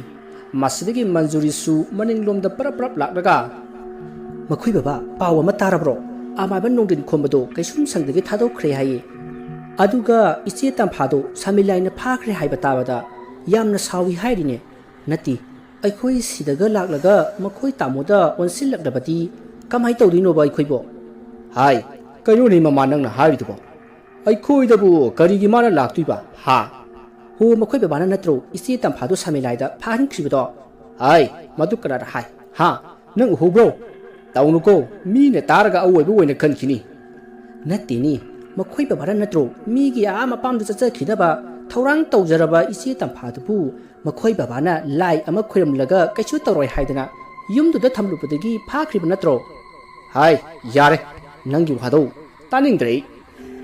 ꯃꯁꯤꯗꯒꯤ ꯃꯟꯖꯨꯔꯤꯁꯨ ꯃꯅꯤꯡꯂꯣꯝꯗ ꯄ꯭ꯔꯞ ꯄ꯭ꯔꯞ ꯂꯥꯛꯂꯒ, "ꯃꯈꯣꯏ ꯕꯕꯥ, ꯄꯥꯎ ꯑꯃ ꯇꯥꯔꯕ꯭ꯔꯣ? ꯑꯃꯥꯏꯕ ꯅꯣꯡꯗ꯭ꯔꯦꯟ ꯈꯣꯝꯕꯗꯣ ꯀꯩꯁꯨꯝꯁꯪꯗꯒꯤ ꯊꯥꯗꯣꯛꯈ꯭ꯔꯦ ꯍꯥꯏꯌꯦ꯫ ꯑꯗꯨꯒ ꯏꯆꯦ ꯇꯝꯐꯥꯗꯣ ꯁꯥꯃꯤꯂꯥꯏꯅ ꯐꯥꯈ꯭ꯔꯦ ꯍꯥꯏꯕ ꯇꯥꯕꯗ ꯌꯥꯝꯅ ꯁꯥꯎꯏ ꯍꯥꯏꯔꯤꯅꯦ꯫ ꯅꯠꯇꯦ, ꯑꯩꯈꯣꯏ ꯁꯤꯗꯒ ꯂꯥꯛꯂꯒ ꯃꯈꯣꯏ ꯇꯥꯃꯣꯗ ꯑꯣꯟꯁꯤꯜꯂꯛꯂꯕꯗꯤ ꯀꯃꯥꯏ ꯇꯧꯗꯣꯏꯅꯣꯕ ꯑꯩꯈꯣꯏꯕꯣ?" "ꯍꯥꯏ, ꯀꯩꯅꯣꯅꯦ ꯃꯃꯥ ꯅꯪꯅ ꯍꯥꯏꯔꯤꯗꯨꯕꯣ? ꯑꯩꯈꯣꯏꯗꯕꯨ ꯀꯔꯤꯒꯤ ꯃꯥꯅ ꯂꯥꯛꯇꯣꯏꯕ, ꯍꯥ?" "ꯍꯣ, ꯃꯈꯣꯏ ꯕꯕꯥꯅ ꯅꯠꯇ꯭ꯔꯣ ꯏꯆꯦ ꯇꯝꯐꯥꯗꯣ ꯁꯥꯃꯤꯂꯥꯏꯗ ꯐꯥꯍꯟꯈ꯭ꯔꯤꯕꯗꯣ?" "ꯍꯥꯏ, ꯃꯗꯨ ꯀꯅꯥꯅ ꯍꯥꯏ, ꯍꯥ? ꯅꯪ ꯎꯍꯧꯕ꯭ꯔꯣ? ꯇꯧꯅꯨꯀꯣ, ꯃꯤꯅ ꯇꯥꯔꯒ ꯑꯋꯣꯏꯕ ꯑꯣꯏꯅ ꯈꯟꯈꯤꯅꯤ꯫" "ꯅꯠꯇꯦꯅꯤ, ꯃꯈꯣꯏ ꯕꯕꯥꯅ ꯅꯠꯇ꯭ꯔꯣ ꯃꯤꯒꯤ ꯑꯥ ꯃꯄꯥꯝꯗ ꯆꯠꯆꯈꯤꯅꯕ ꯊꯧꯔꯥꯡ ꯇꯧꯖꯔꯕ ꯏꯆꯦ ꯇꯝꯐꯥꯗꯨꯕꯨ ꯃꯈꯣꯏ ꯕꯕꯥꯅ ꯂꯥꯏ ꯑꯃ ꯈꯣꯏꯔꯝꯂꯒ ꯀꯩꯁꯨ ꯇꯧꯔꯣꯏ ꯍꯥꯏꯗꯅ ꯌꯨꯝꯗꯨꯗ ꯊꯝꯂꯨꯕꯗꯒꯤ ꯐꯥꯈ꯭ꯔꯤꯕ ꯅꯠꯇ꯭ꯔꯣ?" "ꯍꯥꯏ, ꯌꯥꯔꯦ, ꯅꯪꯒꯤ ꯋꯥꯗꯣ ꯇꯥꯅꯤꯡꯗ꯭ꯔꯦ ꯑꯩ꯫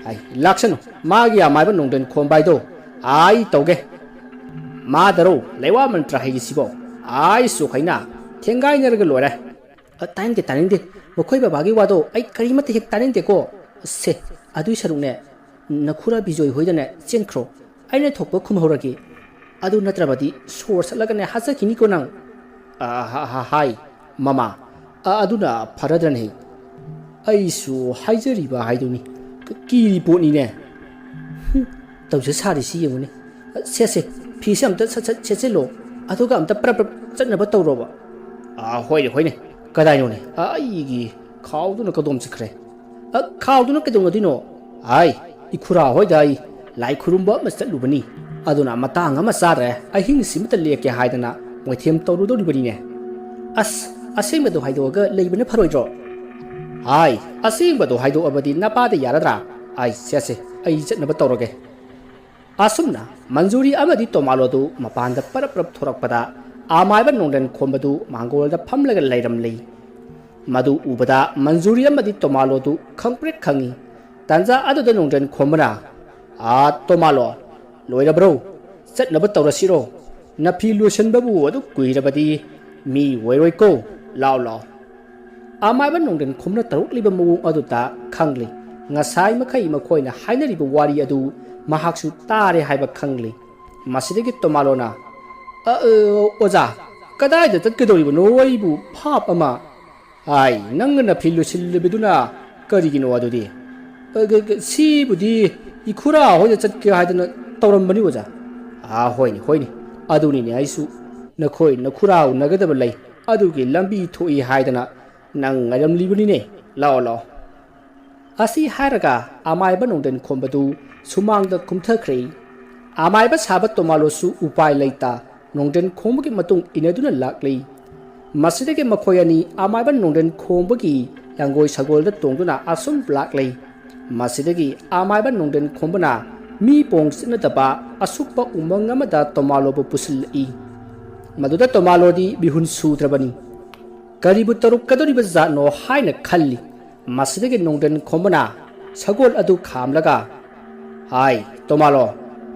ꯍꯥꯏ, ꯂꯥꯛꯁꯅꯨ, ꯃꯥꯒꯤ ꯑꯃꯥꯏꯕ ꯅꯣꯡꯗ꯭ꯔꯦꯟ ꯈꯣꯝꯕ ꯍꯥꯏꯗꯣ ꯑꯩ ꯇꯧꯒꯦ꯫ ꯃꯥꯗꯔꯣ ꯂꯩꯋꯥ ꯃꯟꯇ꯭ꯔ ꯍꯩꯔꯤꯁꯤꯕꯣ? ꯑꯩ ꯁꯣꯛ ꯍꯩꯅ ꯊꯦꯡꯒꯥꯏꯅꯔꯒ ꯂꯣꯏꯔꯦ꯫" "ꯑ, ꯇꯥꯅꯤꯡꯗꯦ, ꯇꯥꯅꯤꯡꯗꯦ꯫ ꯃꯈꯣꯏ ꯕꯕꯥꯒꯤ ꯋꯥꯗꯣ ꯑꯩ ꯀꯔꯤꯃꯠꯇ ꯍꯦꯛ ꯇꯥꯅꯤꯡꯗꯦꯀꯣ꯫ ꯁꯦ, ꯑꯗꯨꯏ ꯁꯔꯨꯛꯅꯦ, ꯅꯈꯨꯔꯥ ꯕꯤꯖꯣꯏ ꯍꯣꯏꯗꯅꯦ ꯆꯦꯟꯈ꯭ꯔꯣ꯫ ꯑꯩꯅ ꯊꯣꯛꯄ ꯈꯨꯝꯍꯧꯔꯒꯦ꯫ ꯑꯗꯨ ꯅꯠꯇ꯭ꯔꯕꯗꯤ ꯁꯣꯔ ꯁꯠꯂꯒꯅꯦ ꯍꯥꯠꯆꯈꯤꯅꯤꯀꯣ ꯅꯪ꯫" "ꯑ, ꯍ-, ꯍ-, ꯍꯥꯏ, ꯃꯃꯥ꯫ ꯑ, ꯑꯗꯨꯅ ꯐꯔꯗ꯭ꯔꯅꯦ꯫ ꯑꯩꯁꯨ ꯍꯥꯏꯖꯔꯤꯕ ꯍꯥꯏꯗꯨꯅꯤ꯫ ꯀ-, ꯀꯤꯔꯤ ꯄꯣꯠꯅꯤꯅꯦ꯫" ꯍꯨꯝ, ꯇꯧꯖ ꯁꯥꯔꯤꯁꯤ ꯌꯦꯡꯉꯨꯅꯦ꯫ "ꯁꯦ, ꯁꯦ, ꯐꯤꯁꯦ ꯑꯝꯇ ꯁꯠ ꯁꯠ ꯁꯦꯠꯆꯤꯜꯂꯣ, ꯑꯗꯨꯒ ꯑꯝꯇ ꯄ꯭ꯔꯞ ꯄ꯭ꯔꯞ ꯆꯠꯅꯕ ꯇꯧꯔꯣꯕ꯫" "ꯑ, ꯍꯣꯏꯅꯦ, ꯍꯣꯏꯅꯦ, ꯀꯗꯥꯏꯅꯣꯅꯦ? ꯑ, ꯑꯩꯒꯤ ꯈꯥꯎꯗꯨꯅ ꯀꯗꯣꯝ ꯆꯠꯈ꯭ꯔꯦ?" "ꯑ, ꯈꯥꯎꯗꯨꯅ ꯀꯩꯗꯧꯅꯗꯣꯏꯅꯣ?" "ꯑꯩ ꯏꯈꯨꯔꯥ ꯍꯣꯏꯗ ꯑꯩ ꯂꯥꯏ ꯈꯨꯔꯨꯝꯕ ꯑꯃ ꯆꯠꯂꯨꯕꯅꯤ, ꯑꯗꯨꯅ ꯃꯇꯥꯡ ꯑꯃ ꯆꯥꯗ꯭ꯔꯦ, ꯑꯍꯤꯡꯁꯤꯃꯇ ꯂꯦꯛꯀꯦ ꯍꯥꯏꯗꯅ ꯃꯣꯏꯊꯦꯝ ꯇꯧꯔꯨꯗꯧꯔꯤꯕꯅꯤꯅꯦ꯫" "ꯑꯁ, ꯑꯁꯦꯡꯕꯗꯣ ꯍꯥꯏꯗꯣꯛꯑꯒ ꯂꯩꯕꯅ ꯐꯔꯣꯏꯗ꯭ꯔꯣ?" ꯑꯥꯏ, ꯑꯁꯦꯡꯕꯗꯣ ꯍꯥꯏꯗꯣꯛꯑꯕꯗꯤ ꯅꯄꯥꯗ ꯌꯥꯔꯗ꯭ꯔꯥ? ꯑꯥꯏ, ꯁꯦ ꯁꯦ, ꯑꯩ ꯆꯠꯅꯕ ꯇꯧꯔꯒꯦ꯫ ꯑꯁꯨꯝꯅ ꯃꯟꯖꯨꯔꯤ ꯑꯃꯗꯤ ꯇꯣꯃꯥꯂꯣꯗꯨ ꯃꯄꯥꯟꯗ ꯄꯔꯞ ꯄꯔꯞ ꯊꯣꯔꯛꯄꯗ ꯑꯃꯥꯏꯕ ꯅꯣꯡꯗ꯭ꯔꯦꯟ ꯈꯣꯝꯕꯗꯨ ꯃꯥꯡꯒꯣꯜꯗ ꯐꯝꯂꯒ ꯂꯩꯔꯝꯂꯤ꯫ ꯃꯗꯨ ꯎꯕꯗ ꯃꯟꯖꯨꯔꯤ ꯑꯃꯗꯤ ꯇꯣꯃꯥꯂꯣꯗꯨ ꯈꯪꯄ꯭ꯔꯦꯛ ꯈꯪꯏ꯫ ꯇꯥꯟꯖꯥ ꯑꯗꯨꯗ ꯅꯣꯡꯗ꯭ꯔꯦꯟ ꯈꯣꯝꯕꯅ, "ꯑꯥ, ꯇꯣꯃꯥꯂꯣ, ꯂꯣꯏꯔꯕ꯭ꯔꯣ? ꯆꯠꯅꯕ ꯇꯧꯔꯁꯤꯔꯣ? ꯅꯐꯤ ꯂꯣꯏꯁꯤꯟꯕꯕꯨ ꯑꯗꯨꯛ ꯀꯨꯏꯔꯕꯗꯤ ꯃꯤ ꯑꯣꯏꯔꯣꯏꯀꯣ꯫ ꯂꯥꯎ, ꯂꯥꯎ꯫" ꯑꯃꯥꯏꯕ ꯅꯣꯡꯗ꯭ꯔꯦꯟ ꯈꯣꯝꯅ ꯇꯧꯔꯛꯂꯤꯕ ꯃꯑꯣꯡ ꯑꯗꯨꯗ ꯈꯪꯂꯤ꯫ ꯉꯁꯥꯏ ꯃꯈꯩ ꯃꯈꯣꯏꯅ ꯍꯥꯏꯅꯔꯤꯕ ꯋꯥꯔꯤ ꯑꯗꯨ ꯃꯍꯥꯛꯁꯨ ꯇꯥꯔꯦ ꯍꯥꯏꯕ ꯈꯪꯂꯤ꯫ ꯃꯁꯤꯗꯒꯤ ꯇꯣꯃꯥꯂꯣꯅ, "ꯑ, ꯑ, ꯑꯣꯖꯥ, ꯀꯗꯥꯏꯗ ꯆꯠꯀꯗꯧꯔꯤꯕꯅꯣ? ꯑꯩꯕꯨ ꯚꯥꯞ ꯑꯃ꯫ ꯑꯥꯏ, ꯅꯪꯅ ꯅꯐꯤ ꯂꯣꯏꯁꯤꯜꯂꯤꯕꯗꯨꯅ ꯀꯔꯤꯒꯤꯅꯣ ꯑꯗꯨꯗꯤ?" "ꯑ, ꯒ, ꯒ, ꯁꯤꯕꯨꯗꯤ ꯏꯈꯨꯔꯥ ꯍꯣꯏꯗ ꯆꯠꯀꯦ ꯍꯥꯏꯗꯅ ꯇꯧꯔꯝꯕꯅꯤ, ꯑꯣꯖꯥ꯫" "ꯑꯥ, ꯍꯣꯏꯅꯦ, ꯍꯣꯏꯅꯦ, ꯑꯗꯨꯅꯤꯅꯦ, ꯑꯩꯁꯨ ꯅꯈꯣꯏ ꯅꯈꯨꯔꯥ ꯎꯅꯒꯗꯕ ꯂꯩ, ꯑꯗꯨꯒꯤ ꯂꯝꯕꯤ ꯊꯣꯛꯏ ꯍꯥꯏꯗꯅ ꯅꯪ ꯉꯥꯏꯔꯝꯂꯤꯕꯅꯤꯅꯦ꯫ ꯂꯥꯛꯑꯣ, ꯂꯥꯛꯑꯣ꯫" ꯑꯁꯤ ꯍꯥꯏꯔꯒ ꯑꯃꯥꯏꯕ ꯅꯣꯡꯗ꯭ꯔꯦꯟ ꯈꯣꯝꯕꯗꯨ ꯁꯨꯃꯥꯡꯗ ꯀꯨꯝꯊꯈ꯭ꯔꯦ꯫ ꯑꯃꯥꯏꯕ ꯁꯥꯕ ꯇꯣꯃꯥꯂꯣꯁꯨ ꯎꯄꯥꯏ ꯂꯩꯇ ꯅꯣꯡꯗ꯭ꯔꯦꯟ ꯈꯣꯝꯕꯒꯤ ꯃꯇꯨꯡ ꯏꯟꯅꯗꯨꯅ ꯂꯥꯛꯂꯤ꯫ ꯃꯁꯤꯗꯒꯤ ꯃꯈꯣꯏ ꯑꯅꯤ ꯑꯃꯥꯏꯕ ꯅꯣꯡꯗ꯭ꯔꯦꯟ ꯈꯣꯝꯕꯒꯤ ꯂꯪꯒꯣꯏ ꯁꯒꯣꯜꯗ ꯇꯣꯡꯗꯨꯅ ꯑꯁꯨꯝ ꯂꯥꯛꯂꯤ꯫ ꯃꯁꯤꯗꯒꯤ ꯑꯃꯥꯏꯕ ꯅꯣꯡꯗ꯭ꯔꯦꯟ ꯈꯣꯝꯕꯅ ꯃꯤ ꯄꯣꯡ ꯆꯠꯅꯗꯕ ꯑꯁꯨꯛꯄ ꯎꯃꯪ ꯑꯃꯗ ꯇꯣꯃꯥꯂꯣꯕꯨ ꯄꯨꯁꯤꯜꯂꯛꯏ꯫ ꯃꯗꯨꯗ ꯇꯣꯃꯥꯂꯣꯗꯤ ꯃꯤꯍꯨꯟ ꯁꯨꯗ꯭ꯔꯕꯅꯤ꯫ ꯀꯔꯤꯕꯨ ꯇꯧꯔꯛꯀꯗꯧꯔꯤꯕ ꯖꯥꯠꯅꯣ ꯍꯥꯏꯅ ꯈꯜꯂꯤ꯫ ꯃꯁꯤꯗꯒꯤ ꯅꯣꯡꯗ꯭ꯔꯦꯟ ꯈꯣꯝꯕꯅ ꯁꯒꯣꯜ ꯑꯗꯨ ꯈꯥꯝꯂꯒ, "ꯍꯥꯏ, ꯇꯣꯃꯥꯂꯣ,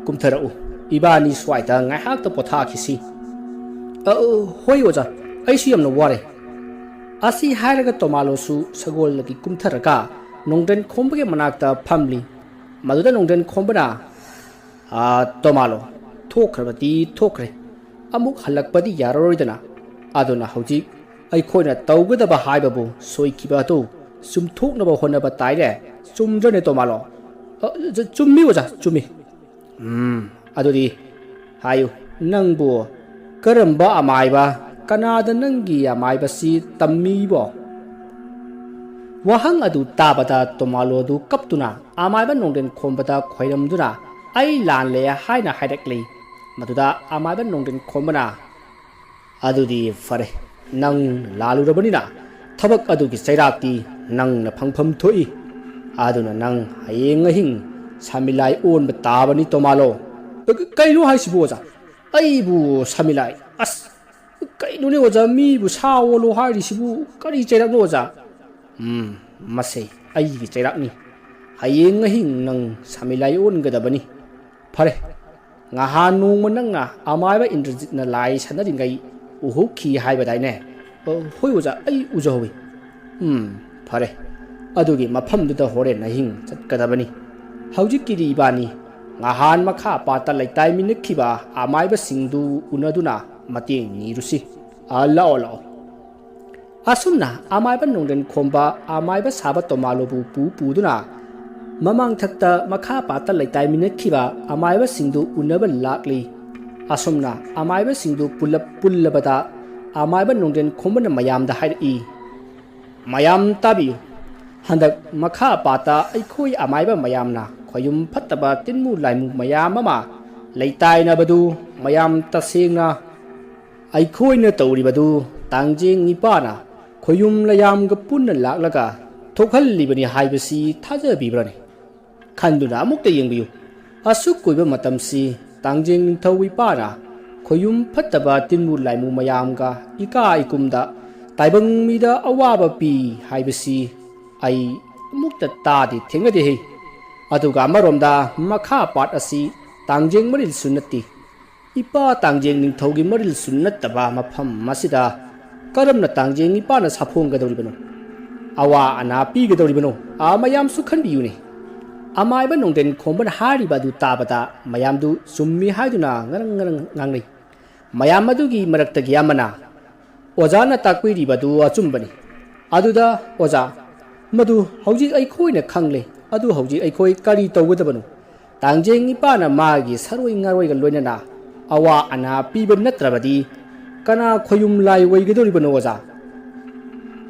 ꯀꯨꯝꯊꯔꯛꯎ, ꯏꯕꯥꯅꯤ ꯁ꯭ꯋꯥꯏꯗ ꯉꯥꯏꯍꯥꯛꯇ ꯄꯣꯊꯥꯈꯤꯁꯤ꯫" "ꯑ, ꯑ, ꯍꯣꯏ ꯑꯣꯖꯥ, ꯑꯩꯁꯨ ꯌꯥꯝꯅ ꯋꯥꯔꯦ꯫" ꯑꯁꯤ ꯍꯥꯏꯔꯒ ꯇꯣꯃꯥꯂꯣꯁꯨ ꯁꯒꯣꯜꯗꯒꯤ ꯀꯨꯝꯊꯔꯒ ꯅꯣꯡꯗ꯭ꯔꯦꯟ ꯈꯣꯝꯕꯒꯤ ꯃꯅꯥꯛꯇ ꯐꯝꯂꯤ꯫ ꯃꯗꯨꯗ ꯅꯣꯡꯗ꯭ꯔꯦꯟ ꯈꯣꯝꯕꯅ, "ꯑꯥ, ꯇꯣꯃꯥꯂꯣ, ꯊꯣꯛꯈ꯭ꯔꯕꯗꯤ ꯊꯣꯛꯈ꯭ꯔꯦ, ꯑꯃꯨꯛ ꯍꯜꯂꯛꯄꯗꯤ ꯌꯥꯔꯔꯣꯏꯗꯅ꯫ ꯑꯗꯨꯅ ꯍꯧꯖꯤꯛ ꯑꯩꯈꯣꯏꯅ ꯇꯧꯒꯗꯕ ꯍꯥꯏꯕꯕꯨ ꯁꯣꯏꯈꯤꯕ ꯑꯗꯨ ꯆꯨꯝꯊꯣꯛꯅꯕ ꯍꯣꯠꯅꯕ ꯇꯥꯏꯅꯦ꯫ ꯆꯨꯝꯗ꯭ꯔꯅꯦ, ꯇꯣꯃꯥꯂꯣ?" "ꯑ, ꯆ-, ꯆꯨꯝꯃꯤ ꯑꯣꯖꯥ, ꯆꯨꯝꯃꯤ꯫" "ꯎꯝ, ꯑꯗꯨꯗꯤ ꯍꯥꯏꯌꯨ, ꯅꯪꯕꯨ ꯀꯔꯝꯕ ꯑꯃꯥꯏꯕ, ꯀꯅꯥꯗ ꯅꯪꯒꯤ ꯑꯃꯥꯏꯕꯁꯤ ꯇꯝꯃꯤꯕꯣ?" ꯋꯥꯍꯪ ꯑꯗꯨ ꯇꯥꯕꯗ ꯇꯣꯃꯥꯂꯣꯗꯨ ꯀꯞꯇꯨꯅ ꯑꯃꯥꯏꯕ ꯅꯣꯡꯗ꯭ꯔꯦꯟ ꯈꯣꯝꯕꯗ ꯈꯣꯏꯔꯝꯗꯨꯅ, "ꯑꯩ ꯂꯥꯜꯂꯦ" ꯍꯥꯏꯅ ꯍꯥꯏꯔꯛꯂꯤ꯫ ꯃꯗꯨꯗ ꯑꯃꯥꯏꯕ ꯅꯣꯡꯗ꯭ꯔꯦꯟ ꯈꯣꯝꯕꯅ, "ꯑꯗꯨꯗꯤ ꯐꯔꯦ, ꯅꯪ ꯂꯥꯜꯂꯨꯔꯕꯅꯤꯅ ꯊꯕꯛ ꯑꯗꯨꯒꯤ ꯆꯩꯔꯥꯛꯇꯤ ꯅꯪꯅ ꯐꯪꯐꯝ ꯊꯣꯛꯏ꯫ ꯑꯗꯨꯅ ꯅꯪ ꯍꯌꯦꯡ ꯑꯍꯤꯡ ꯁꯥꯃꯤꯂꯥꯏ ꯑꯣꯟꯕ ꯇꯥꯕꯅꯤ, ꯇꯣꯃꯥꯂꯣ꯫ ꯀ-, ꯀꯩꯅꯣ ꯍꯥꯏꯁꯤꯕꯨ, ꯑꯣꯖꯥ? ꯑꯩꯕꯨ ꯁꯥꯃꯤꯂꯥꯏ? ꯑꯁ, ꯀꯩꯅꯣꯅꯦ ꯑꯣꯖꯥ, ꯃꯤꯕꯨ ꯁꯥ ꯑꯣꯜꯂꯣ ꯍꯥꯏꯔꯤꯁꯤꯕꯨ? ꯀꯔꯤ ꯆꯩꯔꯛꯅꯣ ꯑꯣꯖꯥ? ꯎꯝ, ꯃꯁꯦ ꯑꯩꯒꯤ ꯆꯩꯔꯥꯛꯅꯤ꯫ ꯍꯌꯦꯡ ꯑꯍꯤꯡ ꯅꯪ ꯁꯥꯃꯤꯂꯥꯏ ꯑꯣꯟꯒꯗꯕꯅꯤ꯫ ꯐꯔꯦ, ꯉꯍꯥꯟ ꯅꯣꯡꯃ ꯅꯪꯅ ꯑꯃꯥꯏꯕ ꯏꯟꯗ꯭ꯔꯖꯤꯠꯅ ꯂꯥꯏ ꯁꯥꯟꯅꯔꯤꯉꯩ ꯎꯍꯧꯈꯤ ꯍꯥꯏꯕꯗꯥꯏꯅꯦ? ꯑ, ꯍꯣꯏ ꯑꯣꯖꯥ, ꯑꯩ ꯎꯖꯍꯧꯋꯤ꯫ ꯎꯝ, ꯐꯔꯦ꯫ ꯑꯗꯨꯒꯤ ꯃꯐꯝꯗꯨꯗ ꯍꯣꯔꯦꯟ ꯑꯍꯤꯡ ꯆꯠꯀꯗꯕꯅꯤ꯫ ꯍꯧꯖꯤꯛꯀꯤꯗꯤ ꯏꯕꯥꯅꯤ ꯉꯍꯥꯟ ꯃꯈꯥ ꯄꯥꯠꯇ ꯂꯩꯇꯥꯏꯃꯤꯟꯅꯈꯤꯕ ꯑꯃꯥꯏꯕꯁꯤꯡꯗꯨ ꯎꯅꯗꯨꯅ ꯃꯇꯦꯡ ꯅꯤꯔꯨꯁꯤ꯫ ꯑ, ꯂꯥꯛꯑꯣ, ꯂꯥꯛꯑꯣ꯫ ꯑꯁꯨꯝꯅ ꯑꯃꯥꯏꯕ ꯅꯣꯡꯗ꯭ꯔꯦꯟ ꯈꯣꯝꯕ ꯑꯃꯥꯏꯕ ꯁꯥꯕ ꯇꯣꯃꯥꯂꯣꯕꯨ ꯄꯨ ꯄꯨꯗꯨꯅ ꯃꯃꯥꯡꯊꯛꯇ ꯃꯈꯥ ꯄꯥꯠꯇ ꯂꯩꯇꯥꯏꯃꯤꯟꯅꯈꯤꯕ ꯑꯃꯥꯏꯕꯁꯤꯡꯗꯨ ꯎꯅꯕ ꯂꯥꯛꯂꯤ꯫ ꯑꯁꯨꯝꯅ ꯑꯃꯥꯏꯕꯁꯤꯡꯗꯨ ꯄꯨꯂꯞ ꯄꯨꯜꯂꯕꯗ ꯑꯃꯥꯏꯕ ꯅꯣꯡꯗ꯭ꯔꯦꯟ ꯈꯣꯝꯕꯅ ꯃꯌꯥꯝꯗ ꯍꯥꯏꯔꯛꯏ, "ꯃꯌꯥꯝ ꯇꯥꯕꯤꯌꯨ꯫ ꯍꯟꯗꯛ ꯃꯈꯥ ꯄꯥꯠꯇ ꯑꯩꯈꯣꯏ ꯑꯃꯥꯏꯕ ꯃꯌꯥꯝꯅ ꯈꯣꯌꯨꯝ ꯐꯠꯇꯕ ꯇꯤꯟꯃꯨ ꯂꯥꯏꯃꯨ ꯃꯌꯥꯝ ꯑꯃ ꯂꯩꯇꯥꯏꯅꯕꯗꯨ ꯃꯌꯥꯝ ꯇꯁꯦꯡꯅ ꯑꯩꯈꯣꯏꯅ ꯇꯧꯔꯤꯕꯗꯨ ꯇꯥꯡꯖꯦꯡ ꯅꯤꯄꯥꯅ ꯈꯣꯌꯨꯝ ꯂꯌꯥꯝꯒ ꯄꯨꯟꯅ ꯂꯥꯛꯂꯒ ꯊꯣꯛꯍꯜꯂꯤꯕꯅꯤ ꯍꯥꯏꯕꯁꯤ ꯊꯥꯖꯕꯤꯕ꯭ꯔꯅꯤ? ꯈꯟꯗꯨꯅ ꯑꯃꯨꯛꯇ ꯌꯦꯡꯕꯤꯌꯨ꯫ ꯑꯁꯨꯛ ꯀꯨꯏꯕ ꯃꯇꯝꯁꯤ ꯇꯥꯡꯖꯦꯡ ꯅꯤꯡꯊꯧ ꯏꯄꯥꯅ ꯈꯣꯌꯨꯝ ꯐꯠꯇꯕ ꯇꯤꯟꯃꯨ ꯂꯥꯏꯃꯨ ꯃꯌꯥꯝꯒ ꯏꯀꯥ ꯏꯀꯨꯝꯗ ꯇꯥꯏꯕꯪ ꯃꯤꯗ ꯑꯋꯥꯕ ꯄꯤ ꯍꯥꯏꯕꯁꯤ ꯑꯩ ꯑꯃꯨꯛꯇ ꯇꯥꯗꯦ, ꯊꯦꯡꯅꯗꯦꯍꯦ꯫ ꯑꯗꯨꯒ ꯑꯃꯔꯣꯝꯗ ꯃꯈꯥ ꯄꯥꯠ ꯑꯁꯤ ꯇꯥꯡꯖꯦꯡ ꯃꯔꯤꯜꯁꯨ ꯅꯠꯇꯦ, ꯏꯄꯥ ꯇꯥꯡꯖꯦꯡ ꯅꯤꯡꯊꯧꯒꯤ ꯃꯔꯤꯜꯁꯨ ꯅꯠꯇꯕ ꯃꯐꯝ ꯑꯁꯤꯗ ꯀꯔꯝꯅ ꯇꯥꯡꯖꯦꯡ ꯏꯄꯥꯅ ꯁꯥꯐꯣꯡꯒꯗꯧꯔꯤꯕꯅꯣ? ꯑꯋꯥ ꯑꯅꯥ ꯄꯤꯒꯗꯧꯔꯤꯕꯅꯣ? ꯑꯥ, ꯃꯌꯥꯝꯁꯨ ꯈꯟꯕꯤꯌꯨꯅꯦ꯫" ꯑꯃꯥꯏꯕ ꯅꯣꯡꯗꯦꯟ ꯈꯣꯝꯕꯅ ꯍꯥꯏꯔꯤꯕ ꯑꯗꯨ ꯇꯥꯕꯗ ꯃꯌꯥꯝꯗꯨ ꯆꯨꯝꯃꯤ ꯍꯥꯏꯗꯨꯅ ꯉꯔꯪ ꯉꯔꯪ ꯉꯥꯡꯅꯩ꯫ ꯃꯌꯥꯝ ꯑꯗꯨꯒꯤ ꯃꯔꯛꯇꯒꯤ ꯑꯃꯅ, "ꯑꯣꯖꯥꯅ ꯇꯥꯛꯄꯤꯔꯤꯕꯗꯨ ꯑꯆꯨꯝꯕꯅꯤ꯫ ꯑꯗꯨꯗ ꯑꯣꯖꯥ, ꯃꯗꯨ ꯍꯧꯖꯤꯛ ꯑꯩꯈꯣꯏꯅ ꯈꯪꯂꯦ꯫ ꯑꯗꯨ ꯍꯧꯖꯤꯛ ꯑꯩꯈꯣꯏ ꯀꯔꯤ ꯇꯧꯒꯗꯕꯅꯣ? ꯇꯥꯡꯖꯦꯡ ꯏꯄꯥꯅ ꯃꯥꯒꯤ ꯁꯔꯣꯏ ꯉꯥꯔꯣꯏꯒ ꯂꯣꯏꯅꯅ ꯑꯋꯥ ꯑꯅꯥ ꯄꯤꯕ ꯅꯠꯇ꯭ꯔꯕꯗꯤ ꯀꯅꯥ ꯈꯣꯌꯨꯝ ꯂꯥꯏ ꯑꯣꯏꯒꯗꯧꯔꯤꯕꯅꯣ, ꯑꯣꯖꯥ?"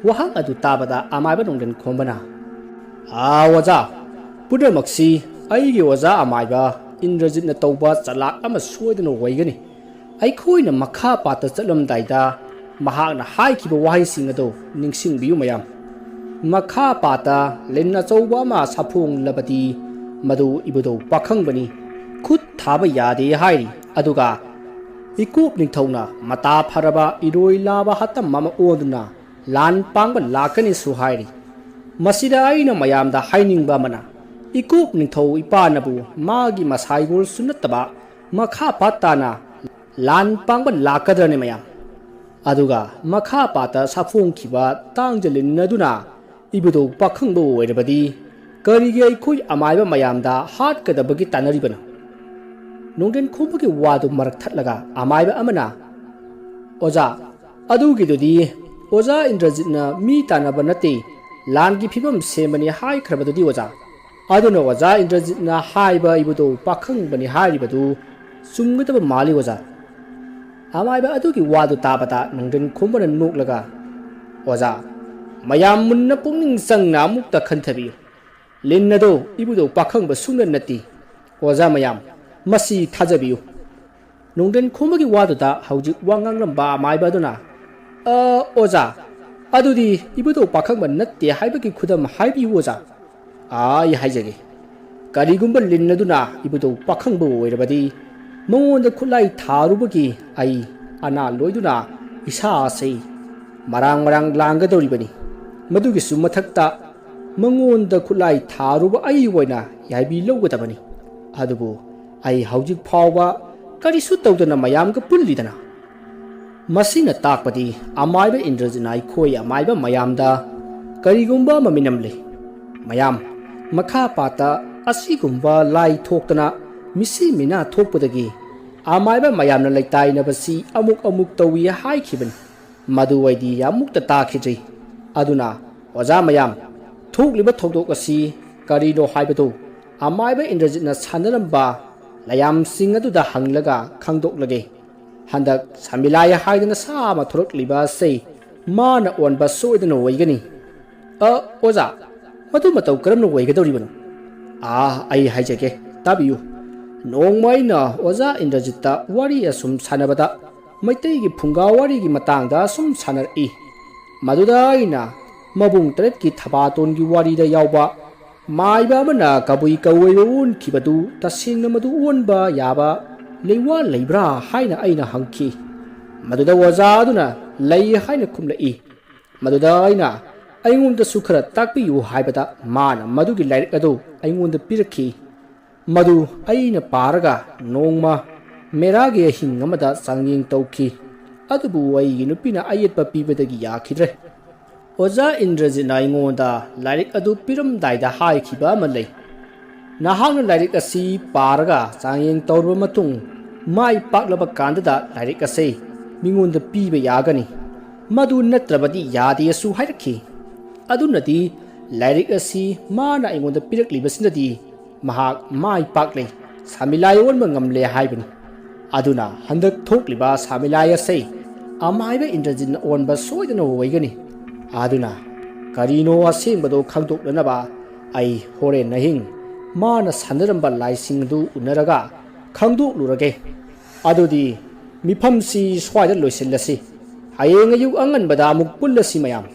ꯋꯥꯍꯪ ꯑꯗꯨ ꯇꯥꯕꯗ ꯑꯃꯥꯏꯕ ꯅꯣꯡꯗꯦꯟ ꯈꯣꯝꯕꯅ, "ꯑꯥ, ꯑꯣꯖꯥ, ꯄꯨꯝꯅꯃꯛꯁꯤ ꯑꯩꯒꯤ ꯑꯣꯖꯥ ꯑꯃꯥꯏꯕ ꯏꯟꯗ꯭ꯔꯖꯤꯠꯅ ꯇꯧꯕ ꯆꯂꯥꯛ ꯑꯃ ꯁꯣꯏꯗꯅ ꯑꯣꯏꯒꯅꯤ꯫ ꯑꯩꯈꯣꯏꯅ ꯃꯈꯥ ꯄꯥꯠꯇ ꯆꯠꯂꯝꯗꯥꯏꯗ ꯃꯍꯥꯛꯅ ꯍꯥꯏꯈꯤꯕ ꯋꯥꯍꯩꯁꯤꯡ ꯑꯗꯨ ꯅꯤꯡꯁꯤꯡꯕꯤꯌꯨ ꯃꯌꯥꯝ꯫" ꯃꯈꯥ ꯄꯥꯠꯇ ꯂꯤꯟ ꯑꯆꯧꯕ ꯑꯃ ꯁꯥꯐꯣꯡꯂꯕꯗꯤ ꯃꯗꯨ ꯏꯕꯨꯙꯧ ꯄꯥꯈꯪꯕꯅꯤ, ꯈꯨꯠ ꯊꯥꯕ ꯌꯥꯗꯦ ꯍꯥꯏꯔꯤ꯫ ꯑꯗꯨꯒ ꯏꯀꯣꯞ ꯅꯤꯡꯊꯧꯅ ꯃꯇꯥ ꯐꯔꯕ ꯏꯔꯣꯏ ꯂꯥꯕ ꯍꯥꯇꯝ ꯑꯃ ꯑꯣꯟꯗꯨꯅ ꯂꯥꯟ ꯄꯥꯡꯕ ꯂꯥꯛꯀꯅꯤꯁꯨ ꯍꯥꯏꯔꯤ꯫ ꯃꯁꯤꯗ ꯑꯩꯅ ꯃꯌꯥꯝꯗ ꯍꯥꯏꯅꯤꯡꯕ ꯑꯃꯅ, ꯏꯀꯣꯞ ꯅꯤꯡꯊꯧ ꯏꯄꯥꯅꯕꯨ ꯃꯥꯒꯤ ꯃꯁꯥꯏꯒꯣꯜꯁꯨ ꯅꯠꯇꯕ ꯃꯈꯥ ꯄꯥꯠ ꯇꯥꯅ ꯂꯥꯟ ꯄꯥꯡꯕ ꯂꯥꯛꯀꯗ꯭ꯔꯅꯦ ꯃꯌꯥꯝ? ꯑꯗꯨꯒ ꯃꯈꯥ ꯄꯥꯠꯇ ꯁꯥꯐꯣꯡꯈꯤꯕ ꯇꯥꯡꯖ ꯂꯤꯟ ꯑꯗꯨꯅ ꯏꯕꯨꯙꯧ ꯄꯥꯈꯪꯕ ꯑꯣꯏꯔꯕꯗꯤ ꯀꯔꯤꯒꯤ ꯑꯩꯈꯣꯏ ꯑꯃꯥꯏꯕ ꯃꯌꯥꯝꯗ ꯍꯥꯠꯀꯗꯕꯒꯤ ꯇꯥꯟꯅꯔꯤꯕꯅꯣ? ꯅꯣꯡꯗ꯭ꯔꯦꯟ ꯈꯣꯝꯕꯒꯤ ꯋꯥꯗꯨ ꯃꯔꯛ ꯊꯠꯂꯒ ꯑꯃꯥꯏꯕ ꯑꯃꯅ, "ꯑꯣꯖꯥ, ꯑꯗꯨꯒꯤꯗꯨꯗꯤ ꯑꯣꯖꯥ ꯏꯟꯗ꯭ꯔꯖꯤꯠꯅ ꯃꯤ ꯇꯥꯟꯅꯕ ꯅꯠꯇꯦ, ꯂꯥꯟꯒꯤ ꯐꯤꯕꯝ ꯁꯦꯝꯕꯅꯤ ꯍꯥꯏꯈ꯭ꯔꯕꯗꯨꯗꯤ ꯑꯣꯖꯥ꯫ ꯑꯗꯨꯅ ꯑꯣꯖꯥ ꯏꯟꯗ꯭ꯔꯖꯤꯠꯅ ꯍꯥꯏꯕ ꯏꯕꯨꯙꯧ ꯄꯥꯈꯪꯕꯅꯤ ꯍꯥꯏꯔꯤꯕꯗꯨ ꯆꯨꯝꯒꯗꯕ ꯃꯥꯜꯂꯤ ꯑꯣꯖꯥ"꯫ ꯑꯃꯥꯏꯕ ꯑꯗꯨꯒꯤ ꯋꯥꯗꯨ ꯇꯥꯕꯗ ꯅꯣꯡꯗ꯭ꯔꯦꯟ ꯈꯣꯝꯕꯅ ꯅꯣꯛꯂꯒ, "ꯑꯣꯖꯥ, ꯃꯌꯥꯝ ꯃꯨꯟꯅ ꯄꯨꯛꯅꯤꯡ ꯆꯪꯅ ꯑꯃꯨꯛꯇ ꯈꯟꯊꯕꯤꯌꯨ꯫ ꯂꯤꯟ ꯑꯗꯣ ꯏꯕꯨꯙꯧ ꯄꯥꯈꯪꯕ ꯁꯨꯡꯅ ꯅꯠꯇꯦ꯫ ꯑꯣꯖꯥ ꯃꯌꯥꯝ, ꯃꯁꯤ ꯊꯥꯖꯕꯤꯌꯨ"꯫ ꯅꯣꯡꯗ꯭ꯔꯦꯟ ꯈꯣꯝꯕꯒꯤ ꯋꯥꯗꯨꯗ ꯍꯧꯖꯤꯛ ꯋꯥ ꯉꯥꯡꯂꯝꯕ ꯑꯃꯥꯏꯕ ꯑꯗꯨꯅ, "ꯑ, ꯑꯣꯖꯥ, ꯑꯗꯨꯗꯤ ꯏꯕꯨꯙꯧ ꯄꯥꯈꯪꯕ ꯅꯠꯇꯦ ꯍꯥꯏꯕꯒꯤ ꯈꯨꯗꯝ ꯍꯥꯏꯕꯤꯌꯨ ꯑꯣꯖꯥ꯫ ꯑꯥ, ꯑꯩ ꯍꯥꯏꯖꯒꯦ꯫ ꯀꯔꯤꯒꯨꯝꯕ ꯂꯤꯟ ꯑꯗꯨꯅ ꯏꯕꯨꯙꯧ ꯄꯥꯈꯪꯕ ꯑꯣꯏꯔꯕꯗꯤ ꯃꯉꯣꯟꯗ ꯈꯨꯠꯂꯥꯏ ꯊꯥꯔꯨꯕꯒꯤ ꯑꯩ ꯑꯅꯥ ꯂꯣꯏꯗꯨꯅ ꯏꯁꯥ ꯑꯁꯤ ꯃꯔꯥꯡ ꯃꯔꯥꯡ ꯂꯥꯡꯒꯗꯧꯔꯤꯕꯅꯤ꯫ ꯃꯗꯨꯒꯤꯁꯨ ꯃꯊꯛꯇ ꯃꯉꯣꯟꯗ ꯈꯨꯠꯂꯥꯏ ꯊꯥꯔꯨꯕ ꯑꯩ ꯑꯣꯏꯅ ꯌꯥꯏꯕꯤ ꯂꯧꯒꯗꯕꯅꯤ꯫ ꯑꯗꯨꯕꯨ ꯑꯩ ꯍꯧꯖꯤꯛ ꯐꯥꯎꯕ ꯀꯔꯤꯁꯨ ꯇꯧꯗꯅ ꯃꯌꯥꯝꯒ ꯄꯨꯜꯂꯤꯗꯅ"꯫ ꯃꯁꯤꯅ ꯇꯥꯛꯄꯗꯤ ꯑꯃꯥꯏꯕ ꯏꯟꯗ꯭ꯔꯖꯤꯠꯅ ꯑꯩꯈꯣꯏ ꯑꯃꯥꯏꯕ ꯃꯌꯥꯝꯗ ꯀꯔꯤꯒꯨꯝꯕ ꯑꯃ ꯃꯤꯅꯝꯂꯤ꯫ ꯃꯌꯥꯝ, ꯃꯈꯥ ꯄꯥꯠꯇ ꯑꯁꯤꯒꯨꯝꯕ ꯂꯥꯏ ꯊꯣꯛꯇꯅ ꯃꯤꯁꯤ ꯃꯤꯅꯥ ꯊꯣꯛꯄꯗꯒꯤ ꯑꯃꯥꯏꯕ ꯃꯌꯥꯝꯅ ꯂꯩꯇꯥꯏꯅꯕꯁꯤ ꯑꯃꯨꯛ ꯑꯃꯨꯛ ꯇꯧꯏ ꯍꯥꯏꯈꯤꯕꯅꯤ꯫ ꯃꯗꯨ ꯑꯩꯗꯤ ꯑꯃꯨꯛꯇ ꯇꯥꯈꯤꯗ꯭ꯔꯤ꯫ ꯑꯗꯨꯅ ꯑꯣꯖꯥ ꯃꯌꯥꯝ, ꯊꯣꯛꯂꯤꯕ ꯊꯧꯗꯣꯛ ꯑꯁꯤ ꯀꯔꯤꯅꯣ ꯍꯥꯏꯕꯗꯨ ꯑꯃꯥꯏꯕ ꯏꯟꯗ꯭ꯔꯖꯤꯠꯅ ꯁꯥꯟꯅꯔꯝꯕ ꯂꯥꯏꯌꯥꯝꯁꯤꯡ ꯑꯗꯨꯗ ꯍꯪꯂꯒ ꯈꯪꯗꯣꯛꯂꯒꯦ꯫ ꯍꯟꯗꯛ ꯁꯃꯤꯂꯥꯏ ꯍꯥꯏꯗꯅ ꯁꯥ ꯑꯃ ꯊꯣꯔꯛꯂꯤꯕ ꯑꯁꯤ ꯃꯥꯅ ꯑꯣꯟꯕ ꯁꯣꯏꯗꯅ ꯑꯣꯏꯒꯅꯤ꯫ "ꯑ, ꯑꯣꯖꯥ, ꯃꯗꯨ ꯃꯇꯧ ꯀꯔꯝꯅ ꯑꯣꯏꯒꯗꯧꯔꯤꯕꯅꯣ?" "ꯑꯥ, ꯑꯩ ꯍꯥꯏꯖꯒꯦ, ꯇꯥꯕꯤꯌꯨ꯫ ꯅꯣꯡꯃ ꯑꯩꯅ ꯑꯣꯖꯥ ꯏꯟꯗ꯭ꯔꯖꯤꯠꯇ ꯋꯥꯔꯤ ꯑꯁꯨꯝ ꯁꯥꯟꯅꯕꯗ ꯃꯩꯇꯩꯒꯤ ꯐꯨꯡꯒꯥ ꯋꯥꯔꯤꯒꯤ ꯃꯇꯥꯡꯗ ꯑꯁꯨꯝ ꯁꯥꯟꯅꯔꯛꯏ꯫ ꯃꯗꯨꯗ ꯑꯩꯅ ꯃꯕꯨꯡ ꯇꯔꯦꯠꯀꯤ ꯊꯕꯥꯇꯣꯟꯒꯤ ꯋꯥꯔꯤꯗ ꯌꯥꯎꯕ ꯃꯥꯏꯕ ꯑꯃꯅ ꯀꯕꯨꯏ ꯀꯧꯋꯩꯕ ꯑꯣꯟꯈꯤꯕꯗꯨ ꯇꯁꯦꯡꯅ ꯃꯗꯨ ꯑꯣꯟꯕ ꯌꯥꯕ ꯂꯩꯋꯥ ꯂꯩꯕ꯭ꯔꯥ ꯍꯥꯏꯅ ꯑꯩꯅ ꯍꯪꯈꯤ꯫ ꯃꯗꯨꯗ ꯑꯣꯖꯥ ꯑꯗꯨꯅ ꯂꯩ ꯍꯥꯏꯅ ꯈꯨꯝꯂꯛꯏ꯫ ꯃꯗꯨꯗ ꯑꯩꯅ ꯑꯩꯉꯣꯟꯗꯁꯨ ꯈꯔ ꯇꯥꯛꯄꯤꯌꯨ ꯍꯥꯏꯕꯗ ꯃꯥꯅ ꯃꯗꯨꯒꯤ ꯂꯥꯏꯔꯤꯛ ꯑꯗꯨ ꯑꯩꯉꯣꯟꯗ ꯄꯤꯔꯛꯈꯤ꯫ ꯃꯗꯨ ꯑꯩꯅ ꯄꯥꯔꯒ ꯅꯣꯡꯃ ꯃꯦꯔꯥꯒꯤ ꯑꯍꯤꯡ ꯑꯃꯗ ꯆꯥꯡꯌꯦꯡ ꯇꯧꯈꯤ꯫ ꯑꯗꯨꯕꯨ ꯑꯩꯒꯤ ꯅꯨꯄꯤꯅ ꯑꯌꯦꯠꯄ ꯄꯤꯕꯗꯒꯤ ꯌꯥꯈꯤꯗ꯭ꯔꯦ꯫ ꯑꯣꯖꯥ ꯏꯟꯗ꯭ꯔꯖꯤꯠꯅ ꯑꯩꯉꯣꯟꯗ ꯂꯥꯏꯔꯤꯛ ꯑꯗꯨ ꯄꯤꯔꯝꯗꯥꯏꯗ ꯍꯥꯏꯈꯤꯕ ꯑꯃ ꯂꯩ, "ꯅꯍꯥꯛꯅ ꯂꯥꯏꯔꯤꯛ ꯑꯁꯤ ꯄꯥꯔꯒ ꯆꯥꯡꯌꯦꯡ ꯇꯧꯔꯕ ꯃꯇꯨꯡ ꯃꯥꯏ ꯄꯥꯛꯂꯕ ꯀꯥꯟꯗꯗ ꯂꯥꯏꯔꯤꯛ ꯑꯁꯤ ꯃꯤꯉꯣꯟꯗ ꯄꯤꯕ ꯌꯥꯒꯅꯤ, ꯃꯗꯨ ꯅꯠꯇ꯭ꯔꯕꯗꯤ ꯌꯥꯗꯦ" ꯑꯁꯨ ꯍꯥꯏꯔꯛꯈꯤ꯫ ꯑꯗꯨꯅꯗꯤ ꯂꯥꯏꯔꯤꯛ ꯑꯁꯤ ꯃꯥꯅ ꯑꯩꯉꯣꯟꯗ ꯄꯤꯔꯛꯂꯤꯕꯁꯤꯅꯗꯤ ꯃꯍꯥꯛ ꯃꯥꯏ ꯄꯥꯛꯂꯦ, ꯁꯥꯃꯤꯂꯥꯏ ꯑꯣꯟꯕ ꯉꯝꯂꯦ ꯍꯥꯏꯕꯅꯤ꯫ ꯑꯗꯨꯅ ꯍꯟꯗꯛ ꯊꯣꯛꯂꯤꯕ ꯁꯥꯃꯤꯂꯥꯏ ꯑꯁꯤ ꯑꯃꯥꯏꯕ ꯏꯟꯗ꯭ꯔꯖꯤꯠꯅ ꯑꯣꯟꯕ ꯁꯣꯏꯗꯅ ꯑꯣꯏꯒꯅꯤ꯫ ꯑꯗꯨꯅ ꯀꯔꯤꯅꯣ ꯑꯁꯦꯡꯕꯗꯣ ꯈꯪꯗꯣꯛꯅꯅꯕ ꯑꯩ ꯍꯣꯔꯦꯟ ꯑꯍꯤꯡ ꯃꯥꯅ ꯁꯥꯟꯅꯔꯝꯕ ꯂꯥꯏꯁꯤꯡ ꯑꯗꯨ ꯎꯅꯔꯒ ꯈꯪꯗꯣꯛꯂꯨꯔꯒꯦ꯫ ꯑꯗꯨꯗꯤ ꯃꯤꯐꯝꯁꯤ ꯁ꯭ꯋꯥꯏꯗ ꯂꯣꯏꯁꯤꯜꯂꯁꯤ꯫ ꯍꯌꯦꯡ ꯑꯌꯨꯛ ꯑꯉꯟꯕꯗ ꯑꯃꯨꯛ ꯄꯨꯜꯂꯁꯤ ꯃꯌꯥꯝ꯫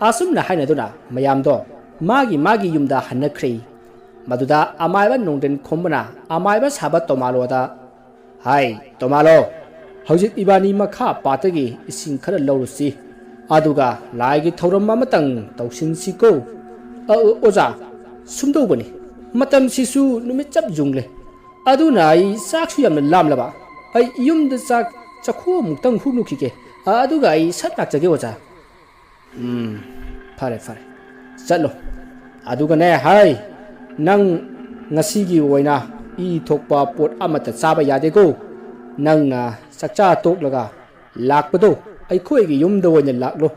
ꯑꯁꯨꯝꯅ ꯍꯥꯏꯅꯗꯨꯅ ꯃꯌꯥꯝꯗꯣ ꯃꯥꯒꯤ ꯃꯥꯒꯤ ꯌꯨꯝꯗ ꯍꯟꯅꯈ꯭ꯔꯦ꯫ ꯃꯗꯨꯗ ꯑꯃꯥꯏꯕ ꯅꯣꯡꯗ꯭ꯔꯦꯟ ꯈꯣꯝꯕꯅ ꯑꯃꯥꯏꯕ ꯁꯥꯕ ꯇꯣꯃꯥꯂꯣꯗ, "ꯍꯥꯏ, ꯇꯣꯃꯥꯂꯣ, ꯍꯧꯖꯤꯛ ꯏꯕꯥꯅꯤ ꯃꯈꯥ ꯄꯥꯠꯇꯒꯤ ꯏꯁꯤꯡ ꯈꯔ ꯂꯧꯔꯨꯁꯤ, ꯑꯗꯨꯒ ꯂꯥꯏꯒꯤ ꯊꯧꯔꯝ ꯑꯃꯇꯪ ꯇꯧꯁꯤꯟꯁꯤꯀꯣ?" "ꯑ, ꯑ, ꯑꯣꯖꯥ, ꯁꯨꯝꯗꯧꯕꯅꯤ, ꯃꯇꯝꯁꯤꯁꯨ ꯅꯨꯃꯤꯠ ꯆꯞ ꯌꯨꯡꯂꯦ, ꯑꯗꯨꯅ ꯑꯩ ꯆꯥꯛꯁꯨ ꯌꯥꯝꯅ ꯂꯥꯝꯂꯕ꯫ ꯑꯩ ꯌꯨꯝꯗ ꯆꯥꯛ ꯆꯥꯛꯈꯣꯝ ꯑꯃꯨꯛꯇꯪ ꯍꯨꯛꯂꯨꯈꯤꯒꯦ, ꯑ, ꯑꯗꯨꯒ ꯑꯩ ꯁꯠ ꯂꯥꯛꯆꯒꯦ, ꯑꯣꯖꯥ꯫" "ꯎꯝ, ꯐꯔꯦ, ꯐꯔꯦ, ꯆꯠꯂꯣ꯫ ꯑꯗꯨꯒꯅꯦ, ꯍꯥꯏ, ꯅꯪ ꯉꯁꯤꯒꯤ ꯑꯣꯏꯅ ꯏ ꯊꯣꯛꯄ ꯄꯣꯠ ꯑꯃꯠꯇ ꯆꯥꯕ ꯌꯥꯗꯦꯀꯣ꯫ ꯅꯪꯅ ꯆꯥꯛꯆꯥ ꯇꯣꯛꯂꯒ ꯂꯥꯛꯄꯗꯣ ꯑꯩꯈꯣꯏꯒꯤ ꯌꯨꯝꯗ ꯑꯣꯏꯅ ꯂꯥꯛꯂꯣ꯫"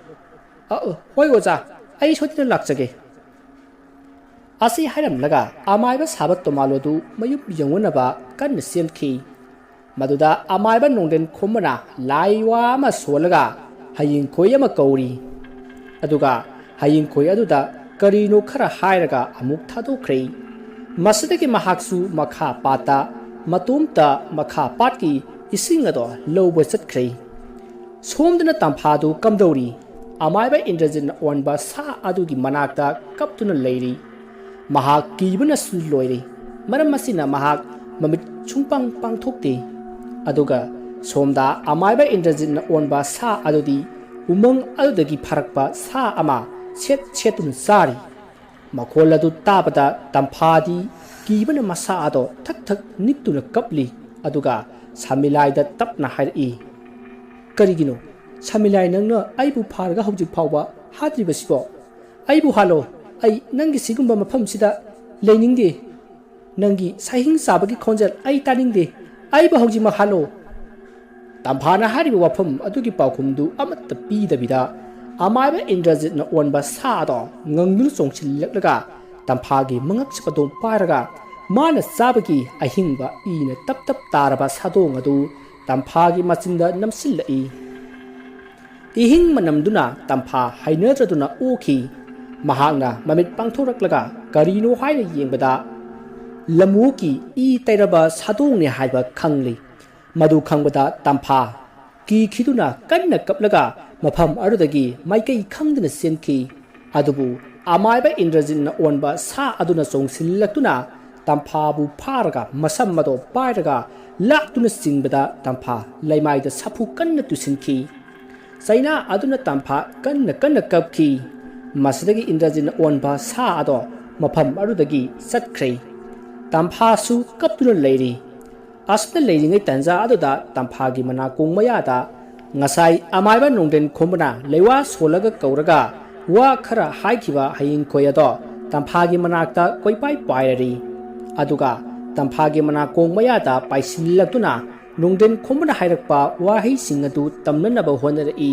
"ꯑ, ꯑ, ꯍꯣꯏ ꯑꯣꯖꯥ, ꯑꯩ ꯁꯣꯏꯗꯅ ꯂꯥꯛꯆꯒꯦ꯫" ꯑꯁꯤ ꯍꯥꯏꯔꯝꯂꯒ ꯑꯃꯥꯏꯕ ꯁꯥꯕ ꯇꯣꯃꯥꯂꯣꯗꯨ ꯃꯌꯨꯝ ꯌꯧꯅꯅꯕ ꯀꯟꯅ ꯆꯦꯟꯈꯤ꯫ ꯃꯗꯨꯗ ꯑꯃꯥꯏꯕ ꯅꯣꯡꯗ꯭ꯔꯦꯟ ꯈꯣꯝꯕꯅ ꯂꯥꯏ ꯋꯥ ꯑꯃ ꯁꯣꯜꯂꯒ ꯍꯌꯤꯡꯈꯣꯏ ꯑꯃ ꯀꯧꯔꯤ꯫ ꯑꯗꯨꯒ ꯍꯌꯤꯡꯈꯣꯏ ꯑꯗꯨꯗ ꯀꯔꯤꯅꯣ ꯈꯔ ꯍꯥꯏꯔꯒ ꯑꯃꯨꯛ ꯊꯥꯗꯣꯛꯈ꯭ꯔꯦ꯫ ꯃꯁꯤꯗꯒꯤ ꯃꯍꯥꯛꯁꯨ ꯃꯈꯥ ꯄꯥꯠꯇ ꯃꯇꯣꯝꯇ ꯃꯈꯥ ꯄꯥꯠꯀꯤ ꯏꯁꯤꯡ ꯑꯗꯣ ꯂꯧꯕ ꯆꯠꯈ꯭ꯔꯦ꯫ ꯁꯣꯝꯗꯅ ꯇꯝꯐꯥꯗꯨ ꯀꯝꯗꯧꯔꯤ? ꯑꯃꯥꯏꯕ ꯏꯟꯗ꯭ꯔꯖꯤꯠꯅ ꯑꯣꯟꯕ ꯁꯥ ꯑꯗꯨꯒꯤ ꯃꯅꯥꯛꯇ ꯀꯞꯇꯨꯅ ꯂꯩꯔꯤ꯫ ꯃꯍꯥꯛ ꯀꯤꯕꯅꯁꯨ ꯂꯣꯏꯔꯤ꯫ ꯃꯔꯝ ꯑꯁꯤꯅ ꯃꯍꯥꯛ ꯃꯃꯤꯠ ꯁꯨꯡꯄꯥꯡ ꯄꯥꯡꯊꯣꯛꯇꯦ꯫ ꯑꯗꯨꯒ ꯁꯣꯝꯗ ꯑꯃꯥꯏꯕ ꯏꯟꯗ꯭ꯔꯖꯤꯠꯅ ꯑꯣꯟꯕ ꯁꯥ ꯑꯗꯨꯗꯤ ꯎꯃꯪ ꯑꯗꯨꯗꯒꯤ ꯐꯥꯔꯛꯄ ꯁꯥ ꯑꯃ ꯁꯦꯠ ꯁꯦꯠꯇꯨꯅ ꯆꯥꯔꯤ꯫ ꯃꯈꯣꯜ ꯑꯗꯨ ꯇꯥꯕꯗ ꯇꯝꯐꯥꯗꯤ ꯀꯤꯕꯅ ꯃꯁꯥ ꯑꯗꯣ ꯊꯛ ꯊꯛ ꯅꯤꯛꯇꯨꯅ ꯀꯞꯂꯤ꯫ ꯑꯗꯨꯒ ꯁꯃꯤꯂꯥꯏꯗ ꯇꯞꯅ ꯍꯥꯏꯔꯛꯏ, "ꯀꯔꯤꯒꯤꯅꯣ? ꯁꯃꯤꯂꯥꯏ, ꯅꯪꯅ ꯑꯩꯕꯨ ꯐꯥꯔꯒ ꯍꯧꯖꯤꯛ ꯐꯥꯎꯕ ꯍꯥꯠꯇ꯭ꯔꯤꯕꯁꯤꯕꯣ? ꯑꯩꯕꯨ ꯍꯥꯠꯂꯣ꯫ ꯑꯩ ꯅꯪꯒꯤ ꯁꯤꯒꯨꯝꯕ ꯃꯐꯝꯁꯤꯗ ꯂꯩꯅꯤꯡꯗꯦ꯫ ꯅꯪꯒꯤ ꯁꯥꯍꯤꯡ ꯆꯥꯕꯒꯤ ꯈꯣꯟꯖꯦꯜ ꯑꯩ ꯇꯥꯅꯤꯡꯗꯦ꯫ ꯑꯩꯕꯨ ꯍꯧꯖꯤꯛꯃꯛ ꯍꯥꯠꯂꯣ!" ꯇꯝꯐꯥꯅ ꯍꯥꯏꯔꯤꯕ ꯋꯥꯐꯝ ꯑꯗꯨꯒꯤ ꯄꯥꯎꯈꯨꯝꯗꯨ ꯑꯃꯠꯇ ꯄꯤꯗꯕꯤꯗ, ꯑꯃꯥꯏꯕ ꯏꯟꯗ꯭ꯔꯖꯤꯠꯅ ꯑꯣꯟꯕ ꯁꯥ ꯑꯗꯣ ꯉꯪꯗꯨꯅ ꯆꯣꯡꯁꯤꯜꯂꯛꯂꯒ ꯇꯝꯐꯥꯒꯤ ꯃꯉꯛꯁꯝ ꯑꯗꯨ ꯄꯥꯏꯔꯒ ꯃꯥꯅ ꯆꯥꯕꯒꯤ ꯑꯍꯤꯡꯕ ꯏꯅ ꯇꯞ ꯇꯞ ꯇꯥꯔꯕ ꯁꯥꯗꯣꯡ ꯑꯗꯨ ꯇꯝꯐꯥꯒꯤ ꯃꯆꯤꯟꯗ ꯅꯝꯁꯤꯜꯂꯛꯏ꯫ ꯏꯍꯤꯡ ꯃꯅꯝꯗꯨꯅ ꯇꯝꯐꯥ ꯍꯩꯅꯗ꯭ꯔꯗꯨꯅ ꯑꯣꯈꯤ꯫ ꯃꯍꯥꯛꯅ ꯃꯃꯤꯠ ꯄꯥꯡꯊꯣꯔꯛꯂꯒ ꯀꯔꯤꯅꯣ ꯍꯥꯏꯅ ꯌꯦꯡꯕꯗ, ꯂꯝꯑꯣꯛꯀꯤ ꯏ ꯇꯩꯔꯕ ꯁꯥꯗꯣꯡꯅꯤ ꯍꯥꯏꯕ ꯈꯪꯂꯤ꯫ ꯃꯗꯨ ꯈꯪꯕꯗ ꯇꯝꯐꯥ ꯀꯤꯈꯤꯗꯨꯅ ꯀꯟꯅ ꯀꯞꯂꯒ ꯃꯐꯝ ꯑꯗꯨꯗꯒꯤ ꯃꯥꯏꯀꯩ ꯈꯪꯗꯅ ꯆꯦꯟꯈꯤ꯫ ꯑꯗꯨꯕꯨ ꯑꯃꯥꯏꯕ ꯏꯟꯗ꯭ꯔꯖꯤꯠꯅ ꯑꯣꯟꯕ ꯁꯥ ꯑꯗꯨꯅ ꯆꯣꯡꯁꯤꯜꯂꯛꯇꯨꯅ ꯇꯝꯐꯥꯕꯨ ꯐꯥꯔꯒ ꯃꯁꯝ ꯑꯗꯣ ꯄꯥꯏꯔꯒ ꯂꯥꯛꯇꯨꯅ ꯆꯤꯡꯕꯗ ꯇꯝꯐꯥ ꯂꯩꯃꯥꯏꯗ ꯁꯥꯐꯨ ꯀꯟꯅ ꯇꯨꯁꯤꯟꯈꯤ꯫ ꯆꯩꯅꯥ ꯑꯗꯨꯅ ꯇꯝꯐꯥ ꯀꯟꯅ ꯀꯟꯅ ꯀꯞꯈꯤ꯫ ꯃꯁꯤꯗꯒꯤ ꯏꯟꯗ꯭ꯔꯖꯤꯠꯅ ꯑꯣꯟꯕ ꯁꯥ ꯑꯗꯣ ꯃꯐꯝ ꯑꯗꯨꯗꯒꯤ ꯆꯠꯈ꯭ꯔꯦ꯫ ꯇꯝꯐꯥꯁꯨ ꯀꯞꯇꯨꯅ ꯂꯩꯔꯤ꯫ ꯑꯁꯨꯝꯅ ꯂꯩꯔꯤꯉꯩ ꯇꯟꯖꯥ ꯑꯗꯨꯗ ꯇꯝꯐꯥꯒꯤ ꯃꯅꯥꯀꯣꯡ ꯃꯌꯥꯗ ꯉꯁꯥꯏ ꯑꯃꯥꯏꯕ ꯅꯣꯡꯗ꯭ꯔꯦꯟ ꯈꯣꯝꯕꯅ ꯂꯩꯋꯥ ꯁꯣꯜꯂꯒ ꯀꯧꯔꯒ ꯋꯥ ꯈꯔ ꯍꯥꯏꯈꯤꯕ ꯍꯌꯤꯡꯈꯣꯏ ꯑꯗꯣ ꯇꯝꯐꯥꯒꯤ ꯃꯅꯥꯛꯇ ꯀꯣꯏꯄꯥꯏ ꯄꯥꯏꯔꯔꯤ꯫ ꯑꯗꯨꯒ ꯇꯝꯐꯥꯒꯤ ꯃꯅꯥꯀꯣꯡ ꯃꯌꯥꯗ ꯄꯥꯏꯁꯤꯜꯂꯛꯇꯨꯅ ꯅꯣꯡꯗ꯭ꯔꯦꯟ ꯈꯣꯝꯕꯅ ꯍꯥꯏꯔꯛꯄ ꯋꯥꯍꯩꯁꯤꯡ ꯑꯗꯨ ꯇꯝꯅꯅꯕ ꯍꯣꯠꯅꯔꯛꯏ꯫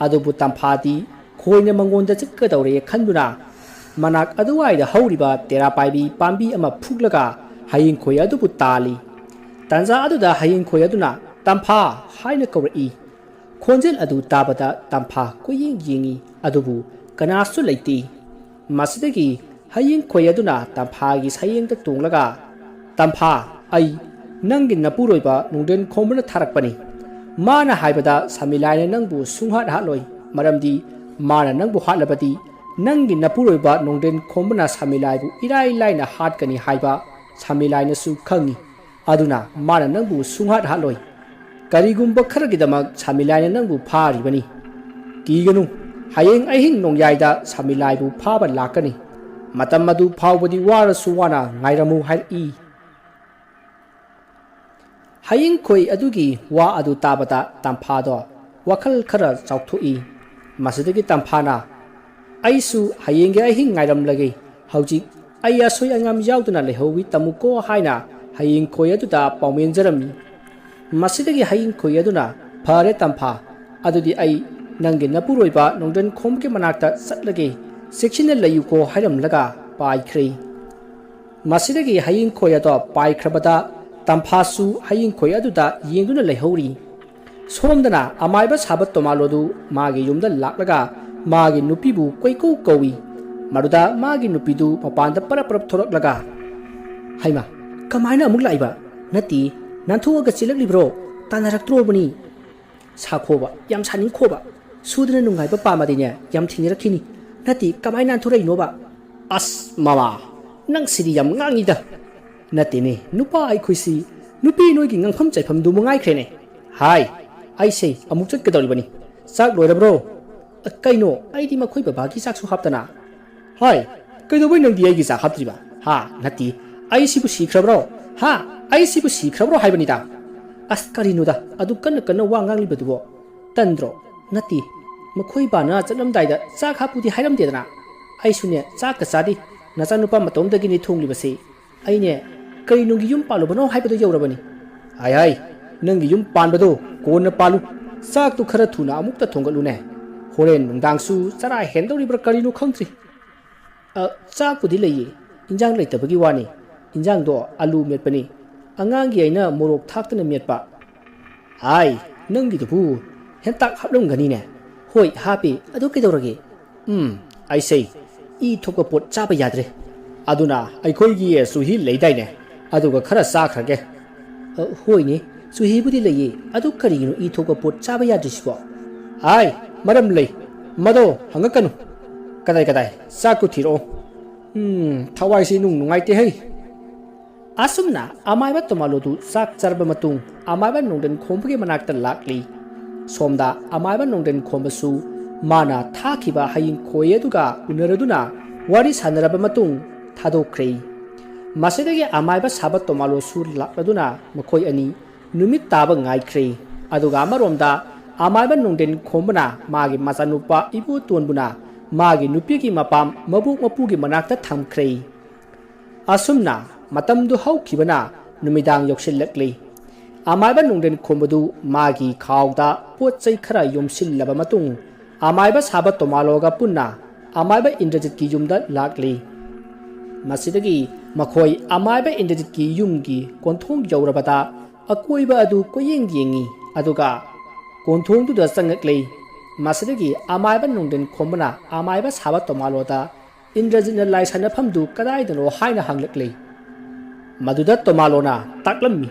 ꯑꯗꯨꯕꯨ ꯇꯝꯐꯥꯗꯤ ꯈꯣꯏꯅ ꯃꯉꯣꯟꯗ ꯆꯠꯀꯗꯧꯔꯦ ꯈꯟꯗꯨꯅ ꯃꯅꯥꯛ ꯑꯗꯨꯋꯥꯏꯗ ꯍꯧꯔꯤꯕ ꯇꯦꯔꯥ ꯄꯥꯏꯕꯤ ꯄꯥꯝꯕꯤ ꯑꯃ ꯐꯨꯛꯂꯒ ꯍꯌꯤꯡꯈꯣꯏ ꯑꯗꯨꯕꯨ ꯇꯥꯜꯂꯤ꯫ ꯇꯥꯟꯖꯥ ꯑꯗꯨꯗ ꯍꯌꯤꯡꯈꯣꯏ ꯑꯗꯨꯅ "ꯇꯝꯐꯥ" ꯍꯥꯏꯅ ꯀꯧꯔꯛꯏ꯫ ꯈꯣꯟꯖꯦꯜ ꯑꯗꯨ ꯇꯥꯕꯗ ꯇꯝꯐꯥ ꯀꯣꯏꯌꯦꯡ ꯌꯦꯡꯉꯤ, ꯑꯗꯨꯕꯨ ꯀꯅꯥꯁꯨ ꯂꯩꯇꯦ꯫ ꯃꯁꯤꯗꯒꯤ ꯍꯌꯤꯡꯈꯣꯏ ꯑꯗꯨꯅ ꯇꯝꯐꯥꯒꯤ ꯁꯌꯦꯡꯗ ꯇꯣꯡꯂꯒ, "ꯇꯝꯐꯥ, ꯑꯩ ꯅꯪꯒꯤ ꯅꯄꯨꯔꯣꯏꯕ ꯅꯣꯡꯗ꯭ꯔꯦꯟ ꯈꯣꯝꯕꯅ ꯊꯥꯔꯛꯄꯅꯤ꯫ ꯃꯥꯅ ꯍꯥꯏꯕꯗ ꯁꯃꯤꯂꯥꯏꯅ ꯅꯪꯕꯨ ꯁꯨꯡꯍꯥꯠ ꯍꯥꯠꯂꯣꯏ꯫ ꯃꯔꯝꯗꯤ ꯃꯥꯅ ꯅꯪꯕꯨ ꯍꯥꯠꯂꯕꯗꯤ ꯅꯪꯒꯤ ꯅꯄꯨꯔꯣꯏꯕ ꯅꯣꯡꯗ꯭ꯔꯦꯟ ꯈꯣꯝꯕꯅ ꯁꯥꯃꯤꯂꯥꯏꯕꯨ ꯏꯔꯥꯏ ꯂꯥꯏꯅ ꯍꯥꯠꯀꯅꯤ ꯍꯥꯏꯕ ꯁꯥꯃꯤꯂꯥꯏꯅꯁꯨ ꯈꯪꯏ꯫ ꯑꯗꯨꯅ ꯃꯥꯅ ꯅꯪꯕꯨ ꯁꯨꯡꯍꯥꯠ ꯍꯥꯠꯂꯣꯏ꯫ ꯀꯔꯤꯒꯨꯝꯕ ꯈꯔꯒꯤꯗꯃꯛ ꯁꯥꯃꯤꯂꯥꯏꯅ ꯅꯪꯕꯨ ꯐꯥꯔꯤꯕꯅꯤ꯫ ꯀꯤꯒꯅꯨ, ꯍꯌꯦꯡ ꯑꯍꯤꯡ ꯅꯣꯡꯌꯥꯏꯗ ꯁꯥꯃꯤꯂꯥꯏꯕꯨ ꯐꯥꯕ ꯂꯥꯛꯀꯅꯤ꯫ ꯃꯇꯝ ꯑꯗꯨ ꯐꯥꯎꯕꯗꯤ ꯋꯥꯔꯁꯨ ꯋꯥꯅ ꯉꯥꯏꯔꯝꯃꯨ ꯍꯥꯏꯔꯛꯏ꯫ ꯍꯌꯤꯡꯈꯣꯏ ꯑꯗꯨꯒꯤ ꯋꯥ ꯑꯗꯨ ꯇꯥꯕꯗ ꯇꯝꯐꯥꯗꯣ ꯋꯥꯈꯜ ꯈꯔ ꯆꯥꯎꯊꯣꯛꯏ꯫ ꯃꯁꯤꯗꯒꯤ ꯇꯝꯐꯥꯅ, "ꯑꯩꯁꯨ ꯍꯌꯦꯡꯒꯤ ꯑꯍꯤꯡ ꯉꯥꯏꯔꯝꯂꯒꯦ꯫ ꯍꯧꯖꯤꯛ ꯑꯩ ꯑꯁꯣꯏ ꯑꯉꯥꯝ ꯌꯥꯎꯗꯅ ꯂꯩꯍꯧꯏ ꯇꯝꯃꯨꯀꯣ" ꯍꯥꯏꯅ ꯍꯌꯤꯡꯈꯣꯏ ꯑꯗꯨꯗ ꯄꯥꯎꯃꯦꯟꯖꯔꯝꯃꯤ꯫ ꯃꯁꯤꯗꯒꯤ ꯍꯌꯤꯡꯈꯣꯏ ꯑꯗꯨꯅ, "ꯐꯔꯦ ꯇꯝꯐꯥ, ꯑꯗꯨꯗꯤ ꯑꯩ ꯅꯪꯒꯤ ꯅꯄꯨꯔꯣꯏꯕ ꯅꯣꯡꯗ꯭ꯔꯦꯟꯈꯣꯝꯒꯤ ꯃꯅꯥꯛꯇ ꯆꯠꯂꯒꯦ, ꯆꯦꯛꯁꯤꯟꯅ ꯂꯩꯌꯨꯀꯣ" ꯍꯥꯏꯔꯝꯂꯒ ꯄꯥꯏꯈ꯭ꯔꯦ꯫ ꯃꯁꯤꯗꯒꯤ ꯍꯌꯤꯡꯈꯣꯏ ꯑꯗꯣ ꯄꯥꯏꯈ꯭ꯔꯕꯗ ꯇꯝꯐꯥꯁꯨ ꯍꯌꯤꯡꯈꯣꯏ ꯑꯗꯨꯗ ꯌꯦꯡꯗꯨꯅ ꯂꯩꯍꯧꯔꯤ꯫ ꯁꯣꯝꯗꯅ ꯑꯃꯥꯏꯕ ꯁꯥꯕ ꯇꯣꯃꯥꯂꯣꯗꯨ ꯃꯥꯒꯤ ꯌꯨꯝꯗ ꯂꯥꯛꯂꯒ ꯃꯥꯒꯤ ꯅꯨꯄꯤꯕꯨ ꯀꯣꯏꯀꯧ ꯀꯧꯏ꯫ ꯃꯗꯨꯗ ꯃꯥꯒꯤ ꯅꯨꯄꯤꯗꯨ ꯃꯄꯥꯟꯗ ꯄꯔꯞ ꯄꯔꯞ ꯊꯣꯔꯛꯂꯒ, "ꯍꯩꯃꯥ, ꯀꯃꯥꯏꯅ ꯑꯃꯨꯛ ꯂꯥꯛꯏꯕ? ꯅꯠꯇꯦ, ꯅꯥꯟꯊꯣꯛꯑꯒ ꯆꯦꯜꯂꯛꯂꯤꯕ꯭ꯔꯣ? ꯇꯥꯟꯅꯔꯛꯇ꯭ꯔꯣꯕꯅꯤ?" ꯁꯥꯈꯣꯕ, ꯌꯥꯝ ꯁꯥꯅꯤꯡꯈꯣꯕ꯫ ꯁꯨꯗꯅ ꯅꯨꯡꯉꯥꯏꯕ ꯄꯥꯝꯃꯗꯤꯅꯦ, ꯌꯥꯝ ꯊꯦꯡꯅꯔꯛꯈꯤꯅꯤ꯫ ꯅꯠꯇꯦ, ꯀꯃꯥꯏꯅ ꯅꯥꯟꯊꯣꯔꯛꯏꯅꯣꯕ? ꯑꯁ ꯃꯃꯥ, ꯅꯪ ꯁꯤꯗꯤ ꯌꯥꯝ ꯉꯥꯡꯉꯤꯗ꯫ ꯅꯠꯇꯦꯅꯦ, ꯅꯨꯄꯥ ꯑꯩꯈꯣꯏꯁꯤ ꯅꯨꯄꯤ ꯅꯣꯏꯒꯤ ꯉꯥꯡꯐꯝ ꯆꯩꯐꯝꯗꯨ ꯃꯉꯥꯏꯈ꯭ꯔꯦꯅꯦ꯫ ꯍꯥꯏ, ꯑꯩꯁꯦ ꯑꯃꯨꯛ ꯆꯠꯀꯗꯧꯔꯤꯕꯅꯤ꯫ ꯆꯥꯛ ꯂꯣꯏꯔꯕ꯭ꯔꯣ? ꯑ, ꯀꯩꯅꯣ, ꯑꯩꯗꯤ ꯃꯈꯣꯏ ꯕꯕꯥꯒꯤ ꯆꯥꯛꯁꯨ ꯍꯥꯞꯇꯅ꯫ ꯍꯥꯏ, ꯀꯩꯗꯧꯕꯩ ꯅꯪꯗꯤ ꯑꯩꯒꯤ ꯆꯥꯛ ꯍꯥꯞꯇ꯭ꯔꯤꯕ? ꯍꯥ? ꯅꯠꯇꯦ, ꯑꯩ ꯁꯤꯕꯨ ꯁꯤꯈ꯭ꯔꯕ꯭ꯔꯣ? ꯍꯥ? ꯑꯩ ꯁꯤꯕꯨ ꯁꯤꯈ꯭ꯔꯕ꯭ꯔꯣ ꯍꯥꯏꯕꯅꯤꯗ? ꯑꯁ, ꯀꯔꯤꯅꯣꯗ, ꯑꯗꯨ ꯀꯟꯅ ꯀꯟꯅ ꯋꯥ ꯉꯥꯡꯂꯤꯕꯗꯨꯕꯣ? ꯇꯟꯗ꯭ꯔꯣ? ꯅꯠꯇꯦ, ꯃꯈꯣꯏ ꯕꯥꯅ ꯆꯠꯂꯝꯗꯥꯏꯗ ꯆꯥꯛ ꯍꯥꯞꯄꯨꯗꯤ ꯍꯥꯏꯔꯝꯗꯦꯗꯅ? ꯑꯩꯁꯨꯅꯦ, ꯆꯥꯛꯀ ꯆꯥꯗꯦ꯫ ꯅꯆꯥꯅꯨꯄꯥ ꯃꯇꯣꯝꯗꯒꯤꯅꯤ ꯊꯣꯡꯂꯤꯕꯁꯤ꯫ ꯑꯩꯅꯦ, ꯀꯩ ꯅꯨꯡꯒꯤ ꯌꯨꯝ ꯄꯥꯜꯂꯨꯕꯅꯣ ꯍꯥꯏꯕꯗꯣ ꯌꯧꯔꯕꯅꯤ꯫ ꯍꯥꯏ ꯍꯥꯏ, ꯅꯪꯒꯤ ꯌꯨꯝ ꯄꯥꯟꯕꯗꯣ ꯀꯣꯟꯅ ꯄꯥꯜꯂꯨ꯫ ꯆꯥꯛꯇꯨ ꯈꯔ ꯊꯨꯅ ꯑꯃꯨꯛꯇ ꯊꯣꯡꯒꯠꯂꯨꯅꯦ꯫ ꯍꯣꯔꯦꯟ ꯅꯨꯡꯗꯥꯡꯁꯨ ꯆꯔꯥ ꯍꯦꯟꯗꯧꯔꯤꯕ꯭ꯔꯥ ꯀꯔꯤꯅꯣ ꯈꯪꯗ꯭ꯔꯤ꯫ ꯑ, ꯆꯥꯛꯄꯨꯗꯤ ꯂꯩꯌꯦ, ꯏꯟꯖꯥꯡ ꯂꯩꯇꯕꯒꯤ ꯋꯥꯅꯤ꯫ ꯏꯟꯖꯥꯡꯗꯣ ꯑꯂꯨ ꯃꯦꯠꯄꯅꯤ꯫ ꯑꯉꯥꯡꯒꯤ ꯑꯩꯅ ꯃꯣꯔꯣꯛ ꯊꯥꯛꯇꯅ ꯃꯦꯠꯄ꯫ ꯍꯥꯏ, ꯅꯪꯒꯤꯗꯨꯕꯨ ꯍꯦꯟꯇꯥꯛ ꯍꯥꯞꯂꯝꯒꯅꯤꯅꯦ꯫ ꯍꯣꯏ, ꯍꯥꯞꯄꯤ꯫ ꯑꯗꯨ ꯀꯩꯗꯧꯔꯒꯦ? ꯎꯝ, ꯑꯩꯁꯦ ꯏ ꯊꯣꯛꯄ ꯄꯣꯠ ꯆꯥꯕ ꯌꯥꯗ꯭ꯔꯦ꯫ ꯑꯗꯨꯅ ꯑꯩꯈꯣꯏꯒꯤ ꯆꯨꯍꯤ ꯂꯩꯗꯥꯏꯅꯦ? ꯑꯗꯨꯒ ꯈꯔ ꯆꯥꯈ꯭ꯔꯒꯦ꯫ ꯑ, ꯍꯣꯏꯅꯦ, ꯆꯨꯍꯤꯕꯨꯗꯤ ꯂꯩꯌꯦ꯫ ꯑꯗꯨ ꯀꯔꯤꯒꯤꯅꯣ ꯏ ꯊꯣꯛꯄ ꯄꯣꯠ ꯆꯥꯕ ꯌꯥꯗ꯭ꯔꯤꯁꯤꯕꯣ? ꯍꯥꯏ, ꯃꯔꯝ ꯂꯩ꯫ ꯃꯗꯣ ꯍꯪꯉꯛꯀꯅꯨ꯫ ꯀꯗꯥꯏ ꯀꯗꯥꯏ? ꯆꯥꯛꯇꯨ ꯊꯤꯔꯛꯑꯣ꯫ ꯎꯝ, ꯊꯋꯥꯏꯁꯤ ꯅꯨꯡ ꯅꯨꯡꯉꯥꯏꯇꯦ ꯍꯩ꯫ ꯑꯁꯨꯝꯅ ꯑꯃꯥꯏꯕ ꯇꯣꯃꯥꯂꯣꯗꯨ ꯆꯥꯛ ꯆꯥꯔꯕ ꯃꯇꯨꯡ ꯑꯃꯥꯏꯕ ꯅꯣꯡꯗꯦꯟ ꯈꯣꯝꯕꯒꯤ ꯃꯅꯥꯛꯇ ꯂꯥꯛꯂꯤ꯫ ꯁꯣꯝꯗ ꯑꯃꯥꯏꯕ ꯅꯣꯡꯗꯦꯟ ꯈꯣꯝꯕꯁꯨ ꯃꯥꯅ ꯊꯥꯈꯤꯕ ꯍꯌꯤꯡ ꯈꯣꯏ ꯑꯗꯨꯒ ꯎꯅꯔꯗꯨꯅ ꯋꯥꯔꯤ ꯁꯥꯟꯅꯔꯕ ꯃꯇꯨꯡ ꯊꯥꯗꯣꯛꯈ꯭ꯔꯦ꯫ ꯃꯁꯤꯗꯒꯤ ꯑꯃꯥꯏꯕ ꯁꯥꯕ ꯇꯣꯃꯥꯂꯣꯁꯨ ꯂꯥꯛꯂꯗꯨꯅ ꯃꯈꯣꯏ ꯑꯅꯤ ꯅꯨꯃꯤꯠ ꯇꯥꯕ ꯉꯥꯏꯈ꯭ꯔꯦ꯫ ꯑꯗꯨꯒ ꯑꯃꯔꯣꯝꯗ ꯑꯃꯥꯏꯕ ꯅꯣꯡꯗꯦꯟ ꯈꯣꯝꯕꯅ ꯃꯥꯒꯤ ꯃꯆꯥꯅꯨꯄꯥ ꯏꯕꯣꯇꯣꯟꯕꯨꯅ ꯃꯥꯒꯤ ꯅꯨꯄꯤꯒꯤ ꯃꯄꯥꯝ ꯃꯕꯣꯛ ꯃꯄꯨꯒꯤ ꯃꯅꯥꯛꯇ ꯊꯝꯈ꯭ꯔꯦ꯫ ꯑꯁꯨꯝꯅ ꯃꯇꯝꯗꯨ ꯍꯧꯈꯤꯕꯅ ꯅꯨꯃꯤꯗꯥꯡ ꯌꯧꯁꯤꯜꯂꯛꯂꯤ꯫ ꯑꯃꯥꯏꯕ ꯅꯣꯡꯗꯦꯟ ꯈꯣꯝꯕꯗꯨ ꯃꯥꯒꯤ ꯈꯥꯎꯗ ꯄꯣꯠ ꯆꯩ ꯈꯔ ꯌꯣꯝꯁꯤꯜꯂꯕ ꯃꯇꯨꯡ ꯑꯃꯥꯏꯕ ꯁꯥꯕ ꯇꯣꯃꯥꯂꯣꯒ ꯄꯨꯟꯅ ꯑꯃꯥꯏꯕ ꯏꯟꯗ꯭ꯔꯖꯤꯠꯀꯤ ꯌꯨꯝꯗ ꯂꯥꯛꯂꯤ꯫ ꯃꯁꯤꯗꯒꯤ ꯃꯈꯣꯏ ꯑꯃꯥꯏꯕ ꯏꯟꯗ꯭ꯔꯖꯤꯠꯀꯤ ꯌꯨꯝꯒꯤ ꯀꯣꯟꯊꯣꯡ ꯌꯧꯔꯕꯗ ꯑꯀꯣꯏꯕ ꯑꯗꯨ ꯀꯣꯏꯌꯦꯡ ꯌꯦꯡꯉꯤ, ꯑꯗꯨꯒ ꯀꯣꯟꯊꯣꯡꯗꯨꯗ ꯆꯪꯉꯛꯂꯤ꯫ ꯃꯁꯤꯗꯒꯤ ꯑꯃꯥꯏꯕ ꯅꯣꯡꯗꯦꯟ ꯈꯣꯝꯕꯅ ꯑꯃꯥꯏꯕ ꯁꯥꯕ ꯇꯣꯃꯥꯂꯣꯗ ꯏꯟꯗ꯭ꯔꯖꯤꯠꯅ ꯂꯥꯏ ꯁꯥꯟꯅꯐꯝꯗꯨ ꯀꯗꯥꯏꯗꯅꯣ ꯍꯥꯏꯅ ꯍꯪꯂꯛꯂꯤ꯫ ꯃꯗꯨꯗ ꯇꯣꯃꯥꯂꯣꯅ ꯇꯥꯛꯂꯝꯃꯤ꯫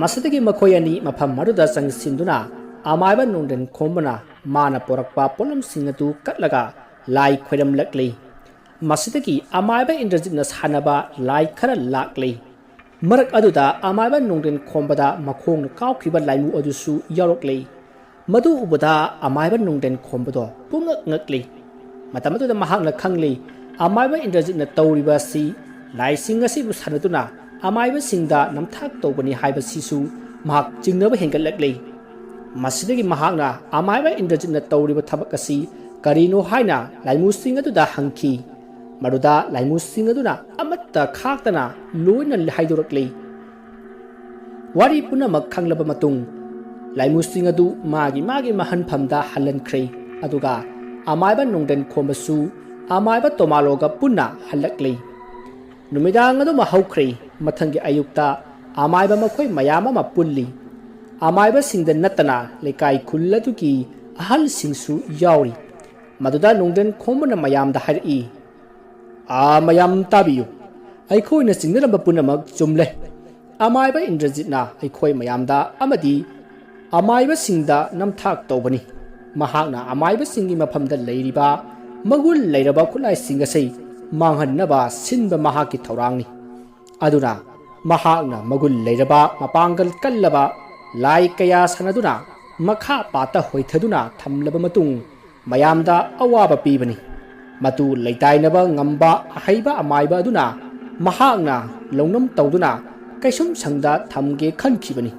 ꯃꯁꯤꯗꯒꯤ ꯃꯈꯣꯏ ꯑꯅꯤ ꯃꯐꯝ ꯑꯗꯨꯗ ꯆꯪꯁꯤꯟꯗꯨꯅ ꯑꯃꯥꯏꯕ ꯅꯣꯡꯗꯦꯟ ꯈꯣꯝꯕꯅ ꯃꯥꯅ ꯄꯨꯔꯛꯄ ꯄꯣꯠꯂꯝꯁꯤꯡ ꯑꯗꯨ ꯀꯠꯂꯒ ꯂꯥꯏ ꯈꯣꯏꯔꯝꯂꯛꯂꯤ꯫ ꯃꯁꯤꯗꯒꯤ ꯑꯃꯥꯏꯕ ꯏꯟꯗ꯭ꯔꯖꯤꯠꯅ ꯁꯥꯟꯅꯕ ꯂꯥꯏ ꯈꯔ ꯂꯥꯛꯂꯤ꯫ ꯃꯔꯛ ꯑꯗꯨꯗ ꯑꯃꯥꯏꯕ ꯅꯣꯡꯗꯦꯟ ꯈꯣꯝꯕꯗ ꯃꯈꯣꯡꯅ ꯀꯥꯎꯈꯤꯕ ꯂꯥꯏꯃꯨ ꯑꯗꯨꯁꯨ ꯌꯥꯎꯔꯛꯂꯤ꯫ ꯃꯗꯨ ꯎꯕꯗ ꯑꯃꯥꯏꯕ ꯅꯣꯡꯗꯦꯟ ꯈꯣꯝꯕꯗꯣ ꯄꯨꯡꯉꯛ ꯉꯛꯂꯤ꯫ ꯃꯇꯝ ꯑꯗꯨꯗ ꯃꯍꯥꯛꯅ ꯈꯪꯂꯤ, ꯑꯃꯥꯏꯕ ꯏꯟꯗ꯭ꯔꯖꯤꯠꯅ ꯇꯧꯔꯤꯕ ꯑꯁꯤ ꯂꯥꯏꯁꯤꯡ ꯑꯁꯤꯕꯨ ꯁꯥꯟꯅꯗꯨꯅ ꯑꯃꯥꯏꯕꯁꯤꯡꯗ ꯅꯝꯊꯥꯛ ꯇꯧꯕꯅꯤ ꯍꯥꯏꯕꯁꯤꯁꯨ ꯃꯍꯥꯛ ꯆꯤꯡꯅꯕ ꯍꯦꯟꯒꯠꯂꯛꯂꯤ꯫ ꯃꯁꯤꯗꯒꯤ ꯃꯍꯥꯛꯅ ꯑꯃꯥꯏꯕ ꯏꯟꯗ꯭ꯔꯖꯤꯠꯅ ꯇꯧꯔꯤꯕ ꯊꯕꯛ ꯑꯁꯤ ꯀꯔꯤꯅꯣ ꯍꯥꯏꯅ ꯂꯥꯏꯃꯨꯁꯤꯡ ꯑꯗꯨꯗ ꯍꯪꯈꯤ꯫ ꯃꯗꯨꯗ ꯂꯥꯏꯃꯨꯁꯤꯡ ꯑꯗꯨꯅ ꯑꯃꯠꯇ ꯈꯥꯛꯇꯅ ꯂꯣꯏꯅ ꯍꯥꯏꯗꯣꯔꯛꯂꯤ꯫ ꯋꯥꯔꯤ ꯄꯨꯝꯅꯃꯛ ꯈꯪꯂꯕ ꯃꯇꯨꯡ ꯂꯥꯏꯃꯨꯁꯤꯡ ꯑꯗꯨ ꯃꯥꯒꯤ ꯃꯥꯒꯤ ꯃꯍꯟꯐꯝꯗ ꯍꯜꯍꯟꯈ꯭ꯔꯦ꯫ ꯑꯗꯨꯒ ꯑꯃꯥꯏꯕ ꯅꯣꯡꯗꯦꯟ ꯈꯣꯝꯕꯁꯨ ꯑꯃꯥꯏꯕ ꯇꯣꯃꯥꯂꯣꯒ ꯄꯨꯟꯅ ꯍꯜꯂꯛꯂꯤ꯫ ꯅꯨꯃꯤꯗꯥꯡ ꯑꯗꯨꯃ ꯍꯧꯈ꯭ꯔꯦ꯫ ꯃꯊꯪꯒꯤ ꯑꯌꯨꯛꯇ ꯑꯃꯥꯏꯕ ꯃꯈꯣꯏ ꯃꯌꯥꯝ ꯑꯃ ꯄꯨꯜꯂꯤ꯫ ꯑꯃꯥꯏꯕꯁꯤꯡꯗ ꯅꯠꯇꯅ ꯂꯩꯀꯥꯏ ꯈꯨꯜ ꯑꯗꯨꯒꯤ ꯑꯍꯜꯁꯤꯡꯁꯨ ꯌꯥꯎꯔꯤ꯫ ꯃꯗꯨꯗ ꯅꯣꯡꯗꯦꯟ ꯈꯣꯝꯕꯅ ꯃꯌꯥꯝꯗ ꯍꯥꯏꯔꯛꯏ, "ꯑꯥ, ꯃꯌꯥꯝ ꯇꯥꯕꯤꯌꯨ꯫ ꯑꯩꯈꯣꯏꯅ ꯆꯤꯡꯅꯔꯝꯕ ꯄꯨꯝꯅꯃꯛ ꯆꯨꯝꯂꯦ꯫ ꯑꯃꯥꯏꯕ ꯏꯟꯗ꯭ꯔꯖꯤꯠꯅ ꯑꯩꯈꯣꯏ ꯃꯌꯥꯝꯗ ꯑꯃꯗꯤ ꯑꯃꯥꯏꯕꯁꯤꯡꯗ ꯅꯝꯊꯥꯛ ꯇꯧꯕꯅꯤ꯫ ꯃꯍꯥꯛꯅ ꯑꯃꯥꯏꯕꯁꯤꯡꯒꯤ ꯃꯐꯝꯗ ꯂꯩꯔꯤꯕ ꯃꯒꯨꯟ ꯂꯩꯔꯕ ꯈꯨꯠꯂꯥꯏꯁꯤꯡ ꯑꯁꯤ ꯃꯥꯡꯍꯟꯅꯕ ꯁꯤꯟꯕ ꯃꯍꯥꯛꯀꯤ ꯊꯧꯔꯥꯡꯅꯤ꯫ ꯑꯗꯨꯅ ꯃꯍꯥꯛꯅ ꯃꯒꯨꯟ ꯂꯩꯔꯕ, ꯃꯄꯥꯡꯒꯜ ꯀꯜꯂꯕ ꯂꯥꯏ ꯀꯌꯥ ꯁꯥꯟꯅꯗꯨꯅ ꯃꯈꯥ ꯄꯥꯠꯇ ꯍꯣꯏꯊꯗꯨꯅ ꯊꯝꯂꯕ ꯃꯇꯨꯡ, ꯃꯌꯥꯝꯗ ꯑꯋꯥꯕ ꯄꯤꯕꯅꯤ꯫ ꯃꯇꯨ ꯂꯩꯇꯥꯏꯅꯕ ꯉꯝꯕ ꯑꯍꯩꯕ ꯑꯃꯥꯏꯕ ꯑꯗꯨꯅ ꯃꯍꯥꯛꯅ ꯂꯧꯅꯝ ꯇꯧꯗꯨꯅ ꯀꯩꯁꯨꯝꯁꯪꯗ ꯊꯝꯒꯦ ꯈꯟꯈꯤꯕꯅꯤ꯫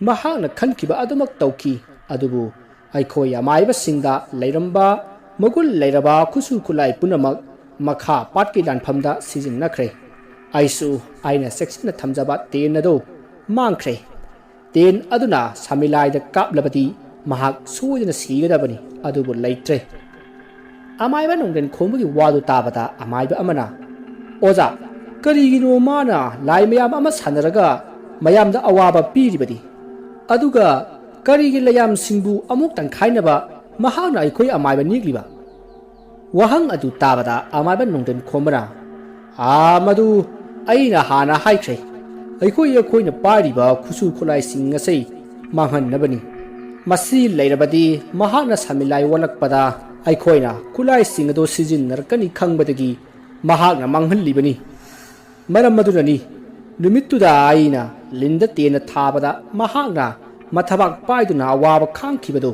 ꯃꯍꯥꯛꯅ ꯈꯟꯈꯤꯕ ꯑꯗꯨꯃꯛ ꯇꯧꯈꯤ꯫ ꯑꯗꯨꯕꯨ ꯑꯩꯈꯣꯏ ꯑꯃꯥꯏꯕꯁꯤꯡꯗ ꯂꯩꯔꯝꯕ ꯃꯒꯨꯟ ꯂꯩꯔꯕ ꯈꯨꯠꯁꯨ ꯈꯨꯠꯂꯥꯏ ꯄꯨꯝꯅꯃꯛ ꯃꯈꯥ ꯄꯥꯠꯀꯤ ꯂꯥꯟꯐꯝꯗ ꯁꯤꯖꯤꯟꯅꯈ꯭ꯔꯦ꯫ ꯑꯩꯁꯨ ꯑꯩꯅ ꯆꯦꯛꯁꯤꯟꯅ ꯊꯝꯖꯕ ꯇꯦꯟ ꯑꯗꯨ ꯃꯥꯡꯈ꯭ꯔꯦ꯫ ꯇꯦꯟ ꯑꯗꯨꯅ ꯁꯥꯃꯤꯂꯥꯏꯗ ꯀꯥꯞꯂꯕꯗꯤ ꯃꯍꯥꯛ ꯁꯣꯏꯗꯅ ꯁꯤꯒꯗꯕꯅꯤ, ꯑꯗꯨꯕꯨ ꯂꯩꯇ꯭ꯔꯦ꯫ ꯑꯃꯥꯏꯕ ꯅꯣꯡꯗꯦꯟ ꯈꯣꯝꯕꯒꯤ ꯋꯥꯗꯨ ꯇꯥꯕꯗ ꯑꯃꯥꯏꯕ ꯑꯃꯅ, "ꯑꯣꯖꯥ, ꯀꯔꯤꯒꯤꯅꯣ ꯃꯥꯅ ꯂꯥꯏ ꯃꯌꯥꯝ ꯑꯃ ꯁꯥꯟꯅꯔꯒ ꯃꯌꯥꯝꯗ ꯑꯋꯥꯕ ꯄꯤꯔꯤꯕꯗꯤ? ꯑꯗꯨꯒ ꯀꯔꯤꯒꯤ ꯂꯌꯥꯝꯁꯤꯡꯕꯨ ꯑꯃꯨꯛ ꯇꯪꯈꯥꯏꯅꯕ ꯃꯍꯥꯛꯅ ꯑꯩꯈꯣꯏ ꯑꯃꯥꯏꯕ ꯅꯦꯛꯂꯤꯕ?" ꯋꯥꯍꯪ ꯑꯗꯨ ꯇꯥꯕꯗ ꯑꯃꯥꯏꯕ ꯅꯣꯡꯗꯦꯟ ꯈꯣꯝꯕꯅ, "ꯑꯥ, ꯃꯗꯨ ꯑꯩꯅ ꯍꯥꯟꯅ ꯍꯥꯏꯈ꯭ꯔꯦ꯫ ꯑꯩꯈꯣꯏ ꯑꯩꯈꯣꯏꯅ ꯄꯥꯏꯔꯤꯕ ꯈꯨꯠꯁꯨ ꯈꯨꯠꯂꯥꯏꯁꯤꯡ ꯑꯁꯤ ꯃꯥꯡꯍꯟꯅꯕꯅꯤ꯫ ꯃꯁꯤ ꯂꯩꯔꯕꯗꯤ ꯃꯍꯥꯛꯅ ꯁꯥꯃꯤꯂꯥꯏ ꯑꯣꯜꯂꯛꯄꯗ ꯑꯩꯈꯣꯏꯅ ꯈꯨꯠꯂꯥꯏꯁꯤꯡ ꯑꯗꯨ ꯁꯤꯖꯤꯟꯅꯔꯛꯀꯅꯤ ꯈꯪꯕꯗꯒꯤ ꯃꯍꯥꯛꯅ ꯃꯥꯡꯍꯜꯂꯤꯕꯅꯤ꯫ ꯃꯔꯝ ꯑꯗꯨꯅꯅꯤ ꯅꯨꯃꯤꯠꯇꯨꯗ ꯑꯩꯅ ꯂꯤꯟꯗ ꯇꯦꯟꯅ ꯊꯥꯕꯗ ꯃꯍꯥꯛꯅ ꯃꯊꯕꯥꯛ ꯄꯥꯏꯗꯨꯅ ꯑꯋꯥꯕ ꯈꯥꯡꯈꯤꯕꯗꯨ꯫"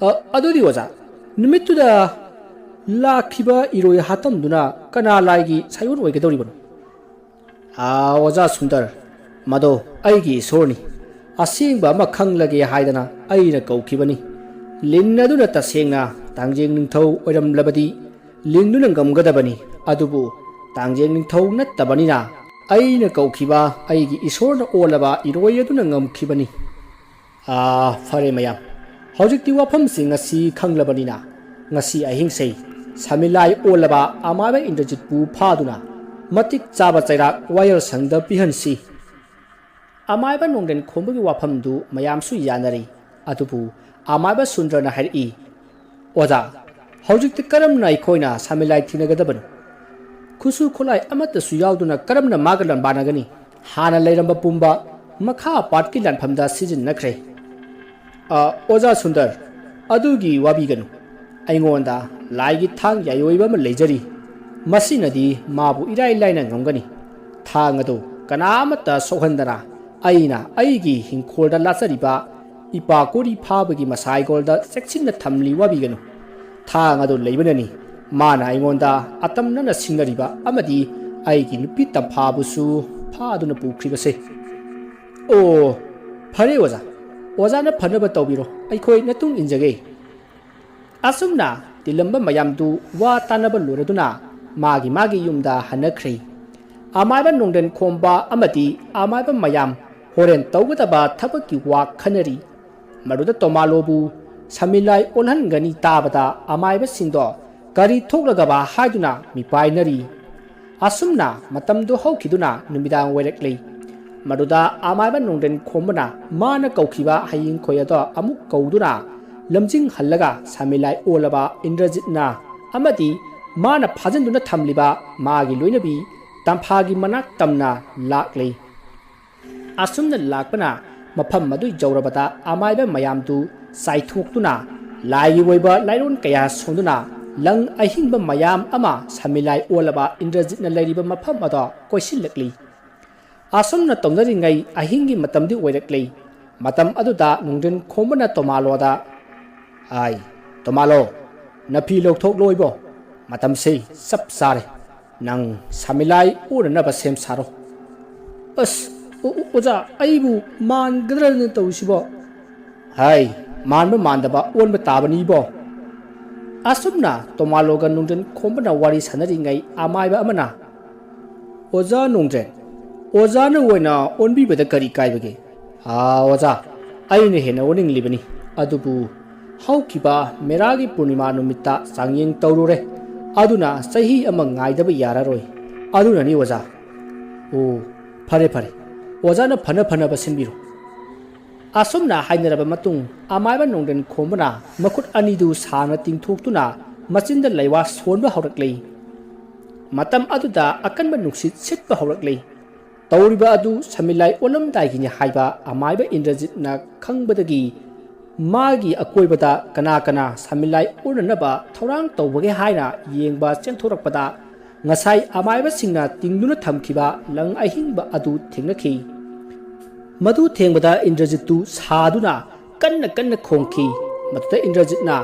"ꯑ, ꯑꯗꯨꯗꯤ ꯑꯣꯖꯥ, ꯅꯨꯃꯤꯠꯇꯨꯗ ꯂꯥꯛꯈꯤꯕ ꯏꯔꯣꯏ ꯍꯥꯇꯝꯗꯨꯅ ꯀꯅꯥ ꯂꯥꯏꯒꯤ ꯁꯥꯏꯑꯣꯟ ꯑꯣꯏꯒꯗꯧꯔꯤꯕꯅꯣ?" "ꯑꯥ, ꯑꯣꯖꯥ ꯁꯨꯟꯗꯔ, ꯃꯗꯣ ꯑꯩꯒꯤ ꯏꯁꯣꯔꯅꯤ꯫ ꯑꯁꯦꯡꯕ ꯑꯃ ꯈꯪꯂꯒꯦ ꯍꯥꯏꯗꯅ ꯑꯩꯅ ꯀꯧꯈꯤꯕꯅꯤ꯫ ꯂꯤꯟ ꯑꯗꯨꯅ ꯇꯁꯦꯡꯅ ꯇꯥꯡꯖꯦꯡ ꯅꯤꯡꯊꯧ ꯑꯣꯏꯔꯝꯂꯕꯗꯤ ꯂꯤꯟꯗꯨꯅ ꯉꯝꯒꯗꯕꯅꯤ꯫ ꯑꯗꯨꯕꯨ ꯇꯥꯡꯖꯦꯡ ꯅꯤꯡꯊꯧ ꯅꯠꯇꯕꯅꯤꯅ ꯑꯩꯅ ꯀꯧꯈꯤꯕ ꯑꯩꯒꯤ ꯏꯁꯣꯔꯅ ꯑꯣꯜꯂꯕ ꯏꯔꯣꯏ ꯑꯗꯨꯅ ꯉꯝꯈꯤꯕꯅꯤ꯫" "ꯑꯥ, ꯐꯔꯦ ꯃꯌꯥꯝ, ꯍꯧꯖꯤꯛꯇꯤ ꯋꯥꯐꯝꯁꯤꯡ ꯑꯁꯤ ꯈꯪꯂꯕꯅꯤꯅ ꯉꯁꯤ ꯑꯍꯤꯡꯁꯦ ꯁꯥꯃꯤꯂꯥꯏ ꯑꯣꯜꯂꯕ ꯑꯃꯥꯏꯕ ꯏꯟꯗ꯭ꯔꯖꯤꯠꯄꯨ ꯐꯥꯗꯨꯅ ꯃꯇꯤꯛ ꯆꯥꯕ ꯆꯩꯔꯥꯛ ꯋꯥꯌꯦꯜꯁꯪꯗ ꯄꯤꯍꯟꯁꯤ꯫" ꯑꯃꯥꯏꯕ ꯅꯣꯡꯗꯦꯟ ꯈꯣꯝꯕꯒꯤ ꯋꯥꯐꯝꯗꯨ ꯃꯌꯥꯝꯁꯨ ꯌꯥꯅꯔꯤ꯫ ꯑꯗꯨꯕꯨ ꯑꯃꯥꯏꯕ ꯁꯨꯟꯗ꯭ꯔꯅ ꯍꯥꯏꯔꯛꯏ, "ꯑꯣꯖꯥ, ꯍꯧꯖꯤꯛꯇꯤ ꯀꯔꯝꯅ ꯑꯩꯈꯣꯏꯅ ꯁꯥꯃꯤꯂꯥꯏ ꯊꯤꯅꯒꯗꯕꯅꯣ? ꯈꯨꯠꯁꯨ ꯈꯨꯠꯂꯥꯏ ꯑꯃꯠꯇꯁꯨ ꯌꯥꯎꯗꯅ ꯀꯔꯝꯅ ꯃꯥꯒ ꯂꯥꯟꯕꯥꯟꯅꯒꯅꯤ? ꯍꯥꯟꯅ ꯂꯩꯔꯝꯕ ꯄꯨꯝꯕ ꯃꯈꯥ ꯄꯥꯠꯀꯤ ꯂꯥꯟꯐꯝꯗ ꯁꯤꯖꯤꯟꯅꯈ꯭ꯔꯦ꯫" "ꯑ, ꯑꯣꯖꯥ ꯁꯨꯟꯗꯔ, ꯑꯗꯨꯒꯤ ꯋꯥꯕꯤꯒꯅꯨ꯫ ꯑꯩꯉꯣꯟꯗ ꯂꯥꯏꯒꯤ ꯊꯥꯡ ꯌꯥꯏꯑꯣꯏꯕ ꯑꯃ ꯂꯩꯖꯔꯤ꯫ ꯃꯁꯤꯅꯗꯤ ꯃꯥꯕꯨ ꯏꯔꯥꯏ ꯂꯥꯏꯅ ꯉꯝꯒꯅꯤ꯫ ꯊꯥꯡ ꯑꯗꯨ ꯀꯅꯥ ꯑꯃꯠꯇ ꯁꯣꯛꯍꯟꯗꯅ ꯑꯩꯅ ꯑꯩꯒꯤ ꯍꯤꯡꯈꯣꯜꯗ ꯂꯥꯠꯆꯔꯤꯕ ꯏꯄꯥ ꯀꯣꯔꯤ ꯐꯥꯕꯒꯤ ꯃꯁꯥꯏꯒꯣꯜꯗ ꯆꯦꯛꯁꯤꯟꯅ ꯊꯝꯂꯤ꯫ ꯋꯥꯕꯤꯒꯅꯨ꯫ ꯊꯥꯡ ꯑꯗꯨ ꯂꯩꯕꯅꯅꯤ ꯃꯥꯅ ꯑꯩꯉꯣꯟꯗ ꯑꯇꯝꯅꯅ ꯁꯤꯡꯅꯔꯤꯕ ꯑꯃꯗꯤ ꯑꯩꯒꯤ ꯅꯨꯄꯤ ꯇꯝꯐꯥꯕꯨꯁꯨ ꯐꯥꯗꯨꯅ ꯄꯨꯈ꯭ꯔꯤꯕꯁꯦ꯫ ꯑꯣ, ꯐꯔꯦ ꯑꯣꯖꯥ꯫ ꯑꯣꯖꯥꯅ ꯐꯅꯕ ꯇꯧꯕꯤꯔꯣ꯫ ꯑꯩꯈꯣꯏ ꯅꯇꯨꯡ ꯏꯟꯖꯒꯦ꯫ ꯑꯁꯨꯝꯅ ꯇꯤꯜꯂꯝꯕ ꯃꯌꯥꯝꯗꯨ ꯋꯥ ꯇꯥꯅꯕ ꯂꯣꯏꯔꯗꯨꯅ ꯃꯥꯒꯤ ꯃꯥꯒꯤ ꯌꯨꯝꯗ ꯍꯟꯅꯈ꯭ꯔꯦ꯫ ꯑꯃꯥꯏꯕ ꯅꯣꯡꯗ꯭ꯔꯦꯟ ꯈꯣꯝꯕ ꯑꯃꯗꯤ ꯑꯃꯥꯏꯕ ꯃꯌꯥꯝ ꯍꯣꯔꯦꯟ ꯇꯧꯒꯗꯕ ꯊꯕꯛꯀꯤ ꯋꯥ ꯈꯟꯅꯔꯤ꯫ ꯃꯗꯨꯗ ꯇꯣꯃꯥꯂꯣꯕꯨ ꯁꯃꯤꯂꯥꯏ ꯑꯣꯜꯍꯟꯒꯅꯤ ꯇꯥꯕꯗ ꯑꯃꯥꯏꯕꯁꯤꯡꯗꯣ ꯀꯔꯤ ꯊꯣꯛꯂꯒꯕ ꯍꯥꯏꯗꯨꯅ ꯃꯤꯄꯥꯏꯅꯔꯤ꯫ ꯑꯁꯨꯝꯅ ꯃꯇꯝꯗꯨ ꯍꯧꯈꯤꯗꯨꯅ ꯅꯨꯃꯤꯗꯥꯡ ꯑꯣꯏꯔꯛꯂꯤ꯫ ꯃꯗꯨꯗ ꯑꯃꯥꯏꯕ ꯅꯣꯡꯗ꯭ꯔꯦꯟ ꯈꯣꯝꯕꯅ ꯃꯥꯅ ꯀꯧꯈꯤꯕ ꯍꯌꯤꯡ ꯈꯣꯏ ꯑꯗꯣ ꯑꯃꯨꯛ ꯀꯧꯗꯨꯅ ꯂꯝꯖꯤꯡꯍꯜꯂꯒ ꯁꯃꯤꯂꯥꯏ ꯑꯣꯜꯂꯕ ꯏꯟꯗ꯭ꯔꯖꯤꯠꯅ ꯑꯃꯗꯤ ꯃꯥꯅ ꯐꯥꯖꯤꯟꯗꯨꯅ ꯊꯝꯂꯤꯕ ꯃꯥꯒꯤ ꯂꯣꯏꯅꯕꯤ ꯇꯝꯐꯥꯒꯤ ꯃꯅꯥꯛ ꯇꯝꯅ ꯂꯥꯛꯂꯤ꯫ ꯑꯁꯨꯝꯅ ꯂꯥꯛꯄꯅ ꯃꯐꯝ ꯑꯗꯨ ꯌꯧꯔꯕꯗ ꯑꯃꯥꯏꯕ ꯃꯌꯥꯝꯗꯨ ꯆꯥꯏꯊꯣꯛꯇꯨꯅ ꯂꯥꯏꯒꯤ ꯑꯣꯏꯕ ꯂꯥꯏꯔꯣꯟ ꯀꯌꯥ ꯁꯣꯟꯗꯨꯅ ꯂꯪ ꯑꯍꯤꯡꯕ ꯃꯌꯥꯝ ꯑꯃ ꯁꯃꯤꯂꯥꯏ ꯑꯣꯜꯂꯕ ꯏꯟꯗ꯭ꯔꯖꯤꯠꯅ ꯂꯩꯔꯤꯕ ꯃꯐꯝ ꯑꯗꯣ ꯀꯣꯏꯁꯤꯜꯂꯛꯂꯤ꯫ ꯑꯁꯨꯝꯅ ꯇꯧꯅꯔꯤꯉꯩ ꯑꯍꯤꯡꯒꯤ ꯃꯇꯝꯗꯤ ꯑꯣꯏꯔꯛꯂꯤ꯫ ꯃꯇꯝ ꯑꯗꯨꯗ ꯅꯣꯡꯗ꯭ꯔꯦꯟ ꯈꯣꯝꯕꯅ ꯇꯣꯃꯥꯂꯣꯗ, "ꯑꯥꯏ, ꯇꯣꯃꯥꯂꯣ, ꯅꯐꯤ ꯂꯧꯊꯣꯛꯂꯣꯏꯕꯣ? ꯃꯇꯝꯁꯦ ꯆꯞ ꯆꯥꯔꯦ꯫ ꯅꯪ ꯁꯃꯤꯂꯥꯏ ꯑꯣꯟꯅꯅꯕ ꯁꯦꯝ ꯁꯥꯔꯣ꯫" "ꯑꯁ, ꯑꯣ-, ꯑꯣ-, ꯑꯣꯖꯥ, ꯑꯩꯕꯨ ꯃꯥꯟꯒꯗ꯭ꯔꯅ ꯇꯧꯔꯤꯁꯤꯕꯣ?" "ꯍꯥꯏ, ꯃꯥꯟꯕ ꯃꯥꯟꯗꯕ ꯑꯣꯟꯕ ꯇꯥꯕꯅꯤꯕꯣ꯫" ꯑꯁꯨꯝꯅ ꯇꯣꯃꯥꯂꯣꯒ ꯅꯣꯡꯗ꯭ꯔꯦꯟ ꯈꯣꯝꯕꯅ ꯋꯥꯔꯤ ꯁꯥꯟꯅꯔꯤꯉꯩ ꯑꯃꯥꯏꯕ ꯑꯃꯅ, "ꯑꯣꯖꯥ ꯅꯣꯡꯗ꯭ꯔꯦꯟ, ꯑꯣꯖꯥꯅ ꯑꯣꯏꯅ ꯑꯣꯟꯕꯤꯕꯗ ꯀꯔꯤ ꯀꯥꯏꯕꯒꯦ?" "ꯑꯥ, ꯑꯣꯖꯥ, ꯑꯩꯅ ꯍꯦꯟꯅ ꯑꯣꯟꯅꯤꯡꯂꯤꯕꯅꯤ꯫ ꯑꯗꯨꯕꯨ ꯍꯧꯈꯤꯕ ꯃꯦꯔꯥꯒꯤ ꯄꯨꯔꯅꯤꯃꯥ ꯅꯨꯃꯤꯠꯇ ꯆꯥꯡꯌꯦꯡ ꯇꯧꯔꯨꯔꯦ꯫ ꯑꯗꯨꯅ ꯆꯍꯤ ꯑꯃ ꯉꯥꯏꯗꯕ ꯌꯥꯔꯔꯣꯏ꯫ ꯑꯗꯨꯅꯅꯤ ꯑꯣꯖꯥ꯫" "ꯑꯣ, ꯐꯔꯦ, ꯐꯔꯦ꯫ ꯑꯣꯖꯥꯅ ꯐꯅ ꯐꯅꯕ ꯁꯤꯟꯕꯤꯔꯣ꯫" ꯑꯁꯨꯝꯅ ꯍꯥꯏꯅꯔꯕ ꯃꯇꯨꯡ, ꯑꯃꯥꯏꯕ ꯅꯣꯡꯗ꯭ꯔꯦꯟ ꯈꯣꯝꯕꯅ ꯃꯈꯨꯠ ꯑꯅꯤꯗꯨ ꯁꯥꯡꯅ ꯇꯤꯡꯊꯣꯛꯇꯨꯅ ꯃꯆꯤꯟꯗ ꯂꯩꯋꯥ ꯁꯣꯟꯕ ꯍꯧꯔꯛꯂꯤ꯫ ꯃꯇꯝ ꯑꯗꯨꯗ ꯑꯀꯟꯕ ꯅꯨꯡꯁꯤꯠ ꯁꯤꯠꯄ ꯍꯧꯔꯛꯂꯤ꯫ ꯇꯧꯔꯤꯕ ꯑꯗꯨ ꯁꯃꯤꯂꯥꯏ ꯑꯣꯜꯂꯝꯗꯥꯏꯒꯤꯅꯤ ꯍꯥꯏꯕ ꯑꯃꯥꯏꯕ ꯏꯟꯗ꯭ꯔꯖꯤꯠꯅ ꯈꯪꯕꯗꯒꯤ ꯃꯥꯒꯤ ꯑꯀꯣꯏꯕꯗ ꯀꯅꯥ ꯀꯅꯥ ꯁꯃꯤꯂꯥꯏ ꯑꯣꯟꯅꯅꯕ ꯊꯧꯔꯥꯡ ꯇꯧꯕꯒꯦ ꯍꯥꯏꯅ ꯌꯦꯡꯕ ꯆꯦꯟꯊꯣꯔꯛꯄꯗ, ꯉꯁꯥꯏ ꯑꯃꯥꯏꯕꯁꯤꯡꯅ ꯇꯤꯡꯗꯨꯅ ꯊꯝꯈꯤꯕ ꯂꯪ ꯑꯍꯤꯡꯕ ꯑꯗꯨ ꯊꯦꯡꯅꯈꯤ꯫ ꯃꯗꯨ ꯊꯦꯡꯕꯗ ꯏꯟꯗ꯭ꯔꯖꯤꯠꯇꯨ ꯁꯥꯗꯨꯅ ꯀꯟꯅ ꯀꯟꯅ ꯈꯣꯡꯈꯤ꯫ ꯃꯗꯨꯗ ꯏꯟꯗ꯭ꯔꯖꯤꯠꯅ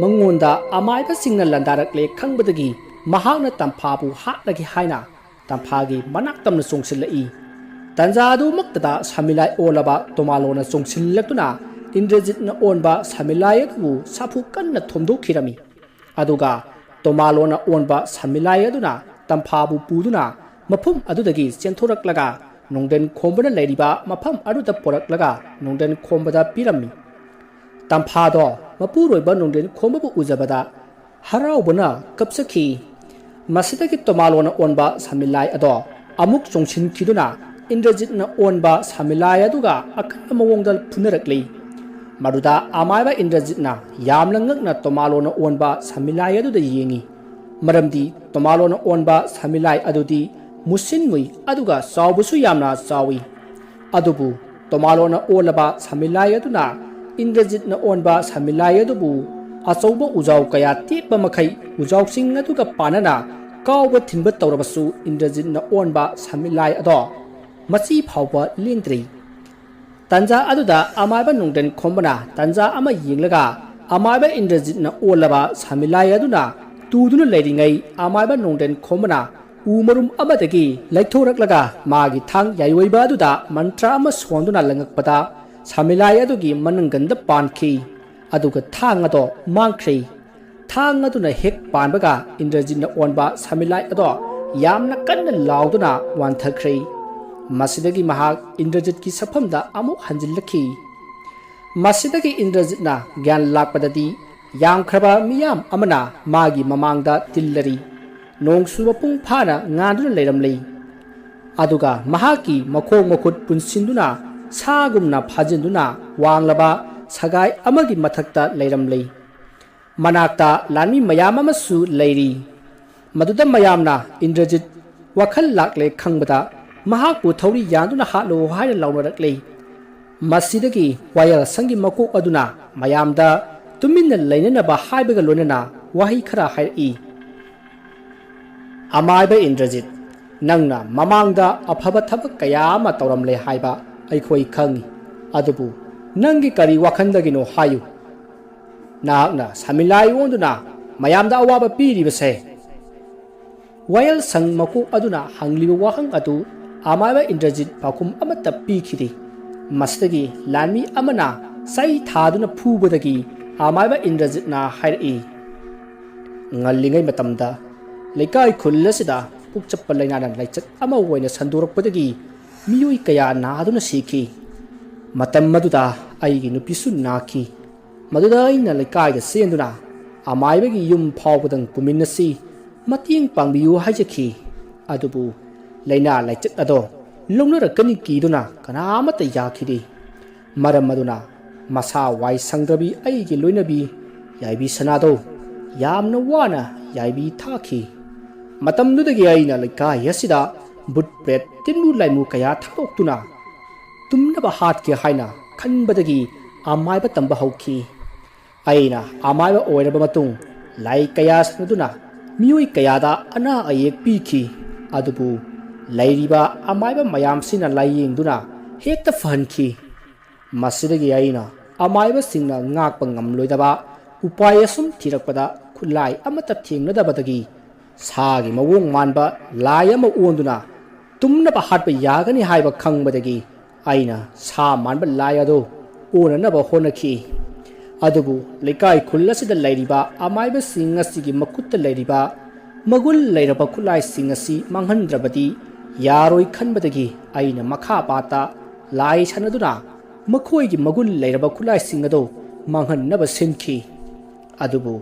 ꯃꯉꯣꯟꯗ ꯑꯃꯥꯏꯕꯁꯤꯡꯅ ꯂꯥꯟꯗꯥꯔꯛꯂꯦ ꯈꯪꯕꯗꯒꯤ ꯃꯍꯥꯛꯅ ꯇꯝꯐꯥꯕꯨ ꯍꯥꯠꯂꯒꯦ ꯍꯥꯏꯅ ꯇꯝꯐꯥꯒꯤ ꯃꯅꯥꯛ ꯇꯝꯅ ꯆꯣꯡꯁꯤꯜꯂꯛꯏ꯫ ꯇꯟꯖꯥ ꯑꯗꯨꯃꯛꯇꯗ ꯁꯃꯤꯂꯥꯏ ꯑꯣꯜꯂꯕ ꯇꯣꯃꯥꯂꯣꯅ ꯆꯣꯡꯁꯤꯜꯂꯛꯇꯨꯅ ꯏꯟꯗ꯭ꯔꯖꯤꯠꯅ ꯑꯣꯟꯕ ꯁꯃꯤꯂꯥꯏ ꯑꯗꯨꯕꯨ ꯁꯥꯐꯨ ꯀꯟꯅ ꯊꯣꯝꯗꯣꯛꯈꯤꯔꯝꯃꯤ꯫ ꯑꯗꯨꯒ ꯇꯣꯃꯥꯂꯣꯅ ꯑꯣꯟꯕ ꯁꯃꯤꯂꯥꯏ ꯑꯗꯨꯅ ꯇꯝꯐꯥꯕꯨ ꯄꯨꯗꯨꯅ ꯃꯐꯝ ꯑꯗꯨꯗꯒꯤ ꯆꯦꯟꯊꯣꯔꯛꯂꯒ ꯅꯣꯡꯗꯦꯟ ꯈꯣꯝꯕꯅ ꯂꯩꯔꯤꯕ ꯃꯐꯝ ꯑꯗꯨꯗ ꯄꯨꯔꯛꯂꯒ ꯅꯣꯡꯗꯦꯟ ꯈꯣꯝꯕꯗ ꯄꯤꯔꯝꯃꯤ꯫ ꯇꯝꯐꯥꯗꯣ ꯃꯄꯨꯔꯣꯏꯕ ꯅꯣꯡꯗꯦꯟ ꯈꯣꯝꯕꯕꯨ ꯎꯖꯕꯗ ꯍꯔꯥꯎꯕꯅ ꯀꯞꯆꯈꯤ꯫ ꯃꯁꯤꯗꯒꯤ ꯇꯣꯃꯥꯂꯣꯅ ꯑꯣꯟꯕ ꯁꯃꯤꯂꯥꯏ ꯑꯗꯣ ꯑꯃꯨꯛ ꯆꯣꯡꯁꯤꯟꯈꯤꯗꯨꯅ ꯏꯟꯗ꯭ꯔꯖꯤꯠꯅ ꯑꯣꯟꯕ ꯁꯃꯤꯂꯥꯏ ꯑꯗꯨꯒ ꯑꯀꯟꯕ ꯃꯑꯣꯡꯗ ꯐꯨꯅꯔꯛꯂꯤ꯫ ꯃꯗꯨꯗ ꯑꯃꯥꯏꯕ ꯏꯟꯗ꯭ꯔꯖꯤꯠꯅ ꯌꯥꯝꯅ ꯉꯛꯅ ꯇꯣꯃꯥꯂꯣꯅ ꯑꯣꯟꯕ ꯁꯃꯤꯂꯥꯏ ꯑꯗꯨꯗ ꯌꯦꯡꯉꯤ꯫ ꯃꯔꯝꯗꯤ ꯇꯣꯃꯥꯂꯣꯅ ꯑꯣꯟꯕ ꯁꯃꯤꯂꯥꯏ ꯑꯗꯨꯗꯤ ꯃꯨꯁꯤꯟ ꯃꯨꯏ ꯑꯗꯨꯒ ꯆꯥꯎꯕꯁꯨ ꯌꯥꯝꯅ ꯆꯥꯎꯏ꯫ ꯑꯗꯨꯕꯨ ꯇꯣꯃꯥꯂꯣꯅ ꯑꯣꯜꯂꯕ ꯁꯃꯤꯂꯥꯏ ꯑꯗꯨꯅ ꯏꯟꯗ꯭ꯔꯖꯤꯠꯅ ꯑꯣꯟꯕ ꯁꯃꯤꯂꯥꯏ ꯑꯗꯨꯕꯨ ꯑꯆꯧꯕ ꯎꯖꯥꯎ ꯀꯌꯥ ꯇꯦꯛꯄ ꯃꯈꯩ ꯎꯖꯥꯎꯁꯤꯡ ꯑꯗꯨꯒ ꯄꯥꯟꯅꯅ ꯀꯥꯎꯕ ꯊꯤꯟꯕ ꯇꯧꯔꯕꯁꯨ ꯏꯟꯗ꯭ꯔꯖꯤꯠꯅ ꯑꯣꯟꯕ ꯁꯃꯤꯂꯥꯏ ꯑꯗꯣ ꯃꯆꯤ ꯐꯥꯎꯕ ꯂꯦꯡꯗ꯭ꯔꯤ꯫ ꯇꯟꯖꯥ ꯑꯗꯨꯗ ꯑꯃꯥꯏꯕ ꯅꯣꯡꯗꯦꯟ ꯈꯣꯝꯕꯅ ꯇꯟꯖꯥ ꯑꯃ ꯌꯦꯡꯂꯒ ꯑꯃꯥꯏꯕ ꯏꯟꯗ꯭ꯔꯖꯤꯠꯅ ꯑꯣꯜꯂꯕ ꯁꯃꯤꯂꯥꯏ ꯑꯗꯨꯅ ꯇꯨꯗꯨꯅ ꯂꯩꯔꯤꯉꯩ ꯑꯃꯥꯏꯕ ꯅꯣꯡꯗꯦꯟ ꯈꯣꯝꯕꯅ ꯎ ꯃꯔꯨꯝ ꯑꯃꯗꯒꯤ ꯂꯩꯊꯣꯔꯛꯂꯒ ꯃꯥꯒꯤ ꯊꯥꯡ ꯌꯥꯏꯑꯣꯏꯕ ꯑꯗꯨꯗ ꯃꯟꯇ꯭ꯔ ꯑꯃ ꯁꯣꯟꯗꯨꯅ ꯂꯪꯉꯛꯄꯗ ꯁꯃꯤꯂꯥꯏ ꯑꯗꯨꯒꯤ ꯃꯅꯪꯒꯟꯗ ꯄꯥꯟꯈꯤ꯫ ꯑꯗꯨꯒ ꯊꯥꯡ ꯑꯗꯣ ꯃꯥꯡꯈ꯭ꯔꯦ꯫ ꯊꯥꯡ ꯑꯗꯨꯅ ꯍꯦꯛ ꯄꯥꯟꯕꯒ ꯏꯟꯗ꯭ꯔꯖꯤꯠꯅ ꯑꯣꯟꯕ ꯁꯃꯤꯂꯥꯏ ꯑꯗꯣ ꯌꯥꯝꯅ ꯀꯟꯅ ꯂꯥꯎꯗꯨꯅ ꯋꯥꯟꯊꯈ꯭ꯔꯦ꯫ ꯃꯁꯤꯗꯒꯤ ꯃꯍꯥꯛ ꯏꯟꯗ꯭ꯔꯖꯤꯠꯀꯤ ꯁꯛꯐꯝꯗ ꯑꯃꯨꯛ ꯍꯟꯖꯤꯜꯂꯛꯈꯤ꯫ ꯃꯁꯤꯗꯒꯤ ꯏꯟꯗ꯭ꯔꯖꯤꯠꯅ ꯒ꯭ꯌꯥꯟ ꯂꯥꯛꯄꯗꯗꯤ ꯌꯥꯝꯈ꯭ꯔꯕ ꯃꯤꯌꯥꯝ ꯑꯃꯅ ꯃꯥꯒꯤ ꯃꯃꯥꯡꯗ ꯇꯤꯜꯂꯔꯤ꯫ ꯅꯣꯡꯁꯨ ꯃꯄꯨꯡ ꯐꯥꯅ ꯉꯥꯟꯗꯨꯅ ꯂꯩꯔꯝꯂꯤ꯫ ꯑꯗꯨꯒ ꯃꯍꯥꯛꯀꯤ ꯃꯈꯣꯡ ꯃꯈꯨꯠ ꯄꯨꯟꯁꯤꯟꯗꯨꯅ ꯁꯥꯒꯨꯝꯅ ꯐꯥꯖꯤꯟꯗꯨꯅ ꯋꯥꯡꯂꯕ ꯁꯒꯥꯏ ꯑꯃꯒꯤ ꯃꯊꯛꯇ ꯂꯩꯔꯝꯂꯤ꯫ ꯃꯅꯥꯛꯇ ꯂꯥꯟꯃꯤ ꯃꯌꯥꯝ ꯑꯃꯁꯨ ꯂꯩꯔꯤ꯫ ꯃꯗꯨꯗ ꯃꯌꯥꯝꯅ ꯏꯟꯗ꯭ꯔꯖꯤꯠ ꯋꯥꯈꯜ ꯂꯥꯛꯂꯦ ꯈꯪꯕꯗ ꯃꯍꯥꯛꯄꯨ ꯊꯧꯔꯤ ꯌꯥꯟꯗꯨꯅ ꯍꯥꯠꯂꯣ ꯍꯥꯏꯅ ꯂꯥꯎꯅꯔꯛꯂꯤ꯫ ꯃꯁꯤꯗꯒꯤ ꯋꯥꯌꯦꯜꯁꯪꯒꯤ ꯃꯀꯣꯛ ꯑꯗꯨꯅ ꯃꯌꯥꯝꯗ ꯇꯨꯃꯤꯟꯅ ꯂꯩꯅꯅꯕ ꯍꯥꯏꯕꯒ ꯂꯣꯏꯅꯅ ꯋꯥꯍꯩ ꯈꯔ ꯍꯥꯏꯔꯛꯏ꯫ "ꯑꯃꯥꯏꯕ ꯏꯟꯗ꯭ꯔꯖꯤꯠ, ꯅꯪꯅ ꯃꯃꯥꯡꯗ ꯑꯐꯕ ꯊꯕꯛ ꯀꯌꯥ ꯑꯃ ꯇꯧꯔꯝꯂꯦ ꯍꯥꯏꯕ ꯑꯩꯈꯣꯏ ꯈꯪꯏ꯫ ꯑꯗꯨꯕꯨ ꯅꯪꯒꯤ ꯀꯔꯤ ꯋꯥꯈꯜꯗꯒꯤꯅꯣ ꯍꯥꯏꯌꯨ꯫ ꯅꯍꯥꯛꯅ ꯁꯃꯤꯂꯥꯏ ꯑꯣꯟꯗꯨꯅ ꯃꯌꯥꯝꯗ ꯑꯋꯥꯕ ꯄꯤꯔꯤꯕꯁꯦ?" ꯋꯥꯌꯦꯜꯁꯪ ꯃꯀꯣꯛ ꯑꯗꯨꯅ ꯍꯪꯂꯤꯕ ꯋꯥꯍꯪ ꯑꯗꯨ ꯑꯃꯥꯏꯕ ꯏꯟꯗ꯭ꯔꯖꯤꯠ ꯄꯥꯎꯈꯨꯝ ꯑꯃꯠꯇ ꯄꯤꯈꯤꯗꯦ꯫ ꯃꯁꯤꯗꯒꯤ ꯂꯥꯟꯃꯤ ꯑꯃꯅ ꯆꯩ ꯊꯥꯗꯨꯅ ꯐꯨꯕꯗꯒꯤ ꯑꯃꯥꯏꯕ ꯏꯟꯗ꯭ꯔꯖꯤꯠꯅ ꯍꯥꯏꯔꯛꯏ, "ꯉꯜꯂꯤꯉꯩ ꯃꯇꯝꯗ ꯂꯩꯀꯥꯏ ꯈꯨꯜ ꯑꯁꯤꯗ ꯄꯨꯛ ꯆꯠꯄ ꯂꯥꯏꯅꯥꯅ ꯂꯥꯏꯆꯠ ꯑꯃ ꯑꯣꯏꯅ ꯁꯟꯗꯣꯔꯛꯄꯗꯒꯤ ꯃꯤꯑꯣꯏ ꯀꯌꯥ ꯅꯥꯗꯨꯅ ꯁꯤꯈꯤ꯫ ꯃꯇꯝ ꯑꯗꯨꯗ ꯑꯩꯒꯤ ꯅꯨꯄꯤꯁꯨ ꯅꯥꯈꯤ꯫ ꯃꯗꯨꯗ ꯑꯩꯅ ꯂꯩꯀꯥꯏꯗ ꯆꯦꯟꯗꯨꯅ ꯑꯃꯥꯏꯕꯒꯤ ꯌꯨꯝ ꯐꯥꯎꯕꯗꯪ ꯄꯨꯃꯤꯟꯅꯁꯤ, ꯃꯇꯦꯡ ꯄꯥꯡꯕꯤꯌꯨ ꯍꯥꯏꯖꯈꯤ꯫ ꯑꯗꯨꯕꯨ ꯂꯥꯏꯅꯥ ꯂꯥꯏꯆꯠ ꯑꯗꯣ ꯂꯧꯅꯔꯛꯀꯅꯤ ꯀꯤꯗꯨꯅ ꯀꯅꯥ ꯑꯃꯠꯇ ꯌꯥꯈꯤꯗꯦ꯫ ꯃꯔꯝ ꯑꯗꯨꯅ ꯃꯁꯥ ꯋꯥꯏ ꯁꯪꯗ꯭ꯔꯕꯤ ꯑꯩꯒꯤ ꯂꯣꯏꯅꯕꯤ ꯌꯥꯏꯕꯤ ꯁꯅꯥꯗꯣ ꯌꯥꯝꯅ ꯋꯥꯅ ꯌꯥꯏꯕꯤ ꯊꯥꯈꯤ꯫ ꯃꯇꯝꯗꯨꯗꯒꯤ ꯑꯩꯅ ꯂꯩꯀꯥꯏ ꯑꯁꯤꯗ ꯕꯨꯠ ꯄ꯭ꯔꯦꯠ ꯇꯤꯟꯃꯨ ꯂꯥꯏꯃꯨ ꯀꯌꯥ ꯊꯥꯗꯣꯛꯇꯨꯅ ꯇꯨꯝꯅꯕ ꯍꯥꯠꯀꯦ ꯍꯥꯏꯅ ꯈꯟꯕꯗꯒꯤ ꯑꯃꯥꯏꯕ ꯇꯝꯕ ꯍꯧꯈꯤ꯫ ꯑꯩꯅ ꯑꯃꯥꯏꯕ ꯑꯣꯏꯔꯕ ꯃꯇꯨꯡ ꯂꯥꯏ ꯀꯌꯥ ꯁꯥꯟꯅꯗꯨꯅ ꯃꯤꯑꯣꯏ ꯀꯌꯥꯗ ꯑꯅꯥ ꯑꯌꯦꯛ ꯄꯤꯈꯤ꯫ ꯑꯗꯨꯕꯨ ꯂꯩꯔꯤꯕ ꯑꯃꯥꯏꯕ ꯃꯌꯥꯝꯁꯤꯅ ꯂꯥꯏꯌꯦꯡꯗꯨꯅ ꯍꯦꯛꯇ ꯐꯍꯟꯈꯤ꯫ ꯃꯁꯤꯗꯒꯤ ꯑꯩꯅ ꯑꯃꯥꯏꯕꯁꯤꯡꯅ ꯉꯥꯛꯄ ꯉꯝꯂꯣꯏꯗꯕ ꯎꯄꯥꯏ ꯑꯁꯨꯝ ꯊꯤꯔꯛꯄꯗ ꯈꯨꯠꯂꯥꯏ ꯑꯃꯠꯇ ꯊꯦꯡꯅꯗꯕꯗꯒꯤ ꯁꯥꯒꯤ ꯃꯑꯣꯡ ꯃꯥꯟꯕ ꯂꯥꯏ ꯑꯃ ꯑꯣꯟꯗꯨꯅ ꯇꯨꯝꯅꯕ ꯍꯥꯠꯄ ꯌꯥꯒꯅꯤ ꯍꯥꯏꯕ ꯈꯪꯕꯗꯒꯤ ꯑꯩꯅ ꯁꯥ ꯃꯥꯟꯕ ꯂꯥꯏ ꯑꯗꯨ ꯑꯣꯟꯅꯅꯕ ꯍꯣꯠꯅꯈꯤ꯫ ꯑꯗꯨꯕꯨ ꯂꯩꯀꯥꯏ ꯈꯨꯜ ꯑꯁꯤꯗ ꯂꯩꯔꯤꯕ ꯑꯃꯥꯏꯕꯁꯤꯡ ꯑꯁꯤꯒꯤ ꯃꯈꯨꯠꯇ ꯂꯩꯔꯤꯕ ꯃꯒꯨꯟ ꯂꯩꯔꯕ ꯈꯨꯠꯂꯥꯏꯁꯤꯡ ꯑꯁꯤ ꯃꯥꯡꯍꯟꯗ꯭ꯔꯕꯗꯤ ꯌꯥꯔꯣꯏ ꯈꯟꯕꯗꯒꯤ ꯑꯩꯅ ꯃꯈꯥ ꯄꯥꯠꯇ ꯂꯥꯏ ꯁꯥꯟꯅꯗꯨꯅ ꯃꯈꯣꯏꯒꯤ ꯃꯒꯨꯟ ꯂꯩꯔꯕ ꯈꯨꯠꯂꯥꯏꯁꯤꯡ ꯑꯗꯨ ꯃꯥꯡꯍꯟꯅꯕ ꯁꯤꯟꯈꯤ꯫ ꯑꯗꯨꯕꯨ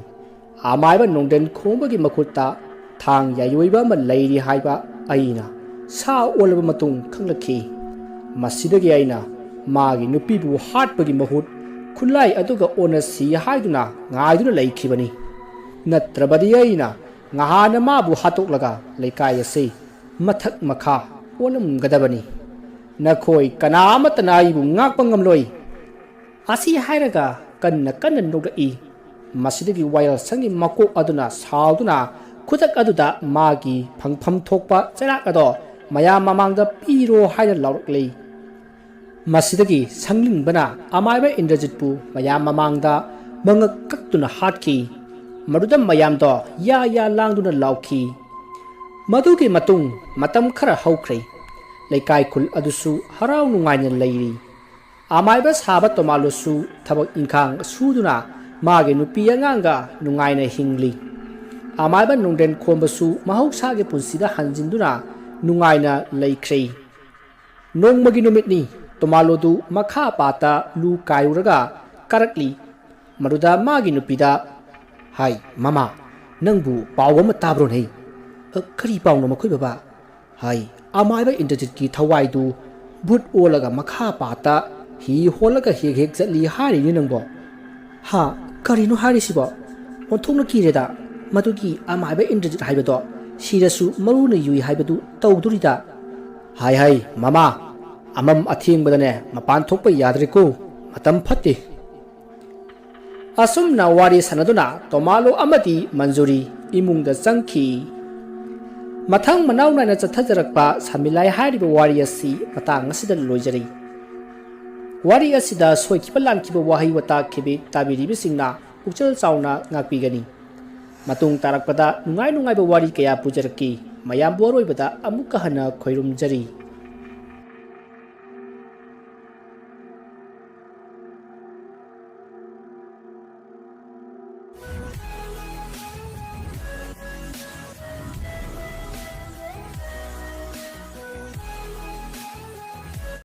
ꯑꯃꯥꯏꯕ ꯅꯣꯡꯗꯦꯟ ꯈꯣꯡꯕꯒꯤ ꯃꯈꯨꯠꯇ ꯊꯥꯡ ꯌꯥꯏꯑꯣꯏꯕ ꯑꯃ ꯂꯩꯔꯤ ꯍꯥꯏꯕ ꯑꯩꯅ ꯁꯥ ꯑꯣꯜꯂꯕ ꯃꯇꯨꯡ ꯈꯪꯂꯛꯈꯤ꯫ ꯃꯁꯤꯗꯒꯤ ꯑꯩꯅ ꯃꯥꯒꯤ ꯅꯨꯄꯤꯕꯨ ꯍꯥꯠꯄꯒꯤ ꯃꯍꯨꯠ ꯈꯨꯠꯂꯥꯏ ꯑꯗꯨꯒ ꯑꯣꯟꯅꯁꯤ ꯍꯥꯏꯗꯨꯅ ꯉꯥꯏꯗꯨꯅ ꯂꯩꯈꯤꯕꯅꯤ꯫ ꯅꯠꯇ꯭ꯔꯕꯗꯤ ꯑꯩꯅ ꯉꯍꯥꯟꯅ ꯃꯥꯕꯨ ꯍꯥꯠꯇꯣꯛꯂꯒ ꯂꯩꯀꯥꯏ ꯑꯁꯤ ꯃꯊꯛ ꯃꯈꯥ ꯑꯣꯜꯂꯝꯒꯗꯕꯅꯤ꯫ "ꯅꯈꯣꯏ ꯀꯅꯥ ꯑꯃꯠꯇꯅ ꯑꯩꯕꯨ ꯉꯥꯛꯄ ꯉꯝꯂꯣꯏ"꯫ ꯑꯁꯤ ꯍꯥꯏꯔꯒ ꯀꯟꯅ ꯀꯟꯅ ꯅꯣꯛꯂꯛꯏ꯫ ꯃꯁꯤꯗꯒꯤ ꯋꯥꯌꯦꯜꯁꯪꯒꯤ ꯃꯀꯣꯛ ꯑꯗꯨꯅ ꯁꯥꯎꯗꯨꯅ ꯈꯨꯗꯛ ꯑꯗꯨꯗ ꯃꯥꯒꯤ ꯐꯪꯐꯝ ꯊꯣꯛꯄ ꯆꯩꯔꯥꯛ ꯑꯗꯣ ꯃꯌꯥꯝ ꯃꯃꯥꯡꯗ ꯄꯤꯔꯣ ꯍꯥꯏꯅ ꯂꯥꯎꯔꯛꯂꯤ꯫ ꯃꯁꯤꯗꯒꯤ ꯁꯪꯂꯤꯡꯕꯅ ꯑꯃꯥꯏꯕ ꯏꯟꯗ꯭ꯔꯖꯤꯠꯄꯨ ꯃꯌꯥꯝ ꯃꯃꯥꯡꯗ ꯃꯉꯛ ꯀꯛꯇꯨꯅ ꯍꯥꯠꯈꯤ꯫ ꯃꯗꯨꯗ ꯃꯌꯥꯝꯗꯣ ꯌꯥ ꯌꯥ ꯂꯥꯡꯗꯨꯅ ꯂꯥꯎꯈꯤ꯫ ꯃꯗꯨꯒꯤ ꯃꯇꯨꯡ ꯃꯇꯝ ꯈꯔ ꯍꯧꯈ꯭ꯔꯦ꯫ ꯂꯩꯀꯥꯏ ꯈꯨꯜ ꯑꯗꯨꯁꯨ ꯍꯔꯥꯎ ꯅꯨꯡꯉꯥꯏꯅ ꯂꯩꯔꯤ꯫ ꯑꯃꯥꯏꯕ ꯁꯥꯕ ꯇꯣꯃꯥꯂꯨꯁꯨ ꯊꯕꯛ ꯏꯪꯈꯥꯡ ꯁꯨꯗꯨꯅ ꯃꯥꯒꯤ ꯅꯨꯄꯤ ꯑꯉꯥꯡꯒ ꯅꯨꯡꯉꯥꯏꯅ ꯍꯤꯡꯂꯤ꯫ ꯑꯃꯥꯏꯕ ꯅꯨꯡꯗꯦꯟ ꯈꯣꯝꯕꯁꯨ ꯃꯍꯧꯁꯥꯒꯤ ꯄꯨꯟꯁꯤꯗ ꯍꯟꯖꯤꯟꯗꯨꯅ ꯅꯨꯡꯉꯥꯏꯅ ꯂꯩꯈ꯭ꯔꯦ꯫ ꯅꯣꯡꯃꯒꯤ ꯅꯨꯃꯤꯠꯅꯤ꯫ ꯇꯣꯃꯥꯂꯣꯗꯨ ꯃꯈꯥ ꯄꯥꯠꯇ ꯂꯨ ꯀꯥꯏꯔꯨꯔꯒ ꯀꯥꯔꯛꯂꯤ꯫ ꯃꯗꯨꯗ ꯃꯥꯒꯤ ꯅꯨꯄꯤꯗ, "ꯍꯥꯏ, ꯃꯃꯥ, ꯅꯪꯕꯨ ꯄꯥꯎ ꯑꯃ ꯇꯥꯕ꯭ꯔꯣꯅꯦ?" "ꯑ, ꯀꯔꯤ ꯄꯥꯎꯅꯣ ꯃꯈꯣꯏ ꯕꯕꯥ?" ꯍꯥꯏ, "ꯑꯃꯥꯏꯕ ꯏꯟꯗ꯭ꯔꯖꯤꯠꯀꯤ ꯊꯋꯥꯏꯗꯨ ꯚꯨꯠ ꯑꯣꯜꯂꯒ ꯃꯈꯥ ꯄꯥꯠꯇ ꯍꯤ ꯍꯣꯜꯂꯒ ꯍꯦꯛ ꯍꯦꯛ ꯆꯠꯂꯤ ꯍꯥꯏꯔꯤꯅꯦ ꯅꯪꯕꯣ?" "ꯍꯥ? ꯀꯔꯤꯅꯣ ꯍꯥꯏꯔꯤꯁꯤꯕꯣ? ꯑꯣꯟꯊꯣꯛꯅ ꯀꯤꯔꯦꯗ꯫ ꯃꯗꯨꯒꯤ ꯑꯃꯥꯏꯕ ꯏꯟꯗ꯭ꯔꯖꯤꯠ ꯍꯥꯏꯕꯗꯣ ꯁꯤꯔꯁꯨ ꯃꯔꯨꯅ ꯌꯨꯏ ꯍꯥꯏꯕꯗꯨ ꯇꯧꯗꯣꯔꯤꯗ꯫" "ꯍꯥꯏ ꯍꯥꯏ, ꯃꯃꯥ, ꯑꯃꯝ ꯑꯊꯦꯡꯕꯗꯅꯦ ꯃꯄꯥꯟ ꯊꯣꯛꯄ ꯌꯥꯗ꯭ꯔꯦꯀꯣ, ꯃꯇꯝ ꯐꯠꯇꯦ꯫" ꯑꯁꯨꯝꯅ ꯋꯥꯔꯤ ꯁꯥꯟꯅꯗꯨꯅ ꯇꯣꯃꯥꯂꯣ ꯑꯃꯗꯤ ꯃꯟꯖꯨꯔꯤ ꯏꯃꯨꯡꯗ ꯆꯪꯈꯤ꯫ ꯃꯊꯪ ꯃꯅꯥꯎ ꯅꯥꯏꯅ ꯆꯠꯊꯖꯔꯛꯄ ꯁꯃꯤꯂꯥꯏ ꯍꯥꯏꯔꯤꯕ ꯋꯥꯔꯤ ꯑꯁꯤ ꯃꯇꯥꯡ ꯑꯁꯤꯗ ꯂꯣꯏꯖꯔꯤ꯫ ꯋꯥꯔꯤ ꯑꯁꯤꯗ ꯁꯣꯏꯈꯤꯕ ꯂꯥꯟꯈꯤꯕ ꯋꯥꯍꯩ ꯋꯥꯇꯥ ꯈꯤꯕꯤꯛ ꯇꯥꯕꯤꯔꯤꯕꯁꯤꯡꯅ ꯄꯨꯛꯆꯦꯜ ꯆꯥꯎꯅ ꯉꯥꯛꯄꯤꯒꯅꯤ꯫ ꯃꯇꯨꯡ ꯇꯥꯔꯛꯄꯗ ꯅꯨꯡꯉꯥꯏ ꯅꯨꯡꯉꯥꯏꯕ ꯋꯥꯔꯤ ꯀꯌꯥ ꯄꯨꯖꯔꯛꯀꯦ꯫ ꯃꯌꯥꯝꯕꯨ ꯑꯔꯣꯏꯕꯗ ꯑꯃꯨꯛꯀ ꯍꯟꯅ ꯈꯣꯏꯔꯨꯝꯖꯔꯤ꯫